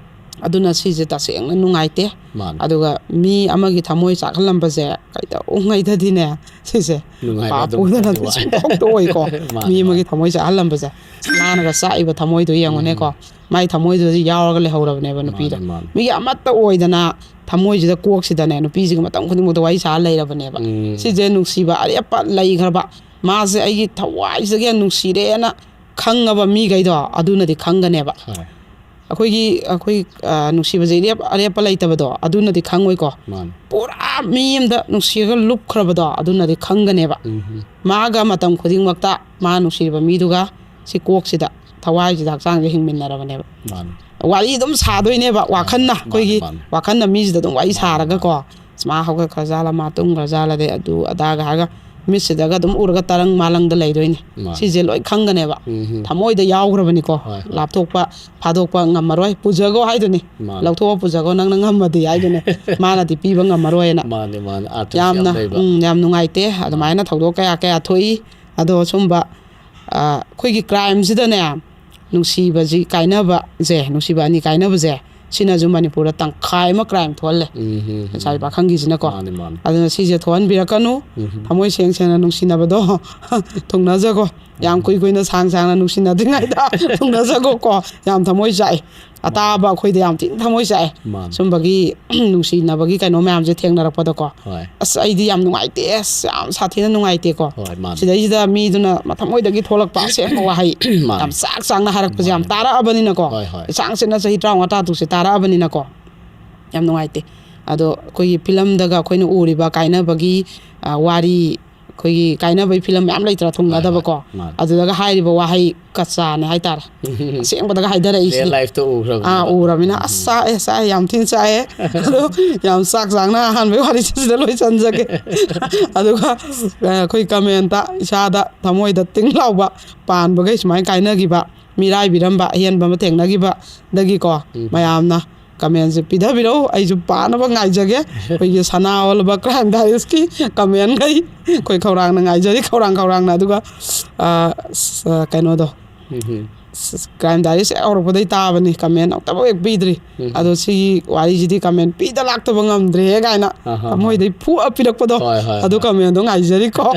ꯑꯗꯨꯅ ꯁꯤꯁꯦ ꯇꯁꯦꯡꯅ ꯅꯨꯡꯉꯥꯏꯇꯦ꯫ ꯃꯥꯅꯦ꯫ ꯑꯗꯨꯒ ꯃꯤ ꯑꯃꯒꯤ ꯊꯃꯣꯏ ꯆꯥꯛꯍꯜꯂꯝꯕꯁꯦ ꯀꯩꯗꯧꯉꯩꯗꯗꯤꯅꯦ, ꯁꯤꯁꯦ ꯅꯨꯡꯉꯥꯏꯕ ꯅꯨꯄꯥ ꯑꯗꯨꯝ ꯄꯨꯗꯅ ꯈꯟꯕ ꯋꯥꯏ꯫ ꯁꯨꯡꯇꯣꯛꯇ ꯑꯣꯏꯀꯣ꯫ ꯃꯥꯅꯦ, ꯃꯤ ꯑꯃꯒꯤ ꯃꯥꯅꯦ꯫ ꯊꯃꯣꯏ ꯆꯥꯛꯍꯜꯂꯝꯕꯁꯦ, ꯃꯥꯅꯒ ꯆꯥꯛꯏꯕ ꯊꯃꯣꯏꯗꯣ ꯌꯦꯡꯉꯨꯅꯦꯀꯣ꯫ ꯃꯥꯏ ꯊꯃꯣꯏꯗꯨꯗꯗꯤ ꯌꯥꯎꯔꯒ ꯂꯩꯍꯧꯔꯕꯅꯦꯕ ꯅꯨꯄꯤꯗꯣ꯫ ꯃꯥꯅꯦ, ꯃꯥꯅꯦ꯫ ꯃꯤꯒꯤ ꯑꯃꯠꯇ ꯑꯣꯏꯗꯅ ꯊꯃꯣꯏꯁꯤꯗ, ꯀꯣꯛꯁꯤꯗꯅꯦ, ꯅꯨꯄꯤꯁꯤꯒ ꯃꯇꯝ ꯈꯨꯗꯤꯡꯃꯛꯇ ꯋꯥꯔꯤ ꯁꯥꯔ ꯂꯩꯔꯕꯅꯦꯕ꯫ ꯎꯝ꯫ ꯁꯤꯁꯦ ꯅꯨꯡꯁꯤꯕ ꯑꯔꯦꯞꯄ ꯂꯩꯈ꯭ꯔꯕ, ꯃꯥꯁꯦ ꯑꯩꯒꯤ ꯊꯋꯥꯏꯁꯤꯗꯒꯤ ꯅꯨꯡꯁꯤꯔꯦꯅ ꯈꯪꯉꯕ ꯃꯤꯈꯩꯗꯣ, ꯑꯗꯨꯅꯗꯤ ꯈꯪꯒꯅꯦꯕ꯫ ꯍꯣꯏ꯫ ꯑꯩꯈꯣꯏꯒꯤ, ꯑꯩꯈꯣꯏ, ꯑ, ꯅꯨꯡꯁꯤꯕꯁꯦ ꯏꯔꯦꯞ ꯑꯔꯦꯞꯄ ꯂꯩꯇꯕꯗꯣ, ꯑꯗꯨꯅꯗꯤ ꯈꯪꯉꯣꯏꯀꯣ꯫ ꯃꯥꯅꯦ꯫ ꯄꯨꯔꯥ ꯃꯤ ꯑꯃꯗ ꯅꯨꯡꯁꯤꯔꯒ ꯂꯨꯞꯈ꯭ꯔꯕꯗꯣ, ꯑꯗꯨꯅꯗꯤ ꯈꯪꯒꯅꯦꯕ꯫ ꯎꯝ ꯃꯥꯒ ꯃꯇꯝ ꯈꯨꯗꯤꯡꯃꯛꯇ ꯃꯥ ꯅꯨꯡꯁꯤꯔꯤꯕ ꯃꯤꯗꯨꯒ ꯁꯤ ꯀꯣꯛꯁꯤꯗ, ꯊꯋꯥꯏꯁꯤꯗ, ꯍꯛꯆꯥꯡꯁꯤꯗ ꯍꯤꯡꯃꯤꯟꯅꯔꯕꯅꯦꯕ꯫ ꯃꯥꯅꯦ꯫ ꯋꯥꯔꯤ ꯑꯗꯨꯝ ꯁꯥꯗꯣꯏꯅꯦꯕ, ꯋꯥꯈꯜꯅ, ꯃꯥꯅꯦ, ꯑꯩꯈꯣꯏꯒꯤ ꯃꯥꯅꯦ꯫ ꯋꯥꯈꯜꯅ ꯃꯤꯁꯤꯗ ꯑꯗꯨꯝ ꯋꯥꯔꯤ ꯁꯥꯔꯒꯀꯣ꯫ "ꯑꯁ, ꯃꯥ ꯍꯧꯒꯠꯈ꯭ꯔꯖꯥꯠꯂ, ꯃꯥ ꯇꯨꯝꯈ꯭ꯔꯖꯥꯠꯂꯗꯤ ꯑꯗꯨ ꯑꯗꯥꯒ" ꯍꯥꯏꯔꯒ ꯃꯤꯠꯁꯤꯗꯒ ꯑꯗꯨꯝ ꯎꯔꯒ ꯇꯔꯪ ꯃꯥꯂꯪꯗ ꯂꯩꯗꯣꯏꯅꯦ꯫ ꯃꯥꯅꯦ꯫ ꯁꯤꯁꯦ ꯂꯣꯏ ꯈꯪꯒꯅꯦꯕ꯫ ꯎꯝ ꯊꯃꯣꯏꯗ ꯌꯥꯎꯈ꯭ꯔꯕꯅꯤꯀꯣ꯫ ꯍꯣꯏ, ꯍꯣꯏ꯫ ꯂꯥꯞꯊꯣꯛꯄ, ꯐꯥꯗꯣꯛꯄ ꯉꯝꯃꯔꯣꯏ꯫ "ꯄꯨꯖꯈꯣ" ꯍꯥꯏꯗꯨꯅꯤ꯫ ꯃꯥꯅꯦ꯫ "ꯂꯧꯊꯣꯛꯑ ꯄꯨꯖꯈꯣ, ꯅꯪꯅ ꯉꯝꯃꯗꯤ" ꯍꯥꯏꯗꯨꯅꯦ꯫ ꯃꯥꯅꯗꯤ ꯄꯤꯕ ꯉꯝꯃꯔꯣꯏꯅ꯫ ꯃꯥꯅꯦ, ꯃꯥꯅꯦ꯫ ꯑꯥꯔꯊꯁꯨ ꯌꯥꯝꯅ, ꯌꯥꯝ ꯂꯩꯕ꯫ ꯎꯝ, ꯌꯥꯝ ꯅꯨꯡꯉꯥꯏꯇꯦ꯫ ꯑꯗꯨꯃꯥꯏꯅ ꯊꯧꯗꯣꯛ ꯀꯌꯥ ꯀꯌꯥ ꯊꯣꯛꯏ꯫ ꯑꯗꯣ ꯁꯨꯝꯕ, ꯑ, ꯑꯩꯈꯣꯏꯒꯤ ꯀ꯭ꯔꯥꯏꯝꯁꯤꯗꯅꯦ, ꯅꯨꯡꯁꯤꯕꯁꯤ ꯀꯥꯏꯅꯕꯁꯦ, ꯅꯨꯡꯁꯤꯕ ꯑꯅꯤ ꯀꯥꯏꯅꯕꯁꯦ, ꯁꯤꯅꯁꯨ ꯃꯅꯤꯄꯨꯔꯗ ꯇꯪꯈꯥꯏ ꯑꯃ ꯀ꯭ꯔꯥꯏꯝ ꯊꯣꯛꯍꯜꯂꯦ꯫ ꯎꯝ, ꯎꯝ, ꯎꯝ꯫ ꯂꯩꯁꯥꯕꯤ ꯄꯥꯈꯪꯒꯤꯁꯤꯅꯀꯣ꯫ ꯃꯥꯅꯦ, ꯃꯥꯅꯦ꯫ ꯑꯗꯨꯅ ꯁꯤꯁꯦ ꯊꯣꯛꯍꯟꯕꯤꯔꯛꯀꯅꯨ꯫ ꯎꯝ꯫ ꯊꯃꯣꯏ ꯁꯦꯡ ꯁꯦꯡꯅ ꯅꯨꯡꯁꯤꯅꯕꯗꯣ ꯊꯨꯡꯅꯖꯒꯣ꯫ ꯌꯥꯝ ꯀꯨꯏ ꯀꯨꯏꯅ ꯁꯥꯡ ꯁꯥꯡꯅ ꯅꯨꯡꯁꯤꯅꯗ꯭ꯔꯤꯉꯩꯗ ꯊꯨꯡꯅꯖꯒꯣꯀꯣ꯫ ꯌꯥꯝ ꯊꯃꯣꯏ ꯆꯥꯛꯑꯦ꯫ ꯑꯇꯥꯕ ꯑꯩꯈꯣꯏꯗ ꯌꯥꯝ ꯊꯤꯅ ꯊꯃꯣꯏ ꯆꯥꯛꯑꯦ꯫ ꯃꯥꯅꯦ꯫ ꯁꯨꯝꯕꯒꯤ ꯅꯨꯡꯁꯤꯅꯕꯒꯤ ꯀꯩꯅꯣ ꯃꯌꯥꯝꯁꯦ ꯊꯦꯡꯅꯔꯛꯄꯗꯀꯣ꯫ ꯍꯣꯏ꯫ ꯑꯁ, ꯑꯩꯗꯤ ꯌꯥꯝ ꯅꯨꯡꯉꯥꯏꯇꯦ, ꯑꯁ, ꯌꯥꯝ ꯁꯥꯊꯤꯅ ꯅꯨꯡꯉꯥꯏꯇꯦꯀꯣ꯫ ꯍꯣꯏ, ꯃꯥꯅꯦ꯫ ꯁꯤꯗꯩꯁꯤꯗ ꯃꯤꯗꯨꯅ ꯃꯊꯃꯣꯏꯗꯒꯤ ꯊꯣꯛꯂꯛꯄ ꯑꯁꯦꯡꯕ ꯋꯥꯍꯩ ꯃꯥꯅꯦ꯫ ꯌꯥꯝ ꯆꯥꯛ ꯆꯥꯛꯅ ꯍꯥꯏꯔꯛꯄꯁꯦ ꯌꯥꯝ ꯃꯥꯅꯦ꯫ ꯇꯥꯔꯛꯑꯕꯅꯤꯅꯀꯣ꯫ ꯍꯣꯏ, ꯍꯣꯏ꯫ ꯏꯆꯥꯡ ꯆꯤꯟꯅ ꯆꯍꯤ ꯇꯔꯥꯃꯉꯥ, ꯇꯔꯥ ꯇꯔꯨꯛꯁꯦ ꯇꯥꯔꯛꯑꯕꯅꯤꯅꯀꯣ꯫ ꯌꯥꯝ ꯅꯨꯡꯉꯥꯏꯇꯦ꯫ ꯑꯗꯣ ꯑꯩꯈꯣꯏꯒꯤ ꯐꯤꯂꯝꯗꯒ ꯑꯩꯈꯣꯏꯅ ꯎꯔꯤꯕ ꯀꯥꯏꯅꯕꯒꯤ, ꯑ, ꯋꯥꯔꯤ, ꯑꯩꯈꯣꯏꯒꯤ ꯀꯥꯏꯅꯕꯒꯤ ꯐꯤꯂꯝ ꯃꯌꯥꯝ ꯂꯩꯇ꯭ꯔꯥ ꯊꯨꯡꯅꯗꯕꯀꯣ꯫ ꯃꯥꯅꯦ. ꯑꯗꯨꯗꯒ ꯍꯥꯏꯔꯤꯕ ꯋꯥꯍꯩ ꯀꯆꯥꯅꯦ ꯍꯥꯏꯇꯥꯔꯦ, ꯑꯁꯦꯡꯕꯗꯒ ꯍꯥꯏꯊꯔꯛꯏꯁꯦ. Real life ꯇ ꯎꯈ꯭ꯔꯕꯅꯤꯅ. ꯑꯥ, ꯎꯔꯕꯅꯤꯅ ꯑꯁ, ꯆꯥꯛꯑꯦ, ꯆꯥꯛꯑꯦ, ꯌꯥꯝ ꯊꯤꯅ ꯆꯥꯛꯑꯦ. ꯑꯗꯣ ꯌꯥꯝ ꯆꯥꯛ ꯆꯥꯛꯅ ꯑꯍꯥꯟꯕꯒꯤ ꯋꯥꯔꯤꯁꯤꯗ ꯂꯣꯏꯁꯟꯖꯒꯦ. ꯑꯗꯨꯒ ꯑꯩꯈꯣꯏ comment ꯇ ꯏꯁꯥꯗ ꯊꯃꯣꯏꯗ ꯇꯤꯡ ꯂꯥꯎꯕ ꯄꯥꯟꯕꯈꯩ ꯁꯨꯃꯥꯏꯅ ꯀꯥꯏꯅꯈꯤꯕ, ꯃꯤꯔꯥꯏꯕꯤꯔꯝꯕ, ꯑꯍꯦꯟꯕ ꯑꯃ ꯊꯦꯡꯅꯈꯤꯕꯗꯒꯤꯀꯣ, ꯃꯌꯥꯝꯅ comment ꯁꯦ ꯄꯤꯊꯕꯤꯔꯛꯎ, ꯑꯩꯁꯨ ꯄꯥꯅꯕ ꯉꯥꯏꯖꯒꯦ꯫ ꯑꯩꯈꯣꯏꯒꯤ ꯁꯅꯥ ꯑꯣꯜꯂꯕ Crime Diaries ꯀꯤ comment ꯈꯩ, ꯑꯩꯈꯣꯏ ꯈꯧꯔꯥꯡꯅ ꯉꯥꯏꯖꯔꯤ, ꯈꯧꯔꯥꯡ ꯈꯧꯔꯥꯡꯅ꯫ ꯑꯗꯨꯒ ꯑ, ꯁ-, ꯀꯩꯅꯣꯗꯣ, ꯎꯝ. ꯁ-, Crime Diaries ꯁꯦ ꯍꯧꯔꯛꯄꯗꯩ ꯇꯥꯕꯅꯤ, comment ꯑꯃꯨꯛꯇꯐꯥꯎ ꯍꯦꯛ ꯄꯤꯗ꯭ꯔꯤ꯫ ꯎꯝ. ꯑꯗꯣ ꯁꯤꯒꯤ ꯋꯥꯔꯤꯁꯤꯗꯤ comment ꯄꯤꯗ ꯂꯥꯛꯇꯕ ꯉꯝꯗ꯭ꯔꯦ ꯀꯥꯏꯅ ꯑꯍꯥ. ꯊꯃꯣꯏꯗꯩ ꯐꯨ ꯄꯤꯔꯛꯄꯗꯣ, ꯍꯣꯏ, ꯍꯣꯏ, ꯑꯗꯨ ꯍꯣꯏ. comment ꯗꯣ ꯉꯥꯏꯖꯔꯤꯀꯣ꯫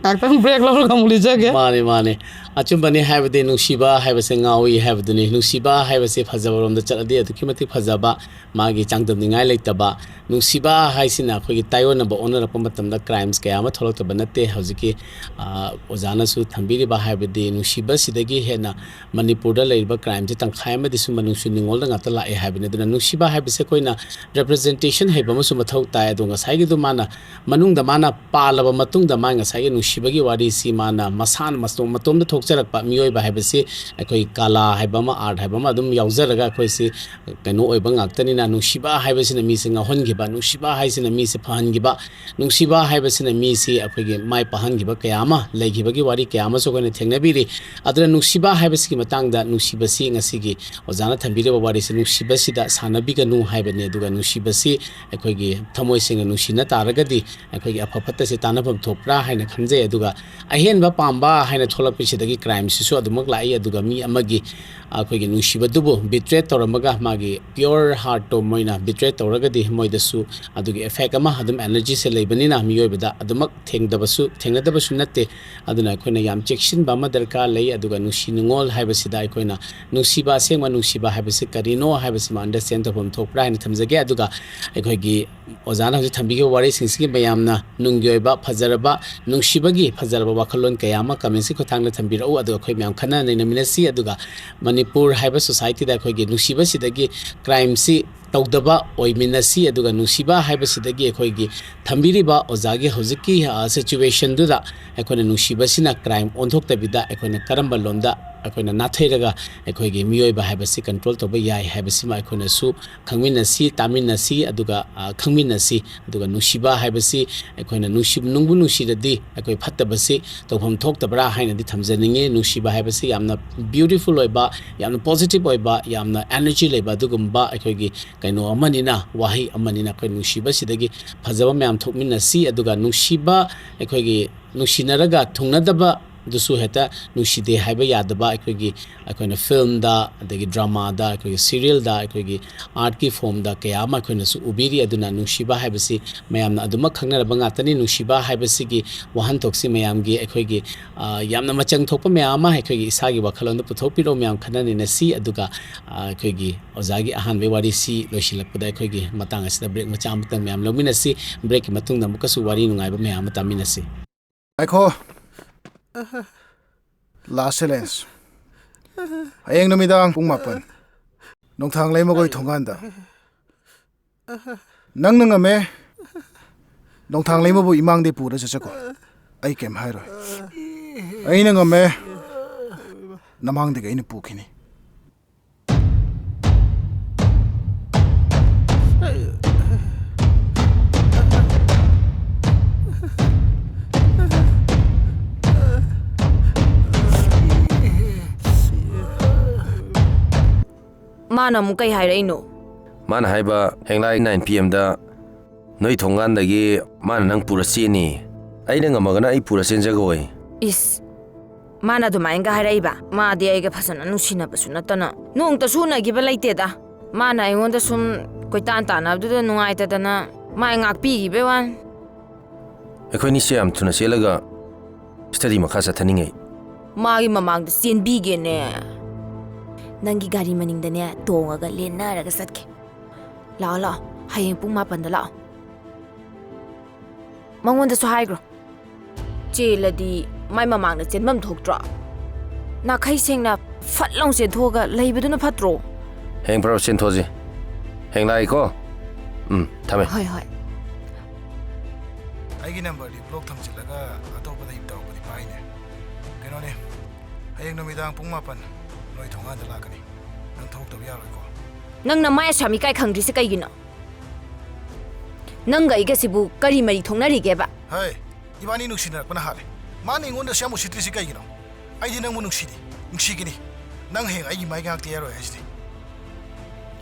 ꯉꯥꯛꯇꯪ break ꯂꯧꯔꯒ ꯑꯃꯨꯛ ꯂꯤꯖꯒꯦ꯫ ꯃꯥꯅꯦ, ꯃꯥꯅꯦ. ꯑꯆꯨꯝꯕꯅꯤ, ꯍꯥꯏꯕꯗꯤ ꯅꯨꯡꯁꯤꯕ ꯍꯥꯏꯕꯁꯦ ꯉꯥꯎꯏ ꯍꯥꯏꯕꯗꯨꯅꯤ. ꯅꯨꯡꯁꯤꯕ ꯍꯥꯏꯕꯁꯦ ꯐꯖꯕ ꯔꯣꯝꯗ ꯆꯠꯂꯗꯤ ꯑꯗꯨꯛꯀꯤ ꯃꯇꯤꯛ ꯐꯖꯕ, ꯃꯥꯒꯤ ꯆꯥꯡꯗꯝꯅꯤꯡꯉꯥꯏ ꯂꯩꯇꯕ꯫ ꯅꯨꯡꯁꯤꯕ ꯍꯥꯏꯁꯤꯅ ꯑꯩꯈꯣꯏꯒꯤ ꯇꯥꯏꯑꯣꯟꯅꯕ ꯑꯣꯟꯅꯔꯛꯄ ꯃꯇꯝꯗ crimes ꯀꯌꯥ ꯑꯃ ꯊꯣꯛꯂꯛꯇꯕ ꯅꯠꯇꯦ꯫ ꯍꯧꯖꯤꯛꯀꯤ, ꯑ, ꯑꯣꯖꯥꯅꯁꯨ ꯊꯝꯕꯤꯔꯤꯕ, ꯍꯥꯏꯕꯗꯤ ꯅꯨꯡꯁꯤꯕꯁꯤꯗꯒꯤ ꯍꯦꯟꯅ ꯃꯅꯤꯄꯨꯔꯗ ꯂꯩꯔꯤꯕ crime ꯁꯦ ꯇꯪꯈꯥꯏ ꯑꯃꯗꯤ ꯁꯨꯝꯕ ꯅꯨꯡꯁꯤ ꯅꯨꯡꯉꯣꯜꯗ ꯉꯥꯛꯇ ꯂꯥꯛꯑꯦ ꯍꯥꯏꯕꯅꯤ꯫ ꯑꯗꯨꯅ ꯅꯨꯡꯁꯤꯕ ꯍꯥꯏꯕꯁꯦ ꯑꯩꯈꯣꯏꯅ representation ꯍꯩꯕ ꯑꯃꯁꯨ ꯃꯊꯧ ꯇꯥꯏ꯫ ꯑꯗꯣ ꯉꯁꯥꯏꯒꯤꯗꯣ ꯃꯥꯅ ꯃꯅꯨꯡꯗ ꯃꯥꯅ ꯄꯥꯜꯂꯕ ꯃꯇꯨꯡꯗ ꯃꯥ ꯉꯁꯥꯏꯒꯤ ꯅꯨꯡꯁꯤꯕꯒꯤ ꯋꯥꯔꯤꯁꯤ ꯃꯥꯅ ꯃꯁꯥꯅ ꯃꯇꯣꯝ-, ꯃꯇꯣꯝꯗ ꯊꯣꯛꯆꯔꯛꯄ ꯃꯤꯑꯣꯏꯕ ꯍꯥꯏꯕꯁꯤ ꯑꯩꯈꯣꯏ ꯀꯂꯥ ꯍꯥꯏꯕ ꯑꯃ, art ꯍꯥꯏꯕ ꯑꯃ ꯑꯗꯨꯝ ꯌꯥꯎꯖꯔꯒ ꯑꯩꯈꯣꯏꯁꯤ ꯀꯩꯅꯣ ꯑꯣꯏꯕ ꯉꯥꯛꯇꯅꯤꯅ, ꯅꯨꯡꯁꯤꯕ ꯍꯥꯏꯕꯁꯤꯅ ꯃꯤꯁꯦ ꯉꯥꯎꯍꯟꯈꯤꯕ, ꯅꯨꯡꯁꯤꯕ ꯍꯥꯏꯁꯤꯅ ꯃꯤꯁꯦ ꯐꯍꯟꯈꯤꯕ, ꯅꯨꯡꯁꯤꯕ ꯍꯥꯏꯕꯁꯤꯅ ꯃꯤꯁꯤ ꯑꯩꯈꯣꯏꯒꯤ ꯃꯥꯏ ꯄꯥꯛꯍꯟꯈꯤꯕ ꯀꯌꯥ ꯑꯃ ꯂꯩꯈꯤꯕꯒꯤ ꯋꯥꯔꯤ ꯀꯌꯥ ꯑꯃꯁꯨ ꯑꯩꯈꯣꯏꯅ ꯊꯦꯡꯅꯕꯤꯔꯤ꯫ ꯑꯗꯨꯅ ꯅꯨꯡꯁꯤꯕ ꯍꯥꯏꯕꯁꯤꯒꯤ ꯃꯇꯥꯡꯗ, ꯅꯨꯡꯁꯤꯕꯁꯤ ꯉꯁꯤꯒꯤ ꯑꯣꯖꯥꯅ ꯊꯝꯕꯤꯔꯤꯕ ꯋꯥꯔꯤꯁꯤ ꯅꯨꯡꯁꯤꯕꯁꯤꯗ ꯁꯥꯟꯅꯕꯤꯒꯅꯨ ꯍꯥꯏꯕꯅꯤ꯫ ꯑꯗꯨꯒ ꯅꯨꯡꯁꯤꯕꯁꯤ ꯑꯩꯈꯣꯏꯒꯤ ꯊꯃꯣꯏ ꯁꯦꯡꯅ ꯅꯨꯡꯁꯤꯅ ꯇꯥꯔꯒꯗꯤ ꯑꯩꯈꯣꯏꯒꯤ ꯑꯐ ꯐꯠꯇꯁꯦ ꯇꯥꯟꯅꯐꯝ ꯊꯣꯛꯄ꯭ꯔꯥ ꯍꯥꯏꯅ ꯈꯟꯖꯩ꯫ ꯑꯗꯨꯒ ꯑꯍꯦꯟꯕ ꯄꯥꯝꯕ ꯍꯥꯏꯅ ꯊꯣꯛꯂꯛꯄꯁꯤꯗꯒꯤ crime ꯁꯤꯁꯨ ꯑꯗꯨꯃꯛ ꯂꯥꯛꯏ꯫ ꯑꯗꯨꯒ ꯃꯤ ꯑꯃꯒꯤ ꯑꯩꯈꯣꯏꯒꯤ ꯅꯨꯡꯁꯤꯕꯗꯨꯕꯨ betray ꯇꯧꯔꯝꯃꯒ ꯃꯥꯒꯤ pure heart ꯇꯣ ꯃꯣꯏꯅ betray ꯇꯧꯔꯒꯗꯤ ꯃꯣꯏꯗꯁꯨ ꯑꯗꯨꯒꯤ effect ꯑꯃ ꯑꯗꯨꯝ energy ꯁꯦ ꯂꯩꯕꯅꯤꯅ ꯃꯤꯑꯣꯏꯕꯗ ꯑꯗꯨꯃꯛ ꯊꯦꯡꯗꯕꯁꯨ, ꯊꯦꯡꯅꯗꯕꯁꯨ ꯅꯠꯇꯦ꯫ ꯑꯗꯨꯅ ꯑꯩꯈꯣꯏꯅ ꯌꯥꯝ ꯆꯦꯛꯁꯤꯟꯕ ꯑꯃ ꯗꯔꯀꯥꯔ ꯂꯩ꯫ ꯑꯗꯨꯒ ꯅꯨꯡꯁꯤ ꯅꯨꯡꯉꯣꯜ ꯍꯥꯏꯕꯁꯤꯗ ꯑꯩꯈꯣꯏꯅ ꯅꯨꯡꯁꯤꯕ, ꯑꯁꯦꯡꯕ ꯅꯨꯡꯁꯤꯕ ꯍꯥꯏꯕꯁꯤ ꯀꯔꯤꯅꯣ ꯍꯥꯏꯕꯁꯤꯃ understand ꯇꯧꯐꯝ ꯊꯣꯛꯄ꯭ꯔꯥ ꯍꯥꯏꯅ ꯊꯝꯖꯒꯦ꯫ ꯑꯗꯨꯒ ꯑꯩꯈꯣꯏꯒꯤ ꯑꯣꯖꯥꯅ ꯍꯧꯖꯤꯛ ꯊꯝꯕꯤꯈꯤꯕ ꯋꯥꯔꯤꯁꯤꯡꯁꯤꯒꯤ ꯃꯌꯥꯝꯅ ꯅꯨꯡꯒꯤ ꯑꯣꯏꯕ ꯐꯖꯔꯕ, ꯅꯨꯡꯁꯤꯕꯒꯤ ꯐꯖꯔꯕ ꯋꯥꯈꯜꯂꯣꯟ ꯀꯌꯥ ꯑꯃ comment ꯀꯤ ꯈꯨꯠꯊꯥꯡꯗ ꯊꯝꯕꯤꯔꯛꯎ꯫ ꯑꯗꯨꯒ ꯑꯩꯈꯣꯏ ꯃꯌꯥꯝ ꯈꯟꯅ ꯅꯩꯅꯃꯤꯟꯅꯁꯤ꯫ ꯑꯗꯨꯒ ꯃꯅꯤꯄꯨꯔ ꯍꯥꯏꯕ society ꯗ ꯑꯩꯈꯣꯏꯒꯤ ꯅꯨꯡꯁꯤꯕꯁꯤꯗꯒꯤ crime ꯁꯤ ꯇꯧꯗꯕ ꯑꯣꯏꯃꯤꯟꯅꯁꯤ꯫ ꯑꯗꯨꯒ ꯅꯨꯡꯁꯤꯕ ꯍꯥꯏꯕꯁꯤꯗꯒꯤ ꯑꯩꯈꯣꯏꯒꯤ ꯊꯝꯕꯤꯔꯤꯕ ꯑꯣꯖꯥꯒꯤ ꯍꯧꯖꯤꯛꯀꯤ, ꯑ, situationꯗꯨꯗ ꯑꯩꯈꯣꯏꯅ ꯅꯨꯡꯁꯤꯕꯁꯤꯅ crime ꯑꯣꯟꯊꯣꯛꯇꯕꯤꯗ ꯑꯩꯈꯣꯏꯅ ꯀꯔꯝꯕ ꯂꯣꯝꯗ ꯑꯩꯈꯣꯏꯅ ꯅꯥꯊꯩꯔꯒ ꯑꯩꯈꯣꯏꯒꯤ ꯃꯤꯑꯣꯏꯕ ꯍꯥꯏꯕꯁꯤ control ꯇꯧꯕ ꯌꯥꯏ ꯍꯥꯏꯕꯁꯤꯃ ꯑꯩꯈꯣꯏꯅꯁꯨ ꯈꯪꯃꯤꯟꯅꯁꯤ, ꯇꯥꯃꯤꯟꯅꯁꯤ, ꯑꯗꯨꯒ, ꯑ, ꯈꯪꯃꯤꯟꯅꯁꯤ꯫ ꯑꯗꯨꯒ ꯅꯨꯡꯁꯤꯕ ꯍꯥꯏꯕꯁꯤ ꯑꯩꯈꯣꯏꯅ ꯅꯨꯡꯁꯤ-, ꯅꯨꯡꯕꯨ ꯅꯨꯡꯁꯤꯔꯗꯤ ꯑꯩꯈꯣꯏ ꯐꯠꯇꯕꯁꯤ ꯇꯧꯐꯝ ꯊꯣꯛꯇꯕ꯭ꯔꯥ ꯍꯥꯏꯅꯗꯤ ꯊꯝꯖꯅꯤꯡꯉꯤ꯫ ꯅꯨꯡꯁꯤꯕ ꯍꯥꯏꯕꯁꯤ ꯌꯥꯝꯅ beautiful ꯑꯣꯏꯕ, ꯌꯥꯝꯅ positive ꯑꯣꯏꯕ, ꯌꯥꯝꯅ energy ꯂꯩꯕ ꯑꯗꯨꯒꯨꯝꯕ ꯑꯩꯈꯣꯏꯒꯤ ꯀꯩꯅꯣ ꯑꯃꯅꯤꯅ, ꯋꯥꯍꯩ ꯑꯃꯅꯤꯅ꯫ ꯑꯩꯈꯣꯏ ꯅꯨꯡꯁꯤꯕꯁꯤꯗꯒꯤ ꯐꯖꯕ ꯃꯌꯥꯝ ꯊꯣꯛꯃꯤꯟꯅꯁꯤ꯫ ꯑꯗꯨꯒ ꯅꯨꯡꯁꯤꯕ, ꯑꯩꯈꯣꯏꯒꯤ ꯅꯨꯡꯁꯤꯅꯔꯒ ꯊꯨꯡꯅꯗꯕꯗꯨꯁꯨ ꯍꯦꯛꯇ ꯅꯨꯡꯁꯤꯗꯦ ꯍꯥꯏꯕ ꯌꯥꯗꯕ꯫ ꯑꯩꯈꯣꯏꯒꯤ, ꯑꯩꯈꯣꯏꯅ filmꯗ, ꯑꯗꯒꯤ dramaꯗ, ꯑꯩꯈꯣꯏꯒꯤ serialꯗ, ꯑꯩꯈꯣꯏꯒꯤ artꯀꯤ formꯗ ꯀꯌꯥ ꯑꯃ ꯑꯩꯈꯣꯏꯅꯁꯨ ꯎꯕꯤꯔꯤ꯫ ꯑꯗꯨꯅ ꯅꯨꯡꯁꯤꯕ ꯍꯥꯏꯕꯁꯤ ꯃꯌꯥꯝꯅ ꯑꯗꯨꯃꯛ ꯈꯪꯅꯔꯕ ꯉꯥꯛꯇꯅꯤ꯫ ꯅꯨꯡꯁꯤꯕ ꯍꯥꯏꯕꯁꯤꯒꯤ ꯋꯥꯍꯟꯊꯣꯛꯁꯤ ꯃꯌꯥꯝꯒꯤ ꯑꯩꯈꯣꯏꯒꯤ, ꯑ, ꯌꯥꯝꯅ ꯃꯆꯪ ꯊꯣꯛꯄ ꯃꯌꯥꯝ ꯑꯃ ꯑꯩꯈꯣꯏꯒꯤ ꯏꯁꯥꯒꯤ ꯋꯥꯈꯜꯂꯣꯟꯗ ꯄꯨꯊꯣꯛꯄꯤꯔꯣ, ꯃꯌꯥꯝ ꯈꯟꯅ ꯅꯩꯅꯁꯤ꯫ ꯑꯗꯨꯒ, ꯑ, ꯑꯩꯈꯣꯏꯒꯤ ꯑꯣꯖꯥꯒꯤ ꯑꯍꯥꯟꯕꯒꯤ ꯋꯥꯔꯤꯁꯤ ꯂꯣꯏꯁꯤꯜꯂꯛꯄꯗ ꯑꯩꯈꯣꯏꯒꯤ ꯃꯇꯥꯡ ꯑꯁꯤꯗ break ꯃꯆꯥ ꯑꯃꯇꯪ ꯃꯌꯥꯝ ꯂꯧꯃꯤꯟꯅꯁꯤ꯫ Breakꯀꯤ ꯃꯇꯨꯡꯗ ꯑꯃꯨꯛꯀꯁꯨ ꯋꯥꯔꯤ ꯅꯨꯡꯉꯥꯏꯕ ꯃꯌꯥꯝ ꯑꯃ ꯇꯥꯃꯤꯟꯅꯁꯤ꯫ ꯉꯥꯏꯈꯣ꯫ Last challenge꯫ ꯍꯌꯦꯡ ꯅꯨꯃꯤꯗꯥꯡ ꯄꯨꯡ ꯃꯥꯄꯟ, ꯅꯣꯡꯊꯥꯡ ꯂꯩꯃꯒꯣꯏ ꯊꯣꯡꯒꯥꯟꯗ꯫ ꯅꯪꯅ ꯉꯝꯃꯦ꯫ ꯅꯣꯡꯊꯥꯡ ꯂꯩꯃꯕꯨ ꯏꯃꯥꯡꯗꯩ ꯄꯨꯔ ꯆꯠꯆꯀꯣ꯫ ꯑꯩ ꯀꯩꯝ ꯍꯥꯏꯔꯣꯏ꯫ ꯑꯩꯅ ꯉꯝꯃꯦ꯫ ꯅꯃꯥꯡꯗꯒꯤ ꯑꯩꯅ ꯄꯨꯈꯤꯅꯤ꯫ ꯃꯥꯅ ꯑꯃꯨꯛ ꯀꯩ ꯍꯥꯏꯔꯛꯏꯅꯣ? ꯃꯥꯅ ꯍꯥꯏꯕ, ꯍꯌꯦꯡꯂꯥꯏ nine P Mꯗ ꯅꯣꯏ ꯊꯣꯡꯒꯥꯟꯗꯒꯤ ꯃꯥꯅ ꯅꯪ ꯄꯨꯔ ꯆꯦꯟꯅꯤ꯫ ꯑꯩꯅ ꯉꯝꯃꯒꯅ ꯑꯩ ꯄꯨꯔ ꯆꯦꯟꯖꯒꯣꯏ꯫ ꯏꯁ, ꯃꯥꯅ ꯑꯗꯨꯃꯥꯏꯅꯒ ꯍꯥꯏꯔꯛꯏꯕ? ꯃꯥꯗꯤ ꯑꯩꯒ ꯐꯖꯅ ꯅꯨꯡꯁꯤꯅꯕꯁꯨ ꯅꯠꯇꯅ꯫ ꯅꯣꯡꯇꯁꯨ ꯎꯅꯈꯤꯕ ꯂꯩꯇꯦꯗ꯫ ꯃꯥꯅ ꯑꯩꯉꯣꯟꯗ ꯁꯨꯝ ꯀꯣꯏꯇꯥꯟ ꯇꯥꯟꯅꯕꯗꯨꯗ ꯅꯨꯡꯉꯥꯏꯇꯗꯅ ꯃꯥꯏ ꯉꯥꯛꯄꯤꯈꯤꯕꯩ ꯋꯥꯅꯤ꯫ ꯑꯩꯈꯣꯏꯅꯤꯁꯦ ꯌꯥꯝ ꯊꯨꯅ ꯆꯦꯜꯂꯒ study ꯃꯈꯥ ꯆꯠꯊꯅꯤꯡꯉꯩ꯫ ꯃꯥꯒꯤ ꯃꯃꯥꯡꯗ ꯆꯦꯟꯕꯤꯒꯦꯅꯦ꯫ ꯅꯪꯒꯤ ꯒꯥꯔꯤ ꯃꯅꯤꯡꯗꯅꯦ ꯇꯣꯡꯉꯒ ꯂꯦꯟꯅꯔꯒ ꯆꯠꯀꯦ꯫ ꯂꯥꯛꯑꯣ, ꯂꯥꯛꯑꯣ, ꯍꯌꯦꯡ ꯄꯨꯡ ꯃꯥꯄꯟꯗ ꯂꯥꯛꯑꯣ꯫ ꯃꯉꯣꯟꯗꯁꯨ ꯍꯥꯏꯈ꯭ꯔꯣ꯫ ꯆꯦꯜꯂꯗꯤ ꯃꯥꯏ ꯃꯃꯥꯡꯗ ꯆꯦꯟꯐꯝ ꯊꯣꯛꯇ꯭ꯔꯣ? ꯅꯥꯈꯩ ꯁꯦꯡꯅ ꯐꯠ ꯂꯥꯎ ꯆꯦꯟꯊꯣꯛꯑꯒ ꯂꯩꯕꯗꯨꯅ ꯐꯠꯇ꯭ꯔꯣ? ꯍꯌꯦꯡ ꯄꯨꯔꯥ ꯆꯦꯟꯊꯣꯛꯑꯁꯤ꯫ ꯍꯌꯦꯡ ꯂꯥꯛꯏꯀꯣ꯫ ꯎꯝ, ꯊꯝꯃꯦ꯫ ꯍꯣꯏ, ꯍꯣꯏ꯫ ꯑꯩꯒꯤ ꯅꯝꯕꯔꯗꯤ ꯕ꯭ꯂꯣꯛ ꯊꯝꯖꯤꯜꯂꯒ ꯑꯇꯣꯞꯄꯗ ꯇꯧꯔꯛꯄꯗꯤ ꯄꯥꯏꯅꯦ꯫ ꯀꯩꯅꯣꯅꯦ, ꯍꯌꯦꯡ ꯅꯨꯃꯤꯗꯥꯡ ꯄꯨꯡ ꯃꯥꯄꯟ ꯅꯣꯏ ꯊꯣꯡꯒꯥꯟꯗ ꯂꯥꯛꯀꯅꯤ꯫ ꯅꯪ ꯊꯣꯛꯇꯕ ꯌꯥꯔꯣꯏꯀꯣ꯫ ꯅꯪꯅ ꯃꯥꯏ ꯑꯁꯥꯃꯤ ꯀꯥꯏ ꯈꯪꯗ꯭ꯔꯤꯁꯦ ꯀꯩꯒꯤꯅꯣ? ꯅꯪꯒ ꯑꯩꯒꯁꯤꯕꯨ ꯀꯔꯤ ꯃꯔꯤ ꯊꯣꯛꯅꯔꯤꯒꯦꯕ? ꯍꯩ, ꯏꯕꯥꯅꯤ ꯅꯨꯡꯁꯤꯅꯔꯛꯄꯅ ꯍꯥꯜꯂꯦ꯫ ꯃꯥꯅ ꯑꯩꯉꯣꯟꯗꯁꯨ ꯌꯥꯝ ꯎꯁꯤꯠꯇ꯭ꯔꯤꯁꯤ ꯀꯩꯒꯤꯅꯣ? ꯑꯩꯗꯤ ꯅꯪꯕꯨ ꯅꯨꯡꯁꯤꯗꯤ ꯅꯨꯡꯁꯤꯒꯅꯤ꯫ ꯅꯪ ꯍꯌꯦꯡ ꯑꯩꯒꯤ ꯃꯥꯏ ꯉꯥꯛꯇ ꯌꯥꯔꯣꯏ ꯍꯥꯏꯁꯤꯗꯤ꯫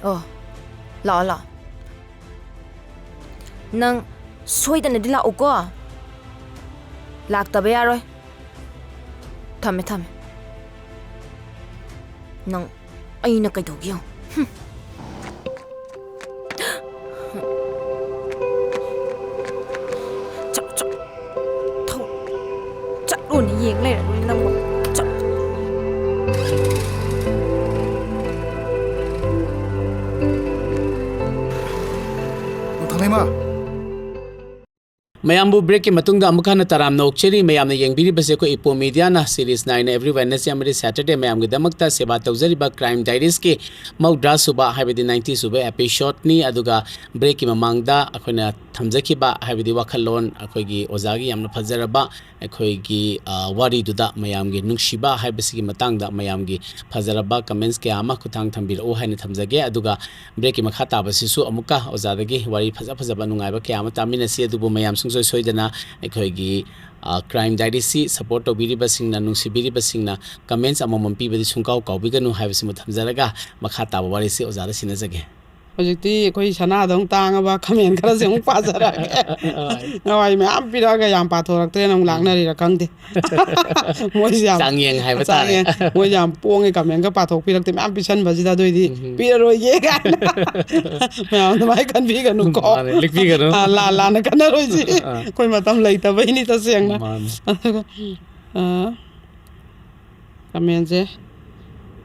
ꯑꯣ, ꯂꯥꯛꯑꯣ, ꯂꯥꯛꯑꯣ꯫ ꯅꯪ ꯁꯣꯏꯗꯅꯗꯤ ꯂꯥꯛꯎꯀꯣ꯫ ꯂꯥꯛꯇꯕ ꯌꯥꯔꯣꯏ꯫ ꯊꯝꯃꯦ, ꯊꯝꯃꯦ꯫ ꯅꯪ ꯑꯩꯅ ꯀꯩꯗꯧꯒꯦ ꯌꯦꯡꯉꯨ꯫ ꯍꯨꯝ꯫ ꯆꯠꯂꯣ, ꯆꯠꯂꯣ꯫ ꯊꯧ꯫ ꯆꯠꯂꯣꯅ ꯌꯦꯡ ꯂꯩꯔꯕꯅꯤ ꯅꯪꯕꯨ꯫ ꯆꯠ- ꯅꯣꯡꯊꯥꯡꯂꯩꯃ꯫ ꯃꯌꯥꯝꯕꯨ ꯕ꯭ꯔꯦꯛꯀꯤ ꯃꯇꯨꯡꯗ ꯑꯃꯨꯛ ꯍꯟꯅ ꯇꯔꯥꯝꯅ ꯑꯣꯛꯆꯔꯤ꯫ ꯃꯌꯥꯝꯅ ꯌꯦꯡꯕꯤꯔꯤꯕꯁꯦ ꯑꯩꯈꯣꯏ ꯏꯄꯣ ꯃꯤꯗꯤꯌꯥꯅ ꯁꯤꯔꯤꯁ ꯅꯥꯏꯅ ꯑꯦꯕ꯭ꯔꯤ ꯋꯦꯅꯁꯗꯦ ꯑꯃꯗꯤ ꯁꯦꯇꯔꯗꯦ ꯃꯌꯥꯝꯒꯤꯗꯃꯛꯇ ꯁꯦꯕꯥ ꯇꯧꯖꯔꯤꯕ ꯀ꯭ꯔꯥꯏꯝ ꯗꯥꯏꯔꯤꯁꯀꯤ ꯃꯧꯗ꯭ꯔꯥ ꯁꯨꯕ, ꯍꯥꯏꯕꯗꯤ ꯅꯥꯏꯟꯇꯤ ꯁꯨꯕ ꯑꯦꯄꯤꯁꯣꯗꯅꯤ꯫ ꯑꯗꯨꯒ ꯕ꯭ꯔꯦꯛꯀꯤ ꯃꯃꯥꯡꯗ ꯑꯩꯈꯣꯏꯅ ꯊꯝꯖꯈꯤꯕ, ꯍꯥꯏꯕꯗꯤ ꯋꯥꯈꯜꯂꯣꯟ ꯑꯩꯈꯣꯏꯒꯤ ꯑꯣꯖꯥꯒꯤ ꯌꯥꯝꯅ ꯐꯖꯔꯕ ꯑꯩꯈꯣꯏꯒꯤ, ꯑ, ꯋꯥꯔꯤꯗꯨꯗ ꯃꯌꯥꯝꯒꯤ ꯅꯨꯡꯁꯤꯕ ꯍꯥꯏꯕꯁꯤꯒꯤ ꯃꯇꯥꯡꯗ ꯃꯌꯥꯝꯒꯤ ꯐꯖꯔꯕ ꯀꯃꯦꯟꯁ ꯀꯌꯥ ꯑꯃ ꯈꯨꯠꯊꯥꯡ ꯊꯝꯕꯤꯔꯛꯎ ꯍꯥꯏꯅ ꯊꯝꯖꯒꯦ꯫ ꯑꯗꯨꯒ ꯕ꯭ꯔꯦꯛꯀꯤ ꯃꯈꯥ ꯇꯥꯕꯁꯤꯁꯨ ꯑꯃꯨꯛꯀ ꯑꯣꯖꯥꯗꯒꯤ ꯋꯥꯔꯤ ꯐꯖ ꯐꯖꯕ ꯅꯨꯡꯉꯥꯏꯕ ꯀꯌꯥ ꯑꯃ ꯇꯥꯃꯤꯟꯅꯁꯤ꯫ ꯑꯗꯨꯕꯨ ꯃꯌꯥꯝ ꯁꯨꯡꯁꯣꯏ ꯁꯣꯏꯗꯅ ꯑꯩꯈꯣꯏꯒꯤ, ꯑ, ꯀ꯭ꯔꯥꯏꯝ ꯗꯥꯏꯔꯤꯁꯤ ꯁꯄꯣꯔꯠ ꯇꯧꯕꯤꯔꯤꯕꯁꯤꯡꯅ, ꯅꯨꯡꯁꯤꯕꯤꯔꯤꯕꯁꯤꯡꯅ ꯀꯃꯦꯟꯁ ꯑꯃꯃꯝ ꯄꯤꯕꯗꯤ ꯁꯨꯡꯀꯥꯎ ꯀꯥꯎꯕꯤꯒꯅꯨ ꯍꯥꯏꯕꯁꯤꯃ ꯊꯝꯖꯔꯒ ꯃꯈꯥ ꯇꯥꯕ ꯋꯥꯔꯤꯁꯤ ꯑꯣꯖꯥꯗ ꯁꯤꯟꯅꯖꯒꯦ꯫ ꯍꯧꯖꯤꯛꯇꯤ ꯑꯩꯈꯣꯏ ꯁꯅꯥꯗꯧ ꯇꯥꯡꯉꯕ ꯀꯃꯦꯟ ꯈꯔꯁꯦ ꯑꯃꯨꯛ ꯄꯥꯖꯔꯛꯑꯒꯦ꯫ ꯅꯍꯥꯟꯋꯥꯏ ꯃꯌꯥꯝ ꯄꯤꯔꯛꯑꯒ ꯌꯥꯝ ꯄꯥꯊꯣꯔꯛꯇ꯭ꯔꯦꯅ ꯑꯃꯨꯛ ꯂꯥꯛꯅꯔꯤꯔꯥ ꯈꯪꯗꯦ꯫ ꯃꯣꯏꯁꯦ ꯌꯥꯝ ꯆꯥꯡꯌꯦꯡ ꯍꯥꯏꯕ ꯇꯥꯔꯦ꯫ ꯆꯥꯡꯌꯦꯡ꯫ ꯃꯣꯏꯁꯦ ꯌꯥꯝ ꯄꯣꯡꯉꯦ, ꯀꯃꯦꯟꯒ ꯄꯥꯊꯣꯛꯄꯤꯔꯛꯇꯦ, ꯃꯌꯥꯝ ꯄꯤꯁꯟꯕꯁꯤꯗ꯫ ꯑꯗꯨꯏꯗꯤ ꯎꯝ꯫ ꯄꯤꯔꯔꯣꯏꯒꯦ ꯀꯥꯏꯅ ꯃꯌꯥꯝ ꯑꯗꯨꯃꯥꯏꯅ ꯈꯟꯕꯤꯒꯅꯨꯀꯣ꯫ ꯃꯥꯅꯦ, ꯂꯤꯛꯄꯤꯒꯅꯨ꯫ ꯑꯥ, ꯂꯥꯟ ꯂꯥꯟꯅ ꯈꯟꯅꯔꯣꯏꯁꯤ꯫ ꯑꯥ꯫ ꯑꯩꯈꯣꯏ ꯃꯇꯝ ꯂꯩꯇꯕꯩꯅꯤ ꯇꯁꯦꯡꯅ꯫ ꯃꯥꯅꯦ꯫ ꯑꯗꯨꯒ, ꯑꯥ, ꯀꯃꯦꯟꯁꯦ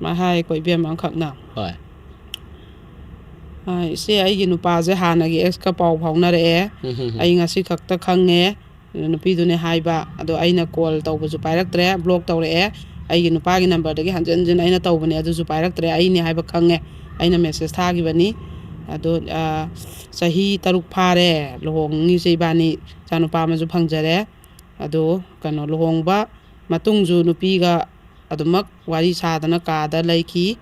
ꯃꯥ ꯍꯥꯏꯀꯣ, ꯏꯕꯦꯝꯃ ꯑꯃꯈꯛꯅ꯫ ꯍꯣꯏ꯫ ꯑꯥ, "ꯏꯆꯦ, ꯑꯩꯒꯤ ꯅꯨꯄꯥꯁꯦ ꯍꯥꯟꯅꯒꯤ ꯑꯦꯛꯁꯀ ꯄꯥꯎ ꯐꯥꯎꯅꯔꯛꯑꯦ꯫ ꯎꯝ, ꯎꯝ, ꯎꯝ꯫ ꯑꯩ ꯉꯁꯤ ꯈꯛꯇ ꯈꯪꯉꯦ꯫ ꯅꯨꯄꯤꯗꯨꯅꯦ ꯍꯥꯏꯕ꯫ ꯑꯗꯣ ꯑꯩꯅ ꯀꯣꯜ ꯇꯧꯕꯁꯨ ꯄꯥꯏꯔꯛꯇ꯭ꯔꯦ, ꯕ꯭ꯂꯣꯛ ꯇꯧꯔꯛꯑꯦ꯫ ꯑꯩꯒꯤ ꯅꯨꯄꯥꯒꯤ ꯅꯝꯕꯔꯗꯒꯤ ꯍꯟꯖꯤꯟ ꯍꯟꯖꯤꯟ ꯑꯩꯅ ꯇꯧꯕꯅꯦ, ꯑꯗꯨꯁꯨ ꯄꯥꯏꯔꯛꯇ꯭ꯔꯦ꯫ ꯑꯩꯅꯦ ꯍꯥꯏꯕ ꯈꯪꯉꯦ꯫ ꯑꯩꯅ ꯃꯦꯁꯦꯖ ꯊꯥꯈꯤꯕꯅꯤ꯫ ꯑꯗꯣ, ꯑ, ꯆꯍꯤ ꯇꯔꯨꯛ ꯐꯥꯔꯦ ꯂꯨꯍꯣꯡꯉꯤꯁꯦ ꯏꯕꯥꯅꯤ, ꯏꯆꯥꯅꯨꯄꯥ ꯑꯃꯁꯨ ꯐꯪꯖꯔꯦ꯫ ꯑꯗꯣ ꯀꯩꯅꯣ, ꯂꯨꯍꯣꯡꯕ ꯃꯇꯨꯡꯁꯨ ꯅꯨꯄꯤꯒ ꯑꯗꯨꯃꯛ ꯋꯥꯔꯤ ꯁꯥꯗꯅ ꯀꯥꯗ ꯂꯩꯈꯤ꯫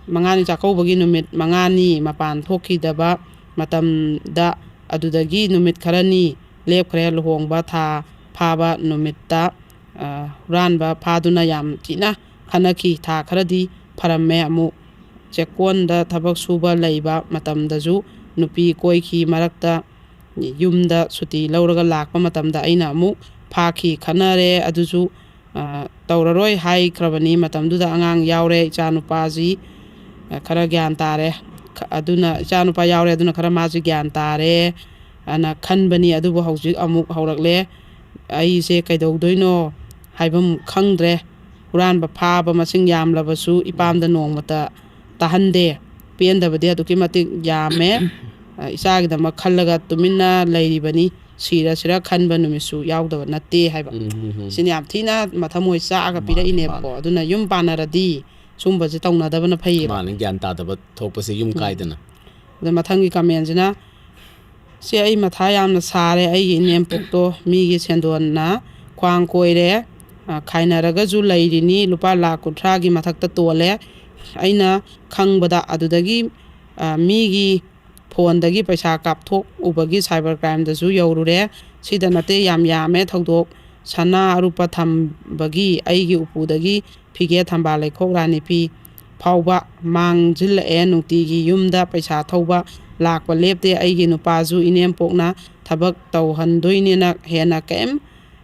ꯃꯉꯥꯅꯤ ꯆꯥꯛꯀꯧꯕꯒꯤ ꯅꯨꯃꯤꯠ ꯃꯉꯥꯅꯤ ꯃꯄꯥꯟ ꯊꯣꯛꯈꯤꯗꯕ ꯃꯇꯝꯗ, ꯑꯗꯨꯗꯒꯤ ꯅꯨꯃꯤꯠ ꯈꯔꯅꯤ ꯂꯦꯞꯈ꯭ꯔꯦ꯫ ꯂꯨꯍꯣꯡꯕ ꯊꯥ ꯐꯥꯕ ꯅꯨꯃꯤꯠꯇ, ꯑ, ꯍꯨꯔꯥꯟꯕ ꯐꯥꯗꯨꯅ ꯌꯥꯝ ꯊꯤꯅ ꯈꯠꯅꯈꯤ꯫ ꯊꯥ ꯈꯔꯗꯤ ꯐꯔꯝꯃꯦ꯫ ꯑꯃꯨꯛ ꯆꯦꯛꯀꯣꯟꯗ ꯊꯕꯛ ꯁꯨꯕ ꯂꯩꯕ ꯃꯇꯝꯗꯁꯨ ꯅꯨꯄꯤ ꯀꯣꯏꯈꯤ꯫ ꯃꯔꯛꯇ ꯌꯨꯝꯗ ꯁꯨꯇꯤ ꯂꯧꯔꯒ ꯂꯥꯛꯄ ꯃꯇꯝꯗ ꯑꯩꯅ ꯑꯃꯨꯛ ꯐꯥꯈꯤ꯫ ꯈꯠꯅꯔꯦ꯫ ꯑꯗꯨꯁꯨ, ꯑ, ꯇꯧꯔꯔꯣꯏ ꯍꯥꯏꯈ꯭ꯔꯕꯅꯤ꯫ ꯃꯇꯝꯗꯨꯗ ꯑꯉꯥꯡ ꯌꯥꯎꯔꯦ꯫ ꯏꯆꯥꯅꯨꯄꯥꯁꯤ, ꯑ, ꯈꯔ ꯒ꯭ꯌꯥꯟ ꯇꯥꯔꯦ꯫ ꯈ-, ꯑꯗꯨꯅ ꯏꯆꯥꯅꯨꯄꯥ ꯌꯥꯎꯔꯦ꯫ ꯑꯗꯨꯅ ꯈꯔ ꯃꯥꯁꯤ ꯒ꯭ꯌꯥꯟ ꯇꯥꯔꯦ ꯑꯅ ꯈꯟꯕꯅꯤ꯫ ꯑꯗꯨꯕꯨ ꯍꯧꯖꯤꯛ ꯑꯃꯨꯛ ꯍꯧꯔꯛꯂꯦ꯫ ꯑꯩꯁꯦ ꯀꯩꯗꯧꯗꯣꯏꯅꯣ ꯍꯥꯏꯐꯝ ꯈꯪꯗ꯭ꯔꯦ꯫ ꯍꯨꯔꯥꯟꯕ ꯐꯥꯕ ꯃꯁꯤꯡ ꯌꯥꯝꯂꯕꯁꯨ ꯏꯄꯥꯝꯗ ꯅꯣꯡꯃꯇ ꯇꯥꯍꯟꯗꯦ꯫ ꯄꯦꯟꯗꯕꯗꯤ ꯑꯗꯨꯛꯀꯤ ꯃꯇꯤꯛ ꯌꯥꯝꯃꯦ꯫ ꯑ, ꯏꯆꯥꯒꯤꯗꯃꯛ ꯈꯜꯂꯒ ꯇꯨꯃꯤꯟꯅ ꯂꯩꯔꯤꯕꯅꯤ꯫ ꯁꯤꯔꯁꯤꯔ ꯈꯟꯕ ꯅꯨꯃꯤꯠꯁꯨ ꯌꯥꯎꯗꯕ ꯅꯠꯇꯦ ꯍꯥꯏꯕ꯫ ꯎꯝ, ꯎꯝ, ꯎꯝ꯫ ꯁꯤꯅ ꯌꯥꯝ ꯊꯤꯅ ꯃꯊꯃꯣꯏ ꯆꯥꯛꯑꯒ ꯃꯥꯅꯤ, ꯄꯤꯔꯛꯏꯅꯦꯕꯀꯣ꯫ ꯃꯥꯅꯤ꯫ ꯑꯗꯨꯅ ꯌꯨꯝ ꯄꯥꯟꯅꯔꯗꯤ ꯁꯨꯝꯕꯁꯦ ꯇꯧꯅꯗꯕꯅ ꯐꯩꯌꯦꯕ꯫ ꯃꯥꯅꯤ, ꯒ꯭ꯌꯥꯟ ꯇꯥꯗꯕ ꯊꯣꯛꯄꯁꯦ ꯌꯨꯝ ꯎꯝ꯫ ꯀꯥꯏꯗꯅ꯫ ꯑꯗ ꯃꯊꯪꯒꯤ ꯀꯃꯦꯟꯁꯤꯅ, "ꯁꯤ ꯑꯩ ꯃꯊꯥ ꯌꯥꯝꯅ ꯁꯥꯔꯦ꯫ ꯑꯩꯒꯤ ꯏꯅꯦꯝꯄꯣꯛꯇꯣ ꯃꯤꯒꯤ ꯁꯦꯟꯗꯣꯟꯅ ꯈ꯭ꯋꯥꯡ ꯀꯣꯏꯔꯦ꯫ ꯑ, ꯈꯥꯏꯅꯔꯒꯁꯨ ꯂꯩꯔꯤꯅꯤ꯫ ꯂꯨꯄꯥ ꯂꯥꯈ ꯀꯨꯟꯊ꯭ꯔꯥꯒꯤ ꯃꯊꯛꯇ ꯇꯣꯜꯂꯦ꯫ ꯑꯩꯅ ꯈꯪꯕꯗ ꯑꯗꯨꯗꯒꯤ, ꯑ, ꯃꯤꯒꯤ ꯐꯣꯟꯗꯒꯤ ꯄꯩꯁꯥ ꯀꯥꯞꯊꯣꯛꯎꯕꯒꯤ ꯁꯥꯏꯕꯔ ꯀ꯭ꯔꯥꯏꯝꯗꯁꯨ ꯌꯧꯔꯨꯔꯦ꯫ ꯁꯤꯗ ꯅꯠꯇꯦ, ꯌꯥꯝ ꯌꯥꯝꯃꯦ ꯊꯧꯗꯣꯛ꯫ ꯁꯅꯥ ꯑꯔꯨꯞꯄ ꯊꯝꯕꯒꯤ, ꯑꯩꯒꯤ ꯎꯄꯨꯗꯒꯤ ꯐꯤꯒꯦ, ꯊꯝꯕꯥꯜ ꯂꯩꯈꯣꯛ, ꯔꯥꯅꯤ ꯐꯤ ꯐꯥꯎꯕ ꯃꯥꯡꯁꯤꯜꯂꯛꯑꯦ꯫ ꯅꯨꯡꯇꯤꯒꯤ ꯌꯨꯝꯗ ꯄꯩꯁꯥ ꯊꯧꯕ ꯂꯥꯛꯄ ꯂꯦꯞꯇꯦ꯫ ꯑꯩꯒꯤ ꯅꯨꯄꯥꯁꯨ ꯏꯅꯦꯝꯄꯣꯛꯅ ꯊꯕꯛ ꯇꯧꯍꯟꯗꯣꯏꯅꯦꯅ ꯍꯦꯟꯅ ꯀꯔꯤꯝ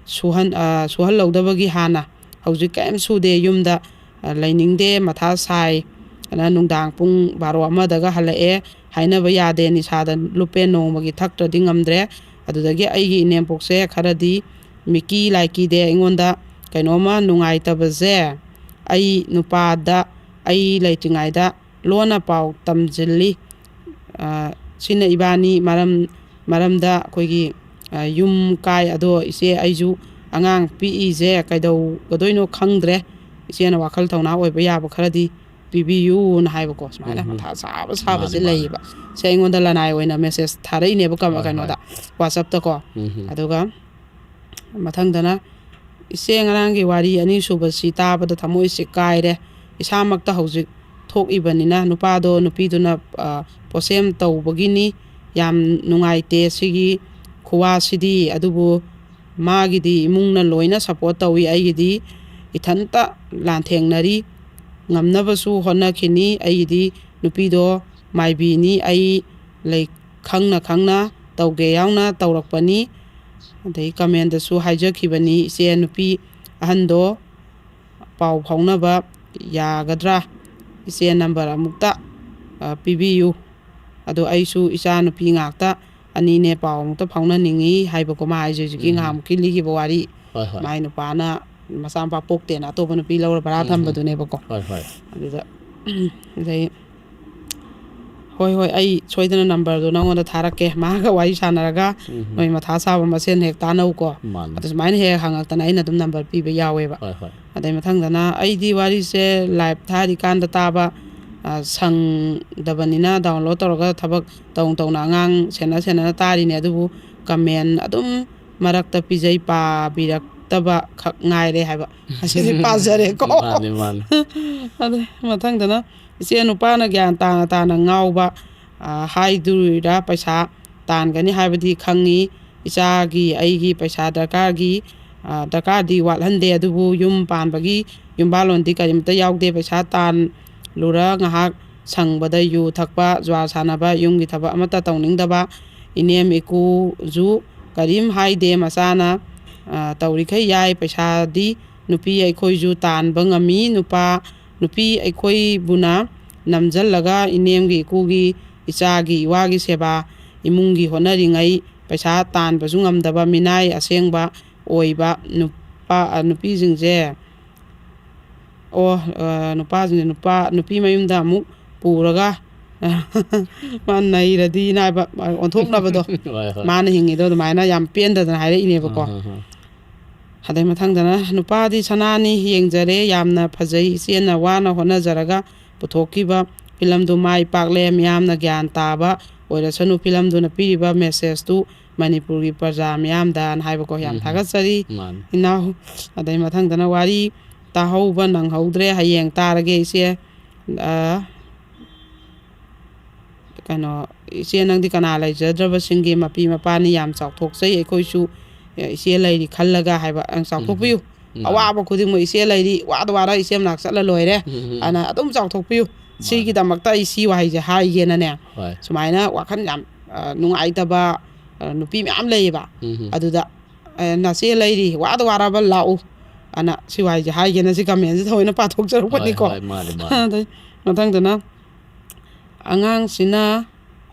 ꯁꯨꯍꯟ-, ꯑ, ꯁꯨꯍꯜꯍꯧꯗꯕꯒꯤ ꯍꯥꯟꯅ ꯍꯧꯖꯤꯛ ꯀꯔꯤꯝ ꯁꯨꯗꯦ꯫ ꯌꯨꯝꯗ, ꯑ, ꯂꯩꯅꯤꯡꯗꯦ, ꯃꯊꯥ ꯁꯥꯏ꯫ ꯑꯗꯨꯅ ꯅꯨꯡꯗꯥꯡ ꯄꯨꯡ ꯕꯥꯔꯣ ꯑꯃꯗꯒ ꯍꯜꯂꯛꯑꯦ꯫ ꯍꯥꯏꯅꯕ ꯌꯥꯗꯦ, ꯅꯤꯁꯥꯗ ꯂꯨꯞꯄꯦ, ꯅꯣꯡꯃꯒꯤ ꯊꯛꯇ꯭ꯔꯗꯤ ꯉꯝꯗ꯭ꯔꯦ꯫ ꯑꯗꯨꯗꯒꯤ ꯑꯩꯒꯤ ꯏꯅꯦꯝꯄꯣꯛꯁꯦ ꯈꯔꯗꯤ ꯃꯤꯀꯤ ꯂꯥꯏꯀꯤꯗꯦ꯫ ꯑꯩꯉꯣꯟꯗ ꯀꯩꯅꯣꯝꯃ ꯅꯨꯡꯉꯥꯏꯇꯕꯁꯦ ꯑꯩ ꯅꯨꯄꯥꯗ, ꯑꯩ ꯂꯩꯇ꯭ꯔꯤꯉꯩꯗ ꯂꯣꯟꯅ ꯄꯥꯎ ꯇꯝꯁꯤꯜꯂꯤ꯫ ꯑ, ꯁꯤꯅ ꯏꯕꯥꯅꯤ ꯃꯔꯝ, ꯃꯔꯝꯗ ꯑꯩꯈꯣꯏꯒꯤ, ꯑ, ꯌꯨꯝ ꯀꯥꯏ꯫ ꯑꯗꯣ ꯏꯆꯦ, ꯑꯩꯁꯨ ꯑꯉꯥꯡ ꯄꯤꯛꯏꯁꯦ ꯀꯩꯗꯧꯒꯗꯣꯏꯅꯣ ꯈꯪꯗ꯭ꯔꯦ꯫ ꯏꯆꯦꯅ ꯋꯥꯈꯜ ꯊꯧꯅꯥ ꯑꯣꯏꯕ ꯌꯥꯕ ꯈꯔꯗꯤ ꯄꯤꯕꯤꯌꯨꯅ ꯍꯥꯏꯕꯀꯣ꯫ ꯁꯨꯃꯥꯏꯅ ꯎꯝ꯫ ꯃꯊꯥ ꯁꯥꯕ ꯁꯥꯕꯁꯦ ꯃꯥꯅꯦ, ꯃꯥꯅꯦ꯫ ꯂꯩꯌꯦꯕ꯫ ꯁꯦ ꯑꯩꯉꯣꯟꯗ ꯂꯅꯥꯏ ꯑꯣꯏꯅ ꯃꯦꯁꯦꯖ ꯊꯥꯔꯛꯏꯅꯦꯕ ꯀꯝ-, ꯍꯣꯏ, ꯀꯩꯅꯣꯗ, ꯍꯣꯏ꯫ WhatsApp-ꯇꯀꯣ꯫ ꯎꯝ꯫ ꯑꯗꯨꯒ ꯃꯊꯪꯗꯅ, "ꯏꯆꯦ, ꯉꯔꯥꯡꯒꯤ ꯋꯥꯔꯤ ꯑꯅꯤꯁꯨꯕꯁꯤ ꯇꯥꯕꯗ ꯊꯃꯣꯏꯁꯦ ꯀꯥꯏꯔꯦ꯫ ꯏꯁꯥꯃꯛꯇ ꯍꯧꯖꯤꯛ ꯊꯣꯛꯏꯕꯅꯤꯅ ꯅꯨꯄꯥꯗꯣ ꯅꯨꯄꯤꯗꯨꯅ, ꯑ, ꯄꯣꯁꯦꯝ ꯇꯧꯕꯒꯤꯅꯤ꯫ ꯌꯥꯝ ꯅꯨꯡꯉꯥꯏꯇꯦ ꯁꯤꯒꯤ ꯈꯨꯋꯥꯁꯤꯗꯤ꯫ ꯑꯗꯨꯕꯨ ꯃꯥꯒꯤꯗꯤ ꯏꯃꯨꯡꯅ ꯂꯣꯏꯅ support ꯇꯧꯏ꯫ ꯑꯩꯒꯤꯗꯤ ꯏꯊꯟꯇ ꯂꯥꯟꯊꯦꯡꯅꯔꯤ꯫ ꯉꯝꯅꯕꯁꯨ ꯍꯣꯠꯅꯈꯤꯅꯤ꯫ ꯑꯩꯒꯤꯗꯤ ꯅꯨꯄꯤꯗꯣ ꯃꯥꯏꯕꯤꯅꯤ꯫ ꯑꯩ ꯂꯩ ꯈꯪꯅ ꯈꯪꯅ ꯇꯧꯒꯦ ꯌꯥꯎꯅ ꯇꯧꯔꯛꯄꯅꯤ"꯫ ꯑꯗꯩ comment-ꯇꯁꯨ ꯍꯥꯏꯖꯈꯤꯕꯅꯤ, "ꯏꯆꯦ, ꯅꯨꯄꯤ ꯑꯍꯟꯗꯣ ꯄꯥꯎ ꯐꯥꯎꯅꯕ ꯌꯥꯒꯗ꯭ꯔꯥ? ꯏꯆꯦ, number ꯑꯃꯨꯛꯇ, ꯑ, ꯄꯤꯕꯤꯌꯨ꯫ ꯑꯗꯣ ꯑꯩꯁꯨ ꯏꯆꯥ ꯅꯨꯄꯤ ꯉꯥꯛꯇ ꯑꯅꯤꯅꯦ, ꯄꯥꯎ ꯑꯃꯨꯛꯇ ꯐꯥꯎꯅꯅꯤꯡꯉꯤ" ꯍꯥꯏꯕꯀꯣ꯫ ꯃꯥ ꯍꯥꯏꯁꯦ ꯍꯧꯖꯤꯛꯀꯤ ꯎꯝ꯫ ꯉꯍꯥꯟꯃꯨꯛꯀꯤ ꯂꯤꯈꯤꯕ ꯋꯥꯔꯤ꯫ ꯍꯣꯏ, ꯍꯣꯏ꯫ ꯃꯥꯏ ꯅꯨꯄꯥꯅ ꯃꯆꯥꯅꯨꯄꯥ ꯄꯣꯛꯇꯦꯅ ꯑꯇꯣꯞꯄ ꯅꯨꯄꯤ ꯂꯧꯔ ꯚꯔꯥ ꯎꯝ꯫ ꯊꯝꯕꯗꯨꯅꯦꯕꯀꯣ꯫ ꯍꯣꯏ, ꯍꯣꯏ꯫ ꯑꯗꯨꯗ, ꯑꯗꯩ, "ꯍꯣꯏ, ꯍꯣꯏ, ꯑꯩ ꯁꯣꯏꯗꯅ number-ꯗꯣ ꯅꯪꯉꯣꯟꯗ ꯊꯥꯔꯛꯀꯦ꯫ ꯃꯥꯒ ꯋꯥꯔꯤ ꯁꯥꯟꯅꯔꯒ ꯎꯝ꯫ ꯅꯣꯏ ꯃꯊꯥ ꯁꯥꯕ ꯃꯁꯦꯟ ꯍꯦꯛ ꯇꯥꯅꯧꯀꯣ"꯫ ꯃꯥꯅꯦ꯫ ꯑꯗꯨ ꯁꯨꯃꯥꯏꯅ ꯍꯦꯛ ꯍꯪꯉꯛꯇꯅ ꯑꯩꯅ ꯑꯗꯨꯝ number ꯄꯤꯕ ꯌꯥꯎꯋꯦꯕ꯫ ꯍꯣꯏ, ꯍꯣꯏ꯫ ꯑꯗꯩ ꯃꯊꯪꯗꯅ, "ꯑꯩꯗꯤ ꯋꯥꯔꯤꯁꯦ live ꯊꯥꯔꯤꯀꯥꯟꯗ ꯇꯥꯕ, ꯑ, ꯁꯪꯗꯕꯅꯤꯅ download ꯇꯧꯔꯒ ꯊꯕꯛ ꯇꯧ ꯇꯧꯅ ꯑꯉꯥꯡ ꯁꯦꯟꯅ ꯁꯦꯟꯅꯅ ꯇꯥꯔꯤꯅꯦ, ꯑꯗꯨꯕꯨ comment ꯑꯗꯨꯝ ꯃꯔꯛꯇ ꯄꯤꯖꯩ, ꯄꯥꯕꯤꯔꯛꯇꯕ ꯈꯛ ꯉꯥꯏꯔꯦ" ꯍꯥꯏꯕ꯫ ꯑꯁꯤꯗꯤ ꯄꯥꯖꯔꯦꯀꯣ꯫ ꯃꯥꯅꯤ, ꯃꯥꯅꯤ꯫ ꯑꯗꯩ ꯃꯊꯪꯗꯅ, "ꯏꯆꯦ, ꯅꯨꯄꯥꯅ ꯒ꯭ꯌꯥꯟ ꯇꯥꯅ ꯇꯥꯅ ꯉꯥꯎꯕ, ꯑ, ꯍꯥꯏꯗꯣꯏꯔꯥ, ꯄꯩꯁꯥ ꯇꯥꯟꯒꯅꯤ ꯍꯥꯏꯕꯗꯤ ꯈꯪꯉꯤ꯫ ꯏꯆꯥꯒꯤ, ꯑꯩꯒꯤ ꯄꯩꯁꯥ ꯗꯔꯀꯥꯔꯒꯤ, ꯑ, ꯗꯔꯀꯥꯔꯗꯤ ꯋꯥꯠꯍꯟꯗꯦ, ꯑꯗꯨꯕꯨ ꯌꯨꯝ ꯄꯥꯟꯕꯒꯤ ꯌꯨꯝꯕꯥꯜꯂꯣꯟꯗꯤ ꯀꯔꯤꯝꯇ ꯌꯥꯎꯗꯦ꯫ ꯄꯩꯁꯥ ꯇꯥꯟꯂꯨꯔ ꯉꯥꯏꯍꯥꯛ ꯁꯪꯕꯗ ꯌꯨ ꯊꯛꯄ, ꯖꯨꯋꯥ ꯁꯥꯟꯅꯕ, ꯌꯨꯝꯒꯤ ꯊꯕꯛ ꯑꯃꯠꯇ ꯇꯧꯅꯤꯡꯗꯕ꯫ ꯏꯅꯦꯝ ꯏꯀꯨꯁꯨ ꯀꯔꯤꯝ ꯍꯥꯏꯗꯦ꯫ ꯃꯆꯥꯅ, ꯑ, ꯇꯧꯔꯤꯈꯩ ꯌꯥꯏ꯫ ꯄꯩꯁꯥꯗꯤ ꯅꯨꯄꯤ ꯑꯩꯈꯣꯏꯁꯨ ꯇꯥꯟꯕ ꯉꯝꯃꯤ꯫ ꯅꯨꯄꯥ, ꯅꯨꯄꯤ ꯑꯩꯈꯣꯏꯕꯨꯅ ꯅꯝꯖꯜꯂꯒ ꯏꯅꯦꯝꯒꯤ, ꯏꯀꯨꯒꯤ, ꯏꯆꯥꯒꯤ, ꯏꯋꯥꯒꯤ ꯁꯦꯕꯥ, ꯏꯃꯨꯡꯒꯤ ꯍꯣꯠꯅꯔꯤꯉꯩ ꯄꯩꯁꯥ ꯇꯥꯟꯕꯁꯨ ꯉꯝꯗꯕ, ꯃꯤꯅꯥꯏ ꯑꯁꯦꯡꯕ ꯑꯣꯏꯕ ꯅꯨꯄꯥ, ꯑ, ꯅꯨꯄꯤꯁꯤꯡꯁꯦ, ꯑꯣ, ꯑ, ꯅꯨꯄꯥꯁꯤꯡꯁꯦ, ꯅꯨꯄꯥ, ꯅꯨꯄꯤ ꯃꯌꯨꯝꯗ ꯑꯃꯨꯛ ꯄꯨꯔꯒ ꯃꯥ ꯅꯩꯔꯗꯤꯅ ꯍꯥꯏꯕ, ꯑꯣꯟꯊꯣꯛꯅꯕꯗꯣ"꯫ ꯍꯣꯏ, ꯍꯣꯏ꯫ ꯃꯥꯅ ꯍꯤꯡꯉꯤꯗꯣ ꯑꯗꯨꯃꯥꯏꯅ ꯌꯥꯝ ꯄꯦꯟꯗꯗꯅ ꯍꯥꯏꯔꯛꯏꯅꯦꯕꯀꯣ꯫ ꯎꯝ, ꯎꯝ, ꯎꯝ꯫ ꯑꯗꯩ ꯃꯊꯪꯗꯅ, "ꯅꯨꯄꯥꯗꯤ ꯁꯅꯥꯅꯤ, ꯌꯦꯡꯖꯔꯦ, ꯌꯥꯝꯅ ꯐꯖꯩ꯫ ꯏꯆꯦꯅ ꯋꯥꯅ ꯍꯣꯠꯅꯖꯔꯒ ꯄꯨꯊꯣꯛꯈꯤꯕ ꯐꯤꯂꯝꯗꯨ ꯃꯥꯏ ꯄꯥꯛꯂꯦ, ꯃꯤꯌꯥꯝꯅ ꯒ꯭ꯌꯥꯟ ꯇꯥꯕ ꯑꯣꯏꯔꯁꯅꯨ, ꯐꯤꯂꯝꯗꯨꯅ ꯄꯤꯔꯤꯕ ꯃꯦꯁꯦꯖꯇꯨ ꯃꯅꯤꯄꯨꯔꯒꯤ ꯄ꯭ꯔꯖꯥ ꯃꯤꯌꯥꯝꯗꯅ ꯍꯥꯏꯕꯀꯣ꯫ ꯌꯥꯝ ꯎꯝ꯫ ꯊꯥꯒꯠꯆꯔꯤ꯫ ꯃꯥꯅꯤ꯫ ꯏꯅꯥꯎ꯫ ꯑꯗꯩ ꯃꯊꯪꯗꯅ ꯋꯥꯔꯤ ꯇꯥꯍꯧꯕ ꯅꯪꯍꯧꯗ꯭ꯔꯦ, ꯍꯌꯦꯡ ꯇꯥꯔꯒꯦ ꯏꯆꯦ꯫ ꯑ, ꯀꯩꯅꯣ, "ꯏꯆꯦ, ꯅꯪꯗꯤ ꯀꯅꯥ ꯂꯩꯖꯗ꯭ꯔꯕꯁꯤꯡꯒꯤ ꯃꯄꯤ ꯃꯄꯥꯅꯤ? ꯌꯥꯝ ꯆꯥꯎꯊꯣꯛꯆꯩ ꯑꯩꯈꯣꯏꯁꯨ, ꯑꯦ, ꯏꯆꯦ ꯂꯩꯔꯤ ꯈꯜꯂꯒ" ꯍꯥꯏꯕ꯫ ꯌꯥꯝ ꯆꯥꯎꯊꯣꯛꯄꯤꯌꯨ꯫ ꯎꯝ꯫ ꯑꯋꯥꯕ ꯈꯨꯗꯤꯡꯃꯛ ꯏꯆꯦ ꯂꯩꯔꯤ, ꯋꯥꯗ ꯋꯥꯔ ꯏꯆꯦ ꯃꯅꯥꯛ ꯆꯠꯂ ꯂꯣꯏꯔꯦ꯫ ꯎꯝ꯫ ꯑꯅ ꯑꯗꯨꯝ ꯆꯥꯎꯊꯣꯛꯄꯤꯌꯨ꯫ ꯃꯥꯅꯤ꯫ ꯁꯤꯒꯤꯗꯃꯛꯇ ꯑꯩ ꯁꯤ ꯋꯥꯍꯩꯁꯦ ꯍꯥꯏꯒꯦꯅꯅꯦ꯫ ꯍꯣꯏ꯫ ꯁꯨꯃꯥꯏꯅ ꯋꯥꯈꯜ ꯌꯥꯝ, ꯑ, ꯅꯨꯡꯉꯥꯏꯇꯕ, ꯑ, ꯅꯨꯄꯤ ꯃꯌꯥꯝ ꯂꯩꯌꯦꯕ꯫ ꯎꯝ꯫ ꯑꯗꯨꯗ, ꯑ, "ꯅꯆꯦ ꯂꯩꯔꯤ, ꯋꯥꯗ ꯋꯥꯔꯕ ꯂꯥꯛꯎ" ꯑꯅ ꯁꯤ ꯋꯥꯍꯩꯁꯦ ꯍꯥꯏꯒꯦꯅ ꯁꯤ ꯀꯃꯦꯟꯁꯦ ꯊꯑꯣꯏꯅ ꯄꯥꯊꯣꯛꯆꯔꯛꯄꯅꯤꯀꯣ꯫ ꯍꯣꯏ, ꯍꯣꯏ, ꯃꯥꯅꯤ, ꯃꯥꯅꯤ꯫ ꯑꯗꯩ ꯃꯊꯪꯗꯅ ꯑꯉꯥꯡꯁꯤꯅ,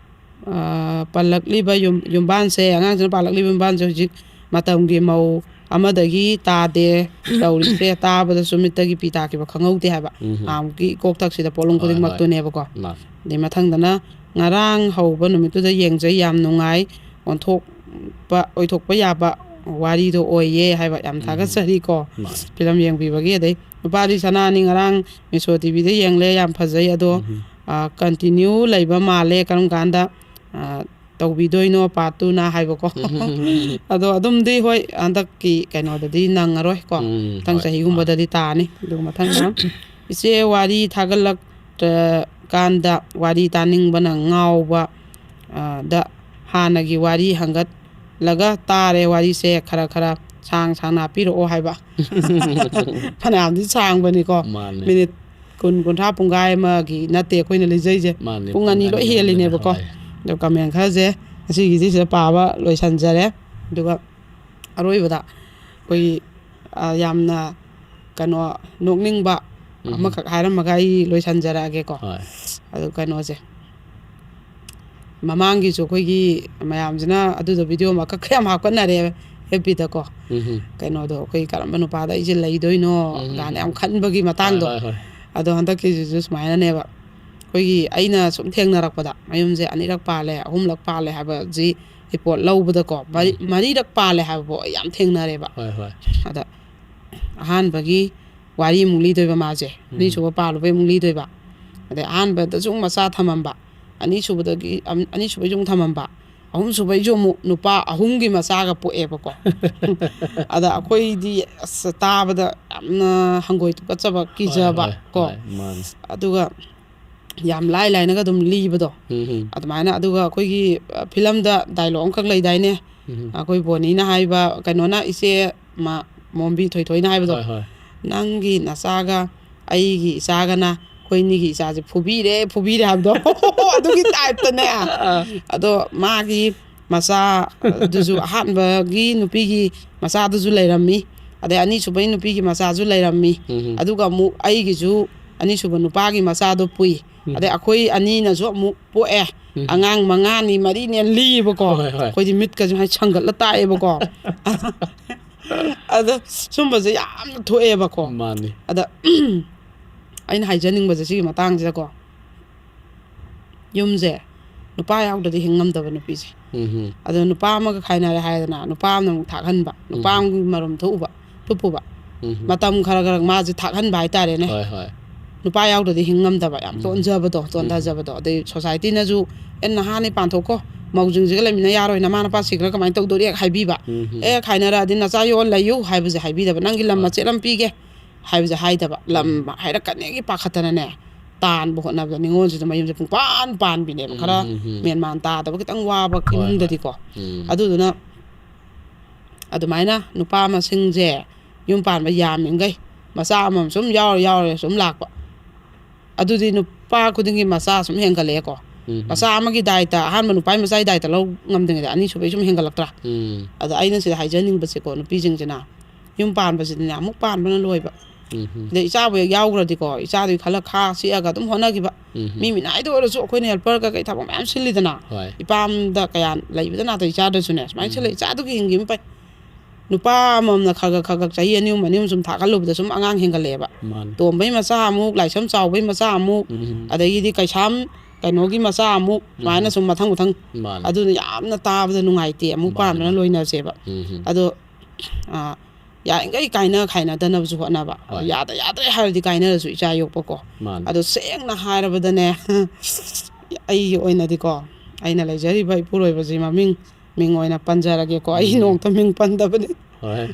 ꯑ, ꯄꯜꯂꯛꯂꯤꯕ ꯌꯨꯝ-, ꯌꯨꯝꯕꯥꯟꯁꯦ, ꯑꯉꯥꯡꯁꯤꯅ ꯄꯥꯜꯂꯛꯂꯤꯕ ꯌꯨꯝꯕꯥꯟꯁꯦ ꯍꯧꯖꯤꯛ ꯃꯇꯝꯒꯤ ꯃꯧ ꯑꯃꯗꯒꯤ ꯇꯥꯗꯦ ꯇꯧꯔꯤꯁꯦ, ꯇꯥꯕꯗꯁꯨ ꯃꯤꯠꯇꯒꯤ ꯄꯤ ꯇꯥꯈꯤꯕ ꯈꯪꯍꯧꯗꯦ ꯍꯥꯏꯕ꯫ ꯎꯝ꯫ ꯅꯍꯥꯟꯃꯨꯛꯀꯤ ꯏꯀꯣꯛꯊꯛꯁꯤꯗ ꯄꯣꯠꯂꯨꯝ ꯍꯣꯏ, ꯍꯣꯏ꯫ ꯈꯨꯗꯤꯡꯃꯛꯇꯨꯅꯦꯕꯀꯣ꯫ ꯃꯥꯅꯤ꯫ ꯑꯗꯩ ꯃꯊꯪꯗꯅ ꯉꯔꯥꯡ ꯍꯧꯕ ꯅꯨꯃꯤꯠꯇꯨꯗ ꯌꯦꯡꯖꯩ, ꯌꯥꯝ ꯅꯨꯡꯉꯥꯏ, ꯑꯣꯟꯊꯣꯛꯄ, ꯑꯣꯏꯊꯣꯛꯄ ꯌꯥꯕ ꯋꯥꯔꯤꯗꯣ ꯑꯣꯏꯌꯦ ꯍꯥꯏꯕ꯫ ꯌꯥꯝ ꯎꯝ꯫ ꯊꯥꯒꯠꯆꯔꯤꯀꯣ꯫ ꯃꯥꯅꯤ꯫ ꯐꯤꯂꯝ ꯌꯦꯡꯕꯤꯕꯒꯤ꯫ ꯑꯗꯩ ꯅꯨꯄꯥꯗꯤ ꯁꯅꯥꯅꯤ, ꯉꯔꯥꯡ ꯃꯤꯁꯣ ꯇꯤꯚꯤꯗ ꯌꯦꯡꯂꯦ, ꯌꯥꯝ ꯐꯖꯩ꯫ ꯑꯗꯣ, ꯎꯝ꯫ ꯑ, continue ꯂꯩꯕ ꯃꯥꯜꯂꯦ, ꯀꯔꯝ ꯀꯥꯟꯗ, ꯑ, ꯇꯧꯕꯤꯗꯣꯏꯅꯣ part two ꯅ ꯍꯥꯏꯕꯀꯣ꯫ ꯑꯗꯣ ꯑꯗꯨꯝꯗꯤ ꯍꯣꯏ, ꯍꯟꯗꯛꯀꯤ ꯀꯩꯅꯣꯗꯗꯤ ꯅꯪꯉꯔꯣꯏꯀꯣ꯫ ꯎꯝ, ꯃꯊꯪ ꯍꯣꯏ, ꯆꯍꯤꯒꯨꯝꯕꯗꯗꯤ ꯇꯥꯅꯤ꯫ ꯑꯗꯨꯒ ꯃꯊꯪꯗ ꯏꯆꯦ ꯋꯥꯔꯤ ꯊꯥꯒꯠꯂꯛꯇ꯭ꯔꯀꯥꯟꯗ ꯋꯥꯔꯤ ꯇꯥꯅꯤꯡꯕꯅ ꯉꯥꯎꯕ, ꯑ, ꯗ ꯍꯥꯟꯅꯒꯤ ꯋꯥꯔꯤ ꯍꯪꯒꯠꯂꯒ ꯇꯥꯔꯦ꯫ ꯋꯥꯔꯤꯁꯦ ꯈꯔ ꯈꯔ ꯁꯥꯡ ꯁꯥꯡꯅ ꯍꯥꯞꯄꯤꯔꯛꯑꯣ ꯍꯥꯏꯕ꯫ ꯐꯅꯌꯥꯝꯗꯤ ꯁꯥꯡꯕꯅꯤꯀꯣ꯫ ꯃꯥꯅꯦ꯫ ꯃꯤꯅꯤꯠ ꯀꯨꯟ, ꯀꯨꯟꯊ꯭ꯔꯥ, ꯄꯨꯡꯈꯥꯏ ꯑꯃꯒꯤ ꯅꯠꯇꯦ ꯑꯩꯈꯣꯏꯅ ꯂꯩꯖꯩꯁꯦ꯫ ꯃꯥꯅꯦ, ꯄꯨꯡ ꯄꯨꯡ ꯑꯅꯤ ꯂꯣꯏ ꯑꯅꯤ ꯍꯦꯜꯂꯤꯅꯦꯕꯀꯣ꯫ ꯍꯣꯏ꯫ ꯑꯗꯣ ꯀꯃꯦꯟ ꯈꯔꯁꯦ ꯉꯁꯤꯒꯤꯗꯤ ꯁꯤꯗ ꯄꯥꯕ ꯂꯣꯏꯁꯤꯟꯖꯔꯦ꯫ ꯑꯗꯨꯒ ꯑꯔꯣꯏꯕꯗ ꯑꯩꯈꯣꯏꯒꯤ, ꯑ, ꯌꯥꯝꯅ ꯀꯩꯅꯣ ꯅꯣꯛꯅꯤꯡꯕ ꯎꯝ꯫ ꯑꯃꯈꯛ ꯍꯥꯏꯔꯝꯃꯒ ꯑꯩ ꯂꯣꯏꯁꯤꯟꯖꯔꯛꯑꯒꯦꯀꯣ꯫ ꯍꯣꯏ꯫ ꯑꯗꯨ ꯀꯩꯅꯣꯁꯦ, ꯃꯃꯥꯡꯒꯤꯁꯨ ꯑꯩꯈꯣꯏꯒꯤ ꯃꯌꯥꯝꯁꯤꯅ ꯑꯗꯨꯗꯣ ꯚꯤꯗꯤꯑꯣ ꯑꯃꯈꯛ ꯌꯥꯝ ꯍꯥꯞꯀꯠꯅꯔꯦ ꯑꯦꯐ ꯕꯤꯗꯀꯣ꯫ ꯎꯝ꯫ ꯀꯩꯅꯣꯗꯣ ꯑꯩꯈꯣꯏ ꯀꯔꯝꯕ ꯅꯨꯄꯥꯗ ꯑꯩꯁꯦ ꯂꯩꯗꯣꯏꯅꯣ ꯎꯝ꯫ ꯀꯥꯏꯅ ꯌꯥꯝ ꯈꯟꯕꯒꯤ ꯃꯇꯥꯡꯗꯣ꯫ ꯍꯣꯏ, ꯍꯣꯏ, ꯍꯣꯏ꯫ ꯑꯗꯣ ꯍꯟꯗꯛꯀꯤꯁꯤꯁꯨ ꯁꯨꯃꯥꯏꯅꯅꯦꯕ꯫ ꯑꯩꯈꯣꯏꯒꯤ ꯑꯩꯅ ꯁꯨꯝ ꯊꯦꯡꯅꯔꯛꯄꯗ ꯃꯌꯨꯝꯁꯦ ꯑꯅꯤꯔꯛ ꯄꯥꯜꯂꯦ, ꯑꯍꯨꯝꯂꯛ ꯄꯥꯜꯂꯦ ꯍꯥꯏꯕꯁꯤ ꯔꯤꯄꯣꯔꯠ ꯂꯧꯕꯗꯀꯣ, ꯃꯔꯤ-, ꯎꯝ꯫ ꯃꯔꯤꯔꯛ ꯄꯥꯜꯂꯦ ꯍꯥꯏꯕꯐꯥꯎ ꯑꯩ ꯌꯥꯝ ꯊꯦꯡꯅꯔꯦꯕ꯫ ꯍꯣꯏ, ꯍꯣꯏ꯫ ꯑꯗ ꯑꯍꯥꯟꯕꯒꯤ ꯋꯥꯔꯤ ꯑꯃꯨꯛ ꯂꯤꯗꯣꯏꯕ ꯃꯥꯁꯦ, ꯎꯝ꯫ ꯑꯅꯤꯁꯨꯕ ꯄꯥꯜꯂꯨꯕꯩ ꯑꯃꯨꯛ ꯂꯤꯗꯣꯏꯕ꯫ ꯑꯗꯩ ꯑꯍꯥꯟꯕꯗꯁꯨ ꯑꯃꯨꯛ ꯃꯆꯥ ꯊꯝꯃꯝꯕ, ꯑꯅꯤꯁꯨꯕꯗꯒꯤ ꯑꯝ-, ꯑꯅꯤꯁꯨꯕꯩꯁꯨ ꯑꯃꯨꯛ ꯊꯝꯃꯝꯕ, ꯑꯍꯨꯝꯁꯨꯕꯩꯁꯨ ꯑꯃꯨꯛ ꯅꯨꯄꯥ ꯑꯍꯨꯝꯒꯤ ꯃꯆꯥꯒ ꯄꯣꯛꯑꯦꯕꯀꯣ꯫ ꯑꯗ ꯑꯩꯈꯣꯏꯗꯤ ꯑꯁ ꯇꯥꯕꯗ ꯌꯥꯝꯅ ꯍꯪꯒꯣꯏ ꯇꯨꯀꯠꯆꯕ, ꯀꯤꯖꯕ ꯍꯣꯏ, ꯀꯣ꯫ ꯍꯣꯏ, ꯃꯥꯅꯤ꯫ ꯑꯗꯨꯒ ꯌꯥꯝ ꯂꯥꯏ ꯂꯥꯏꯅꯒ ꯑꯗꯨꯝ ꯂꯤꯕꯗꯣ꯫ ꯎꯝ, ꯎꯝ꯫ ꯑꯗꯨꯃꯥꯏꯅ, ꯑꯗꯨꯒ ꯑꯩꯈꯣꯏꯒꯤ, ꯑ, ꯐꯤꯂꯝꯗ ꯗꯥꯏꯂꯣꯛ ꯑꯃꯈꯛ ꯂꯩꯗꯥꯏꯅꯦ? ꯎꯝ, ꯎꯝ꯫ ꯑꯩꯈꯣꯏ ꯕꯣꯅꯤꯅ ꯍꯥꯏꯕ, ꯀꯩꯅꯣꯅ, ꯏꯆꯦ ꯃ-, ꯃꯣꯝꯕꯤ ꯊꯣꯏꯊꯣꯏꯅ ꯍꯥꯏꯕꯗꯣ, ꯍꯣꯏ, ꯍꯣꯏ꯫ "ꯅꯪꯒꯤ ꯅꯆꯥꯒ ꯑꯩꯒꯤ ꯏꯆꯥꯒꯅ ꯑꯩꯈꯣꯏ ꯑꯅꯤꯒꯤ ꯏꯆꯥꯁꯦ ꯐꯨꯕꯤꯔꯦ, ꯐꯨꯕꯤꯔꯦ" ꯍꯥꯏꯕꯗꯣ꯫ ꯑꯗꯨꯒꯤ ꯇꯥꯏꯞꯇꯅꯦ꯫ ꯑꯥ꯫ ꯑꯗꯣ ꯃꯥꯒꯤ ꯃꯆꯥ, ꯑꯗꯨꯁꯨ ꯑꯍꯥꯟꯕꯒꯤ ꯅꯨꯄꯤꯒꯤ ꯃꯆꯥꯗꯨꯁꯨ ꯂꯩꯔꯝꯃꯤ, ꯑꯗꯩ ꯑꯅꯤꯁꯨꯕꯒꯤ ꯅꯨꯄꯤꯒꯤ ꯃꯆꯥꯁꯨ ꯂꯩꯔꯝꯃꯤ꯫ ꯎꯝ, ꯎꯝ꯫ ꯑꯗꯨꯒ ꯑꯃꯨꯛ ꯑꯩꯒꯤꯁꯨ ꯑꯅꯤꯁꯨꯕ ꯅꯨꯄꯥꯒꯤ ꯃꯆꯥꯗꯣ ꯄꯨꯏ꯫ ꯎꯝ꯫ ꯑꯗꯩ ꯑꯩꯈꯣꯏ ꯑꯅꯤꯅꯁꯨ ꯑꯃꯨꯛ ꯄꯣꯛꯑꯦ꯫ ꯎꯝ꯫ ꯑꯉꯥꯡ ꯃꯉꯥꯅꯤ, ꯃꯔꯤꯅꯦ ꯂꯤꯕꯀꯣ꯫ ꯍꯣꯏ, ꯍꯣꯏ꯫ ꯑꯩꯈꯣꯏꯗꯤ ꯃꯤꯠꯀꯁꯨ ꯍꯥꯏ ꯁꯪꯒꯠꯂ ꯇꯥꯛꯑꯦꯕꯀꯣ꯫ ꯑꯗ ꯁꯨꯝꯕꯁꯦ ꯌꯥꯝꯅ ꯊꯣꯛꯑꯦꯕꯀꯣ꯫ ꯃꯥꯅꯤ꯫ ꯑꯗ ꯑꯩꯅ ꯍꯥꯏꯖꯅꯤꯡꯕꯁꯦ ꯁꯤꯒꯤ ꯃꯇꯥꯡꯁꯤꯗꯀꯣ, ꯌꯨꯝꯁꯦ ꯅꯨꯄꯥ ꯌꯥꯎꯗ꯭ꯔꯗꯤ ꯍꯤꯡ ꯉꯝꯗꯕ ꯅꯨꯄꯤꯁꯦ꯫ ꯎꯝ, ꯎꯝ꯫ ꯑꯗꯣ ꯅꯨꯄꯥ ꯑꯃꯒ ꯈꯥꯏꯅꯔꯦ ꯍꯥꯏꯗꯅ, ꯅꯨꯄꯥ ꯑꯃꯅ ꯑꯃꯨꯛ ꯊꯥꯛꯍꯟꯕ, ꯅꯨꯄꯥ ꯎꯝ꯫ ꯑꯃꯒꯤ ꯃꯔꯨꯝ ꯊꯣꯛꯎꯕ, ꯊꯨꯞꯄꯨꯕ꯫ ꯎꯝ꯫ ꯃꯇꯝ ꯈꯔ ꯈꯔ ꯃꯥꯁꯦ ꯊꯥꯛꯍꯟꯕ ꯍꯥꯏꯇꯥꯔꯦꯅꯦ꯫ ꯍꯣꯏ, ꯍꯣꯏ꯫ ꯅꯨꯄꯥ ꯌꯥꯎꯗ꯭ꯔꯗꯤ ꯍꯤꯡ ꯉꯝꯗꯕ, ꯌꯥꯝ ꯎꯝ꯫ ꯇꯣꯟꯖꯕꯗꯣ, ꯎꯝ꯫ ꯇꯣꯟꯊꯖꯕꯗꯣ꯫ ꯑꯗꯩ ꯁꯣꯁꯥꯏꯇꯤꯅꯁꯨ, "ꯑꯦ, ꯅꯍꯥꯅꯤ ꯄꯥꯟꯊꯣꯛꯈꯣ, ꯃꯧꯁꯤꯡꯁꯤꯒ ꯂꯩꯃꯤꯟꯅ ꯌꯥꯔꯣꯏ, ꯅꯃꯥ ꯅꯄꯥ ꯁꯤꯈ꯭ꯔ ꯀꯃꯥꯏꯅ ꯇꯧꯗꯣꯔꯤ?" ꯍꯦꯛ ꯍꯥꯏꯕꯤꯕ꯫ ꯎꯝ꯫ "ꯑꯦ, ꯈꯥꯏꯅꯔꯛꯑꯗꯤ ꯅꯆꯥ ꯌꯣꯛꯑ ꯂꯩꯌꯨ" ꯍꯥꯏꯕꯁꯦ ꯍꯥꯏꯕꯤꯗꯕ, "ꯅꯪꯒꯤ ꯂꯝ ꯍꯣꯏ꯫ ꯃꯆꯦꯠ ꯑꯃ ꯄꯤꯒꯦ" ꯍꯥꯏꯕꯁꯦ ꯍꯥꯏꯗꯕ꯫ ꯂꯝ ꯎꯝ꯫ ꯍꯥꯏꯔꯛꯀꯅꯤꯒꯤ ꯄꯥꯈꯠꯇꯅꯅꯦ, ꯇꯥꯟꯕ ꯍꯣꯠꯅꯕꯗ ꯅꯤꯉꯣꯜꯁꯤꯗ ꯃꯌꯨꯝꯁꯦ ꯄꯨꯡꯄꯥꯟ ꯄꯥꯟꯕꯤꯅꯦꯕ꯫ ꯎꯝ, ꯈꯔ ꯎꯝ, ꯎꯝ꯫ ꯃꯦꯟ ꯃꯥꯟ ꯇꯥꯗꯕ ꯈꯤꯇꯪ ꯋꯥꯕ ꯍꯣꯏ, ꯍꯣꯏ꯫ ꯏꯃꯨꯡꯗꯗꯤꯀꯣ꯫ ꯎꯝ꯫ ꯑꯗꯨꯗꯨꯅ ꯑꯗꯨꯃꯥꯏꯅ ꯅꯨꯄꯥ ꯃꯁꯤꯡꯁꯦ ꯌꯨꯝ ꯄꯥꯟꯕ ꯌꯥꯝꯃꯤꯈꯩ ꯃꯆꯥ ꯑꯃꯃꯝ ꯁꯨꯝ ꯌꯥꯎꯔ ꯌꯥꯎꯔ ꯁꯨꯝ ꯂꯥꯛꯄ꯫ ꯑꯗꯨꯗꯤ ꯅꯨꯄꯥ ꯈꯨꯗꯤꯡꯒꯤ ꯃꯆꯥ ꯁꯨꯝ ꯍꯦꯟꯒꯠꯂꯛꯑꯦꯀꯣ꯫ ꯎꯝ꯫ ꯃꯆꯥ ꯑꯃꯒꯤ ꯗꯥꯏꯇ, ꯑꯍꯥꯟꯕ ꯅꯨꯄꯥꯒꯤ ꯃꯆꯥꯒꯤ ꯗꯥꯏꯇ ꯂꯧ ꯉꯝꯗ꯭ꯔꯤꯉꯩꯗ ꯑꯅꯤꯁꯨꯕꯩ ꯁꯨꯝ ꯍꯦꯟꯒꯠꯂꯛꯇ꯭ꯔꯥ? ꯎꯝ꯫ ꯑꯗ ꯑꯩꯅ ꯁꯤꯗ ꯍꯥꯏꯖꯅꯤꯡꯕꯁꯦꯀꯣ, ꯅꯨꯄꯤꯁꯤꯡꯁꯤꯅ ꯌꯨꯝ ꯄꯥꯟꯕꯁꯤꯗꯤꯅꯦ, ꯑꯃꯨꯛ ꯄꯥꯟꯕꯅ ꯂꯣꯏꯕ꯫ ꯎꯝ꯫ ꯑꯗꯩ ꯏꯆꯥꯕꯨ ꯍꯦꯛ ꯌꯥꯎꯈ꯭ꯔꯗꯤꯀꯣ, ꯏꯆꯥꯗꯨꯒꯤ ꯈꯜꯂ ꯈꯥ ꯆꯤꯛꯑꯒ ꯑꯗꯨꯝ ꯍꯣꯠꯅꯈꯤꯕ꯫ ꯎꯝ꯫ ꯃꯤ ꯃꯤꯅꯥꯏꯗ ꯑꯣꯏꯔꯁꯨ ꯑꯩꯈꯣꯏꯅ ꯍꯦꯜꯄꯔ ꯀꯩꯀꯩ ꯊꯕꯛ ꯃꯌꯥꯝ ꯁꯤꯜꯂꯤꯗꯅ꯫ ꯍꯣꯏ꯫ ꯏꯄꯥꯝꯗ ꯀꯌꯥ ꯂꯩꯕꯗ ꯅꯥꯇꯩ ꯆꯥꯗ꯭ꯔꯁꯨꯅꯦ, ꯁꯨꯃꯥꯏꯅ ꯎꯝ꯫ ꯁꯤꯜꯂ ꯏꯆꯥꯗꯨꯒꯤ ꯍꯤꯡꯈꯤꯕ ꯐꯩ꯫ ꯅꯨꯄꯥ ꯑꯃꯃꯝꯅ ꯈꯔ ꯈꯔ ꯈꯔ ꯈꯔ ꯆꯍꯤ ꯑꯅꯤ ꯑꯍꯨꯝ, ꯑꯅꯤ ꯑꯍꯨꯝ ꯁꯨꯝ ꯊꯥꯒꯠꯂꯨꯕꯗ ꯁꯨꯝ ꯑꯉꯥꯡ ꯍꯦꯟꯒꯠꯂꯛꯑꯦꯕ꯫ ꯃꯥꯅꯤ꯫ ꯇꯣꯝꯕꯩ ꯃꯆꯥ ꯑꯃꯨꯛ, ꯂꯥꯏꯁ꯭ꯔꯝ ꯆꯥꯎꯕꯩ ꯃꯆꯥ ꯑꯃꯨꯛ, ꯎꯝ꯫ ꯑꯗꯒꯤꯗꯤ ꯀꯩꯁꯥꯝ ꯀꯩꯅꯣꯒꯤ ꯃꯆꯥ ꯑꯃꯨꯛ, ꯁꯨꯃꯥꯏꯅ ꯎꯝ꯫ ꯁꯨꯝ ꯃꯊꯪ ꯃꯊꯪ꯫ ꯃꯥꯅꯤ꯫ ꯑꯗꯨꯅ ꯌꯥꯝꯅ ꯇꯥꯕꯗ ꯅꯨꯡꯉꯥꯏꯇꯦ, ꯑꯃꯨꯛ ꯃꯥꯅꯤ, ꯄꯥꯟꯕꯅ ꯃꯥꯅꯤ꯫ ꯂꯣꯏꯅꯁꯦꯕ꯫ ꯎꯝ꯫ ꯑꯗꯣ, ꯑ, ꯌꯥꯔꯤꯈꯩ ꯀꯥꯏꯅ ꯈꯥꯏꯅꯗꯅꯕꯁꯨ ꯍꯣꯠꯅꯕ꯫ ꯍꯣꯏ꯫ ꯌꯥꯗ ꯌꯥꯗ꯭ꯔꯦ ꯍꯥꯏꯔꯗꯤ ꯀꯥꯏꯅꯔꯁꯨ ꯏꯆꯥ ꯌꯣꯛꯄꯀꯣ꯫ ꯃꯥꯅꯦ꯫ ꯑꯗꯣ ꯁꯦꯡꯅ ꯍꯥꯏꯔꯕꯗꯅꯦ, ꯑꯩꯒꯤ ꯑꯣꯏꯅꯗꯤꯀꯣ, ꯑꯩꯅ ꯂꯩꯖꯔꯤꯕ ꯏꯄꯨꯔꯣꯏꯕꯁꯤ ꯃꯃꯤꯡ, ꯃꯤꯡ ꯑꯣꯏꯅ ꯄꯟꯖꯔꯒꯦꯀꯣ꯫ ꯑꯩ ꯎꯝ꯫ ꯅꯣꯡꯃꯇ ꯃꯤꯡ ꯄꯟꯗꯕꯅꯤ꯫ ꯍꯣꯏ꯫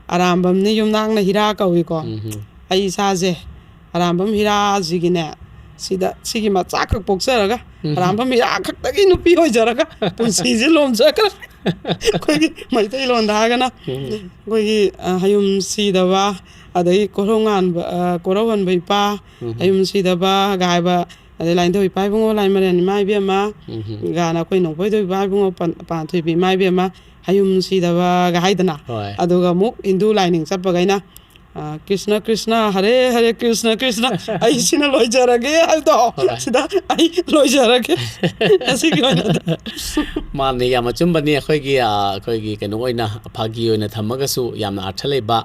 ꯑꯔꯥꯝꯕꯝꯅꯤ ꯌꯨꯝꯅꯥꯛꯅ ꯍꯤꯔꯥ ꯀꯧꯏꯀꯣ꯫ ꯎꯝ꯫ ꯑꯩ ꯏꯁꯥꯁꯦ ꯑꯔꯥꯝꯕꯝ ꯍꯤꯔꯥꯁꯤꯒꯤꯅꯦ, ꯁꯤꯗ ꯁꯤꯒꯤ ꯃꯆꯥ ꯈꯛ ꯄꯣꯛꯆꯔꯒ, ꯎꯝ꯫ ꯑꯔꯥꯝꯕꯝ ꯍꯤꯔꯥ ꯈꯛꯇꯒꯤ ꯅꯨꯄꯤ ꯑꯣꯏꯖꯔꯒ ꯄꯨꯟꯁꯤꯁꯦ ꯂꯣꯝꯖꯈ꯭ꯔꯦ꯫ ꯑꯩꯈꯣꯏꯒꯤ ꯃꯩꯇꯩꯂꯣꯟꯗ ꯍꯥꯏꯔꯒꯅ, ꯎꯝ꯫ ꯑꯩꯈꯣꯏꯒꯤ, ꯑ, ꯍꯌꯨꯝ ꯁꯤꯗꯕ, ꯑꯗꯒꯤ ꯀꯣꯔꯧꯉꯥꯟꯕ, ꯑ, ꯀꯣꯔꯧꯍꯟꯕ ꯏꯄꯥ, ꯎꯝ꯫ ꯍꯌꯨꯝ ꯁꯤꯗꯕ ꯀꯥꯏꯕ, ꯑꯗꯩ ꯂꯥꯏꯅꯤꯡꯊꯧ ꯏꯄꯥ ꯏꯕꯨꯡꯉꯣ, ꯂꯥꯏꯃꯔꯦꯟ ꯏꯃꯥ ꯏꯕꯦꯝꯃ, ꯎꯝ꯫ ꯒꯥꯅ ꯑꯩꯈꯣꯏ ꯅꯣꯡꯄꯣꯛ ꯊꯣꯏꯕꯤ ꯏꯕꯨꯡꯉꯣ, ꯄꯥꯟ-, ꯄꯥꯟꯊꯣꯏꯕꯤ ꯏꯃꯥ ꯏꯕꯦꯝꯃ, ꯍꯌꯨꯝ ꯁꯤꯗꯕꯒ ꯍꯥꯏꯗꯅ꯫ ꯍꯣꯏ꯫ ꯑꯗꯨꯒ ꯑꯃꯨꯛ ꯍꯤꯟꯗꯨ ꯂꯥꯏꯅꯤꯡ ꯆꯠꯄꯈꯩꯅ, ꯑ, "ꯀ꯭ꯔꯤꯁꯅ ꯀ꯭ꯔꯤꯁꯅ, ꯍꯔꯦ ꯍꯔꯦ, ꯀ꯭ꯔꯤꯁꯅ ꯀ꯭ꯔꯤꯁꯅ, ꯑꯩ ꯁꯤꯅ ꯂꯣꯏꯖꯔꯒꯦ" ꯍꯥꯏꯕꯗꯣ, ꯍꯣꯏ꯫ ꯁꯤꯗ ꯑꯩ ꯂꯣꯏꯖꯔꯒꯦ꯫ ꯉꯁꯤꯒꯤ ꯑꯣꯏꯅꯗꯤ꯫ ꯃꯥꯅꯦ, ꯌꯥꯝ ꯑꯆꯨꯝꯕꯅꯤ꯫ ꯑꯩꯈꯣꯏꯒꯤ, ꯑ, ꯑꯩꯈꯣꯏꯒꯤ ꯀꯩꯅꯣ ꯑꯣꯏꯅ, ꯐꯥꯒꯤ ꯑꯣꯏꯅ ꯊꯝꯃꯒꯁꯨ ꯌꯥꯝꯅ ꯑꯔꯊ ꯂꯩꯕ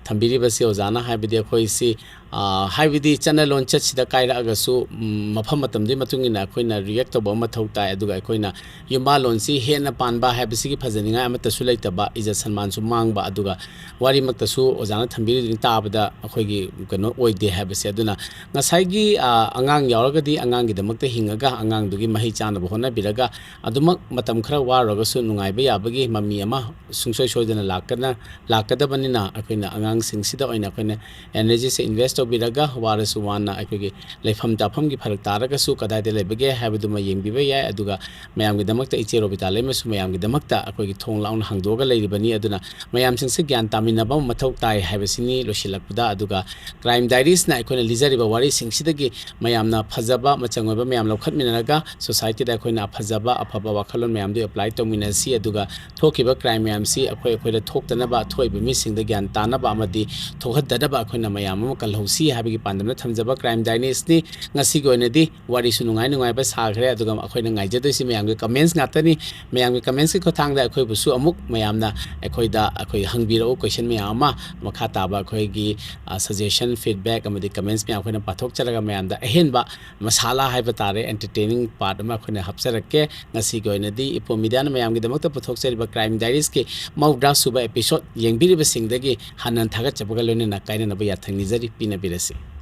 ꯊꯝꯕꯤꯔꯤꯕꯁꯤ ꯑꯣꯖꯥꯅ, ꯍꯥꯏꯕꯗꯤ ꯑꯩꯈꯣꯏꯁꯤ, ꯑ, ꯍꯥꯏꯕꯗꯤ ꯆꯠꯅ ꯂꯣꯟꯆꯠꯁꯤꯗ ꯀꯥꯏꯔꯛꯑꯒꯁꯨ, ꯎꯝ, ꯃꯐꯝ ꯃꯇꯝꯗꯨꯒꯤ ꯃꯇꯨꯡ ꯏꯟꯅ ꯑꯩꯈꯣꯏꯅ react ꯇꯧꯕ ꯑꯃ ꯃꯊꯧ ꯇꯥꯏ꯫ ꯑꯗꯨꯒ ꯑꯩꯈꯣꯏꯅ ꯌꯨꯝꯕꯥꯜꯂꯣꯟꯁꯤ ꯍꯦꯟꯅ ꯄꯥꯟꯕ ꯍꯥꯏꯕꯁꯤꯒꯤ ꯐꯖꯅꯤꯡꯉꯥꯏ ꯑꯃꯠꯇꯁꯨ ꯂꯩꯇꯕ, ꯏꯖꯠ ꯁꯟꯃꯥꯟꯁꯨ ꯃꯥꯡꯕ, ꯑꯗꯨꯒ ꯋꯥꯔꯤꯃꯛꯇꯁꯨ ꯑꯣꯖꯥꯅ ꯊꯝꯕꯤꯔꯤꯗꯨꯅꯤ ꯇꯥꯕꯗ ꯑꯩꯈꯣꯏꯒꯤ ꯀꯩꯅꯣ ꯑꯣꯏꯗꯦ ꯍꯥꯏꯕꯁꯦ꯫ ꯑꯗꯨꯅ ꯉꯁꯥꯏꯒꯤ, ꯑ, ꯑꯉꯥꯡ ꯌꯥꯎꯔꯒꯗꯤ ꯑꯉꯥꯡꯒꯤꯗꯃꯛꯇ ꯍꯤꯡꯉꯒ ꯑꯉꯥꯡꯗꯨꯒꯤ ꯃꯍꯩ ꯆꯥꯅꯕ ꯍꯣꯠꯅꯕꯤꯔꯒ ꯑꯗꯨꯃꯛ ꯃꯇꯝ ꯈꯔ ꯋꯥꯔꯨꯔꯒꯁꯨ ꯅꯨꯡꯉꯥꯏꯕ ꯌꯥꯕꯒꯤ ꯃꯃꯤ ꯑꯃ ꯁꯨꯡꯁꯣꯏ ꯁꯣꯏꯗꯅ ꯂꯥꯛꯀꯅ-, ꯂꯥꯛꯀꯗꯕꯅꯤꯅ ꯑꯩꯈꯣꯏꯅ ꯑꯉꯥꯡꯁꯤꯡꯁꯤꯗ ꯑꯣꯏꯅ ꯑꯩꯈꯣꯏꯅ energy ꯁꯦ invest ꯇꯧꯕꯤꯔꯒ ꯋꯥꯔꯁꯨ ꯋꯥꯅ ꯑꯩꯈꯣꯏꯒꯤ ꯂꯩꯐꯝ ꯆꯥꯐꯝꯒꯤ ꯐꯔꯛ ꯇꯥꯔꯒꯁꯨ ꯀꯗꯥꯏꯗ ꯂꯩꯕꯒꯦ ꯍꯥꯏꯕꯗꯨꯃ ꯌꯦꯡꯕꯤꯕ ꯌꯥꯏ꯫ ꯑꯗꯨꯒ ꯃꯌꯥꯝꯒꯤꯗꯃꯛꯇ ꯏꯆꯦ ꯔꯣꯕꯤꯇꯥ ꯂꯩꯃꯁꯨ ꯃꯌꯥꯝꯒꯤꯗꯃꯛꯇ ꯑꯩꯈꯣꯏꯒꯤ ꯊꯣꯡ ꯂꯥꯎꯅ ꯍꯥꯡꯗꯣꯛꯑꯒ ꯂꯩꯔꯤꯕꯅꯤ꯫ ꯑꯗꯨꯅ ꯃꯌꯥꯝꯁꯤꯡꯁꯦ ꯒ꯭ꯌꯥꯟ ꯇꯥꯃꯤꯟꯅꯕ ꯑꯃ ꯃꯊꯧ ꯇꯥꯏ ꯍꯥꯏꯕꯁꯤꯅꯤ ꯂꯣꯏꯁꯤꯜꯂꯛꯄꯗ꯫ ꯑꯗꯨꯒ Crime Diaries ꯅ ꯑꯩꯈꯣꯏꯅ ꯂꯤꯖꯔꯤꯕ ꯋꯥꯔꯤꯁꯤꯡꯁꯤꯗꯒꯤ ꯃꯌꯥꯝꯅ ꯐꯖꯕ ꯃꯆꯪ ꯑꯣꯏꯕ ꯃꯌꯥꯝ ꯂꯧꯈꯠꯃꯤꯟꯅꯔꯒ society ꯗ ꯑꯩꯈꯣꯏꯅ ꯐꯖꯕ ꯑꯐꯕ ꯋꯥꯈꯜꯂꯣꯟ ꯃꯌꯥꯝꯗꯨ apply ꯇꯧꯃꯤꯟꯅꯁꯤ꯫ ꯑꯗꯨꯒ ꯊꯣꯛꯈꯤꯕ crime ꯃꯌꯥꯝꯁꯤ ꯑꯩꯈꯣꯏ ꯑꯩꯈꯣꯏꯗ ꯊꯣꯛꯇꯅꯕ, ꯊꯣꯛꯏꯕ ꯃꯤꯁꯤꯡꯗ ꯒ꯭ꯌꯥꯟ ꯇꯥꯅꯕ ꯑꯃꯗꯤ ꯊꯣꯛꯍꯟꯗꯅꯕ ꯑꯩꯈꯣꯏꯅ ꯃꯌꯥꯝ ꯑꯃ ꯀꯜꯍꯧ ꯁꯤ ꯍꯥꯏꯕꯒꯤ ꯄꯥꯟꯗꯝꯗ ꯊꯝꯖꯕ Crime Diaries ꯅꯤ꯫ ꯉꯁꯤꯒꯤ ꯑꯣꯏꯅꯗꯤ ꯋꯥꯔꯤꯁꯨ ꯅꯨꯡꯉꯥꯏ ꯅꯨꯡꯉꯥꯏꯕ ꯁꯥꯈ꯭ꯔꯦ, ꯑꯗꯨꯒ ꯑꯩꯈꯣꯏꯅ ꯉꯥꯏꯖꯗꯣꯏꯁꯤ ꯃꯌꯥꯝꯒꯤ comments ꯉꯥꯛꯇꯅꯤ꯫ ꯃꯌꯥꯝꯒꯤ comments ꯀꯤ ꯈꯨꯠꯊꯥꯡꯗ ꯑꯩꯈꯣꯏꯕꯨꯁꯨ ꯑꯃꯨꯛ ꯃꯌꯥꯝꯅ ꯑꯩꯈꯣꯏꯗ ꯑꯩꯈꯣꯏ ꯍꯪꯕꯤꯔꯛꯎ, question ꯃꯌꯥꯝ ꯑꯃ꯫ ꯃꯈꯥ ꯇꯥꯕ ꯑꯩꯈꯣꯏꯒꯤ, ꯑ, suggestion, feedback ꯑꯃꯗꯤ comments ꯃꯌꯥꯝ ꯑꯩꯈꯣꯏꯅ ꯄꯥꯊꯣꯛꯆꯔꯒ ꯃꯌꯥꯝꯗ ꯑꯍꯦꯟꯕ ꯃꯁꯥꯂꯥ ꯍꯥꯏꯕ ꯇꯥꯔꯦ, entertaining part ꯑꯃ ꯑꯩꯈꯣꯏꯅ ꯍꯥꯞꯆꯔꯛꯀꯦ꯫ ꯉꯁꯤꯒꯤ ꯑꯣꯏꯅꯗꯤ ꯏꯄꯣꯝ ꯃꯤꯗꯤꯌꯥꯅ ꯃꯌꯥꯝꯒꯤꯗꯃꯛꯇ ꯄꯨꯊꯣꯛꯆꯔꯤꯕ Crime Diaries ꯀꯤ ꯃꯧꯗ꯭ꯔꯥ ꯁꯨꯕ episode ꯌꯦꯡꯕꯤꯔꯤꯕꯁꯤꯡꯗꯒꯤ ꯍꯟꯅ ꯊꯥꯒꯠꯆꯕꯒ ꯂꯣꯏꯅꯅ ꯀꯥꯏꯅꯅꯕ ꯌꯥꯊꯪ ꯅꯤꯖꯔꯤ꯫ ꯄꯤꯅꯕꯤꯔꯁꯤ꯫